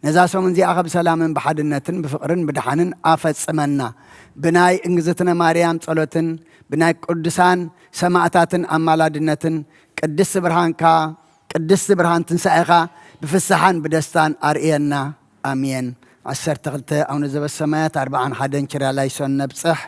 ነዛ ሰሙን እዚኣ ኸ ብሰላምን ብሓድነትን ብፍቕርን ብድሓንን ኣፈጽመና። ብናይ እንግዝትነ ማርያም ጸሎትን ብናይ ቅዱሳን ሰማእታትን ኣማላድነትን ቅድስቲ ብርሃንካ፣ ቅድስቲ ብርሃን ትንሳኤኻ ብፍስሓን ብደስታን ኣርእየና። ኣሜን። ዓሰርተ ክልተ ኣቡነ ዘበሰማያት፣ ኣርብዓን ሓደን ኪርያላይሶን ነብጽሕ።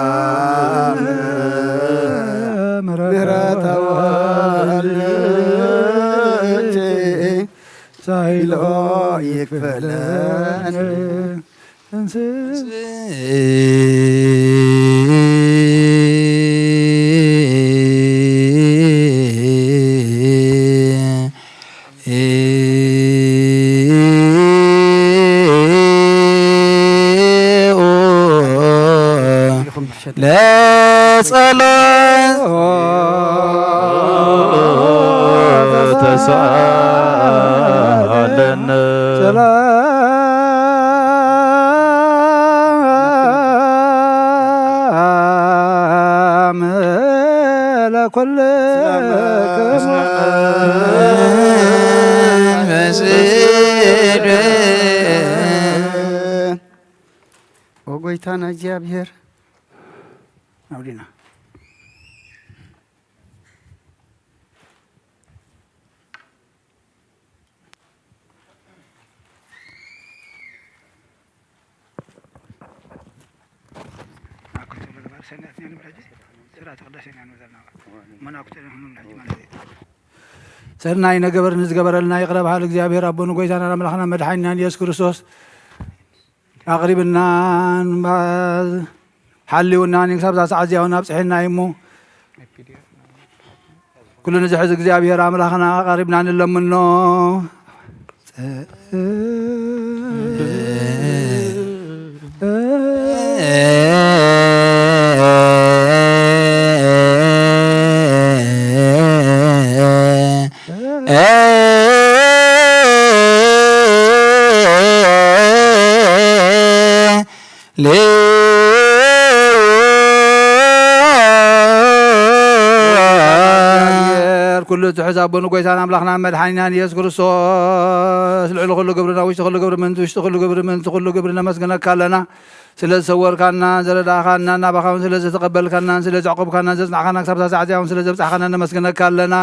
ማርያም ምሕረተ ወልድኪ ሳይሎ ይክፈለን። ለጸሎት ተሳለነ። ሰላም ለኩልክሙ። ኦ ጎይታና እግዚኣብሔር፣ ኣውዲና። ሰናይ ነገበርን ዝገበረልና ይቕረ በሃል እግዚኣብሔር ኣቦን ጎይታናን ኣምላኽና መድሓኒናን ኢየሱስ ክርስቶስ ኣቕሪብናን ሓልዩናን ክሳብ እዛ ሰዓት እዚኣ እውን ኣብፅሒና እዩ እሞ፣ ኩሉ ንዝሕዝ እግዚኣብሔር ኣምላኽና ኣቐሪብና ንለምኖ። እግዚኣብሔር ኩሉ ትሕዝ ኣቦን ጎይታን ኣምላኽና መድሓኒናን ኢየሱስ ክርስቶስ፣ ልዕሊ ኩሉ ግብርና፣ ውሽጢ ኩሉ ግብሪ፣ ምእንቲ ውሽጢ ኩሉ ግብሪ፣ ምእንቲ ኩሉ ግብሪ ነመስግነካ ኣለና። ስለ ዝሰወርካና፣ ዘረዳእካና፣ ናባኻ እውን ስለ ዝተቐበልካናን ስለ ዘዕቆብካናን ዘጽናዕካና፣ ክሳብ እዛ ሰዓት እዚኣ እውን ስለ ዘብጻሕካና ነመስግነካ ኣለና።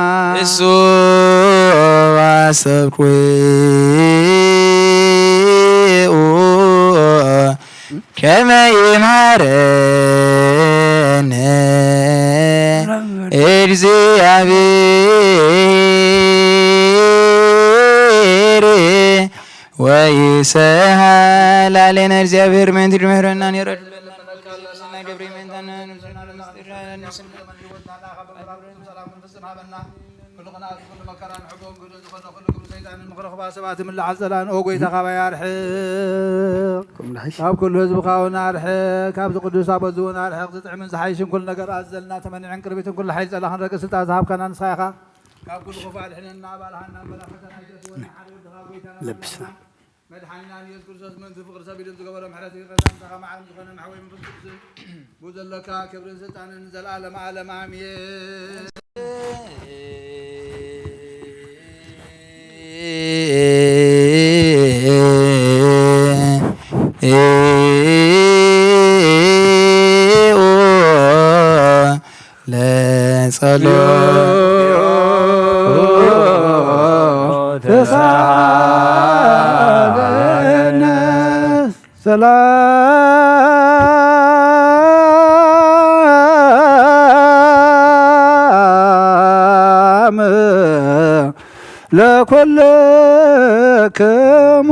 እሱ ኣሰብኩ ከመ ይምሃረነ እግዚኣብሔር ወይሰሃላለነ። እግዚኣብሔር ምእንቲ ድምሕረና ነይረ። ኩሉ ቕንኣት፣ ኩሉ መከራ፣ ንዕቦ እንግዶ ዝኾነ ኩሉ ግብሪ ሰይጣንን ምኽሪ ክፉኣት ሰባትን ምልዓል ጸላእን፣ ኦ ጎይታ፣ ካባይ ኣርሕቕ። ካብ ኩሉ ህዝብኻ እውን ኣርሕቕ፣ ካብዚ ቅዱስ ታቦት እውን ኣርሕቕ። ዝጥዕምን ዝሓይሽን ኩሉ ነገር ኣዘልና፣ ተመኒዕን ቅርቢትን ኩሉ ሓይሊ ጸላእኽን ረቂ ስልጣን ዝሃብካና ንስኻ ኢኻ። ካብ ኩሉ ክፉእ ኣድሕነና፣ ኣባልሃና፣ ኣመላኽተና፣ ኣይተስወና፣ ሓደ ወድኻ ጎይታና ለብስና። መድሓኒና ኢየሱስ ክርስቶስ ምእንቲ ፍቕሪ ሰብ ኢሉ ዝገበሮ ምሕረት ይቕረታ ምሳኻ መዓር ዝኾነ መሕወይ መንፈስ ቅዱስን ብኡ ዘለካ ክብርን ስልጣንን ንዘለኣለም ዓለም ኣሜን። ለጸሎት ተሳለነ። ሰላም ለኩልክሙ።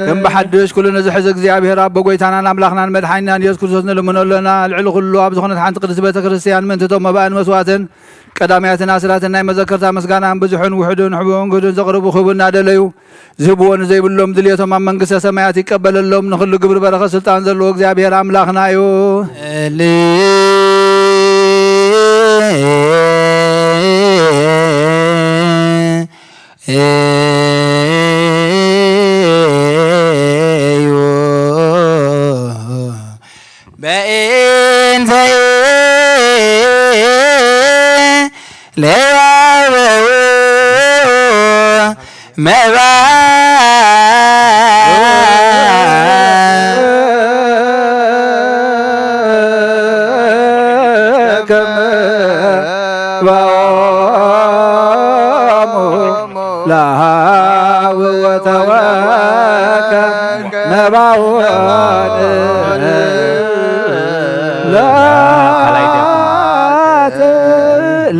ከም ብሓድሽ ኩሉ ንዝሕዝ እግዚኣብሔር ኣቦ ጎይታናን ኣምላኽናን መድሓኒናን ኢየሱስ ክርስቶስ ንልምኖ ኣለና። ልዕሊ ኩሉ ኣብ ዝኾነት ሓንቲ ቅድስቲ ቤተ ክርስቲያን ምእንቲ እቶም መባእን መስዋእትን ቀዳማያትን ኣስራትን ናይ መዘከርታ ምስጋና ብዙሕን ውሑድን ሕቡእን ግህዱን ዘቕርቡ ክህቡ እናደለዩ ዝህብዎ ንዘይብሎም ድልየቶም ኣብ መንግስተ ሰማያት ይቀበለሎም። ንኹሉ ግብሪ በረኸት ስልጣን ዘለዎ እግዚኣብሔር ኣምላኽና እዩ። በእንተ ለዋበው መባ ዛሃብ ወተወከ መባወን ላት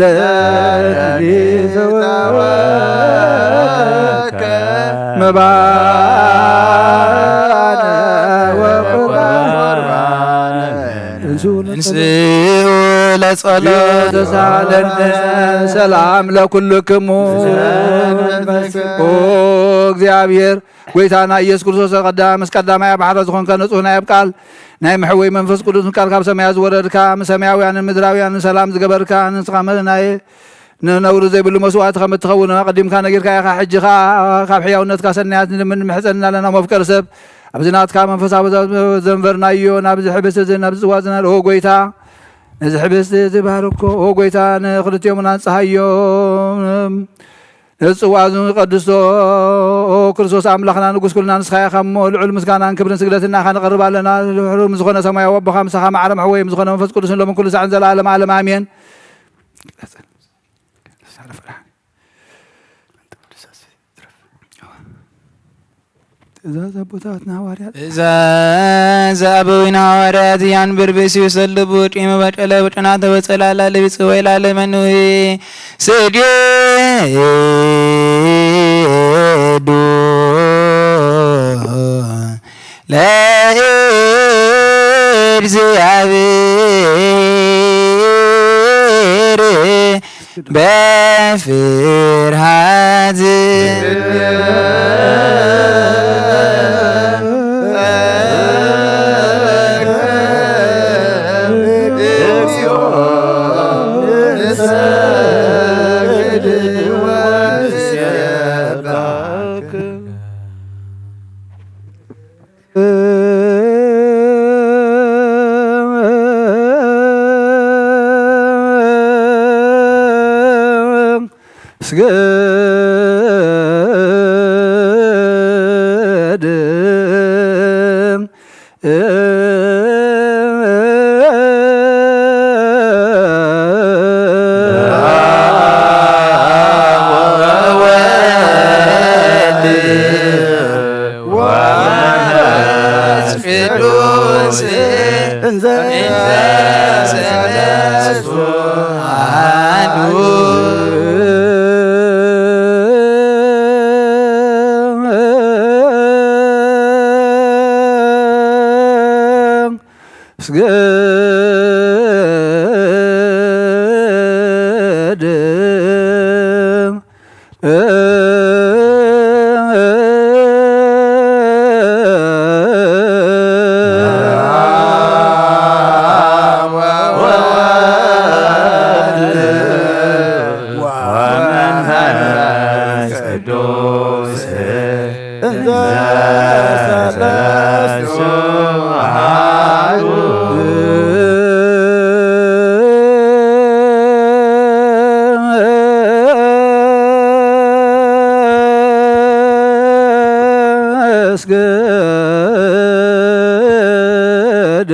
ለሊት ወከ መባነ ወቁርባነ። እንስኡ ለጸሎት። ተሳለነ ሰላም ለኩልክሙ። ኦ እግዚኣብሔር፣ ጎይታና ኢየሱስ ክርስቶስ፣ ቀዳ-፣ ምስ ቀዳማይ ኣብ ባሕሪ ዝኾንካ ንጹህ ናይ ኣብ ቃል ናይ መሕወይ መንፈስ ቅዱስ ቃል ካብ ሰማያት ዝወረድካ፣ ምስ ሰማያውያንን ምድራውያንን ሰላም ዝገበርካ፣ ንስኻ መ-፣ ናይ ንነውሪ ዘይብሉ መስዋእቲ ከም እትኸውን ኣቐዲምካ ነጊርካ ኢኻ። ሕጂ ኸኣ ካብ ሕያውነትካ ሰናያት ንልምን፣ ንምሕጸን ኣለና። መፍቀሪ ሰብ፣ ኣብዚ ናትካ መንፈሳዊ ዘንበርናዮ፣ ናብዚ ሕብስቲ እዚ፣ ናብዚ ጽዋ እዚ፣ ኦ ጎይታ፣ ነዚ ሕብስቲ እዚ ባርኮ፣ ኦ ጎይታ፣ ንኽልቲኦም ኣንጽሃዮም። ነዚ ጽዋ እዚ ቀድሶ፣ ኦ ክርስቶስ ኣምላኽና ንጉስ ኩልና ንስኻ ኢኻ እሞ፣ ልዑል ምስጋናን ክብርን ስግደትን ንዓኻ ነቕርብ ኣለና። ድሕሩ ምስ ዝኾነ ሰማያዊ ኣቦኻ፣ ምሳኻ ማዕረ መሕወይ፣ ምስ ዝኾነ መንፈስ ቅዱስን ሎምን ኩሉ ሳዕን ዘለዓለም ዓለም ኣሜን። ትእዛዝ ኣቦታትና ሃዋርያት። ትእዛዝ ኣበዊና ሃዋርያት ያንብር ብእሲው ሰልቡ ጢሙ በጨለ ብጥና ተበጸላላ ለቢጽ ወይላ ለመንዊ ሰዲዱ ለእግዚአብሔር በፍርሃት ስገድ ወወልድ ወመንፈስ ቅዱስ እንዘ ሰለስቱ አሐዱ። ስገድ ወመንፈስ ቅዱስ እንዘ ሰለስቱ አሐዱ። እስገድ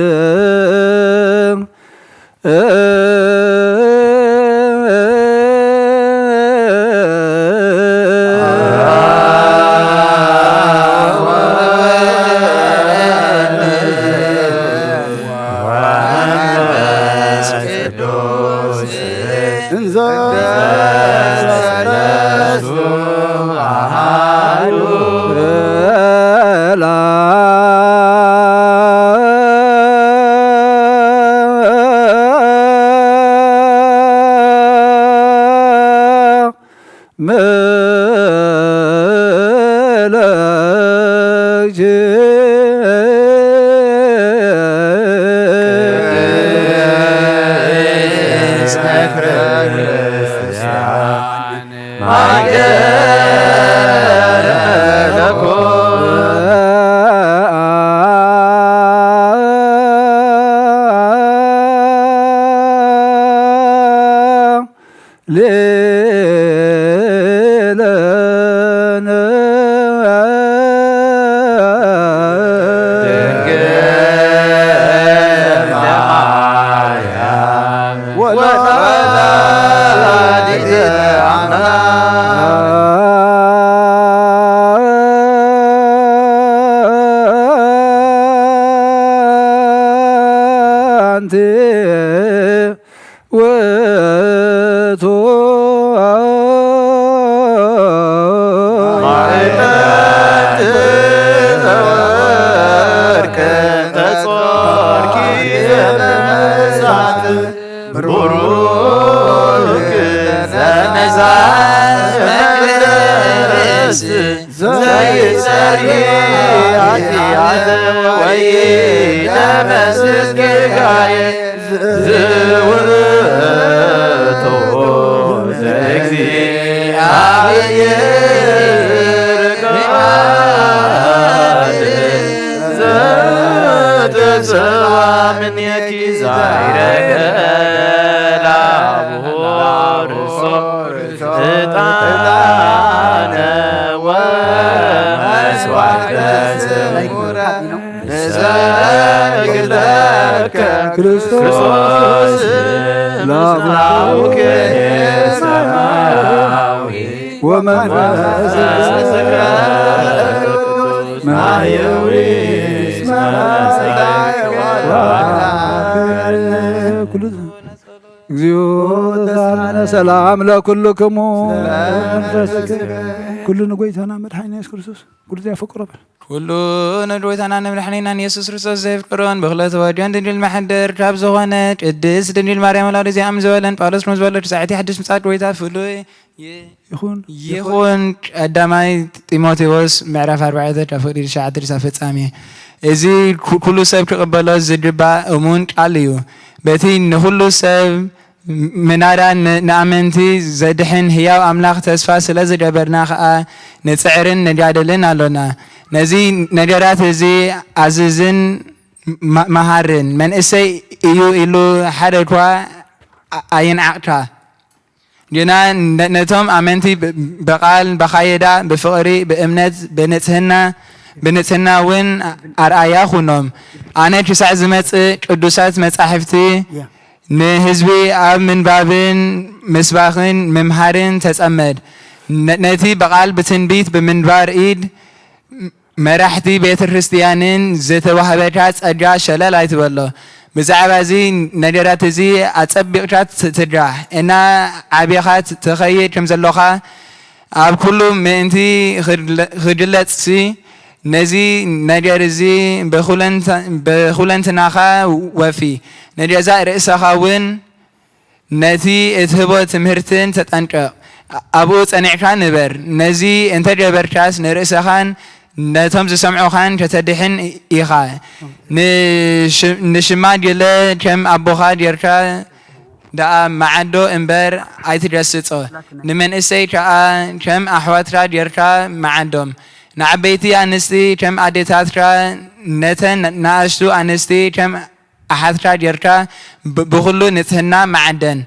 ኃጢአት ወይ ደመስስ ጌጋዬ ዝውርቶ ዘእግዚአብሔር ቃል ዘተሰዋ ምኔኪ ዛይረገ ላብሆ ርእሶ ዕጣነ ወመስዋዕተ ስሙረ ንሰግድ ለከ ክርስቶስ ላቡከ ሰማያዊ ወመንፈስከ ቅዱስ ማየዊ ኩሉ እግዚኦ ተሳነ ሰላም ለኩልክሙ መንፈስከ ኩሉ ንጎይታና መድሓኒና የሱስ ክርስቶስ ኩሉ ዘየፈቅሮ በል። ኩሉ ንጎይታና ንመድሓኒና ንየሱስ ክርስቶስ ዘየፍቅሮን ብኽለት ወዲዮን ድንግል መሐደር ካብ ዝኾነ ቅድስት ድንግል ማርያም ወላዲት ኣምላኽ ዝበለን ጳውሎስ ከም ዝበሎ ትስዓቲ ሓድሽ ምጽኣት ጎይታ ፍሉይ ይ- ይኹን። ይኹን። ቀዳማይ ጢሞቴዎስ ምዕራፍ ኣርባዕተ ካብ ፍቕዲ ትሽዓተ ክሳብ ፍጻሜ። እዚ ኩ- ኩሉ ሰብ ክቕበሎ ዝግባእ እሙን ቃል እዩ። በቲ ንኹሉ ሰብ ምናዳ ን- ንኣመንቲ ዘድሕን ህያው ኣምላኽ ተስፋ ስለ ዝገበርና ኸኣ ንጽዕርን ንጋደልን ኣሎና። ነዚ ነገራት እዚ ኣዝዝን ማ- መሃርን መንእሰይ እዩ ኢሉ ሓደ እኳ ኣ- ኣይንዓቕካ። ግና ነ- ነቶም ኣመንቲ ብ- ብቓል፣ ብኻየዳ፣ ብፍቕሪ፣ ብእምነት፣ ብንጽህና ብንጽህና እውን ኣርኣያ ኩኖም። ኣነ ክሳዕ ዝመጽእ ቅዱሳት መጻሕፍቲ ንህዝቢ ኣብ ምንባብን ምስባኽን ምምሃርን ተጸመድ። ነ- ነቲ ብቓል ብትንቢት ብምንባር ኢድ መራሕቲ ቤተ ክርስቲያንን ዝተዋህበካ ጸጋ ሸለል ኣይትበሎ። ብዛዕባ እዚ ነገራት እዚ ኣጸቢቕካ ት- ትድራሕ እና ዓቢኻ ት- ትኸይድ ከም ዘሎኻ ኣብ ኩሉ ምእንቲ ክድለ- ክግለጽሲ ነዚ ነገር እዚ ብኹለንተ- ብኹለንትናኻ ወፊ። ንገዛእ ርእሰኻ እውን ነቲ እትህቦ ትምህርትን ተጠንቀቕ። ኣብኡ ጸኒዕካ ንበር። ነዚ እንተ ገበርካስ ንርእስኻን ነቶም ዝሰምዑኻን ከተድሕን ኢኻ። ንሽ- ንሽማግለ ከም ኣቦኻ ጌርካ ደኣ መዓዶ እምበር ኣይትገስጾ። ንመንእሰይ ከኣ ከም ኣሕዋትካ ጌርካ መዓዶም። ንዓበይቲ ኣንስቲ ከም ኣዴታትካ፣ ነተን ንኣሽቱ ኣንስቲ ከም ኣሓትካ ጌርካ ብ- ብኹሉ ንጽህና መዓደን።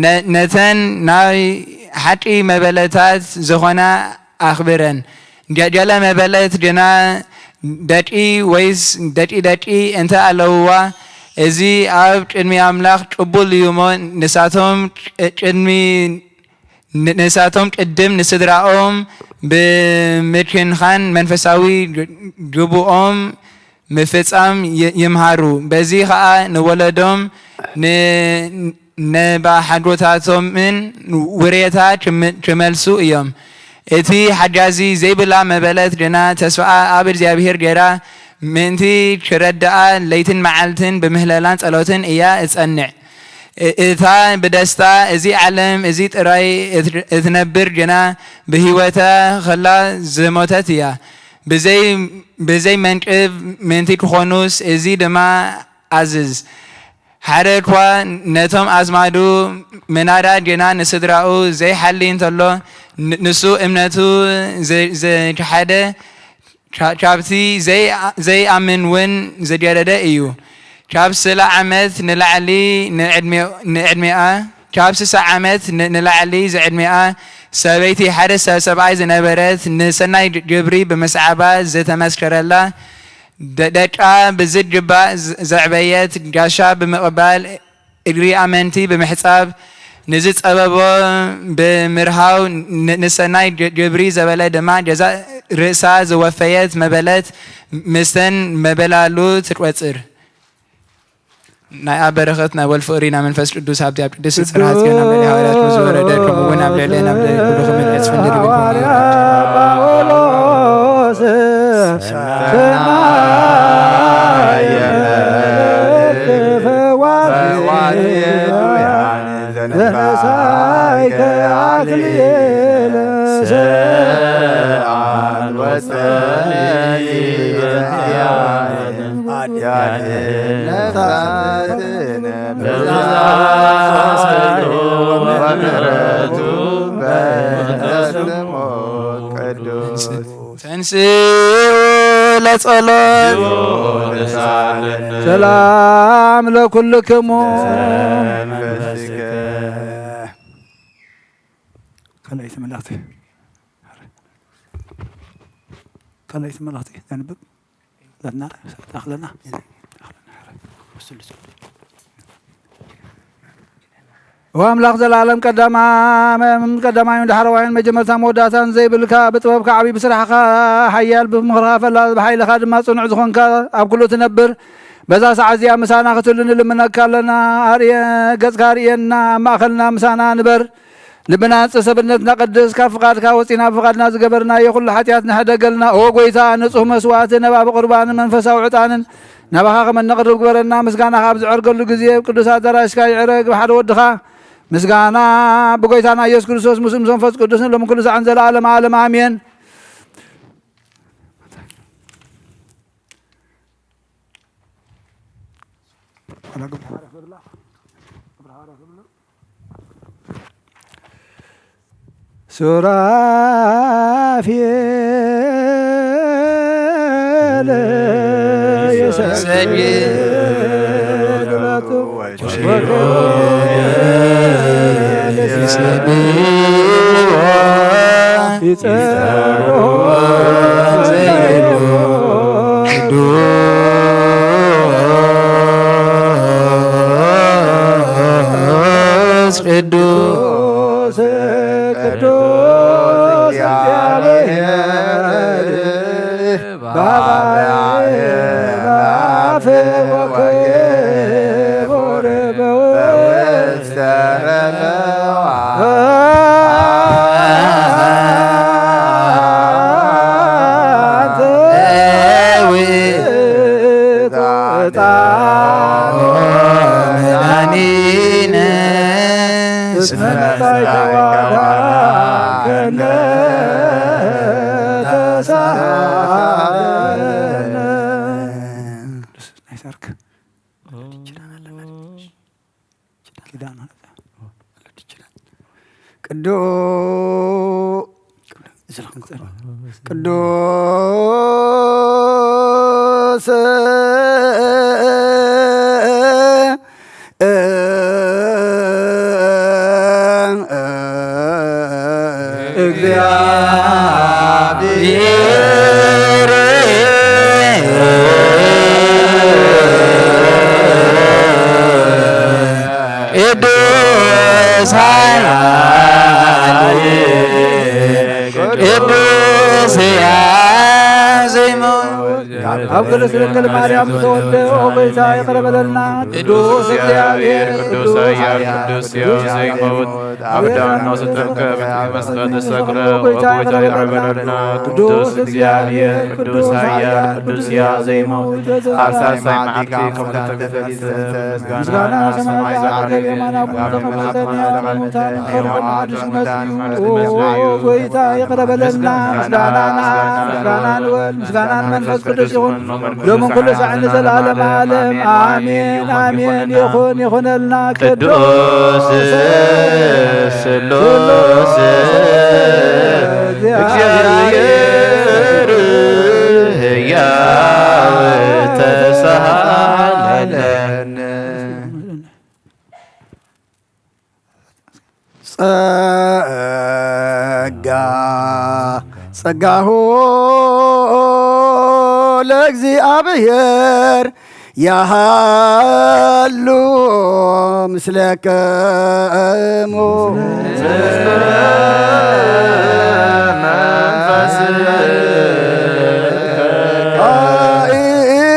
ነ- ነተን ናይ ሓቂ መበለታት ዝኾና ኣኽብረን። ገ- ገለ መበለት ግና ደቂ ወይስ ደቂ ደቂ እንተ ኣለውዋ፣ እዚ ኣብ ቅድሚ ኣምላኽ ቅቡል እዩ እሞ፣ ንሳቶም ቅ- ቅድሚ ን- ንሳቶም ቅድም ንስድራኦም ብምክንኻን መንፈሳዊ ግ- ግቡኦም ምፍጻም ይ- ይምሃሩ። በዚ ኸኣ ንወለዶም ን- ነባሓጎታቶምን ውሬታ ክም- ክመልሱ እዮም። እቲ ሓጋዚ ዘይብላ መበለት ግና ተስፋኣ ኣብ እግዚኣብሔር ገይራ ምእንቲ ክረድኣ ለይትን መዓልትን ብምህለላን ጸሎትን እያ እጸንዕ። እ- እታ ብደስታ እዚ ዓለም እዚ ጥራይ እት- እትነብር ግና ብህይወታ ኸላ ዝሞተት እያ። ብዘይ ብዘይ መንቅብ ምእንቲ ክኾኑስ እዚ ድማ ኣዝዝ። ሓደ እኳ ነቶም ኣዝማዱ ምናዳ ግና ንስድራኡ ዘይሓሊ እንተሎ ን- ንሱ እምነቱ ዘ- ዘክሓደ ካ- ካብቲ ዘይ- ዘይኣምን እውን ዝገደደ እዩ። ካብ ስላ ዓመት ንላዕሊ ንዕድሜ- ንዕድሜኣ ካብ ስሳ ዓመት ን- ንላዕሊ ዝዕድሜኣ ሰበይቲ ሓደ ሰብ ሰብኣይ ዝነበረት ንሰናይ ግ- ግብሪ ብምስዓባ ዝተመስከረላ ደ- ደቃ ብዝግባእ ዝ- ዘዕበየት ጋሻ ብምቕባል እግሪ ኣመንቲ ብምሕጻብ ንዝጸበቦ ብምርሃው ን- ንሰናይ ግ- ግብሪ ዘበለ ድማ ገዛእ ርእሳ ዝወፈየት መበለት ምስተን መበላሉ ትቆጽር። ናይ ኣብ በረኸት ናይ ወልድ ፍቕሪ ናይ መንፈስ ቅዱስ ሃብቲ ኣብ ቅድስት ጽርሃ ጽዮን ኣብ ልዕሊ ሃዋርያት ምስ ወረደ ከምኡ እውን ኣብ ልዕሊ ናብ ልዕሊ ኩሉ ክምልዕጽ ፍንድል ቢልኩም ይውረድ። ጸልይ በእንቲአነ ኃጢአትነ ነፍሳትነ ብዝሓሎ ወምሕረቱ በእንተ ስሙ ቅዱስ። ተንሥኡ ለጸሎት። ሰላም ለኩልክሙ። ካልኣይቲ መልእኽቲ፣ ካልኣይቲ መልእኽቲ ዘንብብ ለና ተኣኽለና። ወኣምላኽ ዘላለም ቀዳማ-፣ ቀዳማይን ዳሕረዋይን መጀመርታ መወዳእታን ዘይብልካ፣ ብጥበብካ ዓቢ፣ ብስራሕካ ሓያል፣ ብምኽርኻ ፈላጥ፣ ብሓይልኻ ድማ ጽኑዕ ዝኾንካ፣ ኣብ ኩሉ ትነብር፣ በዛ ሰዓት እዚኣ ምሳና ክትህሉ ንልምነካ ኣለና። ኣርየ-፣ ገጽካ ኣርእየና፣ ኣብ ማእከልና ምሳና ንበር። ልብና ንጽህ፣ ሰብነትና ቀድስ፣ ካብ ፍቓድካ ወጺና ብፍቓድና ዝገበርናዮ ኩሉ ሓጢኣት ንሕደገልና። ኦ ጐይታ፣ ንጹህ መስዋእቲ፣ ነባቢ ቁርባንን መንፈሳዊ ዕጣንን ናባኻ ከም እነቕርብ ግበረና። ምስጋናኻ ኣብ ዝዐርገሉ ግዜ፣ ኣብ ቅዱስ ኣዳራሽካ ይዕረግ፣ ብሓደ ወድኻ ምስጋና ብጐይታና ኢየሱስ ክርስቶስ፣ ምስ መንፈስ ቅዱስን ሎሚ ኩሉ ሳዕን ዘለዓለም ዓለም ኣሜን። ሱራፌል ይሰግድ ሎቱ ይጸርዎ ዘይብሉ ቅዱስ ቅዱስ ቅዱስ እግዚአብሔር በአርያም በአፈ ወክቡር በውስተ ረብዋ። አንተ ውእቱ ዕጣኑ መድኃኒነ እስመ መጻእከ ወሃብከነ ተሳሃለነ። ናይ ሰርክ ኪዳን ማለት ነው። ቅዱስ ቅዱስ እግዚአብሔር ቅዱስ ኃያል ቅዱስ ሕያው ዘይመውት ካብ ቅድስት ድንግል ማርያም ዝተወልደ ኦ ጌታ ይቕረ በለልና። ቅዱስ እግዚአብሔር ቅዱስ ኃያል ቅዱስ ሕያው ዘይመውት ኣብ ዳኖ ዝተንከ መስቀል ተሰቅለ ኦ ጌታ ይቕረ በለልና። ቅዱስ እግዚአብሔር ቅዱስ ኃያል ቅዱስ ሕያው ዘይመውት ኣብ ሳልሳይ መዓልቲ ከም ዝተንከ ምስጋና ሰማይ ዝዓረገ የማን ኣቦና ተመስገን። ኦ ጐይታ ይቕረ በለልና። ምስጋናና ምስጋና ንወልድ ምስጋና ንወልድ ምስጋና ንመንፈስ ቅዱስ ይኹን ሎምን ኩሉ ሳዕ ንዘለዓለም ዓለም ኣሜን ኣሜን። ይኹን ይኹነልና። ቅዱስ ስሉስ እግዚአብሔር ሕያው ተሳሃለነ። ጸጋ ጸጋሁ ለእግዚአብሔር ያሃሉ ምስሌክሙ።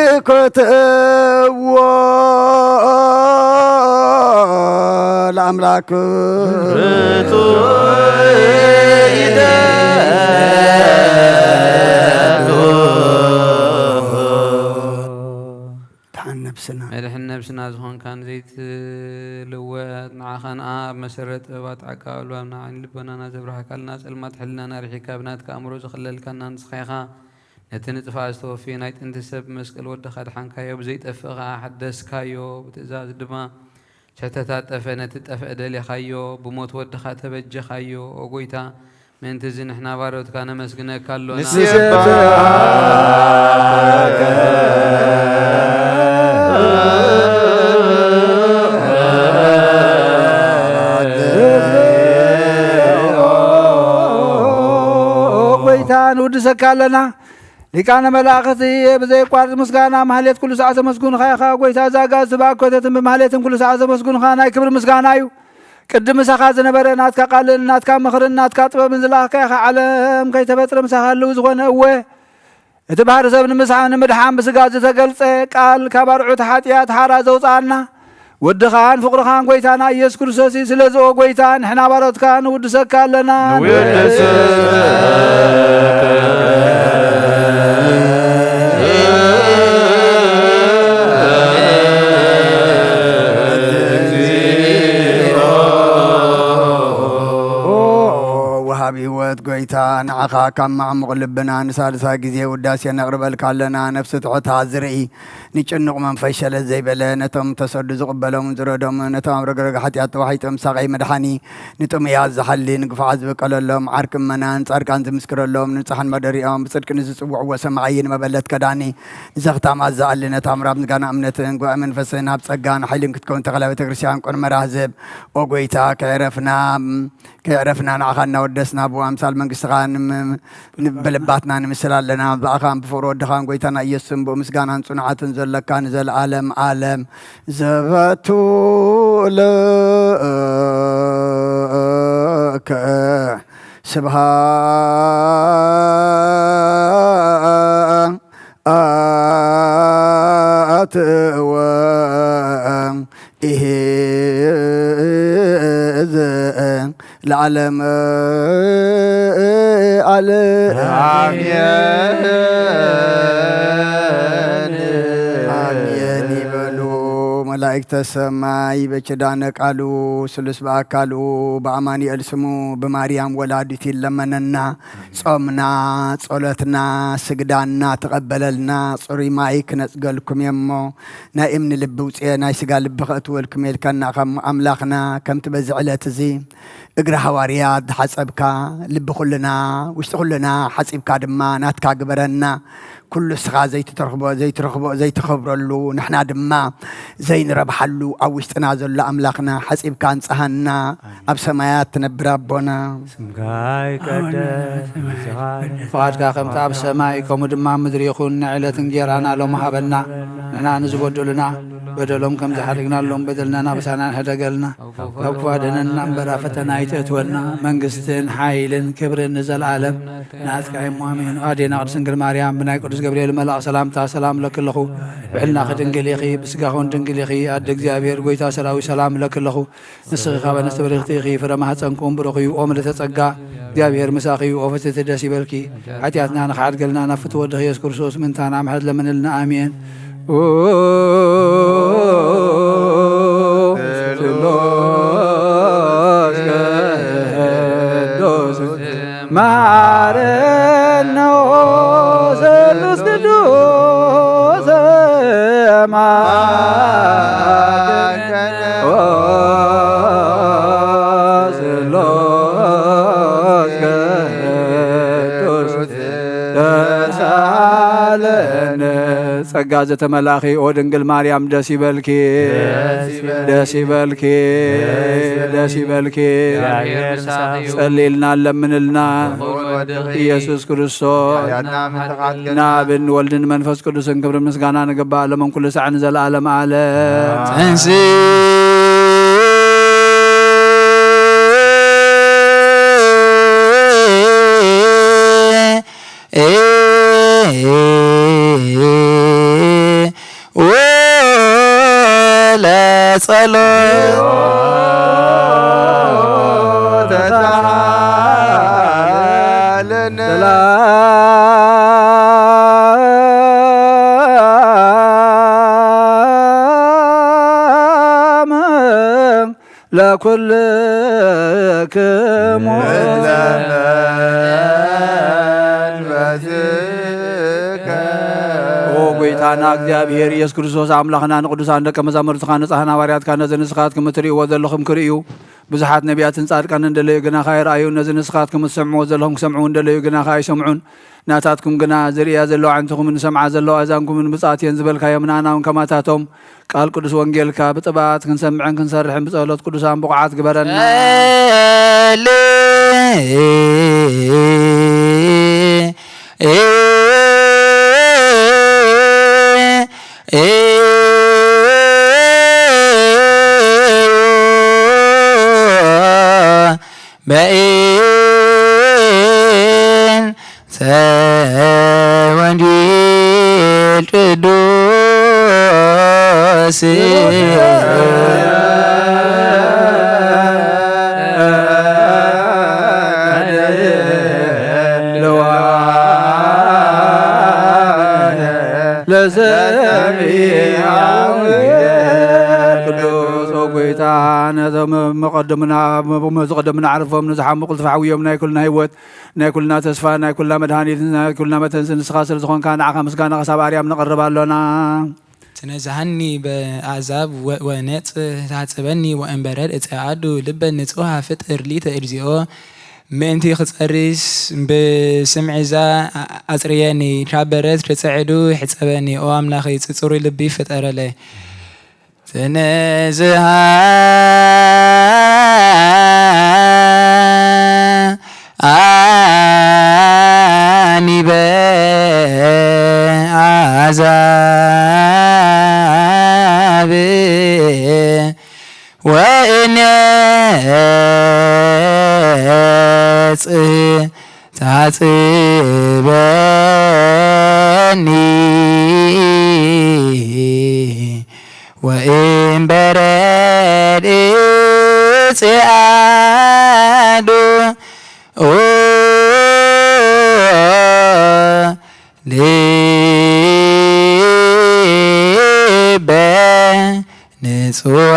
አኢኮትዎ ለአምላክ ርቱዕ ይደሉ። ድሓን ነብስና መድሕን ነብስና ዝኾንካን ዘይትልወጥ ንዓኻ ኻንኣ ኣብ መሰረት ጥበባት ዓቃብ ልባምና ዓይኒ ልቦናና ዘብራህካልና፣ ጸልማት ሕልናና ርሒካ ብናትካ ኣእምሮ ዝኽለልካና ንስኻ ኢኻ። ነቲ ንጥፍኣት ዝተወፍየ ናይ ጥንቲ ሰብ ብመስቀል ወድኻ ኣድሓንካዮ፣ ብዘይጠፍእ ኸኣ ሓደስካዮ። ብትእዛዝ ድማ ስሕተት ኣጠፈ፣ ነቲ ጠፍአ ደሌኻዮ፣ ብሞት ወድኻ ተበጀኻዮ። ኦ ጐይታ፣ ምእንቲ እዚ ንሕና ባሮትካ ነመስግነካ ኣሎና። ንሴብሐካ። ጐይታ ንውድሰካ ኣለና። ሊቃነ መላእኽቲ ብዘይቋርጽ ምስጋና ማህሌት ኩሉ ሰዓት ዘመስጉንኻ ኢኻ። ጐይታ፣ እዛ ኣጋእዝቲ ብኣኮተትን ብማህሌትን ኩሉ ሰዓት ዘመስጉንኻ ናይ ክብሪ ምስጋና እዩ። ቅድም ምሳኻ ዝነበረ ናትካ ቃልን ናትካ ምኽርን ናትካ ጥበብን ዝለኣኽካ ኢኻ። ዓለም ከይተፈጥረ ምሳኻ ህልው ዝኾነ እወ፣ እቲ ባህሪ ሰብ ንምስሓ ንምድሓን ብስጋ ዝተገልጸ ቃል፣ ካብ ኣርዑት ሓጢኣት ሓራ ዘውጽኣና፣ ወድኻን ፍቕርኻን ጐይታና ኢየሱስ ክርስቶስ እዩ። ስለዚ ኦ ጐይታ፣ ንሕና ባሮትካ ንውድሰካ ኣለና። ንውድሰካ። ኦ ወሃቢ ህይወት ጐይታ፣ ንዓኻ ካብ ማዕሙቕ ልብና ንሳልሳይ ግዜ ውዳሴ ነቕርበልካ ኣለና። ነፍሲ ትሑታ ዝርኢ፣ ንጭኑቕ መንፈስ ሸለል ዘይበለ፣ ነቶም ተሰዱ ዝቕበሎም ዝረዶም፣ ነቶም ኣብ ረግረግ ሓጢኣት ተዋሒጦም ሳቐይ መድሓኒ፣ ንጥሙያት ዝሓሊ፣ ንግፉዓት ዝበቀለሎም፣ ዓርኪ እመናን ጻድቃን ዝምስክረሎም፣ ንንጹሓን መደሪኦም፣ ብጽድቂ ንዝጽውዕዎ ሰማዒ፣ ንመበለት ከዳኒ፣ ንዘኽታማት ዝኣሊ፣ ነታ ምራብ ምስጋና እምነትን ጉባኤ መንፈስን ሃብ ጸጋን ሓይልን ክትከውን ተኽለ ቤተ ክርስቲያን ቅኑዕ መራህዝብ። ኦ ጐይታ፣ ከየዕረፍና ከየዕረፍና ንዓኻ እናወደስና ብኣምሳል መንግስትኻ ንም-፣ ንም-፣ ብልባትና ንምስል ኣለና። ብኣኻን ብፍቕሪ ወድኻን ጐይታና ኢየሱስን ብኡ ምስጋናን ጽኑዓትን ዘለካ ንዘለኣለም ዓለም ዘበቱ ለከ ስብሃት ወ ኢሂ ለዓለም ዓለም። ኣሜን። ኣሜን ይበሉ መላእክተ ሰማይ። በኪዳነ ቃሉ ስሉስ ብኣካሉ ብኣማኑኤል ስሙ ብማርያም ወላዲት ይለመነና። ጾምና፣ ጸሎትና፣ ስግዳና ተቐበለልና። ጽሩይ ማይ ክነጽገልኩም እየ እሞ ናይ እምኒ ልቢ ውጽኤ ናይ ስጋ ልቢ ከእትወልኩም እየ ኢልካና እኻ እሞ ኣምላኽና፣ ከምቲ በዚ ዕለት እዚ እግሪ ሃዋርያት ዝሓጸብካ፣ ልቢ ኩልና፣ ውሽጢ ኩልና ሓጺብካ ድማ ናትካ ግበረና። ኩሉ እስኻ ዘይትተርኽቦ፣ ዘይትረኽቦ፣ ዘይትኸብረሉ፣ ንሕና ድማ ዘይንረብሓሉ ኣብ ውሽጥና ዘሎ ኣምላኽና ሓጺብካ ኣንጽሃና። ኣብ ሰማያት ትነብር ኣቦና። ስምካ ይቀደስ፣ ፍቓድካ ከምቲ ኣብ ሰማይ ከምኡ ድማ ኣብ ምድሪ ይኹን። ናይ ዕለት እንጌራና ሎም ሃበና። ንሕና ንዝበደሉና በደሎም ከም ዝሓደግናሎም በደልና ናብሳና ንሕደገልና። ካብ ክፉ ኣድሕነና እምበር ኣብ ፈተና ኣይተእትወና። መንግስትን ሓይልን ክብርን ንዘለኣለም ናትካ እሞ ኣሜን። ኣዴና ቅድስት ድንግል ማርያም ብናይ ቅዱስ ገብርኤል መልኣኽ ሰላምታ ሰላም እለኪ ኣለኹ። ብሕልናኺ ድንግል ኢኺ፣ ብስጋኺ እውን ድንግል ኢኺ። ኣደ እግዚኣብሔር ጐይታ ሰራዊት ሰላም እለኪ ኣለኹ። ንስኺ ካብ ኣንስቲ ብርኽቲ ኢኺ፣ ፍረ ማህፀንኩም ብሩኽ እዩ። ኦ ምልእተ ጸጋ፣ እግዚኣብሔር ምሳኺ እዩ። ኦ ፍጽምቲ ደስ ይበልኪ፣ ሓጢኣትና ንኽሓድገልና ናብ ፍትው ወድኺ ኢየሱስ ክርስቶስ ምእንታና ምሕረት ለምንልና። ኣሜን። ኦ ስሉስ ቅዱስ መሐረነ፣ ኦ ስሉስ ቅዱስ መሐረነ፣ ኦ ስሉስ ቅዱስ ተሳለነ። ጸጋ ዘተመላእኺ ኦ ድንግል ማርያም ደስ ይበልኪ፣ ደስ ይበልኪ፣ ደስ ይበልኪ። ጸልይልና፣ ለምንልና። ኢየሱስ ክርስቶስ ናብን ወልድን መንፈስ ቅዱስን ክብሪ ምስጋና ንግባእ፣ ሎምን ኩሉ ሳዕ ንዘለዓለም ዓለም። ጽንሲ ወለጸሎት ተሳለነ። ሰላም ኩልክሙ። ኦ ጎይታና እግዚኣብሔር ኢየሱስ ክርስቶስ ኣምላኽና፣ ንቅዱሳን ደቀ መዛሙርትኻ ንጻሕን ሃዋርያትካ ነዚ ንስኻትኩም እትርእይዎ ዘለኹም ክርእዩ፣ ብዙሓት ነቢያትን ጻድቃንን እንደለዩ ግናኻ ይረኣዩ። ነዚ ንስኻትኩም እትሰምዕዎ ዘለኹም ክሰምዑ እንደለዩ ግናኻ ኣይሰምዑን። ናታትኩም ግና ዝርእያ ዘለዋ ኣዕንትኹምን ዝሰምዓ ዘለዋ ኣእዛንኩምን ብጻት እየን ዝበልካዮም፣ ንኣና እውን ከማታቶም ቃል ቅዱስ ወንጌልካ ብጥብኣት ክንሰምዕን ክንሰርሕን ብጸሎት ቅዱሳን ብቑዓት ግበረና። በእንተ ወንጌል ቅዱስ ለሰሚዐ ወንጌል ቅዱስ። ኦ ጎይታ፣ ነዞም መቐድምና፣ መዝቐደምና ዓርፎም ንዝሓሙ ቅልጥፍ ሓውዮም ናይ ኩልና ህይወት፣ ናይ ኩልና ተስፋ፣ ናይ ኩልና መድሃኒት፣ ናይ ኩልና መተንስ ንስኻ ስለ ዝኾንካ፣ ንዓኻ ምስጋና ክሳብ ኣርያም ነቕርብ ኣሎና። ትነዝሃኒ በኣዛብ ወ-፣ ወነጽ ታጽበኒ ወእምበረር እጸዓዱ ልበ ንጹሃ ፍጥር ሊተ እግዚኦ። ምእንቲ ክጸርስ ብስምዒዛ ኣ-፣ ኣጽርየኒ፣ ካብ በረት ርጽዕዱ ሕጸበኒ። ኦ ኣምላኸይ፣ ጽ-፣ ጽሩይ ልቢ ፍጠረለይ። ትንዝሃ ኣኒበ ኣዛብ ወእነጽህ ታጽበኒ ወእምበረድ ጽኣዶ ኦ ልበ ንጹሃ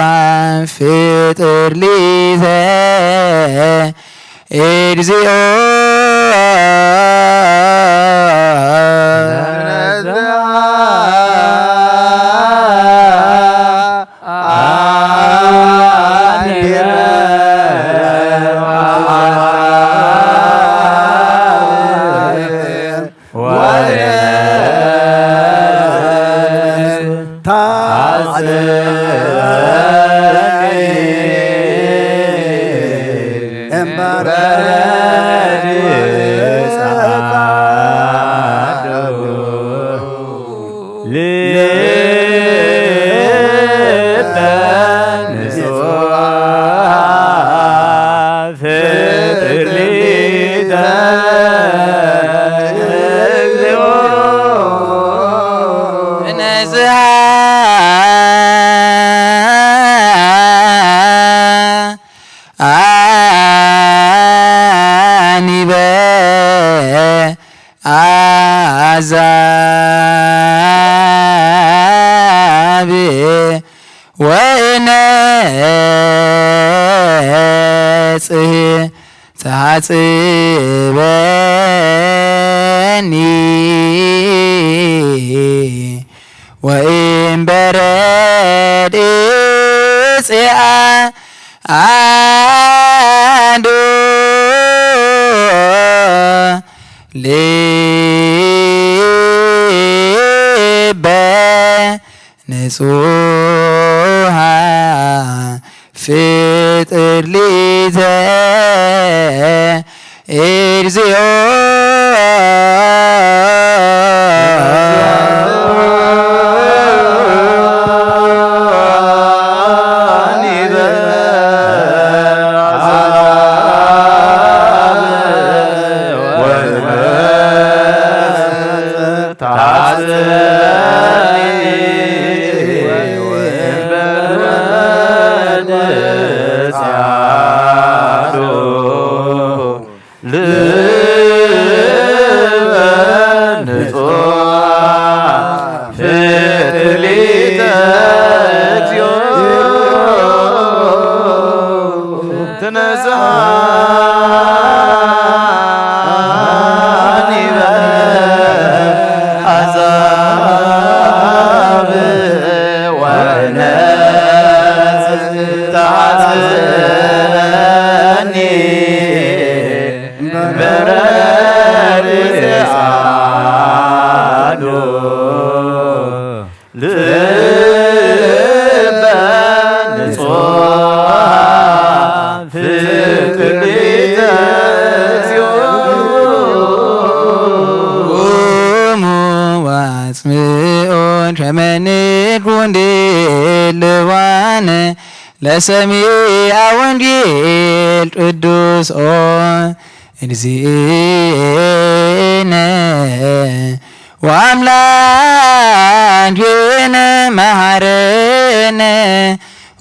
ፍጥር ሊተ እግዚኦ። ኣኒበ ኣዛብ ወእነጽህ ታጽበኒ ወእምበረድ ጽኣ ኣዶ ልበ ንጹሃ ፍጥር ሊተ እግዚኦ። በረድ ጸዓዱ ልበ ንጹሃ ፍቅር ሊተ ቁሙ ወአጽምዑ ከመ ንኩን ድልዋነ ለሰሚዐ ወንጌል ቅዱስ ኦ እግዚእነ ወአምላኬነ መሐረነ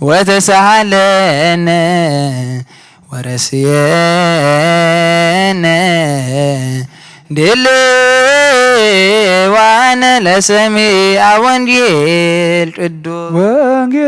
ወተሳሃለነ ወረስየነ ድልዋነ ለሰሚዐ ወንጌል ቅዱስ ወንጌል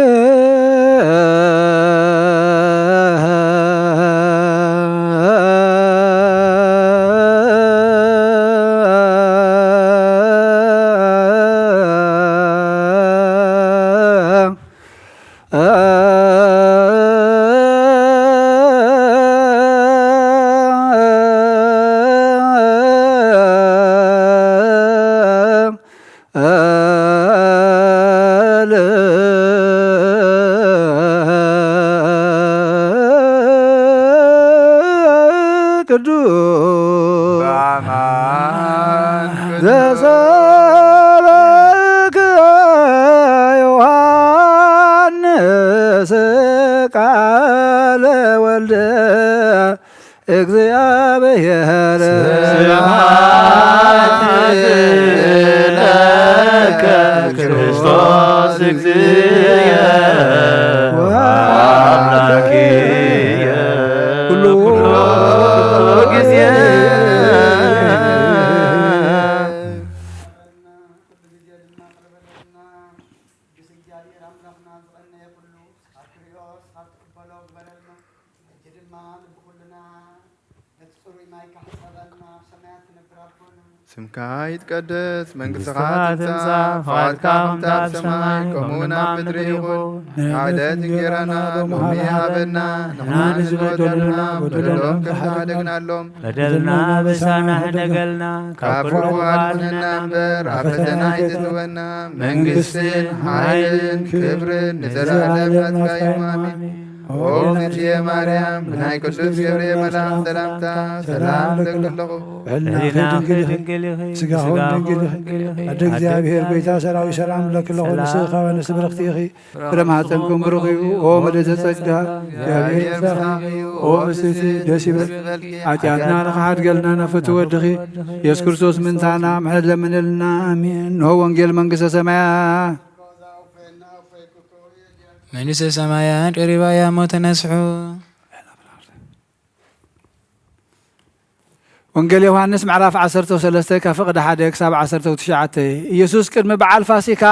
ቅዱስ ዘሰበከ ዮሐንስ ቃለ ወልደ እግዚአብሔር ስብሐት ለከ ክርስቶስ እግዚእየ ወአምላክየ ኩሉ ጊዜ። ስምካ ይትቀደስ፣ መንግስትኻ ትምጻእ፣ ፍቓድካ ከምታ ኣብ ሰማይ ከምኡ እውን ኣብ ምድሪ ይኹን። ንዕለት እንጌራና ሎሚ ሃበና፣ ንሕና ንዝበደሉና በደሎም ከም ዝሓደግናሎም፣ በደልና በሳና ሕደገልና፣ ካብ ክፉ ኣድሕነና እምበር ኣብ ፈተና ኣይተእትወና። መንግስትን ሓይልን ክብርን ንዘለኣለም ናትካ እዩ። ኣሜን። ኦ ምድየ ማርያም፣ ብናይ ቅዱስ ገብርኤል መልኣኽ ሰላምታ ሰላም እብለኪ ኣለኹ። በልናኺ ድንግል ኢኺ፣ ስጋኺ እውን ድንግል ኢኺ። ኣደ እግዚኣብሔር ጎይታ ሰራዊት ሰላም እብለኪ ኣለኹ። ንስኺ ካብ ኣንስቲ ብርኽቲ ኢኺ፣ ፍረ ማህፀንኩም ብሩኽ እዩ። ኦ ምልእተ ጸጋ፣ እግዚኣብሔር ምሳኺ እዩ። ኦ ብስቲ ደስ ይበል። ኃጢኣትና ንኽሓድገልና ናብ ፍትው ወድኺ ኢየሱስ ክርስቶስ ምእንታና ምሕረት ለምንልና። ኣሜን። እንሆ ወንጌል መንግስተ ሰማያት። መንግስተ ሰማያት ቀሪባ እያ እሞ ተነስሑ። ወንጌል ዮሃንስ ምዕራፍ ዓሰርተ ሰለስተ ካብ ፍቕዲ ሓደ ክሳብ ዓሰርተ ትሽዓተ። ኢየሱስ ቅድሚ በዓል ፋሲካ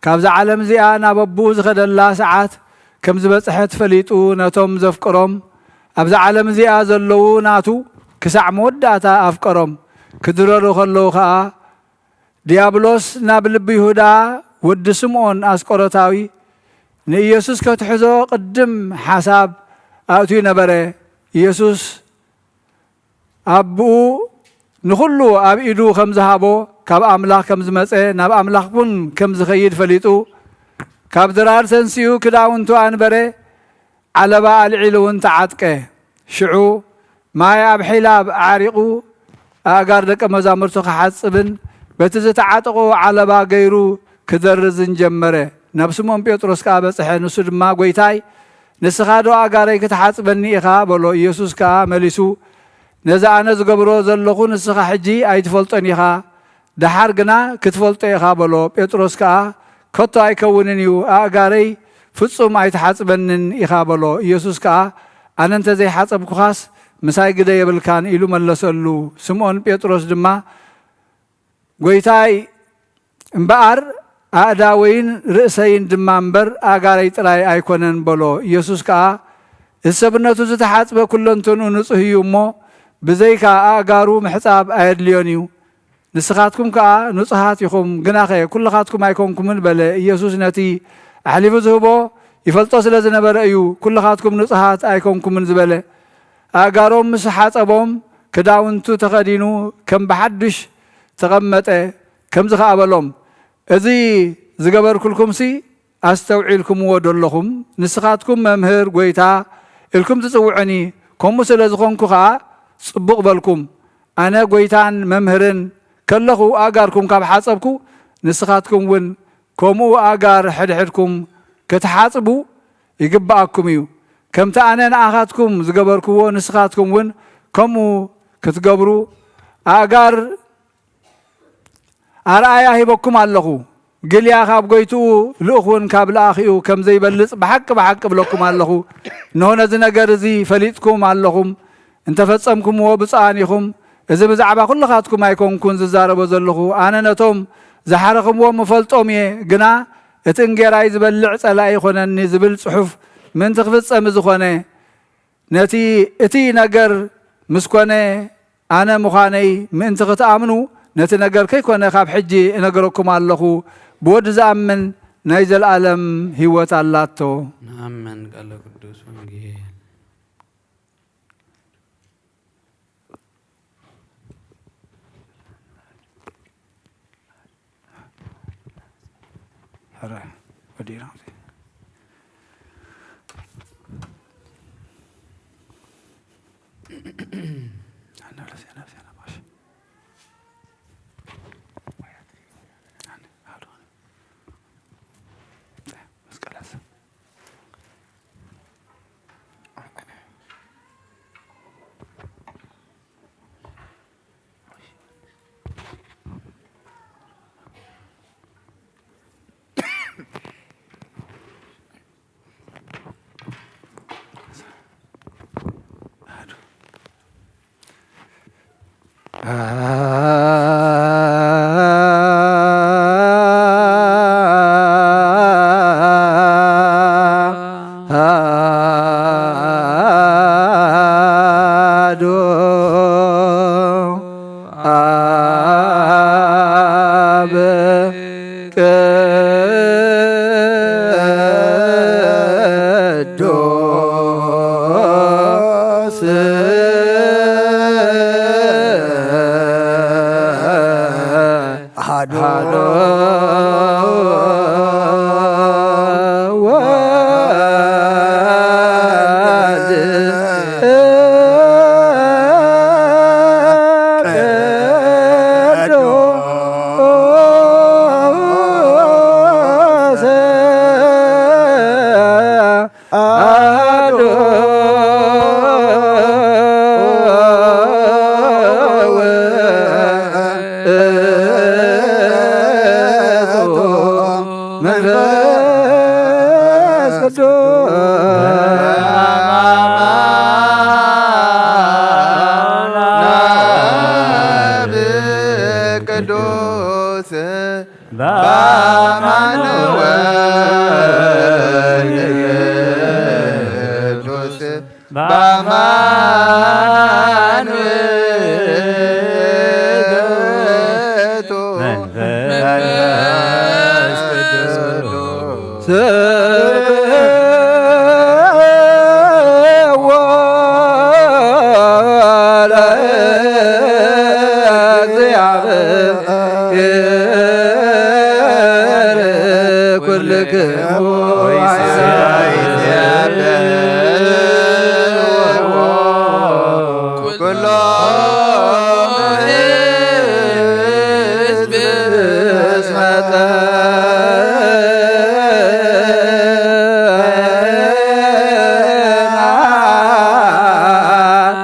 ካብዛ ዓለም እዚኣ ናብ ኣቦኡ ዝኸደላ ሰዓት ከም ዝበጽሐት ፈሊጡ ነቶም ዘፍቅሮም ኣብዛ ዓለም እዚኣ ዘለዉ ናቱ ክሳዕ መወዳእታ ኣፍቀሮም። ክድረሩ ከለዉ ኸኣ ዲያብሎስ ናብ ልቢ ይሁዳ ወዲ ስምዖን ኣስቆሮታዊ ንኢየሱስ ከትሕዞ ቅድም ሓሳብ ኣእትዩ ነበረ። ኢየሱስ ኣቦኡ ንኹሉ ኣብ ኢዱ ከም ዝሃቦ፣ ካብ ኣምላኽ ከም ዝመጸ፣ ናብ ኣምላኽ እውን ከም ዝኸይድ ፈሊጡ፣ ካብ ድራር ተንሲኡ ክዳውንቱ ኣንበረ፣ ዓለባ ኣልዒሉ እውን ተዓጥቀ። ሽዑ ማይ ኣብ ሒላብ ኣዕሪቑ ኣእጋር ደቀ መዛሙርቱ ክሓጽብን በቲ ዝተዓጠቖ ዓለባ ገይሩ ክደርዝን ጀመረ። ናብ ስምዖን ጴጥሮስ ከኣ በጽሐ። ንሱ ድማ፣ "ጐይታይ፣ ንስኻ ዶ ኣእጋረይ ክትሓጽበኒ ኢኻ?" በሎ። ኢየሱስ ከኣ መሊሱ፣ "ነዚ ኣነ ዝገብሮ ዘለኹ ንስኻ ሕጂ ኣይትፈልጦን ኢኻ፣ ደሓር ግና ክትፈልጦ ኢኻ" በሎ። ጴጥሮስ ከኣ፣ "ከቶ ኣይከውንን እዩ፣ ኣእጋረይ ፍጹም ኣይትሓጽበንን ኢኻ" በሎ። ኢየሱስ ከኣ፣ "ኣነ እንተ ዘይሓጸብኩኻስ ምሳይ ግደ የብልካን" ኢሉ መለሰሉ። ስምዖን ጴጥሮስ ድማ፣ "ጐይታይ፣ እምበኣር ኣእዳወይን ርእሰይን ድማ እምበር ኣእጋረይ ጥራይ ኣይኮነን" በሎ። ኢየሱስ ከኣ፣ "እቲ ሰብነቱ ዝተሓጽበ ኵለንትንኡ ንጹህ እዩ እሞ፣ ብዘይካ ኣእጋሩ ምሕጻብ ኣየድልዮን እዩ። ንስኻትኩም ከኣ ንጹሃት ኢኹም፣ ግናኸ ኵልኻትኩም ኣይኮንኩምን" በለ። ኢየሱስ ነቲ ኣሕሊፉ ዝህቦ ይፈልጦ ስለ ዝነበረ እዩ፣ "ኵልኻትኩም ንጹሃት ኣይኮንኩምን" ዝበለ። ኣእጋሮም ምስ ሓጸቦም፣ ክዳውንቱ ተኸዲኑ ከም ብሓድሽ ተቐመጠ። ከምዚ ኸኣ በሎም፣ እዚ ዝገበርኩልኩምሲ ኣስተውዒልኩምዎ ዶ ኣለኹም? ንስኻትኩም መምህር፣ ጐይታ ኢልኩም ትጽውዑኒ፣ ከምኡ ስለ ዝኾንኩ ኸኣ ጽቡቕ በልኩም። ኣነ ጐይታን መምህርን ከለኹ ኣእጋርኩም ካብ ሓጸብኩ፣ ንስኻትኩም እውን ከምኡ ኣእጋር ሕድሕድኩም ክትሓጽቡ ይግብኣኩም እዩ። ከምቲ ኣነ ንኣኻትኩም ዝገበርኩዎ፣ ንስኻትኩም እውን ከምኡ ክትገብሩ ኣእጋር ኣርኣያ ሂበኩም ኣለኹ። ግልያ ካብ ጐይትኡ፣ ልኡኽ እውን ካብ ለኣኺኡ ከም ዘይበልጽ ብሓቂ ብሓቂ እብለኩም ኣለኹ። እንሆ ነዚ ነገር እዚ ፈሊጥኩም ኣለኹም፣ እንተፈጸምኩምዎ ብፁዓን ኢኹም። እዚ ብዛዕባ ኩልኻትኩም ኣይኮንኩን ዝዛረቦ ዘለኹ፣ ኣነ ነቶም ዝሓረኽምዎም እፈልጦም እየ። ግና እቲ እንጌራይ ዝበልዕ ጸላኢ ይኾነኒ ዝብል ጽሑፍ ምእንቲ ክፍጸም እዚ ኾነ። ነቲ፣ እቲ ነገር ምስ ኮነ፣ ኣነ ምዃነይ ምእንቲ ክትኣምኑ፣ ነቲ ነገር ከይኮነ ካብ ሕጂ እነግረኩም ኣለኹ፣ ብወዲ ዝኣምን ናይ ዘለኣለም ህይወት ኣላቶ። ንኣምን ቃለ ቅዱስ ወንጌል። ሕረ ወዲእና። አሐዱ አብ ቅዱስ አሐዱ ወወልድ ቅዱስ አሐዱ ውእቱ መንፈስ ቅዱስ። ቅዱስ በአማኑኤል ቅዱስ በአማኑኤል መንፈስ ቅዱስ ኩልክሙ ኩሎ ህዝብ እስመ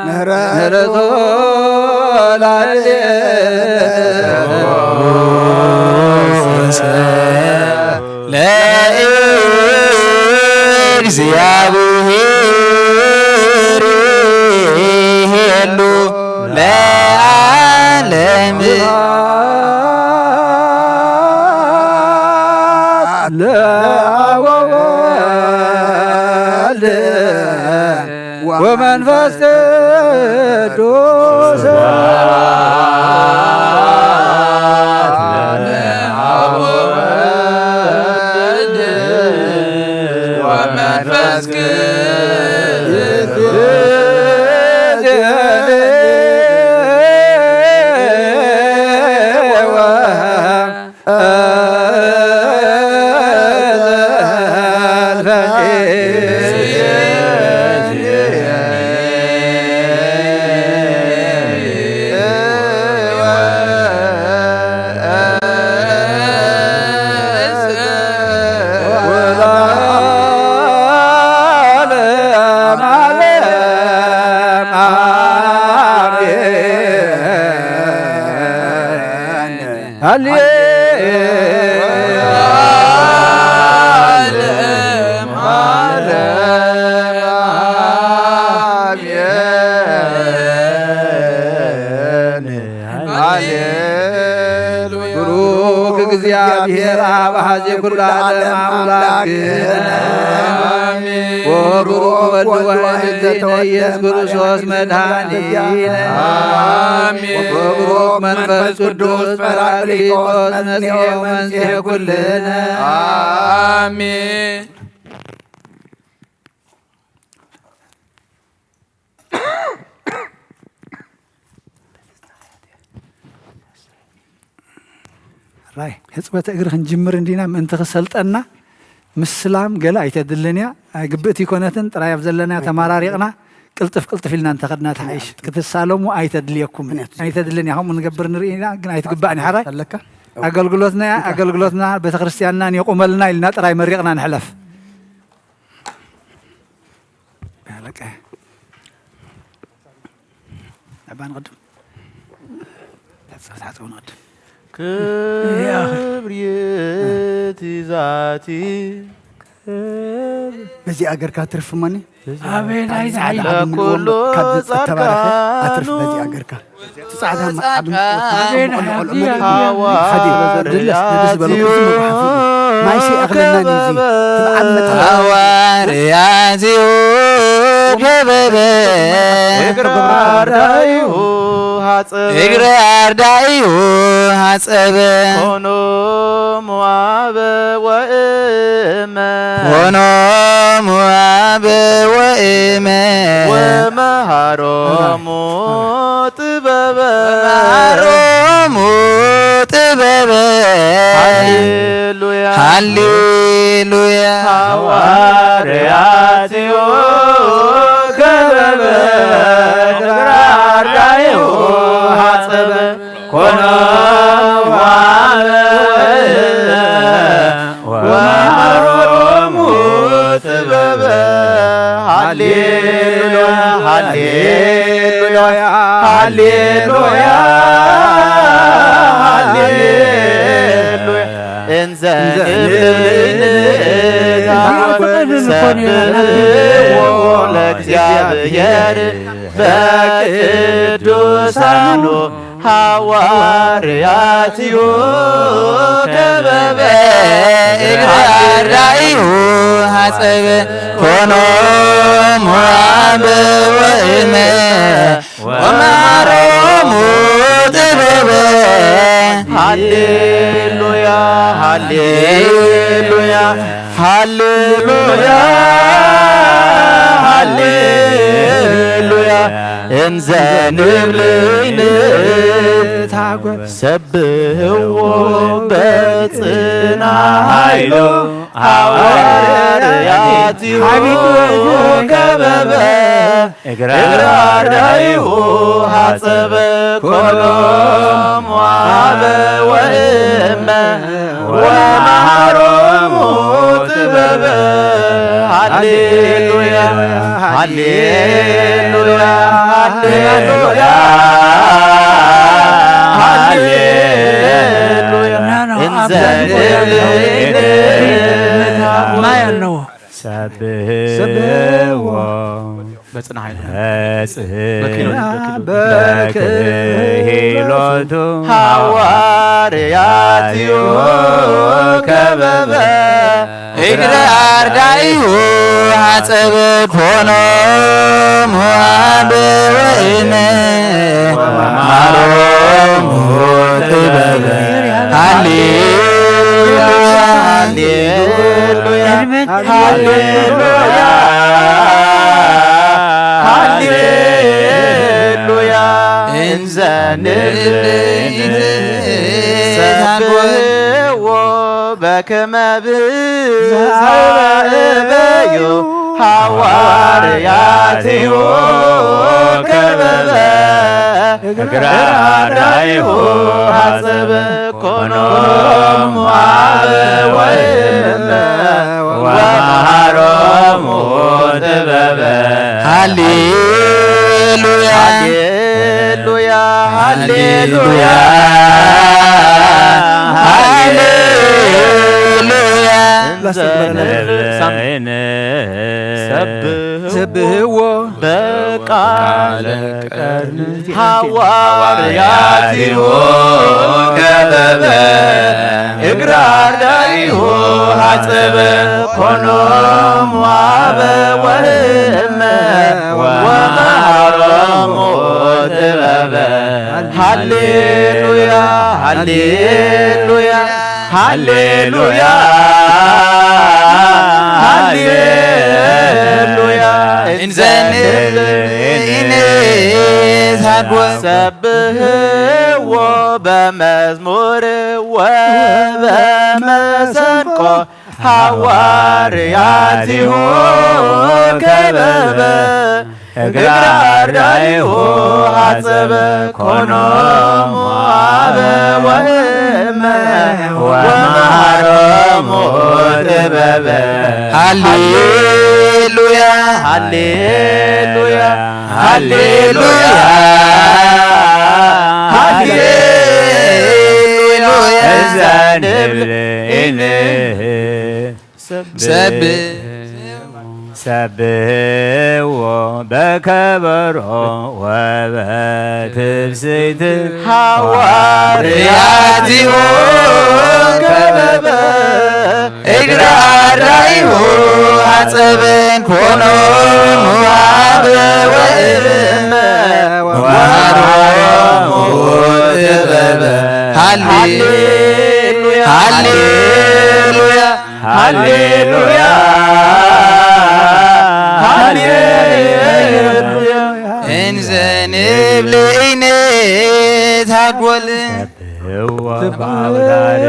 ምህረቱ ላዕሌነ ለእግዚአብሔር ይሄሉ ለዓለም። ለአብ ወወልድ ወመንፈስ ቅዱስ ወመንፈስ ቅዱስ ሃሌ-፣ ዓለም ዓለም ኣሜን። ሃሌሉያ። ብሩክ እግዚኣብሔር ኣብ ኣሐዜ ኩሉ ዓለም ኣምላክ ኣሜን። ወብሩክ ወልድ ዋሕድ ዘይነ ኢየሱስ ክርስቶስ መድኃኒነ ኣሜን። ወብሩክ መንፈስ ቅዱስ ጳራቅሊጦስ መጽሔ መንጽሔ ኩልነ ኣሜን። ራይ ህፅበተ እግሪ ክንጅምር እንዲና ምእንቲ ክሰልጠና ምስላም ገለ ኣይተድልን እያ። ኣይግብእቲ ይኮነትን ጥራይ ኣብ ዘለና ተማራሪቕና ቅልጥፍ ቅልጥፍ ኢልና እንተኸድና ትሓይሽ። ክትሳለሙ ኣይተድልየኩም። ኣይተድልን እያ። ከምኡ ንገብር ንርኢ ኢና፣ ግን ኣይትግባእን እያ። ሓራይ ኣለካ? ኣገልግሎትና እያ፣ ኣገልግሎትና ቤተክርስትያንና የቁመልና ኢልና ጥራይ መሪቕና ንሕለፍ። በቃ። ኣባ ንቕድም። ተጻ-፣ ተጻወት ንቕድም። ክብርይቲ ዛቲ በዚኣ ገርካ ትርፍ ማኒ? ኣቤን፣ ኣይዝሓይ። ዓቢ ምልእዎ ለኩሉ ካብ ዝተባረኸ ኣትርፍ ጻድቃኑ በዚኣ ገርካ። እቲ ጻዕዳ ማ-፣ ዓቢ ምልእዎ ኣቤን፣ ካብ ሓብያ። ሓዲ፣ ደስ፣ ደስ ዝበለኩም ስሙ ሓፉ። ማይሲ ኣኽለና ንዚ። እቲ በዓል መጽሓፍ። ሃዋርያትዮ ከበበ። እግረ ኣርዳኢሁ ሃጸበ። እግረ ኣርዳኢሁ ሃጸበ። ኮኖሙ ኣበ ወእመ። ኮኖሙ ኣበ ወእመ። ወመሃሮሙ ጥበበ። ወመሃሮሙ ጥበበ። ሃሌሉያ። ሃሌሉያ። ሃዋርያትዮ ከበበ። እግረ ኣርዳኢሁ ሃጸበ። ኮኖሙ ኣበ ወመሃሮሙ ጥበበ። ሃሌሉያ፣ ሃሌሉያ፣ ሃሌሉያ፣ ሃሌሉያ። እንዘ እንዘ ንብል ንብል ንብል ሰብሕዎ ለእግዚኣብሔር በቅዱሳኑ ሃዋርያትዮ ከበበ። እግረ ኣርዳኢሁ ሃጸበ። ኮኖሙ ኣበ ወእመ ወመሃሮሙ ጥበበ። ሃሌሉያ፣ ሃሌሉያ፣ ሃሌሉያ፣ ሃሌሉያ። እንዘ ንብል ንታጎ ሰብህዎ በጽና ኃይሎ ሃዋርያትዮ ከበበ። እግረ ኣርዳኢሁ ሃጸበ። ኮኖሙ ኣበ ወእመ ወመሃሮሙ ጥበበ። ሃሌሉያ፣ ሃሌሉያ፣ ሃሌሉያ፣ ሃሌሉያ። ና ነው። እንዘ አባ ማይ አለው። ሰብሕዎ በጽንዓ ይላል። በጽንዓ በኪሎ፣ በኪሎ። በክሂሎቱ ሃዋርያትዮ ከበበ። እግረ ኣርዳኢሁ ሐጸበ። ኮኖሙ አበ ወእመ ወመሃሮሙ ጥበበ። ሃሌሉያ፣ ሃሌሉያ፣ ሃሌሉያ፣ ሃሌሉያ። እንዘ ንብል ሰብሕዎ በከመ ብዝሃበዩ ሃዋርያትዮ ከበበ። እግረ አርዳኢሁ ሐጸበ። ኮኖሙ አበ ወእመ ወመሃሮሙ ጥበበ። ሃሌሉያ፣ ሃሌሉያ፣ ሃሌሉያ፣ ሃሌሉያ። ሰብህዎ በቃለ ቀርኒ ሃዋርያቲሁ ከበበ እግረ ኣርዳኢሁ ሐጸበ ኮኖም ዋበ ወእመ ወመሃሮሙ ጥበበ ሃሌሉያ ሃሌሉያ ሃሌሉያ ሃሌሉያ እንዘንብል ኢንሳድወ ሰብህዎ በመዝሙር ወበመሰንቆ ሃዋርያቲሁ ከበበ እግረ ኣርዳኢሁ ሐጸበ ኮኖም ዋበ ወእመ ወመሃሮሙ ጥበበ ሃሌሉያ ሃሌሉያ ሃሌሉያ ሃሌሉያ እዛ ንብል ኢነ ሰብ ሰብሕዎ በከበሮ ወበትብስይት ሃዋርያቲሁ ከበበ እግረ ኣርዳኢሁ ሐጸበን ኮኖም ዋበ ወእመ ወሃሮሙ ጥበበ ሃሌሉያ ሃሌሉያ ሃሌሉያ ሃሌሉያ እንዘ ንብል ኢነ ታጎል እዎ ባውታር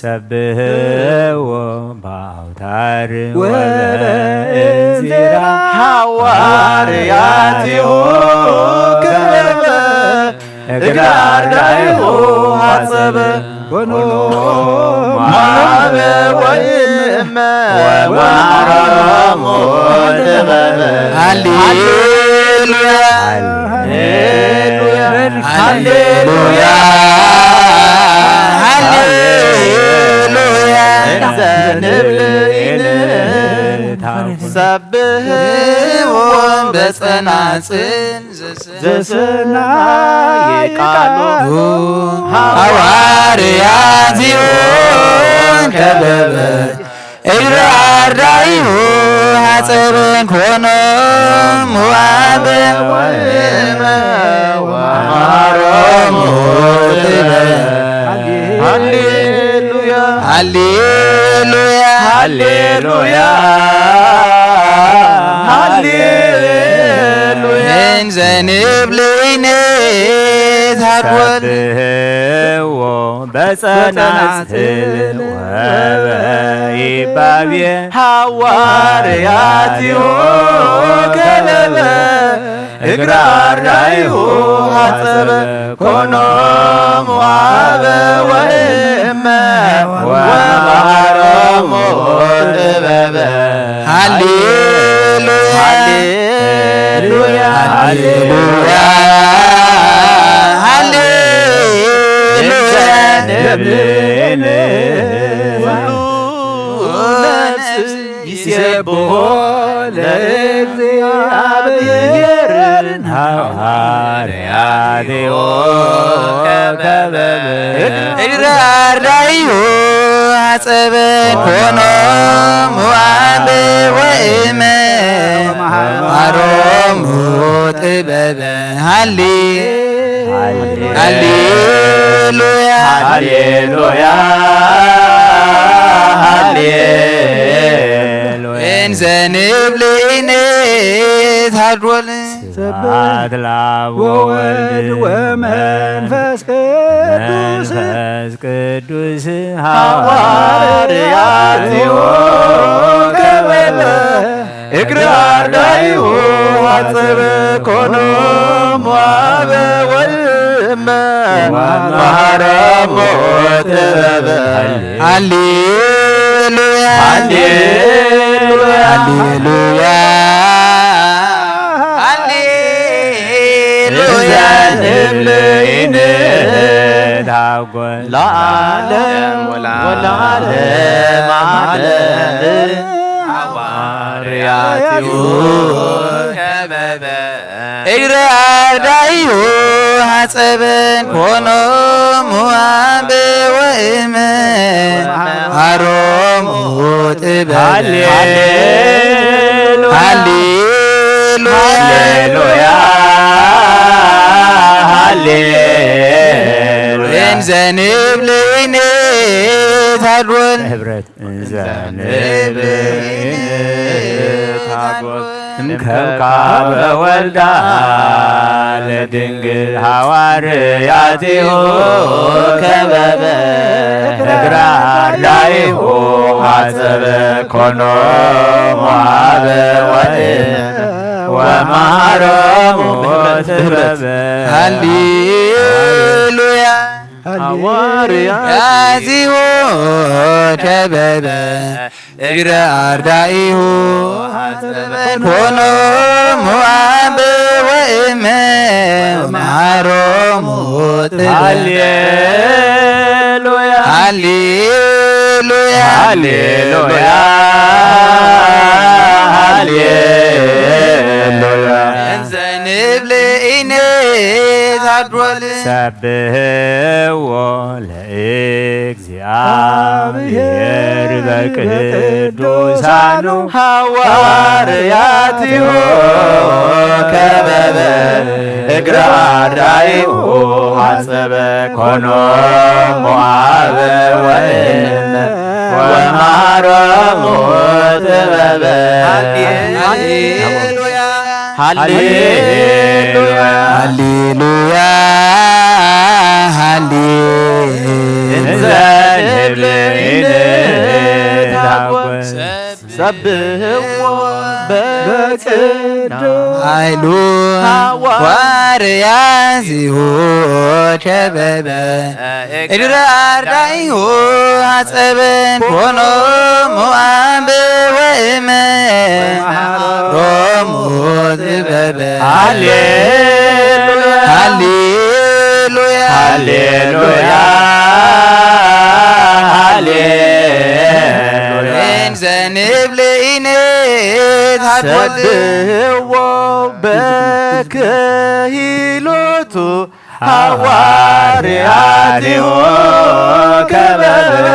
ሰብህዎ ባውታር ወበእንዚራ ሃዋርያቲሁ ከበበ እግረ ኣርዳኢሁ ሐጸበ ኮኖም ዋበ ወእመ ወመሃሮሙ ጥበበ ሃሌሉያ ሃሌሉያ ሃሌሉያ ሃሌሉያ እንዘ ንብል ኢነ ሰብህዎ በጸናጽል ዘሰናይ ቃሉ ሃዋርያት ዚኦን ከበበ እግረ ኣርዳኢሁ ሐጸበን ኮኖም ዋበ ወእመ ወመሃሮሙ ጥበበ ሃሌሉያ ሃሌሉያ ሃሌሉያ ሃሌሉያ እንዘ ንብል ኢነ ታጎል ሰብህዎ በጸናጽል ወበይባቤ ሃዋርያቲሁ ከበበ እግረ ኣርዳኢሁ ሐጸበ ኮኖም ዋበ ወእመ ወመሃሮሙ ጥበበ ሃሌሉያ ሃሌሉያ ሃሌሉያ ሃሌሉያ ንብል ኢነ ኩሉ ነፍስ ይሴብሖ ለእግዚኣብሔር ሃዋርያቲሁ ከበበ እግረ ኣርዳኢሁ ሐጸበን ኮኖም ዋበ ወእመ መሃሮሙ ጥበበ ሃሌ ሃሌሉያ ሃሌሉያ ሃሌሉያ እንዘ ንብል ኢነ ታድወል ስብሐት ለአብ ወወልድ ወመንፈስ ቅዱስ መንፈስ ቅዱስ ሃዋርያቲሁ ከበበ እግረ አርዳኢሁ አጸበ ኮኖም ዋበ ወልመ መሃረሞ ጥበበ ሃሌሉያ ሃሌሉያ ሃሌሉያ ሃሌሉያ እንዘ ንብል ኢነ ታጎል ለዓለም ወለዓለም ዓለም። ሃዋርያትዩ ከበበ። እግረ ኣርዳኢሁ ሓጸበን ኮኖሙ ኣበ ወእመ ሃሮሙ ጥበብ። ሃሌሉያ። ሃሌሉያ። ሃሌሉያ። እንዘ ንብል ኢነ ታድወል ህብረት እንዘ ንብል ኢነ ታድወል እምከብካበ ወልዳ ለድንግል ሃዋርያቲሁ ከበበ እግራ ላይሁ ሓጸበ ኮኖሙ ኣበ ወእመ ወመሃሮሙ ጥበበ። ሃሌሉያ። ሃዋርያ ያዚዎ ከበበ እግረ ኣርዳኢሁ ኮኖሙ ኣበ ወእመ ወመሃሮሙ ጥበበ። ሃሌሉያ። ሃሌሉያ። ሃሌሉያ። ሃሌሉያ። እንዘ ንብል ኢነ ታድወል ሰብሕዎ ለእግዚኣብሔር በቅዱሳኑ ሃዋርያቲሁ ከበበ እግረ ኣርዳኢሁ ሓጸበ ኮኖሙ ኣበ ወእመ ወመሃሮሙ ጥበበ። ሃሌሉያ። ሃሌሉያ። ሃሌሉያ። ሃሌ እንዘ ንብል ኢነ ታጎል ሰብሕዎ በቅዱስ ኃይሉ ሃዋርያቲሁ ከበበ እግረ ኣርዳኢሁ ሓጸበን ኮኖሙ ኣበ ወእመ ሮሙ ጥበበ። ሃሌሉያ። ሃሌሉያ። ሃሌሉያ። ሃሌሉያ። እንዘ ንብል ኢነ ታድወል ሰብሕዎ በክሂሎቱ ሃዋርያቲሁ ከበበ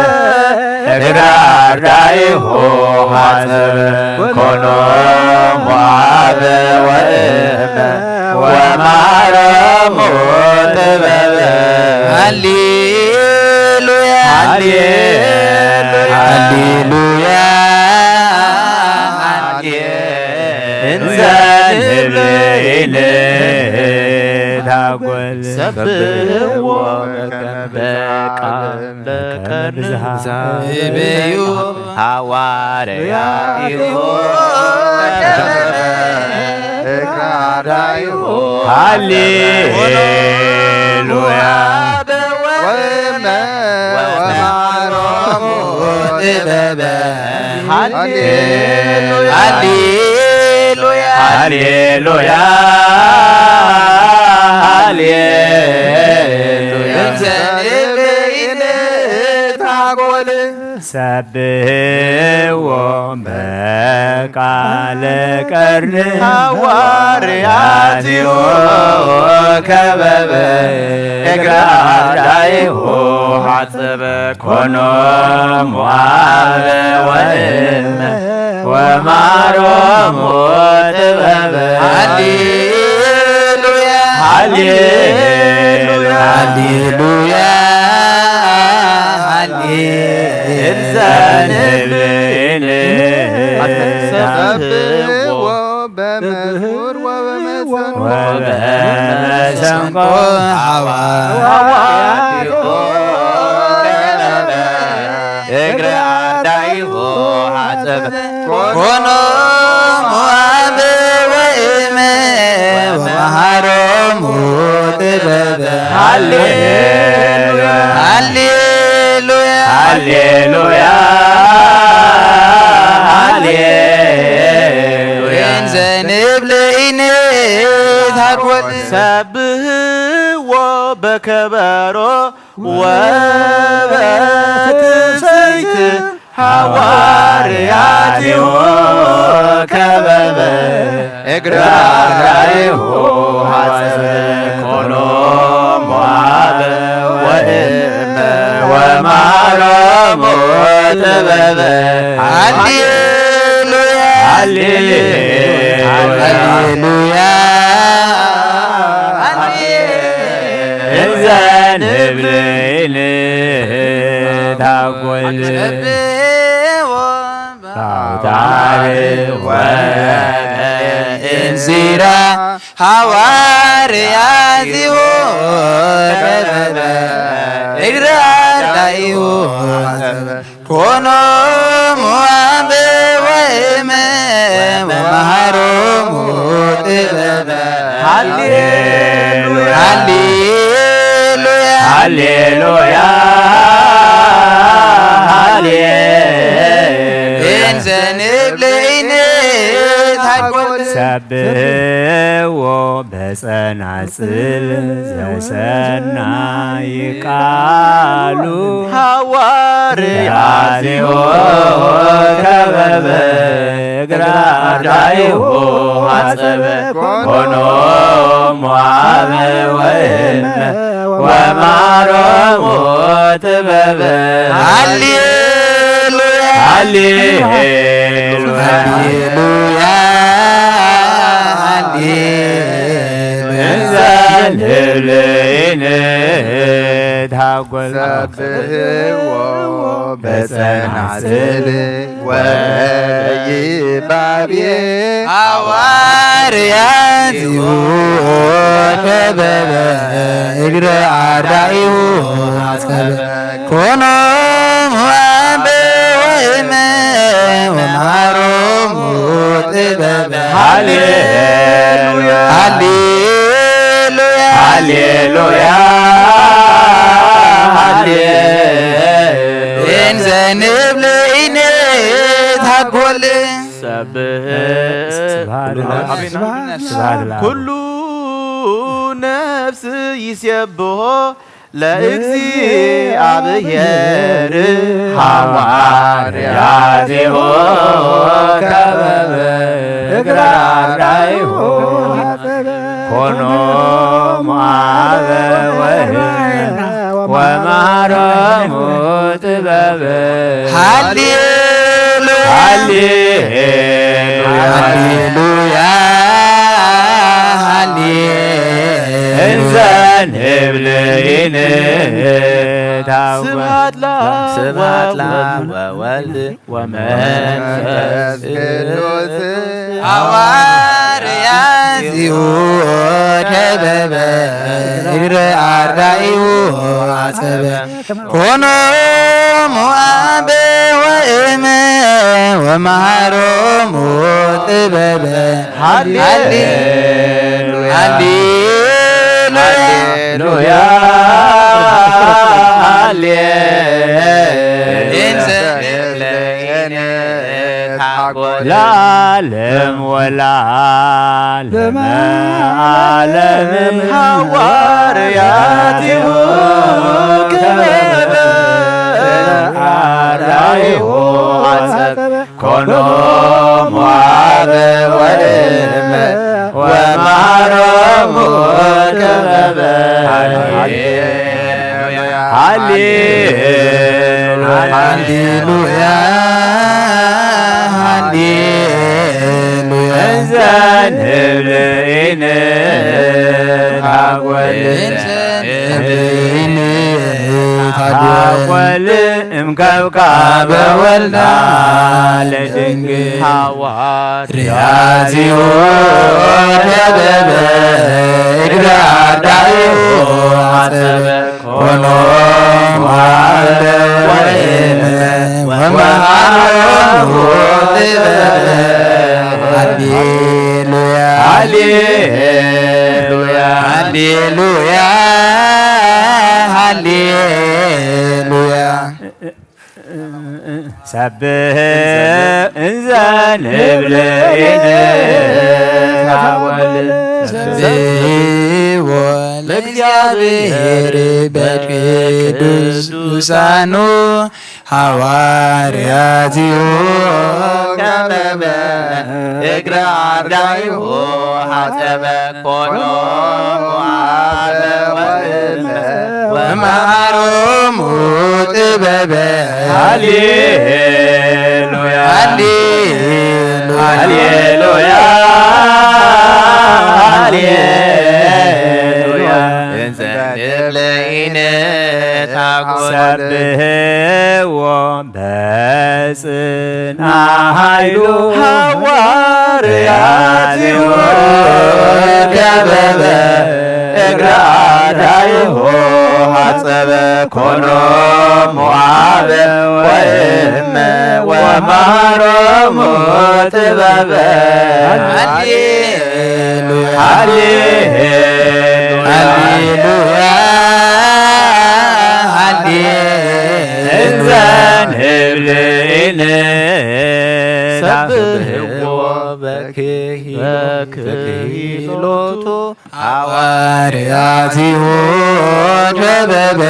እግረ ኣርዳኢሁ ሓጸበ ኮኖሙ ኣበ ወእመ ወመሃሮሙ ጥበበ። ሃሌሉያ። ሃሌሉያ። ሃሌሉያ። ሃሌ እንዘ ንብል ኢነ ታጎል ሰብሕዎ በቃለ ቀርኒ ብዝሃ ህበዩ ሃዋርያቲሁ እግረ ኣርዳኢሁ ሃሌሉያ። ወመ ወመሃሮሙ ጥበበ። ሃሌሉያ። ሃሌሉያ። ሃሌሉያ። ሃሌሉያ። እንዘ ንብል ኢነ ታጎል ሰብሕዎ በቃለ ቀርኒ ሃዋርያቲሁ ከበበ እግረ ኣርዳኢሁ ሓጸበ ኮኖሙ ኣበ ወእመ ወመሃሮሙ ጥበበ። ሃሌሉያ። ሃሌሉያ። ሃሌሉያ። ሃሌ እንዘ ንብል ኢነ ሰብሕዎ በመዝሙር ወበመሰንቆ ወበመሰንቆ ሃዋርያቲሁ እግረ ኣርዳኢሁ ሓጸበ ኮኖሙ ኣበ ወእመ ወመሃሮሙ ጥበበ። ሃሌሉያ። ሃሌሉያ። ሃሌሉያ። ሃሌሉያ። እንዘ ንብል ኢነ ታርወል ሰብህዎ በከበሮ ወበትስብእት ሃዋርያቲሁ ከበበ እግረ አርዳኢሁ ሐጸበ ኮኖሙ አበ ወእመ ወመሃሮሙ ጥበበ። ሃሌሉያ ሃሌሉያ ሃሌሉያ። እንዘ ንብል ንታጎል ባውታር ወእንዚራ ሃዋርያቲሁ ከበበ እግረ አርዳኢሁ ሐጸበ። ኮኖሙ አበ ወእመ ወመሃሮሙ ጥበበ። ሃሌሉያ ሃሌሉያ ሃሌሉያ ሃሌ እንዘ ንብል ንታጎል ሰብሕዎ በጸናጽል ዘሰናይ ቃሉ ሃዋርያቲሁ ከበበ እግረ አርዳኢሁ ሐጸበ ኮኖሙ አበ ወእመ ወመሃሮሙ ጥበበ። ሃሌሉያ ሃሌሉያ ሃሌሉያ ሃሌሉያ። እንዘ ንብል ንታጎል ሰብሕዎ በጸናጽል ወይባቤ ሃዋርያቲሁ ከበበ እግረ አርዳኢሁ ሐጸበ። ኮኖሙ አበ ወእመ ወመሃሮሙ ጥበበ። ሃሌሉያ ሃሌሉያ ሃሌሉያ ሃሌ እንዘ ንብል ንታጎል ሰብህ ስብሐት ለአብ። ኩሉ ነፍስ ይሴብሖ ለእግዚአብሔር ሃዋርያቲሁ ከበበ እግረ አርዳኢሁ ኮኖሙ አበ ወእመ ወመሃሮሙ ጥበበ። ሃሌሉያ ሃሌሉያ ሃሌሉያ። እንዘ ንብል ንታወ ስብሐት ለአብ ስብሐት ለአብ ወወልድ ወመንፈስ ቅዱስ ሃዋርያቲሁ ከበበ እግረ አርዳኢሁ አሰበ። ኮኖሙ አበ ወእመ ወመሃሮሙ ጥበበ። ሃሌ-፣ ሃሌሉያ። ሃሌሉያ። ሃሌ-፣ ለዓለም ወለዓለመ ዓለም ሃዋርያቲሁ ከበበ አርዳኢሁ አሰበ። ኮኖሙ አበ ወእመ ወመሃሮሙ ጥበበ። ሃሌ-፣ ሃሌሉያ፣ ሃሌሉያ። እንዘ ንብል ኢንታጎል፣ ኢንታጎል እምከብካበ ወልዳ ለድንግል። ሃዋርያቲሁ ከበበ እግረ አርዳኢሁ አሰበ። ኮኖሙ አበ ወእመ ወመሃሮሙ ጥበበ። ሃሌሉያ፣ ሃሌሉያ፣ ሃሌሉያ፣ ሃሌሉያ። ሰብህ እንዘ ንብል ኢንታጎል። ሰብህ ወ- ለእግዚኣብሔር በቅዱሳኑ ሃዋርያትዮ ከበበ እግረ ኣርዳኢሁ ሓጸበ ኮኖ ወመሃሮሙ ጥበበ። ሃሌሉያ ሃሌሉያ ሃሌሉያ ሃሌሉያ። እንዘንብለ ኢነ ታጎል ሰብህዎ በጽና ኃይሉ ሃዋርያቲሁ ከበበ እግረ ኣርዳኢሁ ሓጸበ ኮኖ ሞዓበ ወእመ ወማሮሙ ጥበበ። ሃሌሉያ ሃሌሉያ ሃሌሉያ። እንዘ ንብል ኢነ ሰብሕዎ በክሂሎቱ ሃዋርያቲሁ ከበበ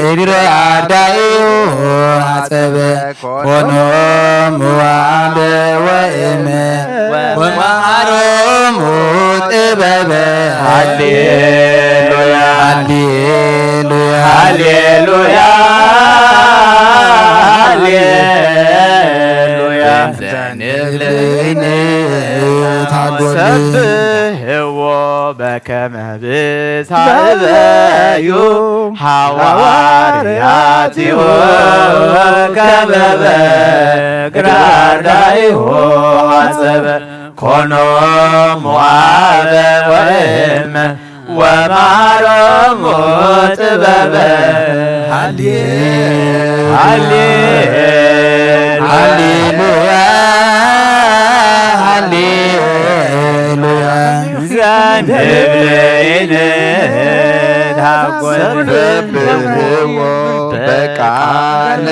እግረ ኣርዳኢሁ ሓጸበ ኮኖም ዋበ ወእመ ወመሃሮሙ ጥበበ። ሃሌሉያ ሃሌሉያ ሃሌሉያ ሃሌሉያ። ዘንብል ኢነ ታጎል ሰብሕዎ በከመ ብሳበዩ ሃዋርያቲሁ ከበበ እግረ ኣርዳኢሁ ሓጸበ ኮኖም ዋበ ወእመ ወማሮሙ ጥበበ። ሃሌ ሃሌ ሃሌሉያ ሃሌሉያ። ዘንብል ኢነ ታጎል ሰብሕዎ በቃለ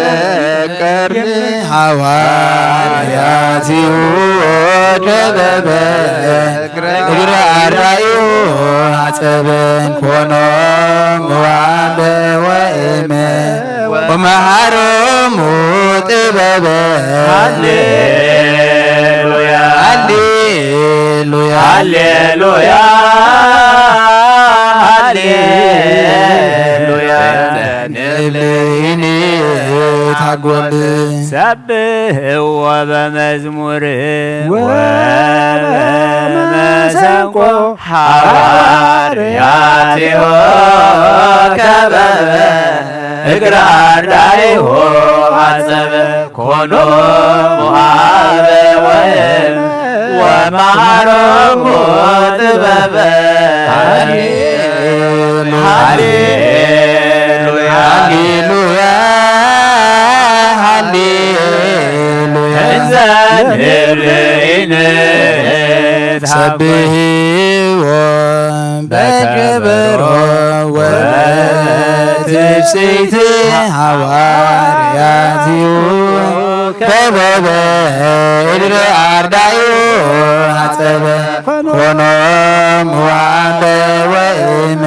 ቀርኒ ሃዋርያቲሁ ከበበ እግረ ኣርዳኢሁ ሓጸበን ኮኖም ዋበ ወእመ ወመሃሮሙ ጥበበ። ሃሌሉያ ሃሌሉያ ሃሌሉያ። ንብልይኒ ታጎል ሰብሕዎ በመዝሙር ወበመሰንቆ ሃዋርያቲሁ ከበበ እግረ ኣርዳኢሁ ሓጸበ ኮኖም ወሃበ ወእመ ወመሃሮሙ ጥበበ። ሃሌሉያ ሃሌሉያ ሃሌሉያ። እንዘ ንብልይኒ ሰብሕዎ በከበሮ ወትፍስሕቲ ሃዋርያቲሁ ከበበ እግረ ኣርዳኢሁ ሓጸበ ኮኖም ወሃበ ወእመ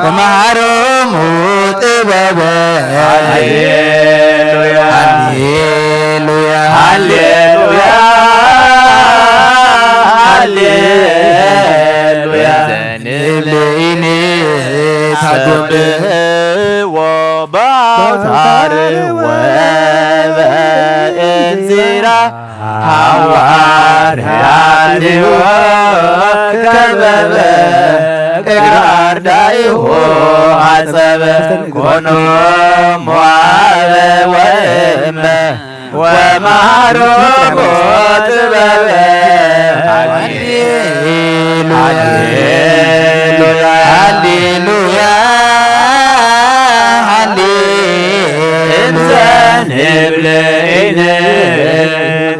ወመሃሮሙ ጥበበ። ሃሌሉያ ሃሌሉያ ሃሌሉያ ሃሌሉያ። ንብልይኒ ታጎል ሰብሕዎ በአውታር ወበእንዚራ ሃዋርያቲሁ ከበበ እግረ አርዳኢሁ አጸበ ኮኖም ወአበ ወእመ ወመሃሮሙ ጥበበ። ሃሌሉያ ሃሌሉያ ሃሌሉያ። እንዘ ንብልይኒ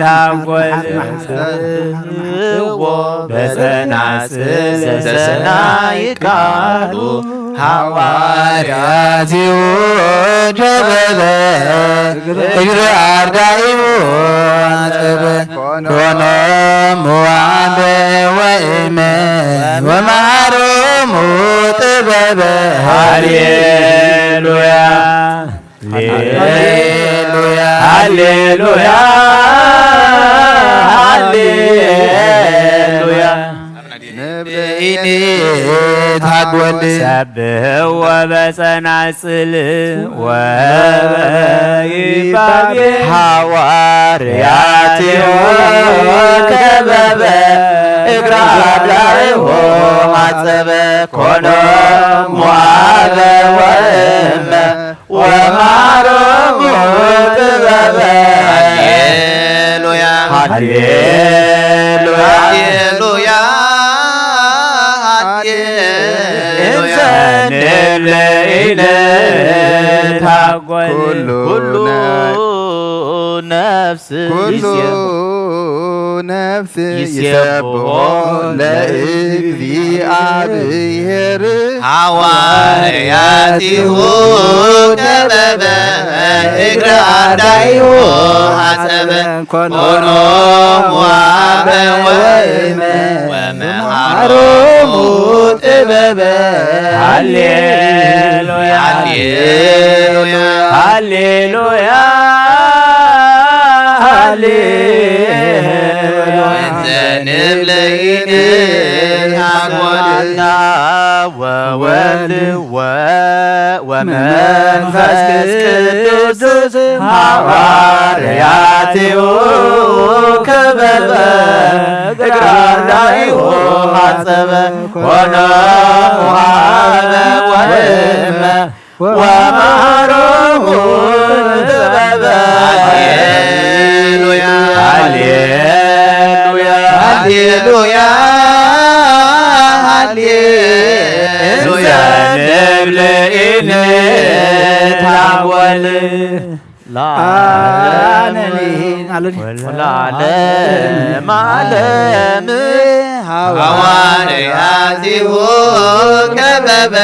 ታጎል ሰብሕዎ በጸናጽል ዘሰናይ ቃሉ ሃዋርያቲሁ ነበበ እግረ ኣርዳኢሁ አጠበ። ኮኖሙ አበ ወእመ ወመሃሮሙ ጥበበ። ሃሌሉያ ሃሌሉያ ሃሌሉያ። ንብኢኒ ታጎል ሰብህዎ በጸናጽል ወበይባቤ። ሃዋርያቲሁ ከበበ እግረ አርዳኢሁ አጠበ። ኮኖሙ አበ ወእመ ወማሮሙ ጥበበ። ሃሌሉያ ሃሌሉያ ሃሌሉያ ሃሌሉያ። ንብለ ኢለ ታጎል ኩሉ ኩሉ ነፍስ ኩሉ ይሴብ- ነፍስ ይሴብሖ ይሴብሖ ለእግዚአብሔር። ሃዋርያቲሁ ከበበ እግረ አርዳኢሁ አጠበ። ኮኖሙ አበ ወእመ ወመሃሮሙ ጥበበ። ሃሌሉያ ሃሌሉያ ሃሌሉያ ሃሌሉያ። እንዘ ንብለ ኢንሃጎል ወወልድ ወ- ወመንፈስ ቅዱስ ሃዋርያቲሁ ከበበ እግረ አርዳኢሁ አጠበ። ኮኖሙ አበ ወእመ ወመሃሮሙ ጥበበ። ሃሌሉያ ሃሌሉያ ሃሌሉያ ሃሌሉያ። እንዘ ንብለ ኢንታወል ለዓለመ ወለዓለመ ዓለም። ሃዋርያቲሁ ከበበ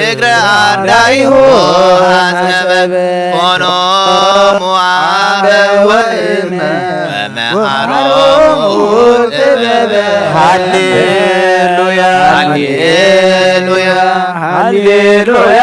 እግረ አርዳኢሁ አጠበ። ኮኖሙ አበ ወእመ ወመሃሮሙ ጥበበ። ሃሌሉያ ሃሌሉያ ሃሌሉያ